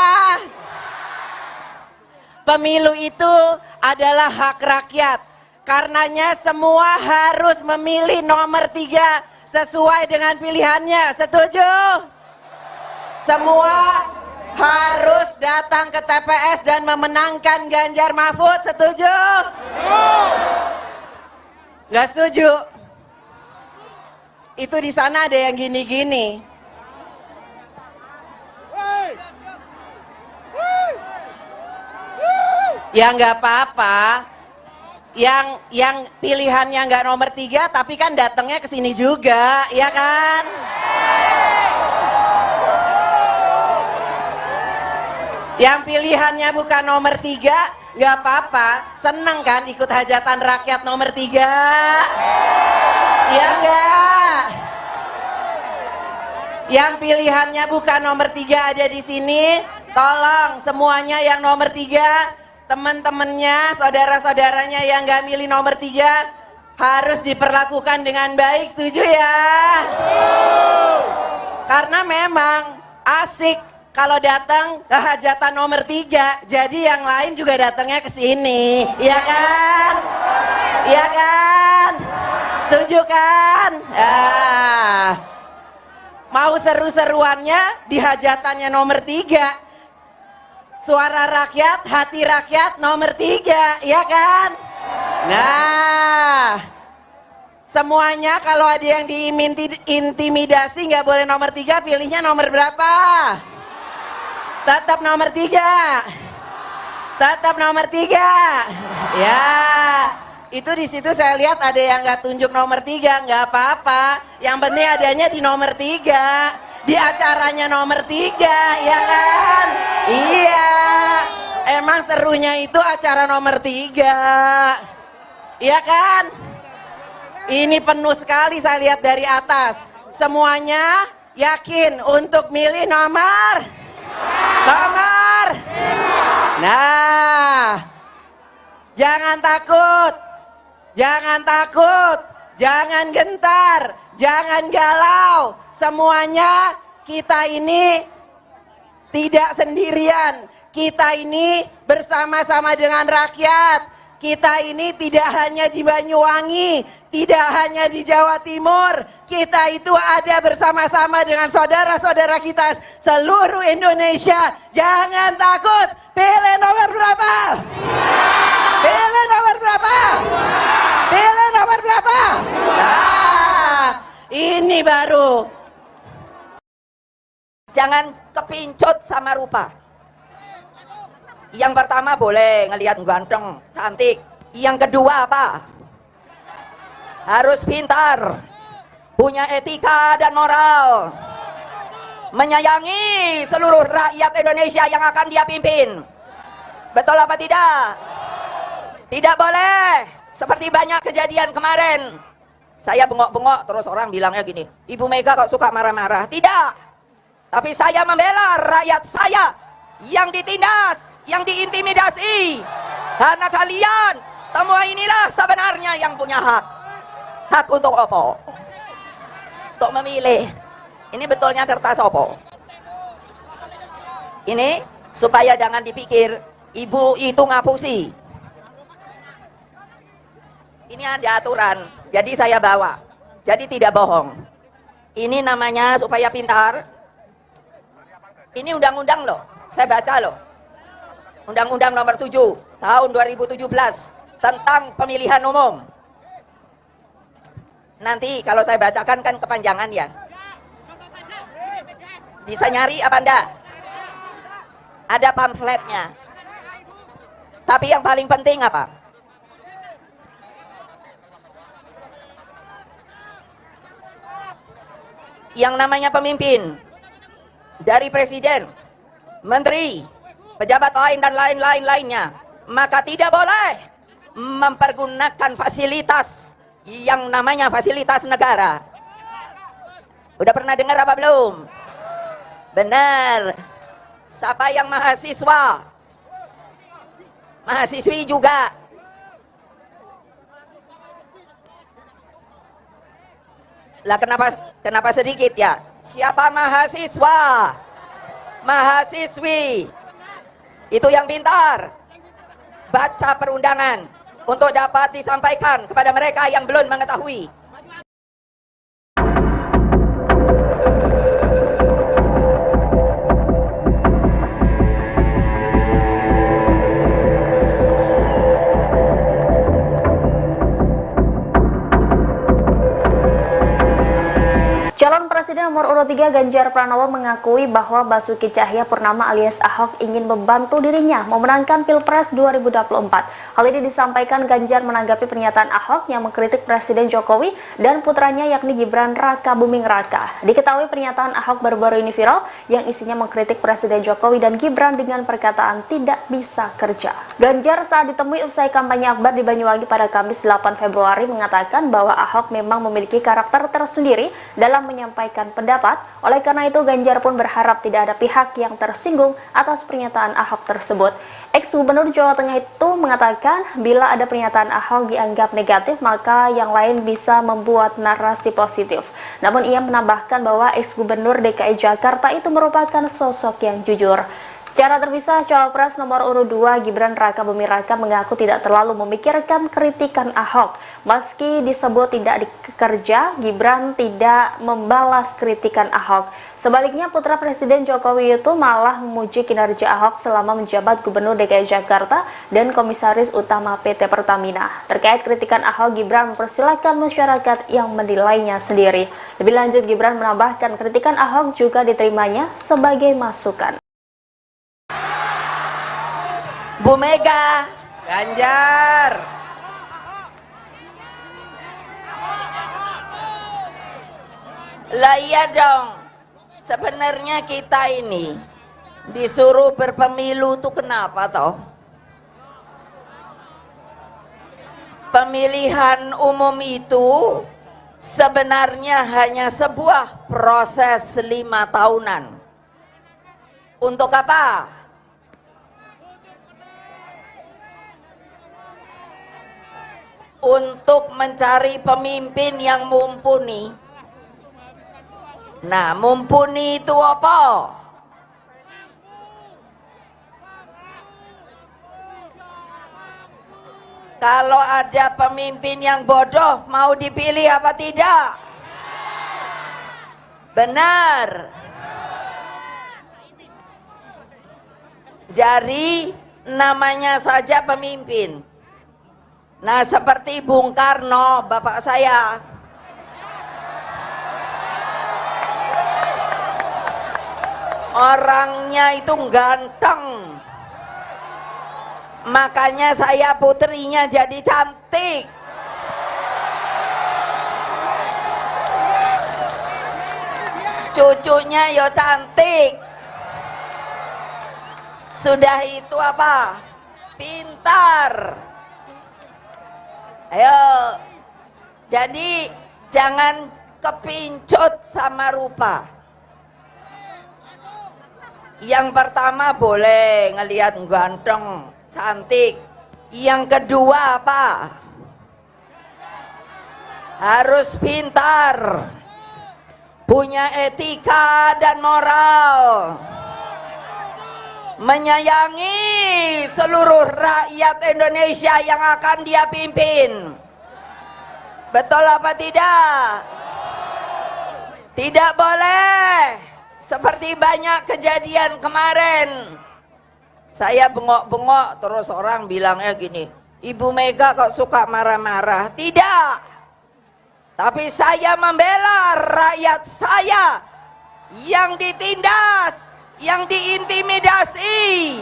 D: Pemilu itu adalah hak rakyat. Karenanya semua harus memilih nomor 3 sesuai dengan pilihannya. Setuju? Semua harus datang ke TPS dan memenangkan Ganjar Mahfud. Setuju? Nggak setuju? Itu di sana ada yang gini-gini. Ya nggak apa-apa. Yang pilihannya nggak nomor 3, tapi kan datangnya ke sini juga, ya kan? Yang pilihannya bukan nomor 3, nggak apa-apa. Seneng kan ikut hajatan rakyat nomor 3? Iya nggak? Yang pilihannya bukan nomor 3 ada di sini, tolong semuanya yang nomor 3, teman-temannya, saudara-saudaranya yang nggak milih nomor 3 harus diperlakukan dengan baik, setuju ya? Karena memang asik kalau datang ke hajatan nomor 3, jadi yang lain juga datangnya ke sini, iya kan? Iya kan? Setuju kan? Ah. Mau seru-seruannya di hajatannya nomor 3. Suara rakyat, hati rakyat nomor 3, ya kan? Nah, semuanya kalau ada yang diintimidasi nggak boleh nomor 3, pilihnya nomor berapa? Tetap nomor 3. Tetap nomor 3. Ya, itu di situ saya lihat ada yang nggak tunjuk nomor 3, nggak apa-apa. Yang penting adanya di nomor 3, di acaranya nomor 3, ya kan? Iya, emang serunya itu acara nomor 3, ya kan? Ini penuh sekali saya lihat dari atas. Semuanya yakin untuk milih nomor? Nomor? Nah, jangan takut, jangan takut, jangan gentar, jangan galau. Semuanya kita ini tidak sendirian. Kita ini bersama-sama dengan rakyat. Kita ini tidak hanya di Banyuwangi, tidak hanya di Jawa Timur. Kita itu ada bersama-sama dengan saudara-saudara kita seluruh Indonesia. Jangan takut. Pilih nomor berapa? Pilih nomor berapa? Pilih nomor berapa? Nah, ini baru.
E: Jangan kepincut sama rupa. Yang pertama boleh ngelihat ganteng, cantik. Yang kedua apa? Harus pintar, punya etika dan moral, menyayangi seluruh rakyat Indonesia yang akan dia pimpin. Betul apa tidak? Tidak boleh seperti banyak kejadian kemarin. Saya bengok-bengok terus orang bilangnya gini, Ibu Mega kok suka marah-marah. Tidak, tapi saya membela rakyat saya yang ditindas, yang diintimidasi. Karena kalian semua inilah sebenarnya yang punya hak. Hak untuk opo? Untuk memilih. Ini betulnya kertas opo? Ini supaya jangan dipikir ibu itu ngapusi. Ini ada aturan, jadi saya bawa. Jadi tidak bohong. Ini namanya supaya pintar. Ini undang-undang loh. Saya baca loh. Undang-Undang Nomor 7 Tahun 2017 tentang pemilihan umum. Nanti kalau saya bacakan kan kepanjangan ya. Bisa nyari apa enggak? Ada pamfletnya. Tapi yang paling penting apa? Yang namanya pemimpin dari presiden, menteri, pejabat lain dan lain-lain lainnya, maka tidak boleh mempergunakan fasilitas yang namanya fasilitas negara. Udah pernah dengar apa belum? Benar. Siapa yang mahasiswa? Mahasiswi juga. Lah kenapa sedikit ya? Siapa mahasiswa? Mahasiswi itu yang pintar baca perundangan untuk dapat disampaikan kepada mereka yang belum mengetahui.
F: Calon Presiden nomor urut 3 Ganjar Pranowo mengakui bahwa Basuki Tjahaja Purnama alias Ahok ingin membantu dirinya memenangkan Pilpres 2024. Hal ini disampaikan Ganjar menanggapi pernyataan Ahok yang mengkritik Presiden Jokowi dan putranya yakni Gibran Rakabuming Raka. Diketahui pernyataan Ahok baru-baru ini viral yang isinya mengkritik Presiden Jokowi dan Gibran dengan perkataan tidak bisa kerja. Ganjar saat ditemui usai kampanye akbar di Banyuwangi pada Kamis 8 Februari mengatakan bahwa Ahok memang memiliki karakter tersendiri dalam menyampaikan pendapat. Oleh karena itu, Ganjar pun berharap tidak ada pihak yang tersinggung atas pernyataan Ahok tersebut. Ex-Gubernur Jawa Tengah itu mengatakan bila ada pernyataan Ahok dianggap negatif, maka yang lain bisa membuat narasi positif. Namun ia menambahkan bahwa ex-Gubernur DKI Jakarta itu merupakan sosok yang jujur. Secara terpisah, Cawapres nomor urut 2 Gibran Rakabuming Raka mengaku tidak terlalu memikirkan kritikan Ahok. Meski disebut tidak dikerja, Gibran tidak membalas kritikan Ahok. Sebaliknya, putra Presiden Jokowi itu malah memuji kinerja Ahok selama menjabat Gubernur DKI Jakarta dan Komisaris Utama PT Pertamina. Terkait kritikan Ahok, Gibran mempersilahkan masyarakat yang menilainya sendiri. Lebih lanjut, Gibran menambahkan kritikan Ahok juga diterimanya sebagai masukan.
E: Bu Mega,
D: Ganjar.
E: Lah iya dong. Sebenarnya kita ini disuruh berpemilu tuh kenapa toh? Pemilihan umum itu sebenarnya hanya sebuah proses 5 tahunan. Untuk apa? Untuk mencari pemimpin yang mumpuni. Nah, mumpuni itu apa? Kalau ada pemimpin yang bodoh, mau dipilih apa tidak? Benar. Jadi namanya saja pemimpin. Nah, seperti Bung Karno, bapak saya. Orangnya itu ganteng. Makanya saya putrinya jadi cantik. Cucunya yo cantik. Sudah itu apa? Pintar. Ayo, jadi jangan kepincut sama rupa. Yang pertama boleh ngelihat ganteng, cantik. Yang kedua apa? Harus pintar, punya etika dan moral, menyayangi seluruh rakyat Indonesia yang akan dia pimpin. Betul apa tidak? Tidak boleh seperti banyak kejadian kemarin. Saya bengok-bengok terus orang bilangnya gini, Ibu Mega kok suka marah-marah. Tidak. Tapi saya membela rakyat saya yang ditindas, yang diintimidasi.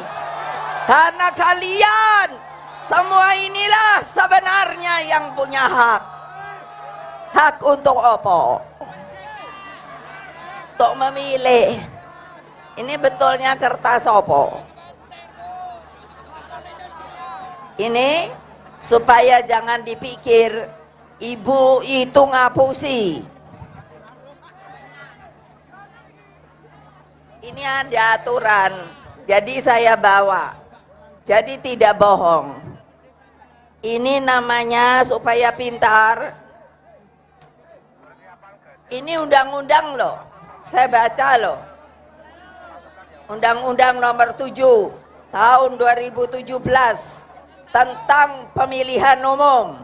E: Karena kalian semua inilah sebenarnya yang punya hak. Hak untuk apa? Untuk memilih. Ini betulnya kertas apa? Ini supaya jangan dipikir ibu itu ngapusi. Ini ada aturan, jadi saya bawa. Jadi tidak bohong. Ini namanya supaya pintar. Ini undang-undang loh, saya baca loh. Undang-undang nomor 7 tahun 2017 tentang pemilihan umum.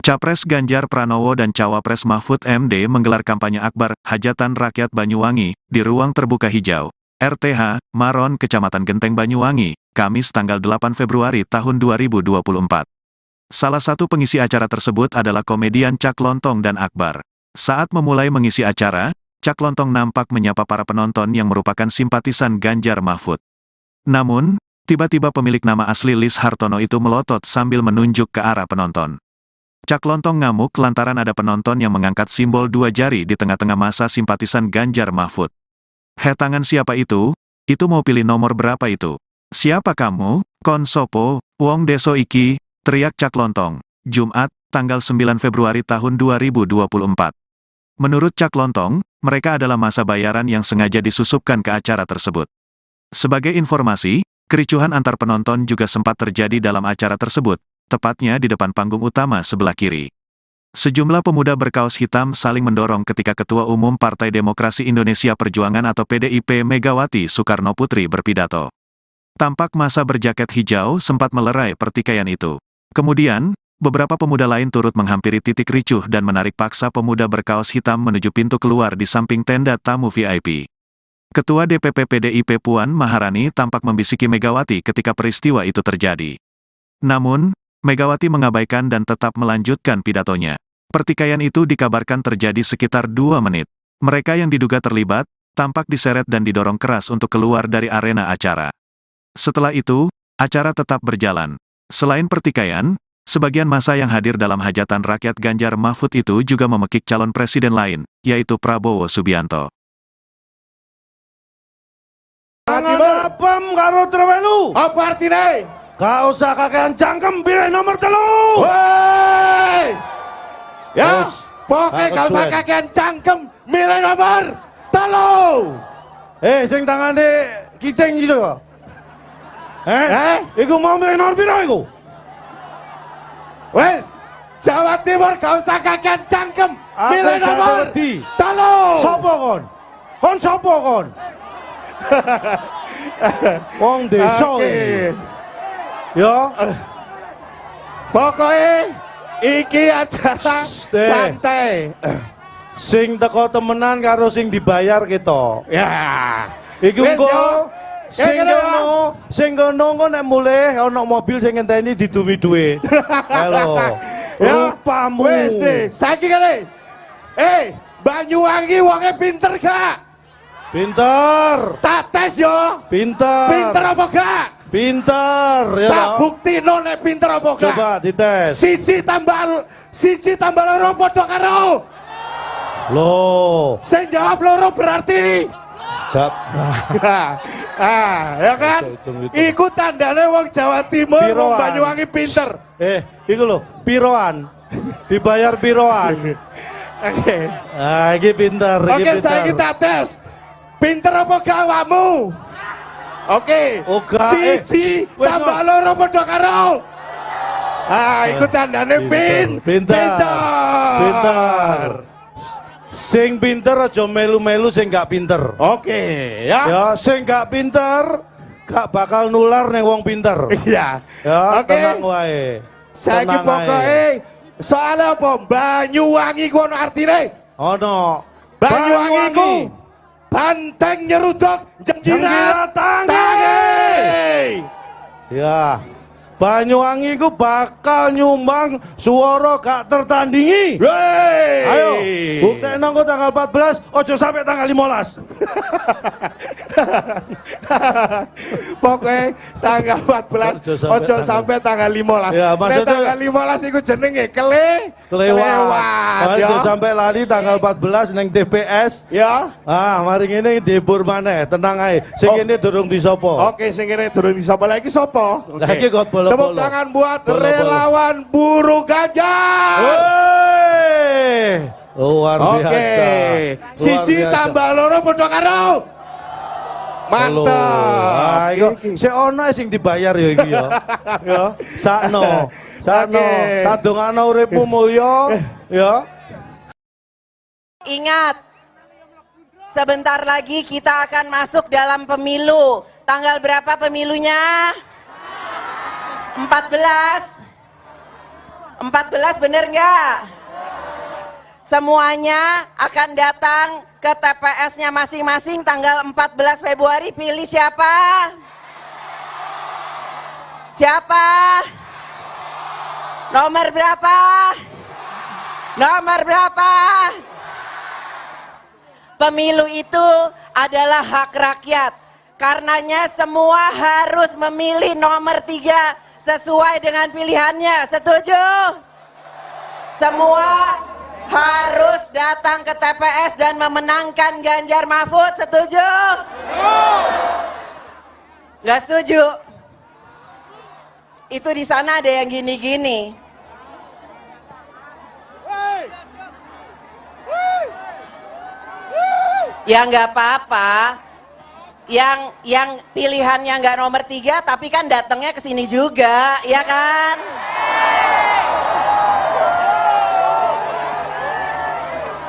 A: Capres Ganjar Pranowo dan Cawapres Mahfud MD menggelar kampanye akbar Hajatan Rakyat Banyuwangi di Ruang Terbuka Hijau, RTH, Maron, Kecamatan Genteng Banyuwangi, Kamis tanggal 8 Februari tahun 2024. Salah satu pengisi acara tersebut adalah komedian Cak Lontong dan Akbar. Saat memulai mengisi acara, Cak Lontong nampak menyapa para penonton yang merupakan simpatisan Ganjar Mahfud. Namun, tiba-tiba pemilik nama asli Lis Hartono itu melotot sambil menunjuk ke arah penonton. Cak Lontong ngamuk lantaran ada penonton yang mengangkat simbol 2 jari di tengah-tengah masa simpatisan Ganjar Mahfud. "Heh, tangan siapa itu? Itu mau pilih nomor berapa itu? Siapa kamu? Kon sopo, wong deso iki," teriak Cak Lontong. Jumat, tanggal 9 Februari tahun 2024. Menurut Cak Lontong, mereka adalah masa bayaran yang sengaja disusupkan ke acara tersebut. Sebagai informasi, kericuhan antar penonton juga sempat terjadi dalam acara tersebut, tepatnya di depan panggung utama sebelah kiri. Sejumlah pemuda berkaos hitam saling mendorong ketika Ketua Umum Partai Demokrasi Indonesia Perjuangan atau PDIP Megawati Soekarnoputri berpidato. Tampak massa berjaket hijau sempat melerai pertikaian itu. Kemudian, beberapa pemuda lain turut menghampiri titik ricuh dan menarik paksa pemuda berkaos hitam menuju pintu keluar di samping tenda tamu VIP. Ketua DPP PDIP Puan Maharani tampak membisiki Megawati ketika peristiwa itu terjadi. Namun, Megawati mengabaikan dan tetap melanjutkan pidatonya. Pertikaian itu dikabarkan terjadi sekitar 2 menit. Mereka yang diduga terlibat, tampak diseret dan didorong keras untuk keluar dari arena acara. Setelah itu, acara tetap berjalan. Selain pertikaian, sebagian massa yang hadir dalam hajatan rakyat Ganjar Mahfud itu juga memekik calon presiden lain, yaitu Prabowo Subianto.
B: Tangan apem karo trewelu.
C: Apa artine?
B: Gak usah kakean cangkem, pilih nomor 3.
C: Woi. Ya, pokoknya gak usah kakean cangkem, milih nomor 3.
B: Sing tangane kiting gitu. Iku mau milih nomor piro iku?
C: Wes, Jawa Timur gak usah kakean cangkem, milih nomor 3.
B: Sopo kon? Kon sopo kon? Wong desa iki. Ya,
C: pokoknya iki acara santai.
B: Sing teko temenan karo sing dibayar kita.
C: Ya.
B: Iku engko sing kono engko nek mulih ana mobil sing ngenteni didumi dhuwit. Halo. Rupamu.
C: Wis, saiki kene. Banyuwangi wonge pinter gak?
B: Pinter.
C: Tak tes yo.
B: Pinter.
C: Pinter apa gak?
B: Pinter ya.
C: Tak buktino nek pinter apa gak?
B: Coba dites.
C: 1 tambah 2 padha karo.
B: Loh.
C: Sing jawab 2 berarti
B: gak.
C: Ya kan? Iku tandane wong Jawa Timur, wong Banyuwangi pinter.
B: Iku lho, piroan. Dibayar piroan.
C: Oke.
B: Ah, iki pinter, iki
C: Oke,
B: pinter.
C: Saiki tak tes. Pinter apa gak awakmu? Oke, 1 tambah 2 padha karo. Ah, iku tandane pinter.
B: Pinter. Sing pinter aja melu-melu sing gak pinter.
C: Oke, ya.
B: Ya, sing gak pinter gak bakal nular ning wong pinter.
C: Iya.
B: Ya,
C: oke.
B: Tenang wae.
C: Saiki pokoke soale apa? Banyuwangi ku ono artine?
B: Ono.
C: Banyuwangi ku banteng nyeruduk jenggirat tangi.
B: Ya. Banyuwangi ku bakal nyumbang suara gak tertandingi.
C: Wey.
B: Ayo, buktekno engko tanggal 14, ojo sampai tanggal 15.
C: Pokoknya tanggal 14, ojo sampai tanggal 15.
B: Ya, maksudnya
C: tanggal 15 iku jenenge kelewat.
B: Ojo sampai lali tanggal 14 neng TPS.
C: Ya.
B: Ah, mari ngene dihibur maneh, tenang ae. Sing kene durung disopo.
C: Oke, sing kene durung disopo. Lah iki sapa?
B: Lah iki kok bolo.
C: Tepuk tangan buat relawan buruh Ganjar.
B: Luar biasa.
C: Oke. 1 tambah 2 padha karo. Mantap.
B: Iku sik ono sing dibayar ya iki ya. Ya, sakno. Sakno. Tak dongakno uripmu mulya ya.
D: Ingat, sebentar lagi kita akan masuk dalam pemilu. Tanggal berapa pemilunya? 14. 14 bener nggak? Semuanya akan datang ke TPS-nya masing-masing tanggal 14 Februari. Pilih siapa? Siapa? Nomor berapa? Nomor berapa? Pemilu itu adalah hak rakyat. Karenanya semua harus memilih nomor 3 sesuai dengan pilihannya. Setuju? Semua harus datang ke TPS dan memenangkan Ganjar Mahfud. Setuju? Nggak setuju? Itu di sana ada yang gini-gini. Ya nggak apa-apa. Yang pilihannya nggak nomor 3, tapi kan datangnya ke sini juga, ya kan?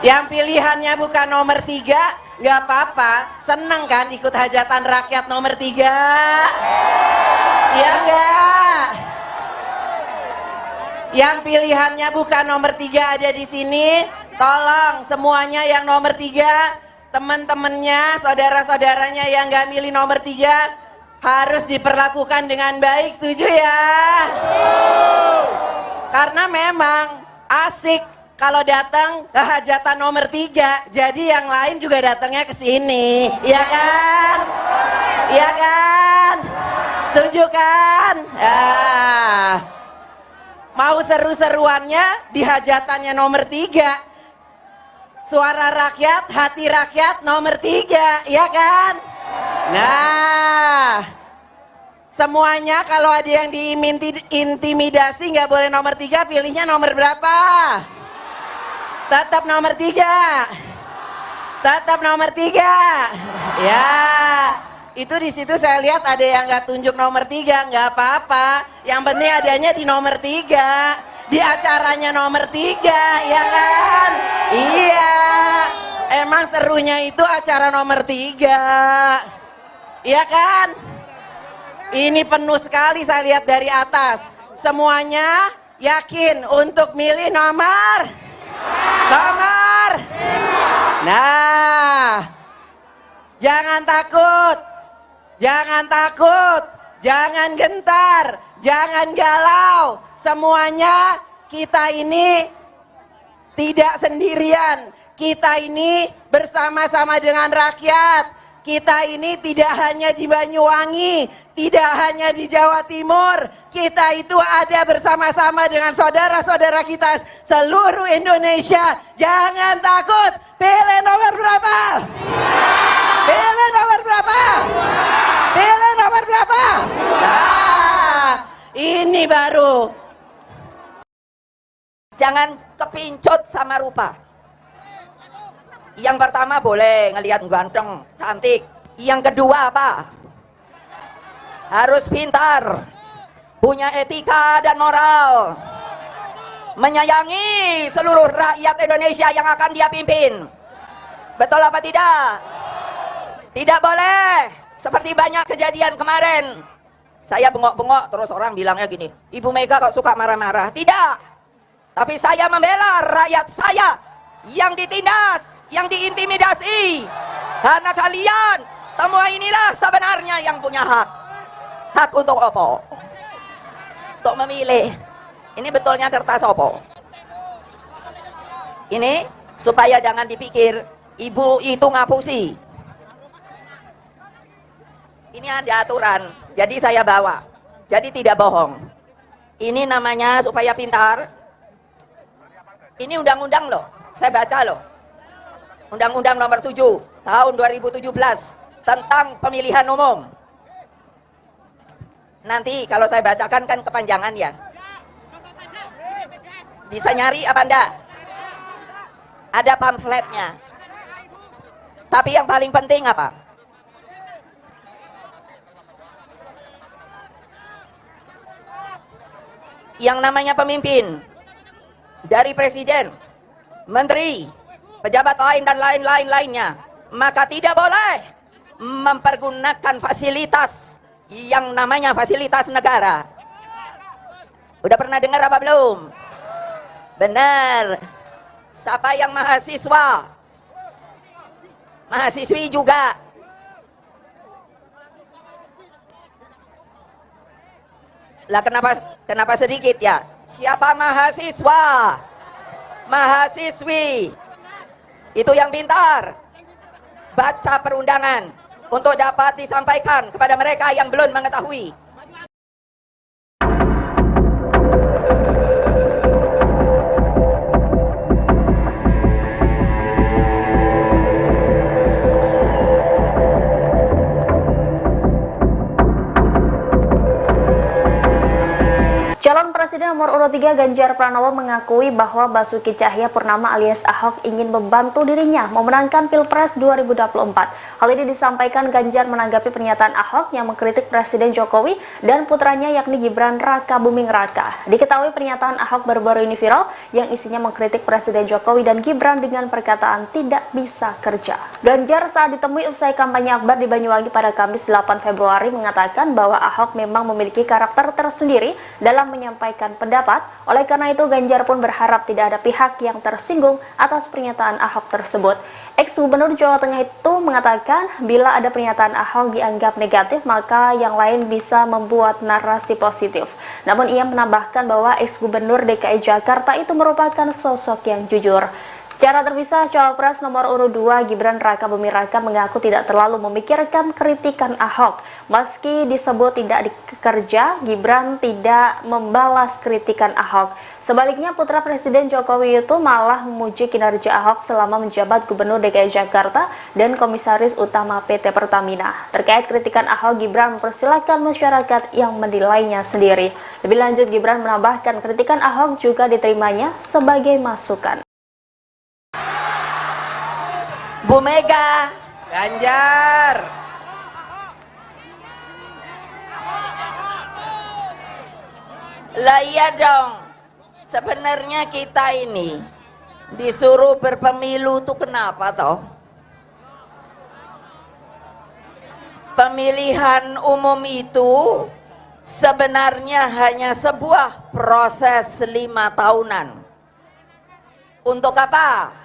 D: Yang pilihannya bukan nomor 3, nggak apa-apa. Seneng kan ikut hajatan rakyat nomor 3? Iya nggak? Yang pilihannya bukan nomor 3 ada di sini, tolong semuanya yang nomor 3, teman-temannya, saudara-saudaranya yang nggak milih nomor 3, harus diperlakukan dengan baik, setuju ya? Karena memang asik kalau datang ke hajatan nomor 3, jadi yang lain juga datangnya ke sini, iya kan? Iya kan? Setuju kan? Ya. Mau seru-seruannya di hajatannya nomor 3. Suara rakyat, hati rakyat nomor 3, ya kan? Nah, semuanya kalau ada yang diintimidasi nggak boleh nomor 3, pilihnya nomor berapa? Tetap nomor 3. Tetap nomor 3. Ya, itu di situ saya lihat ada yang nggak tunjuk nomor 3, nggak apa-apa. Yang penting adanya di nomor 3, di acaranya nomor 3, ya kan? Iya, emang serunya itu acara nomor 3, iya kan? Ini penuh sekali saya lihat dari atas. Semuanya yakin untuk milih nomor? Nomor? Nah, jangan takut. Jangan takut, jangan gentar, jangan galau. Semuanya kita ini tidak sendirian. Kita ini bersama-sama dengan rakyat. Kita ini tidak hanya di Banyuwangi, tidak hanya di Jawa Timur. Kita itu ada bersama-sama dengan saudara-saudara kita seluruh Indonesia. Jangan takut, pilih nomor berapa? Pilih nomor berapa? Pilih nomor berapa? Nah, ini baru.
E: Jangan kepincut sama rupa. Yang pertama boleh ngelihat ganteng, cantik. Yang kedua apa? Harus pintar, punya etika dan moral, menyayangi seluruh rakyat Indonesia yang akan dia pimpin. Betul apa tidak? Tidak boleh seperti banyak kejadian kemarin. Saya bengok-bengok terus orang bilangnya gini, Ibu Mega kok suka marah-marah. Tidak, tapi saya membela rakyat saya yang ditindas, yang diintimidasi. Karena kalian semua inilah sebenarnya yang punya hak. Hak untuk opo? Untuk memilih. Ini betulnya kertas opo? Ini supaya jangan dipikir ibu itu ngapusi. Ini ada aturan, jadi saya bawa. Jadi tidak bohong. Ini namanya supaya pintar. Ini undang-undang loh, saya baca loh. Undang-Undang Nomor 7 Tahun 2017 tentang pemilihan umum. Nanti kalau saya bacakan kan kepanjangan ya. Bisa nyari apa enggak? Ada pamfletnya. Tapi yang paling penting apa? Yang namanya pemimpin dari presiden, menteri, pejabat lain dan lain-lain lainnya, maka tidak boleh mempergunakan fasilitas yang namanya fasilitas negara. Udah pernah dengar apa belum? Benar. Siapa yang mahasiswa? Mahasiswi juga. Lah kenapa sedikit ya? Siapa mahasiswa? Mahasiswi. Itu yang pintar. Baca perundangan untuk dapat disampaikan kepada mereka yang belum mengetahui.
F: Calon Presiden Presiden nomor urut 3 Ganjar Pranowo mengakui bahwa Basuki Tjahaja Purnama alias Ahok ingin membantu dirinya memenangkan Pilpres 2024. Hal ini disampaikan Ganjar menanggapi pernyataan Ahok yang mengkritik Presiden Jokowi dan putranya yakni Gibran Rakabuming Raka. Diketahui pernyataan Ahok baru-baru ini viral yang isinya mengkritik Presiden Jokowi dan Gibran dengan perkataan tidak bisa kerja. Ganjar saat ditemui usai kampanye akbar di Banyuwangi pada Kamis 8 Februari mengatakan bahwa Ahok memang memiliki karakter tersendiri dalam menyampaikan pendapat. Oleh karena itu, Ganjar pun berharap tidak ada pihak yang tersinggung atas pernyataan Ahok tersebut. Ex-Gubernur Jawa Tengah itu mengatakan bila ada pernyataan Ahok dianggap negatif, maka yang lain bisa membuat narasi positif. Namun ia menambahkan bahwa ex-Gubernur DKI Jakarta itu merupakan sosok yang jujur. Secara terpisah, Cawapres nomor urut 2 Gibran Rakabuming Raka mengaku tidak terlalu memikirkan kritikan Ahok. Meski disebut tidak dikerja, Gibran tidak membalas kritikan Ahok. Sebaliknya, putra Presiden Jokowi itu malah memuji kinerja Ahok selama menjabat Gubernur DKI Jakarta dan Komisaris Utama PT Pertamina. Terkait kritikan Ahok, Gibran mempersilahkan masyarakat yang menilainya sendiri. Lebih lanjut, Gibran menambahkan kritikan Ahok juga diterimanya sebagai masukan.
E: Bu Mega,
D: Ganjar.
E: Lah iya dong. Sebenarnya kita ini disuruh berpemilu tuh kenapa toh? Pemilihan umum itu sebenarnya hanya sebuah proses 5 tahunan. Untuk apa?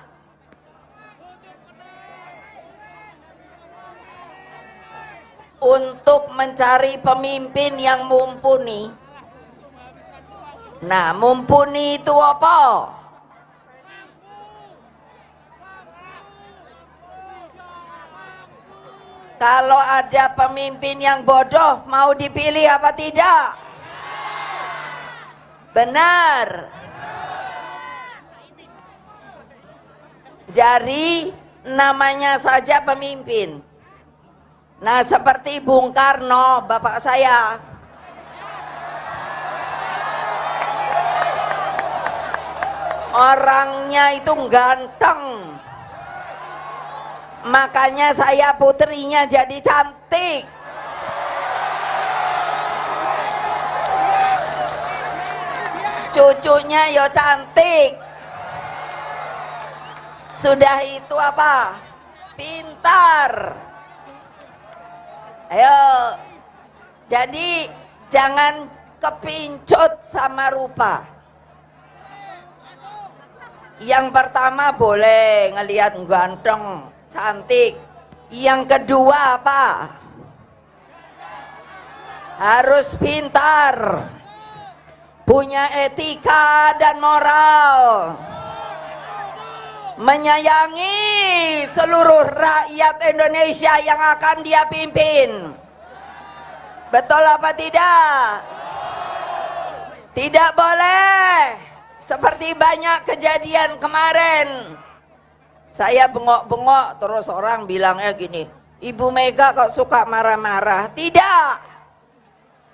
E: Untuk mencari pemimpin yang mumpuni. Nah, mumpuni itu apa? Kalau ada pemimpin yang bodoh, mau dipilih apa tidak? Benar. Jadi namanya saja pemimpin. Nah, seperti Bung Karno, bapak saya. Orangnya itu ganteng. Makanya saya putrinya jadi cantik. Cucunya yo cantik. Sudah itu apa? Pintar. Ayo, jadi jangan kepincut sama rupa. Yang pertama boleh ngelihat ganteng, cantik. Yang kedua apa? Harus pintar, punya etika dan moral, menyayangi seluruh rakyat Indonesia yang akan dia pimpin. Betul apa tidak? Tidak boleh seperti banyak kejadian kemarin. Saya bengok-bengok terus orang bilangnya gini, Ibu Mega kok suka marah-marah. Tidak.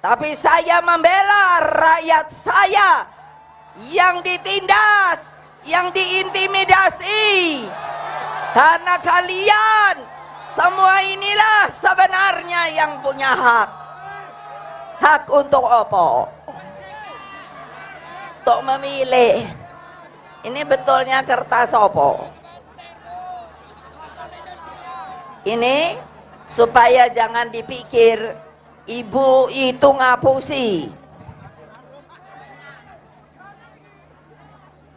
E: Tapi saya membela rakyat saya yang ditindas, yang diintimidasi. Karena kalian semua inilah sebenarnya yang punya hak. Hak untuk apa? Untuk memilih. Ini betulnya kertas apa? Ini supaya jangan dipikir ibu itu ngapusi.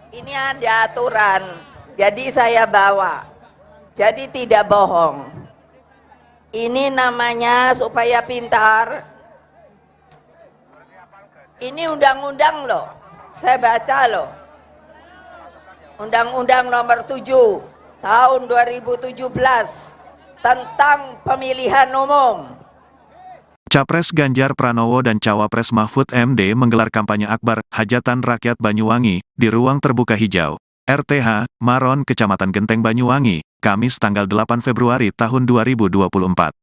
E: Ini ada aturan, jadi saya bawa. Jadi tidak bohong. Ini namanya supaya pintar. Ini undang-undang loh, saya baca loh. Undang-undang nomor 7 tahun 2017 tentang pemilihan umum.
A: Capres Ganjar Pranowo dan Cawapres Mahfud MD menggelar kampanye akbar Hajatan Rakyat Banyuwangi di Ruang Terbuka Hijau, RTH, Maron, Kecamatan Genteng Banyuwangi, Kamis tanggal 8 Februari tahun 2024.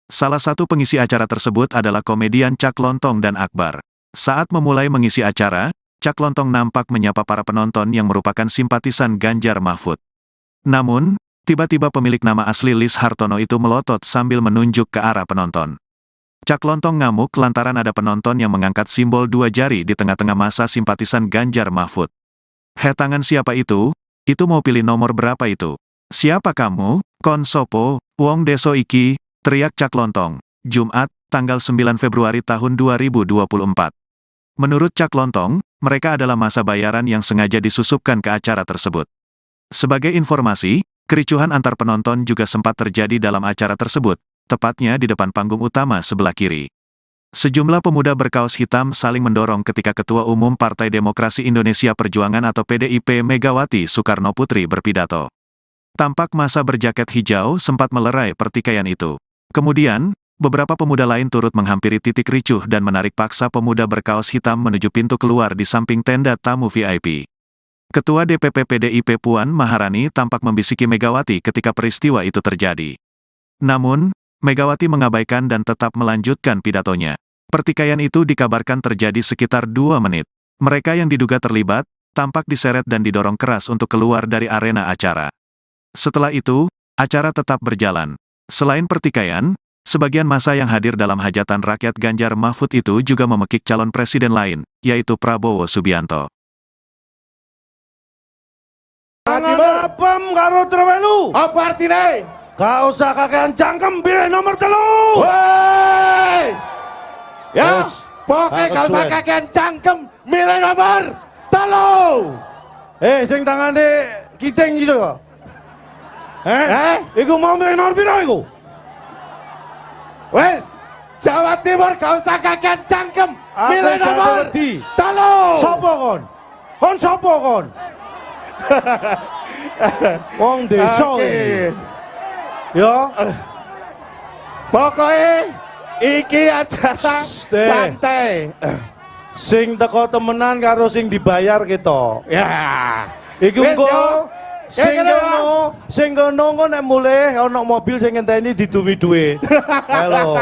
A: Salah satu pengisi acara tersebut adalah komedian Cak Lontong dan Akbar. Saat memulai mengisi acara, Cak Lontong nampak menyapa para penonton yang merupakan simpatisan Ganjar Mahfud. Namun, tiba-tiba pemilik nama asli Lis Hartono itu melotot sambil menunjuk ke arah penonton. Cak Lontong ngamuk lantaran ada penonton yang mengangkat simbol dua jari di tengah-tengah masa simpatisan Ganjar Mahfud. "He, tangan siapa itu? Itu mau pilih nomor berapa itu? Siapa kamu? Kon sopo? Wong deso iki," teriak Cak Lontong. Jumat, tanggal 9 Februari tahun 2024. Menurut Cak Lontong, mereka adalah masa bayaran yang sengaja disusupkan ke acara tersebut. Sebagai informasi, kericuhan antar penonton juga sempat terjadi dalam acara tersebut, tepatnya di depan panggung utama sebelah kiri. Sejumlah pemuda berkaos hitam saling mendorong ketika Ketua Umum Partai Demokrasi Indonesia Perjuangan atau PDIP Megawati Soekarno Putri berpidato. Tampak masa berjaket hijau sempat melerai pertikaian itu. Kemudian, beberapa pemuda lain turut menghampiri titik ricuh dan menarik paksa pemuda berkaos hitam menuju pintu keluar di samping tenda tamu VIP. Ketua DPP PDIP Puan Maharani tampak membisiki Megawati ketika peristiwa itu terjadi. Namun, Megawati mengabaikan dan tetap melanjutkan pidatonya. Pertikaian itu dikabarkan terjadi sekitar 2 menit. Mereka yang diduga terlibat, tampak diseret dan didorong keras untuk keluar dari arena acara. Setelah itu, acara tetap berjalan. Selain pertikaian, sebagian massa yang hadir dalam hajatan rakyat Ganjar Mahfud itu juga memekik calon presiden lain, yaitu Prabowo Subianto.
B: Tangan apem karo trewelu.
C: Apa artine?
B: Gak usah kakean cangkem, pilih nomor 3.
C: Woi. Ya,
B: Wes,
C: pokoknya
B: gak
C: gak usah
B: kesuwen.
C: kakean cangkem, milih nomor 3.
B: Eh, sing tangane kiting gitu. Eh?
C: Eh?
B: Iku mau milih nomor piro iku?
C: Wes, Jawa Timur gak usah kakean cangkem,
B: Aku
C: milih
B: gak
C: nomor
B: wedi.
C: 3.
B: Sopo kon? Kon sopo kon? Wong desa
C: Oke.
B: iki. Ya,
C: Pokoknya iki acara
B: Shh, eh.
C: santai.
B: Sing teko temenan karo sing dibayar kita.
C: Ya.
B: Iku
C: Wes,
B: engko
C: yo.
B: sing
C: Eh, kene,
B: kono, sing kono engko nek mulih ana mobil sing ngenteni didumi dhuwit. Halo.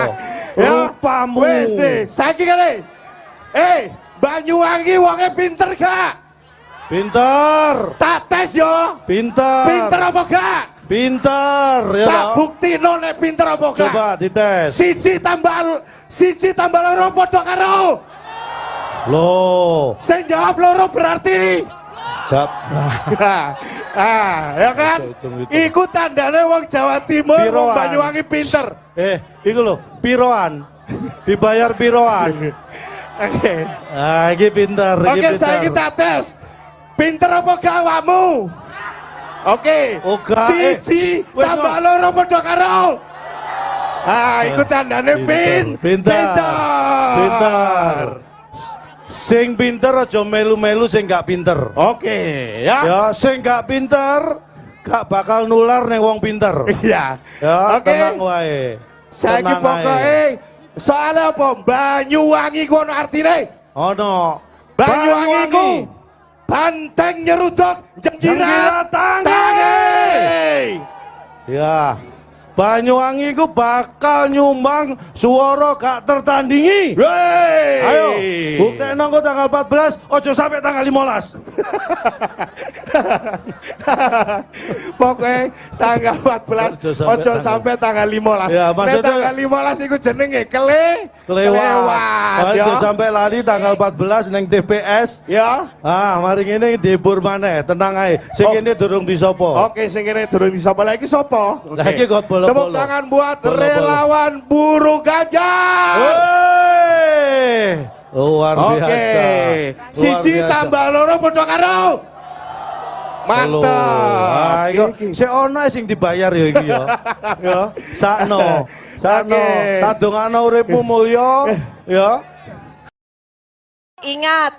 C: Ya.
B: Rupamu.
C: Wes, saiki kene. Eh, Banyuwangi wonge pinter gak?
B: Pinter.
C: Tak tes yo.
B: Pinter.
C: Pinter apa gak?
B: Pinter ya.
C: Tak
B: toh?
C: buktino nek pinter apa gak?
B: Coba dites.
C: 1 tambah 1 padha karo.
B: Loh.
C: Sing jawab loro berarti
B: Gak.
C: Ah, ya kan?
B: Hitung, hitung.
C: Iku tandane wong Jawa Timur, wong
B: Piroan.
C: Banyuwangi pinter.
B: Eh, iku lho, piroan. Dibayar piroan.
C: Oke.
B: Ah, iki pinter, iki
C: Oke,
B: pinter.
C: saiki tak tes. Pinter apa gak awakmu? Oke.
B: Oh, gak, eh,
C: 1
B: wes,
C: tambah
B: no.
C: 2 padha karo. Ah, iku tandane
B: Pinter.
C: pinter.
B: Pinter. Sing pinter aja melu-melu sing gak pinter.
C: Oke, ya.
B: Ya, sing gak pinter gak bakal nular ning wong pinter.
C: Iya.
B: Ya,
C: Oke.
B: tenang wae.
C: Saiki
B: Tenang ae.
C: pokoke soalnya apa? Banyuwangi ku ono artine.
B: Ono.
C: Banyuwangi ku banteng nyeruduk jengkirat
B: Jengkirat tangi.
C: tangi.
B: Ya. Banyuwangi ku bakal nyumbang suara gak tertandingi.
C: Wey.
B: Ayo, buktekno engko tanggal 14, ojo sampai tanggal 15.
C: Pokoknya tanggal 14
B: Ojo sampai
C: ojo
B: tanggal-
C: sampai tanggal 15.
B: Ya,
C: Nek
B: maksudnya-
C: tanggal 15 iku jenenge
B: Kelewat.
C: kelewat
B: Ojo
C: ya.
B: sampai lali tanggal 14 neng TPS.
C: Ya.
B: Ah, mari ngene dihibur maneh, tenang ae. Sing
C: Oh.
B: kene durung disopo.
C: Oke, sing kene durung disapa lagi sapa? Oke.
B: Lagi kok bolo-bolo.
C: Tepuk tangan buat
B: Bolo-bolo.
C: relawan buruh Ganjar.
B: Wey! Luar
C: Oke.
B: biasa. Luar
C: 1
B: biasa.
C: tambah 2 padha karo. Mantap.
B: Ah, iku
C: Iki.
B: sik ono sing dibayar ya iki ya. Ya, sakno. Sakno.
C: Oke.
B: Tak dongakno uripmu mulya, ya.
D: Ingat,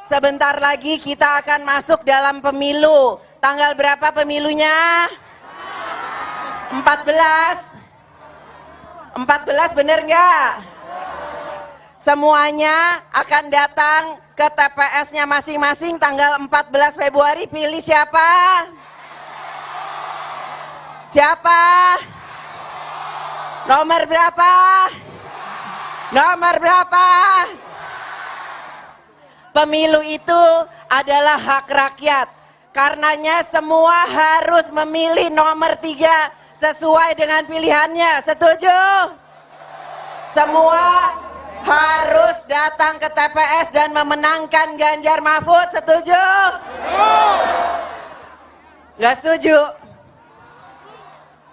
D: sebentar lagi kita akan masuk dalam pemilu. Tanggal berapa pemilunya? 14. 14 bener nggak? Semuanya akan datang ke TPS-nya masing-masing tanggal 14 Februari. Pilih siapa? Siapa? Nomor berapa? Nomor berapa? Pemilu itu adalah hak rakyat. Karenanya semua harus memilih nomor 3 sesuai dengan pilihannya. Setuju? Semua harus datang ke TPS dan memenangkan Ganjar Mahfud. Setuju? Nggak setuju?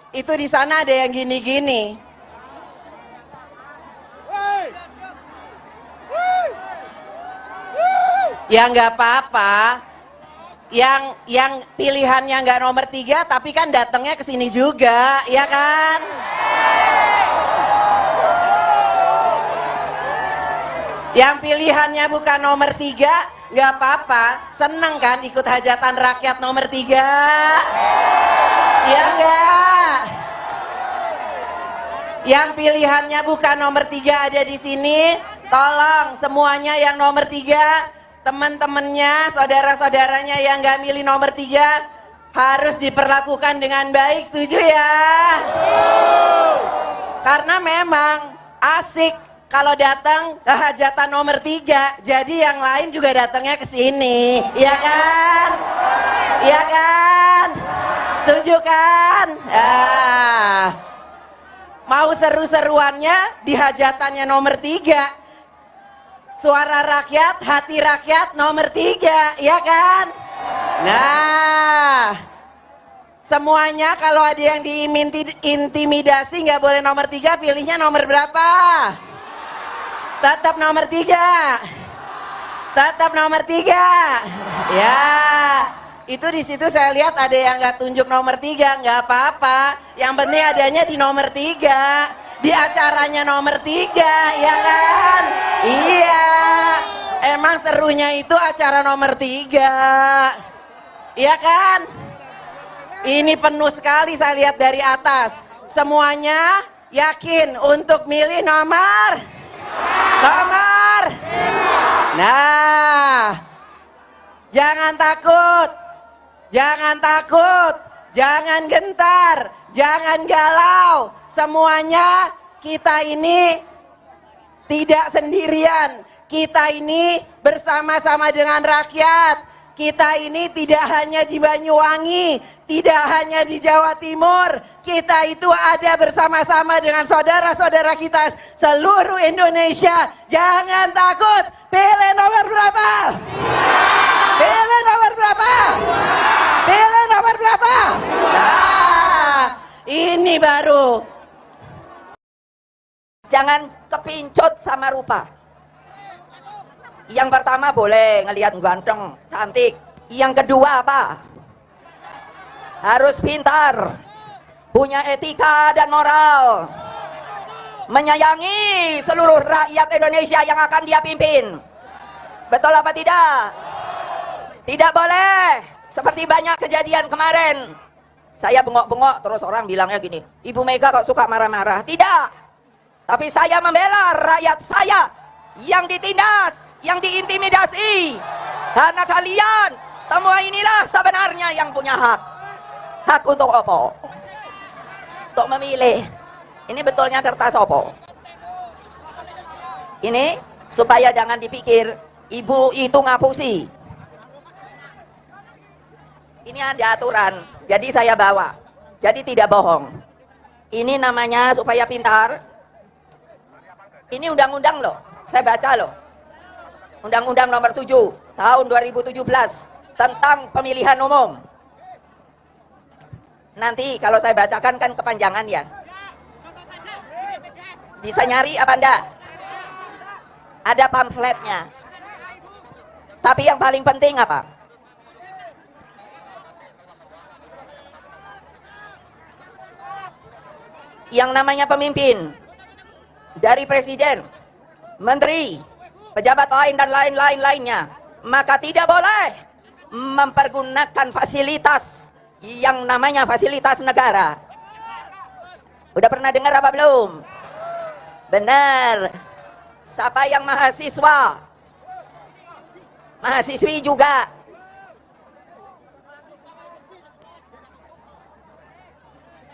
D: Itu di sana ada yang gini-gini. Ya nggak apa-apa. Yang pilihannya nggak nomor 3, tapi kan datangnya ke sini juga, ya kan? Yang pilihannya bukan nomor 3, nggak apa-apa. Seneng kan ikut hajatan rakyat nomor 3? Ya nggak? Yang pilihannya bukan nomor 3 ada di sini, tolong semuanya yang nomor 3, teman-temannya, saudara-saudaranya yang nggak milih nomor 3 harus diperlakukan dengan baik, setuju ya? Karena memang asik kalau datang ke hajatan nomor 3, jadi yang lain juga datangnya ke sini, ya kan? Ya kan? Setuju kan? Ah. Mau seru-seruannya di hajatannya nomor 3. Suara rakyat, hati rakyat nomor 3, ya kan? Nah, semuanya kalau ada yang diintimidasi nggak boleh nomor 3, pilihnya nomor berapa? Tetap nomor 3. Tetap nomor 3. Ya, itu di situ saya lihat ada yang nggak tunjuk nomor 3, nggak apa-apa. Yang penting adanya di nomor 3. Di acaranya nomor 3, ya kan? Iya, emang serunya itu acara nomor 3, ya kan? Ini penuh sekali saya lihat dari atas. Semuanya yakin untuk milih nomor? Nomor? Nah, jangan takut, jangan takut, jangan gentar, jangan galau. Semuanya kita ini tidak sendirian. Kita ini bersama-sama dengan rakyat. Kita ini tidak hanya di Banyuwangi, tidak hanya di Jawa Timur. Kita itu ada bersama-sama dengan saudara-saudara kita seluruh Indonesia. Jangan takut. Pilih nomor berapa? Pilih nomor berapa? Pilih nomor berapa? Nah, ini baru.
E: Jangan kepincut sama rupa. Yang pertama boleh ngelihat ganteng, cantik. Yang kedua apa? Harus pintar, punya etika dan moral, menyayangi seluruh rakyat Indonesia yang akan dia pimpin. Betul apa tidak? Tidak boleh seperti banyak kejadian kemarin. Saya bengok-bengok terus orang bilangnya gini, Ibu Mega kok suka marah-marah. Tidak. Tapi saya membela rakyat saya yang ditindas, yang diintimidasi. Karena kalian semua inilah sebenarnya yang punya hak. Hak untuk apa? Untuk memilih. Ini betulnya kertas apa? Ini supaya jangan dipikir ibu itu ngapusi. Ini ada aturan, jadi saya bawa. Jadi tidak bohong. Ini namanya supaya pintar. Ini undang-undang loh, saya baca loh. Undang-Undang Nomor 7 Tahun 2017 tentang pemilihan umum. Nanti kalau saya bacakan kan kepanjangan ya. Bisa nyari apa enggak? Ada pamfletnya. Tapi yang paling penting apa? Yang namanya pemimpin dari presiden, menteri, pejabat lain dan lain-lain lainnya, maka tidak boleh mempergunakan fasilitas yang namanya fasilitas negara. Udah pernah dengar apa belum? Benar. Siapa yang mahasiswa? Mahasiswi juga.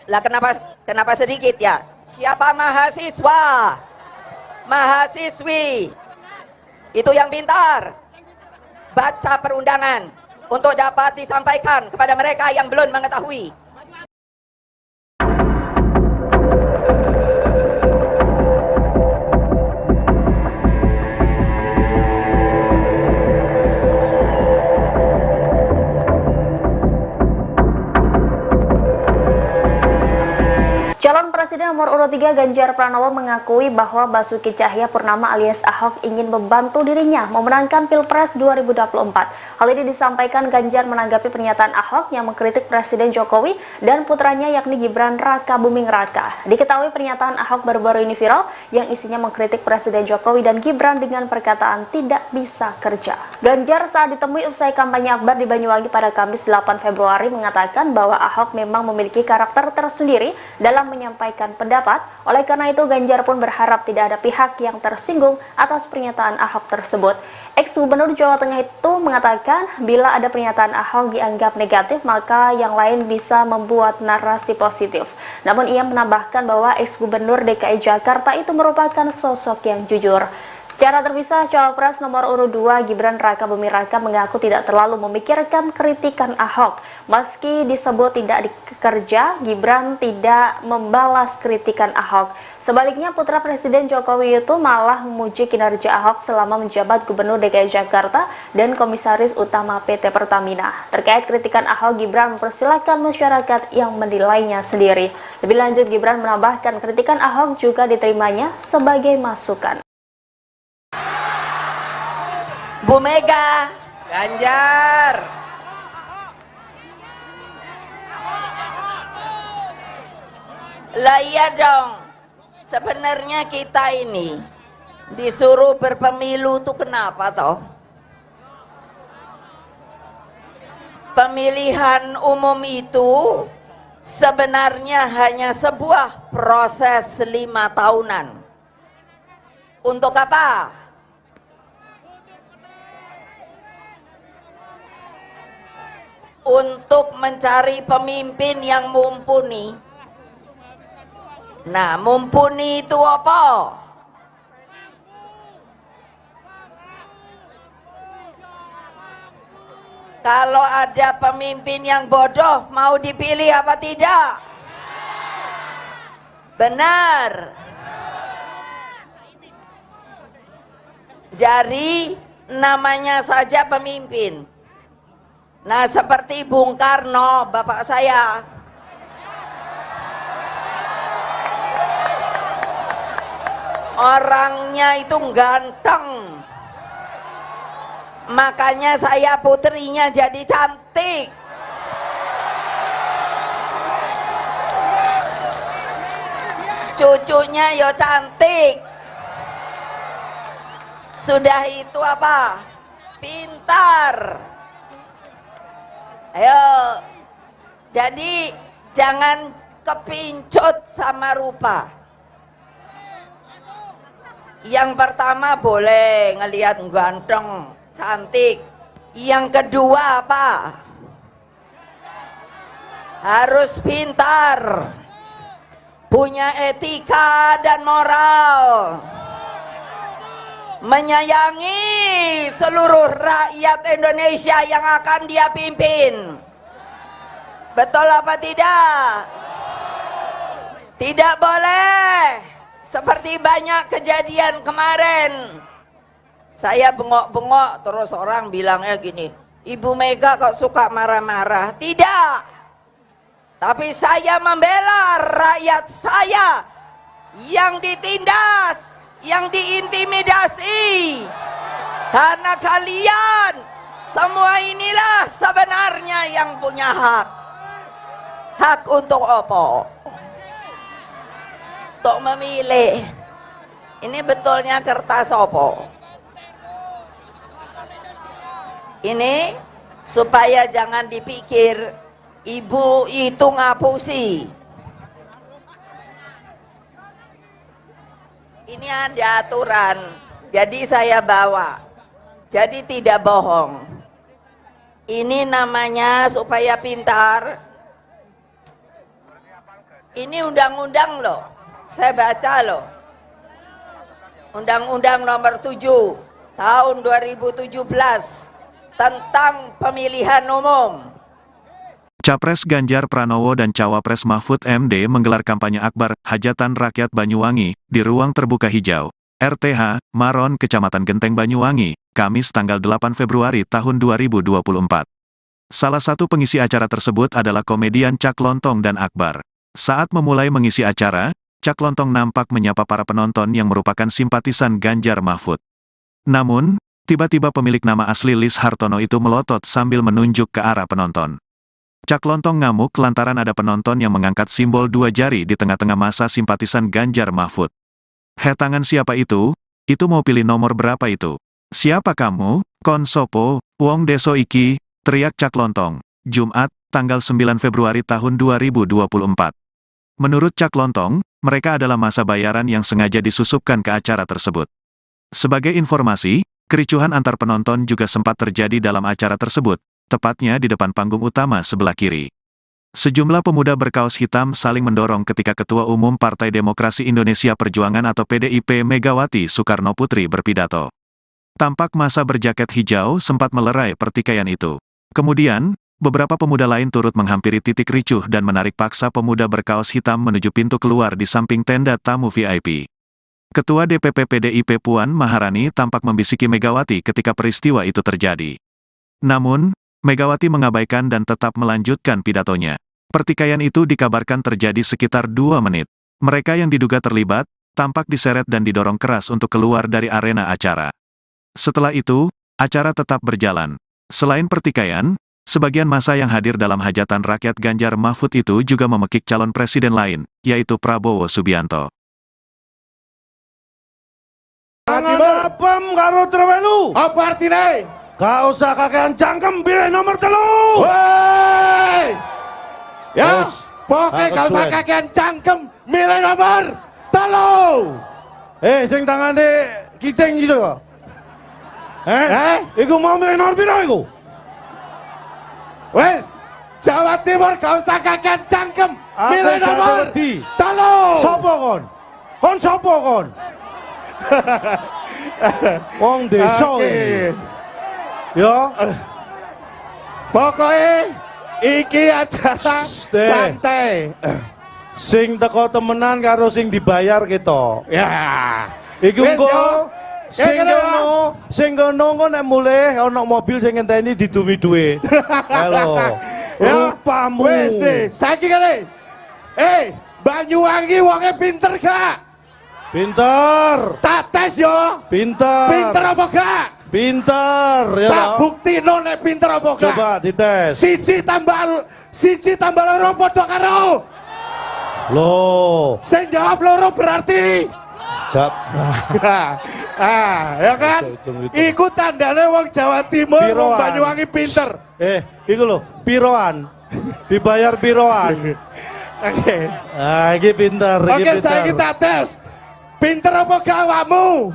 E: Lah kenapa sedikit ya? Siapa mahasiswa? Mahasiswi. Itu yang pintar. Baca perundangan untuk dapat disampaikan kepada mereka yang belum mengetahui.
F: Calon Presiden nomor urut 3 Ganjar Pranowo mengakui bahwa Basuki Tjahaja Purnama alias Ahok ingin membantu dirinya memenangkan Pilpres 2024. Hal ini disampaikan Ganjar menanggapi pernyataan Ahok yang mengkritik Presiden Jokowi dan putranya yakni Gibran Rakabuming Raka. Diketahui pernyataan Ahok baru-baru ini viral yang isinya mengkritik Presiden Jokowi dan Gibran dengan perkataan tidak bisa kerja. Ganjar saat ditemui usai kampanye akbar di Banyuwangi pada Kamis 8 Februari mengatakan bahwa Ahok memang memiliki karakter tersendiri dalam menyampaikan pendapat. Oleh karena itu, Ganjar pun berharap tidak ada pihak yang tersinggung atas pernyataan Ahok tersebut. Ex-Gubernur Jawa Tengah itu mengatakan bila ada pernyataan Ahok dianggap negatif, maka yang lain bisa membuat narasi positif. Namun ia menambahkan bahwa ex-Gubernur DKI Jakarta itu merupakan sosok yang jujur. Secara terpisah, Cawapres nomor urut 2 Gibran Rakabuming Raka mengaku tidak terlalu memikirkan kritikan Ahok. Meski disebut tidak dikerja, Gibran tidak membalas kritikan Ahok. Sebaliknya, putra Presiden Jokowi itu malah memuji kinerja Ahok selama menjabat Gubernur DKI Jakarta dan Komisaris Utama PT Pertamina. Terkait kritikan Ahok, Gibran mempersilahkan masyarakat yang menilainya sendiri. Lebih lanjut, Gibran menambahkan kritikan Ahok juga diterimanya sebagai masukan.
E: Bu Mega,
D: Ganjar.
E: Lah iya dong. Sebenarnya kita ini disuruh berpemilu tuh kenapa toh? Pemilihan umum itu sebenarnya hanya sebuah proses 5 tahunan. Untuk apa? Untuk mencari pemimpin yang mumpuni. Nah, mumpuni itu apa? Kalau ada pemimpin yang bodoh, mau dipilih apa tidak? Benar. Jadi namanya saja pemimpin. Nah, seperti Bung Karno, bapak saya. Orangnya itu ganteng. Makanya saya putrinya jadi cantik. Cucunya yo cantik. Sudah itu apa? Pintar. Ayo, jadi jangan kepincut sama rupa. Yang pertama boleh ngelihat ganteng, cantik. Yang kedua apa? Harus pintar, punya etika dan moral, menyayangi seluruh rakyat Indonesia yang akan dia pimpin. Betul apa tidak? Tidak boleh seperti banyak kejadian kemarin. Saya bengok-bengok terus orang bilangnya gini, Ibu Mega kok suka marah-marah. Tidak. Tapi saya membela rakyat saya yang ditindas, yang diintimidasi. Karena kalian semua inilah sebenarnya yang punya hak. Hak untuk apa? Untuk memilih. Ini betulnya kertas apa? Ini supaya jangan dipikir ibu itu ngapusi. Ini ada aturan, jadi saya bawa. Jadi tidak bohong. Ini namanya supaya pintar. Ini undang-undang loh, saya baca loh. Undang-undang nomor 7 tahun 2017 tentang pemilihan umum.
A: Capres Ganjar Pranowo dan Cawapres Mahfud MD menggelar kampanye akbar Hajatan Rakyat Banyuwangi di ruang terbuka hijau, RTH, Maron, Kecamatan Genteng Banyuwangi, Kamis tanggal 8 Februari tahun 2024. Salah satu pengisi acara tersebut adalah komedian Cak Lontong dan Akbar. Saat memulai mengisi acara, Cak Lontong nampak menyapa para penonton yang merupakan simpatisan Ganjar Mahfud. Namun, tiba-tiba pemilik nama asli Lis Hartono itu melotot sambil menunjuk ke arah penonton. Cak Lontong ngamuk lantaran ada penonton yang mengangkat simbol dua jari di tengah-tengah masa simpatisan Ganjar Mahfud. "Heh, tangan siapa itu? Itu mau pilih nomor berapa itu? Siapa kamu? Kon sopo, wong deso iki," teriak Cak Lontong. Jumat, tanggal 9 Februari tahun 2024. Menurut Cak Lontong, mereka adalah masa bayaran yang sengaja disusupkan ke acara tersebut. Sebagai informasi, kericuhan antar penonton juga sempat terjadi dalam acara tersebut, tepatnya di depan panggung utama sebelah kiri. Sejumlah pemuda berkaos hitam saling mendorong ketika Ketua Umum Partai Demokrasi Indonesia Perjuangan atau PDIP Megawati Soekarno Putri berpidato. Tampak masa berjaket hijau sempat melerai pertikaian itu. Kemudian, beberapa pemuda lain turut menghampiri titik ricuh dan menarik paksa pemuda berkaos hitam menuju pintu keluar di samping tenda tamu VIP. Ketua DPP PDIP Puan Maharani tampak membisiki Megawati ketika peristiwa itu terjadi. Namun, Megawati mengabaikan dan tetap melanjutkan pidatonya. Pertikaian itu dikabarkan terjadi sekitar 2 menit. Mereka yang diduga terlibat, tampak diseret dan didorong keras untuk keluar dari arena acara. Setelah itu, acara tetap berjalan. Selain pertikaian, sebagian masa yang hadir dalam hajatan rakyat Ganjar Mahfud itu juga memekik calon presiden lain, yaitu Prabowo Subianto.
B: Tangan apem karo trewelu.
C: Apa artine?
B: Gak usah kakean cangkem, pilih nomor 3.
C: Woi! Ya,
B: Wes,
C: pokoknya
B: gak
C: gak usah
B: kesuwen.
C: Kakean cangkem, milih nomor 3.
B: Eh, sing tangane kiting gitu. Eh?
C: Eh?
B: Iku mau milih nomor piro iku?
C: Wes, Jawa Timur gak usah kakean cangkem,
B: Aku
C: milih
B: gak
C: nomor
B: wedi.
C: 3.
B: Sopo kon? Kon sopo kon? Wong desa ini. Ya,
C: Pokoknya iki acara
B: Shh, deh.
C: santai.
B: Sing teko temenan karo sing dibayar kita.
C: Ya.
B: Iku
C: Wes,
B: engko
C: yo.
B: sing
C: Eh, kene,
B: kono, sing kono engko nek mulih ana mobil sing ngenteni didumi dhuwit. Halo.
C: Ya.
B: Rupamu.
C: Wes, saiki kene. Eh, Banyuwangi wonge pinter gak?
B: Pinter.
C: Tak tes yo.
B: Pinter.
C: Pinter apa gak?
B: Pinter ya
C: Tak
B: toh?
C: buktino nek pinter apa gak.
B: Coba dites.
C: 1 tambah 1 tambah 2 padha karo.
B: Loh,
C: Sing jawab loro berarti
B: gak
C: ah, ya kan?
B: Hitung, hitung.
C: Iku tandane wong Jawa Timur, wong
B: Piroan.
C: Banyuwangi pinter.
B: Eh, iku lho, piroan? Dibayar piroan?
C: Oke.
B: Ah, iki pinter, iki
C: Oke,
B: pinter.
C: saya kita tes. Pinter apa gak awakmu?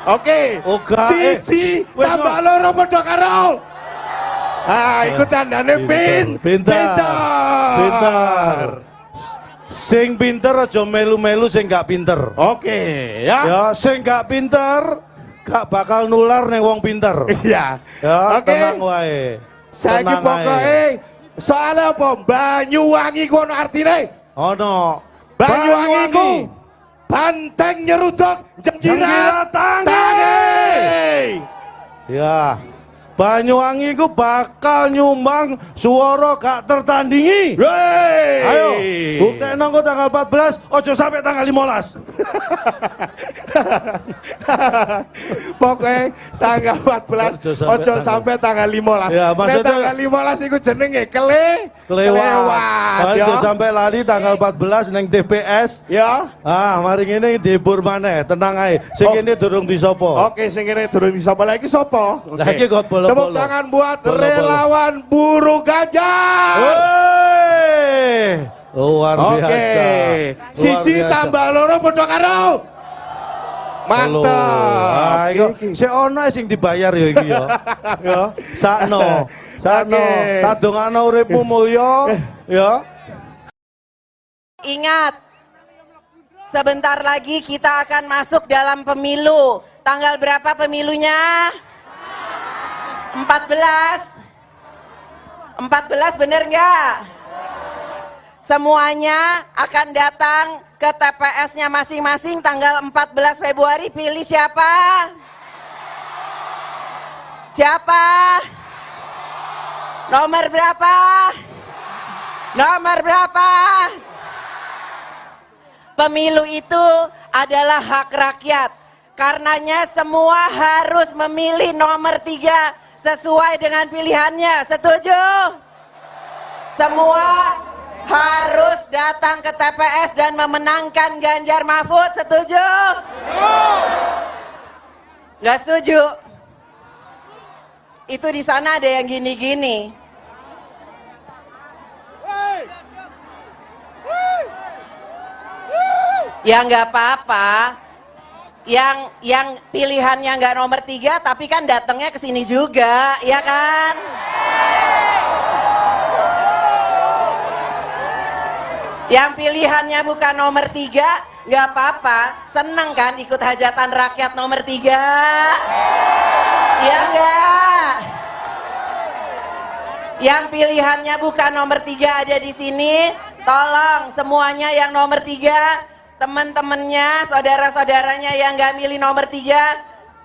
C: Oke.
B: Oh, gak, eh,
C: 1
B: wes,
C: tambah
B: no.
C: 2 padha karo. Ah, iku tandane
B: Pinter.
C: pinter.
B: Pinter. Sing pinter aja melu-melu sing gak pinter.
C: Oke, ya.
B: Ya, sing gak pinter gak bakal nular ning wong pinter.
C: Iya.
B: Ya,
C: Oke.
B: tenang wae.
C: Saiki
B: Tenang ae.
C: pokoke soalnya apa? Banyuwangi ku ono artine.
B: Ono.
C: Banyuwangi ku banteng nyeruduk jenggirat
B: Jenggirat tangi.
C: tangi.
B: Ya. Banyuwangi ku bakal nyumbang suara gak tertandingi.
C: Wey.
B: Ayo, buktekno engko tanggal 14, ojo sampai tanggal 15.
C: Pokoknya tanggal 14
B: Ojo sampai
C: ojo sampai tanggal 15.
B: Ya,
C: Nek
B: maksudnya-
C: tanggal 15 iku jenenge
B: Kelewat.
C: kelewat
B: Ojo
C: ya.
B: sampai lali tanggal 14 neng TPS.
C: Ya.
B: Ah, mari ngene dihibur maneh, tenang ae. Sing
C: Oh.
B: kene durung disopo.
C: Oke, sing kene durung disapa lagi sapa? Oke.
B: Lagi kok bolo-bolo.
C: Tepuk tangan buat
B: Bolo-bolo.
C: Relawan buruh Ganjar.
B: Wey! Luar
C: Oke.
B: biasa. Luar
C: 1
B: biasa.
C: tambah 2 padha karo. Mantap.
B: Ah, iku
C: Iki.
B: sik ono sing dibayar ya iki ya. Ya, sakno. Sakno.
C: Oke.
B: Tak dongakno uripmu mulya ya.
D: Ingat, sebentar lagi kita akan masuk dalam pemilu. Tanggal berapa pemilunya? 14. 14 bener nggak? Semuanya akan datang ke TPS-nya masing-masing tanggal 14 Februari. Pilih siapa? Siapa? Nomor berapa? Nomor berapa? Pemilu itu adalah hak rakyat. Karenanya semua harus memilih nomor 3 sesuai dengan pilihannya. Setuju? Semua harus datang ke TPS dan memenangkan Ganjar Mahfud. Setuju? Nggak setuju? Itu di sana ada yang gini-gini. Ya nggak apa-apa. Yang pilihannya nggak nomor 3, tapi kan datangnya ke sini juga, ya kan? Yang pilihannya bukan nomor 3, nggak apa-apa. Seneng kan ikut hajatan rakyat nomor 3? Ya nggak? Yang pilihannya bukan nomor 3 ada di sini, tolong semuanya yang nomor 3, teman-temannya, saudara-saudaranya yang nggak milih nomor 3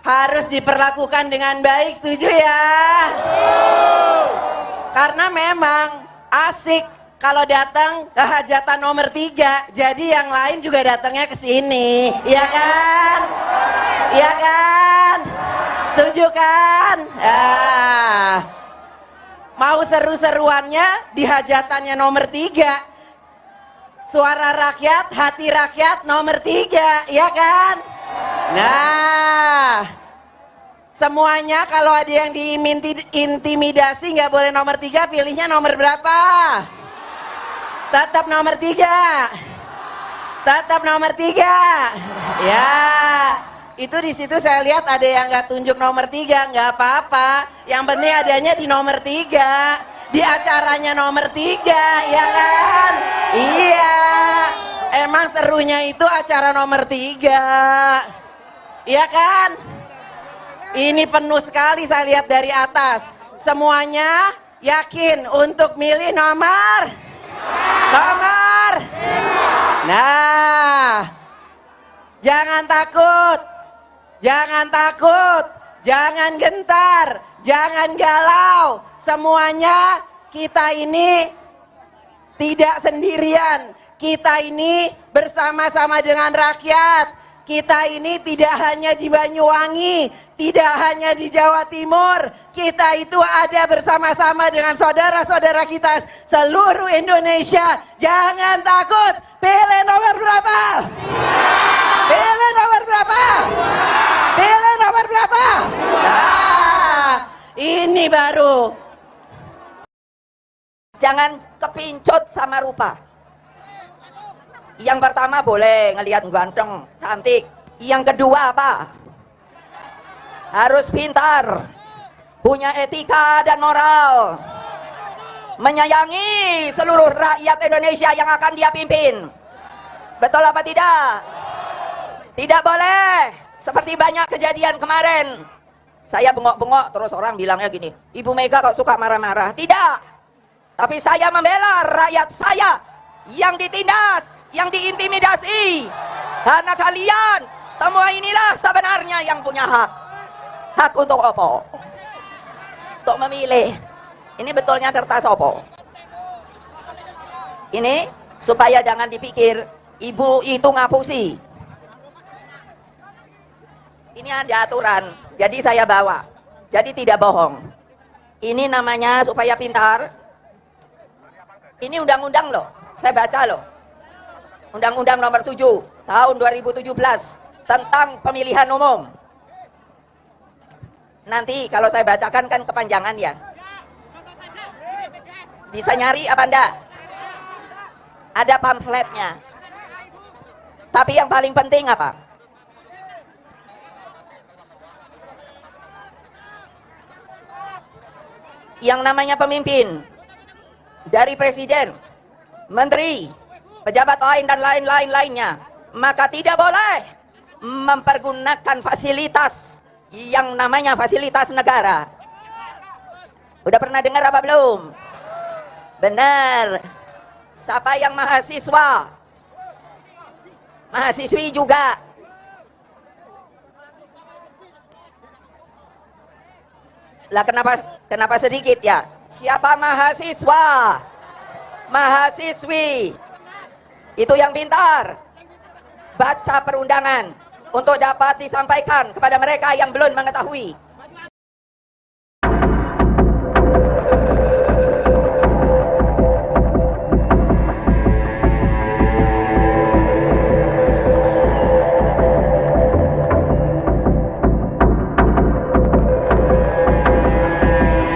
D: harus diperlakukan dengan baik, setuju ya? Karena memang asik kalau datang ke hajatan nomor 3, jadi yang lain juga datangnya ke sini, ya kan? Ya kan? Setuju kan? Ah. Mau seru-seruannya di hajatannya nomor 3. Suara rakyat, hati rakyat nomor 3, ya kan? Nah, semuanya kalau ada yang diintimidasi nggak boleh nomor 3, pilihnya nomor berapa? Tetap nomor 3. Tetap nomor 3. Ya, itu di situ saya lihat ada yang nggak tunjuk nomor 3, nggak apa-apa. Yang penting adanya di nomor 3. Di acaranya nomor 3, ya kan? Iya, emang serunya itu acara nomor 3, ya kan? Ini penuh sekali saya lihat dari atas. Semuanya yakin untuk milih nomor? Nomor? Nah, jangan takut, jangan takut, jangan gentar, jangan galau. Semuanya kita ini tidak sendirian. Kita ini bersama-sama dengan rakyat. Kita ini tidak hanya di Banyuwangi, tidak hanya di Jawa Timur. Kita itu ada bersama-sama dengan saudara-saudara kita seluruh Indonesia. Jangan takut. Pilih nomor berapa? Pilih nomor berapa? Pilih nomor berapa? Nah, ini baru.
E: Jangan kepincut sama rupa. Yang pertama boleh ngelihat ganteng, cantik. Yang kedua apa? Harus pintar, punya etika dan moral, menyayangi seluruh rakyat Indonesia yang akan dia pimpin. Betul apa tidak? Tidak boleh seperti banyak kejadian kemarin. Saya bengok-bengok terus orang bilangnya gini, Ibu Mega kok suka marah-marah. Tidak. Tapi saya membela rakyat saya yang ditindas, yang diintimidasi. Karena kalian semua inilah sebenarnya yang punya hak. Hak untuk apa? Untuk memilih. Ini betulnya kertas apa? Ini supaya jangan dipikir ibu itu ngapusi. Ini ada aturan, jadi saya bawa. Jadi tidak bohong. Ini namanya supaya pintar. Ini undang-undang loh, saya baca loh. Undang-Undang Nomor 7 Tahun 2017 tentang pemilihan umum. Nanti kalau saya bacakan kan kepanjangan ya. Bisa nyari apa enggak? Ada pamfletnya. Tapi yang paling penting apa? Yang namanya pemimpin dari presiden, menteri, pejabat lain dan lain-lain lainnya, maka tidak boleh mempergunakan fasilitas yang namanya fasilitas negara. Udah pernah dengar apa belum? Benar. Siapa yang mahasiswa? Mahasiswi juga. Lah kenapa sedikit ya? Siapa mahasiswa? Mahasiswi. Itu yang pintar. Baca perundangan untuk dapat disampaikan kepada mereka yang belum mengetahui.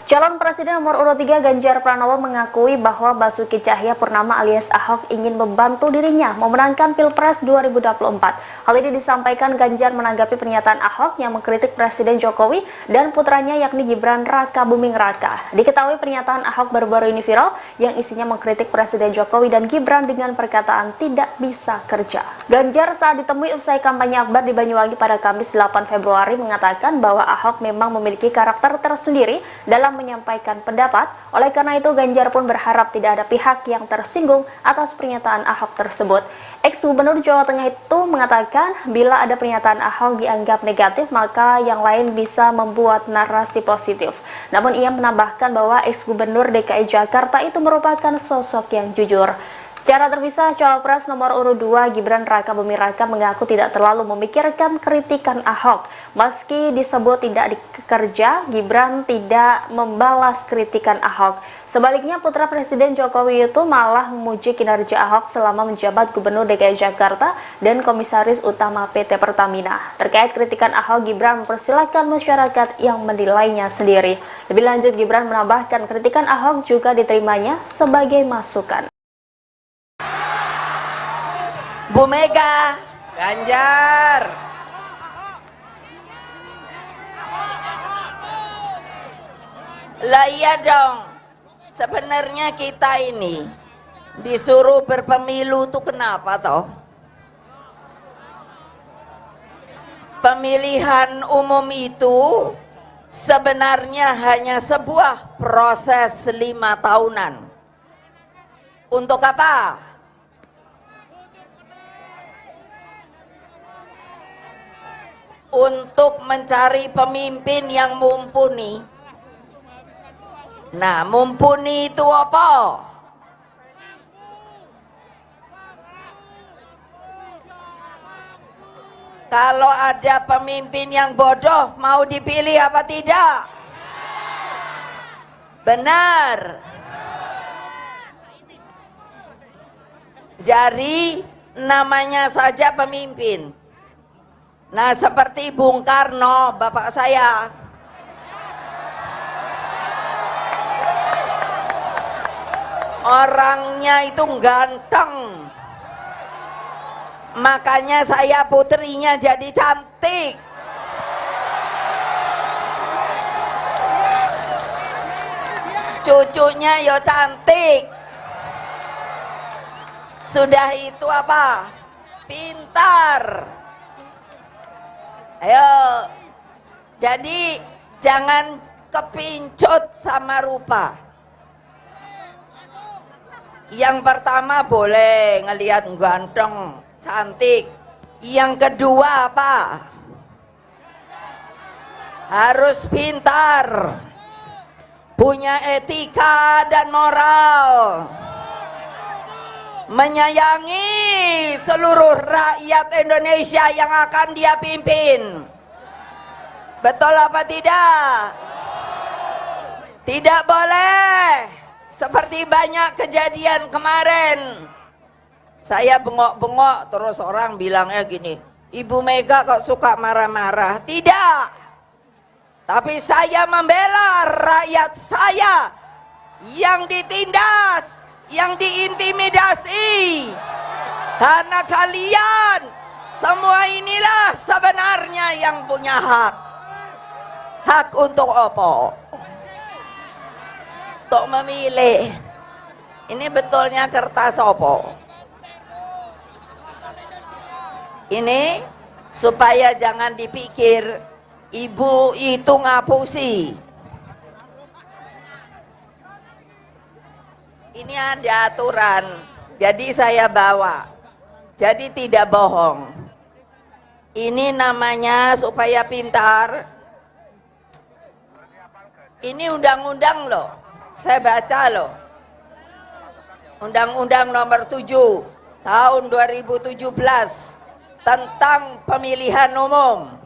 F: Calon Presiden nomor urut 3 Ganjar Pranowo mengakui bahwa Basuki Tjahaja Purnama alias Ahok ingin membantu dirinya memenangkan Pilpres 2024. Hal ini disampaikan Ganjar menanggapi pernyataan Ahok yang mengkritik Presiden Jokowi dan putranya yakni Gibran Rakabuming Raka. Diketahui pernyataan Ahok baru-baru ini viral yang isinya mengkritik Presiden Jokowi dan Gibran dengan perkataan tidak bisa kerja. Ganjar saat ditemui usai kampanye akbar di Banyuwangi pada Kamis 8 Februari mengatakan bahwa Ahok memang memiliki karakter tersendiri dalam menyampaikan pendapat. Oleh karena itu, Ganjar pun berharap tidak ada pihak yang tersinggung atas pernyataan Ahok tersebut. Ex-Gubernur Jawa Tengah itu mengatakan bila ada pernyataan Ahok dianggap negatif, maka yang lain bisa membuat narasi positif. Namun ia menambahkan bahwa ex-Gubernur DKI Jakarta itu merupakan sosok yang jujur. Secara terpisah, Cawapres nomor urut 2 Gibran Rakabuming Raka mengaku tidak terlalu memikirkan kritikan Ahok. Meski disebut tidak dikerja, Gibran tidak membalas kritikan Ahok. Sebaliknya, putra Presiden Jokowi itu malah memuji kinerja Ahok selama menjabat Gubernur DKI Jakarta dan Komisaris Utama PT Pertamina. Terkait kritikan Ahok, Gibran mempersilahkan masyarakat yang menilainya sendiri. Lebih lanjut, Gibran menambahkan kritikan Ahok juga diterimanya sebagai masukan.
E: Bu Mega,
D: Ganjar.
E: Lah iya dong. Sebenarnya kita ini disuruh berpemilu tuh kenapa toh? Pemilihan umum itu sebenarnya hanya sebuah proses 5 tahunan. Untuk apa? Untuk mencari pemimpin yang mumpuni. Nah, mumpuni itu apa? Kalau ada pemimpin yang bodoh, mau dipilih apa tidak? Benar. Jadi namanya saja pemimpin. Nah, seperti Bung Karno, bapak saya. Orangnya itu ganteng. Makanya saya putrinya jadi cantik. Cucunya yo cantik. Sudah itu apa? Pintar. Ayo, jadi jangan kepincut sama rupa. Yang pertama boleh ngelihat ganteng, cantik. Yang kedua apa? Harus pintar, punya etika dan moral, menyayangi seluruh rakyat Indonesia yang akan dia pimpin. Betul apa tidak? Tidak boleh seperti banyak kejadian kemarin. Saya bengok-bengok terus orang bilangnya gini, Ibu Mega kok suka marah-marah. Tidak. Tapi saya membela rakyat saya yang ditindas, yang diintimidasi. Karena kalian semua inilah sebenarnya yang punya hak. Hak untuk apa? Untuk memilih. Ini betulnya kertas apa? Ini supaya jangan dipikir ibu itu ngapusi. Ini ada aturan, jadi saya bawa. Jadi tidak bohong. Ini namanya supaya pintar. Ini undang-undang loh, saya baca loh. Undang-Undang Nomor 7 Tahun 2017 tentang pemilihan umum.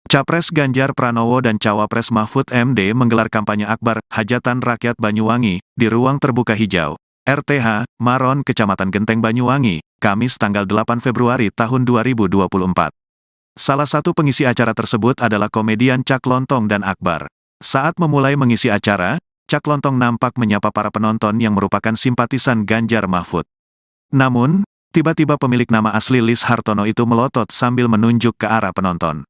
A: Capres Ganjar Pranowo dan Cawapres Mahfud MD menggelar kampanye akbar Hajatan Rakyat Banyuwangi di Ruang Terbuka Hijau, RTH, Maron, Kecamatan Genteng Banyuwangi, Kamis tanggal 8 Februari tahun 2024. Salah satu pengisi acara tersebut adalah komedian Cak Lontong dan Akbar. Saat memulai mengisi acara, Cak Lontong nampak menyapa para penonton yang merupakan simpatisan Ganjar Mahfud. Namun, tiba-tiba pemilik nama asli Lis Hartono itu melotot sambil menunjuk ke arah penonton.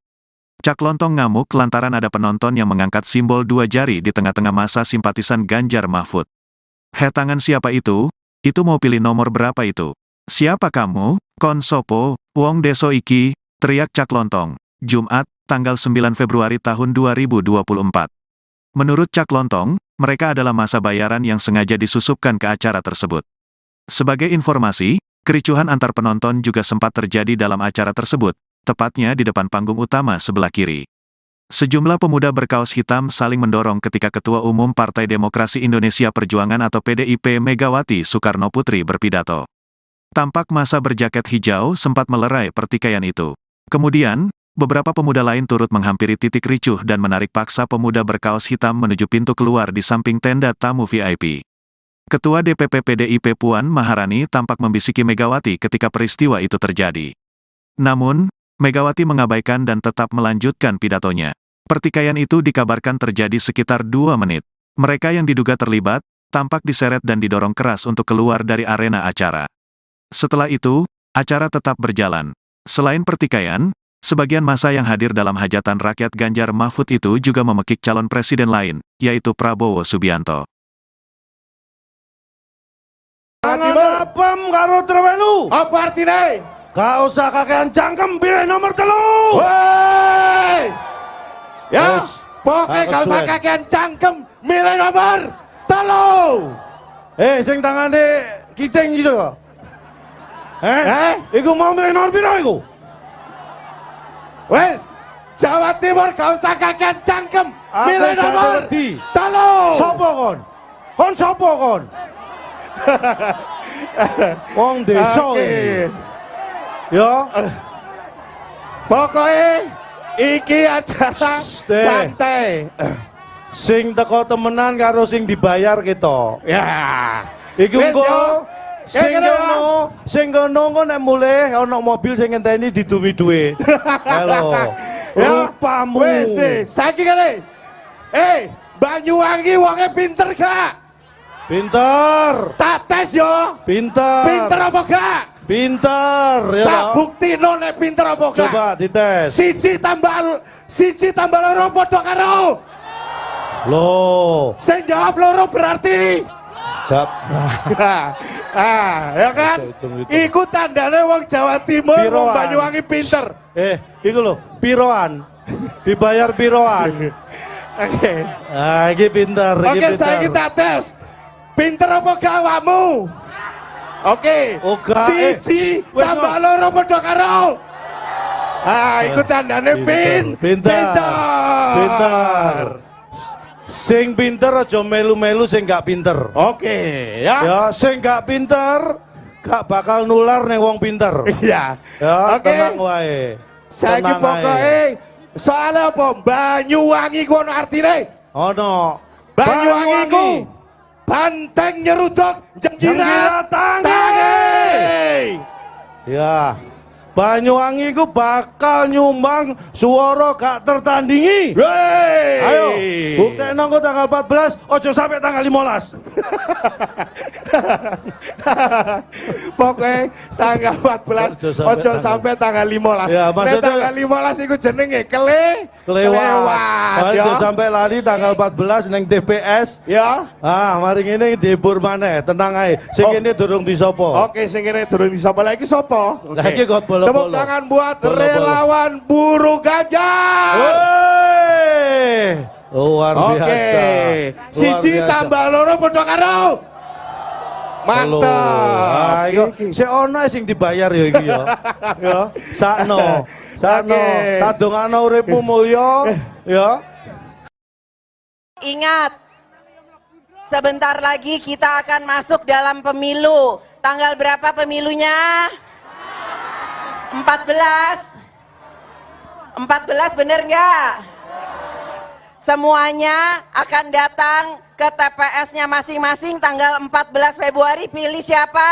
A: Cak Lontong ngamuk lantaran ada penonton yang mengangkat simbol dua jari di tengah-tengah masa simpatisan Ganjar Mahfud. "He, tangan siapa itu? Itu mau pilih nomor berapa itu? Siapa kamu? Kon sopo, wong deso iki," teriak Cak Lontong. Jumat, tanggal 9 Februari tahun 2024. Menurut Cak Lontong, mereka adalah masa bayaran yang sengaja disusupkan ke acara tersebut. Sebagai informasi, kericuhan antar penonton juga sempat terjadi dalam acara tersebut, tepatnya di depan panggung utama sebelah kiri. Sejumlah pemuda berkaos hitam saling mendorong ketika Ketua Umum Partai Demokrasi Indonesia Perjuangan atau PDIP Megawati Soekarno Putri berpidato. Tampak masa berjaket hijau sempat melerai pertikaian itu. Kemudian, beberapa pemuda lain turut menghampiri titik ricuh dan menarik paksa pemuda berkaos hitam menuju pintu keluar di samping tenda tamu VIP. Ketua DPP PDIP Puan Maharani tampak membisiki Megawati ketika peristiwa itu terjadi. Namun, Megawati mengabaikan dan tetap melanjutkan pidatonya. Pertikaian itu dikabarkan terjadi sekitar 2 menit. Mereka yang diduga terlibat, tampak diseret dan didorong keras untuk keluar dari arena acara. Setelah itu, acara tetap berjalan. Selain pertikaian, sebagian massa yang hadir dalam hajatan rakyat Ganjar Mahfud itu juga memekik calon presiden lain, yaitu Prabowo Subianto.
B: Tangan apem karo trewelu.
C: Apa artine?
B: Gak usah kakean cangkem, pilih nomor 3.
C: Woi. Ya, pokoknya gak usah kakean cangkem, milih nomor 3.
B: Sing tangane kiting gitu. Iku mau milih nomor piro iku?
C: Wes, Jawa Timur gak usah kakean cangkem, milih nomor 3.
B: Sopo kon? Kon sopo kon? Wong desa iki. Ya.
C: Pokoknya iki acara santai.
B: Sing teko temenan karo sing dibayar kita.
C: Ya.
B: Iku engko sing kono engko nek mulih ana mobil sing ngenteni didumi dhuwit. Halo. Rupamu.
C: Wis, saiki kene. Banyuwangi wonge pinter gak?
B: Pinter.
C: Tak tes yo.
B: Pinter.
C: Pinter apa gak?
B: Pinter ya.
C: Tak buktino nek pinter apa gak?
B: Coba dites.
C: 1 tambah 2 padha karo.
B: Loh.
C: Sing jawab 2 berarti
B: gak.
C: Ya kan? Iku tandane wong Jawa Timur, wong Banyuwangi pinter.
B: Iku lho, piroan. Dibayar piroan.
C: Oke.
B: Ah, iki pinter, iki
C: Oke,
B: pinter.
C: Saiki tak tes. Pinter apa gak awakmu? Oke. 1 tambah 2 padha karo. Ah, iku tandane pinter.
B: Pinter. Sing pinter aja melu-melu sing gak pinter.
C: Oke, ya.
B: Ya, sing gak pinter gak bakal nular ning wong pinter.
C: Iya.
B: Ya,
C: oke.
B: Tenang wae.
C: Saiki pokoke soale apa? Banyuwangi ku ono artine?
B: Ono.
C: Banyuwangi ku banteng nyeruduk jengkirat tangi.
B: Ya. Banyuwangi ku bakal nyumbang suara gak tertandingi.
C: Wey.
B: Ayo, buktekno engko tanggal 14, ojo sampai tanggal 15.
C: Pokoknya tanggal 14, ojo sampai tanggal 15.
B: Ya,
C: maksudnya tanggal 15 iku jenenge kelewat.
B: Ojo sampai lali tanggal 14 neng TPS.
C: Ya.
B: Ah, mari ngene dihibur maneh, tenang ae. Sing kene durung disopo.
C: Oke, sing kene durung disopo. Lah iki sapa?
B: Lah iki kok bolo-bolo.
C: Tepuk tangan buat relawan buruh Ganjar.
B: Wey. Luar biasa.
C: Oke. 1 tambah 2 padha karo. Mantap.
B: Ah, iku sik ono sing dibayar ya iki ya. Ya, sakno. Sakno. Tak dongakno uripmu mulya ya.
D: Ingat, sebentar lagi kita akan masuk dalam pemilu. Tanggal berapa pemilunya? 14. 14 bener nggak? Semuanya akan datang ke TPS-nya masing-masing tanggal 14 Februari. Pilih siapa?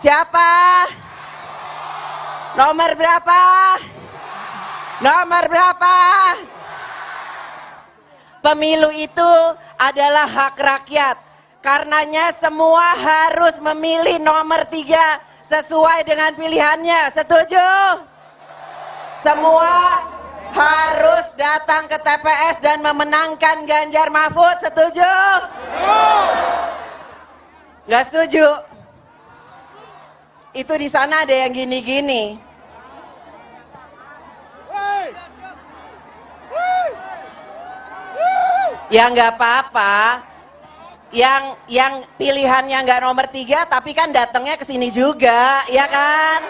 D: Siapa? Nomor berapa? Nomor berapa? Pemilu itu adalah hak rakyat. Karenanya semua harus memilih nomor 3 sesuai dengan pilihannya. Setuju? Semua harus datang ke TPS dan memenangkan Ganjar Mahfud. Setuju? Nggak setuju? Itu di sana ada yang gini-gini. Ya nggak apa-apa. Yang pilihannya nggak nomor 3, tapi kan datangnya ke sini juga, ya kan?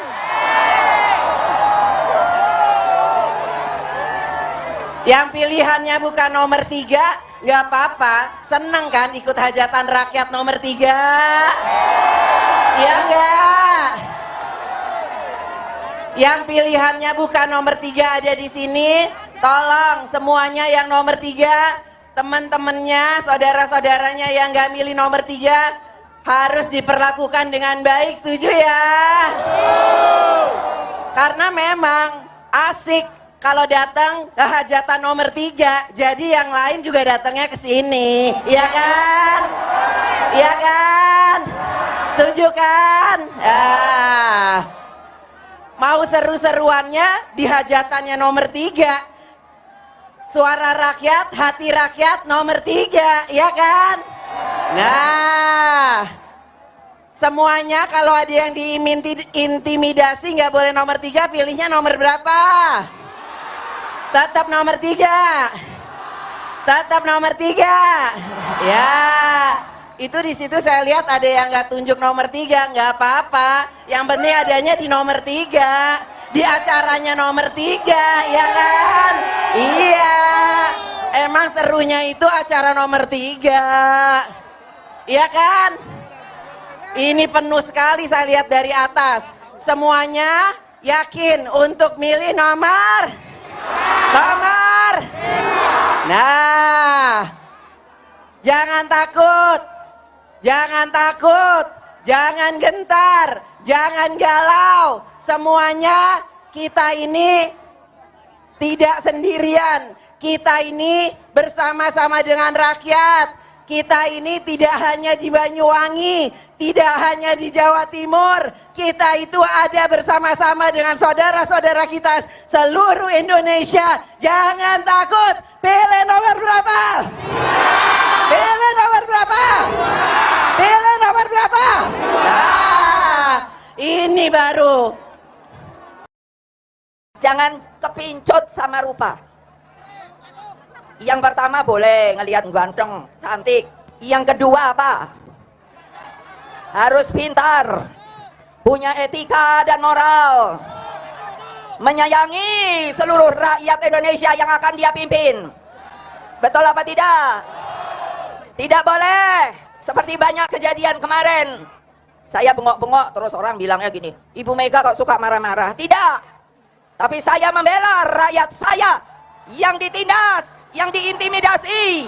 D: Yang pilihannya bukan nomor 3, nggak apa-apa. Seneng kan ikut hajatan rakyat nomor 3? Ya nggak? Yang pilihannya bukan nomor 3 ada di sini, tolong semuanya yang nomor 3, teman-temannya, saudara-saudaranya yang nggak milih nomor 3 harus diperlakukan dengan baik, setuju ya? Karena memang asik kalau datang ke hajatan nomor 3, jadi yang lain juga datangnya ke sini, ya kan? Ya kan? Setuju kan? Ah. Mau seru-seruannya di hajatannya nomor 3. Suara rakyat, hati rakyat nomor 3, ya kan? Nah, semuanya kalau ada yang diintimidasi nggak boleh nomor 3, pilihnya nomor berapa? Tetap nomor 3. Tetap nomor 3. Ya, itu di situ saya lihat ada yang nggak tunjuk nomor 3, nggak apa-apa. Yang penting adanya di nomor 3. Di acaranya nomor 3, ya kan? Iya, emang serunya itu acara nomor 3, ya kan? Ini penuh sekali saya lihat dari atas. Semuanya yakin untuk milih nomor? Nomor? Nah, jangan takut, jangan takut, jangan gentar, jangan galau. Semuanya kita ini tidak sendirian. Kita ini bersama-sama dengan rakyat. Kita ini tidak hanya di Banyuwangi, tidak hanya di Jawa Timur. Kita itu ada bersama-sama dengan saudara-saudara kita seluruh Indonesia. Jangan takut. Pilih nomor berapa? Pilih nomor berapa? Pilih nomor berapa? Nah, ini baru.
E: Jangan kepincut sama rupa. Yang pertama boleh ngelihat ganteng, cantik. Yang kedua apa? Harus pintar, punya etika dan moral, menyayangi seluruh rakyat Indonesia yang akan dia pimpin. Betul apa tidak? Tidak boleh seperti banyak kejadian kemarin. Saya bengok-bengok terus orang bilangnya gini, Ibu Mega kok suka marah-marah. Tidak. Tapi saya membela rakyat saya yang ditindas, yang diintimidasi.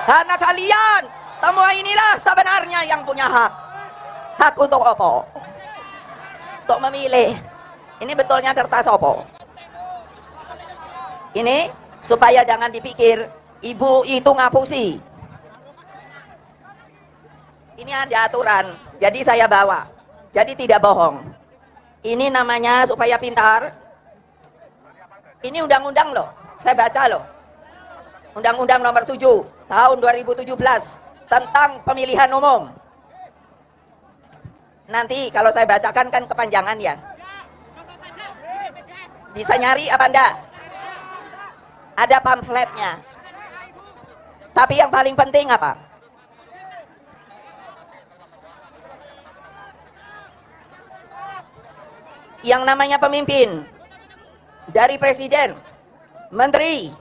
E: Karena kalian semua inilah sebenarnya yang punya hak. Hak untuk apa? Untuk memilih. Ini betulnya kertas apa? Ini supaya jangan dipikir ibu itu ngapusi. Ini ada aturan, jadi saya bawa. Jadi tidak bohong. Ini namanya supaya pintar. Ini undang-undang loh, saya baca loh. Undang-Undang Nomor 7 Tahun 2017 tentang pemilihan umum. Nanti kalau saya bacakan kan kepanjangan ya. Bisa nyari apa enggak? Ada pamfletnya. Tapi yang paling penting apa? Yang namanya pemimpin, dari presiden, menteri,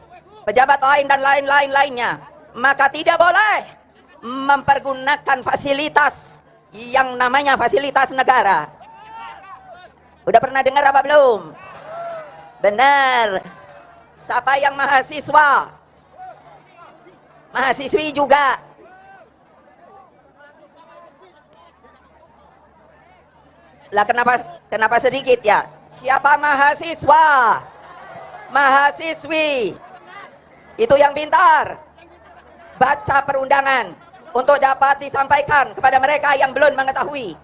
E: pejabat lain dan lain-lain lainnya, maka tidak boleh mempergunakan fasilitas yang namanya fasilitas negara. Udah pernah dengar apa belum? Benar. Siapa yang mahasiswa? Mahasiswi juga. Lah kenapa sedikit ya? Siapa mahasiswa? Mahasiswi. Itu yang pintar. Baca perundangan untuk dapat disampaikan kepada mereka yang belum mengetahui.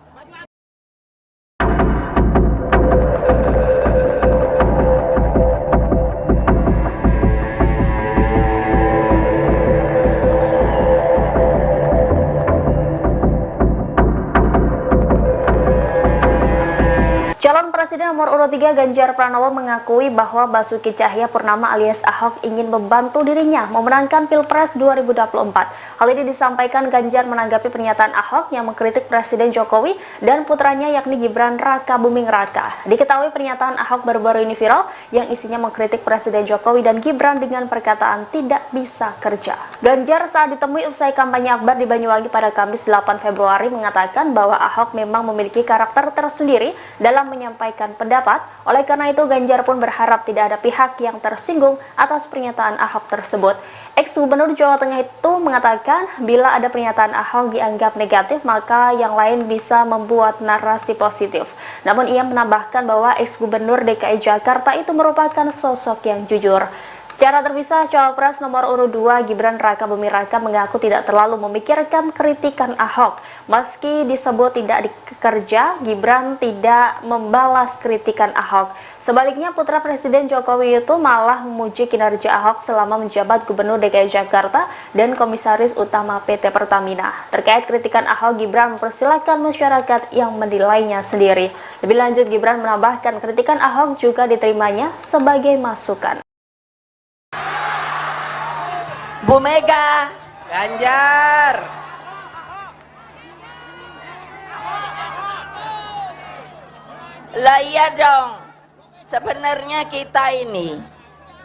F: Calon Presiden nomor urut 3 Ganjar Pranowo mengakui bahwa Basuki Tjahaja Purnama alias Ahok ingin membantu dirinya memenangkan Pilpres 2024. Hal ini disampaikan Ganjar menanggapi pernyataan Ahok yang mengkritik Presiden Jokowi dan putranya yakni Gibran Rakabuming Raka. Diketahui pernyataan Ahok baru-baru ini viral yang isinya mengkritik Presiden Jokowi dan Gibran dengan perkataan tidak bisa kerja. Ganjar saat ditemui usai kampanye akbar di Banyuwangi pada Kamis 8 Februari mengatakan bahwa Ahok memang memiliki karakter tersendiri dalam menyampaikan pendapat. Oleh karena itu, Ganjar pun berharap tidak ada pihak yang tersinggung atas pernyataan Ahok tersebut. Ex-Gubernur Jawa Tengah itu mengatakan bila ada pernyataan Ahok dianggap negatif, maka yang lain bisa membuat narasi positif. Namun ia menambahkan bahwa ex-Gubernur DKI Jakarta itu merupakan sosok yang jujur. Secara terpisah, Cawapres nomor urut 2 Gibran Rakabuming Raka mengaku tidak terlalu memikirkan kritikan Ahok. Meski disebut tidak dikerja, Gibran tidak membalas kritikan Ahok. Sebaliknya, putra Presiden Jokowi itu malah memuji kinerja Ahok selama menjabat Gubernur DKI Jakarta dan Komisaris Utama PT Pertamina. Terkait kritikan Ahok, Gibran mempersilahkan masyarakat yang menilainya sendiri. Lebih lanjut, Gibran menambahkan kritikan Ahok juga diterimanya sebagai masukan.
E: Bu Mega,
D: Ganjar.
E: Lah iya dong. Sebenarnya kita ini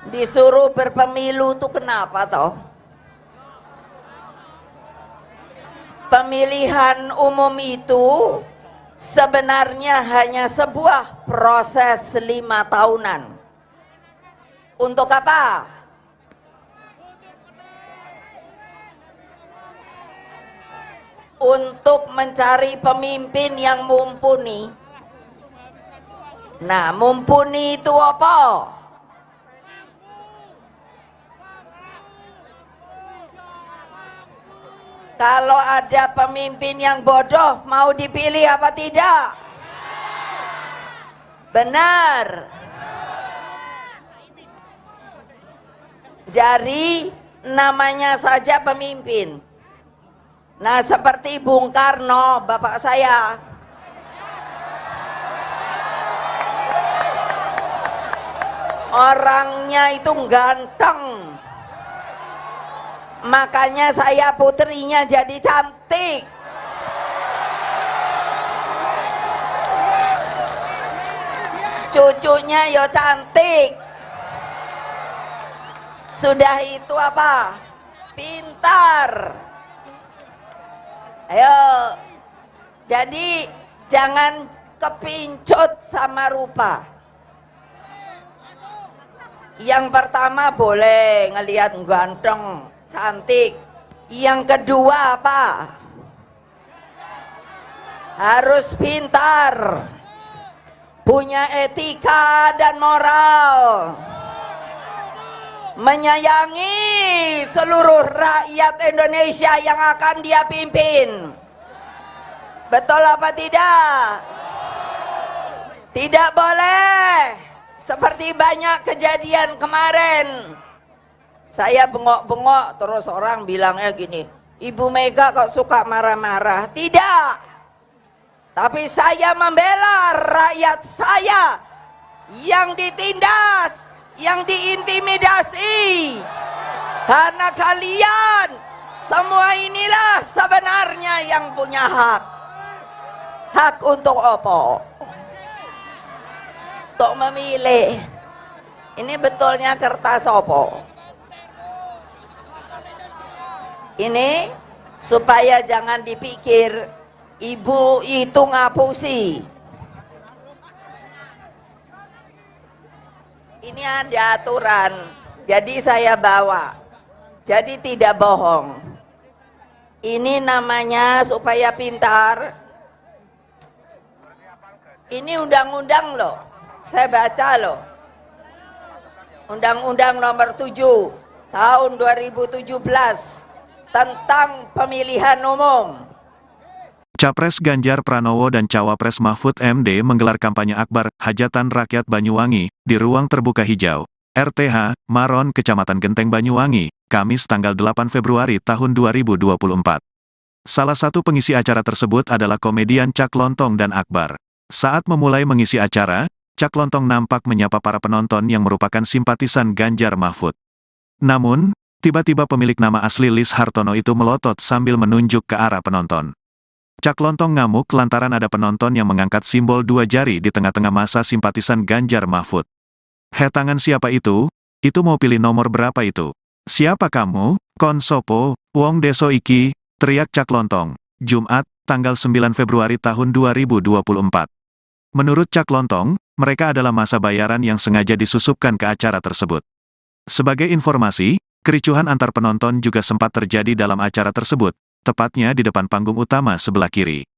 E: disuruh berpemilu tuh kenapa toh? Pemilihan umum itu sebenarnya hanya sebuah proses 5 tahunan. Untuk apa? Untuk mencari pemimpin yang mumpuni. Nah, mumpuni itu apa? Kalau ada pemimpin yang bodoh, mau dipilih apa tidak? Benar. Jadi namanya saja pemimpin. Nah, seperti Bung Karno, bapak saya. Orangnya itu ganteng. Makanya saya putrinya jadi cantik. Cucunya yo cantik. Sudah itu apa? Pintar. Ayo, jadi jangan kepincut sama rupa. Yang pertama boleh ngelihat ganteng, cantik. Yang kedua apa? Harus pintar, punya etika dan moral, menyayangi seluruh rakyat Indonesia yang akan dia pimpin. Betul apa tidak? Tidak boleh seperti banyak kejadian kemarin. Saya bengok-bengok terus orang bilangnya gini, Ibu Mega kok suka marah-marah. Tidak. Tapi saya membela rakyat saya yang ditindas, yang diintimidasi. Karena kalian semua inilah sebenarnya yang punya hak. Hak untuk apa? Untuk memilih. Ini betulnya kertas opo? Ini supaya jangan dipikir ibu itu ngapusi. Ini ada aturan, jadi saya bawa. Jadi tidak bohong. Ini namanya supaya pintar. Ini undang-undang loh, saya baca loh. Undang-Undang Nomor 7 Tahun 2017 tentang pemilihan umum.
A: Capres Ganjar Pranowo dan Cawapres Mahfud MD menggelar kampanye akbar Hajatan Rakyat Banyuwangi di Ruang Terbuka Hijau, RTH, Maron, Kecamatan Genteng Banyuwangi, Kamis tanggal 8 Februari tahun 2024. Salah satu pengisi acara tersebut adalah komedian Cak Lontong dan Akbar. Saat memulai mengisi acara, Cak Lontong nampak menyapa para penonton yang merupakan simpatisan Ganjar Mahfud. Namun, tiba-tiba pemilik nama asli Lis Hartono itu melotot sambil menunjuk ke arah penonton. Cak Lontong ngamuk lantaran ada penonton yang mengangkat simbol dua jari di tengah-tengah masa simpatisan Ganjar Mahfud. "He, tangan siapa itu? Itu mau pilih nomor berapa itu? Siapa kamu? Kon sopo, wong deso iki," teriak Cak Lontong, Jumat, tanggal 9 Februari tahun 2024. Menurut Cak Lontong, mereka adalah masa bayaran yang sengaja disusupkan ke acara tersebut. Sebagai informasi, kericuhan antar penonton juga sempat terjadi dalam acara tersebut, tepatnya di depan panggung utama sebelah kiri.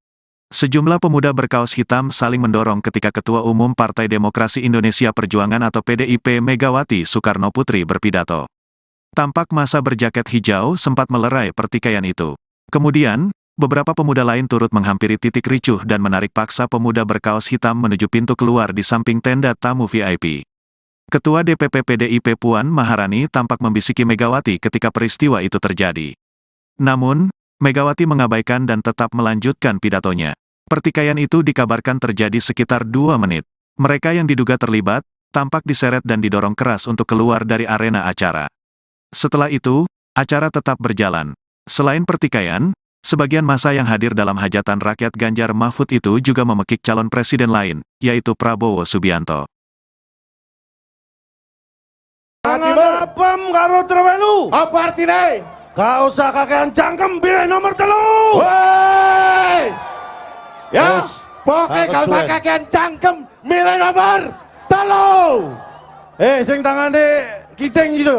A: Sejumlah pemuda berkaos hitam saling mendorong ketika Ketua Umum Partai Demokrasi Indonesia Perjuangan atau PDIP Megawati Soekarno Putri berpidato. Tampak masa berjaket hijau sempat melerai pertikaian itu. Kemudian, beberapa pemuda lain turut menghampiri titik ricuh dan menarik paksa pemuda berkaos hitam menuju pintu keluar di samping tenda tamu VIP. Ketua DPP PDIP Puan Maharani tampak membisiki Megawati ketika peristiwa itu terjadi. Namun, Megawati mengabaikan dan tetap melanjutkan pidatonya. Pertikaian itu dikabarkan terjadi sekitar 2 menit. Mereka yang diduga terlibat, tampak diseret dan didorong keras untuk keluar dari arena acara. Setelah itu, acara tetap berjalan. Selain pertikaian, sebagian massa yang hadir dalam hajatan rakyat Ganjar Mahfud itu juga memekik calon presiden lain, yaitu Prabowo Subianto.
B: Tangan apem karo trewelu.
C: Apa artine?
B: Gak usah kakean cangkem, pilih nomor 3.
C: Woi. Ya, pokoknya gak usah kakean cangkem, milih nomor 3.
B: Sing tangane kiting gitu.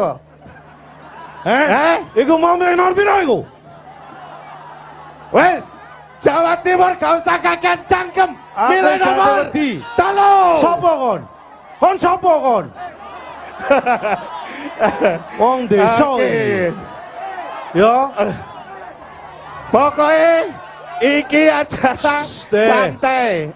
B: Iku mau milih nomor piro iku?
C: Wes, Jawa Timur gak usah kakean cangkem, milih nomor 3.
B: Sopo kon? Kon sopo kon? Wong desa iki. Ya.
C: Pokoknya iki acara santai.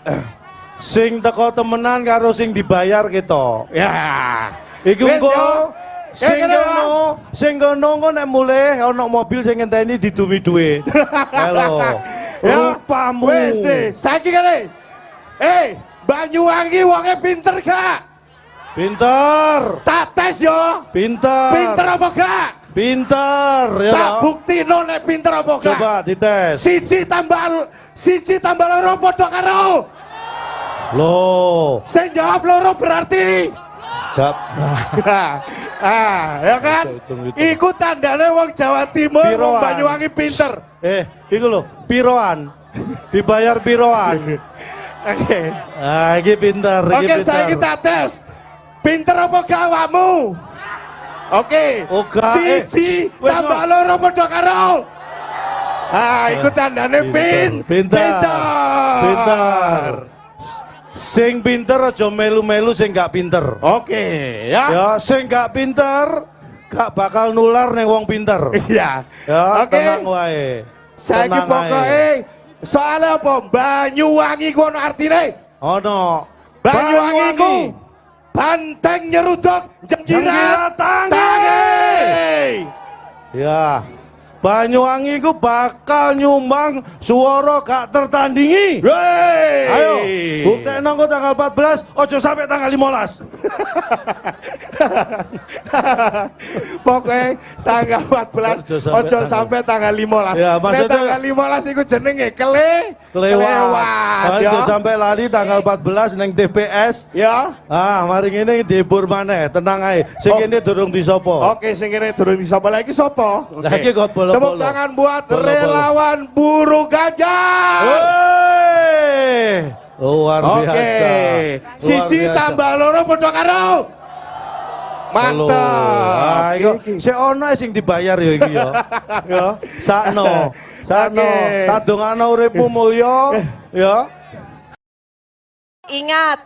B: Sing teko temenan karo sing dibayar kita.
C: Ya.
B: Iku engko sing kono engko nek mulih ana mobil sing ngenteni didumi dhuwit. Halo. Rupamu.
C: Wis, saiki kene. Banyuwangi wonge pinter gak?
B: Pinter.
C: Tak tes yo.
B: Pinter.
C: Pinter apa gak?
B: Pinter ya.
C: Tak buktino nek pinter apa gak?
B: Coba dites.
C: 1 tambah 2 padha karo.
B: Loh.
C: Sing jawab 2 berarti
B: gak.
C: Ya kan? Iku tandane wong Jawa Timur, wong Banyuwangi pinter.
B: Iku lho, piroan. Dibayar piroan.
C: Oke.
B: Ah, iki pinter, iki
C: Oke,
B: pinter.
C: Saiki tak tes. Pinter apa gak awakmu? Oke.
B: 1
C: tambah 2 padha karo. Ah, iku tandane pinter.
B: Pinter. Sing pinter aja melu-melu sing gak pinter.
C: Oke, ya.
B: Ya, sing gak pinter gak bakal nular ning wong pinter.
C: Iya.
B: Ya,
C: oke.
B: Tenang wae.
C: Saiki pokoke soale apa? Banyuwangi ku ono artine?
B: Ono.
C: Banyuwangi ku banteng nyeruduk jengkirat tangi.
B: Ya. Banyuwangi iku bakal nyumbang suara gak tertandingi.
C: Wey.
B: Ayo, buktekno engko tanggal 14, ojo sampai tanggal 15.
C: Pokoknya tanggal 14 ojo sampai tanggal 15.
B: Ya,
C: nek tanggal 15 iku jenenge kelewat.
B: Ojo sampai lali tanggal 14 neng TPS.
C: Ya.
B: Ah, mari ngene dihibur maneh, tenang ae. Sing kene durung disopo.
C: Oke, sing kene durung disopo. Lah iki sapa?
B: Lah iki kok bolo-bolo.
C: Tepuk tangan buat relawan Buru Ganjar.
B: Wey. Luar biasa.
C: Oke. Siji tambah loro padha karo. Mantap.
B: Ah, iku sik ono sing dibayar ya iki ya. Ya, sakno. Sakno. Tak dongakno uripmu mulya ya.
D: Ingat,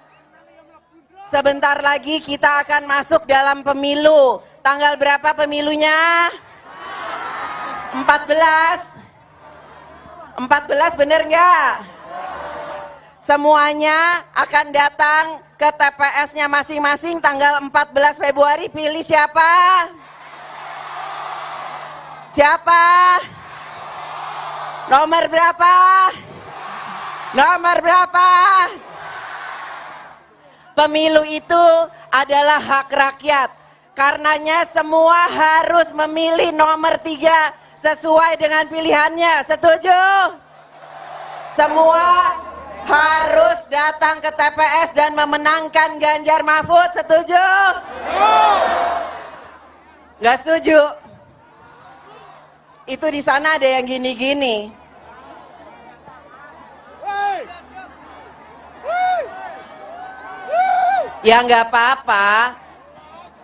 D: sebentar lagi kita akan masuk dalam pemilu. Tanggal berapa pemilunya? 14. 14 bener nggak? Semuanya akan datang ke TPS-nya masing-masing tanggal 14 Februari. Pilih siapa? Siapa? Nomor berapa? Nomor berapa? Pemilu itu adalah hak rakyat. Karenanya semua harus memilih nomor 3 sesuai dengan pilihannya. Setuju? Semua harus datang ke TPS dan memenangkan Ganjar Mahfud. Setuju? Nggak setuju? Itu di sana ada yang gini-gini. Ya nggak apa-apa.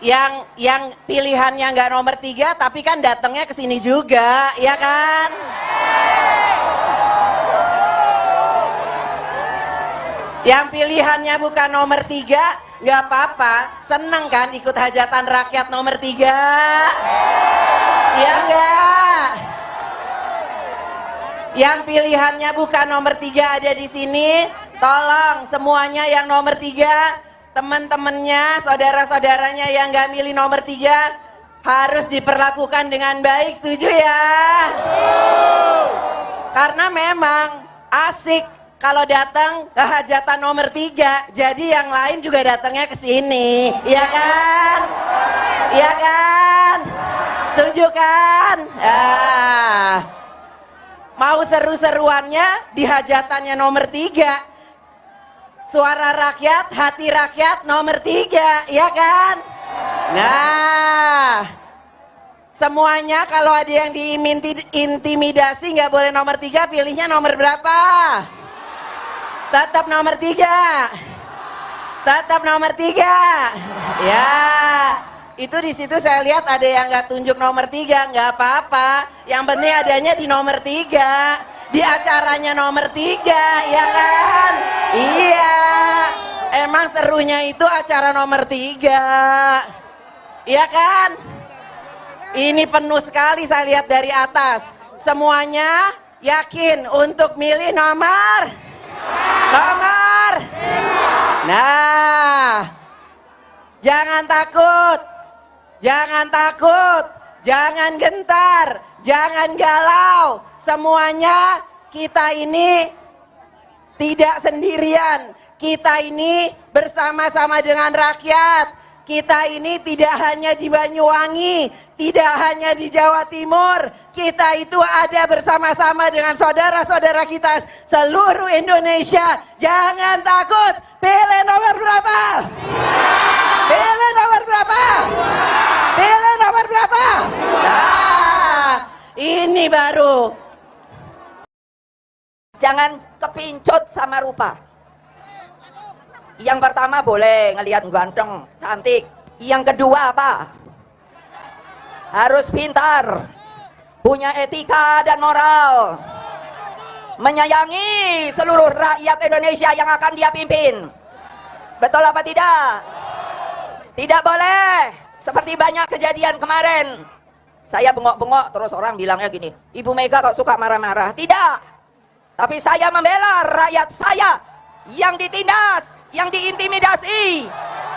D: Yang pilihannya nggak nomor 3, tapi kan datangnya ke sini juga, ya kan? Yang pilihannya bukan nomor 3, nggak apa-apa. Seneng kan ikut hajatan rakyat nomor 3? Iya nggak? Yang pilihannya bukan nomor 3 ada di sini, tolong semuanya yang nomor 3, teman-temannya, saudara-saudaranya yang nggak milih nomor 3 harus diperlakukan dengan baik, setuju ya? Karena memang asik kalau datang ke hajatan nomor 3, jadi yang lain juga datangnya ke sini, iya kan? Iya kan? Setuju kan? Ah. Mau seru-seruannya di hajatannya nomor 3. Suara rakyat, hati rakyat nomor 3, ya kan? Nah, semuanya kalau ada yang diintimidasi nggak boleh nomor 3, pilihnya nomor berapa? Tetap nomor 3. Tetap nomor 3. Ya, itu di situ saya lihat ada yang nggak tunjuk nomor 3, nggak apa-apa. Yang penting adanya di nomor 3. Di acaranya nomor 3, ya kan? Iya, emang serunya itu acara nomor 3, iya kan? Ini penuh sekali saya lihat dari atas. Semuanya yakin untuk milih nomor? Nomor? Nah, jangan takut, jangan takut, jangan gentar, jangan galau. Semuanya kita ini tidak sendirian. Kita ini bersama-sama dengan rakyat. Kita ini tidak hanya di Banyuwangi, tidak hanya di Jawa Timur. Kita itu ada bersama-sama dengan saudara-saudara kita seluruh Indonesia. Jangan takut. Pilih nomor berapa? Pilih nomor berapa? Pilih nomor berapa? Nah, ini baru.
E: Jangan kepincut sama rupa. Yang pertama boleh ngelihat ganteng, cantik. Yang kedua apa? Harus pintar, punya etika dan moral, menyayangi seluruh rakyat Indonesia yang akan dia pimpin. Betul apa tidak? Tidak boleh seperti banyak kejadian kemarin. Saya bengok-bengok terus orang bilangnya gini, Ibu Mega kok suka marah-marah. Tidak. Tapi saya membela rakyat saya yang ditindas, yang diintimidasi.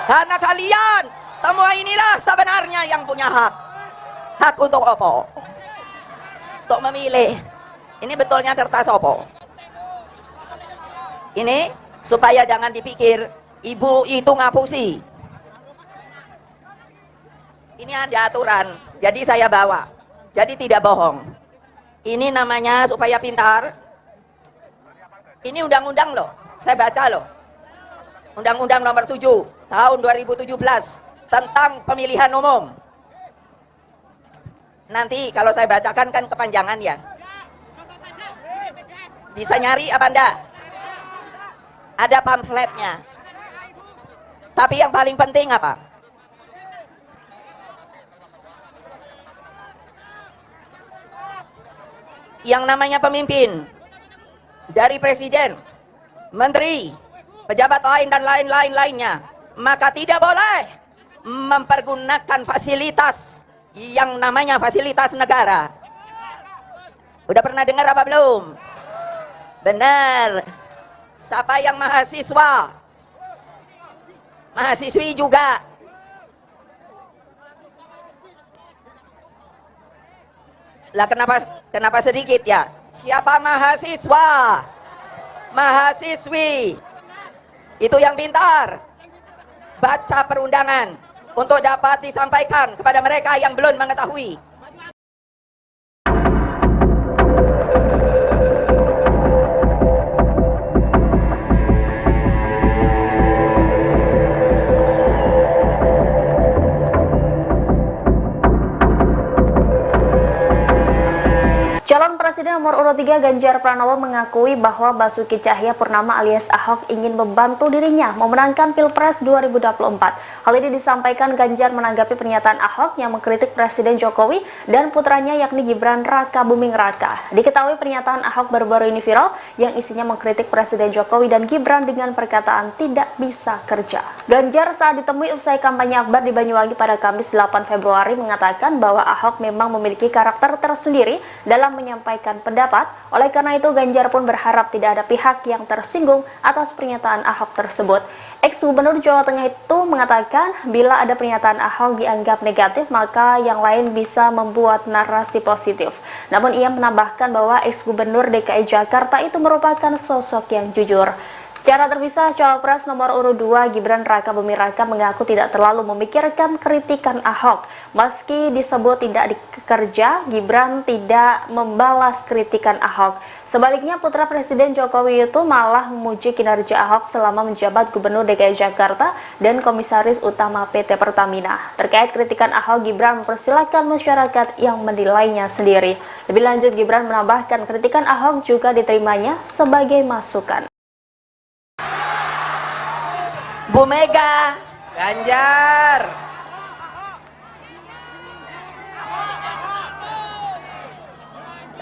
E: Karena kalian semua inilah sebenarnya yang punya hak. Hak untuk apa? Untuk memilih. Ini betulnya kertas opo? Ini supaya jangan dipikir ibu itu ngapusi. Ini ada aturan, jadi saya bawa. Jadi tidak bohong. Ini namanya supaya pintar. Ini undang-undang loh, saya baca loh. Undang-Undang Nomor 7 Tahun 2017 tentang pemilihan umum. Nanti kalau saya bacakan kan kepanjangan ya. Bisa nyari apa enggak? Ada pamfletnya. Tapi yang paling penting apa? Yang namanya pemimpin dari presiden, menteri, pejabat lain dan lain-lain lainnya, maka tidak boleh mempergunakan fasilitas yang namanya fasilitas negara. Udah pernah dengar apa belum? Benar. Siapa yang mahasiswa? Mahasiswi juga. Lah kenapa sedikit ya? Siapa mahasiswa? Mahasiswi. Itu yang pintar. Baca perundangan untuk dapat disampaikan kepada mereka yang belum mengetahui.
F: Calon Presiden nomor urut 3 Ganjar Pranowo mengakui bahwa Basuki Tjahaja Purnama alias Ahok ingin membantu dirinya memenangkan Pilpres 2024. Hal ini disampaikan Ganjar menanggapi pernyataan Ahok yang mengkritik Presiden Jokowi dan putranya yakni Gibran Rakabuming Raka. Diketahui pernyataan Ahok baru-baru ini viral yang isinya mengkritik Presiden Jokowi dan Gibran dengan perkataan tidak bisa kerja. Ganjar saat ditemui usai kampanye akbar di Banyuwangi pada Kamis 8 Februari mengatakan bahwa Ahok memang memiliki karakter tersendiri dalam menyampaikan pendapat. Oleh karena itu Ganjar pun berharap tidak ada pihak yang tersinggung atas pernyataan Ahok tersebut. Ex-Gubernur Jawa Tengah itu mengatakan bila ada pernyataan Ahok dianggap negatif maka yang lain bisa membuat narasi positif. Namun ia menambahkan bahwa ex-Gubernur DKI Jakarta itu merupakan sosok yang jujur. Secara terpisah, Cawapres nomor urut 2 Gibran Rakabuming Raka mengaku tidak terlalu memikirkan kritikan Ahok. Meski disebut tidak dikerja, Gibran tidak membalas kritikan Ahok. Sebaliknya, putra Presiden Jokowi itu malah memuji kinerja Ahok selama menjabat Gubernur DKI Jakarta dan Komisaris Utama PT Pertamina. Terkait kritikan Ahok, Gibran mempersilahkan masyarakat yang menilainya sendiri. Lebih lanjut, Gibran menambahkan kritikan Ahok juga diterimanya sebagai masukan.
E: Bu Mega, Ganjar.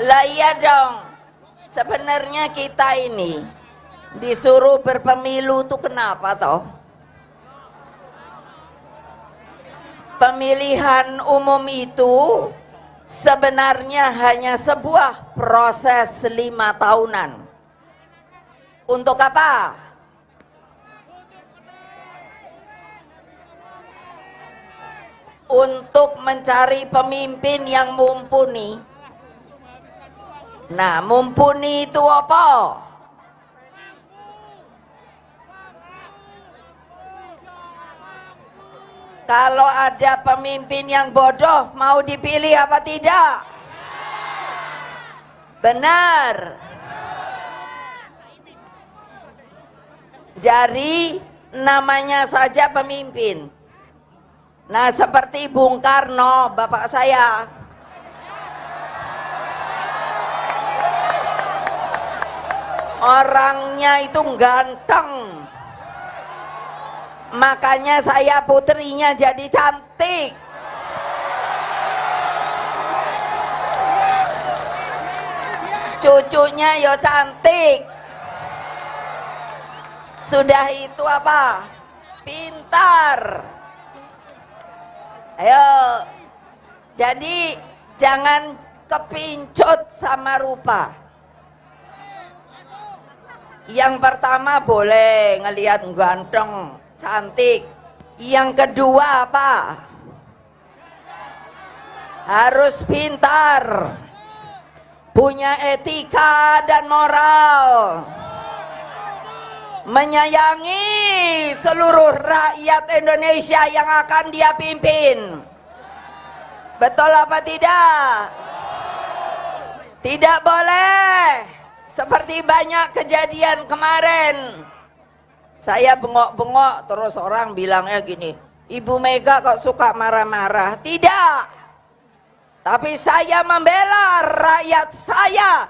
E: Lah iya dong. Sebenarnya kita ini disuruh berpemilu tuh kenapa toh? Pemilihan umum itu sebenarnya hanya sebuah proses 5 tahunan. Untuk apa? Untuk mencari pemimpin yang mumpuni. Nah, mumpuni itu apa? Kalau ada pemimpin yang bodoh, mau dipilih apa tidak? Benar. Jadi namanya saja pemimpin. Nah, seperti Bung Karno, bapak saya. Orangnya itu ganteng. Makanya saya putrinya jadi cantik. Cucunya yo cantik. Sudah itu apa? Pintar. Ayo, jadi jangan kepincut sama rupa. Yang pertama boleh ngelihat ganteng, cantik. Yang kedua apa? Harus pintar. Punya etika dan moral. Menyayangi seluruh rakyat Indonesia yang akan dia pimpin. Betul apa tidak? Tidak boleh seperti banyak kejadian kemarin. Saya bengok-bengok terus orang bilangnya gini, Ibu Mega kok suka marah-marah. Tidak. Tapi saya membela rakyat saya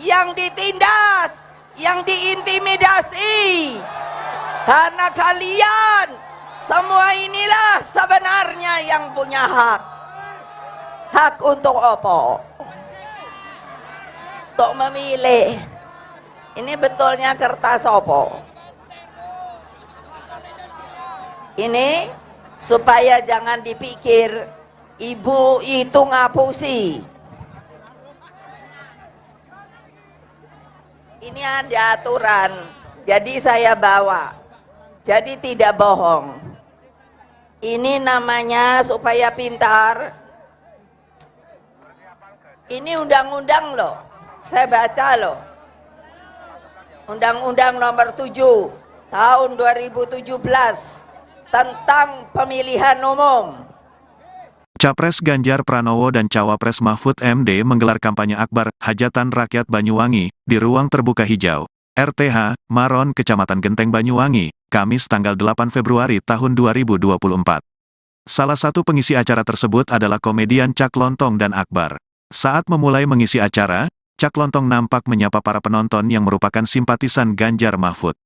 E: yang ditindas, yang diintimidasi. Karena kalian semua inilah sebenarnya yang punya hak. Hak untuk apa? Untuk memilih. Ini betulnya kertas apa? Ini supaya jangan dipikir ibu itu ngapusi. Ini ada aturan, jadi saya bawa. Jadi tidak bohong. Ini namanya supaya pintar. Ini undang-undang loh, saya baca loh. Undang-undang nomor 7 tahun 2017 tentang pemilihan umum.
A: Capres Ganjar Pranowo dan Cawapres Mahfud MD menggelar kampanye akbar Hajatan Rakyat Banyuwangi di ruang terbuka hijau, RTH, Maron, Kecamatan Genteng Banyuwangi, Kamis tanggal 8 Februari tahun 2024. Salah satu pengisi acara tersebut adalah komedian Cak Lontong dan Akbar. Saat memulai mengisi acara, Cak Lontong nampak menyapa para penonton yang merupakan simpatisan Ganjar Mahfud.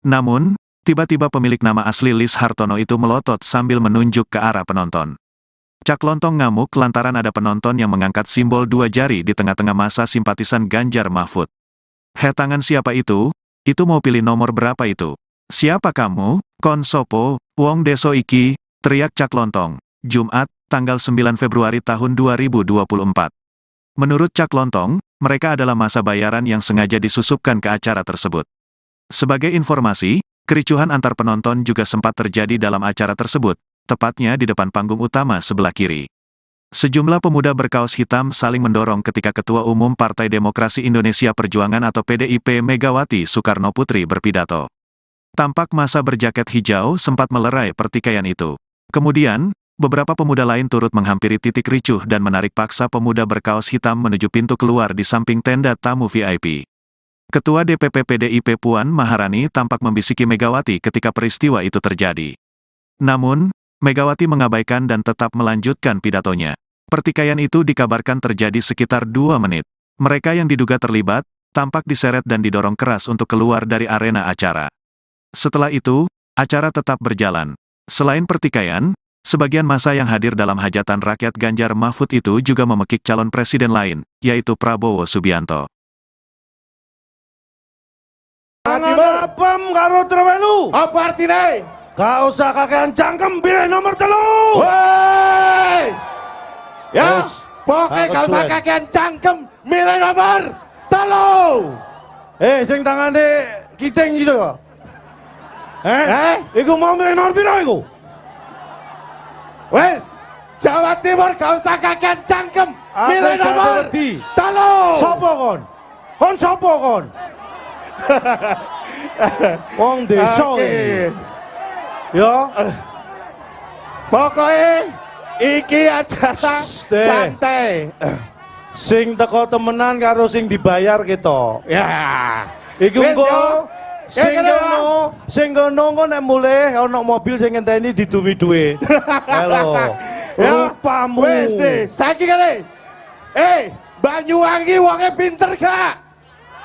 A: Namun, tiba-tiba pemilik nama asli Lis Hartono itu melotot sambil menunjuk ke arah penonton. Cak Lontong ngamuk lantaran ada penonton yang mengangkat simbol dua jari di tengah-tengah masa simpatisan Ganjar Mahfud. "He, tangan siapa itu? Itu mau pilih nomor berapa itu? Siapa kamu? Kon sopo, wong deso iki," teriak Cak Lontong. Jumat, tanggal 9 Februari tahun 2024. Menurut Cak Lontong, mereka adalah masa bayaran yang sengaja disusupkan ke acara tersebut. Sebagai informasi, kericuhan antar penonton juga sempat terjadi dalam acara tersebut, tepatnya di depan panggung utama sebelah kiri. Sejumlah pemuda berkaos hitam saling mendorong ketika Ketua Umum Partai Demokrasi Indonesia Perjuangan atau PDIP Megawati Soekarno Putri berpidato. Tampak masa berjaket hijau sempat melerai pertikaian itu. Kemudian, beberapa pemuda lain turut menghampiri titik ricuh dan menarik paksa pemuda berkaos hitam menuju pintu keluar di samping tenda tamu VIP. Ketua DPP PDIP Puan Maharani tampak membisiki Megawati ketika peristiwa itu terjadi. Namun, Megawati mengabaikan dan tetap melanjutkan pidatonya. Pertikaian itu dikabarkan terjadi sekitar 2 menit. Mereka yang diduga terlibat, tampak diseret dan didorong keras untuk keluar dari arena acara. Setelah itu, acara tetap berjalan. Selain pertikaian, sebagian massa yang hadir dalam hajatan rakyat Ganjar Mahfud itu juga memekik calon presiden lain, yaitu Prabowo Subianto.
B: Tangan apem karo trewelu.
C: Apa artine?
B: Gak usah kakean cangkem, pilih nomor 3.
C: Woi. Ya, pokoknya gak usah kakean cangkem, milih nomor 3.
B: Sing tangane kiting gitu. Iku mau milih nomor piro iku?
C: Wes, Jawa Timur gak usah kakean cangkem, milih nomor 3.
B: Sopo kon? Kon sopo kon? Wong desa iki. Ya,
C: pokoknya iki acara santai.
B: Sing teko temenan karo sing dibayar kita.
C: Ya.
B: Iku engko sing kono engko nek mulih ana mobil sing ngenteni didumi duit. Halo. Rupamu.
C: Wis, saiki kene. Banyuwangi wonge pinter gak?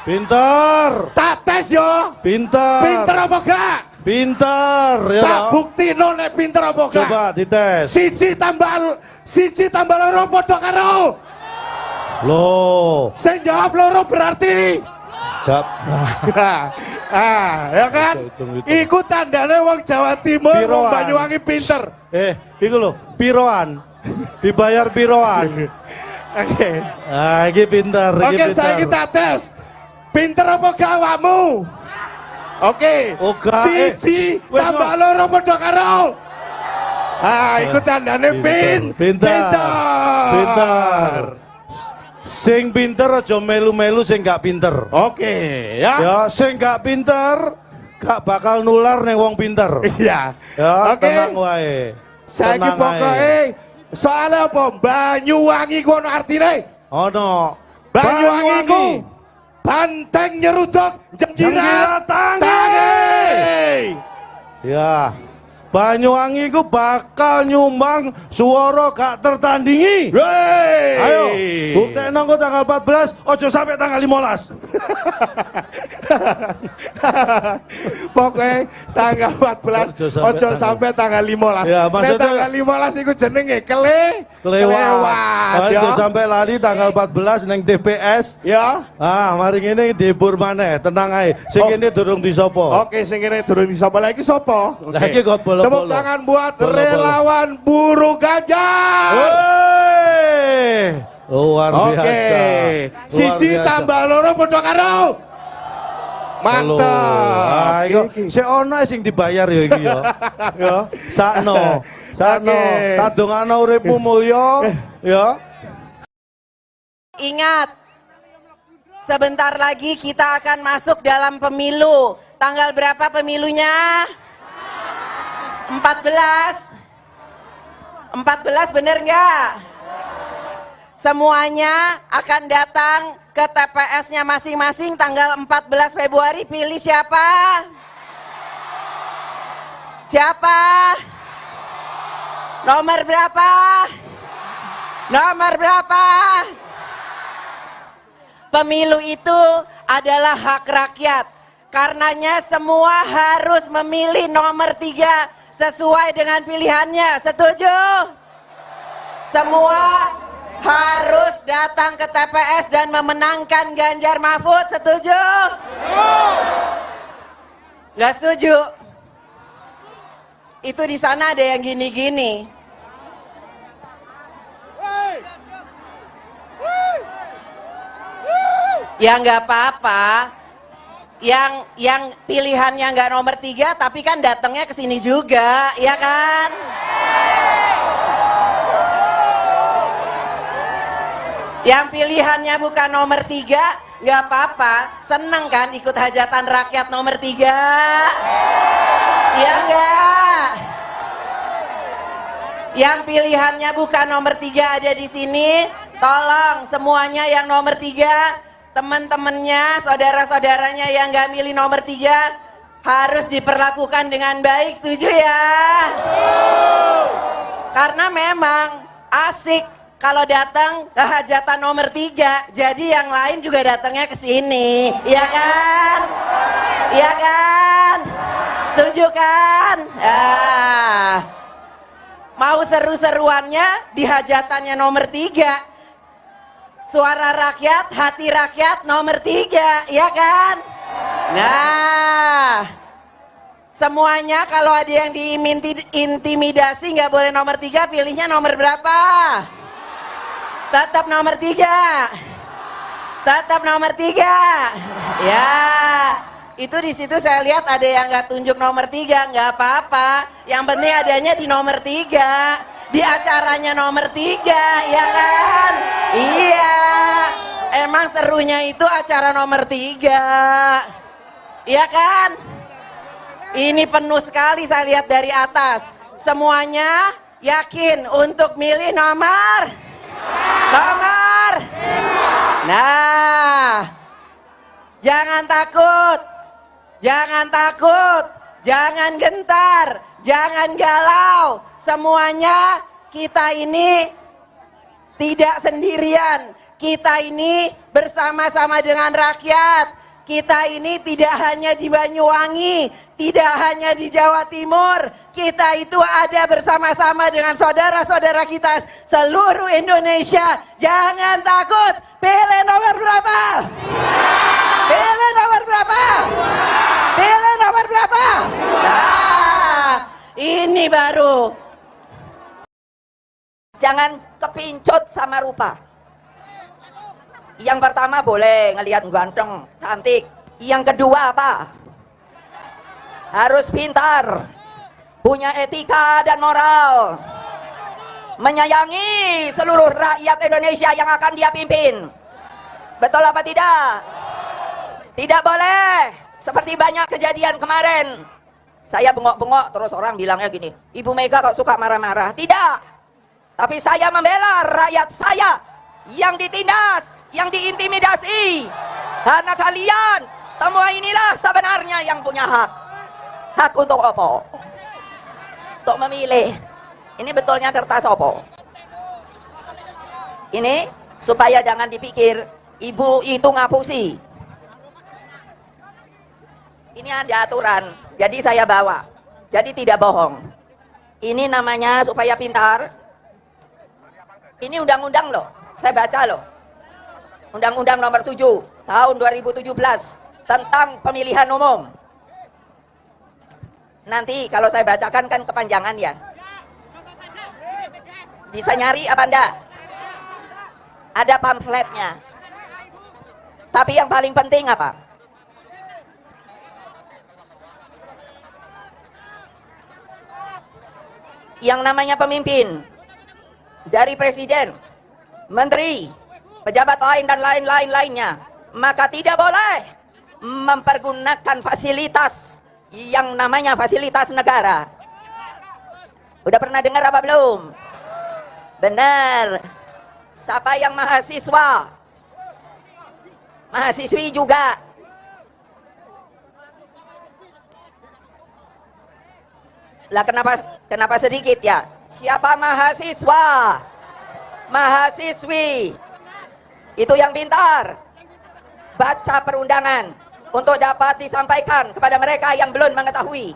B: Pinter.
C: Tak tes yo.
B: Pinter.
C: Pinter apa gak?
B: Pinter ya.
C: Tak buktino nek pinter apa gak?
B: Coba dites.
C: 1 tambah 2 padha karo.
B: Loh.
C: Sing jawab 2 berarti
B: Gak.
C: Ah, ya kan? Iku tandane wong Jawa Timur, wong Banyuwangi pinter.
B: Iku lho, piroan. Dibayar piroan.
C: Oke.
B: Ah, iki pinter, iki
C: Oke,
B: pinter.
C: saiki tak tes. Pinter apa gak awakmu? Oke. 1 tambah 2 padha karo. Ah, iku tandane
B: Pinter.
C: pinter.
B: Pinter. Sing pinter aja melu-melu sing gak pinter.
C: Oke, ya.
B: Ya, sing gak pinter gak bakal nular ning wong pinter.
C: Iya.
B: Ya,
C: oke.
B: tenang wae.
C: Saiki pokoke soalnya apa? Banyuwangi ku ono artine.
B: Ono.
C: Banyuwangi ku banteng nyeruduk jengkirat tangi.
B: Ya. Banyuwangi ku bakal nyumbang suara gak tertandingi.
C: Wey.
B: Ayo, buktekno engko tanggal 14, ojo sampai tanggal 15.
C: Pokoknya tanggal 14 ojo sampai tanggal 15.
B: Ya, maksudnya
C: tanggal 15 iku jenenge
B: kelewat. Ojo sampai lali tanggal 14 neng TPS.
C: Ya.
B: Ah, mari ngene dihibur maneh, tenang ae. Sing kene durung disopo.
C: Oke, sing kene durung disopo. Lah iki sapa?
B: Lah iki kok bolo-bolo.
C: Tepuk tangan buat relawan Buru Ganjar.
B: Wey. Luar biasa.
C: Oke. Siji tambah loro padha karo. Mantap.
B: Ah, iku sik ono sing dibayar ya iki ya. Ya, sakno. Sakno. Tak dongakno uripmu mulya ya.
D: Ingat, sebentar lagi kita akan masuk dalam pemilu. Tanggal berapa pemilunya? 14. 14 bener nggak? Semuanya akan datang ke TPS-nya masing-masing tanggal 14 Februari. Pilih siapa? Siapa? Nomor berapa? Nomor berapa? Pemilu itu adalah hak rakyat. Karenanya semua harus memilih nomor 3 sesuai dengan pilihannya. Setuju? Semua harus datang ke TPS dan memenangkan Ganjar Mahfud. Setuju? Nggak setuju? Itu di sana ada yang gini-gini. Ya nggak apa-apa. Yang pilihannya nggak nomor 3, tapi kan datangnya ke sini juga, ya kan? Yang pilihannya bukan nomor 3, nggak apa-apa. Seneng kan ikut hajatan rakyat nomor 3? Iya nggak? Yang pilihannya bukan nomor 3 ada di sini, tolong semuanya yang nomor 3, teman-temannya, saudara-saudaranya yang nggak milih nomor 3 harus diperlakukan dengan baik, setuju ya? Karena memang asik kalau datang ke hajatan nomor 3, jadi yang lain juga datangnya ke sini, ya kan? Ya kan? Setuju kan? Ah. Mau seru-seruannya di hajatannya nomor 3. Suara rakyat, hati rakyat nomor 3, ya kan? Nah, semuanya kalau ada yang diintimidasi nggak boleh nomor 3, pilihnya nomor berapa? Tetap nomor 3. Tetap nomor 3. Ya, itu di situ saya lihat ada yang nggak tunjuk nomor 3, nggak apa-apa. Yang penting adanya di nomor 3. Di acaranya nomor 3, ya kan? Iya, emang serunya itu acara nomor 3, iya kan? Ini penuh sekali saya lihat dari atas. Semuanya yakin untuk milih nomor? Nomor? Nah, jangan takut, jangan takut, jangan gentar, jangan galau. Semuanya kita ini tidak sendirian. Kita ini bersama-sama dengan rakyat. Kita ini tidak hanya di Banyuwangi, tidak hanya di Jawa Timur. Kita itu ada bersama-sama dengan saudara-saudara kita seluruh Indonesia. Jangan takut. Pilih nomor berapa? Pilih nomor berapa? Pilih nomor berapa? Nah, ini baru.
E: Jangan kepincut sama rupa. Yang pertama boleh ngelihat ganteng, cantik. Yang kedua apa? Harus pintar, punya etika dan moral, menyayangi seluruh rakyat Indonesia yang akan dia pimpin. Betul apa tidak? Tidak boleh. Seperti banyak kejadian kemarin. Saya bengok-bengok terus orang bilangnya gini, Ibu Mega kok suka marah-marah. Tidak. Tapi saya membela rakyat saya yang ditindas, yang diintimidasi. Karena kalian semua inilah sebenarnya yang punya hak. Hak untuk apa? Untuk memilih. Ini betulnya kertas apa? Ini supaya jangan dipikir ibu itu ngapusi. Ini ada aturan, jadi saya bawa. Jadi tidak bohong. Ini namanya supaya pintar. Ini undang-undang loh, saya baca loh. Undang-undang nomor 7 tahun 2017 tentang pemilihan umum. Nanti kalau saya bacakan kan kepanjangan ya. Bisa nyari apa enggak? Ada pamfletnya. Tapi yang paling penting apa? Yang namanya pemimpin dari presiden, menteri, pejabat lain dan lain-lain lainnya, maka tidak boleh mempergunakan fasilitas yang namanya fasilitas negara. Udah pernah dengar apa belum? Benar. Siapa yang mahasiswa? Mahasiswi juga. Lah kenapa sedikit ya? Siapa mahasiswa? Mahasiswi. Itu yang pintar. Baca perundangan untuk dapat disampaikan kepada mereka yang belum mengetahui.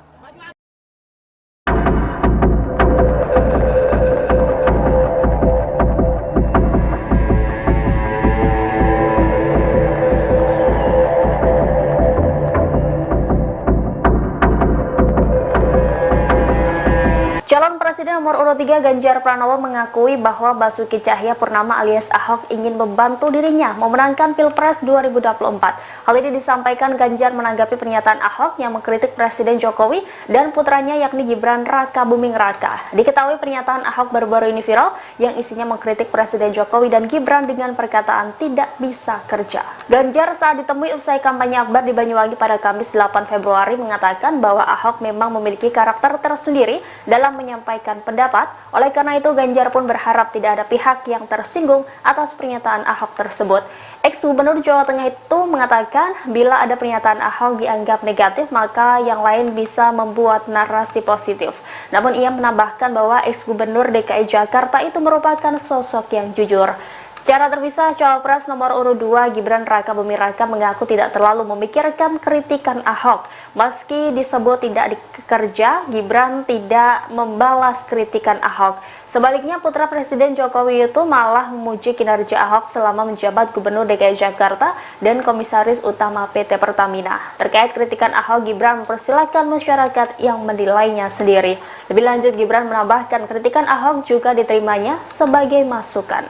F: Calon Presiden nomor urut 3 Ganjar Pranowo mengakui bahwa Basuki Tjahaja Purnama alias Ahok ingin membantu dirinya memenangkan Pilpres 2024. Hal ini disampaikan Ganjar menanggapi pernyataan Ahok yang mengkritik Presiden Jokowi dan putranya yakni Gibran Rakabuming Raka. Diketahui pernyataan Ahok baru-baru ini viral yang isinya mengkritik Presiden Jokowi dan Gibran dengan perkataan tidak bisa kerja. Ganjar saat ditemui usai kampanye akbar di Banyuwangi pada Kamis 8 Februari mengatakan bahwa Ahok memang memiliki karakter tersendiri dalam menyampaikan pendapat. Oleh karena itu, Ganjar pun berharap tidak ada pihak yang tersinggung atas pernyataan Ahok tersebut. Ex-Gubernur Jawa Tengah itu mengatakan bila ada pernyataan Ahok dianggap negatif, maka yang lain bisa membuat narasi positif. Namun ia menambahkan bahwa ex-Gubernur DKI Jakarta itu merupakan sosok yang jujur. Secara terpisah, Cawapres nomor urut 2 Gibran Rakabuming Raka mengaku tidak terlalu memikirkan kritikan Ahok. Meski disebut tidak dikerja, Gibran tidak membalas kritikan Ahok. Sebaliknya, putra Presiden Jokowi itu malah memuji kinerja Ahok selama menjabat Gubernur DKI Jakarta dan Komisaris Utama PT Pertamina. Terkait kritikan Ahok, Gibran mempersilahkan masyarakat yang menilainya sendiri. Lebih lanjut, Gibran menambahkan kritikan Ahok juga diterimanya sebagai masukan.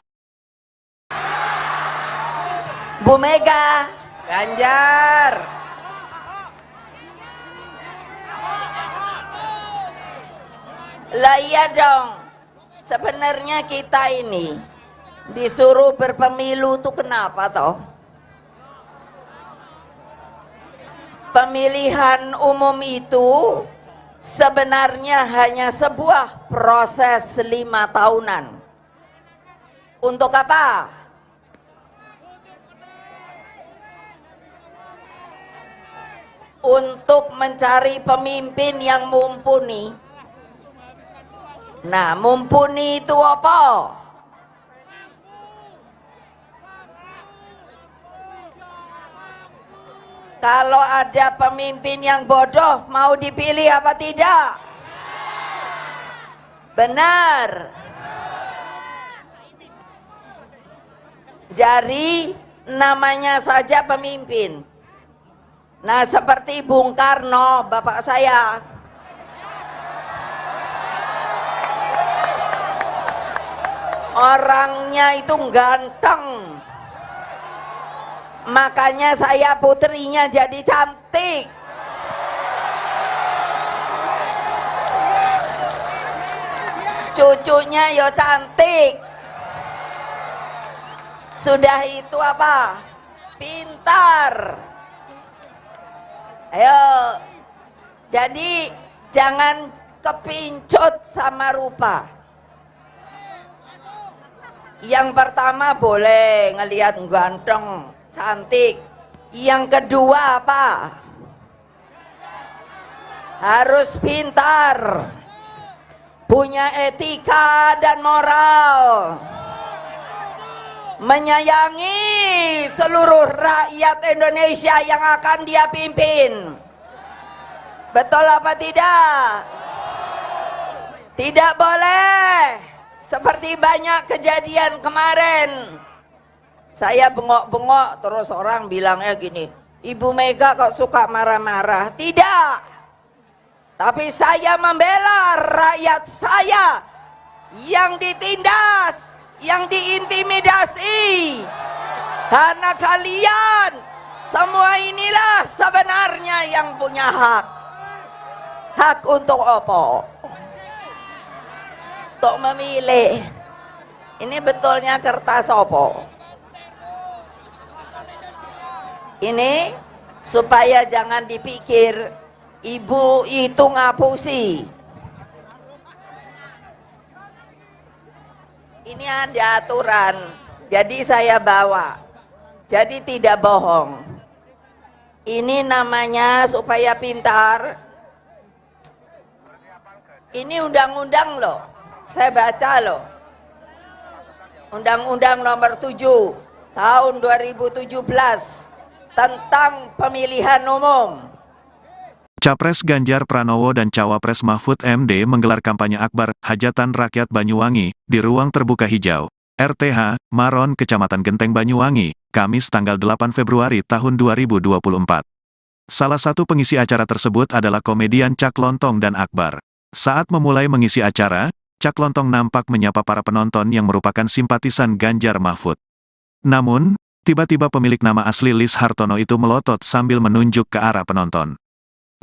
E: Bu Mega, Ganjar. Lah iya dong. Sebenarnya kita ini disuruh berpemilu tuh kenapa toh? Pemilihan umum itu sebenarnya hanya sebuah proses 5 tahunan. Untuk apa? Untuk mencari pemimpin yang mumpuni. Nah, mumpuni itu apa? Kalau ada pemimpin yang bodoh, mau dipilih apa tidak? Benar. Jadi namanya saja pemimpin. Nah, seperti Bung Karno, bapak saya. Orangnya itu ganteng. Makanya saya putrinya jadi cantik. Cucunya yo cantik. Sudah itu apa? Pintar. Ayo. Jadi jangan kepincut sama rupa. Yang pertama boleh ngelihat ganteng, cantik. Yang kedua apa? Harus pintar, punya etika dan moral, menyayangi seluruh rakyat Indonesia yang akan dia pimpin. Betul apa tidak? Tidak boleh seperti banyak kejadian kemarin. Saya bengok-bengok terus orang bilangnya gini, Ibu Mega kok suka marah-marah. Tidak. Tapi saya membela rakyat saya yang ditindas, yang diintimidasi. Karena kalian semua inilah sebenarnya yang punya hak. Hak untuk apa? Untuk memilih. Ini betulnya kertas apa? Ini supaya jangan dipikir ibu itu ngapusi. Ini ada aturan, jadi saya bawa. Jadi tidak bohong. Ini namanya supaya pintar. Ini undang-undang loh, saya baca loh. Undang-undang nomor 7 tahun 2017 tentang pemilihan umum.
A: Capres Ganjar Pranowo dan Cawapres Mahfud MD menggelar kampanye akbar Hajatan Rakyat Banyuwangi di Ruang Terbuka Hijau, RTH, Maron, Kecamatan Genteng Banyuwangi, Kamis tanggal 8 Februari tahun 2024. Salah satu pengisi acara tersebut adalah komedian Cak Lontong dan Akbar. Saat memulai mengisi acara, Cak Lontong nampak menyapa para penonton yang merupakan simpatisan Ganjar Mahfud. Namun, tiba-tiba pemilik nama asli Lis Hartono itu melotot sambil menunjuk ke arah penonton.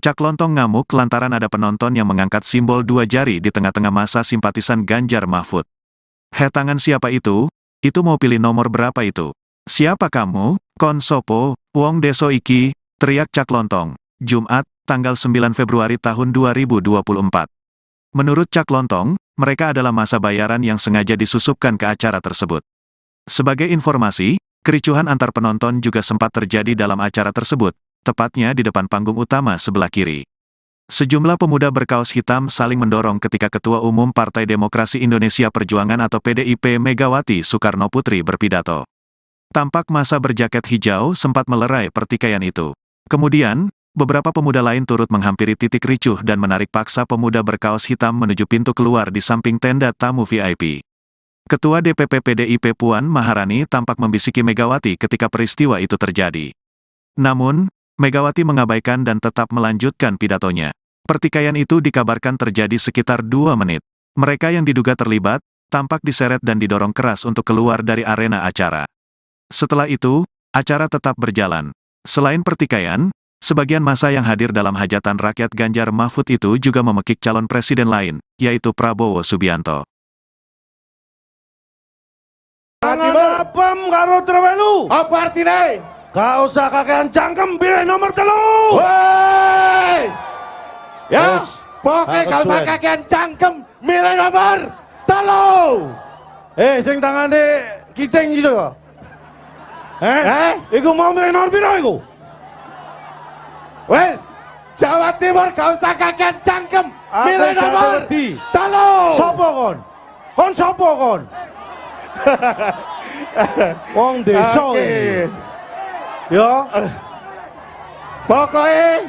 A: Cak Lontong ngamuk lantaran ada penonton yang mengangkat simbol dua jari di tengah-tengah masa simpatisan Ganjar Mahfud. "Heh, tangan siapa itu? Itu mau pilih nomor berapa itu? Siapa kamu? Kon sopo, wong deso iki," teriak Cak Lontong, Jumat, tanggal 9 Februari tahun 2024. Menurut Cak Lontong, mereka adalah masa bayaran yang sengaja disusupkan ke acara tersebut. Sebagai informasi, kericuhan antar penonton juga sempat terjadi dalam acara tersebut, tepatnya di depan panggung utama sebelah kiri. Sejumlah pemuda berkaos hitam saling mendorong ketika Ketua Umum Partai Demokrasi Indonesia Perjuangan atau PDIP Megawati Soekarno Putri berpidato. Tampak masa berjaket hijau sempat melerai pertikaian itu. Kemudian, beberapa pemuda lain turut menghampiri titik ricuh dan menarik paksa pemuda berkaos hitam menuju pintu keluar di samping tenda tamu VIP. Ketua DPP PDIP Puan Maharani tampak membisiki Megawati ketika peristiwa itu terjadi. Namun, Megawati mengabaikan dan tetap melanjutkan pidatonya. Pertikaian itu dikabarkan terjadi sekitar 2 menit. Mereka yang diduga terlibat, tampak diseret dan didorong keras untuk keluar dari arena acara. Setelah itu, acara tetap berjalan. Selain pertikaian, sebagian massa yang hadir dalam hajatan rakyat Ganjar Mahfud itu juga memekik calon presiden lain, yaitu Prabowo Subianto.
B: Tangan apem karo trewelu.
C: Apa artine?
B: Gak usah kakean cangkem, pilih nomor 3.
C: Woi. Ya, pokoknya gak usah kakean cangkem, milih nomor 3.
B: Sing tangane kiting gitu. Iku mau milih nomor piro iku?
C: Wes, Jawa Timur gak usah kakean cangkem, milih nomor 3.
B: Sopo kon? Kon sopo kon? Wong desa iki. Ya.
C: Pokoke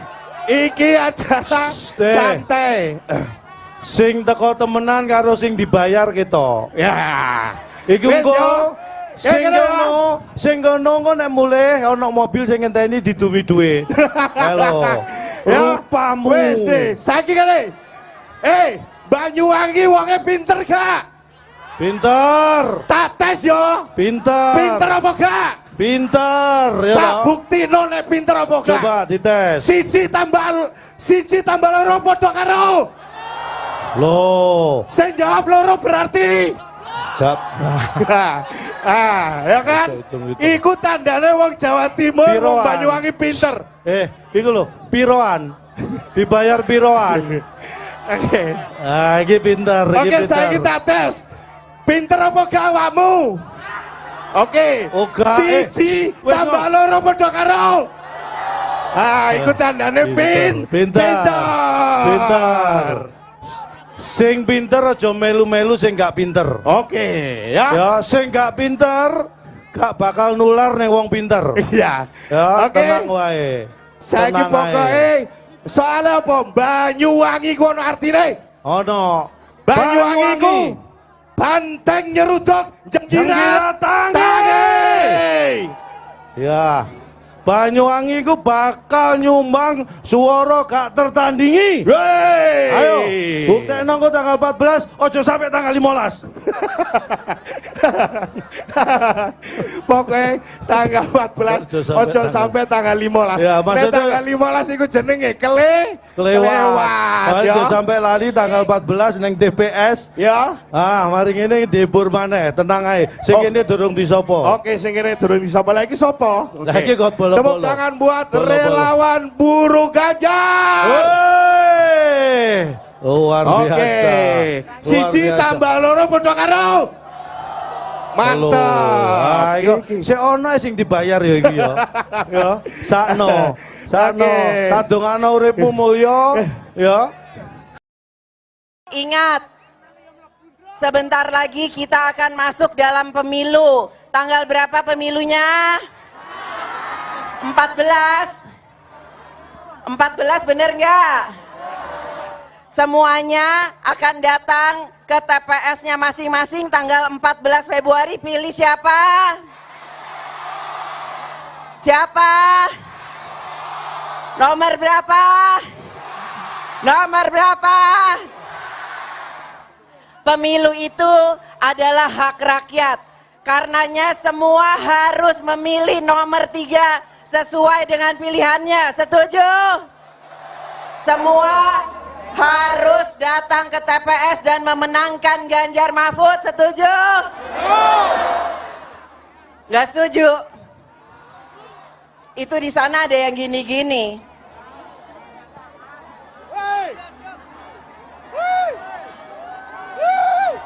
C: iki acara santai.
B: Sing teko temenan karo sing dibayar ketok.
C: Ya.
B: Iku engko sing kono engko nek mulih ana mobil sing ngenteni didumi dhuwit. Halo. Rupamu.
C: Wis, saiki kene. Banyuwangi wonge pinter gak?
B: Pinter.
C: Tak tes yo.
B: Pinter.
C: Pinter apa gak?
B: Pinter ya.
C: Tak buktino nek pinter apa gak?
B: Coba dites.
C: 1 tambah 2 padha karo.
B: Loh.
C: Sing jawab 2 berarti
B: gak.
C: Ah, ya kan?
B: Hitung-hitung.
C: Iku tandane wong Jawa Timur, wong
B: Piroan.
C: Banyuwangi pinter.
B: Eh, iku lho, piroan. Dibayar piroan.
C: Oke.
B: Ah, iki pinter, iki
C: Oke,
B: pinter.
C: saiki tak tes. Pinter apa gak awakmu? Oke.
B: Oh, gak, eh,
C: Siji
B: wes,
C: tambah loro padha karo. Ah, iku tandane
B: Pinter.
C: Pinter.
B: Pinter. Sing pinter aja melu-melu sing gak pinter.
C: Oke, ya.
B: Ya, sing gak pinter gak bakal nular ning wong pinter.
C: Iya.
B: Ya,
C: Oke.
B: tenang wae.
C: Saiki
B: Tenang ae.
C: pokoke soalnya apa? Banyuwangi ku ono artine.
B: Ono.
C: Banyuwangi ku banteng nyeruduk jengkirat
B: Jengkirat tangi.
C: tangi.
B: Ya. Banyuwangi ku bakal nyumbang suara gak tertandingi.
C: Wey.
B: Ayo, buktekno engko tanggal 14, ojo sampai tanggal 15.
C: Pokoknya tanggal 14
B: Ojo sampai
C: ojo
B: tanggal-
C: sampai tanggal 15.
B: Ya,
C: Nek
B: maksudnya-
C: tanggal 15 iku jenenge
B: Kelewat.
C: kelewat
B: Ojo
C: ya.
B: sampai lali tanggal 14 neng TPS.
C: Ya.
B: Ah, mari ngene dihibur maneh, tenang ae. Sing
C: Oh.
B: kene durung disopo.
C: Oke, sing kene durung disapa lagi sapa? Oke.
B: Lah iki kok bolo-bolo.
C: Tepuk tangan buat
B: Bolo-bolo.
C: relawan buruh Ganjar.
B: Wey! Luar
C: Oke.
B: biasa. Luar
C: Siji
B: biasa.
C: tambah loro padha karo. Mantap.
B: Ah, iku
C: Iki.
B: sik ono sing dibayar ya iki ya. Ya, sakno. Sakno.
C: Oke.
B: Tak dongakno uripmu mulya, ya.
D: Ingat, sebentar lagi kita akan masuk dalam pemilu. Tanggal berapa pemilunya? 14. 14 bener nggak? Semuanya akan datang ke TPS-nya masing-masing tanggal 14 Februari. Pilih siapa? Siapa? Nomor berapa? Nomor berapa? Pemilu itu adalah hak rakyat. Karenanya semua harus memilih nomor 3 sesuai dengan pilihannya. Setuju? Semua harus datang ke TPS dan memenangkan Ganjar Mahfud. Setuju? Nggak setuju? Itu di sana ada yang gini-gini.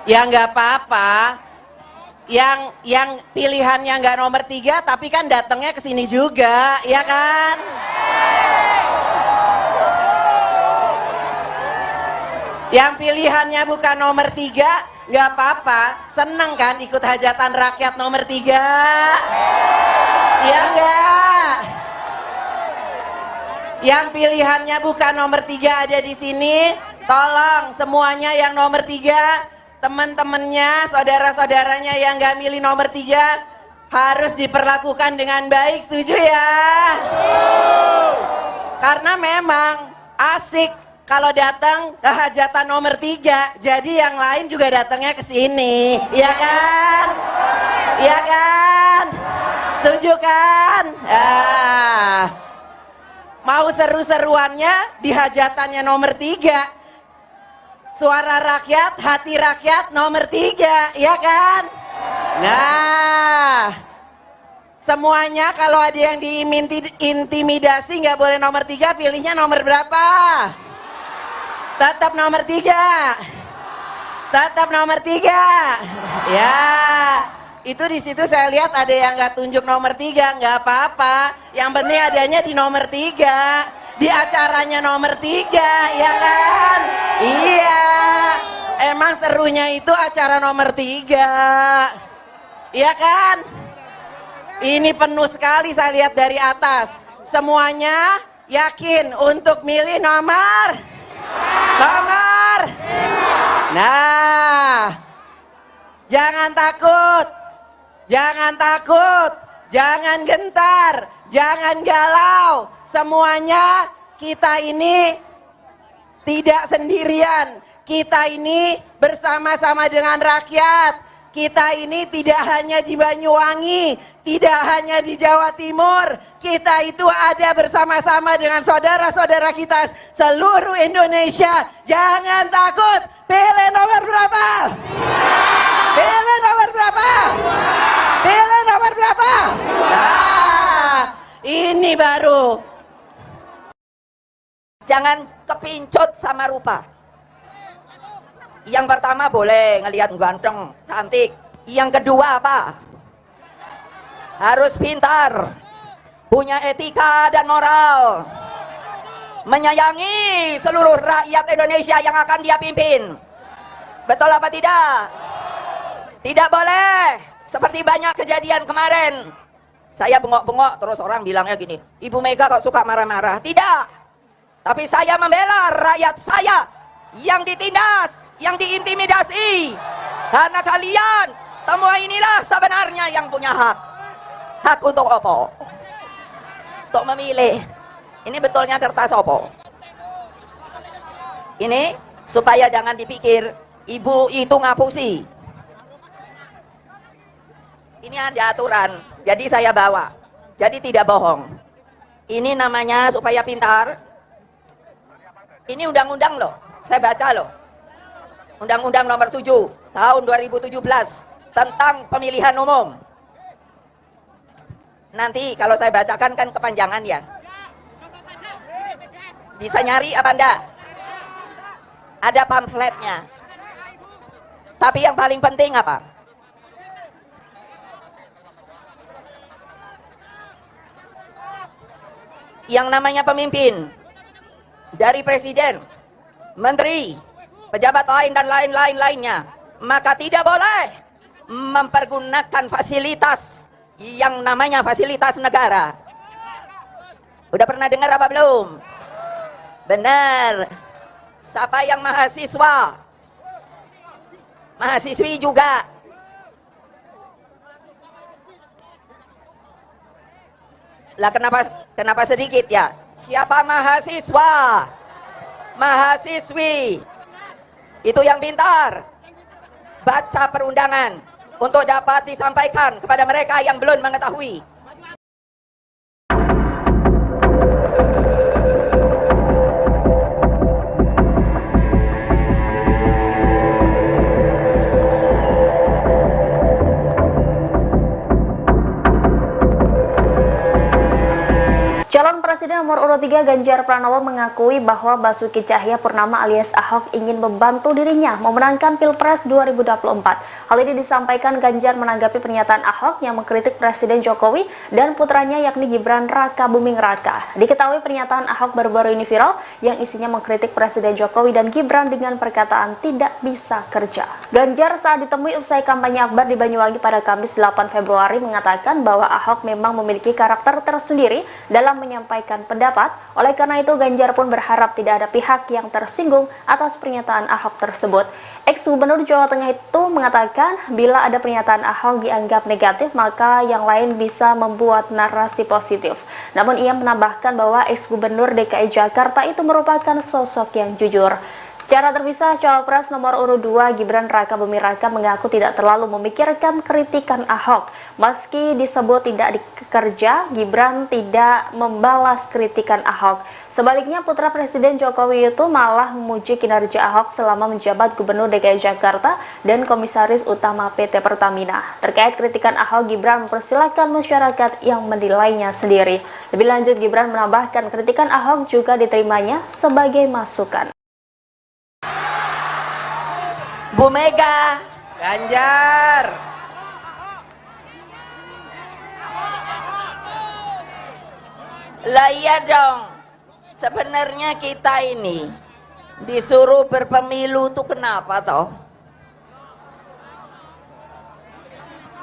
D: Ya nggak apa-apa. Yang pilihannya nggak nomor 3, tapi kan datangnya ke sini juga, ya kan? Yang pilihannya bukan nomor 3, nggak apa-apa. Seneng kan ikut hajatan rakyat nomor 3? Iya nggak? Yang pilihannya bukan nomor 3 ada di sini, tolong semuanya yang nomor 3, teman-temannya, saudara-saudaranya yang nggak milih nomor 3 harus diperlakukan dengan baik, setuju ya? Karena memang asik kalau datang ke hajatan nomor 3, jadi yang lain juga datangnya ke sini, ya kan? Ya kan? Setuju kan? Ah. Mau seru-seruannya di hajatannya nomor 3. Suara rakyat, hati rakyat nomor 3, ya kan? Nah, semuanya kalau ada yang diintimidasi nggak boleh nomor 3, pilihnya nomor berapa? Tetap nomor 3. Tetap nomor 3. Ya, itu di situ saya lihat ada yang nggak tunjuk nomor 3, nggak apa-apa. Yang penting adanya di nomor 3. Di acaranya nomor 3, ya kan? Iya. Emang serunya itu acara nomor 3. Iya kan? Ini penuh sekali saya lihat dari atas. Semuanya yakin untuk milih nomor? Nomor? Nah, jangan takut. Jangan takut, jangan gentar, jangan galau. Semuanya kita ini tidak sendirian. Kita ini bersama-sama dengan rakyat. Kita ini tidak hanya di Banyuwangi, tidak hanya di Jawa Timur. Kita itu ada bersama-sama dengan saudara-saudara kita seluruh Indonesia. Jangan takut, pilih nomor berapa? Pilih nomor berapa? Ini baru.
E: Jangan kepincut sama rupa. Yang pertama boleh ngelihat ganteng, cantik. Yang kedua apa? Harus pintar, punya etika dan moral, menyayangi seluruh rakyat Indonesia yang akan dia pimpin. Betul apa tidak? Tidak boleh seperti banyak kejadian kemarin. Saya bengok-bengok terus orang bilangnya gini, Ibu Mega kok suka marah-marah. Tidak, tapi saya membela rakyat saya yang ditindas, yang diintimidasi. Karena kalian semua inilah sebenarnya yang punya hak. Hak untuk opo? Untuk memilih. Ini betulnya kertas opo? Ini supaya jangan dipikir ibu itu ngapusi. Ini ada aturan, jadi saya bawa. Jadi tidak bohong. Ini namanya supaya pintar. Ini undang-undang loh, saya baca loh. Undang-Undang Nomor 7 Tahun 2017 tentang pemilihan umum. Nanti kalau saya bacakan kan kepanjangan ya. Bisa nyari apa enggak? Ada pamfletnya. Tapi yang paling penting apa? Yang namanya pemimpin, dari presiden, menteri, pejabat lain dan lain-lain lainnya, maka tidak boleh mempergunakan fasilitas yang namanya fasilitas negara. Udah pernah dengar apa belum? Benar. Siapa yang mahasiswa? Mahasiswi juga. Lah kenapa sedikit ya? Siapa mahasiswa? Mahasiswi. Itu yang pintar. Baca perundangan untuk dapat disampaikan kepada mereka yang belum mengetahui.
F: Calon Presiden nomor urut 3 Ganjar Pranowo mengakui bahwa Basuki Tjahaja Purnama alias Ahok ingin membantu dirinya memenangkan Pilpres 2024. Hal ini disampaikan Ganjar menanggapi pernyataan Ahok yang mengkritik Presiden Jokowi dan putranya yakni Gibran Rakabuming Raka. Diketahui pernyataan Ahok baru-baru ini viral yang isinya mengkritik Presiden Jokowi dan Gibran dengan perkataan tidak bisa kerja. Ganjar saat ditemui usai kampanye akbar di Banyuwangi pada Kamis 8 Februari mengatakan bahwa Ahok memang memiliki karakter tersendiri dalam menyampaikan pendapat. Oleh karena itu, Ganjar pun berharap tidak ada pihak yang tersinggung atas pernyataan Ahok tersebut. Ex-Gubernur Jawa Tengah itu mengatakan bila ada pernyataan Ahok dianggap negatif, maka yang lain bisa membuat narasi positif. Namun ia menambahkan bahwa ex-Gubernur DKI Jakarta itu merupakan sosok yang jujur. Secara terpisah, Cawapres nomor urut 2 Gibran Rakabuming Raka mengaku tidak terlalu memikirkan kritikan Ahok. Meski disebut tidak dikerja, Gibran tidak membalas kritikan Ahok. Sebaliknya, putra Presiden Jokowi itu malah memuji kinerja Ahok selama menjabat Gubernur DKI Jakarta dan Komisaris Utama PT Pertamina. Terkait kritikan Ahok, Gibran mempersilahkan masyarakat yang menilainya sendiri. Lebih lanjut, Gibran menambahkan kritikan Ahok juga diterimanya sebagai masukan.
E: Bu Mega,
D: Ganjar.
E: Lah iya dong. Sebenarnya kita ini disuruh berpemilu tuh kenapa toh?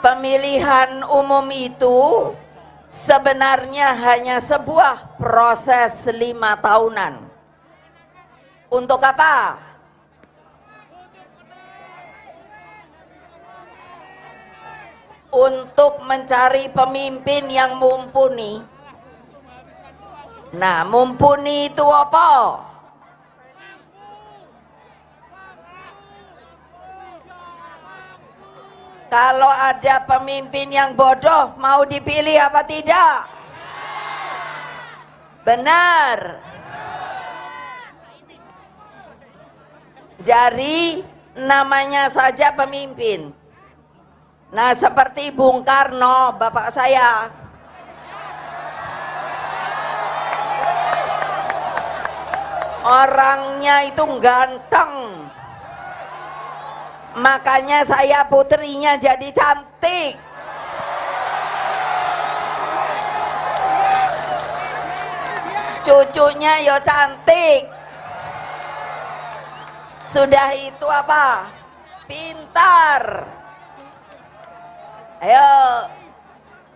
E: Pemilihan umum itu sebenarnya hanya sebuah proses 5 tahunan. Untuk apa? Untuk mencari pemimpin yang mumpuni. Nah, mumpuni itu apa? Kalau ada pemimpin yang bodoh, mau dipilih apa tidak? Benar. Jadi namanya saja pemimpin. Nah, seperti Bung Karno, bapak saya. Orangnya itu ganteng. Makanya saya putrinya jadi cantik. Cucunya yo cantik. Sudah itu apa? Pintar. Ayo.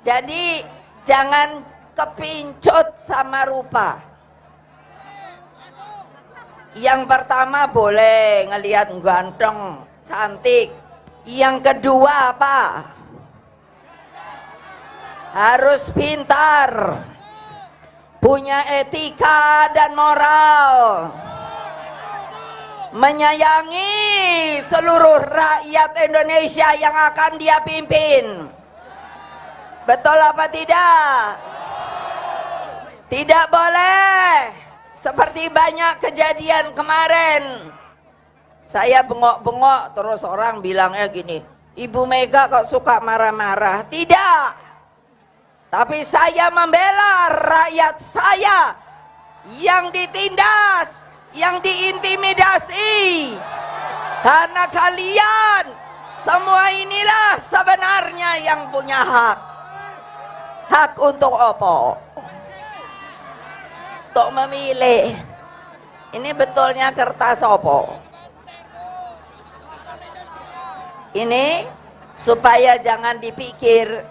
E: Jadi jangan kepincut sama rupa. Yang pertama boleh ngelihat ganteng, cantik. Yang kedua apa? Harus pintar, punya etika dan moral, menyayangi seluruh rakyat Indonesia yang akan dia pimpin. Betul apa tidak? Tidak boleh seperti banyak kejadian kemarin. Saya bengok-bengok terus orang bilangnya gini, Ibu Mega kok suka marah-marah. Tidak. Tapi saya membela rakyat saya yang ditindas, yang diintimidasi. Karena kalian semua inilah sebenarnya yang punya hak. Hak untuk apa? Untuk memilih. Ini betulnya kertas apa? Ini supaya jangan dipikir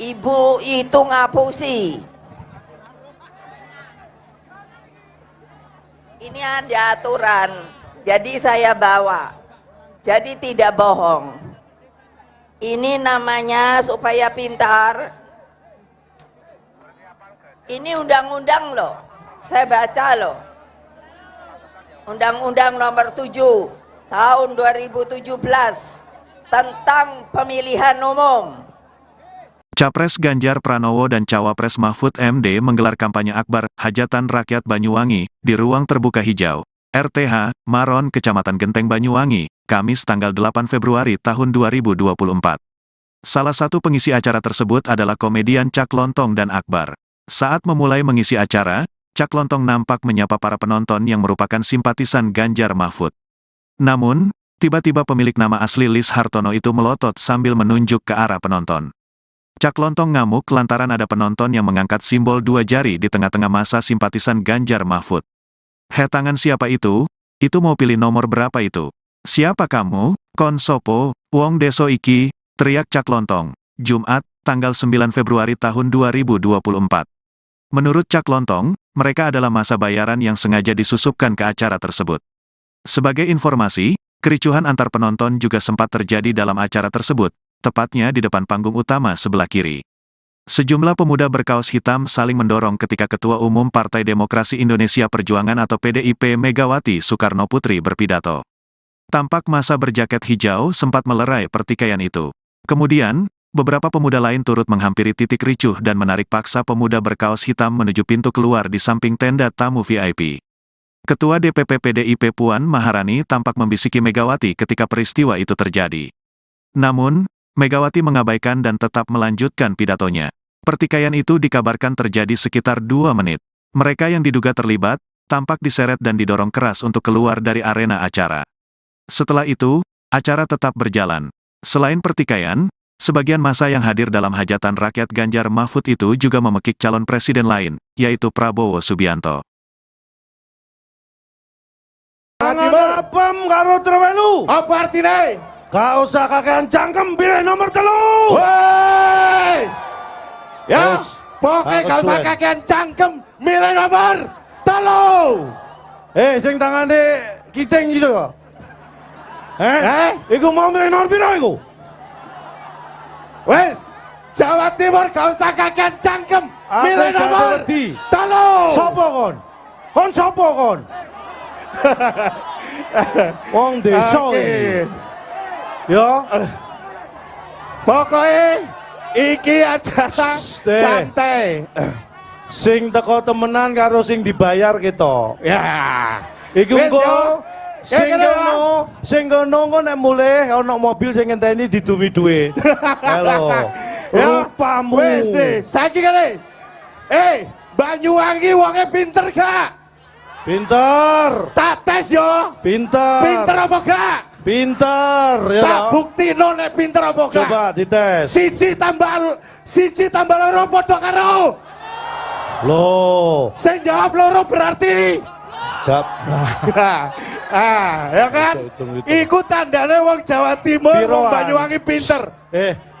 E: ibu itu ngapusi. Ini ada aturan, jadi saya bawa. Jadi tidak bohong. Ini namanya supaya pintar. Ini undang-undang loh, saya baca loh. Undang-undang nomor 7 tahun 2017 tentang pemilihan umum.
A: Capres Ganjar Pranowo dan Cawapres Mahfud MD menggelar kampanye akbar Hajatan Rakyat Banyuwangi di Ruang Terbuka Hijau, RTH, Maron, Kecamatan Genteng Banyuwangi, Kamis tanggal 8 Februari tahun 2024. Salah satu pengisi acara tersebut adalah komedian Cak Lontong dan Akbar. Saat memulai mengisi acara, Cak Lontong nampak menyapa para penonton yang merupakan simpatisan Ganjar Mahfud. Namun, tiba-tiba pemilik nama asli Lis Hartono itu melotot sambil menunjuk ke arah penonton. Cak Lontong ngamuk lantaran ada penonton yang mengangkat simbol dua jari di tengah-tengah masa simpatisan Ganjar Mahfud. "He, tangan siapa itu? Itu mau pilih nomor berapa itu? Siapa kamu? Kon sopo, wong deso iki," teriak Cak Lontong, Jumat, tanggal 9 Februari tahun 2024. Menurut Cak Lontong, mereka adalah masa bayaran yang sengaja disusupkan ke acara tersebut. Sebagai informasi, kericuhan antar penonton juga sempat terjadi dalam acara tersebut, tepatnya di depan panggung utama sebelah kiri. Sejumlah pemuda berkaos hitam saling mendorong ketika Ketua Umum Partai Demokrasi Indonesia Perjuangan atau PDIP Megawati Soekarno Putri berpidato. Tampak masa berjaket hijau sempat melerai pertikaian itu. Kemudian, beberapa pemuda lain turut menghampiri titik ricuh dan menarik paksa pemuda berkaos hitam menuju pintu keluar di samping tenda tamu VIP. Ketua DPP PDIP Puan Maharani tampak membisiki Megawati ketika peristiwa itu terjadi. Namun, Megawati mengabaikan dan tetap melanjutkan pidatonya. Pertikaian itu dikabarkan terjadi sekitar 2 menit. Mereka yang diduga terlibat, tampak diseret dan didorong keras untuk keluar dari arena acara. Setelah itu, acara tetap berjalan. Selain pertikaian, sebagian massa yang hadir dalam hajatan rakyat Ganjar Mahfud itu juga memekik calon presiden lain, yaitu Prabowo Subianto.
B: Tangan apem karo trewelu.
C: Apa artine?
B: Gak usah kakean cangkem, pilih nomor 3.
C: Woi. Ya, pokoknya gak usah kakean cangkem, milih nomor 3.
B: Sing tangane kiting gitu. Iku mau milih nomor piro iku?
C: Wes, Jawa Timur gak usah kakean cangkem, milih nomor 3.
B: Sopo kon? Kon sopo kon? Wong desa iki. Ya.
C: Pokoke iki acara santai.
B: Sing teko temenan karo sing dibayar kita.
C: Ya.
B: Iku engko sing kono engko nek mulih ana mobil sing ngenteni didumi duit. Halo. Rupamu.
C: Wis, saiki kene. Banyuwangi wonge pinter gak?
B: Pinter.
C: Tak tes yo.
B: Pinter.
C: Pinter apa gak?
B: Pinter ya.
C: Tak buktino nek pinter apa gak.
B: Coba dites.
C: Siji tambah loro padha karo.
B: Loh.
C: Sing jawab loro berarti
B: gak.
C: Ah, ya kan? Iku tandane wong Jawa Timur, wong Banyuwangi pinter.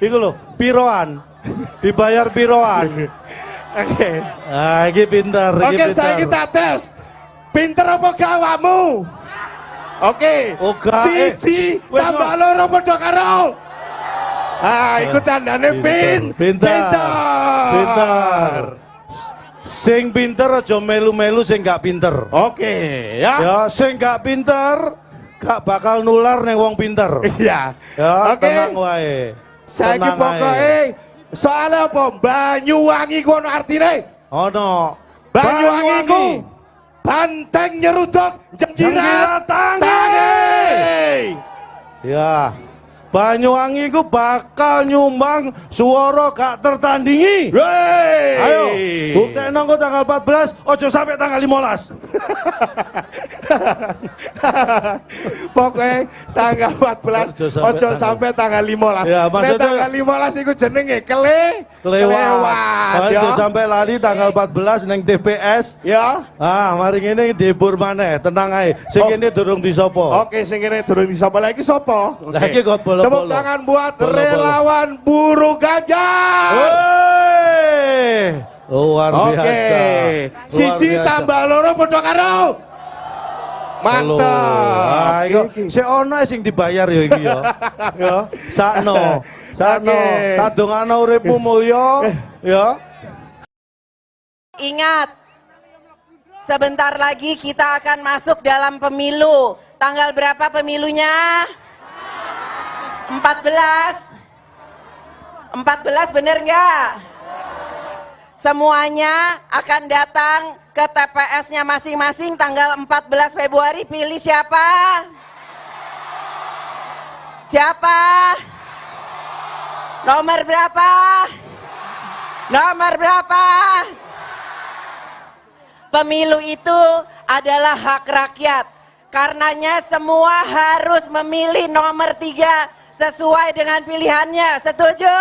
B: Iku lho, piroan. Dibayar piroan.
C: Oke.
B: Ah, iki pinter, iki
C: Oke,
B: pinter.
C: Saiki tak tes. Pinter apa gak awakmu? Oke. Siji tambah loro padha karo. Ah, iku tandane
B: pinter. Pinter. Sing pinter aja melu-melu sing gak pinter.
C: Oke, ya.
B: Ya, sing gak pinter gak bakal nular ning wong pinter.
C: Iya.
B: Ya,
C: oke.
B: Tenang wae.
C: Saiki pokoke soale apa? Banyuwangi ku ono artine?
B: Ono.
C: Banyuwangi ku banteng nyeruduk jengkirat tangi.
B: Ya. Banyuwangi ku bakal nyumbang suara gak tertandingi.
C: Wey.
B: Ayo, buktekno engko tanggal 14, ojo sampai tanggal 15.
C: Pokoknya tanggal 14, ojo sampai tanggal 15.
B: Ya, maksudnya
C: tanggal 15 iku jenenge kelewat.
B: Ojo sampai lali tanggal 14 neng TPS.
C: Ya.
B: Ah, mari ngene dihibur maneh, tenang ae. Sing kene durung disopo.
C: Oke, sing kene durung disopo. Lah iki sapa?
B: Lah iki kok bolo-bolo.
C: Tepuk tangan buat relawan Buruh Ganjar.
B: Wey. Luar biasa.
C: Oke. Siji tambah loro padha karo. Mantap.
B: Ah, iku sik ono sing dibayar ya iki ya. Ya, sakno. Sakno. Tak dongakno uripmu mulya ya.
D: Ingat, sebentar lagi kita akan masuk dalam pemilu. Tanggal berapa pemilunya? 14. 14 bener nggak? Semuanya akan datang ke TPS-nya masing-masing tanggal 14 Februari. Pilih siapa? Siapa? Nomor berapa? Nomor berapa? Pemilu itu adalah hak rakyat. Karenanya semua harus memilih nomor 3 sesuai dengan pilihannya. Setuju?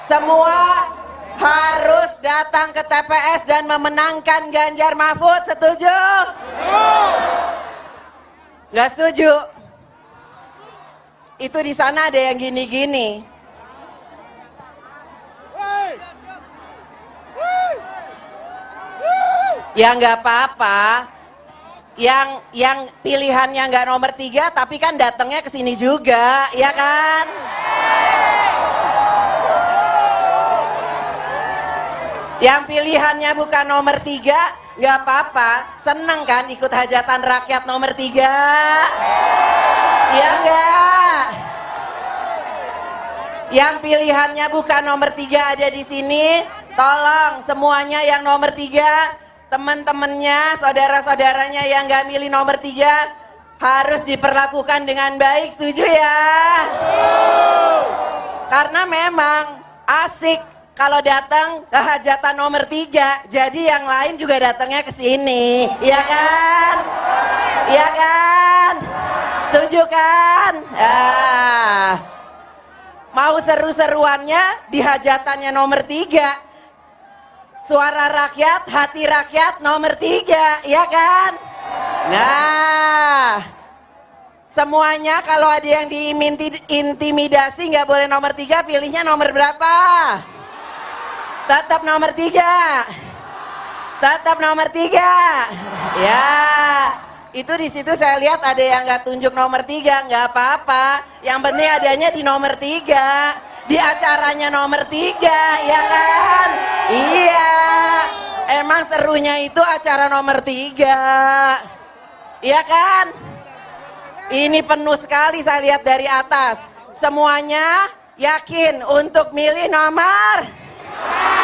D: Semua harus datang ke TPS dan memenangkan Ganjar Mahfud. Setuju? Nggak setuju? Itu di sana ada yang gini-gini. Ya nggak apa-apa. Yang pilihannya nggak nomor 3, tapi kan datangnya ke sini juga, ya kan? Yang pilihannya bukan nomor 3, nggak apa-apa. Seneng kan ikut hajatan rakyat nomor 3? Iya nggak? Yang pilihannya bukan nomor 3 ada di sini, tolong semuanya yang nomor 3, teman-temannya, saudara-saudaranya yang nggak milih nomor 3 harus diperlakukan dengan baik, setuju ya? Karena memang asik kalau datang ke hajatan nomor 3, jadi yang lain juga datangnya ke sini, iya kan? Iya kan? Setuju kan? Ah. Mau seru-seruannya di hajatannya nomor 3. Suara rakyat, hati rakyat nomor 3, ya kan? Nah, semuanya kalau ada yang diintimidasi nggak boleh nomor 3, pilihnya nomor berapa? Tetap nomor 3. Tetap nomor 3. Ya, itu di situ saya lihat ada yang nggak tunjuk nomor 3, nggak apa-apa. Yang penting adanya di nomor 3. Di acaranya nomor 3, ya kan? Iya, emang serunya itu acara nomor 3, iya kan? Ini penuh sekali saya lihat dari atas. Semuanya yakin untuk milih nomor?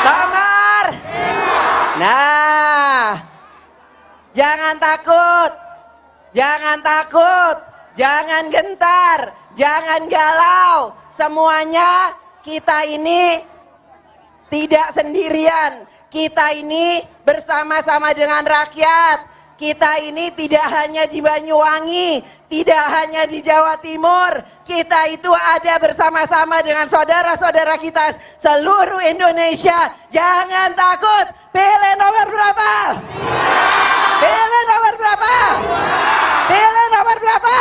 D: Nomor? Nah, jangan takut, jangan takut, jangan gentar, jangan galau. Semuanya kita ini tidak sendirian. Kita ini bersama-sama dengan rakyat. Kita ini tidak hanya di Banyuwangi, tidak hanya di Jawa Timur. Kita itu ada bersama-sama dengan saudara-saudara kita seluruh Indonesia. Jangan takut. Pilih nomor berapa? Pilih nomor berapa? Pilih nomor berapa?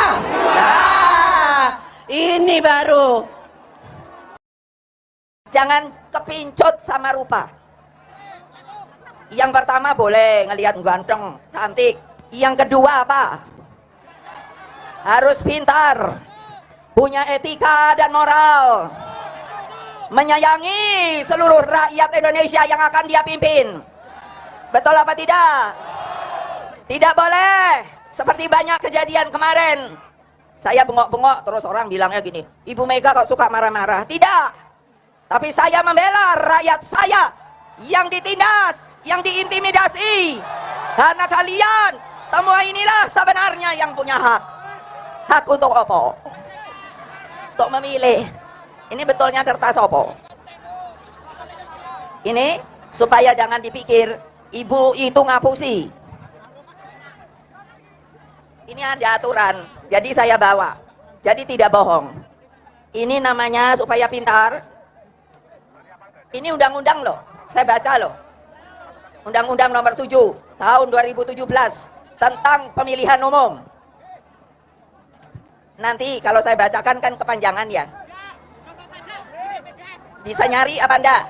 D: Nah, ini baru.
E: Jangan kepincut sama rupa. Yang pertama boleh ngelihat ganteng, cantik. Yang kedua apa? Harus pintar, punya etika dan moral, menyayangi seluruh rakyat Indonesia yang akan dia pimpin. Betul apa tidak? Tidak boleh seperti banyak kejadian kemarin. Saya bengok-bengok terus orang bilangnya gini, Ibu Mega kok suka marah-marah. Tidak, tapi saya membela rakyat saya yang ditindas, yang diintimidasi. Karena kalian semua inilah sebenarnya yang punya hak. Hak untuk apa? Untuk memilih. Ini betulnya kertas apa? Ini supaya jangan dipikir ibu itu ngapusi. Ini ada aturan, jadi saya bawa. Jadi tidak bohong. Ini namanya supaya pintar. Ini undang-undang loh. Saya baca loh. Undang-Undang Nomor 7 Tahun 2017 tentang pemilihan umum. Nanti kalau saya bacakan kan kepanjangan ya. Bisa nyari apa enggak?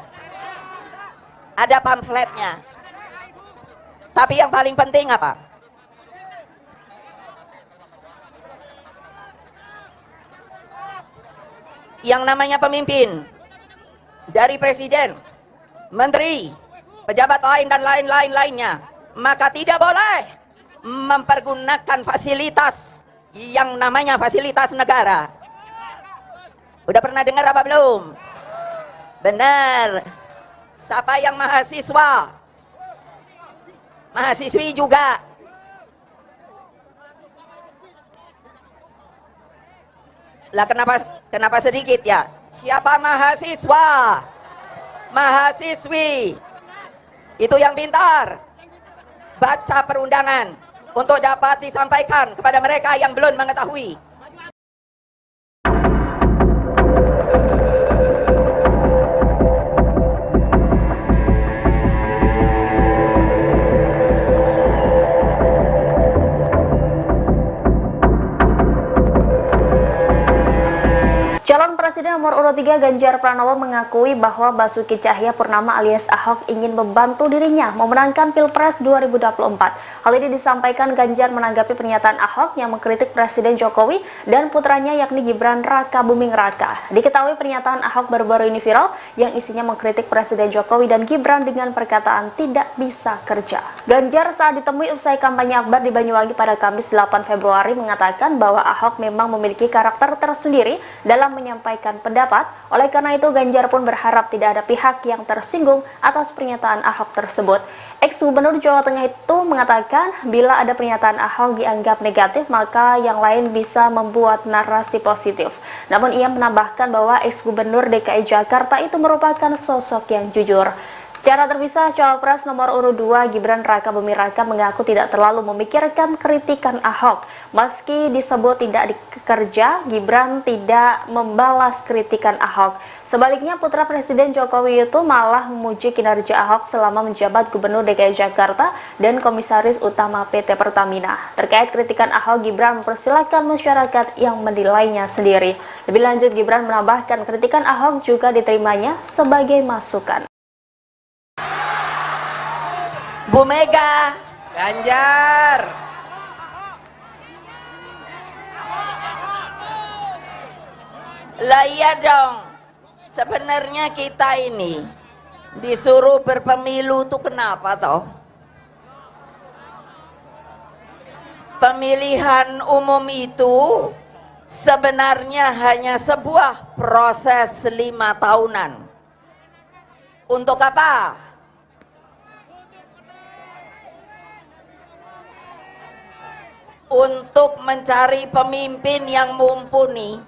E: Ada pamfletnya. Tapi yang paling penting apa? Yang namanya pemimpin dari presiden, menteri, pejabat lain dan lain-lain lainnya, maka tidak boleh mempergunakan fasilitas yang namanya fasilitas negara. Udah pernah dengar apa belum? Benar. Siapa yang mahasiswa? Mahasiswi juga. Lah kenapa sedikit ya? Siapa mahasiswa? Mahasiswi itu yang pintar baca perundangan untuk dapat disampaikan kepada mereka yang belum mengetahui.
F: Calon Presiden nomor urut 3 Ganjar Pranowo mengakui bahwa Basuki Tjahaja Purnama alias Ahok ingin membantu dirinya memenangkan Pilpres 2024. Hal ini disampaikan Ganjar menanggapi pernyataan Ahok yang mengkritik Presiden Jokowi dan putranya yakni Gibran Rakabuming Raka. Diketahui pernyataan Ahok baru-baru ini viral yang isinya mengkritik Presiden Jokowi dan Gibran dengan perkataan tidak bisa kerja. Ganjar saat ditemui usai kampanye akbar di Banyuwangi pada Kamis 8 Februari mengatakan bahwa Ahok memang memiliki karakter tersendiri dalam menyampaikan pendapat. Oleh karena itu, Ganjar pun berharap tidak ada pihak yang tersinggung atas pernyataan Ahok tersebut. Ex-Gubernur Jawa Tengah itu mengatakan bila ada pernyataan Ahok dianggap negatif, maka yang lain bisa membuat narasi positif. Namun ia menambahkan bahwa ex-Gubernur DKI Jakarta itu merupakan sosok yang jujur. Secara terpisah, Cawapres nomor urut 2 Gibran Rakabuming Raka mengaku tidak terlalu memikirkan kritikan Ahok. Meski disebut tidak dikerja, Gibran tidak membalas kritikan Ahok. Sebaliknya, putra Presiden Jokowi itu malah memuji kinerja Ahok selama menjabat Gubernur DKI Jakarta dan Komisaris Utama PT Pertamina. Terkait kritikan Ahok, Gibran mempersilahkan masyarakat yang menilainya sendiri. Lebih lanjut, Gibran menambahkan kritikan Ahok juga diterimanya sebagai masukan.
E: Bu Mega,
D: Ganjar.
E: Lah iya dong. Sebenarnya kita ini disuruh berpemilu tuh kenapa toh? Pemilihan umum itu sebenarnya hanya sebuah proses 5 tahunan. Untuk apa? Untuk mencari pemimpin yang mumpuni.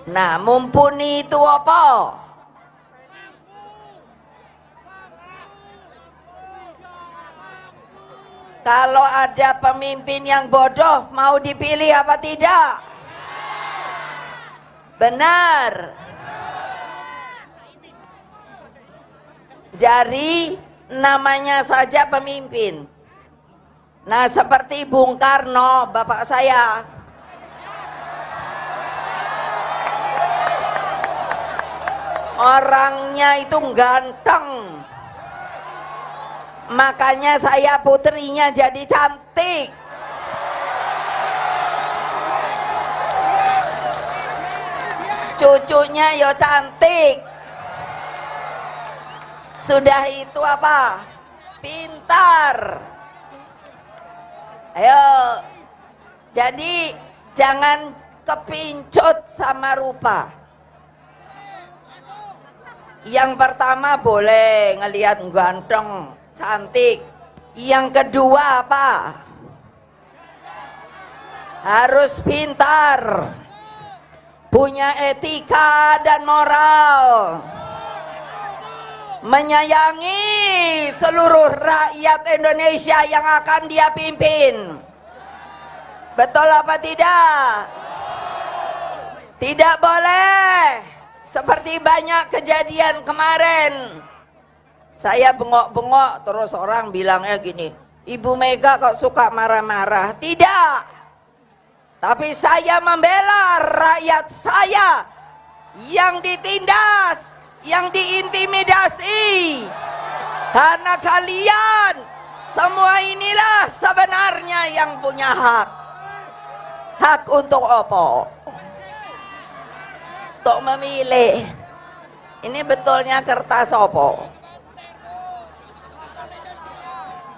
E: Nah, mumpuni itu apa? Kalau ada pemimpin yang bodoh, mau dipilih apa tidak? Benar. Jadi namanya saja pemimpin. Nah, seperti Bung Karno, bapak saya. Orangnya itu ganteng. Makanya saya putrinya jadi cantik. Cucunya yo cantik. Sudah itu apa? Pintar. Ayo. Jadi jangan kepincut sama rupa. Yang pertama boleh ngelihat ganteng, cantik. Yang kedua apa? Harus pintar, punya etika dan moral, menyayangi seluruh rakyat Indonesia yang akan dia pimpin. Betul apa tidak? Tidak boleh seperti banyak kejadian kemarin. Saya bengok-bengok terus orang bilangnya gini, Ibu Mega kok suka marah-marah. Tidak. Tapi saya membela rakyat saya yang ditindas, yang diintimidasi. Karena kalian semua inilah sebenarnya yang punya hak. Hak untuk apa? Untuk memilih. Ini betulnya kertas apa?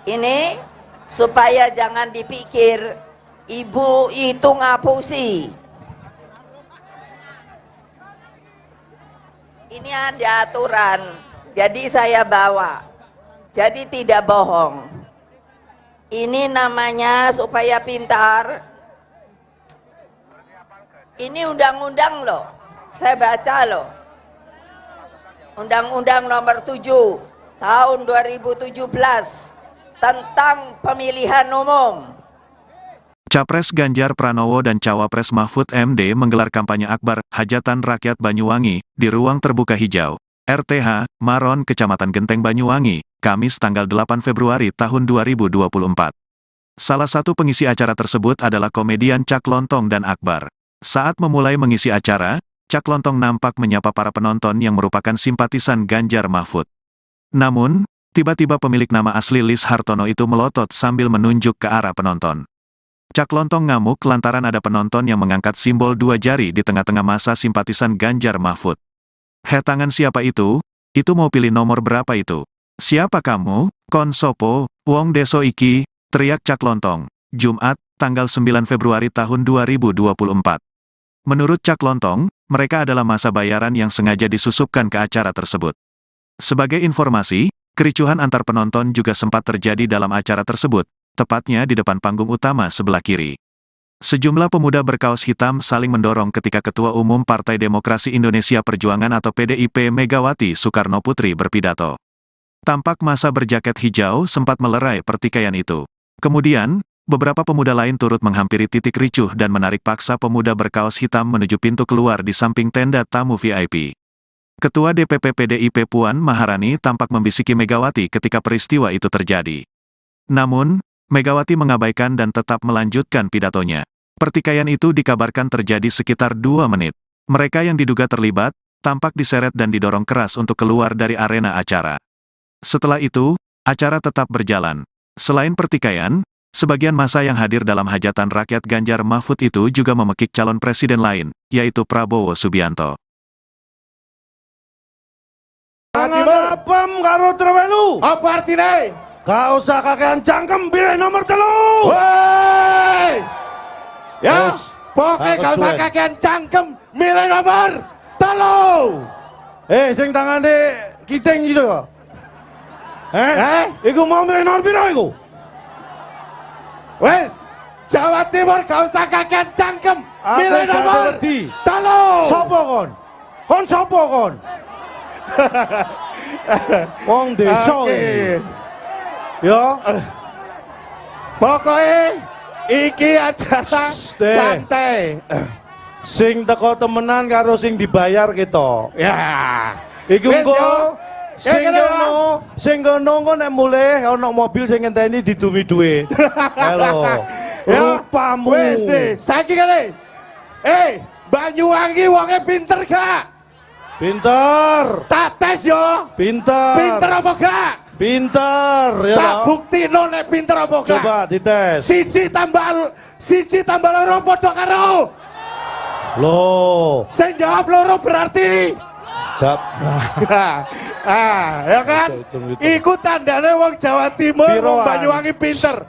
E: Ini supaya jangan dipikir ibu itu ngapusi. Ini ada aturan, jadi saya bawa. Jadi tidak bohong. Ini namanya supaya pintar. Ini undang-undang loh, saya baca loh. Undang-undang nomor 7 tahun 2017 tentang pemilihan umum.
A: Capres Ganjar Pranowo dan Cawapres Mahfud MD menggelar kampanye akbar Hajatan Rakyat Banyuwangi di Ruang Terbuka Hijau, RTH, Maron, Kecamatan Genteng Banyuwangi, Kamis tanggal 8 Februari tahun 2024. Salah satu pengisi acara tersebut adalah komedian Cak Lontong dan Akbar. Saat memulai mengisi acara, Cak Lontong nampak menyapa para penonton yang merupakan simpatisan Ganjar Mahfud. Namun, tiba-tiba pemilik nama asli Lis Hartono itu melotot sambil menunjuk ke arah penonton. Cak Lontong ngamuk lantaran ada penonton yang mengangkat simbol dua jari di tengah-tengah masa simpatisan Ganjar Mahfud. "Heh, tangan siapa itu? Itu mau pilih nomor berapa itu? Siapa kamu? Kon sopo, wong deso iki," teriak Cak Lontong. Jumat, tanggal 9 Februari tahun 2024. Menurut Cak Lontong, mereka adalah masa bayaran yang sengaja disusupkan ke acara tersebut. Sebagai informasi, kericuhan antar penonton juga sempat terjadi dalam acara tersebut, tepatnya di depan panggung utama sebelah kiri. Sejumlah pemuda berkaos hitam saling mendorong ketika Ketua Umum Partai Demokrasi Indonesia Perjuangan atau PDIP Megawati Soekarno Putri berpidato. Tampak masa berjaket hijau sempat melerai pertikaian itu. Kemudian, beberapa pemuda lain turut menghampiri titik ricuh dan menarik paksa pemuda berkaos hitam menuju pintu keluar di samping tenda tamu VIP. Ketua DPP PDIP Puan Maharani tampak membisiki Megawati ketika peristiwa itu terjadi. Namun, Megawati mengabaikan dan tetap melanjutkan pidatonya. Pertikaian itu dikabarkan terjadi sekitar 2 menit. Mereka yang diduga terlibat, tampak diseret dan didorong keras untuk keluar dari arena acara. Setelah itu, acara tetap berjalan. Selain pertikaian, sebagian massa yang hadir dalam hajatan rakyat Ganjar Mahfud itu juga memekik calon presiden lain, yaitu Prabowo Subianto.
B: Tangan apem karo trewelu.
C: Apa artine?
B: Gak usah kakean cangkem, pilih nomor 3.
C: Woi. Ya, pokoknya gak usah kakean cangkem, milih nomor 3.
B: Sing tangane kiting gitu. Iku mau milih nomor piro iku?
C: Wes, Jawa Timur gak usah kakean cangkem, milih nomor 3.
B: Sopo kon? Kon sopo kon? Wong desa iki. Ya.
C: Pokoknya iki acara santai.
B: Sing teko temenan karo sing dibayar kita.
C: Ya.
B: Iku engko sing kono, sing kono engko nek mulih ana mobil sing ngenteni didumi dhuwit. Halo. Rupamu.
C: Wis, saiki kene. Banyuwangi wonge pinter gak?
B: Pinter.
C: Tak tes yo.
B: Pinter.
C: Pinter apa gak?
B: Pinter ya.
C: Tak buktino nek pinter apa gak?
B: Coba dites.
C: Siji tambah loro padha karo.
B: Loh.
C: Sing jawab loro berarti
B: gak.
C: Ah, ya kan? Iku tandane wong Jawa Timur, wong Banyuwangi pinter.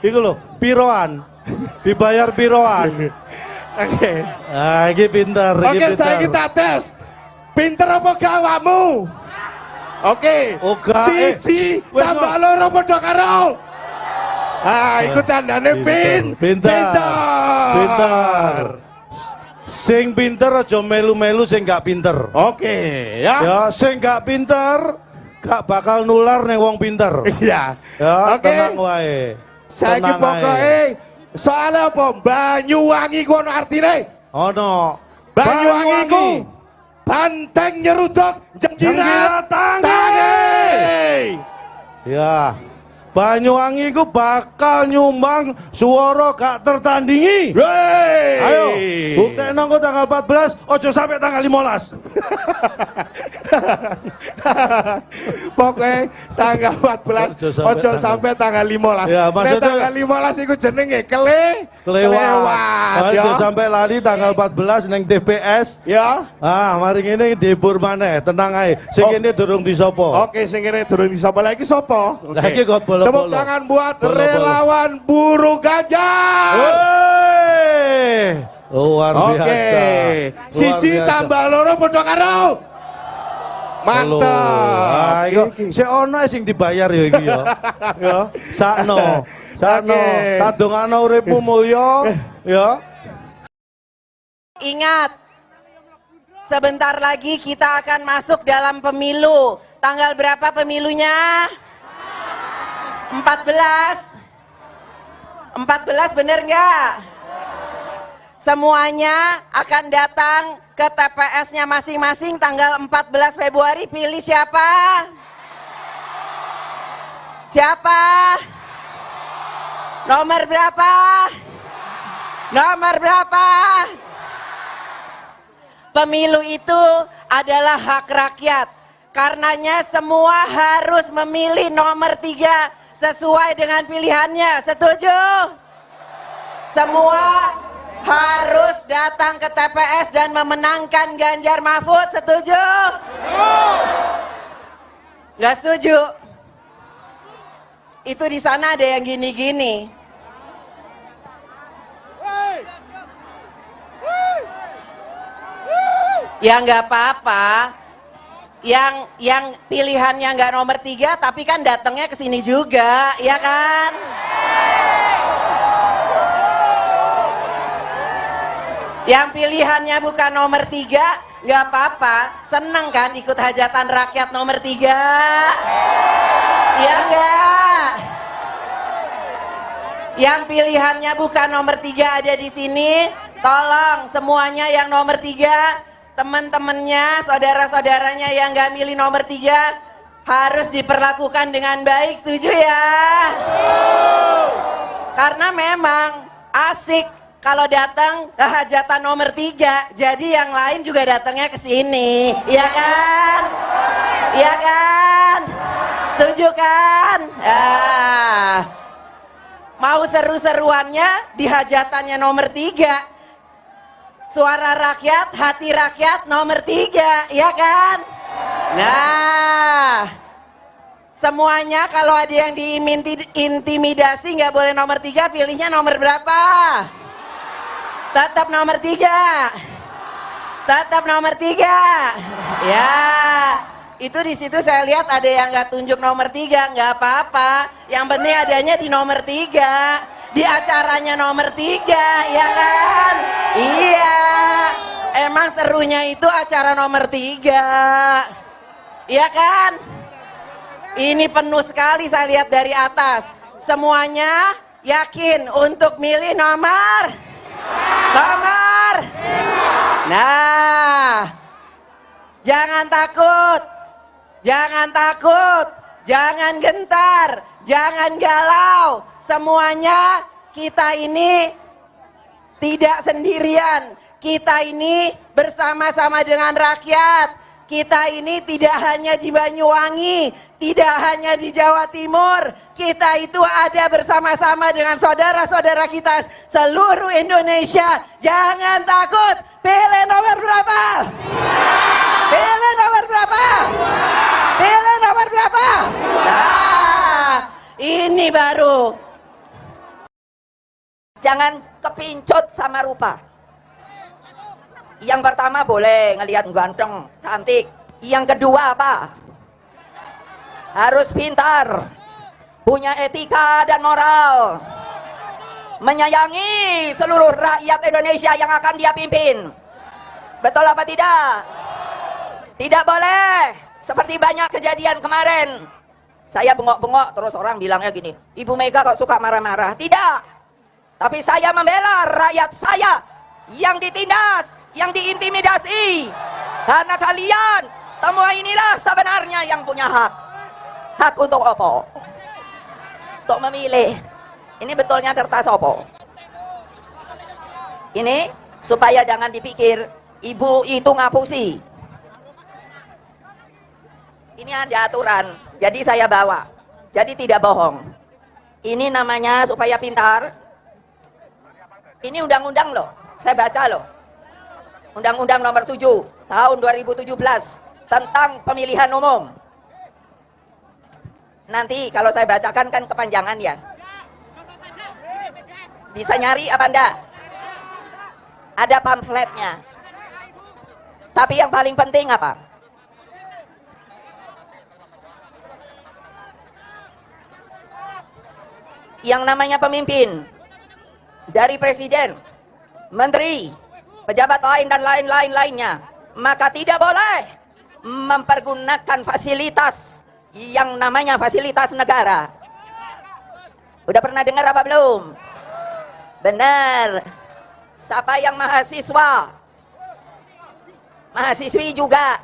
B: Iku lho, piroan. Dibayar piroan.
C: Oke.
B: Ah, iki pinter, iki
C: Oke,
B: pinter.
C: Saiki tak tes. Pinter apa gak awakmu? Oke. Siji tambah loro padha karo. Ah, iku tandane
B: pinter. Pinter. Sing pinter aja melu-melu sing gak pinter.
C: Oke, ya.
B: Ya, sing gak pinter gak bakal nular ning wong pinter.
C: Iya.
B: Ya,
C: oke.
B: Tenang wae.
C: Saiki pokoke soale apa? Banyuwangi ku ono artine?
B: Ono.
C: Banyuwangi ku banteng nyeruduk jengkirat tangi.
B: Ya. Banyuwangi ku bakal nyumbang suara gak tertandingi.
C: Wey.
B: Ayo, buktekno engko tanggal 14, ojo sampai tanggal 15.
C: Pokoknya tanggal 14, ojo sampai tanggal 15.
B: Ya, maksudnya
C: tanggal 15 iku jenenge kelewat.
B: Ojo sampai lali tanggal 14 neng TPS.
C: Ya.
B: Ah, mari ngene dihibur maneh, tenang ae. Sing kene durung disopo.
C: Oke, sing kene durung disopo. Lah iki sapa?
B: Lah iki kok bolo-bolo.
C: Tepuk tangan buat relawan buru Ganjar.
B: Wey. Luar biasa.
C: Oke. Siji tambah loro padha karo. Mantap.
B: Ah, iku sik ono sing dibayar ya iki ya. Ya, sakno. Sakno. Tak dongakno uripmu mulya ya.
D: Ingat, sebentar lagi kita akan masuk dalam pemilu. Tanggal berapa pemilunya? 14. 14 bener nggak? Semuanya akan datang ke TPS-nya masing-masing tanggal 14 Februari. Pilih siapa? Siapa? Nomor berapa? Nomor berapa? Pemilu itu adalah hak rakyat. Karenanya semua harus memilih nomor 3 sesuai dengan pilihannya. Setuju? Semua harus datang ke TPS dan memenangkan Ganjar Mahfud. Setuju? Nggak setuju? Itu di sana ada yang gini-gini. Ya nggak apa-apa. Yang pilihannya nggak nomor 3, tapi kan datangnya ke sini juga, ya kan? Yang pilihannya bukan nomor 3, nggak apa-apa. Seneng kan ikut hajatan rakyat nomor 3? Iya nggak? Yang pilihannya bukan nomor 3 ada di sini, tolong semuanya yang nomor 3, teman-temannya, saudara-saudaranya yang nggak milih nomor 3 harus diperlakukan dengan baik, setuju ya? Karena memang asik kalau datang ke hajatan nomor 3, jadi yang lain juga datangnya ke sini, iya kan? Iya kan? Setuju kan? Ah. Mau seru-seruannya di hajatannya nomor 3. Suara rakyat, hati rakyat nomor 3, ya kan? Nah, semuanya kalau ada yang diintimidasi nggak boleh nomor 3, pilihnya nomor berapa? Tetap nomor 3. Tetap nomor 3. Ya, itu di situ saya lihat ada yang nggak tunjuk nomor 3, nggak apa-apa. Yang penting adanya di nomor 3. Di acaranya nomor 3, ya kan? Iya, emang serunya itu acara nomor 3, iya kan? Ini penuh sekali saya lihat dari atas. Semuanya Yakin untuk milih nomor? Nomor? Nah, jangan takut, jangan takut, jangan gentar, jangan galau. Semuanya kita ini tidak sendirian. Kita ini bersama-sama dengan rakyat. Kita ini tidak hanya di Banyuwangi, tidak hanya di Jawa Timur. Kita itu ada bersama-sama dengan saudara-saudara kita seluruh Indonesia. Jangan takut. Pilih nomor berapa? Pilih nomor berapa? Pilih nomor berapa? Nah, ini baru.
E: Jangan kepincut sama rupa. Yang pertama boleh ngelihat ganteng, cantik. Yang kedua apa? Harus pintar, punya etika dan moral, menyayangi seluruh rakyat Indonesia yang akan dia pimpin. Betul apa tidak? Tidak boleh seperti banyak kejadian kemarin. Saya bengok-bengok terus orang bilangnya gini, Ibu Mega kok suka marah-marah. Tidak, tapi saya membela rakyat saya yang ditindas, yang diintimidasi. Karena kalian semua inilah sebenarnya yang punya hak. Hak untuk opo? Untuk memilih. Ini betulnya kertas opo? Ini supaya jangan dipikir ibu itu ngapusi. Ini ada aturan, jadi saya bawa. Jadi tidak bohong. Ini namanya supaya pintar. Ini undang-undang loh. Saya baca loh. Undang-Undang Nomor 7 Tahun 2017 tentang pemilihan umum. Nanti kalau saya bacakan kan kepanjangan ya. Bisa nyari apa enggak? Ada pamfletnya. Tapi yang paling penting apa? Yang namanya pemimpin dari presiden, menteri, pejabat lain dan lain-lain lainnya, maka tidak boleh mempergunakan fasilitas yang namanya fasilitas negara. Udah pernah dengar apa belum? Benar. Siapa yang mahasiswa? Mahasiswi juga.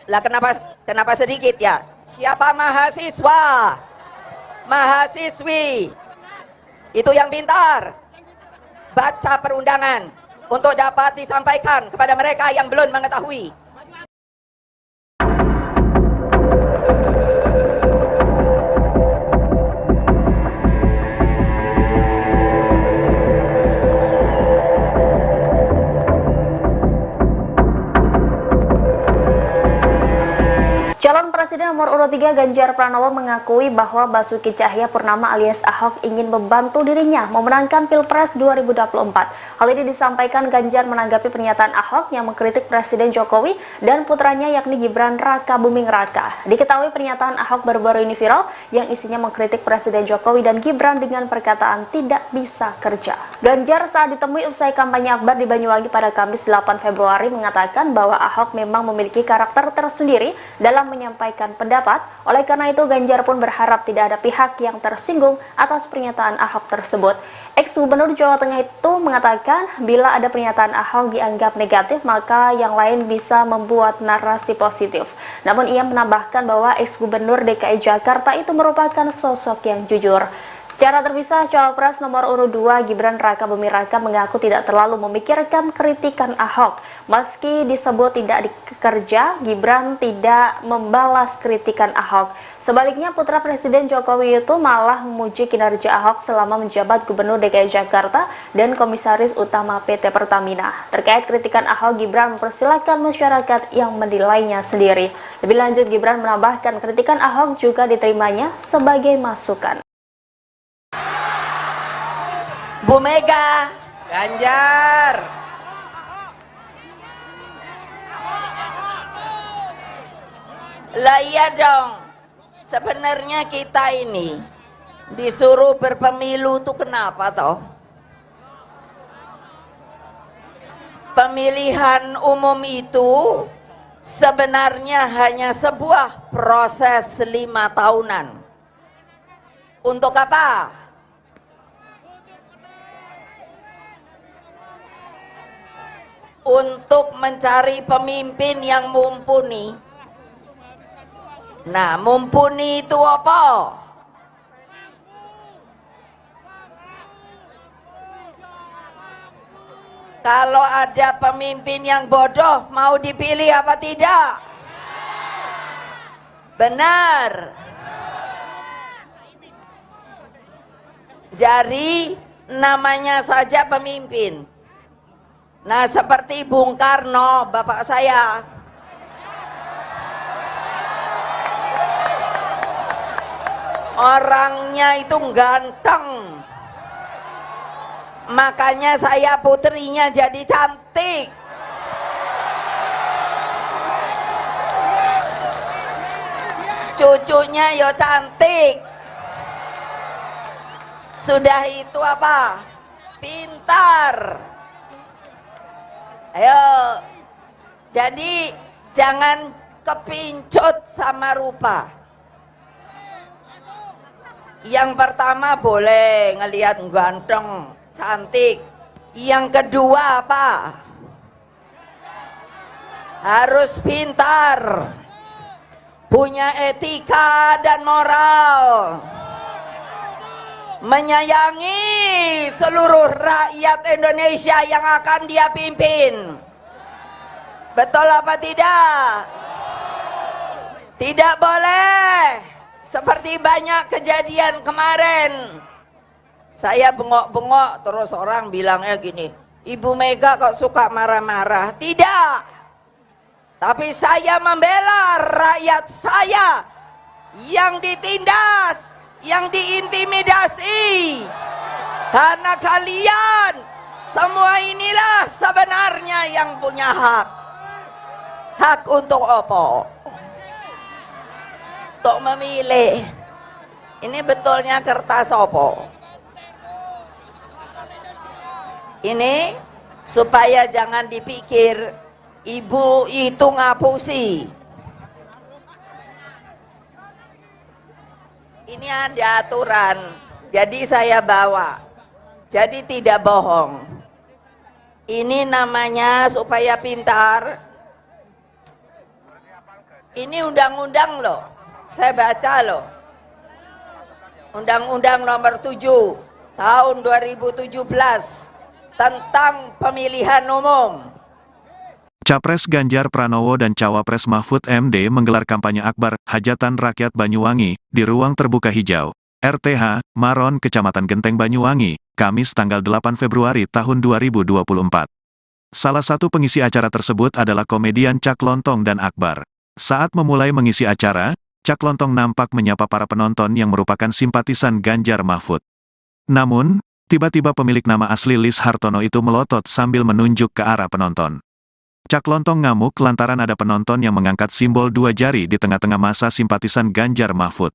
E: Lah kenapa sedikit ya? Siapa mahasiswa? Mahasiswi itu yang pintar baca perundangan untuk dapat disampaikan kepada mereka yang belum mengetahui.
F: Calon Presiden nomor urut 3 Ganjar Pranowo mengakui bahwa Basuki Tjahaja Purnama alias Ahok ingin membantu dirinya memenangkan Pilpres 2024. Hal ini disampaikan Ganjar menanggapi pernyataan Ahok yang mengkritik Presiden Jokowi dan putranya yakni Gibran Rakabuming Raka. Diketahui pernyataan Ahok baru-baru ini viral yang isinya mengkritik Presiden Jokowi dan Gibran dengan perkataan tidak bisa kerja. Ganjar saat ditemui usai kampanye akbar di Banyuwangi pada Kamis 8 Februari mengatakan bahwa Ahok memang memiliki karakter tersendiri dalam menyampaikan pendapat. Oleh karena itu, Ganjar pun berharap tidak ada pihak yang tersinggung atas pernyataan Ahok tersebut. Ex-Gubernur Jawa Tengah itu mengatakan bila ada pernyataan Ahok dianggap negatif, maka yang lain bisa membuat narasi positif. Namun ia menambahkan bahwa ex-Gubernur DKI Jakarta itu merupakan sosok yang jujur. Secara terpisah, Cawapres nomor urut 2 Gibran Rakabuming Raka mengaku tidak terlalu memikirkan kritikan Ahok. Meski disebut tidak dikerja, Gibran tidak membalas kritikan Ahok. Sebaliknya, putra Presiden Jokowi itu malah memuji kinerja Ahok selama menjabat Gubernur DKI Jakarta dan Komisaris Utama PT Pertamina. Terkait kritikan Ahok, Gibran mempersilahkan masyarakat yang menilainya sendiri. Lebih lanjut, Gibran menambahkan kritikan Ahok juga diterimanya sebagai masukan.
E: Bu Mega,
D: Ganjar.
E: Lah iya dong. Sebenarnya kita ini disuruh berpemilu tuh kenapa toh? Pemilihan umum itu sebenarnya hanya sebuah proses 5 tahunan. Untuk apa? Untuk mencari pemimpin yang mumpuni. Nah, mumpuni itu apa? Kalau ada pemimpin yang bodoh, mau dipilih apa tidak? Benar. Jadi namanya saja pemimpin. Nah, seperti Bung Karno, bapak saya. Orangnya itu ganteng. Makanya saya putrinya jadi cantik. Cucunya yo cantik. Sudah itu apa? Pintar. Ayo. Jadi jangan kepincut sama rupa. Yang pertama boleh ngelihat ganteng, cantik. Yang kedua apa? Harus pintar, punya etika dan moral, menyayangi seluruh rakyat Indonesia yang akan dia pimpin. Betul apa tidak? Tidak boleh seperti banyak kejadian kemarin. Saya bengok-bengok terus orang bilangnya gini, Ibu Mega kok suka marah-marah. Tidak. Tapi saya membela rakyat saya yang ditindas, yang diintimidasi. Karena kalian semua inilah sebenarnya yang punya hak. Hak untuk apa? Untuk memilih. Ini betulnya kertas apa? Ini supaya jangan dipikir ibu itu ngapusi. Ini ada aturan, jadi saya bawa. Jadi tidak bohong. Ini namanya supaya pintar. Ini undang-undang loh, saya baca loh. Undang-undang nomor 7 tahun 2017 tentang pemilihan umum.
A: Capres Ganjar Pranowo dan Cawapres Mahfud MD menggelar kampanye akbar Hajatan Rakyat Banyuwangi di Ruang Terbuka Hijau, RTH, Maron, Kecamatan Genteng Banyuwangi, Kamis tanggal 8 Februari tahun 2024. Salah satu pengisi acara tersebut adalah komedian Cak Lontong dan Akbar. Saat memulai mengisi acara, Cak Lontong nampak menyapa para penonton yang merupakan simpatisan Ganjar Mahfud. Namun, tiba-tiba pemilik nama asli Lis Hartono itu melotot sambil menunjuk ke arah penonton. Cak Lontong ngamuk lantaran ada penonton yang mengangkat simbol dua jari di tengah-tengah masa simpatisan Ganjar Mahfud.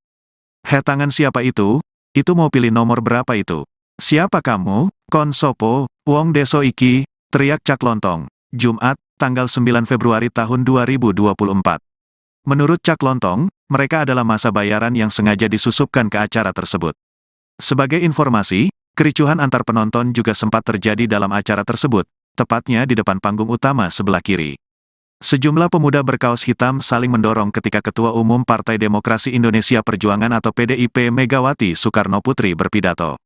A: "He, tangan siapa itu? Itu mau pilih nomor berapa itu? Siapa kamu? Kon sopo, wong deso iki," teriak Cak Lontong. Jumat, tanggal 9 Februari tahun 2024. Menurut Cak Lontong, mereka adalah masa bayaran yang sengaja disusupkan ke acara tersebut. Sebagai informasi, kericuhan antar penonton juga sempat terjadi dalam acara tersebut, tepatnya di depan panggung utama sebelah kiri. Sejumlah pemuda berkaos hitam saling mendorong ketika Ketua Umum Partai Demokrasi Indonesia Perjuangan atau PDIP Megawati Soekarno Putri berpidato.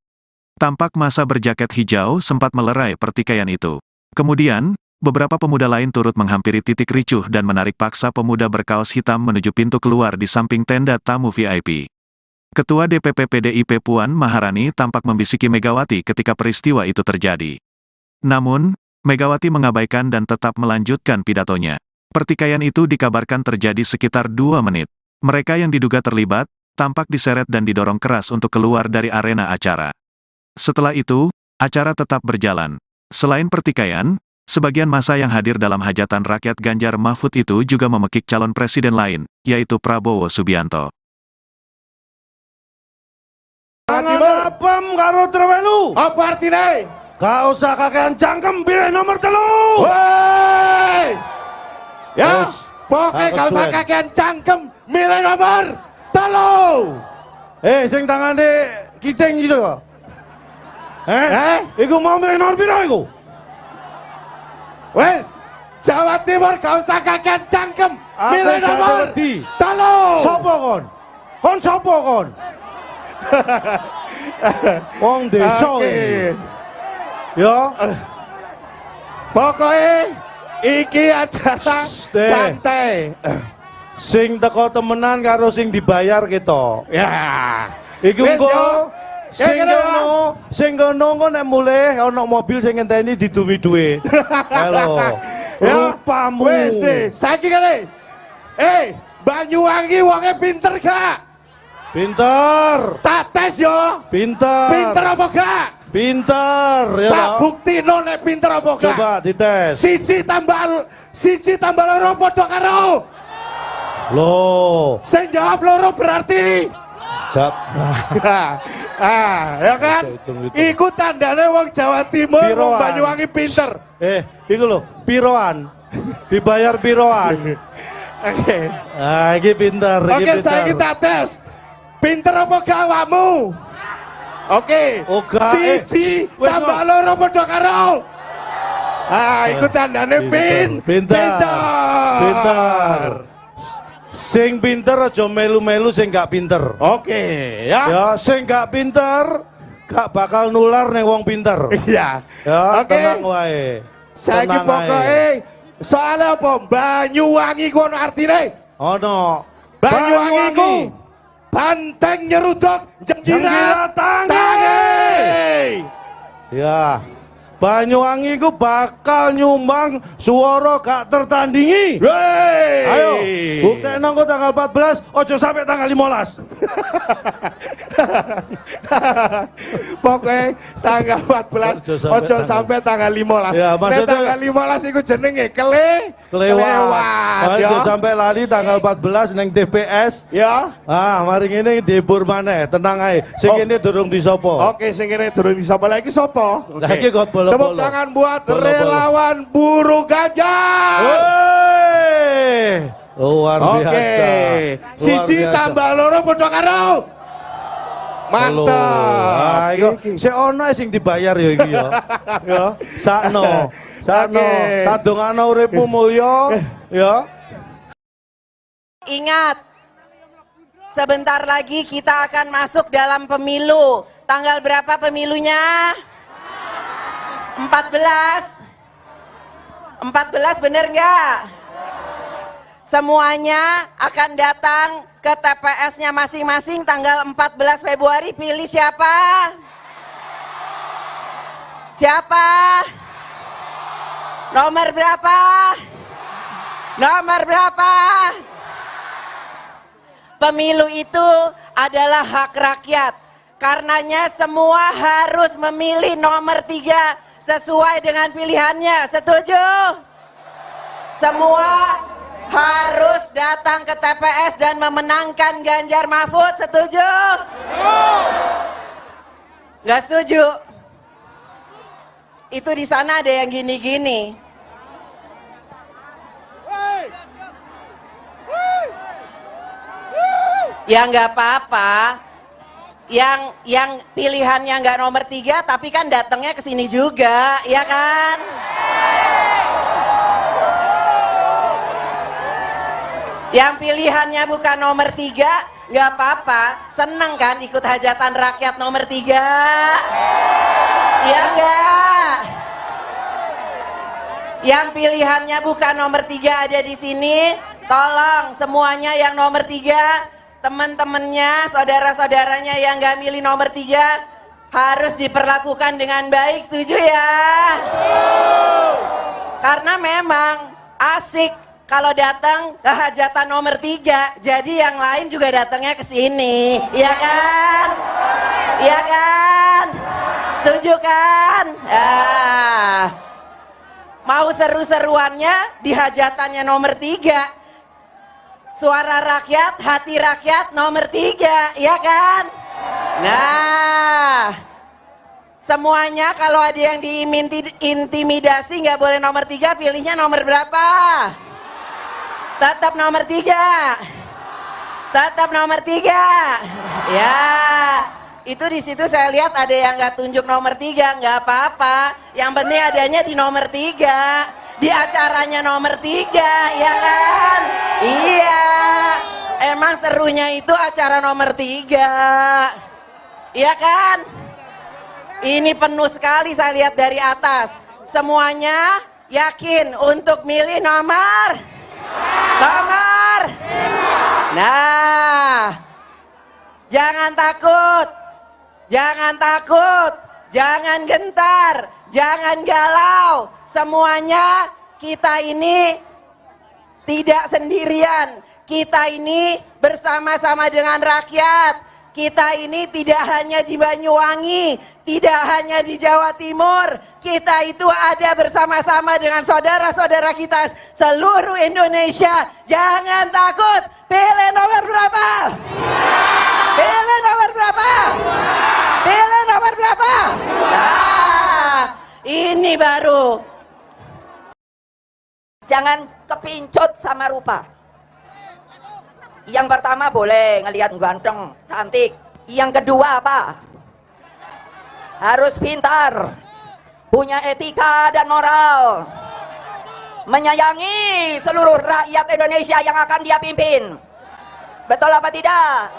A: Tampak masa berjaket hijau sempat melerai pertikaian itu. Kemudian, beberapa pemuda lain turut menghampiri titik ricuh dan menarik paksa pemuda berkaos hitam menuju pintu keluar di samping tenda tamu VIP. Ketua DPP PDIP Puan Maharani tampak membisiki Megawati ketika peristiwa itu terjadi. Namun, Megawati mengabaikan dan tetap melanjutkan pidatonya. Pertikaian itu dikabarkan terjadi sekitar 2 menit. Mereka yang diduga terlibat, tampak diseret dan didorong keras untuk keluar dari arena acara. Setelah itu, acara tetap berjalan. Selain pertikaian, sebagian massa yang hadir dalam hajatan rakyat Ganjar Mahfud itu juga memekik calon presiden lain, yaitu Prabowo Subianto.
B: Tangan apem karo trewelu.
C: Apa artine?
B: Gak usah kakean cangkem, pilih nomor 3.
C: Woi. Ya.
B: Wes,
C: Pokoke gak usah kakean cangkem, milih nomor 3.
B: Sing tangane kiting iki to. Iku mau milih nomor piro iku?
C: Wes, Jawa Timur gak usah kakean cangkem, milih nomor 3.
B: Sopo kon? Kon sopo kon? Wong desa iki. Ya.
C: Pokoke iki acara santai.
B: Sing teko temenan karo sing dibayar ketok.
C: Ya.
B: Iku engko sing kono engko nek mulih ana mobil sing ngenteni didumi dhuwit. Halo. Rupamu.
C: Wis, saiki kene. Banyuwangi wonge pinter gak?
B: Pinter.
C: Tak tes yo.
B: Pinter.
C: Pinter apa gak?
B: Pinter ya.
C: Tak buktino nek pinter apa gak?
B: Coba dites.
C: 1 tambah 2 padha karo.
B: Loh.
C: Sing jawab 2 berarti
B: gak.
C: Ya kan? Iku tandane wong Jawa Timur, wong Banyuwangi pinter.
B: Iku lho, piroan. Dibayar piroan.
C: Oke.
B: Ah, iki pinter, iki
C: Oke,
B: pinter.
C: Saiki tak tes. Pinter apa gak awakmu? Oke. 1 tambah 2 padha karo. Ah, iku tandane pinter.
B: Pinter. Sing pinter aja melu-melu sing gak pinter.
C: Oke, ya.
B: Ya, sing gak pinter gak bakal nular ning wong pinter.
C: Iya.
B: Ya,
C: oke.
B: Tenang wae.
C: Saiki pokoke soale apa? Banyuwangi ku ono artine?
B: Ono.
C: Banyuwangi ku banteng nyeruduk jengkirat tangi.
B: Ya. Banyuwangi ku bakal nyumbang suara gak tertandingi.
C: Wey.
B: Ayo, buktekno engko tanggal 14, ojo sampai tanggal 15.
C: Pokoknya tanggal 14, ojo sampai tanggal 15.
B: Ya, maksudnya
C: tanggal 15 iku jenenge kelewat.
B: Ojo sampai lali tanggal 14 neng TPS.
C: Ya.
B: Ah, mari ngene dihibur maneh, tenang ae. Sing kene durung disopo.
C: Oke, sing kene durung disopo. Lah iki sapa?
B: Lah iki kok bolo-bolo.
C: Tepuk tangan buat relawan buru Ganjar.
B: Luar biasa.
C: Oke. 1 tambah 2 padha karo. Mantap.
B: Ah, iku sik ono sing dibayar ya iki ya. Ya, sakno. Sakno. Tak dongakno uripmu mulya ya.
D: Ingat, sebentar lagi kita akan masuk dalam pemilu. Tanggal berapa pemilunya? 14. 14 bener nggak? Semuanya akan datang ke TPS-nya masing-masing tanggal 14 Februari. Pilih siapa? Siapa? Nomor berapa? Nomor berapa? Pemilu itu adalah hak rakyat. Karenanya semua harus memilih nomor 3 sesuai dengan pilihannya. Setuju? Semua harus datang ke TPS dan memenangkan Ganjar Mahfud. Setuju? Nggak setuju? Itu di sana ada yang gini-gini. Ya nggak apa-apa. Yang pilihannya nggak nomor 3, tapi kan datangnya ke sini juga, ya kan? Yang pilihannya bukan nomor 3, nggak apa-apa. Seneng kan ikut hajatan rakyat nomor 3? Iya nggak? Yang pilihannya bukan nomor 3 ada di sini, tolong semuanya yang nomor 3, teman-temannya, saudara-saudaranya yang nggak milih nomor 3 harus diperlakukan dengan baik, setuju ya? Karena memang asik kalau datang ke hajatan nomor 3, jadi yang lain juga datangnya ke sini, iya kan? Iya kan? Setuju kan? Ah. Mau seru-seruannya di hajatannya nomor 3. Suara rakyat, hati rakyat nomor 3, ya kan? Nah, semuanya kalau ada yang diintimidasi nggak boleh nomor 3, pilihnya nomor berapa? Tetap nomor 3. Tetap nomor 3. Ya, itu di situ saya lihat ada yang nggak tunjuk nomor 3, nggak apa-apa. Yang penting adanya di nomor 3, di acaranya nomor 3, ya kan? Iya, emang serunya itu acara nomor 3, iya kan? Ini penuh sekali saya lihat dari atas. Semuanya yakin untuk milih nomor? Nomor? Nah, jangan takut, jangan takut, jangan gentar, jangan galau. Semuanya kita ini tidak sendirian. Kita ini bersama-sama dengan rakyat. Kita ini tidak hanya di Banyuwangi, tidak hanya di Jawa Timur. Kita itu ada bersama-sama dengan saudara-saudara kita seluruh Indonesia. Jangan takut. Pilih nomor berapa? Pilih nomor berapa? Pilih nomor berapa? Nah, ini baru.
E: Jangan kepincut sama rupa. Yang pertama boleh ngelihat ganteng, cantik. Yang kedua apa? Harus pintar, punya etika dan moral, menyayangi seluruh rakyat Indonesia yang akan dia pimpin. Betul apa tidak?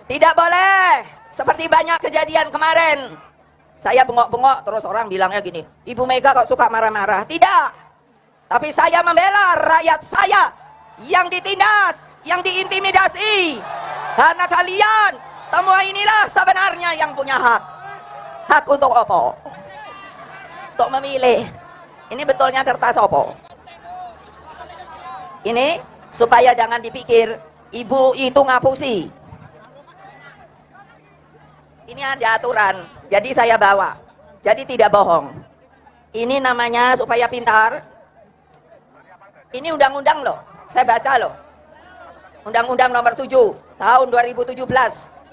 E: Tidak boleh seperti banyak kejadian kemarin. Saya bengok-bengok terus orang bilangnya gini, Ibu Mega kok suka marah-marah. Tidak, tapi saya membela rakyat saya yang ditindas, yang diintimidasi. Karena kalian semua inilah sebenarnya yang punya hak. Hak untuk opo? Untuk memilih. Ini betulnya kertas opo? Ini supaya jangan dipikir ibu itu ngapusi. Ini ada aturan, jadi saya bawa. Jadi tidak bohong. Ini namanya supaya pintar. Ini undang-undang loh. Saya baca loh. Undang-Undang Nomor 7 Tahun 2017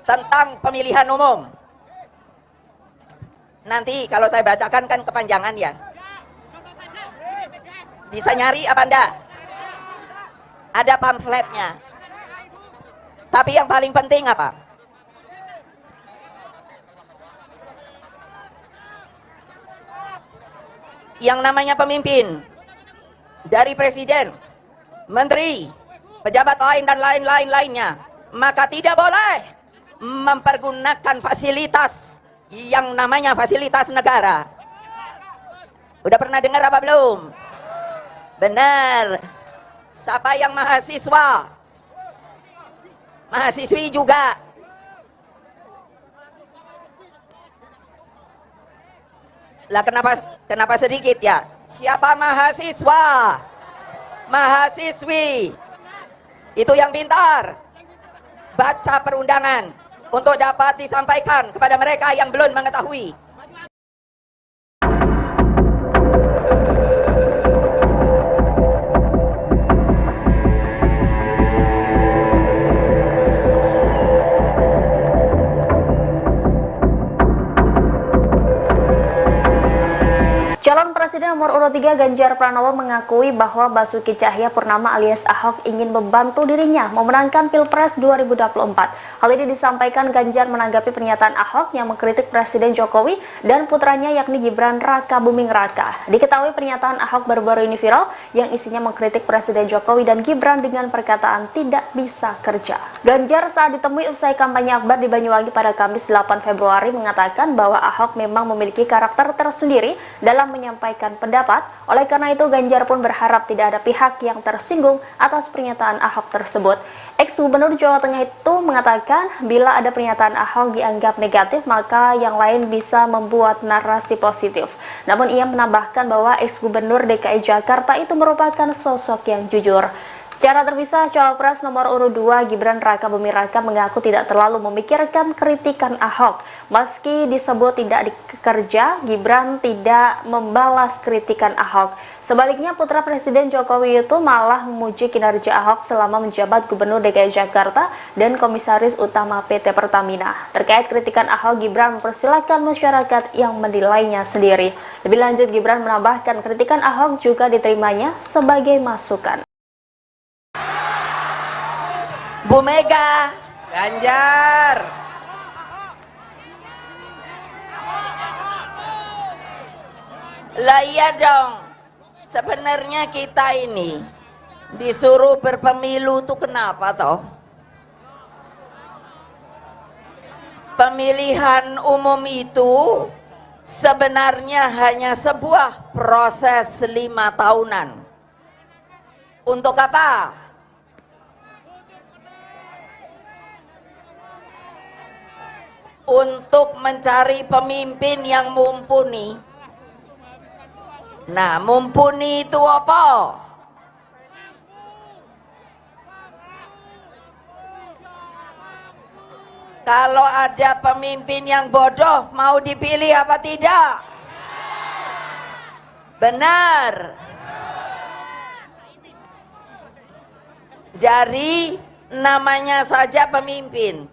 E: tentang pemilihan umum. Nanti kalau saya bacakan kan kepanjangan ya. Bisa nyari apa enggak? Ada pamfletnya. Tapi yang paling penting apa? Yang namanya pemimpin dari presiden, menteri, pejabat lain dan lain-lain lainnya, maka tidak boleh mempergunakan fasilitas yang namanya fasilitas negara. Udah pernah dengar apa belum? Benar. Siapa yang mahasiswa? Mahasiswi juga. Lah kenapa sedikit ya? Siapa mahasiswa? Mahasiswi itu yang pintar baca perundangan untuk dapat disampaikan kepada mereka yang belum mengetahui.
F: Calon Presiden nomor urut 3 Ganjar Pranowo mengakui bahwa Basuki Tjahaja Purnama alias Ahok ingin membantu dirinya memenangkan Pilpres 2024. Hal ini disampaikan Ganjar menanggapi pernyataan Ahok yang mengkritik Presiden Jokowi dan putranya yakni Gibran Rakabuming Raka. Diketahui pernyataan Ahok baru-baru ini viral yang isinya mengkritik Presiden Jokowi dan Gibran dengan perkataan tidak bisa kerja. Ganjar saat ditemui usai kampanye akbar di Banyuwangi pada Kamis 8 Februari mengatakan bahwa Ahok memang memiliki karakter tersendiri dalam menyampaikan pendapat. Oleh karena itu, Ganjar pun berharap tidak ada pihak yang tersinggung atas pernyataan Ahok tersebut. Ex-Gubernur Jawa Tengah itu mengatakan bila ada pernyataan Ahok dianggap negatif, maka yang lain bisa membuat narasi positif. Namun ia menambahkan bahwa ex-Gubernur DKI Jakarta itu merupakan sosok yang jujur. Secara terpisah, Cawapres nomor urut 2 Gibran Rakabuming Raka mengaku tidak terlalu memikirkan kritikan Ahok. Meski disebut tidak dikerja, Gibran tidak membalas kritikan Ahok. Sebaliknya, putra Presiden Jokowi itu malah memuji kinerja Ahok selama menjabat Gubernur DKI Jakarta dan Komisaris Utama PT Pertamina. Terkait kritikan Ahok, Gibran mempersilahkan masyarakat yang menilainya sendiri. Lebih lanjut, Gibran menambahkan kritikan Ahok juga diterimanya sebagai masukan.
E: Ibu Mega.
D: Ganjar.
E: Lah iya dong. Sebenarnya kita ini disuruh berpemilu tuh kenapa toh? Pemilihan umum itu sebenarnya hanya sebuah proses 5 tahunan. Untuk apa? Untuk mencari pemimpin yang mumpuni. Nah, mumpuni itu apa? Kalau ada pemimpin yang bodoh, mau dipilih apa tidak? Benar. Jadi namanya saja pemimpin.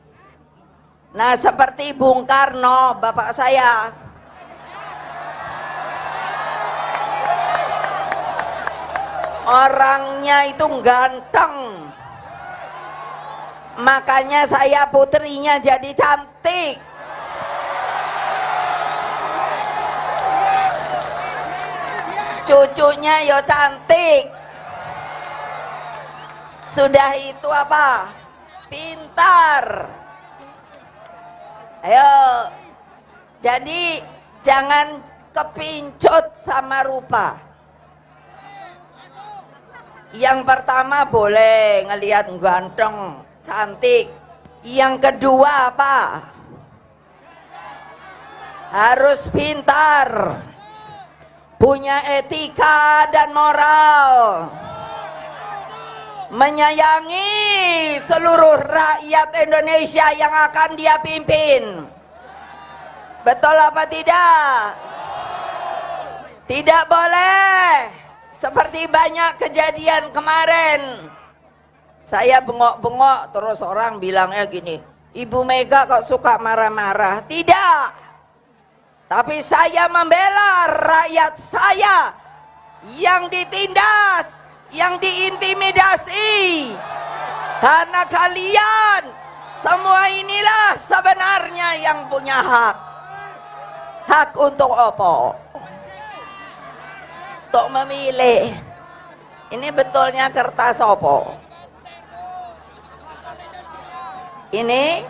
E: Nah, seperti Bung Karno, bapak saya. Orangnya itu ganteng. Makanya saya putrinya jadi cantik. Cucunya yo cantik. Sudah itu apa? Pintar. Ayo. Jadi jangan kepincut sama rupa. Yang pertama boleh ngelihat ganteng, cantik. Yang kedua apa? Harus pintar, punya etika dan moral, menyayangi seluruh rakyat Indonesia yang akan dia pimpin. Betul apa tidak? Tidak boleh seperti banyak kejadian kemarin. Saya bengok-bengok terus orang bilangnya gini, Ibu Mega kok suka marah-marah. Tidak. Tapi saya membela rakyat saya yang ditindas, yang diintimidasi. Karena kalian semua inilah sebenarnya yang punya hak. Hak untuk apa? Untuk memilih. Ini betulnya kertas opo? Ini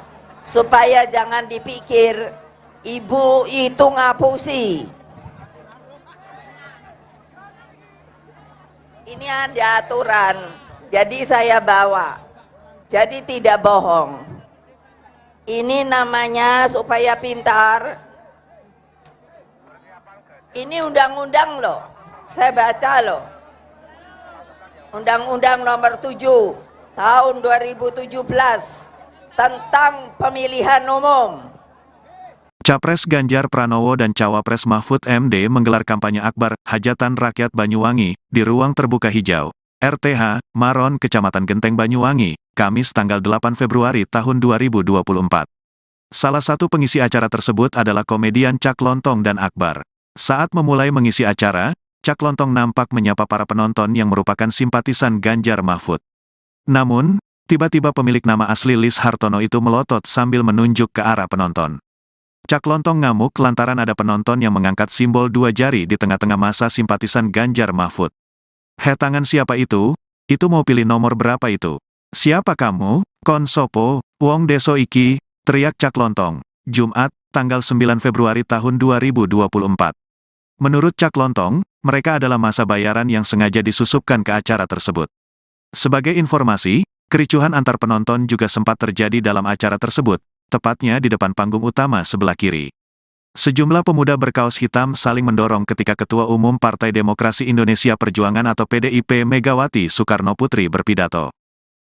E: supaya jangan dipikir ibu itu ngapusi. Ini ada aturan, jadi saya bawa. Jadi tidak bohong. Ini namanya supaya pintar. Ini undang-undang loh, saya baca loh. Undang-undang nomor 7 tahun 2017 tentang pemilihan umum.
A: Capres Ganjar Pranowo dan Cawapres Mahfud MD menggelar kampanye akbar Hajatan Rakyat Banyuwangi di Ruang Terbuka Hijau, RTH, Maron, Kecamatan Genteng Banyuwangi, Kamis tanggal 8 Februari tahun 2024. Salah satu pengisi acara tersebut adalah komedian Cak Lontong dan Akbar. Saat memulai mengisi acara, Cak Lontong nampak menyapa para penonton yang merupakan simpatisan Ganjar Mahfud. Namun, tiba-tiba pemilik nama asli Lis Hartono itu melotot sambil menunjuk ke arah penonton. Cak Lontong ngamuk lantaran ada penonton yang mengangkat simbol 2 jari di tengah-tengah masa simpatisan Ganjar Mahfud. "Heh, tangan siapa itu? Itu mau pilih nomor berapa itu? Siapa kamu? Kon sopo, wong deso iki," teriak Cak Lontong, Jumat, tanggal 9 Februari tahun 2024. Menurut Cak Lontong, mereka adalah masa bayaran yang sengaja disusupkan ke acara tersebut. Sebagai informasi, kericuhan antar penonton juga sempat terjadi dalam acara tersebut, tepatnya di depan panggung utama sebelah kiri. Sejumlah pemuda berkaos hitam saling mendorong ketika Ketua Umum Partai Demokrasi Indonesia Perjuangan atau PDIP Megawati Soekarno Putri berpidato.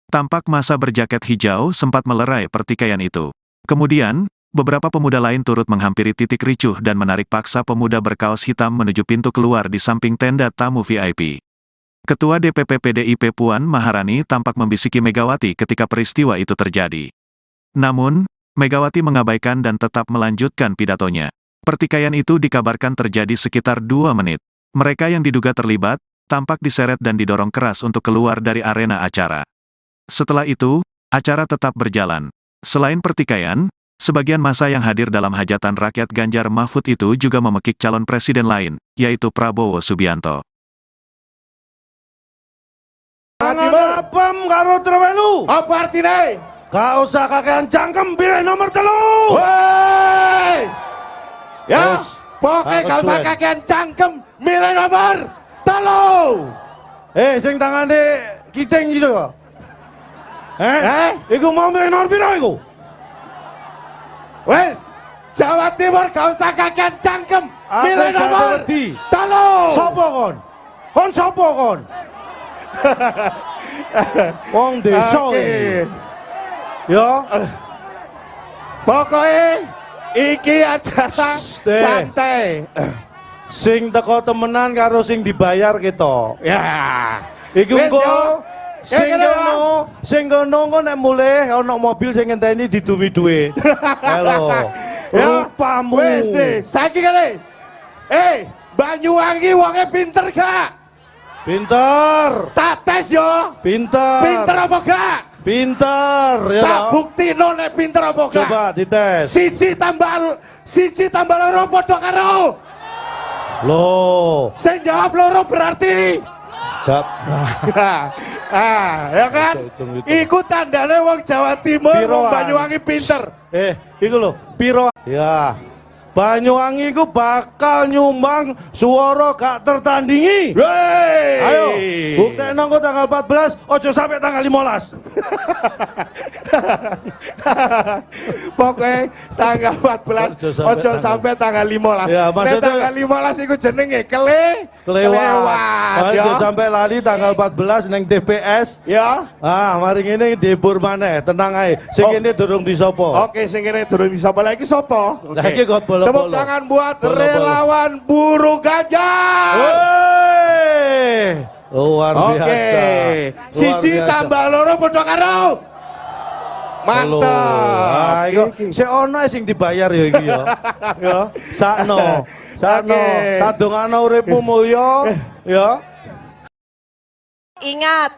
A: Tampak masa berjaket hijau sempat melerai pertikaian itu. Kemudian, beberapa pemuda lain turut menghampiri titik ricuh dan menarik paksa pemuda berkaos hitam menuju pintu keluar di samping tenda tamu VIP. Ketua DPP PDIP Puan Maharani tampak membisiki Megawati ketika peristiwa itu terjadi. Namun, Megawati mengabaikan dan tetap melanjutkan pidatonya. Pertikaian itu dikabarkan terjadi sekitar 2 menit. Mereka yang diduga terlibat, tampak diseret dan didorong keras untuk keluar dari arena acara. Setelah itu, acara tetap berjalan. Selain pertikaian, sebagian massa yang hadir dalam hajatan rakyat Ganjar Mahfud itu juga memekik calon presiden lain, yaitu Prabowo Subianto.
B: Tangan apem karo trewelu.
C: Apa artine?
B: Gak usah kakean cangkem, pilih nomor 3.
C: Woi. Ya, pokoknya gak usah kakean cangkem, milih nomor 3.
B: Sing tangane kiting gitu. Iku mau milih nomor piro iku?
C: Wes, Jawa Timur gak usah kakean cangkem, milih nomor 3.
B: Sopo kon? Kon sopo kon? Wong desa iki. Ya.
C: Pokoke iki acara santai.
B: Sing teko temenan karo sing dibayar kita.
C: Ya.
B: Iku engko sing kono engko nek mulih ana mobil sing ngenteni didumi dhuwit. Halo. Rupamu.
C: Wis, saiki kene. Banyuwangi wonge pinter gak?
B: Pinter.
C: Tak tes yo.
B: Pinter.
C: Pinter apa gak?
B: Pinter. Ya
C: tak buktino nek pinter apa gak?
B: Coba dites.
C: 1 tambah 2 padha karo.
B: Loh.
C: Sing jawab 2 berarti.
B: Gak.
C: Ya kan? Iku tandane wong Jawa Timur, wong Banyuwangi pinter.
B: Iku lho, piro? Ya. Banyuwangi ku bakal nyumbang suara gak tertandingi.
C: Wey.
B: Ayo, buktekno engko tanggal 14, ojo sampai tanggal 15.
C: Pokoknya tanggal 14, ojo sampai tanggal 15.
B: Ya, maksudnya
C: tanggal 15 iku jenenge kelewat.
B: Ojo sampai lali tanggal 14 neng TPS.
C: Ya.
B: Ah, mari ngene dihibur maneh, tenang ae. Sing kene durung disopo.
C: Oke, sing kene durung disopo. Lah iki sapa?
B: Lah iki kok bolo-bolo.
C: Tepuk tangan buat relawan Buru Ganjar.
B: Wey. Luar biasa.
C: Oke. 1 tambah 2 padha karo. Mantap.
B: Ah, iku sik ono sing dibayar ya iki ya. Ya, sakno. Sakno. Tak dongakno uripmu mulya ya.
D: Ingat,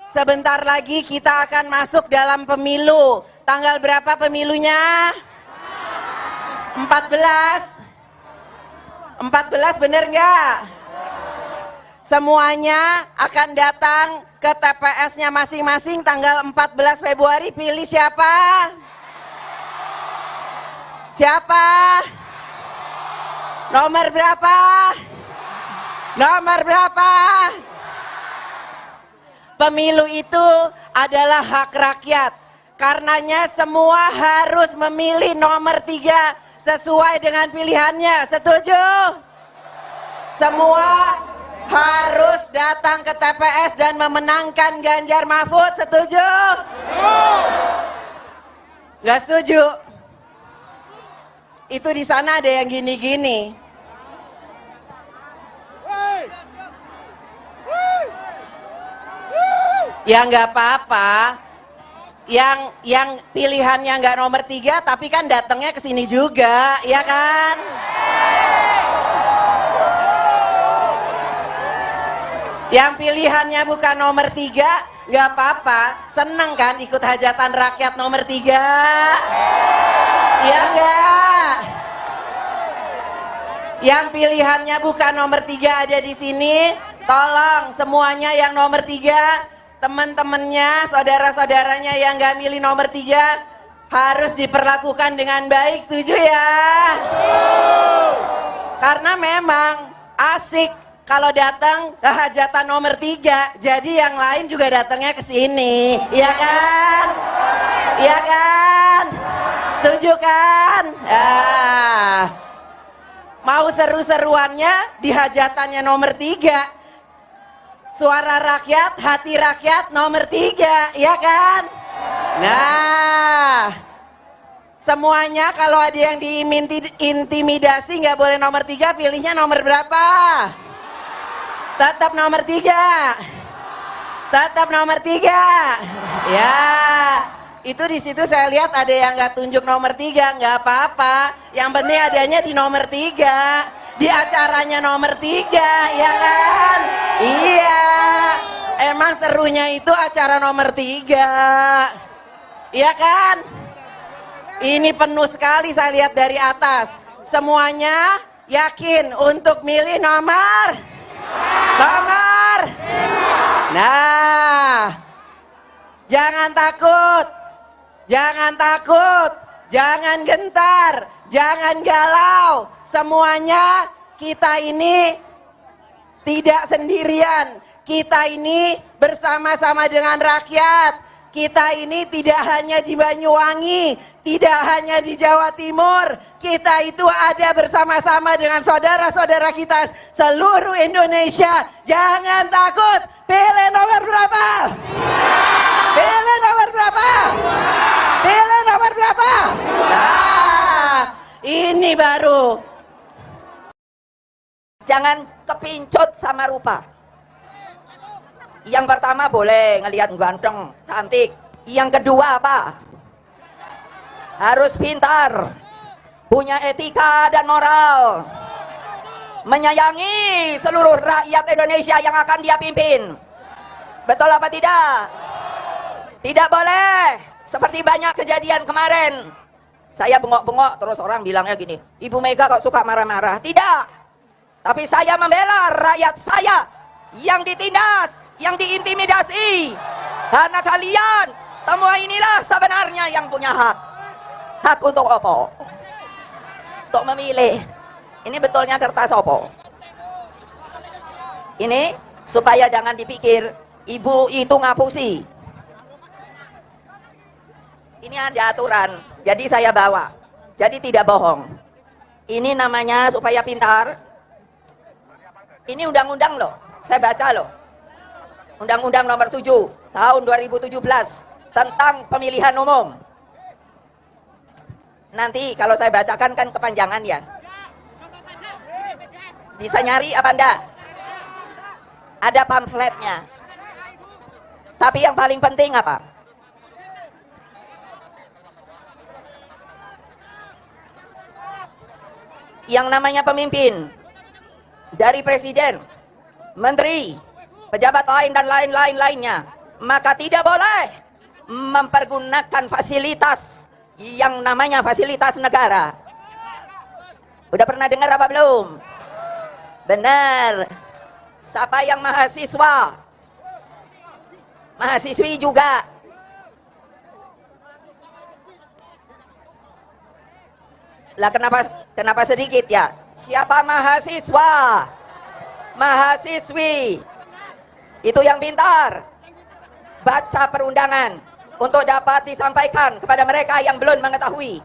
D: sebentar lagi kita akan masuk dalam pemilu. Tanggal berapa pemilunya? 14. 14 bener nggak? Semuanya akan datang ke TPS-nya masing-masing tanggal 14 Februari. Pilih siapa? Siapa? Nomor berapa? Nomor berapa? Pemilu itu adalah hak rakyat. Karenanya semua harus memilih nomor 3 sesuai dengan pilihannya. Setuju? Semua harus datang ke TPS dan memenangkan Ganjar Mahfud. Setuju? Nggak setuju? Itu di sana ada yang gini-gini. Ya nggak apa-apa. Yang pilihannya nggak nomor 3, tapi kan datangnya ke sini juga, ya kan? Yang pilihannya bukan nomor 3, nggak apa-apa. Seneng kan ikut hajatan rakyat nomor 3? Iya nggak? Yang pilihannya bukan nomor 3 ada di sini, tolong semuanya yang nomor 3, teman-temannya, saudara-saudaranya yang nggak milih nomor 3 harus diperlakukan dengan baik, setuju ya? Karena memang asik kalau datang ke hajatan nomor 3, jadi yang lain juga datangnya ke sini, iya kan? Iya kan? Setuju kan? Ah. Mau seru-seruannya di hajatannya nomor 3. Suara rakyat, hati rakyat nomor 3, ya kan? Nah, semuanya kalau ada yang diintimidasi nggak boleh nomor 3, pilihnya nomor berapa? Tetap nomor 3. Tetap nomor 3. Ya, itu di situ saya lihat ada yang nggak tunjuk nomor 3, nggak apa-apa. Yang penting adanya di nomor 3. Di acaranya nomor 3, ya kan? Iya. Emang serunya itu acara nomor 3. Iya kan? Ini penuh sekali saya lihat dari atas. Semuanya yakin untuk milih nomor? Nomor? Nah, jangan takut. Jangan takut. Jangan gentar. Jangan galau. Semuanya kita ini tidak sendirian. Kita ini bersama-sama dengan rakyat. Kita ini tidak hanya di Banyuwangi, tidak hanya di Jawa Timur. Kita itu ada bersama-sama dengan saudara-saudara kita seluruh Indonesia. Jangan takut. Pilih nomor berapa? Pilih nomor berapa? Pilih nomor berapa? Nah, ini baru.
E: Jangan kepincut sama rupa. Yang pertama boleh ngelihat ganteng, cantik. Yang kedua apa? Harus pintar, punya etika dan moral, menyayangi seluruh rakyat Indonesia yang akan dia pimpin. Betul apa tidak? Tidak boleh seperti banyak kejadian kemarin. Saya bengok-bengok terus orang bilangnya gini, Ibu Mega kok suka marah-marah. Tidak, tapi saya membela rakyat saya yang ditindas, yang diintimidasi. Karena kalian semua inilah sebenarnya yang punya hak. Hak untuk opo? Untuk memilih. Ini betulnya kertas opo? Ini supaya jangan dipikir ibu itu ngapusi. Ini ada aturan, jadi saya bawa. Jadi tidak bohong. Ini namanya supaya pintar. Ini undang-undang loh. Saya baca loh. Undang-Undang Nomor 7 Tahun 2017 tentang pemilihan umum. Nanti kalau saya bacakan kan kepanjangan ya. Bisa nyari apa enggak? Ada pamfletnya. Tapi yang paling penting apa? Yang namanya pemimpin dari presiden, menteri, pejabat lain dan lain-lain lainnya, maka tidak boleh mempergunakan fasilitas yang namanya fasilitas negara. Udah pernah dengar apa belum? Benar. Siapa yang mahasiswa? Mahasiswi juga. Lah kenapa sedikit ya? Siapa mahasiswa? Mahasiswi itu yang pintar baca perundangan untuk dapat disampaikan kepada mereka yang belum mengetahui.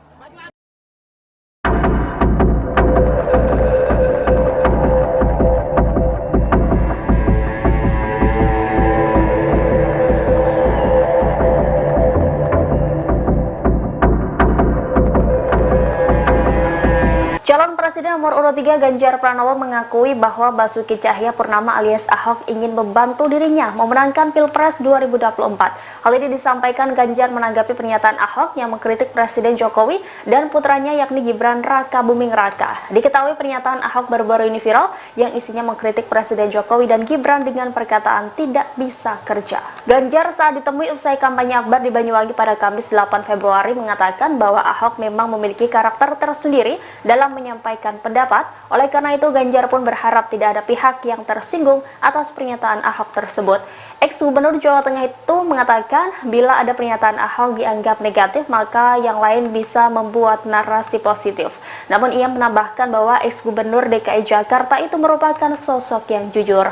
F: Calon Presiden nomor urut 3 Ganjar Pranowo mengakui bahwa Basuki Tjahaja Purnama alias Ahok ingin membantu dirinya memenangkan Pilpres 2024. Hal ini disampaikan Ganjar menanggapi pernyataan Ahok yang mengkritik Presiden Jokowi dan putranya yakni Gibran Rakabuming Raka. Diketahui pernyataan Ahok baru-baru ini viral yang isinya mengkritik Presiden Jokowi dan Gibran dengan perkataan tidak bisa kerja. Ganjar saat ditemui usai kampanye akbar di Banyuwangi pada Kamis 8 Februari mengatakan bahwa Ahok memang memiliki karakter tersendiri dalam menyampaikan pendapat. Oleh karena itu, Ganjar pun berharap tidak ada pihak yang tersinggung atas pernyataan Ahok tersebut. Ex-Gubernur Jawa Tengah itu mengatakan bila ada pernyataan Ahok dianggap negatif, maka yang lain bisa membuat narasi positif. Namun ia menambahkan bahwa ex-Gubernur DKI Jakarta itu merupakan sosok yang jujur.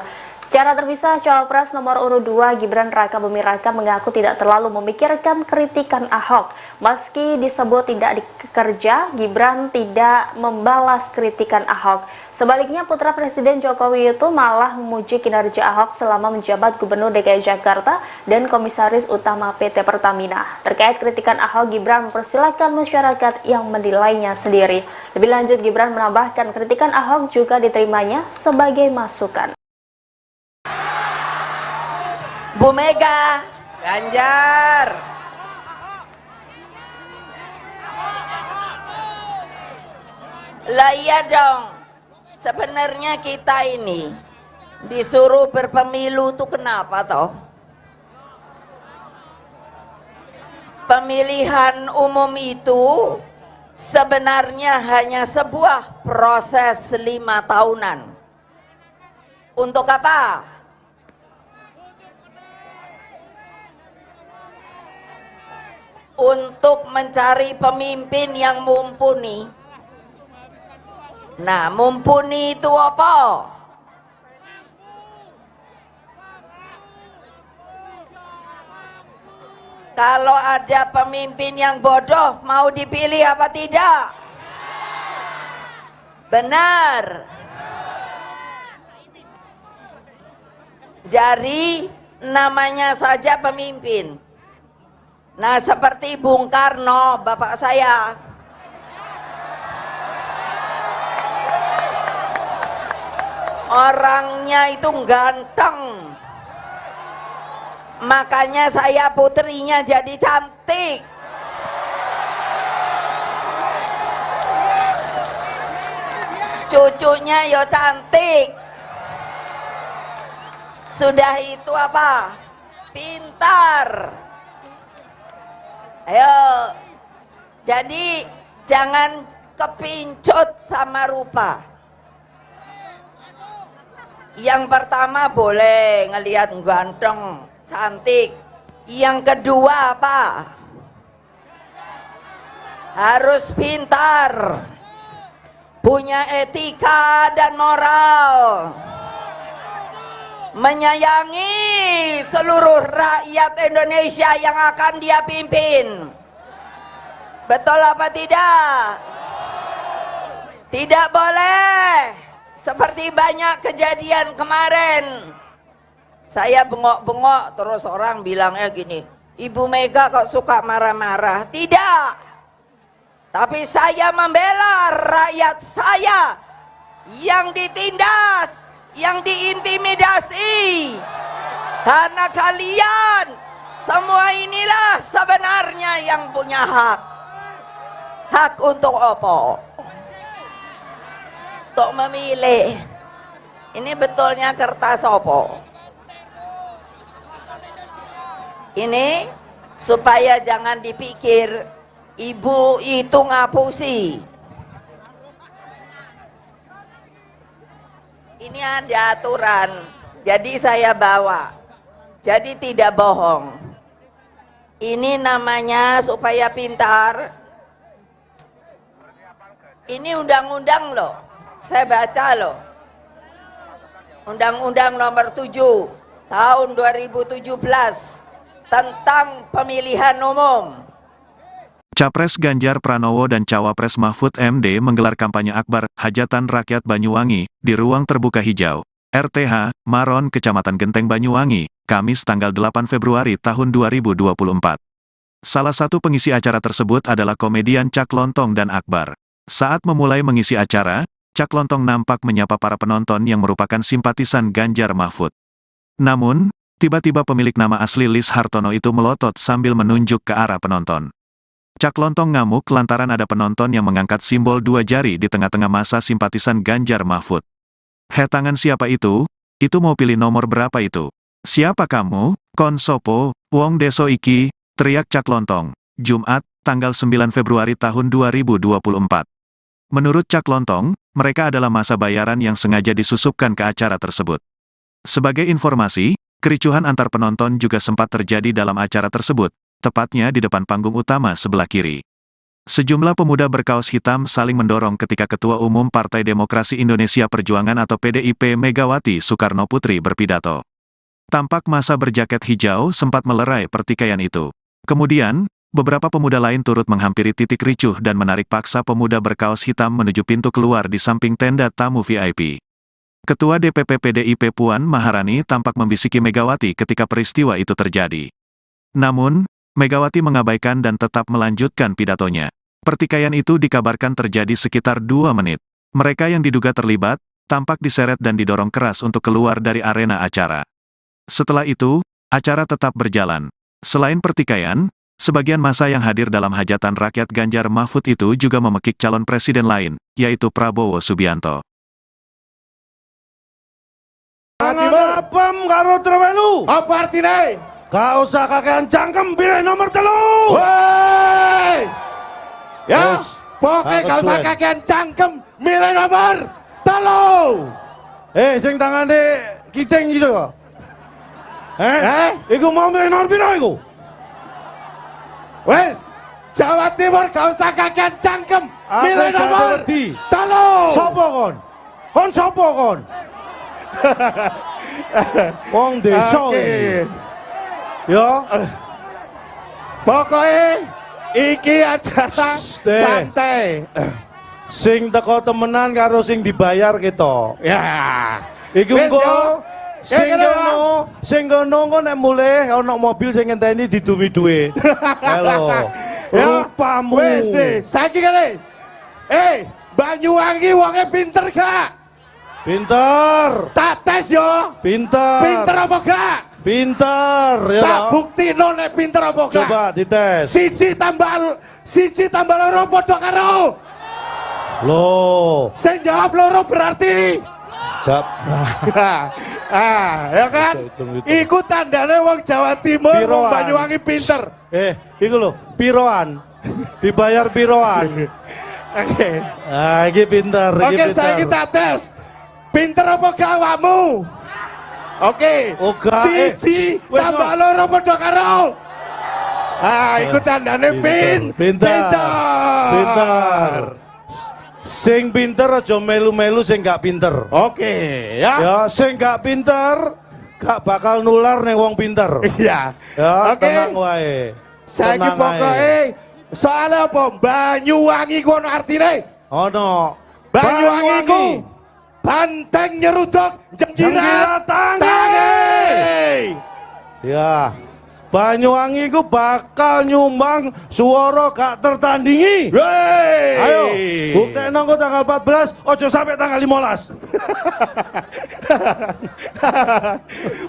F: Secara terpisah, Cawapres nomor urut 2 Gibran Rakabuming Raka mengaku tidak terlalu memikirkan kritikan Ahok. Meski disebut tidak dikerja, Gibran tidak membalas kritikan Ahok. Sebaliknya, putra Presiden Jokowi itu malah memuji kinerja Ahok selama menjabat Gubernur DKI Jakarta dan Komisaris Utama PT Pertamina. Terkait kritikan Ahok, Gibran mempersilahkan masyarakat yang menilainya sendiri. Lebih lanjut, Gibran menambahkan kritikan Ahok juga diterimanya sebagai masukan.
E: Bu Mega,
D: Ganjar.
E: Lah iya dong. Sebenarnya kita ini Disuruh berpemilu tuh kenapa toh? Pemilihan umum itu sebenarnya hanya sebuah proses 5 tahunan. Untuk apa? Untuk mencari pemimpin yang mumpuni. Nah, mumpuni itu apa? Kalau ada pemimpin yang bodoh, mau dipilih apa tidak? Benar. Jadi namanya saja pemimpin. Nah, seperti Bung Karno, bapak saya. Orangnya itu ganteng. Makanya saya putrinya jadi cantik. Cucunya yo cantik. Sudah itu apa? Pintar. Ayo. Jadi jangan kepincut sama rupa. Yang pertama boleh ngelihat ganteng, cantik. Yang kedua apa? Harus pintar, punya etika dan moral, menyayangi seluruh rakyat Indonesia yang akan dia pimpin. Betul apa tidak? Tidak boleh seperti banyak kejadian kemarin. Saya bengok-bengok terus orang bilangnya gini, Ibu Mega kok suka marah-marah. Tidak. Tapi saya membela rakyat saya yang ditindas, yang diintimidasi. Karena kalian semua inilah sebenarnya yang punya hak. Hak untuk apa? Untuk memilih. Ini betulnya kertas apa? Ini supaya jangan dipikir ibu itu ngapusi. Ini ada aturan, jadi saya bawa. Jadi tidak bohong. Ini namanya supaya pintar. Ini undang-undang loh, saya baca loh. Undang-undang nomor 7 tahun 2017. Tentang pemilihan umum.
A: Capres Ganjar Pranowo dan Cawapres Mahfud MD menggelar kampanye akbar Hajatan Rakyat Banyuwangi di ruang terbuka hijau, RTH, Maron, Kecamatan Genteng Banyuwangi, Kamis tanggal 8 Februari tahun 2024. Salah satu pengisi acara tersebut adalah komedian Cak Lontong dan Akbar. Saat memulai mengisi acara, Cak Lontong nampak menyapa para penonton yang merupakan simpatisan Ganjar Mahfud. Namun, tiba-tiba pemilik nama asli Lis Hartono itu melotot sambil menunjuk ke arah penonton. Cak Lontong ngamuk lantaran ada penonton yang mengangkat simbol 2 jari di tengah-tengah masa simpatisan Ganjar Mahfud. "He, tangan siapa itu? Itu mau pilih nomor berapa itu? Siapa kamu? Kon sopo, wong deso iki," teriak Cak Lontong, Jumat, tanggal 9 Februari tahun 2024. Menurut Cak Lontong, mereka adalah masa bayaran yang sengaja disusupkan ke acara tersebut. Sebagai informasi, kericuhan antar penonton juga sempat terjadi dalam acara tersebut, tepatnya di depan panggung utama sebelah kiri. Sejumlah pemuda berkaos hitam saling mendorong ketika Ketua Umum Partai Demokrasi Indonesia Perjuangan atau PDIP Megawati Soekarno Putri berpidato. Tampak masa berjaket hijau sempat melerai pertikaian itu. Kemudian, beberapa pemuda lain turut menghampiri titik ricuh dan menarik paksa pemuda berkaos hitam menuju pintu keluar di samping tenda tamu VIP. Ketua DPP PDIP Puan Maharani tampak membisiki Megawati ketika peristiwa itu terjadi. Namun, Megawati mengabaikan dan tetap melanjutkan pidatonya. Pertikaian itu dikabarkan terjadi sekitar 2 menit. Mereka yang diduga terlibat, tampak diseret dan didorong keras untuk keluar dari arena acara. Setelah itu, acara tetap berjalan. Selain pertikaian, sebagian massa yang hadir dalam hajatan rakyat Ganjar Mahfud itu juga memekik calon presiden lain, yaitu Prabowo Subianto.
B: Tangan apem karo trewelu.
C: Apa artine?
B: Gak usah kakean cangkem, pilih nomor 3.
C: Woi. Ya,
B: Wes,
C: pokoknya
B: gak
C: gak usah
B: kesuwen.
C: kakean cangkem, milih nomor 3.
B: Sing tangane kiting gitu. Eh?
C: Eh?
B: Iku mau milih nomor piro iku?
C: Wes, Jawa Timur gak usah kakean cangkem,
B: Aku
C: milih
B: gak
C: nomor
B: wedi.
C: 3.
B: Sopo kon? Kon sopo kon? Wong desa
C: Oke.
B: iki. Ya.
C: Pokoknya iki acara santai.
B: Sing teko temenan karo sing dibayar kita.
C: Ya.
B: Iku
C: Wis,
B: engko
C: yo.
B: sing
C: Kene,
B: kono, sing kono engko nek mulih ana mobil sing ngenteni didumi dhuwit. Halo.
C: Ya.
B: Rupamu.
C: Wis, saiki kene. Banyuwangi wonge pinter gak?
B: Pinter.
C: Tak tes yo.
B: Pinter.
C: Pinter apa gak?
B: Pinter ya.
C: Tak
B: toh?
C: buktino nek pinter apa gak.
B: Coba dites.
C: 1 tambah 2 padha karo.
B: Loh.
C: Sing jawab 2 berarti
B: Gak.
C: Ah, ya kan?
B: Bisa hitung-hitung.
C: Iku tandane wong Jawa Timur, wong
B: Piroan.
C: Banyuwangi pinter.
B: Iku lho, piroan. Dibayar piroan.
C: Oke.
B: Ah, iki pinter, iki
C: Oke,
B: pinter.
C: saiki tak tes. Pinter apa gak awakmu? Oke.
B: Oh, gak,
C: 1
B: wes,
C: tambah 2 padha karo. Ah, iku tandane
B: Pinter.
C: pinter.
B: Pinter. Sing pinter aja melu-melu sing gak pinter.
C: Oke, ya.
B: Ya, sing gak pinter gak bakal nular ning wong pinter.
C: Iya.
B: Ya,
C: Oke.
B: tenang wae.
C: Saiki
B: Tenang
C: pokoke
B: ae.
C: soalnya apa? Banyuwangi ku ono artine.
B: Ono.
C: Banyuwangi ku banteng nyeruduk
B: Jengkirat
C: jengkirat
B: tangi.
C: tangi.
B: Ya. Banyuwangi ku bakal nyumbang suara gak tertandingi.
C: Wey.
B: Ayo, buktekno engko tanggal 14, ojo sampai tanggal 15.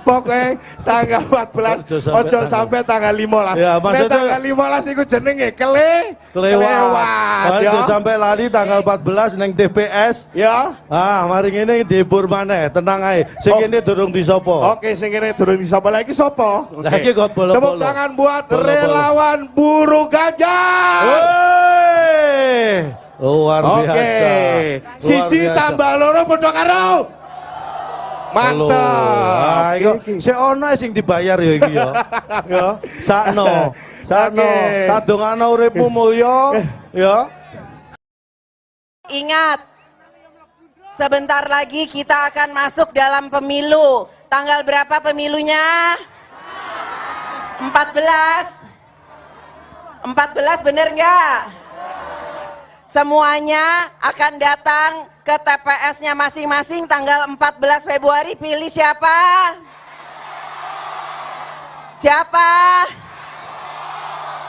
C: Pokoknya tanggal 14
B: Ojo sampai
C: ojo sampai tanggal 15.
B: Ya,
C: Nek
B: maksudnya-
C: tanggal 15 iku jenenge
B: Kelewat.
C: kelewat
B: Ojo
C: ya.
B: sampai lali tanggal 14 neng TPS.
C: Ya.
B: Ah, mari ngene dihibur maneh, tenang ae. Sing
C: Oh.
B: kene durung disopo.
C: Oke, sing kene durung disapa lagi sapa? Oke.
B: Lah iki kok bolo-bolo.
C: Tepuk tangan buat
B: Bolo-bolo.
C: relawan buruh Ganjar.
B: Wey! Luar
C: Oke.
B: biasa. Luar
C: 1
B: biasa.
C: tambah 2 padha karo. Mantap.
B: Ah, iku sik ono sing dibayar ya iki ya. Ya, sakno. Sakno.
C: Oke.
B: Tak dongakno uripmu mulya, ya.
D: Ingat, sebentar lagi kita akan masuk dalam pemilu. Tanggal berapa pemilunya? 14. 14 bener nggak? Semuanya akan datang ke TPS-nya masing-masing tanggal 14 Februari. Pilih siapa? Siapa?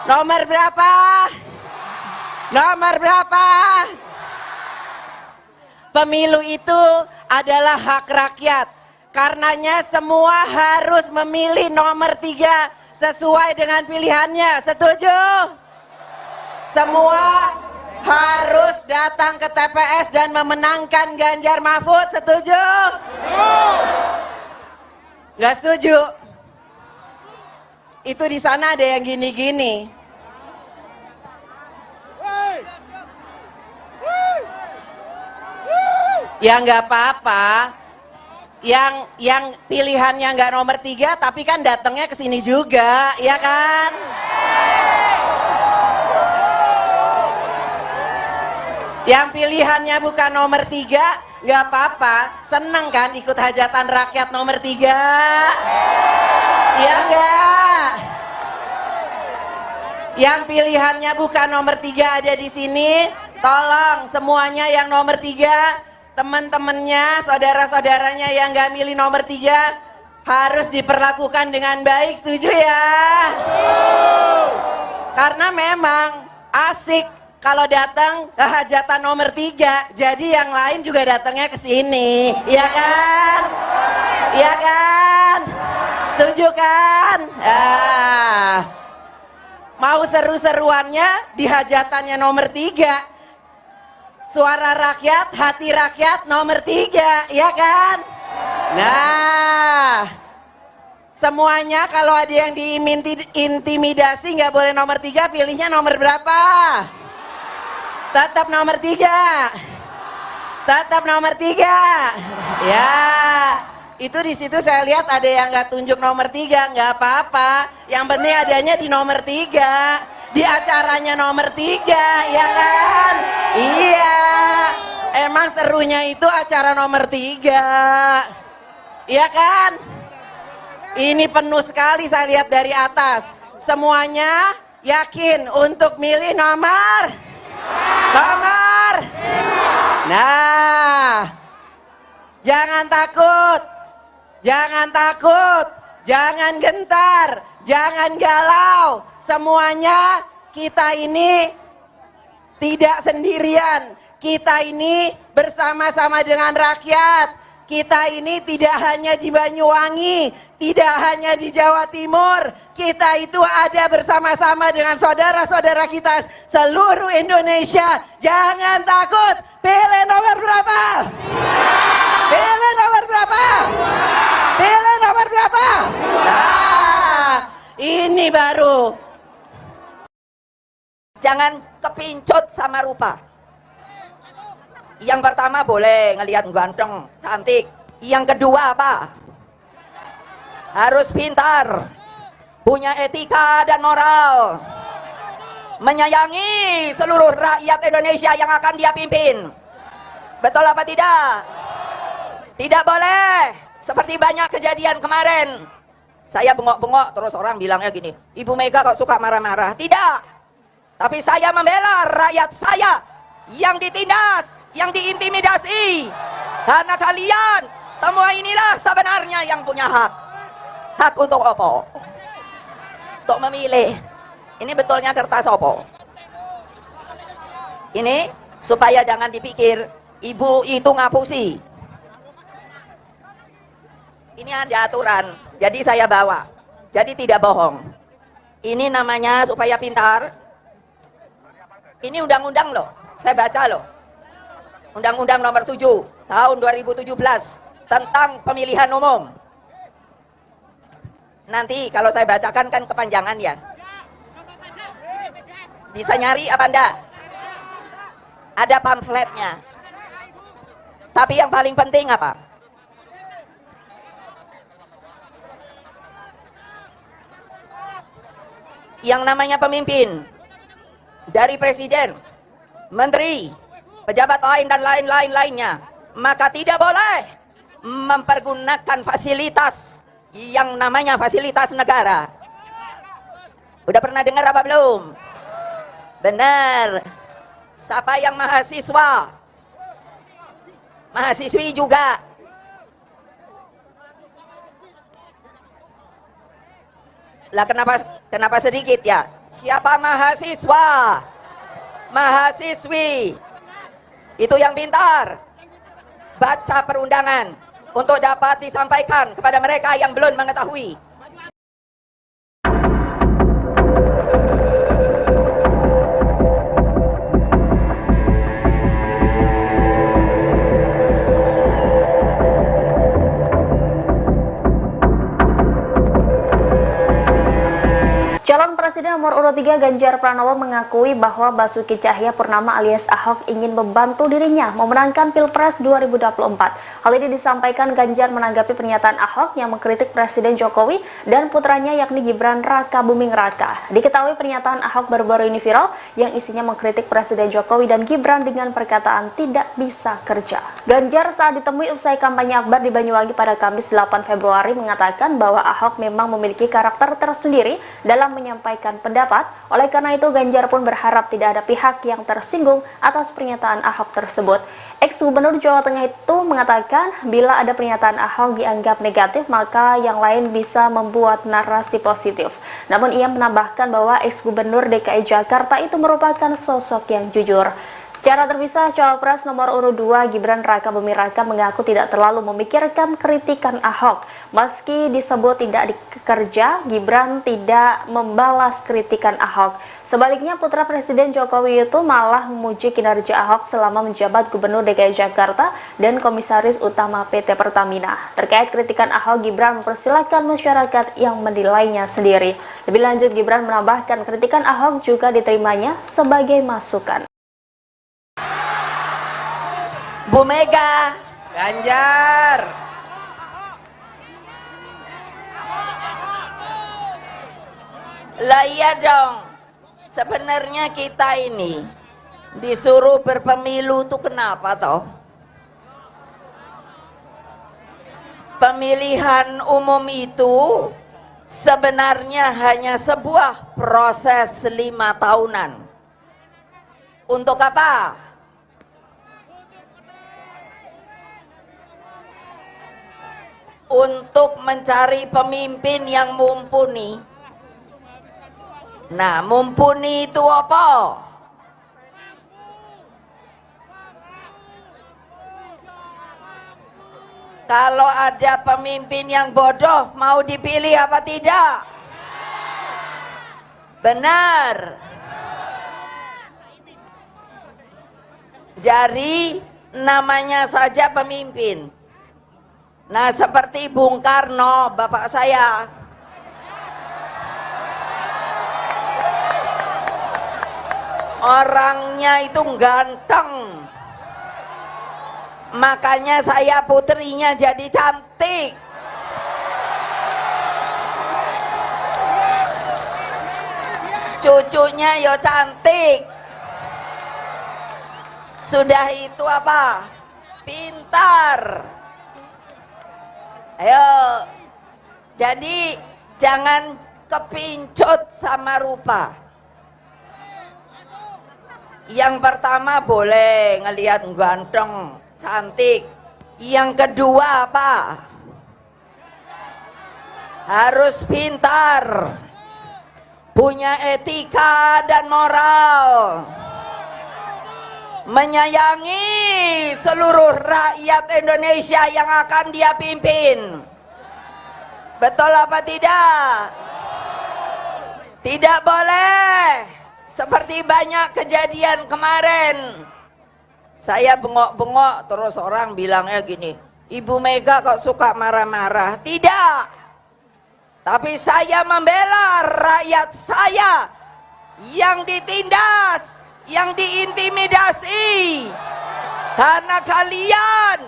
D: Nomor berapa? Nomor berapa? Pemilu itu adalah hak rakyat. Karenanya semua harus memilih nomor 3 sesuai dengan pilihannya. Setuju? Semua harus datang ke TPS dan memenangkan Ganjar Mahfud. Setuju? Nggak setuju? Itu di sana ada yang gini-gini. Ya nggak apa-apa. Yang pilihannya nggak nomor 3, tapi kan datangnya ke sini juga, ya kan? Yang pilihannya bukan nomor 3, nggak apa-apa. Seneng kan ikut hajatan rakyat nomor 3? Iya nggak? Yang pilihannya bukan nomor 3 ada di sini, tolong semuanya yang nomor 3, teman-temannya, saudara-saudaranya yang nggak milih nomor 3 harus diperlakukan dengan baik, setuju ya? Karena memang asik kalau datang ke hajatan nomor 3, jadi yang lain juga datangnya ke sini, iya kan? Iya kan? Setuju kan? Ah. Mau seru-seruannya di hajatannya nomor 3. Suara rakyat, hati rakyat nomor 3, ya kan? Nah, semuanya kalau ada yang diintimidasi nggak boleh nomor 3, pilihnya nomor berapa? Tetap nomor 3. Tetap nomor 3. Ya, itu di situ saya lihat ada yang nggak tunjuk nomor 3, nggak apa-apa. Yang penting adanya di nomor 3, di acaranya nomor 3, ya kan? Iya, emang serunya itu acara nomor 3, ya kan? Ini penuh sekali saya lihat dari atas. Semuanya yakin untuk milih nomor? Nomor? Nah, jangan takut, jangan takut, jangan gentar, jangan galau. Semuanya kita ini tidak sendirian. Kita ini bersama-sama dengan rakyat. Kita ini tidak hanya di Banyuwangi, tidak hanya di Jawa Timur. Kita itu ada bersama-sama dengan saudara-saudara kita seluruh Indonesia. Jangan takut. Pilih nomor berapa? Pilih nomor berapa? Pilih nomor berapa? Nah, ini baru.
E: Jangan kepincut sama rupa. Yang pertama boleh ngelihat ganteng, cantik. Yang kedua apa? Harus pintar, punya etika dan moral, menyayangi seluruh rakyat Indonesia yang akan dia pimpin. Betul apa tidak? Tidak boleh seperti banyak kejadian kemarin. Saya bengok-bengok terus orang bilangnya gini, Ibu Mega kok suka marah-marah. Tidak, tapi saya membela rakyat saya yang ditindas, yang diintimidasi. Karena kalian semua inilah sebenarnya yang punya hak. Hak untuk opo? Untuk memilih. Ini betulnya kertas opo? Ini supaya jangan dipikir ibu itu ngapusi. Ini ada aturan, jadi saya bawa. Jadi tidak bohong. Ini namanya supaya pintar. Ini undang-undang loh. Saya baca loh. Undang-Undang Nomor 7 Tahun 2017 tentang pemilihan umum. Nanti kalau saya bacakan kan kepanjangan ya. Bisa nyari apa enggak? Ada pamfletnya. Tapi yang paling penting apa? Yang namanya pemimpin dari presiden, menteri, pejabat lain dan lain-lain lainnya, maka tidak boleh mempergunakan fasilitas yang namanya fasilitas negara. Udah pernah dengar apa belum? Benar. Siapa yang mahasiswa? Mahasiswi juga. Lah kenapa sedikit ya? Siapa mahasiswa? Mahasiswi itu yang pintar baca perundangan untuk dapat disampaikan kepada mereka yang belum mengetahui.
F: Calon Presiden nomor urut 3 Ganjar Pranowo mengakui bahwa Basuki Tjahaja Purnama alias Ahok ingin membantu dirinya memenangkan Pilpres 2024. Hal ini disampaikan Ganjar menanggapi pernyataan Ahok yang mengkritik Presiden Jokowi dan putranya yakni Gibran Rakabuming Raka. Diketahui pernyataan Ahok baru-baru ini viral yang isinya mengkritik Presiden Jokowi dan Gibran dengan perkataan tidak bisa kerja. Ganjar saat ditemui usai kampanye akbar di Banyuwangi pada Kamis 8 Februari mengatakan bahwa Ahok memang memiliki karakter tersendiri dalam menyampaikan pendapat. Oleh karena itu, Ganjar pun berharap tidak ada pihak yang tersinggung atas pernyataan Ahok tersebut. Ex-Gubernur Jawa Tengah itu mengatakan bila ada pernyataan Ahok dianggap negatif, maka yang lain bisa membuat narasi positif. Namun ia menambahkan bahwa ex-Gubernur DKI Jakarta itu merupakan sosok yang jujur. Secara terpisah, Cawapres nomor urut 2 Gibran Rakabuming Raka mengaku tidak terlalu memikirkan kritikan Ahok. Meski disebut tidak dikerja, Gibran tidak membalas kritikan Ahok. Sebaliknya, putra Presiden Jokowi itu malah memuji kinerja Ahok selama menjabat Gubernur DKI Jakarta dan Komisaris Utama PT Pertamina. Terkait kritikan Ahok, Gibran mempersilahkan masyarakat yang menilainya sendiri. Lebih lanjut, Gibran menambahkan kritikan Ahok juga diterimanya sebagai masukan.
E: Bu Mega,
D: Ganjar.
E: Lah iya dong. Sebenarnya kita ini disuruh berpemilu tuh kenapa toh? Pemilihan umum itu sebenarnya hanya sebuah proses 5 tahunan. Untuk apa? Untuk mencari pemimpin yang mumpuni. Nah, mumpuni itu apa? Kalau ada pemimpin yang bodoh, mau dipilih apa tidak? Benar. Jadi namanya saja pemimpin. Nah, seperti Bung Karno, bapak saya. Orangnya itu ganteng. Makanya saya putrinya jadi cantik. Cucunya yo cantik. Sudah itu apa? Pintar. Ayo, jadi jangan kepincut sama rupa. Yang pertama boleh ngelihat ganteng, cantik. Yang kedua apa? Harus pintar, punya etika dan moral, menyayangi seluruh rakyat Indonesia yang akan dia pimpin. Betul apa tidak? Tidak boleh seperti banyak kejadian kemarin. Saya bengok-bengok terus orang bilangnya gini, Ibu Mega kok suka marah-marah. Tidak. Tapi saya membela rakyat saya yang ditindas, yang diintimidasi. Karena kalian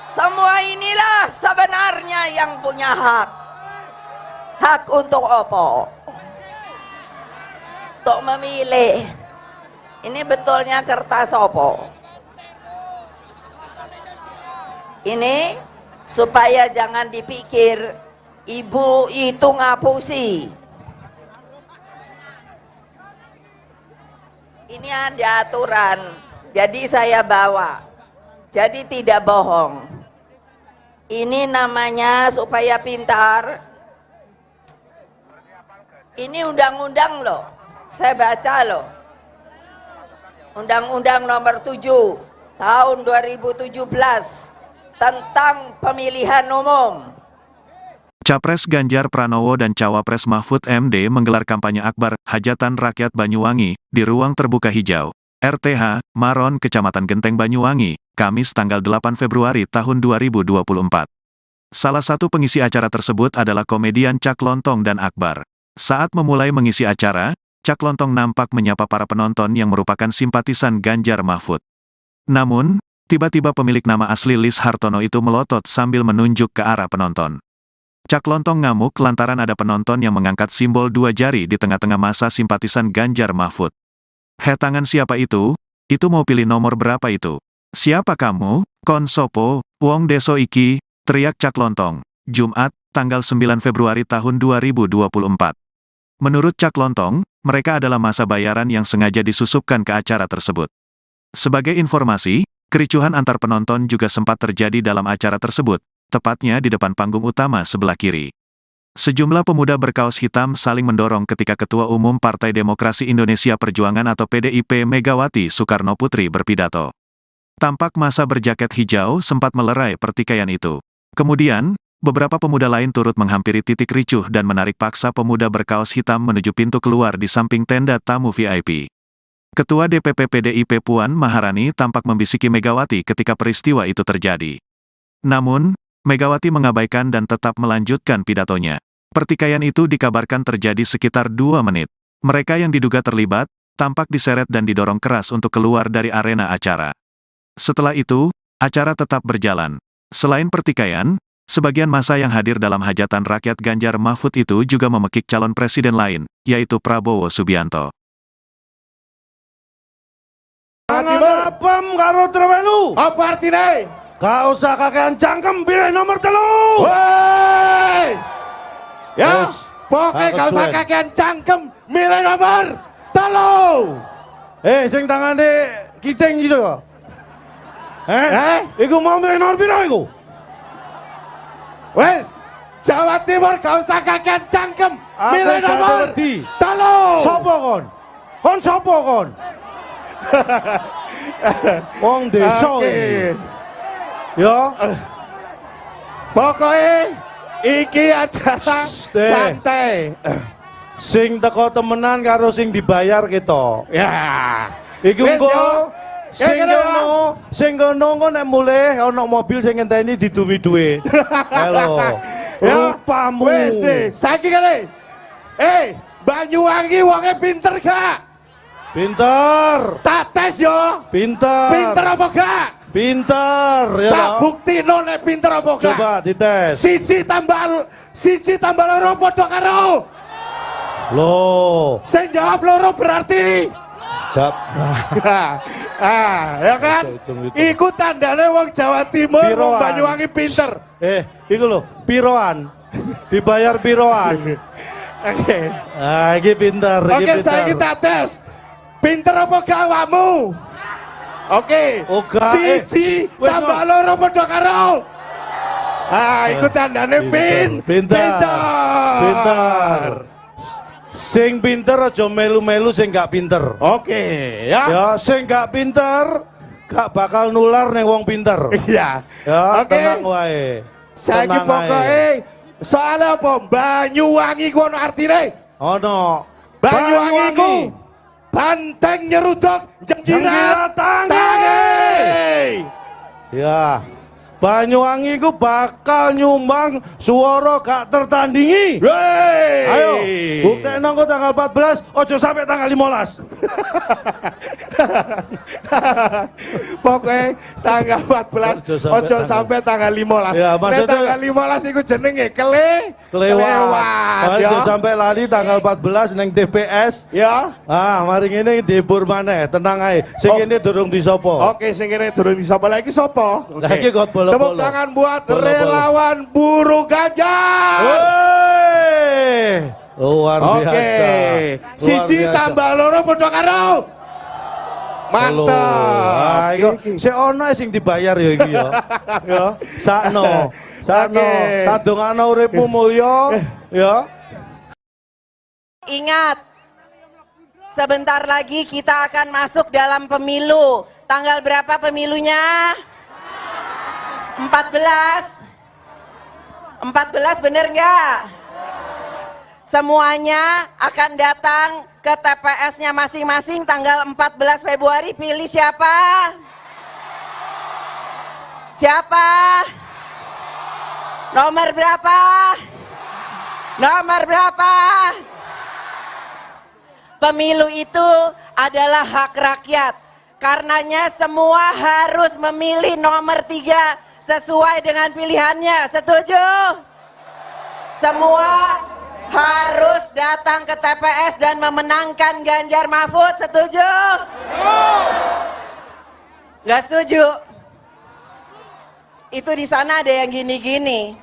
E: semua inilah sebenarnya yang punya hak. Hak untuk apa? Untuk memilih. Ini betulnya kertas apa? Ini supaya jangan dipikir ibu itu ngapusi. Ini ada aturan, jadi saya bawa. Jadi tidak bohong. Ini namanya supaya pintar. Ini undang-undang loh, saya baca loh. Undang-undang nomor 7 tahun 2017 tentang pemilihan umum.
A: Capres Ganjar Pranowo dan Cawapres Mahfud MD menggelar kampanye akbar Hajatan Rakyat Banyuwangi di ruang terbuka hijau, RTH, Maron, Kecamatan Genteng Banyuwangi, Kamis tanggal 8 Februari tahun 2024. Salah satu pengisi acara tersebut adalah komedian Cak Lontong dan Akbar. Saat memulai mengisi acara, Cak Lontong nampak menyapa para penonton yang merupakan simpatisan Ganjar Mahfud. Namun, tiba-tiba pemilik nama asli Lis Hartono itu melotot sambil menunjuk ke arah penonton. Cak Lontong ngamuk lantaran ada penonton yang mengangkat simbol 2 jari di tengah-tengah masa simpatisan Ganjar Mahfud. "He, tangan siapa itu? Itu mau pilih nomor berapa itu? Siapa kamu? Kon sopo, wong deso iki," teriak Cak Lontong, Jumat, tanggal 9 Februari tahun 2024. Menurut Cak Lontong, mereka adalah masa bayaran yang sengaja disusupkan ke acara tersebut. Sebagai informasi, kericuhan antar penonton juga sempat terjadi dalam acara tersebut, tepatnya di depan panggung utama sebelah kiri. Sejumlah pemuda berkaos hitam saling mendorong ketika Ketua Umum Partai Demokrasi Indonesia Perjuangan atau PDIP Megawati Soekarnoputri berpidato. Tampak massa berjaket hijau sempat melerai pertikaian itu. Kemudian, beberapa pemuda lain turut menghampiri titik ricuh dan menarik paksa pemuda berkaos hitam menuju pintu keluar di samping tenda tamu VIP. Ketua DPP PDIP Puan Maharani tampak membisiki Megawati ketika peristiwa itu terjadi. Namun, Megawati mengabaikan dan tetap melanjutkan pidatonya. Pertikaian itu dikabarkan terjadi sekitar 2 menit. Mereka yang diduga terlibat, tampak diseret dan didorong keras untuk keluar dari arena acara. Setelah itu, acara tetap berjalan. Selain pertikaian, sebagian massa yang hadir dalam hajatan rakyat Ganjar Mahfud itu juga memekik calon presiden lain, yaitu Prabowo Subianto.
B: Tangan apem karo trewelu.
C: Apa artine?
B: Gak usah kakean cangkem, pilih nomor 3.
C: Woi. Ya, pokoknya gak usah kakean cangkem, milih nomor 3.
B: Sing tangane kiting gitu. Iku mau milih nomor piro iku?
C: Wes, Jawa Timur gak usah kakean cangkem, milih nomor 3.
B: Sopo kon? Kon sopo kon? Wong desa iki. Ya.
C: Pokoknya iki acara santai.
B: Sing teko temenan karo sing dibayar kita.
C: Ya.
B: Iku engko sing kono engko nek mulih ana mobil sing ngenteni didumi dhuwit. Halo. Rupamu.
C: Wis, saiki kene. Banyuwangi wonge pinter gak?
B: Pinter.
C: Tak tes yo.
B: Pinter.
C: Pinter apa gak?
B: Pinter ya.
C: Tak buktino nek pinter apa gak?
B: Coba dites.
C: 1 tambah 2 padha karo.
B: Loh.
C: Sing jawab 2 berarti ya kan? Iku tandane wong Jawa Timur, wong Banyuwangi pinter.
B: Iku lho, piroan. Dibayar piroan.
C: Oke.
B: Ah, iki pinter, iki
C: Oke,
B: pinter.
C: Saiki tak tes. Pinter apa gak awakmu? Oke. 1 tambah 2 padha karo. Ah, iku tandane pinter.
B: Pinter. Sing pinter aja melu-melu sing gak pinter.
C: Oke, ya.
B: Ya, sing gak pinter gak bakal nular ning wong pinter.
C: Iya.
B: Ya,
C: oke.
B: Tenang wae.
C: Saiki pokoke soalnya apa? Banyuwangi ku ono artine?
B: Ono.
C: Banyuwangi ku banteng nyeruduk jengkirat tangi.
B: Ya. Banyuwangi ku bakal nyumbang suara gak tertandingi.
C: Wey.
B: Ayo, buktekno engko tanggal 14, ojo sampai tanggal 15.
C: Pokoknya tanggal 14, ojo sampai tanggal 15.
B: Ya, maksudnya
C: tanggal 15 iku jenenge kelewat.
B: Ojo sampai lali tanggal 14 neng TPS.
C: Ya.
B: Ah, mari ngene dihibur maneh, tenang ae. Sing kene durung disopo.
C: Oke, sing kene durung disopo. Lah iki sapa?
B: Lah iki kok bolo-bolo.
C: Tepuk tangan buat relawan buruh Ganjar.
B: Wey, luar biasa.
C: Oke. 1 tambah 2 padha karo. Mantap.
B: Ah, iku sik ono sing dibayar ya iki ya. Ya, sakno. Sakno. Tak dongakno uripmu mulya ya.
D: Ingat, sebentar lagi kita akan masuk dalam pemilu. Tanggal berapa pemilunya? 14. 14 bener nggak? Semuanya akan datang ke TPS-nya masing-masing tanggal 14 Februari. Pilih siapa? Siapa? Nomor berapa? Nomor berapa? Pemilu itu adalah hak rakyat. Karenanya semua harus memilih nomor 3 sesuai dengan pilihannya. Setuju? Semua harus datang ke TPS dan memenangkan Ganjar Mahfud. Setuju? Nggak setuju? Itu di sana ada yang gini-gini.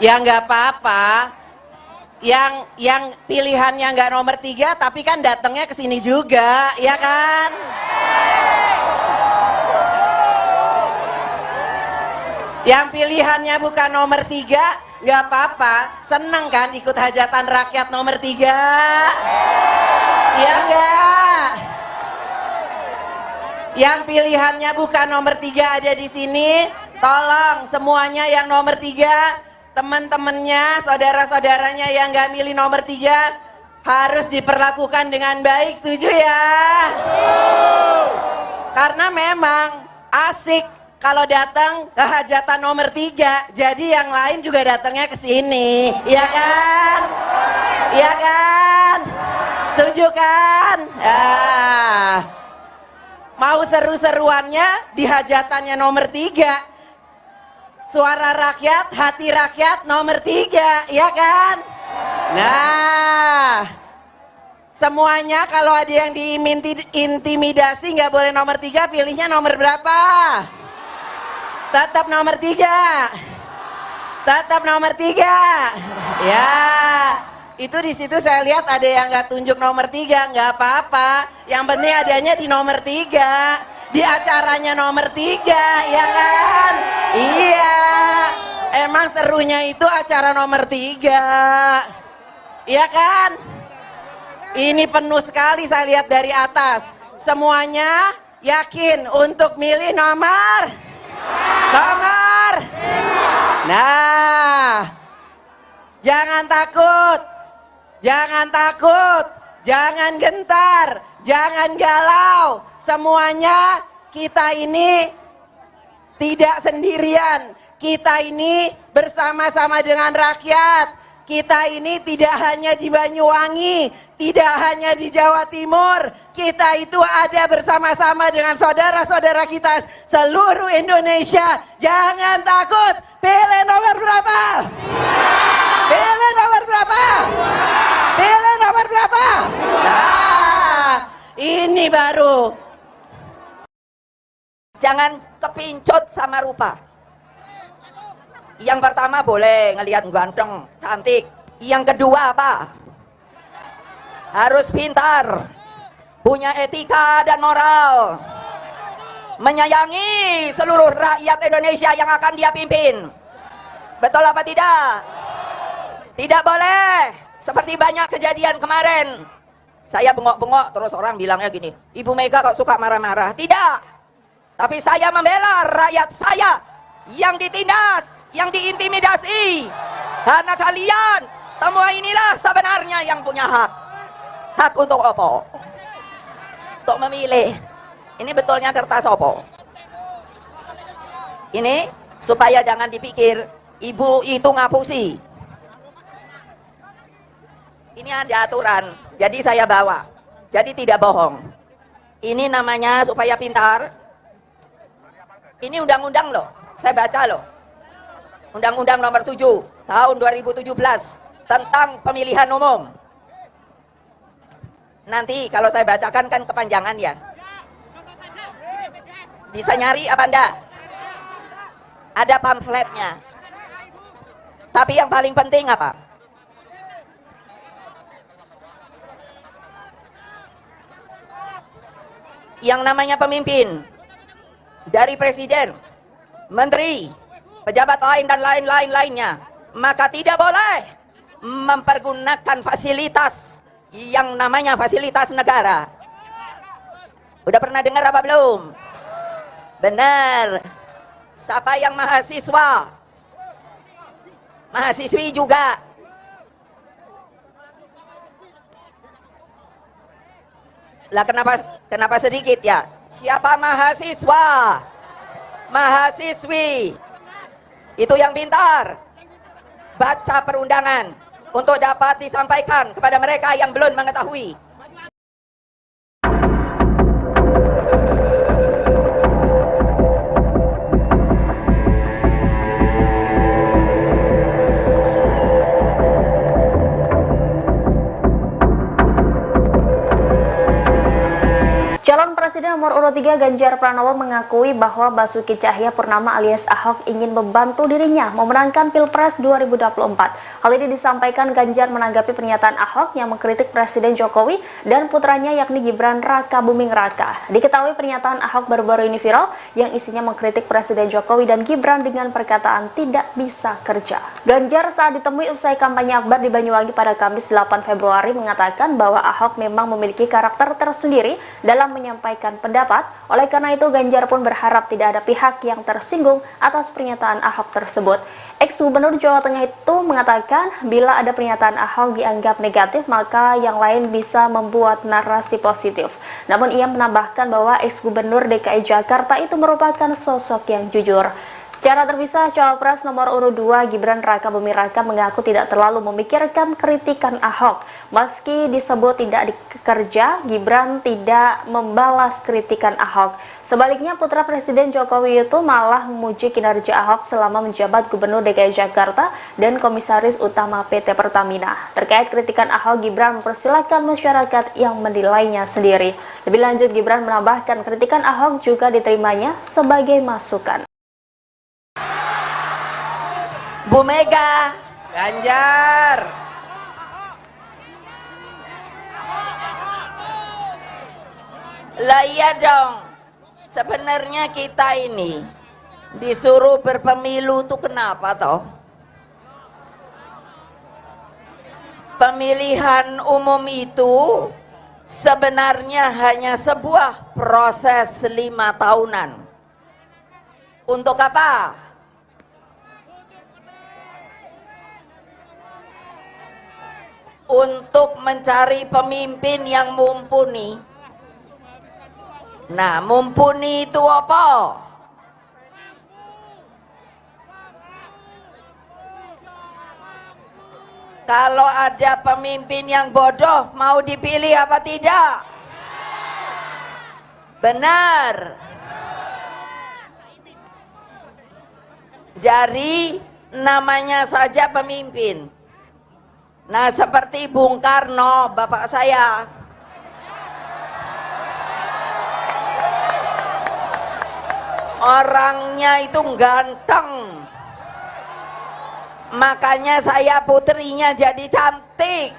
D: Ya nggak apa-apa. Yang pilihannya nggak nomor 3, tapi kan datangnya ke sini juga, ya kan? Yang pilihannya bukan nomor 3, nggak apa-apa. Seneng kan ikut hajatan rakyat nomor 3? Iya nggak? Yang pilihannya bukan nomor 3 ada di sini, tolong semuanya yang nomor 3, teman-temannya, saudara-saudaranya yang nggak milih nomor 3, harus diperlakukan dengan baik, setuju ya? Karena memang asik kalau datang ke hajatan nomor 3, jadi yang lain juga datangnya ke sini, iya kan? Iya kan? Setuju kan? Ah. Mau seru-seruannya di hajatannya nomor 3. Suara rakyat, hati rakyat nomor 3, ya kan? Nah, semuanya kalau ada yang diintimidasi nggak boleh nomor 3, pilihnya nomor berapa? Tetap nomor 3. Tetap nomor 3. Ya, itu di situ saya lihat ada yang nggak tunjuk nomor 3, nggak apa-apa. Yang penting adanya di nomor 3, di acaranya nomor 3, ya kan? Iya, emang serunya itu acara nomor 3, iya kan? Ini penuh sekali saya lihat dari atas. Semuanya yakin untuk milih nomor? Nomor? Nah, jangan takut. Jangan takut, jangan gentar, jangan galau. Semuanya kita ini tidak sendirian. Kita ini bersama-sama dengan rakyat. Kita ini tidak hanya di Banyuwangi, tidak hanya di Jawa Timur. Kita itu ada bersama-sama dengan saudara-saudara kita seluruh Indonesia. Jangan takut, pilih nomor berapa? Pilih nomor berapa? Pilih nomor berapa? Nah, ini baru.
E: Jangan kepincut sama rupa. Yang pertama boleh ngelihat ganteng, cantik. Yang kedua apa? Harus pintar, punya etika dan moral, menyayangi seluruh rakyat Indonesia yang akan dia pimpin. Betul apa tidak? Tidak boleh seperti banyak kejadian kemarin. Saya bengok-bengok terus orang bilangnya gini, Ibu Mega kok suka marah-marah. Tidak, tapi saya membela rakyat saya yang ditindas, yang diintimidasi. Karena kalian semua inilah sebenarnya yang punya hak. Hak untuk opo? Untuk memilih. Ini betulnya kertas opo? Ini supaya jangan dipikir ibu itu ngapusi. Ini ada aturan, jadi saya bawa. Jadi tidak bohong. Ini namanya supaya pintar. Ini undang-undang loh, saya baca loh. Undang-Undang Nomor 7 Tahun 2017 tentang pemilihan umum. Nanti kalau saya bacakan kan kepanjangan ya. Bisa nyari apa enggak? Ada pamfletnya. Tapi yang paling penting apa? Yang namanya pemimpin dari presiden, menteri, pejabat lain dan lain-lain lainnya, maka tidak boleh mempergunakan fasilitas yang namanya fasilitas negara. Udah pernah dengar apa belum? Benar. Siapa yang mahasiswa? Mahasiswi juga. Lah kenapa sedikit ya? Siapa mahasiswa? Mahasiswi itu yang pintar baca perundangan untuk dapat disampaikan kepada mereka yang belum mengetahui.
F: Calon Presiden Presiden nomor urut 3 Ganjar Pranowo mengakui bahwa Basuki Tjahaja Purnama alias Ahok ingin membantu dirinya memenangkan Pilpres 2024. Hal ini disampaikan Ganjar menanggapi pernyataan Ahok yang mengkritik Presiden Jokowi dan putranya yakni Gibran Rakabuming Raka. Diketahui pernyataan Ahok baru-baru ini viral yang isinya mengkritik Presiden Jokowi dan Gibran dengan perkataan tidak bisa kerja. Ganjar saat ditemui usai kampanye akbar di Banyuwangi pada Kamis 8 Februari mengatakan bahwa Ahok memang memiliki karakter tersendiri dalam menyampaikan pendapat. Oleh karena itu, Ganjar pun berharap tidak ada pihak yang tersinggung atas pernyataan Ahok tersebut. Ex-Gubernur Jawa Tengah itu mengatakan bila ada pernyataan Ahok dianggap negatif, maka yang lain bisa membuat narasi positif. Namun ia menambahkan bahwa ex-Gubernur DKI Jakarta itu merupakan sosok yang jujur. Secara terpisah, Cawapres nomor urut 2 Gibran Rakabuming Raka mengaku tidak terlalu memikirkan kritikan Ahok. Meski disebut tidak dikerja, Gibran tidak membalas kritikan Ahok. Sebaliknya, putra Presiden Jokowi itu malah memuji kinerja Ahok selama menjabat Gubernur DKI Jakarta dan Komisaris Utama PT Pertamina. Terkait kritikan Ahok, Gibran mempersilahkan masyarakat yang menilainya sendiri. Lebih lanjut, Gibran menambahkan kritikan Ahok juga diterimanya sebagai masukan.
E: Bu Mega,
D: Ganjar.
E: Lah iya dong. Sebenarnya kita ini disuruh berpemilu tuh kenapa toh? Pemilihan umum itu sebenarnya hanya sebuah proses 5 tahunan. Untuk apa? Untuk mencari pemimpin yang mumpuni. Nah, mumpuni itu apa? Kalau ada pemimpin yang bodoh, mau dipilih apa tidak? Benar. Jadi namanya saja pemimpin. Nah, seperti Bung Karno, bapak saya. Orangnya itu ganteng. Makanya saya putrinya jadi cantik.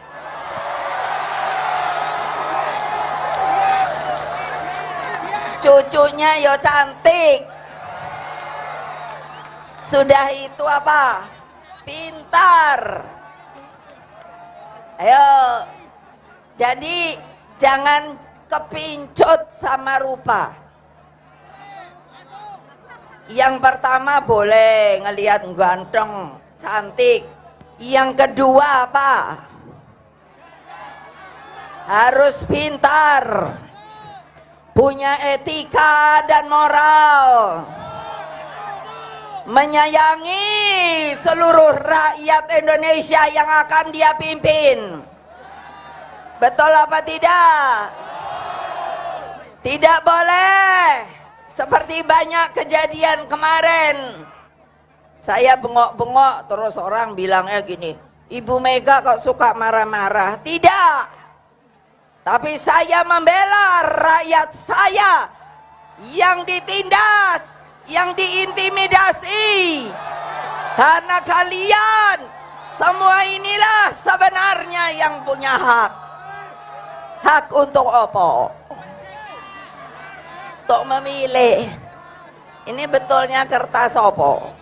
E: Cucunya yo cantik. Sudah itu apa? Pintar. Ayo, jadi jangan kepincut sama rupa. Yang pertama boleh ngelihat ganteng, cantik. Yang kedua apa? Harus pintar, punya etika dan moral, menyayangi seluruh rakyat Indonesia yang akan dia pimpin. Betul apa tidak? Tidak boleh seperti banyak kejadian kemarin. Saya bengok-bengok terus orang bilangnya gini, Ibu Mega kok suka marah-marah. Tidak. Tapi saya membela rakyat saya yang ditindas, yang diintimidasi. Karena kalian semua inilah sebenarnya yang punya hak. Hak untuk apa? Untuk memilih. Ini betulnya kertas apa?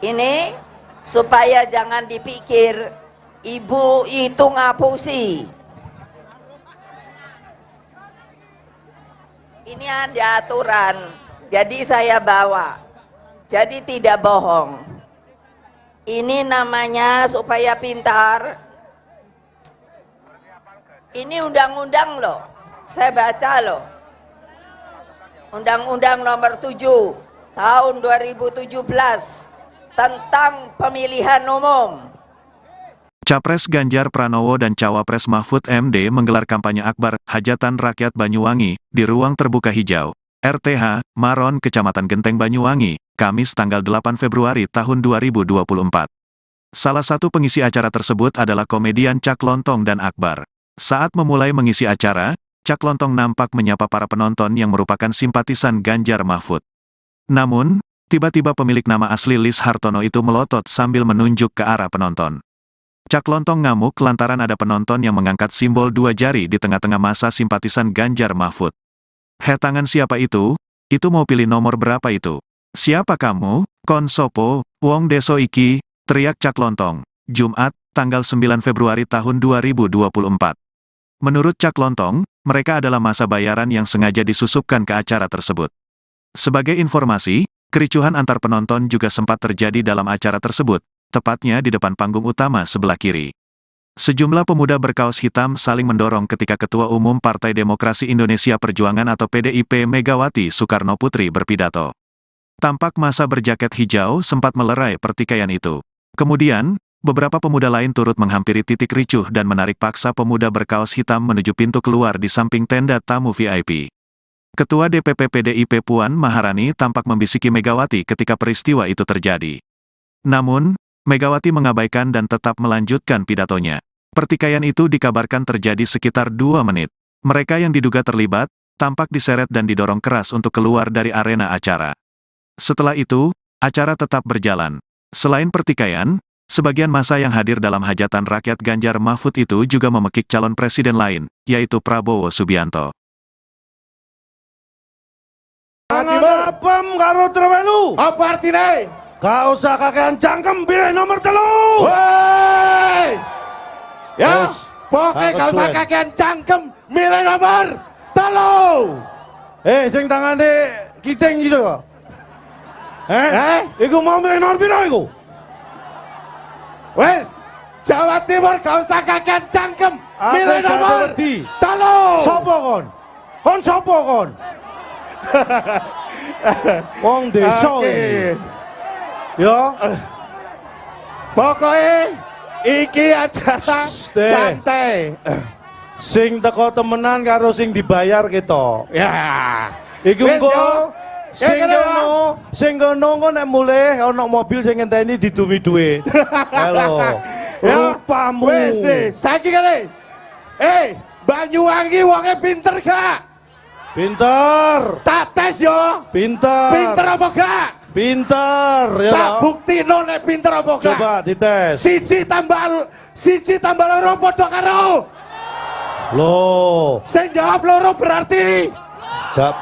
E: Ini supaya jangan dipikir ibu itu ngapusi. Ini ada aturan, jadi saya bawa. Jadi tidak bohong. Ini namanya supaya pintar. Ini undang-undang loh, saya baca loh. Undang-undang nomor 7 tahun 2017 tentang pemilihan umum.
A: Capres Ganjar Pranowo dan Cawapres Mahfud MD menggelar kampanye akbar Hajatan Rakyat Banyuwangi di Ruang Terbuka Hijau, RTH, Maron, Kecamatan Genteng Banyuwangi, Kamis tanggal 8 Februari tahun 2024. Salah satu pengisi acara tersebut adalah komedian Cak Lontong dan Akbar. Saat memulai mengisi acara, Cak Lontong nampak menyapa para penonton yang merupakan simpatisan Ganjar Mahfud. Namun, tiba-tiba pemilik nama asli Lis Hartono itu melotot sambil menunjuk ke arah penonton. Cak Lontong ngamuk lantaran ada penonton yang mengangkat simbol dua jari di tengah-tengah masa simpatisan Ganjar Mahfud. "Heh, tangan siapa itu? Itu mau pilih nomor berapa itu? Siapa kamu? Kon sopo, wong deso iki," teriak Cak Lontong. Jumat, tanggal 9 Februari tahun 2024. Menurut Cak Lontong, mereka adalah masa bayaran yang sengaja disusupkan ke acara tersebut. Sebagai informasi, kericuhan antar penonton juga sempat terjadi dalam acara tersebut, tepatnya di depan panggung utama sebelah kiri. Sejumlah pemuda berkaos hitam saling mendorong ketika Ketua Umum Partai Demokrasi Indonesia Perjuangan atau PDIP Megawati Soekarno Putri berpidato. Tampak masa berjaket hijau sempat melerai pertikaian itu. Kemudian, beberapa pemuda lain turut menghampiri titik ricuh dan menarik paksa pemuda berkaos hitam menuju pintu keluar di samping tenda tamu VIP. Ketua DPP PDIP Puan Maharani tampak membisiki Megawati ketika peristiwa itu terjadi. Namun, Megawati mengabaikan dan tetap melanjutkan pidatonya. Pertikaian itu dikabarkan terjadi sekitar 2 menit. Mereka yang diduga terlibat, tampak diseret dan didorong keras untuk keluar dari arena acara. Setelah itu, acara tetap berjalan. Selain pertikaian, sebagian massa yang hadir dalam hajatan rakyat Ganjar Mahfud itu juga memekik calon presiden lain, yaitu Prabowo Subianto.
B: Tangan apem karo trewelu.
C: Apa artine?
B: Gak usah kakean cangkem, pilih nomor 3.
C: Woi. Ya, pokoknya gak usah kakean cangkem, milih nomor 3.
B: Eh, sing tangane kiting gitu. Eh? Iku mau milih nomor piro iku?
C: Wes, Jawa Timur gak usah kakean cangkem, milih nomor 3.
B: Sopo kon? Kon sopo kon? Wong desa iki. Ya.
C: Pokoke iki acara santai.
B: Sing teko temenan karo sing dibayar ketok.
C: Ya.
B: Iku engko sing kono engko nek mulih ana mobil sing ngenteni didumi dhuwit. Halo. Rupamu.
C: Wis, saiki kene. Banyuwangi wonge pinter gak?
B: Pinter.
C: Tak tes yo.
B: Pinter.
C: Pinter apa gak?
B: Pinter ya.
C: Tak buktino nek pinter apa gak?
B: Coba dites.
C: 1 tambah 2 padha karo.
B: Loh.
C: Sing jawab 2 berarti
B: gak.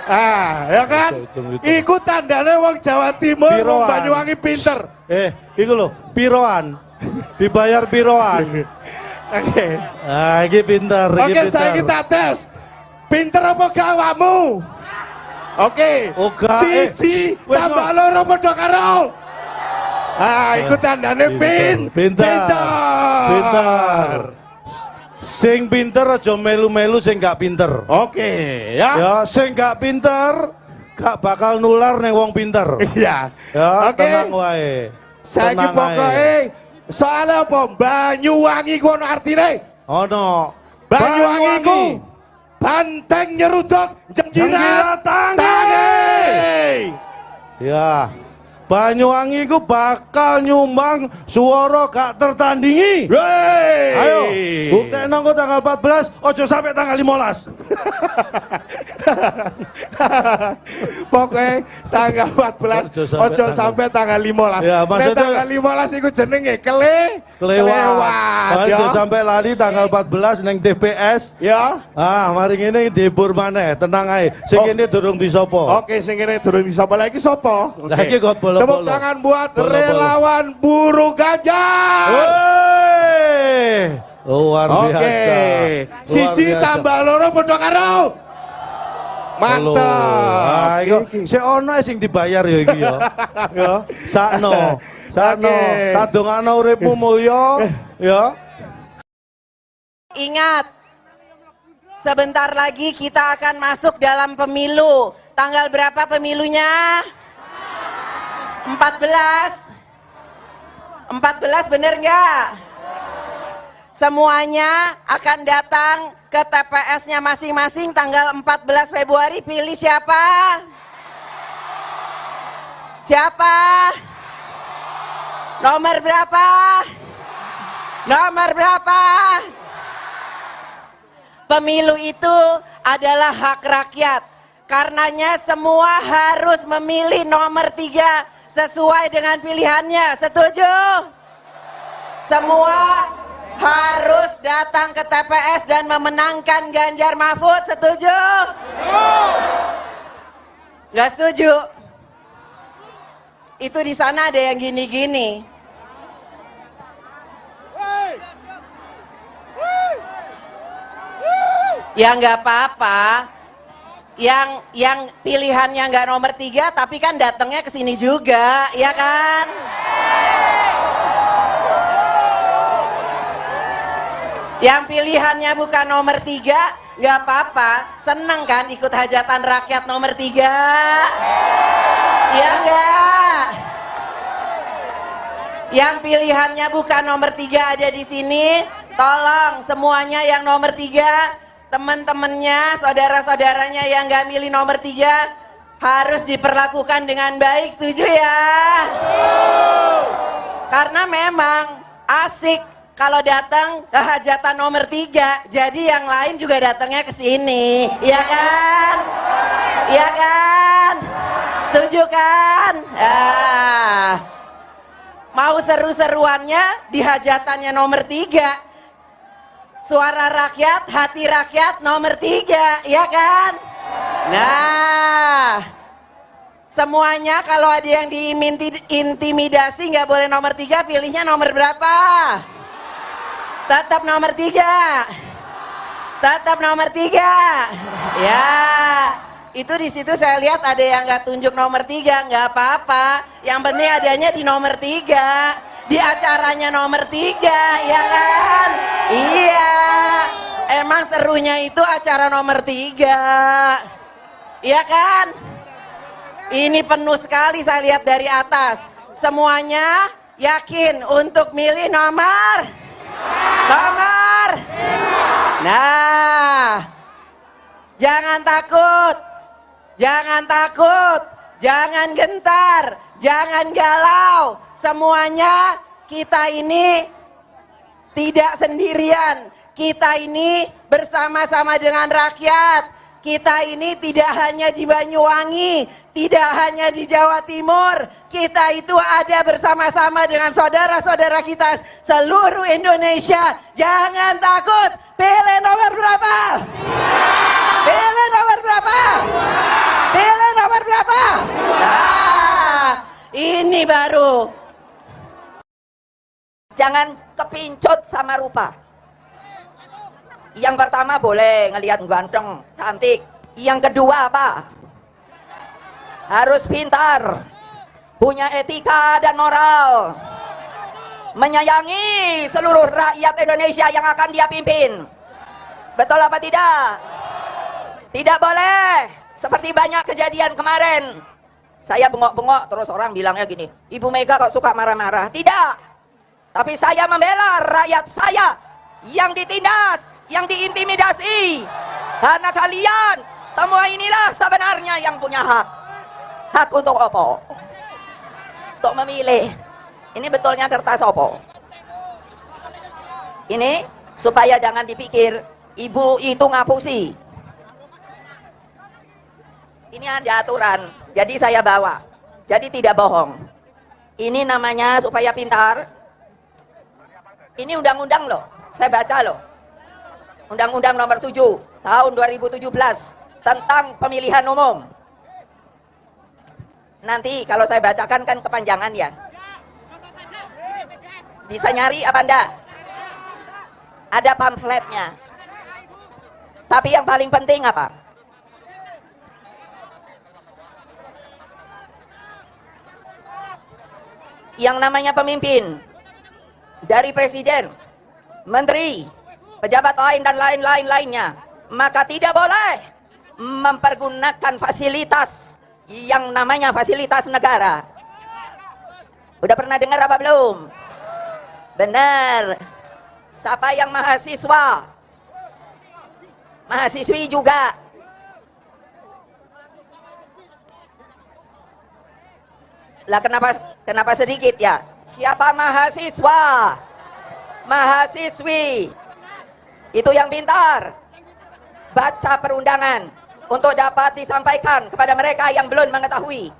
C: Ah, ya kan? Iku tandane wong Jawa Timur, wong Banyuwangi pinter.
B: Iku lho, piroan. Dibayar piroan.
C: Oke.
B: Ah, iki pinter, iki
C: Oke,
B: pinter.
C: Saiki tak tes. Pinter apa gak awakmu? Oke.
B: 1
C: tambah 2 padha karo. Ah, iku tandane
B: pinter. Pinter. Sing pinter aja melu-melu sing gak pinter.
C: Oke, ya.
B: Ya, sing gak pinter gak bakal nular ning wong pinter.
C: Iya.
B: Ya,
C: oke.
B: Tenang wae.
C: Saiki pokoke soale apa? Banyuwangi ku ono artine?
B: Ono.
C: Banyuwangi ku banteng nyeruduk jenggirat tangi.
B: Ya. Banyuwangi ku bakal nyumbang suara gak tertandingi.
C: Wey.
B: Ayo, buktekno engko tanggal 14, ojo sampai tanggal 15.
C: Pokoknya tanggal 14, ojo sampai tanggal 15.
B: Ya, maksudnya
C: tanggal 15 iku jenenge kelewat.
B: Ojo sampai lali tanggal 14 neng TPS.
C: Ya.
B: Ah, mari ngene dihibur maneh, tenang ae. Sing kene durung disopo.
C: Oke, sing kene durung disopo. Lah iki sapa?
B: Lah iki kok bolo.
C: Tepuk tangan buat relawan Buru Ganjar.
B: Wey, luar biasa.
C: Oke. 1 tambah 2 padha karo. Mantap.
B: Ah, iku sik ono sing dibayar ya iki ya. Ya, sakno. Sakno. Tak dongakno uripmu mulya ya.
D: Ingat, sebentar lagi kita akan masuk dalam pemilu. Tanggal berapa pemilunya? 14. 14 bener nggak? Semuanya akan datang ke TPS-nya masing-masing tanggal 14 Februari. Pilih siapa? Siapa? Nomor berapa? Nomor berapa? Pemilu itu adalah hak rakyat. Karenanya semua harus memilih nomor 3 sesuai dengan pilihannya. Setuju? Semua harus datang ke TPS dan memenangkan Ganjar Mahfud. Setuju? Nggak setuju? Itu di sana ada yang gini-gini. Ya nggak apa-apa. Yang pilihannya nggak nomor 3, tapi kan datangnya ke sini juga, ya kan? Yang pilihannya bukan nomor 3, nggak apa-apa. Seneng kan ikut hajatan rakyat nomor 3? Iya nggak? Yang pilihannya bukan nomor 3 ada di sini, tolong semuanya yang nomor 3, teman-temannya, saudara-saudaranya yang nggak milih nomor 3 harus diperlakukan dengan baik, setuju ya? Karena memang asik kalau datang ke hajatan nomor 3, jadi yang lain juga datangnya ke sini, ya kan? Ya kan? Setuju kan? Ah. Mau seru-seruannya di hajatannya nomor 3. Suara rakyat, hati rakyat nomor 3, ya kan? Nah, semuanya kalau ada yang diintimidasi nggak boleh nomor 3, pilihnya nomor berapa? Tetap nomor 3. Tetap nomor 3. Ya, itu di situ saya lihat ada yang nggak tunjuk nomor 3, nggak apa-apa. Yang penting adanya di nomor 3. Di acaranya nomor 3, ya kan? Iya, emang serunya itu acara nomor 3, ya kan? Ini penuh sekali saya lihat dari atas. Semuanya yakin untuk milih nomor? Nomor? Nah, jangan takut, jangan takut, jangan gentar, jangan galau. Semuanya kita ini tidak sendirian. Kita ini bersama-sama dengan rakyat. Kita ini tidak hanya di Banyuwangi, tidak hanya di Jawa Timur. Kita itu ada bersama-sama dengan saudara-saudara kita seluruh Indonesia. Jangan takut. Pilih nomor berapa? Pilih nomor berapa? Pilih nomor berapa? Nah, ini baru.
E: Jangan kepincut sama rupa. Yang pertama boleh ngelihat ganteng, cantik. Yang kedua apa? Harus pintar, punya etika dan moral, menyayangi seluruh rakyat Indonesia yang akan dia pimpin. Betul apa tidak? Tidak boleh seperti banyak kejadian kemarin. Saya bengok-bengok terus orang bilangnya gini, Ibu Mega kok suka marah-marah. Tidak. Tapi saya membela rakyat saya yang ditindas, yang diintimidasi. Karena kalian semua inilah sebenarnya yang punya hak. Hak untuk opo? Untuk memilih. Ini betulnya kertas opo? Ini supaya jangan dipikir ibu itu ngapusi. Ini ada aturan, jadi saya bawa. Jadi tidak bohong. Ini namanya supaya pintar. Ini undang-undang loh, saya baca loh. Undang-undang nomor 7 tahun 2017 tentang pemilihan umum. Nanti kalau saya bacakan kan kepanjangan ya. Bisa nyari apa enggak? Ada pamfletnya. Tapi yang paling penting apa? Yang namanya pemimpin dari presiden, menteri, pejabat lain dan lain-lain lainnya, maka tidak boleh mempergunakan fasilitas yang namanya fasilitas negara. Udah pernah dengar apa belum? Benar. Siapa yang mahasiswa? Mahasiswi juga. Lah kenapa sedikit ya? Siapa mahasiswa? Mahasiswi. Itu yang pintar. Baca perundangan untuk dapat disampaikan kepada mereka yang belum mengetahui.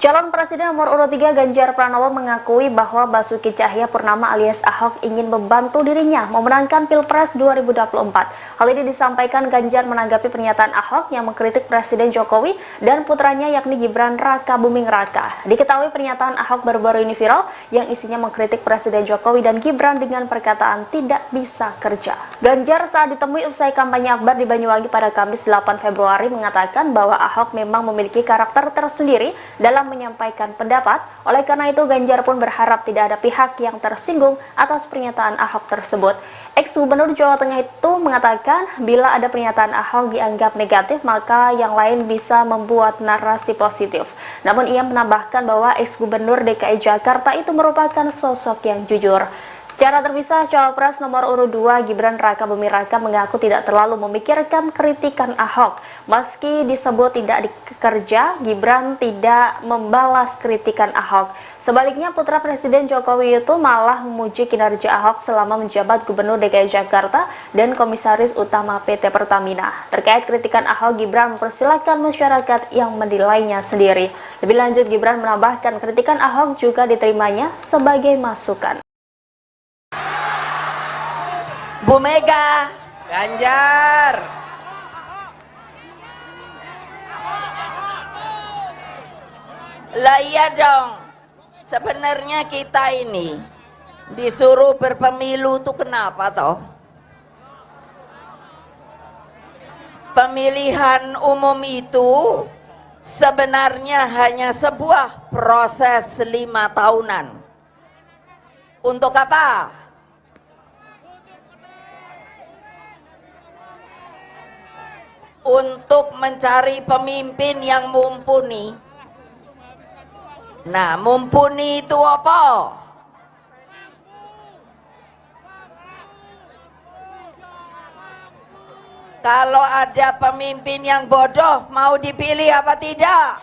F: Calon Presiden nomor urut 3 Ganjar Pranowo mengakui bahwa Basuki Tjahaja Purnama alias Ahok ingin membantu dirinya memenangkan Pilpres 2024. Hal ini disampaikan Ganjar menanggapi pernyataan Ahok yang mengkritik Presiden Jokowi dan putranya yakni Gibran Rakabuming Raka. Diketahui pernyataan Ahok baru-baru ini viral yang isinya mengkritik Presiden Jokowi dan Gibran dengan perkataan tidak bisa kerja. Ganjar saat ditemui usai kampanye akbar di Banyuwangi pada Kamis 8 Februari mengatakan bahwa Ahok memang memiliki karakter tersendiri dalam menyampaikan pendapat. Oleh karena itu, Ganjar pun berharap tidak ada pihak yang tersinggung atas pernyataan Ahok tersebut. Ex-Gubernur Jawa Tengah itu mengatakan bila ada pernyataan Ahok dianggap negatif, maka yang lain bisa membuat narasi positif. Namun ia menambahkan bahwa ex-Gubernur DKI Jakarta itu merupakan sosok yang jujur. Secara terpisah, Cawapres nomor urut 2 Gibran Rakabuming Raka mengaku tidak terlalu memikirkan kritikan Ahok. Meski disebut tidak dikerja, Gibran tidak membalas kritikan Ahok. Sebaliknya, putra Presiden Jokowi itu malah memuji kinerja Ahok selama menjabat Gubernur DKI Jakarta dan Komisaris Utama PT Pertamina. Terkait kritikan Ahok, Gibran mempersilahkan masyarakat yang menilainya sendiri. Lebih lanjut, Gibran menambahkan kritikan Ahok juga diterimanya sebagai masukan.
E: Bu Mega,
D: Ganjar.
E: Lah iya dong. Sebenarnya kita ini disuruh berpemilu tuh kenapa toh? Pemilihan umum itu sebenarnya hanya sebuah proses 5 tahunan. Untuk apa? Untuk mencari pemimpin yang mumpuni. Nah, mumpuni itu apa? Kalau ada pemimpin yang bodoh, mau dipilih apa tidak?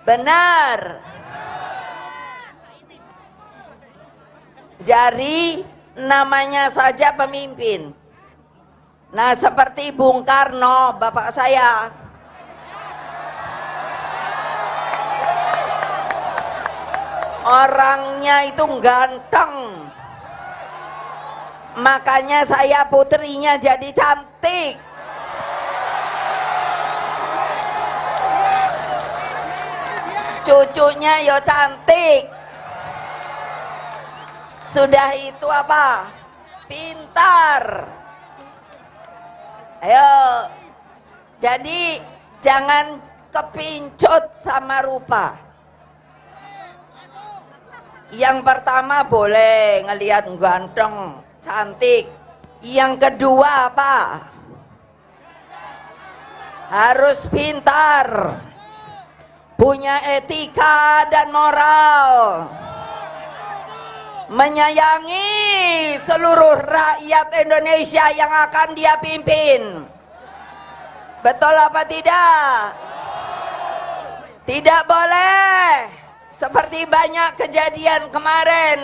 E: Benar. Jadi namanya saja pemimpin. Nah, seperti Bung Karno, bapak saya. Orangnya itu ganteng. Makanya saya putrinya jadi cantik. Cucunya yo cantik. Sudah itu apa? Pintar. Ayo, jadi jangan kepincut sama rupa. Yang pertama boleh ngelihat ganteng, cantik. Yang kedua apa? Harus pintar, punya etika dan moral, menyayangi seluruh rakyat Indonesia yang akan dia pimpin. Betul apa tidak? Tidak boleh seperti banyak kejadian kemarin.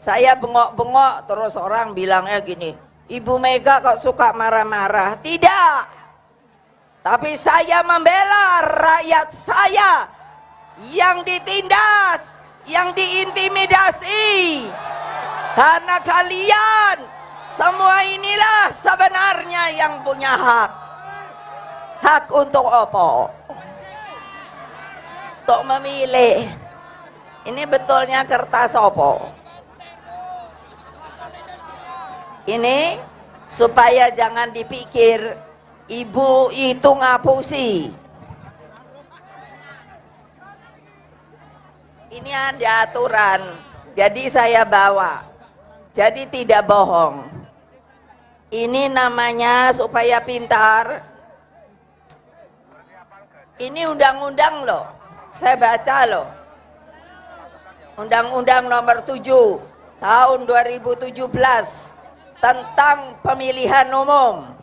E: Saya bengok-bengok terus orang bilangnya gini, Ibu Mega kok suka marah-marah. Tidak. Tapi saya membela rakyat saya yang ditindas, yang diintimidasi. Karena kalian semua inilah sebenarnya yang punya hak. Hak untuk apa? Untuk memilih. Ini betulnya kertas apa? Ini supaya jangan dipikir ibu itu ngapusi. Ini ada aturan, jadi saya bawa. Jadi tidak bohong. Ini namanya supaya pintar. Ini undang-undang loh, saya baca loh. Undang-undang nomor 7 tahun 2017 tentang pemilihan umum.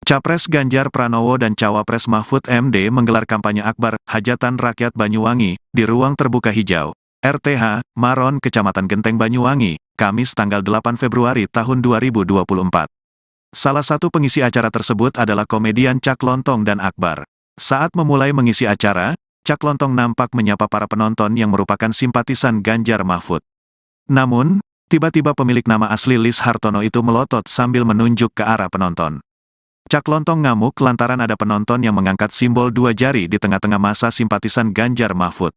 A: Capres Ganjar Pranowo dan Cawapres Mahfud MD menggelar kampanye akbar Hajatan Rakyat Banyuwangi di ruang terbuka hijau, RTH, Maron, Kecamatan Genteng Banyuwangi, Kamis tanggal 8 Februari tahun 2024. Salah satu pengisi acara tersebut adalah komedian Cak Lontong dan Akbar. Saat memulai mengisi acara, Cak Lontong nampak menyapa para penonton yang merupakan simpatisan Ganjar Mahfud. Namun, tiba-tiba pemilik nama asli Lis Hartono itu melotot sambil menunjuk ke arah penonton. Cak Lontong ngamuk lantaran ada penonton yang mengangkat simbol dua jari di tengah-tengah masa simpatisan Ganjar Mahfud.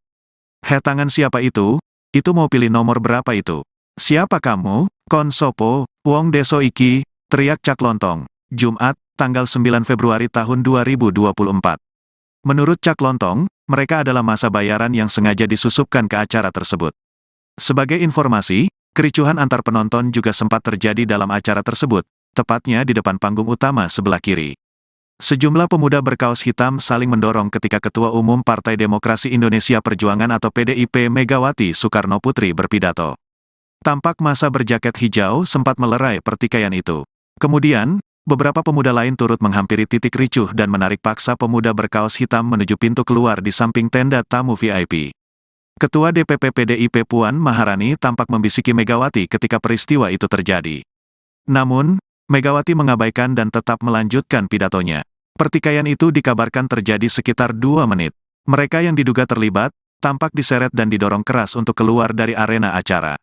A: "He, tangan siapa itu? Itu mau pilih nomor berapa itu? Siapa kamu? Kon sopo, wong deso iki," teriak Cak Lontong. Jumat, tanggal 9 Februari tahun 2024. Menurut Cak Lontong, mereka adalah masa bayaran yang sengaja disusupkan ke acara tersebut. Sebagai informasi, kericuhan antar penonton juga sempat terjadi dalam acara tersebut, tepatnya di depan panggung utama sebelah kiri. Sejumlah pemuda berkaos hitam saling mendorong ketika Ketua Umum Partai Demokrasi Indonesia Perjuangan atau PDIP Megawati Soekarno Putri berpidato. Tampak masa berjaket hijau sempat melerai pertikaian itu. Kemudian, beberapa pemuda lain turut menghampiri titik ricuh dan menarik paksa pemuda berkaos hitam menuju pintu keluar di samping tenda tamu VIP. Ketua DPP PDIP Puan Maharani tampak membisiki Megawati ketika peristiwa itu terjadi. Namun, Megawati mengabaikan dan tetap melanjutkan pidatonya. Pertikaian itu dikabarkan terjadi sekitar 2 menit. Mereka yang diduga terlibat, tampak diseret dan didorong keras untuk keluar dari arena acara.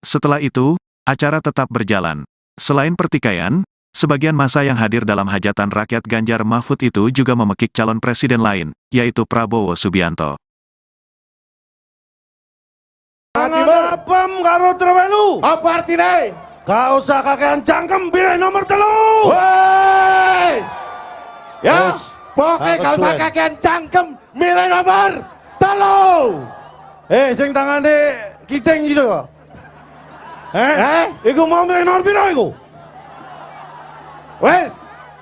A: Setelah itu, acara tetap berjalan. Selain pertikaian, sebagian massa yang hadir dalam hajatan rakyat Ganjar Mahfud itu juga memekik calon presiden lain, yaitu Prabowo Subianto.
B: Tangan apem karo trewelu.
C: Apa artine?
B: Gak usah kakean cangkem, pilih nomor 3.
C: Woi. Ya,
B: Wes,
C: pokoknya
B: gak
C: gak usah
B: kesuwen.
C: Kakean cangkem, milih nomor 3.
B: Eh, sing tangane kiting gitu. Eh?
C: Eh?
B: Iku mau milih nomor piro iku?
C: Wes,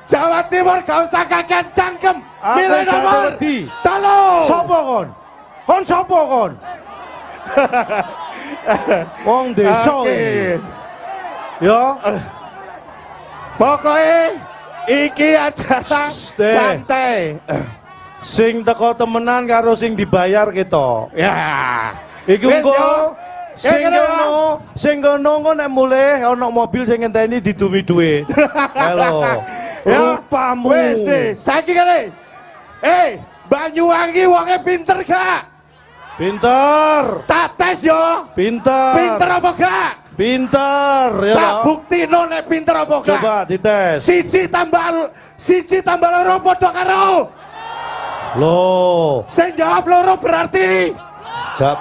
C: Jawa Timur gak usah kakean cangkem,
B: Aku
C: milih
B: gak
C: nomor
B: wedi.
C: 3.
B: Sopo kon? Kon sopo kon? Wong desa
C: Oke.
B: ini. Ya,
C: Pokoknya iki acara
B: Shh, deh.
C: santai.
B: Sing teko temenan karo sing dibayar kita.
C: Ya.
B: Iku
C: Wes,
B: engko
C: yo.
B: sing
C: Kene, Pak.
B: kono, sing kono engko nek mulih ana mobil sing ngenteni didumi dhuwit. Halo.
C: Ya.
B: Rupamu.
C: Wes, saiki kene. Eh, Banyuwangi wonge pinter gak?
B: Pinter.
C: Tak tes yo.
B: Pinter.
C: Pinter apa gak?
B: Pinter ya.
C: Tak
B: toh?
C: buktino nek pinter apa gak?
B: Coba dites.
C: 1 tambah 1 tambah 2 padha karo.
B: Loh,
C: Sing jawab loro berarti
B: gak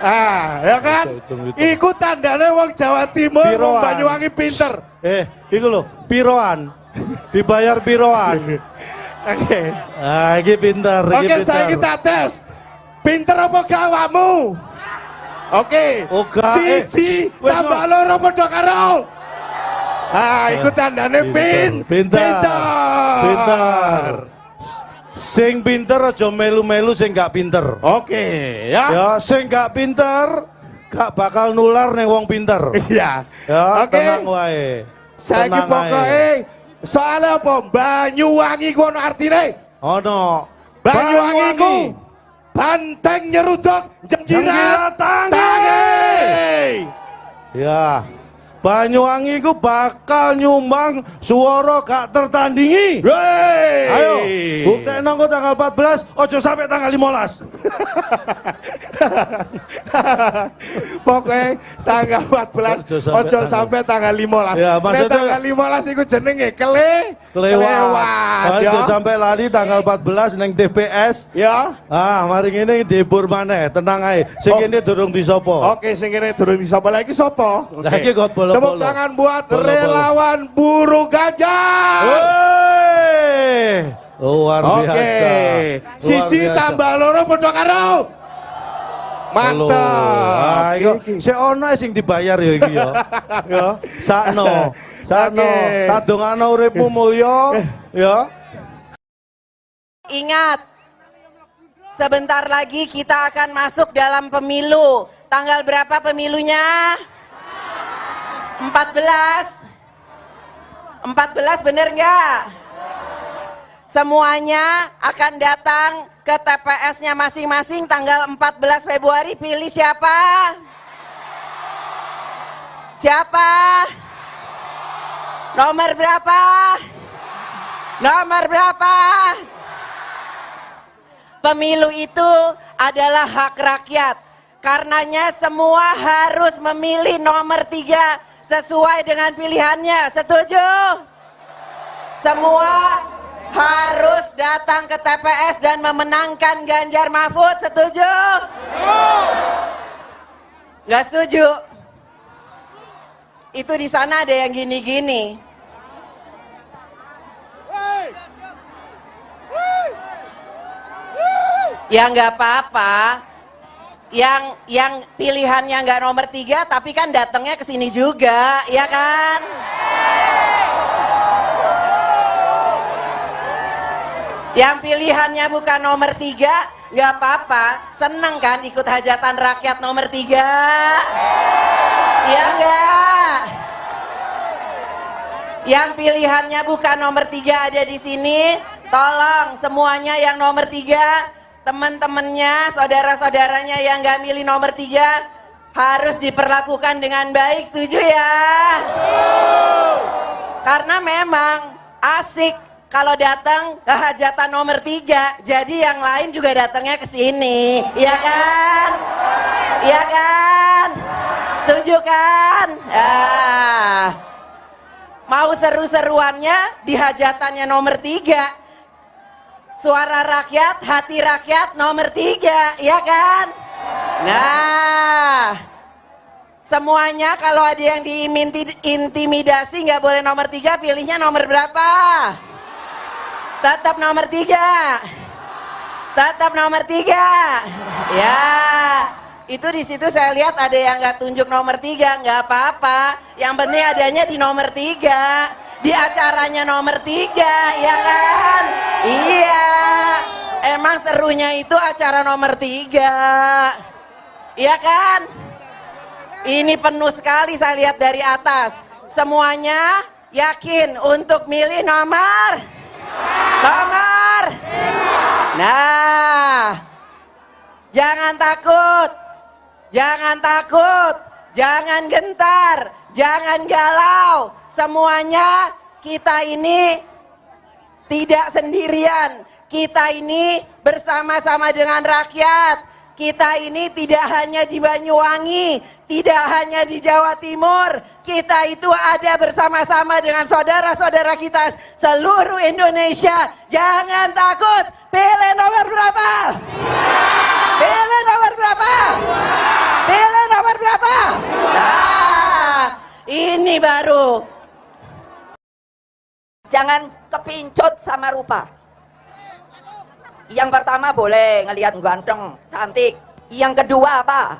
C: ah, ya kan?
B: Hitung, hitung.
C: Iku tandane wong Jawa Timur, wong
B: Piroan.
C: Banyuwangi pinter.
B: Eh, iku lho, piroan. Dibayar piroan.
C: Oke.
B: Ah, iki pinter, iki
C: Oke,
B: pinter.
C: saiki tak tes. Pinter apa gak awakmu? Oke.
B: Oh, gak, eh,
C: 1
B: wes,
C: tambah
B: no.
C: 2 padha karo. Ah, iku tandane
B: Pinter.
C: pinter.
B: Pinter. Sing pinter aja melu-melu sing gak pinter.
C: Oke, ya.
B: Ya, sing gak pinter gak bakal nular ning wong pinter.
C: Iya.
B: Ya,
C: Oke.
B: tenang wae.
C: Saiki
B: Tenang ae.
C: pokoke soalnya apa? Banyuwangi ku ono artine.
B: Ono.
C: Banyuwangi ku banteng nyeruduk jenggirat
B: Jenggirat tangi.
C: tangi.
B: Ya. Banyuwangi ku bakal nyumbang suara gak tertandingi.
C: Wey.
B: Ayo, buktekno engko tanggal 14, ojo sampai tanggal 15.
C: Pokoknya tanggal 14
B: Ojo sampai
C: ojo sampai tanggal 15.
B: Ya,
C: Nek
B: maksudnya-
C: tanggal 15 iku jenenge
B: Kelewat.
C: ya.
B: Ojo sampai lali tanggal 14 neng TPS.
C: Ya.
B: Ah, mari ngene dihibur maneh, tenang ae. Sing
C: Oh.
B: kene durung disopo.
C: Oke, sing kene durung disapa lagi sapa? Oke.
B: Lagi kok bolo-bolo.
C: Tepuk tangan buat
B: Bolo-bolo.
C: Relawan buruh Ganjar.
B: Wey! Luar
C: Oke.
B: biasa. Luar
C: 1
B: biasa.
C: tambah 2 padha karo. Mantap.
B: Ah, iku
C: Iki.
B: sik ono sing dibayar ya iki ya. Ya, sakno. Sakno.
C: Oke.
B: Tak dongakno uripmu mulya ya.
D: Ingat, sebentar lagi kita akan masuk dalam pemilu. Tanggal berapa pemilunya? 14. 14 bener nggak? Semuanya akan datang ke TPS-nya masing-masing tanggal 14 Februari. Pilih siapa? Siapa? Nomor berapa? Nomor berapa? Pemilu itu adalah hak rakyat. Karenanya semua harus memilih nomor 3 sesuai dengan pilihannya. Setuju? Semua harus datang ke TPS dan memenangkan Ganjar Mahfud. Setuju? Nggak setuju? Itu di sana ada yang gini-gini. Ya nggak apa-apa. Yang pilihannya nggak nomor 3, tapi kan datangnya ke sini juga, ya kan? Yang pilihannya bukan nomor 3, nggak apa-apa. Seneng kan ikut hajatan rakyat nomor 3? Iya nggak? Yang pilihannya bukan nomor 3 ada di sini, tolong semuanya yang nomor 3, teman-temannya, saudara-saudaranya yang nggak milih nomor 3 harus diperlakukan dengan baik, setuju ya? Karena memang asik kalau datang ke hajatan nomor 3, jadi yang lain juga datangnya ke sini, iya kan? Iya kan? Setuju kan? Ah. Mau seru-seruannya di hajatannya nomor 3. Suara rakyat, hati rakyat nomor 3, ya kan? Nah, semuanya kalau ada yang diintimidasi nggak boleh nomor 3, pilihnya nomor berapa? Tetap nomor 3. Tetap nomor 3. Ya, itu di situ saya lihat ada yang nggak tunjuk nomor 3, nggak apa-apa. Yang penting adanya di nomor 3. Di acaranya nomor 3, ya kan? Iya, emang serunya itu acara nomor 3, iya kan? Ini penuh sekali saya lihat dari atas. Semuanya yakin untuk milih nomor? Nomor? Nah, jangan takut, jangan takut, jangan gentar, jangan galau. Semuanya kita ini tidak sendirian. Kita ini bersama-sama dengan rakyat. Kita ini tidak hanya di Banyuwangi, tidak hanya di Jawa Timur. Kita itu ada bersama-sama dengan saudara-saudara kita seluruh Indonesia. Jangan takut. Pilih nomor berapa? Pilih nomor berapa? Pilih nomor berapa? Nah, ini baru.
E: Jangan kepincut sama rupa. Yang pertama boleh ngelihat ganteng, cantik. Yang kedua apa?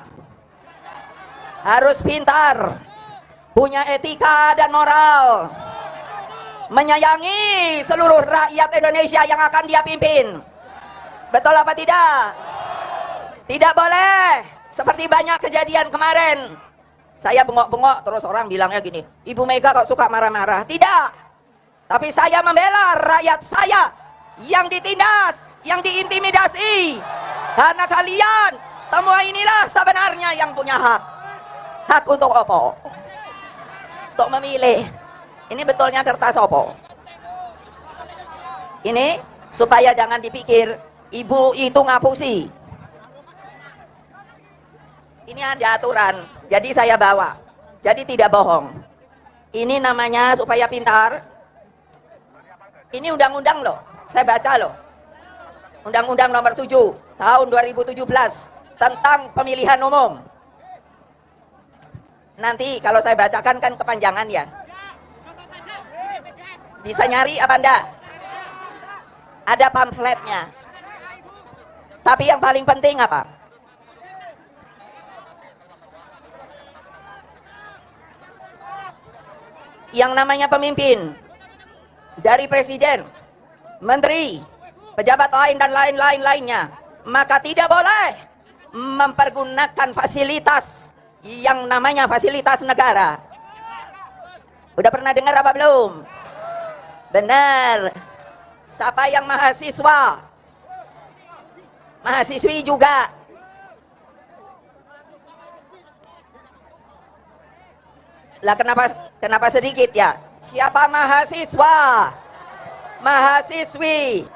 E: Harus pintar, punya etika dan moral, menyayangi seluruh rakyat Indonesia yang akan dia pimpin. Betul apa tidak? Tidak boleh seperti banyak kejadian kemarin. Saya bengok-bengok terus orang bilangnya gini, Ibu Mega kok suka marah-marah. Tidak. Tapi saya membela rakyat saya yang ditindas, yang diintimidasi. Karena kalian semua inilah sebenarnya yang punya hak. Hak untuk opo? Untuk memilih. Ini betulnya kertas opo? Ini supaya jangan dipikir ibu itu ngapusi. Ini ada aturan, jadi saya bawa. Jadi tidak bohong. Ini namanya supaya pintar. Ini undang-undang loh, saya baca loh. Undang-Undang Nomor 7 Tahun 2017 tentang pemilihan umum. Nanti kalau saya bacakan kan kepanjangan ya. Bisa nyari apa enggak? Ada pamfletnya. Tapi yang paling penting apa? Yang namanya pemimpin dari presiden, menteri, pejabat lain dan lain-lain lainnya, maka tidak boleh mempergunakan fasilitas yang namanya fasilitas negara. Udah pernah dengar apa belum? Benar. Siapa yang mahasiswa? Mahasiswi juga. Lah kenapa sedikit ya? Siapa mahasiswa? Mahasiswi.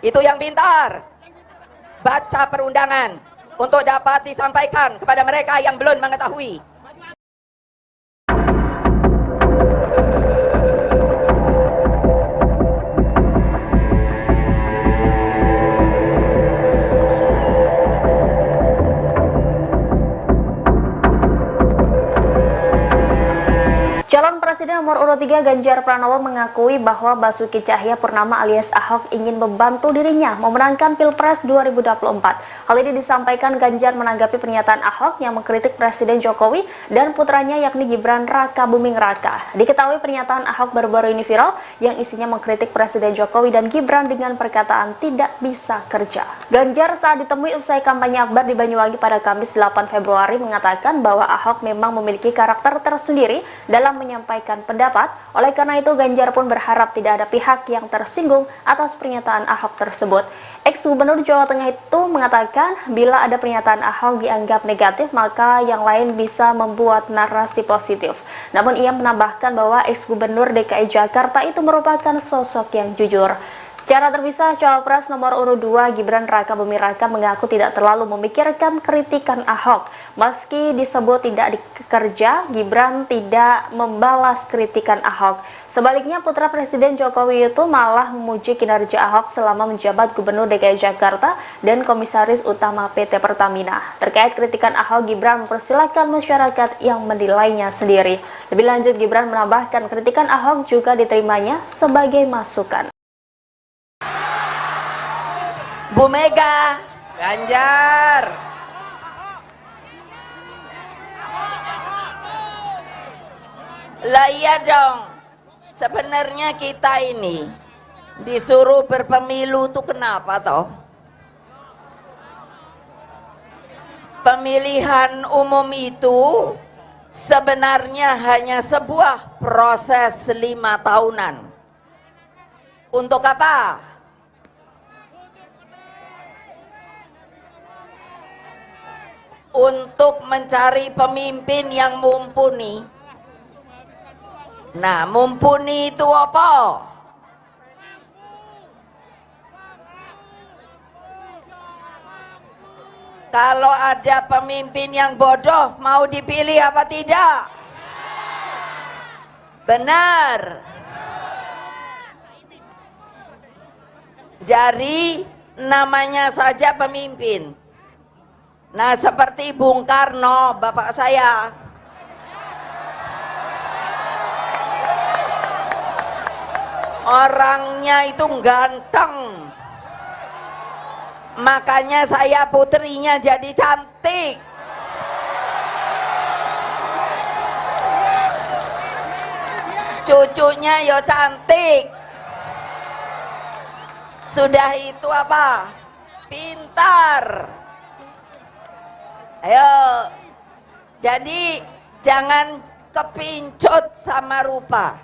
E: Itu yang pintar. Baca perundangan untuk dapat disampaikan kepada mereka yang belum mengetahui.
F: Calon Presiden nomor urut 3 Ganjar Pranowo mengakui bahwa Basuki Tjahaja Purnama alias Ahok ingin membantu dirinya memenangkan Pilpres 2024. Hal ini disampaikan Ganjar menanggapi pernyataan Ahok yang mengkritik Presiden Jokowi dan putranya yakni Gibran Rakabuming Raka. Diketahui pernyataan Ahok baru-baru ini viral yang isinya mengkritik Presiden Jokowi dan Gibran dengan perkataan tidak bisa kerja. Ganjar saat ditemui usai kampanye akbar di Banyuwangi pada Kamis 8 Februari mengatakan bahwa Ahok memang memiliki karakter tersendiri dalam menyampaikan pendapat. Oleh karena itu, Ganjar pun berharap tidak ada pihak yang tersinggung atas pernyataan Ahok tersebut. Ex-Gubernur Jawa Tengah itu mengatakan bila ada pernyataan Ahok dianggap negatif, maka yang lain bisa membuat narasi positif. Namun ia menambahkan bahwa ex-Gubernur DKI Jakarta itu merupakan sosok yang jujur. Secara terpisah, Cawapres nomor urut 2 Gibran Rakabuming Raka mengaku tidak terlalu memikirkan kritikan Ahok. Meski disebut tidak dikerja, Gibran tidak membalas kritikan Ahok. Sebaliknya, putra Presiden Jokowi itu malah memuji kinerja Ahok selama menjabat Gubernur DKI Jakarta dan Komisaris Utama PT Pertamina. Terkait kritikan Ahok, Gibran mempersilahkan masyarakat yang menilainya sendiri. Lebih lanjut, Gibran menambahkan kritikan Ahok juga diterimanya sebagai masukan.
E: Bu Mega,
D: Ganjar.
E: Lah iya dong. Sebenarnya kita ini disuruh berpemilu tuh kenapa toh? Pemilihan umum itu sebenarnya hanya sebuah proses 5 tahunan. Untuk apa? Untuk mencari pemimpin yang mumpuni. Nah, mumpuni itu apa? Kalau ada pemimpin yang bodoh, mau dipilih apa tidak? Benar. Jadi namanya saja pemimpin. Nah, seperti Bung Karno, bapak saya. Orangnya itu ganteng. Makanya saya putrinya jadi cantik. Cucunya yo cantik. Sudah itu apa? Pintar. Ayo, jadi jangan kepincut sama rupa.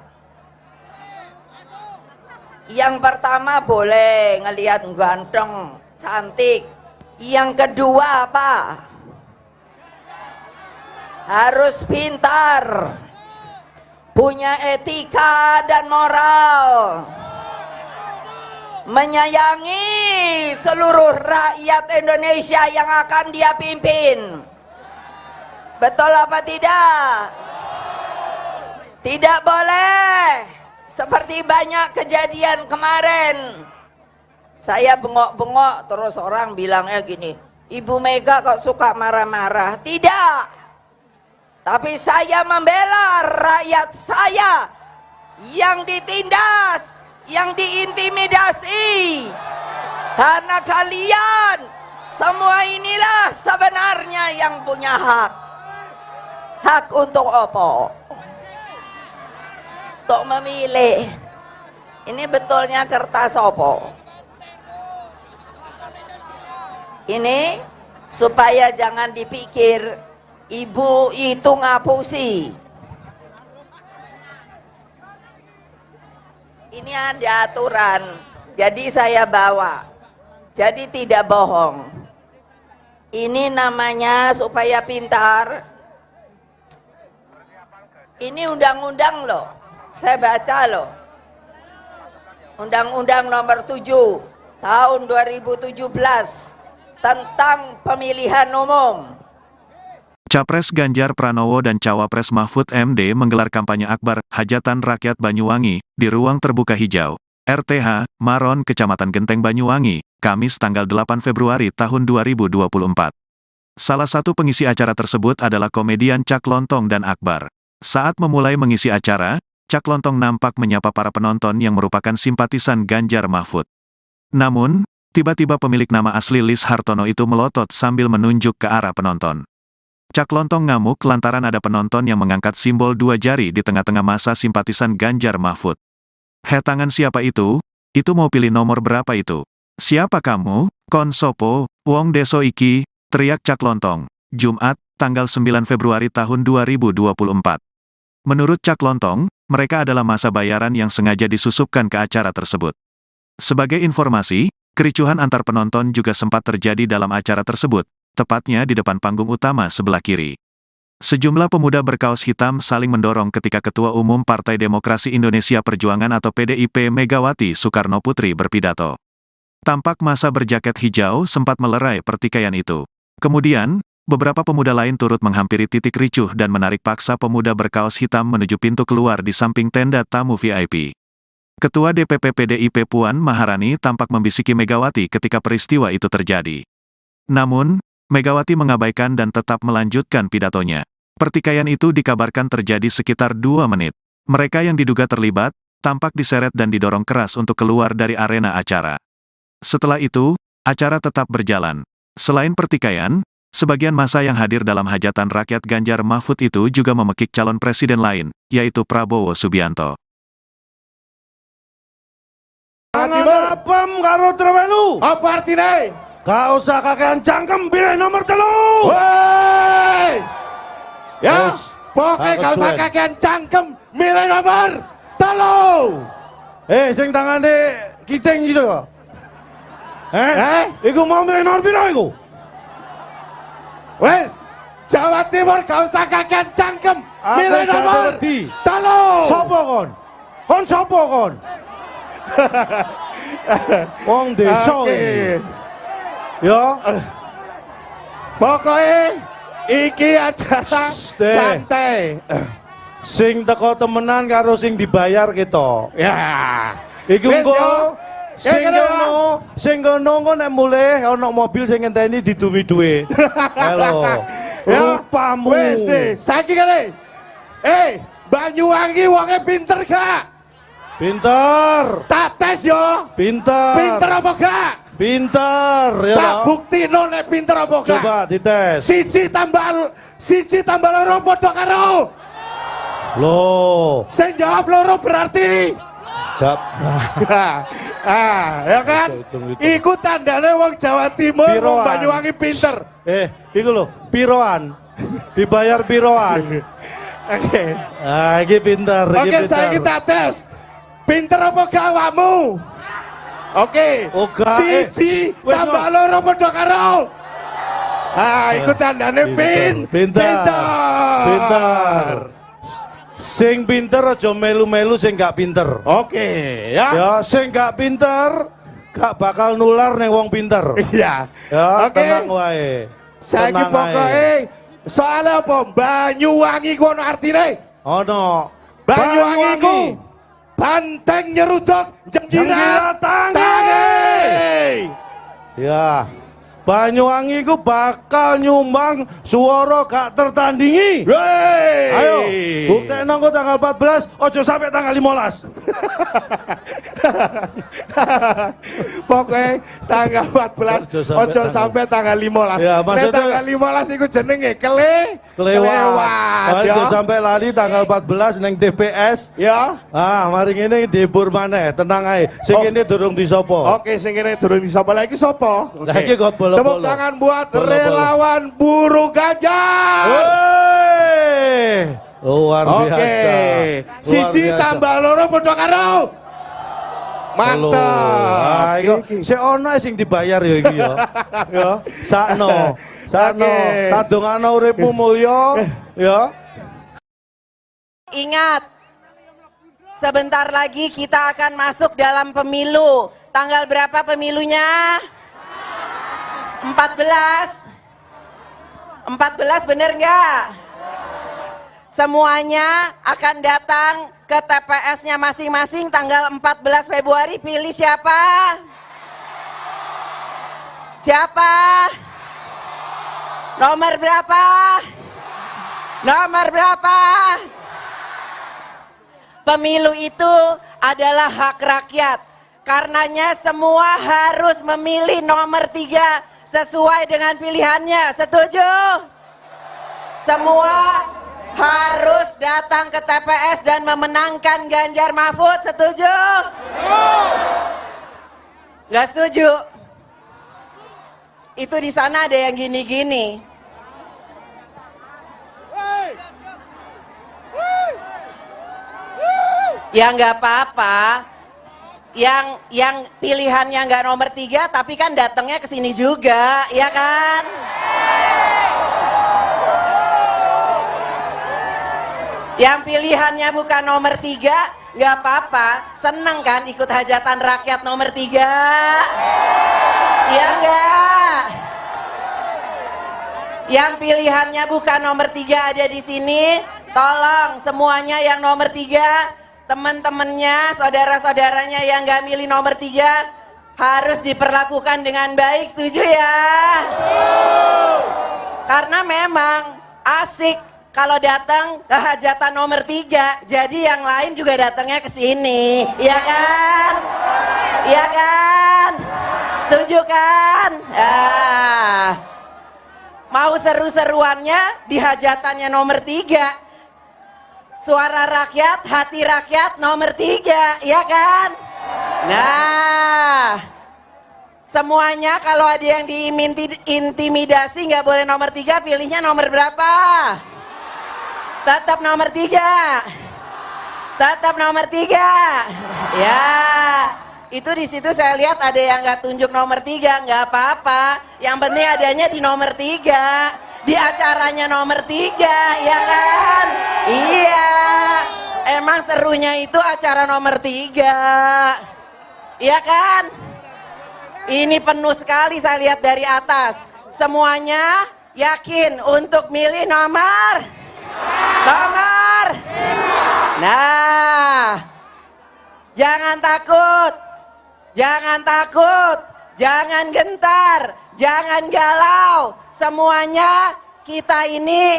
E: Yang pertama boleh ngelihat ganteng, cantik. Yang kedua apa? Harus pintar, punya etika dan moral, menyayangi seluruh rakyat Indonesia yang akan dia pimpin. Betul apa tidak? Tidak boleh seperti banyak kejadian kemarin. Saya bengok-bengok terus orang bilangnya gini, Ibu Mega kok suka marah-marah. Tidak. Tapi saya membela rakyat saya yang ditindas, yang diintimidasi. Karena kalian semua inilah sebenarnya yang punya hak. Hak untuk apa? Untuk memilih. Ini betulnya kertas apa? Ini supaya jangan dipikir ibu itu ngapusi. Ini ada aturan, jadi saya bawa. Jadi tidak bohong. Ini namanya supaya pintar. Ini undang-undang loh, saya baca loh. Undang-Undang Nomor 7 Tahun 2017 tentang pemilihan umum.
A: Capres Ganjar Pranowo dan Cawapres Mahfud MD menggelar kampanye akbar Hajatan Rakyat Banyuwangi di ruang terbuka hijau, RTH, Maron, Kecamatan Genteng Banyuwangi, Kamis tanggal 8 Februari tahun 2024. Salah satu pengisi acara tersebut adalah komedian Cak Lontong dan Akbar. Saat memulai mengisi acara, Cak Lontong nampak menyapa para penonton yang merupakan simpatisan Ganjar Mahfud. Namun, tiba-tiba pemilik nama asli Lis Hartono itu melotot sambil menunjuk ke arah penonton. Cak Lontong ngamuk lantaran ada penonton yang mengangkat simbol dua jari di tengah-tengah masa simpatisan Ganjar Mahfud. "He, tangan siapa itu? Itu mau pilih nomor berapa itu? Siapa kamu? Kon sopo, wong deso iki," teriak Cak Lontong. Jumat, tanggal 9 Februari tahun 2024. Menurut Cak Lontong, mereka adalah masa bayaran yang sengaja disusupkan ke acara tersebut. Sebagai informasi, kericuhan antar penonton juga sempat terjadi dalam acara tersebut, tepatnya di depan panggung utama sebelah kiri. Sejumlah pemuda berkaos hitam saling mendorong ketika Ketua Umum Partai Demokrasi Indonesia Perjuangan atau PDIP Megawati Soekarno Putri berpidato. Tampak masa berjaket hijau sempat melerai pertikaian itu. Kemudian, beberapa pemuda lain turut menghampiri titik ricuh dan menarik paksa pemuda berkaos hitam menuju pintu keluar di samping tenda tamu VIP. Ketua DPP PDIP Puan Maharani tampak membisiki Megawati ketika peristiwa itu terjadi. Namun, Megawati mengabaikan dan tetap melanjutkan pidatonya. Pertikaian itu dikabarkan terjadi sekitar 2 menit. Mereka yang diduga terlibat, tampak diseret dan didorong keras untuk keluar dari arena acara. Setelah itu, acara tetap berjalan. Selain pertikaian, sebagian massa yang hadir dalam hajatan rakyat Ganjar Mahfud itu juga memekik calon presiden lain, yaitu Prabowo Subianto.
B: Tangan apem karo trewelu.
C: Apa artine?
B: Gak usah kakean cangkem, pilih nomor 3.
C: Woi. Ya, pokoknya gak usah kakean cangkem, milih nomor 3.
B: Sing tangane kiting gitu. Iku mau milih nomor piro iku?
C: Wes, Jawa Timur gak usah kakean cangkem, milih nomor 3.
B: Sopo kon? Kon sopo kon? Wong desa iki. Ya.
C: Pokoknya iki acara santai.
B: Sing teko temenan karo sing dibayar kita.
C: Ya.
B: Iku engko sing kono engko nek mulih ana mobil sing ngenteni didumi duit. Halo. Rupamu.
C: Wis, saiki kene. Banyuwangi wonge pinter gak?
B: Pinter.
C: Tak tes yo.
B: Pinter.
C: Pinter apa gak?
B: Pinter ya.
C: Tak buktino nek pinter apa gak?
B: Coba dites.
C: 1 tambah 2 padha karo.
B: Loh.
C: Sing jawab 2 berarti
B: gak.
C: Ya kan? Iku tandane wong Jawa Timur, wong Banyuwangi pinter.
B: Iku lho, piroan. Dibayar piroan.
C: Oke.
B: Ah, iki pinter, iki
C: Oke,
B: pinter.
C: saiki tak tes. Pinter apa gak awakmu? Oke. 1 tambah 2 padha karo. Ah, iku tandane pinter.
B: Pinter. Sing pinter aja melu-melu sing gak pinter.
C: Oke, ya.
B: Ya, sing gak pinter gak bakal nular ning wong pinter.
C: Iya.
B: Ya,
C: oke.
B: Tenang wae.
C: Saiki pokoke soale apa? Banyuwangi ku ono artine?
B: Ono.
C: Banyuwangi ku banteng nyeruduk jenggirat tangi.
B: Ya. Banyuwangi ku bakal nyumbang suara gak tertandingi.
C: Wey.
B: Ayo, buktekno engko tanggal 14, ojo sampai tanggal 15.
C: Pokoknya tanggal 14, ojo sampai tanggal 15.
B: Ya,
C: nek tanggal 15 iku jenenge kelewat.
B: Ojo sampai lali tanggal 14 neng TPS.
C: Ya.
B: Ah, mari ngene dihibur maneh, tenang ae. Sing kene durung disopo.
C: Oke, sing kene durung disopo. Lah iki sapa?
B: Lah iki kok bolo-bolo.
C: Tepuk tangan buat relawan buruh Ganjar.
B: Wey. Luar biasa.
C: Oke. 1 tambah 2 padha karo. Mantap.
B: Ah, iku sik ono sing dibayar ya iki ya. Ya, sakno. Sakno. Tak dongakno uripmu mulya ya.
D: Ingat, sebentar lagi kita akan masuk dalam pemilu. Tanggal berapa pemilunya? 14. 14 bener nggak? Semuanya akan datang ke TPS-nya masing-masing tanggal 14 Februari. Pilih siapa? Siapa? Nomor berapa? Nomor berapa? Pemilu itu adalah hak rakyat. Karenanya semua harus memilih nomor 3 sesuai dengan pilihannya. Setuju? Semua harus datang ke TPS dan memenangkan Ganjar Mahfud. Setuju? Nggak setuju? Itu di sana ada yang gini-gini. Ya nggak apa-apa. Yang pilihannya nggak nomor 3, tapi kan datangnya ke sini juga, ya kan? Yang pilihannya bukan nomor 3, nggak apa-apa. Seneng kan ikut hajatan rakyat nomor 3? Iya nggak? Yang pilihannya bukan nomor 3 ada di sini, tolong semuanya yang nomor 3, teman-temannya, saudara-saudaranya yang nggak milih nomor 3 harus diperlakukan dengan baik, setuju ya? Karena memang asik kalau datang ke hajatan nomor 3, jadi yang lain juga datangnya ke sini, iya kan? Iya kan? Setuju kan? Ah. Mau seru-seruannya di hajatannya nomor 3. Suara rakyat, hati rakyat nomor 3, ya kan? Nah, semuanya kalau ada yang diintimidasi nggak boleh nomor 3, pilihnya nomor berapa? Tetap nomor 3. Tetap nomor 3. Ya, itu di situ saya lihat ada yang nggak tunjuk nomor 3, nggak apa-apa. Yang penting adanya di nomor 3. Di acaranya nomor 3, ya kan? Iya, emang serunya itu acara nomor 3, iya kan? Ini penuh sekali saya lihat dari atas. Semuanya yakin untuk milih nomor? Nomor? Nah, jangan takut, jangan takut, jangan gentar, jangan galau. Semuanya kita ini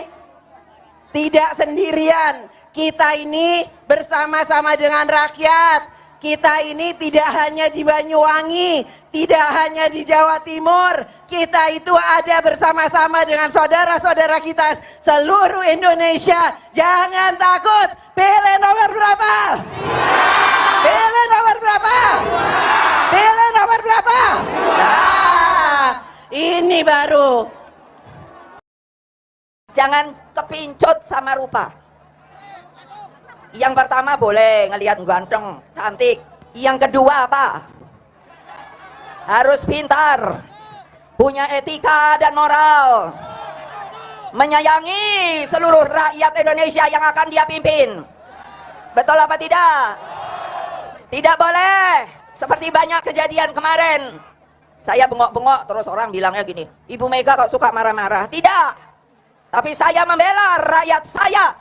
D: tidak sendirian. Kita ini bersama-sama dengan rakyat. Kita ini tidak hanya di Banyuwangi, tidak hanya di Jawa Timur. Kita itu ada bersama-sama dengan saudara-saudara kita seluruh Indonesia. Jangan takut. Pilih nomor berapa? Pilih nomor berapa? Pilih nomor berapa? Nah, ini baru.
E: Jangan kepincut sama rupa. Yang pertama boleh ngelihat ganteng, cantik. Yang kedua apa? Harus pintar, punya etika dan moral, menyayangi seluruh rakyat Indonesia yang akan dia pimpin. Betul apa tidak? Tidak boleh seperti banyak kejadian kemarin. Saya bengok-bengok terus orang bilangnya gini, Ibu Mega kok suka marah-marah. Tidak. Tapi saya membela rakyat saya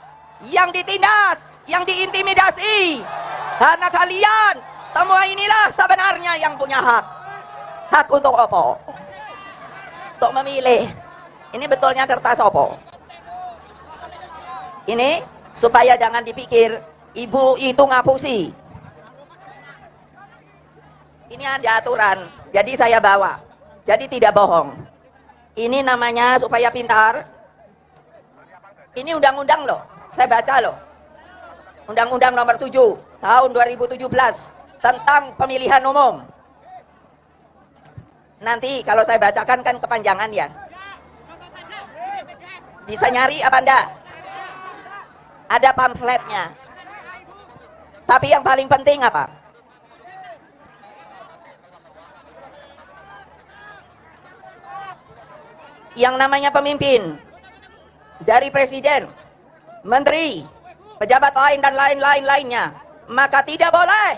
E: yang ditindas, yang diintimidasi. Karena kalian semua inilah sebenarnya yang punya hak. Hak untuk opo? Untuk memilih. Ini betulnya kertas opo? Ini supaya jangan dipikir ibu itu ngapusi. Ini ada aturan, jadi saya bawa. Jadi tidak bohong. Ini namanya supaya pintar. Ini undang-undang loh, saya baca loh. Undang-Undang Nomor 7 Tahun 2017 tentang pemilihan umum. Nanti kalau saya bacakan kan kepanjangan ya. Bisa nyari apa enggak? Ada pamfletnya. Tapi yang paling penting apa? Yang namanya pemimpin, dari presiden, menteri, pejabat lain dan lain-lain lainnya, maka tidak boleh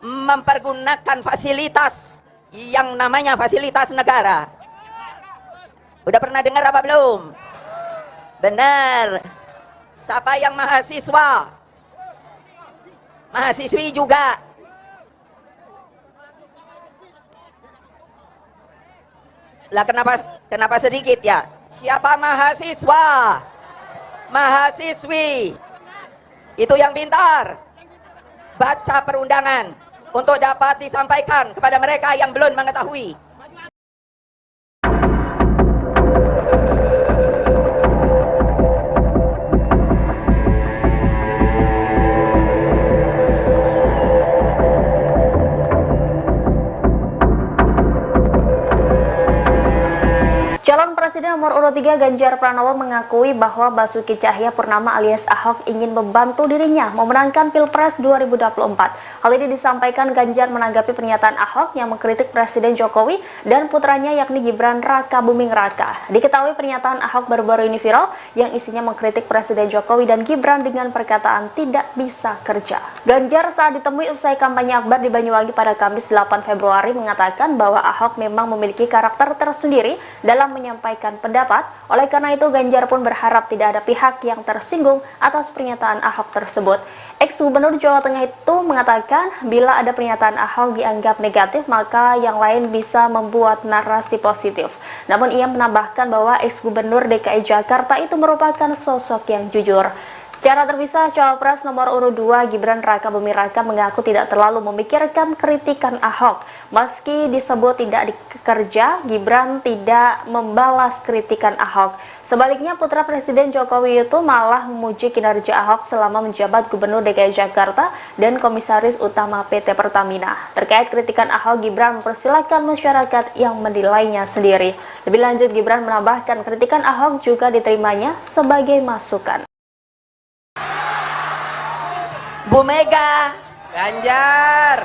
E: mempergunakan fasilitas yang namanya fasilitas negara. Udah pernah dengar apa belum? Benar. Siapa yang mahasiswa? Mahasiswi juga. Lah kenapa sedikit ya? Siapa mahasiswa? Mahasiswi. Itu yang pintar. Baca perundangan untuk dapat disampaikan kepada mereka yang belum mengetahui.
F: Calon Presiden nomor urut 3 Ganjar Pranowo mengakui bahwa Basuki Tjahaja Purnama alias Ahok ingin membantu dirinya memenangkan Pilpres 2024. Hal ini disampaikan Ganjar menanggapi pernyataan Ahok yang mengkritik Presiden Jokowi dan putranya yakni Gibran Rakabuming Raka. Diketahui pernyataan Ahok baru-baru ini viral yang isinya mengkritik Presiden Jokowi dan Gibran dengan perkataan tidak bisa kerja. Ganjar saat ditemui usai kampanye akbar di Banyuwangi pada Kamis 8 Februari mengatakan bahwa Ahok memang memiliki karakter tersendiri dalam menyampaikan pendapat. Oleh karena itu, Ganjar pun berharap tidak ada pihak yang tersinggung atas pernyataan Ahok tersebut. Ex-Gubernur Jawa Tengah itu mengatakan bila ada pernyataan Ahok dianggap negatif, maka yang lain bisa membuat narasi positif. Namun ia menambahkan bahwa ex-Gubernur DKI Jakarta itu merupakan sosok yang jujur. Secara terpisah, Cawapres nomor urut 2 Gibran Rakabuming Raka mengaku tidak terlalu memikirkan kritikan Ahok. Meski disebut tidak dikerja, Gibran tidak membalas kritikan Ahok. Sebaliknya, putra Presiden Jokowi itu malah memuji kinerja Ahok selama menjabat Gubernur DKI Jakarta dan Komisaris Utama PT Pertamina. Terkait kritikan Ahok, Gibran mempersilahkan masyarakat yang menilainya sendiri. Lebih lanjut, Gibran menambahkan kritikan Ahok juga diterimanya sebagai masukan.
E: Bu Mega,
D: Ganjar.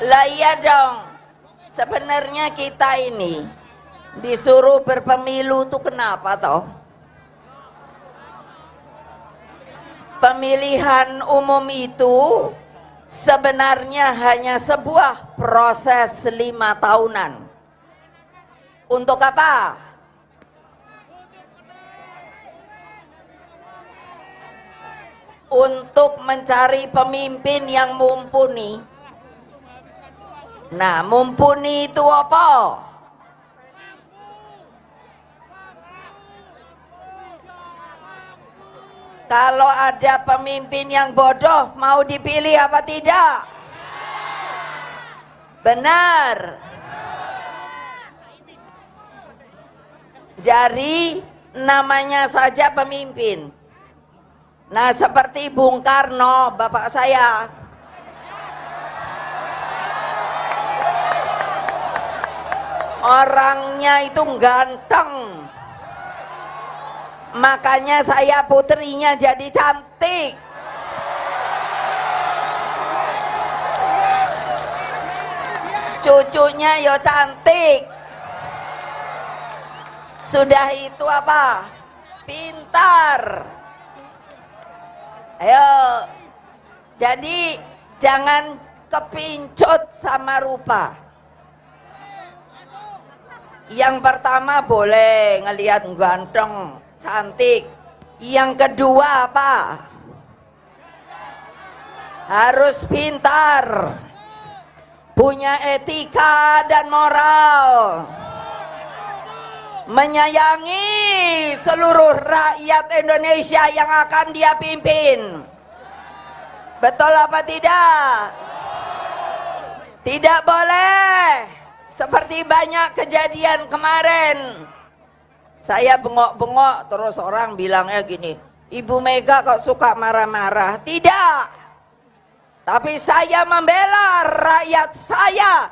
E: Lah iya dong. Sebenarnya kita ini disuruh berpemilu tuh kenapa toh? Pemilihan umum itu sebenarnya hanya sebuah proses 5 tahunan. Untuk apa? Untuk mencari pemimpin yang mumpuni. Nah, mumpuni itu apa? Kalau ada pemimpin yang bodoh, mau dipilih apa tidak? Benar. Jadi namanya saja pemimpin. Nah, seperti Bung Karno, bapak saya. Orangnya itu ganteng. Makanya saya putrinya jadi cantik. Cucunya yo cantik. Sudah itu apa? Pintar. Ayo, jadi jangan kepincut sama rupa. Yang pertama boleh ngelihat ganteng, cantik. Yang kedua apa? Harus pintar, punya etika dan moral, menyayangi seluruh rakyat Indonesia yang akan dia pimpin. Betul apa tidak? Tidak boleh seperti banyak kejadian kemarin. Saya bengok-bengok terus orang bilangnya gini, Ibu Mega kok suka marah-marah. Tidak. Tapi saya membela rakyat saya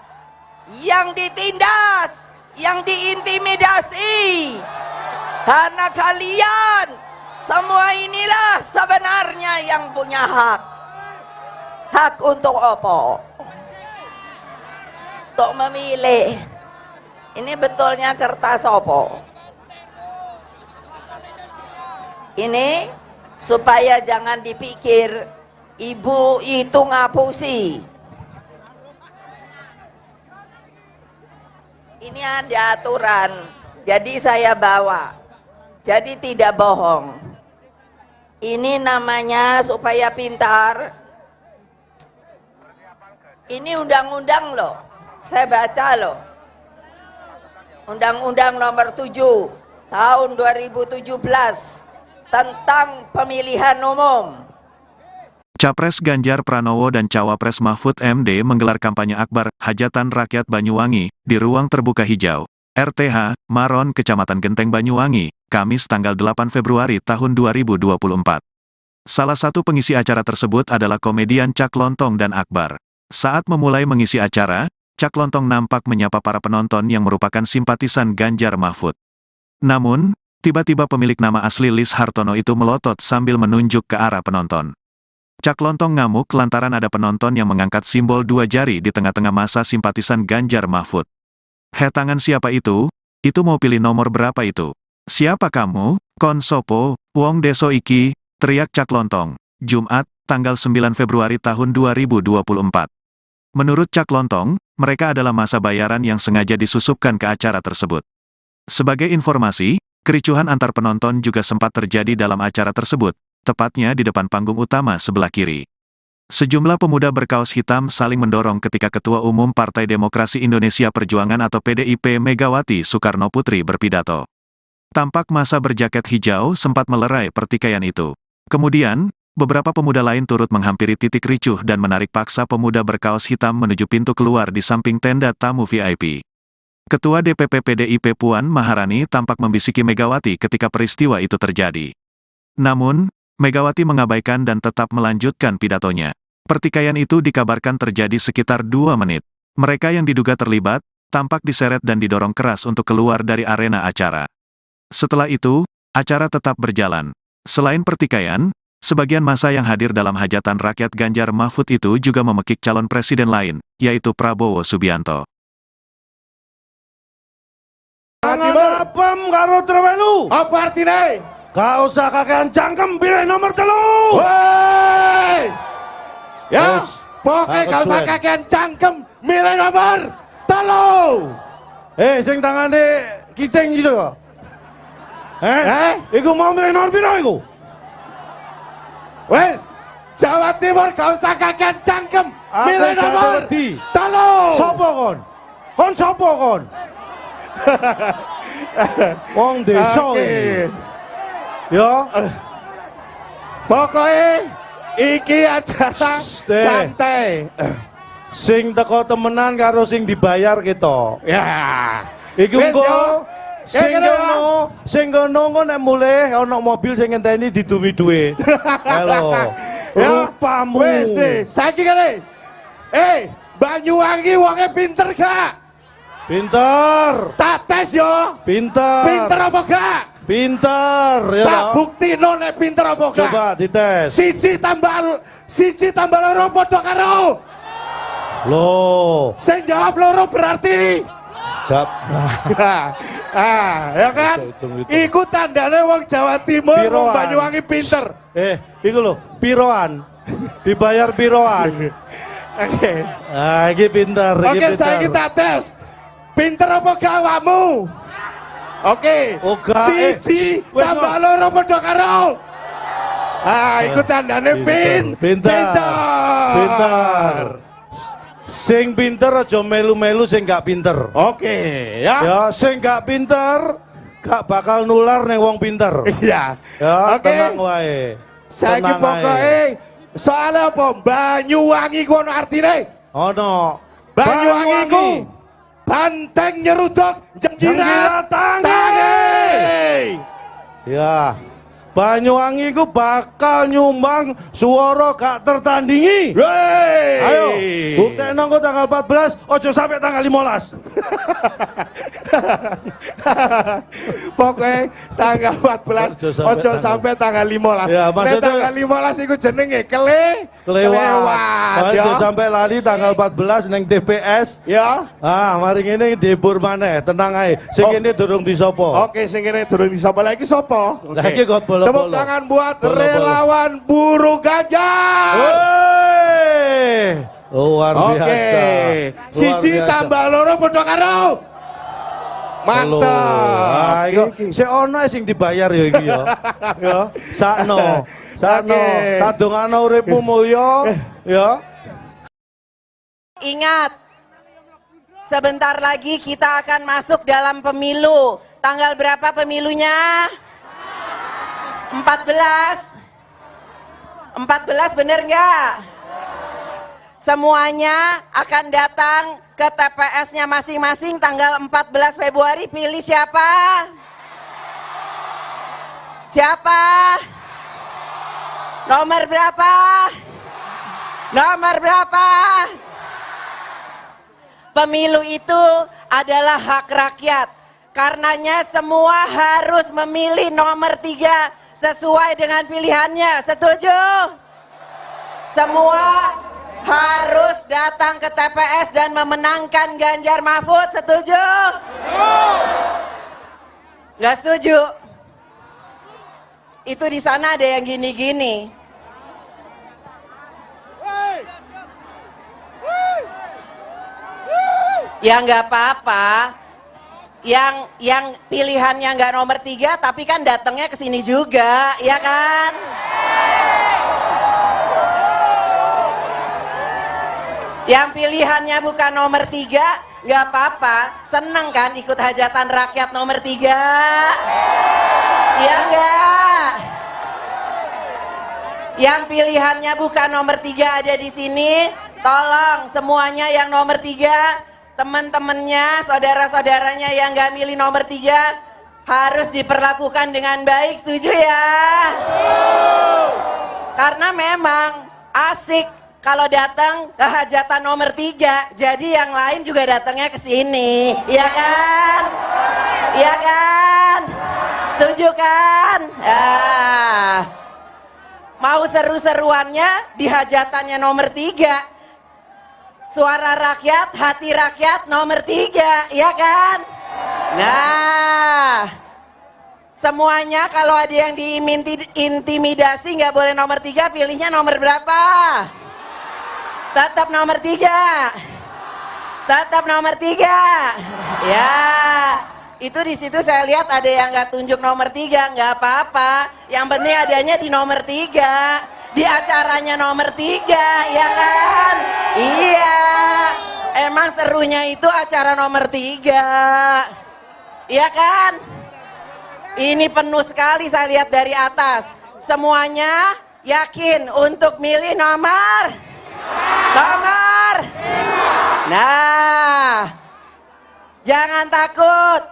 E: yang ditindas, yang diintimidasi. Karena kalian semua inilah sebenarnya yang punya hak. Hak untuk apa? Untuk memilih. Ini betulnya kertas opo? Ini supaya jangan dipikir ibu itu ngapusi. Ini ada aturan, jadi saya bawa. Jadi tidak bohong. Ini namanya supaya pintar. Ini undang-undang loh, saya baca loh. Undang-Undang Nomor 7 Tahun 2017 tentang pemilihan umum.
A: Capres Ganjar Pranowo dan Cawapres Mahfud MD menggelar kampanye akbar Hajatan Rakyat Banyuwangi di Ruang Terbuka Hijau, RTH, Maron, Kecamatan Genteng Banyuwangi, Kamis tanggal 8 Februari tahun 2024. Salah satu pengisi acara tersebut adalah komedian Cak Lontong dan Akbar. Saat memulai mengisi acara, Cak Lontong nampak menyapa para penonton yang merupakan simpatisan Ganjar Mahfud. Namun, tiba-tiba pemilik nama asli Lis Hartono itu melotot sambil menunjuk ke arah penonton. Cak Lontong ngamuk lantaran ada penonton yang mengangkat simbol dua jari di tengah-tengah masa simpatisan Ganjar Mahfud. "He, tangan siapa itu? Itu mau pilih nomor berapa itu? Siapa kamu? Kon sopo, wong deso iki," teriak Cak Lontong. Jumat, tanggal 9 Februari tahun 2024. Menurut Cak Lontong, mereka adalah masa bayaran yang sengaja disusupkan ke acara tersebut. Sebagai informasi, kericuhan antar penonton juga sempat terjadi dalam acara tersebut, tepatnya di depan panggung utama sebelah kiri. Sejumlah pemuda berkaos hitam saling mendorong ketika Ketua Umum Partai Demokrasi Indonesia Perjuangan atau PDIP Megawati Soekarno Putri berpidato. Tampak masa berjaket hijau sempat melerai pertikaian itu. Kemudian, beberapa pemuda lain turut menghampiri titik ricuh dan menarik paksa pemuda berkaos hitam menuju pintu keluar di samping tenda tamu VIP. Ketua DPP PDIP Puan Maharani tampak membisiki Megawati ketika peristiwa itu terjadi. Namun, Megawati mengabaikan dan tetap melanjutkan pidatonya. Pertikaian itu dikabarkan terjadi sekitar 2 menit. Mereka yang diduga terlibat, tampak diseret dan didorong keras untuk keluar dari arena acara. Setelah itu, acara tetap berjalan. Selain pertikaian, sebagian massa yang hadir dalam hajatan rakyat Ganjar Mahfud itu juga memekik calon presiden lain, yaitu Prabowo Subianto.
B: Tangan apem karo trewelu.
C: Apa artine?
B: Gak usah kakean cangkem, pilih nomor 3.
C: Woi. Ya, pokoknya gak usah kakean cangkem, milih nomor 3.
B: Eh, sing tangane kiting gitu. Eh? Iku mau milih nomor piro iku?
C: Wes, Jawa Timur gak usah kakean cangkem, milih nomor 3.
B: Sopo kon? Kon sopo kon? Wong desa iki. Ya.
C: Pokoknya iki acara santai.
B: Sing teko temenan karo sing dibayar kita.
C: Ya.
B: Iku engko sing kono engko nek mulih ana mobil sing ngenteni didumi duit. Halo. Rupamu.
C: Wis, saiki kene. Banyuwangi wonge pinter gak?
B: Pinter.
C: Tak tes yo.
B: Pinter.
C: Pinter apa gak?
B: Pinter ya.
C: Tak buktino nek pinter apa gak?
B: Coba dites.
C: 1 tambah 2 padha karo.
B: Loh.
C: Sing jawab 2 berarti
B: gak.
C: Ah, ya kan? Iku tandane wong Jawa Timur, wong Banyuwangi pinter.
B: Iku lho, piroan. Dibayar piroan.
C: Oke.
B: Ah, iki pinter, iki
C: Oke,
B: pinter.
C: saiki tak tes. Pinter apa gak awakmu? Oke.
B: 1
C: tambah 2 padha karo. Ah, iku tandane
B: pinter. Pinter. Sing pinter aja melu-melu sing gak pinter.
C: Oke, ya.
B: Ya, sing gak pinter gak bakal nular ning wong pinter.
C: Iya.
B: Ya,
C: oke.
B: Tenang wae.
C: Saiki pokoke soale apa? Banyuwangi ku ono artine?
B: Ono.
C: Banyuwangi ku banteng nyeruduk jengkirat tangi.
B: Ya. Banyuwangi ku bakal nyumbang suara gak tertandingi.
C: Wey.
B: Ayo, buktekno engko tanggal 14, ojo sampai tanggal 15.
C: Pokoknya tanggal 14 ojo sampai tanggal 15.
B: Ya, maksudnya
C: tanggal 15 iku jenenge kelewat.
B: Ojo sampai lali tanggal 14 neng TPS.
C: Ya.
B: Ah, mari ngene dihibur maneh, tenang ae. Sing kene durung disopo.
C: Oke, sing kene durung disopo. Lah iki sapa?
B: Lah iki kok bolo-bolo.
C: Tepuk tangan buat relawan Buru Ganjar.
B: Wey. Luar biasa.
C: Oke. Siji tambah loro padha karo. Mantap.
B: Ah, iku sik ono sing dibayar ya iki ya. Ya, sakno. Sakno. Tak dongakno uripmu mulya ya.
D: Ingat, sebentar lagi kita akan masuk dalam pemilu. Tanggal berapa pemilunya? 14. 14 bener nggak? Semuanya akan datang ke TPS-nya masing-masing tanggal 14 Februari. Pilih siapa? Siapa? Nomor berapa? Nomor berapa? Pemilu itu adalah hak rakyat. Karenanya semua harus memilih nomor 3 sesuai dengan pilihannya. Setuju? Semua harus datang ke TPS dan memenangkan Ganjar Mahfud. Setuju? Nggak setuju? Itu di sana ada yang gini-gini. Ya nggak apa-apa. Yang pilihannya nggak nomor 3, tapi kan datangnya ke sini juga, ya kan? Yang pilihannya bukan nomor 3, nggak apa-apa. Seneng kan ikut hajatan rakyat nomor 3? Iya nggak? Yang pilihannya bukan nomor 3 ada di sini, tolong semuanya yang nomor 3, teman-temannya, saudara-saudaranya yang nggak milih nomor 3 harus diperlakukan dengan baik, setuju ya? Karena memang asik kalau datang ke hajatan nomor 3, jadi yang lain juga datangnya ke sini, ya kan? Ya kan? Setuju kan? Ah. Mau seru-seruannya di hajatannya nomor 3. Suara rakyat, hati rakyat nomor 3, ya kan? Nah, semuanya kalau ada yang diintimidasi nggak boleh nomor 3, pilihnya nomor berapa? Tetap nomor 3. Tetap nomor 3. Ya, itu di situ saya lihat ada yang nggak tunjuk nomor 3, nggak apa-apa. Yang penting adanya di nomor 3. Di acaranya nomor 3, ya kan? Iya, emang serunya itu acara nomor 3, iya kan? Ini penuh sekali saya lihat dari atas. Semuanya yakin untuk milih nomor? Nomor? Nah, jangan takut,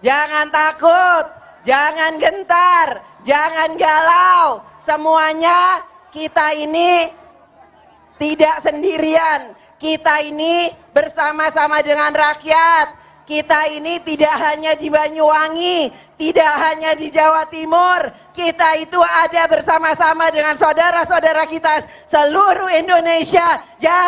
D: jangan takut, jangan gentar, jangan galau. Semuanya kita ini tidak sendirian. Kita ini bersama-sama dengan rakyat. Kita ini tidak hanya di Banyuwangi, tidak hanya di Jawa Timur. Kita itu ada bersama-sama dengan saudara-saudara kita seluruh Indonesia. Jangan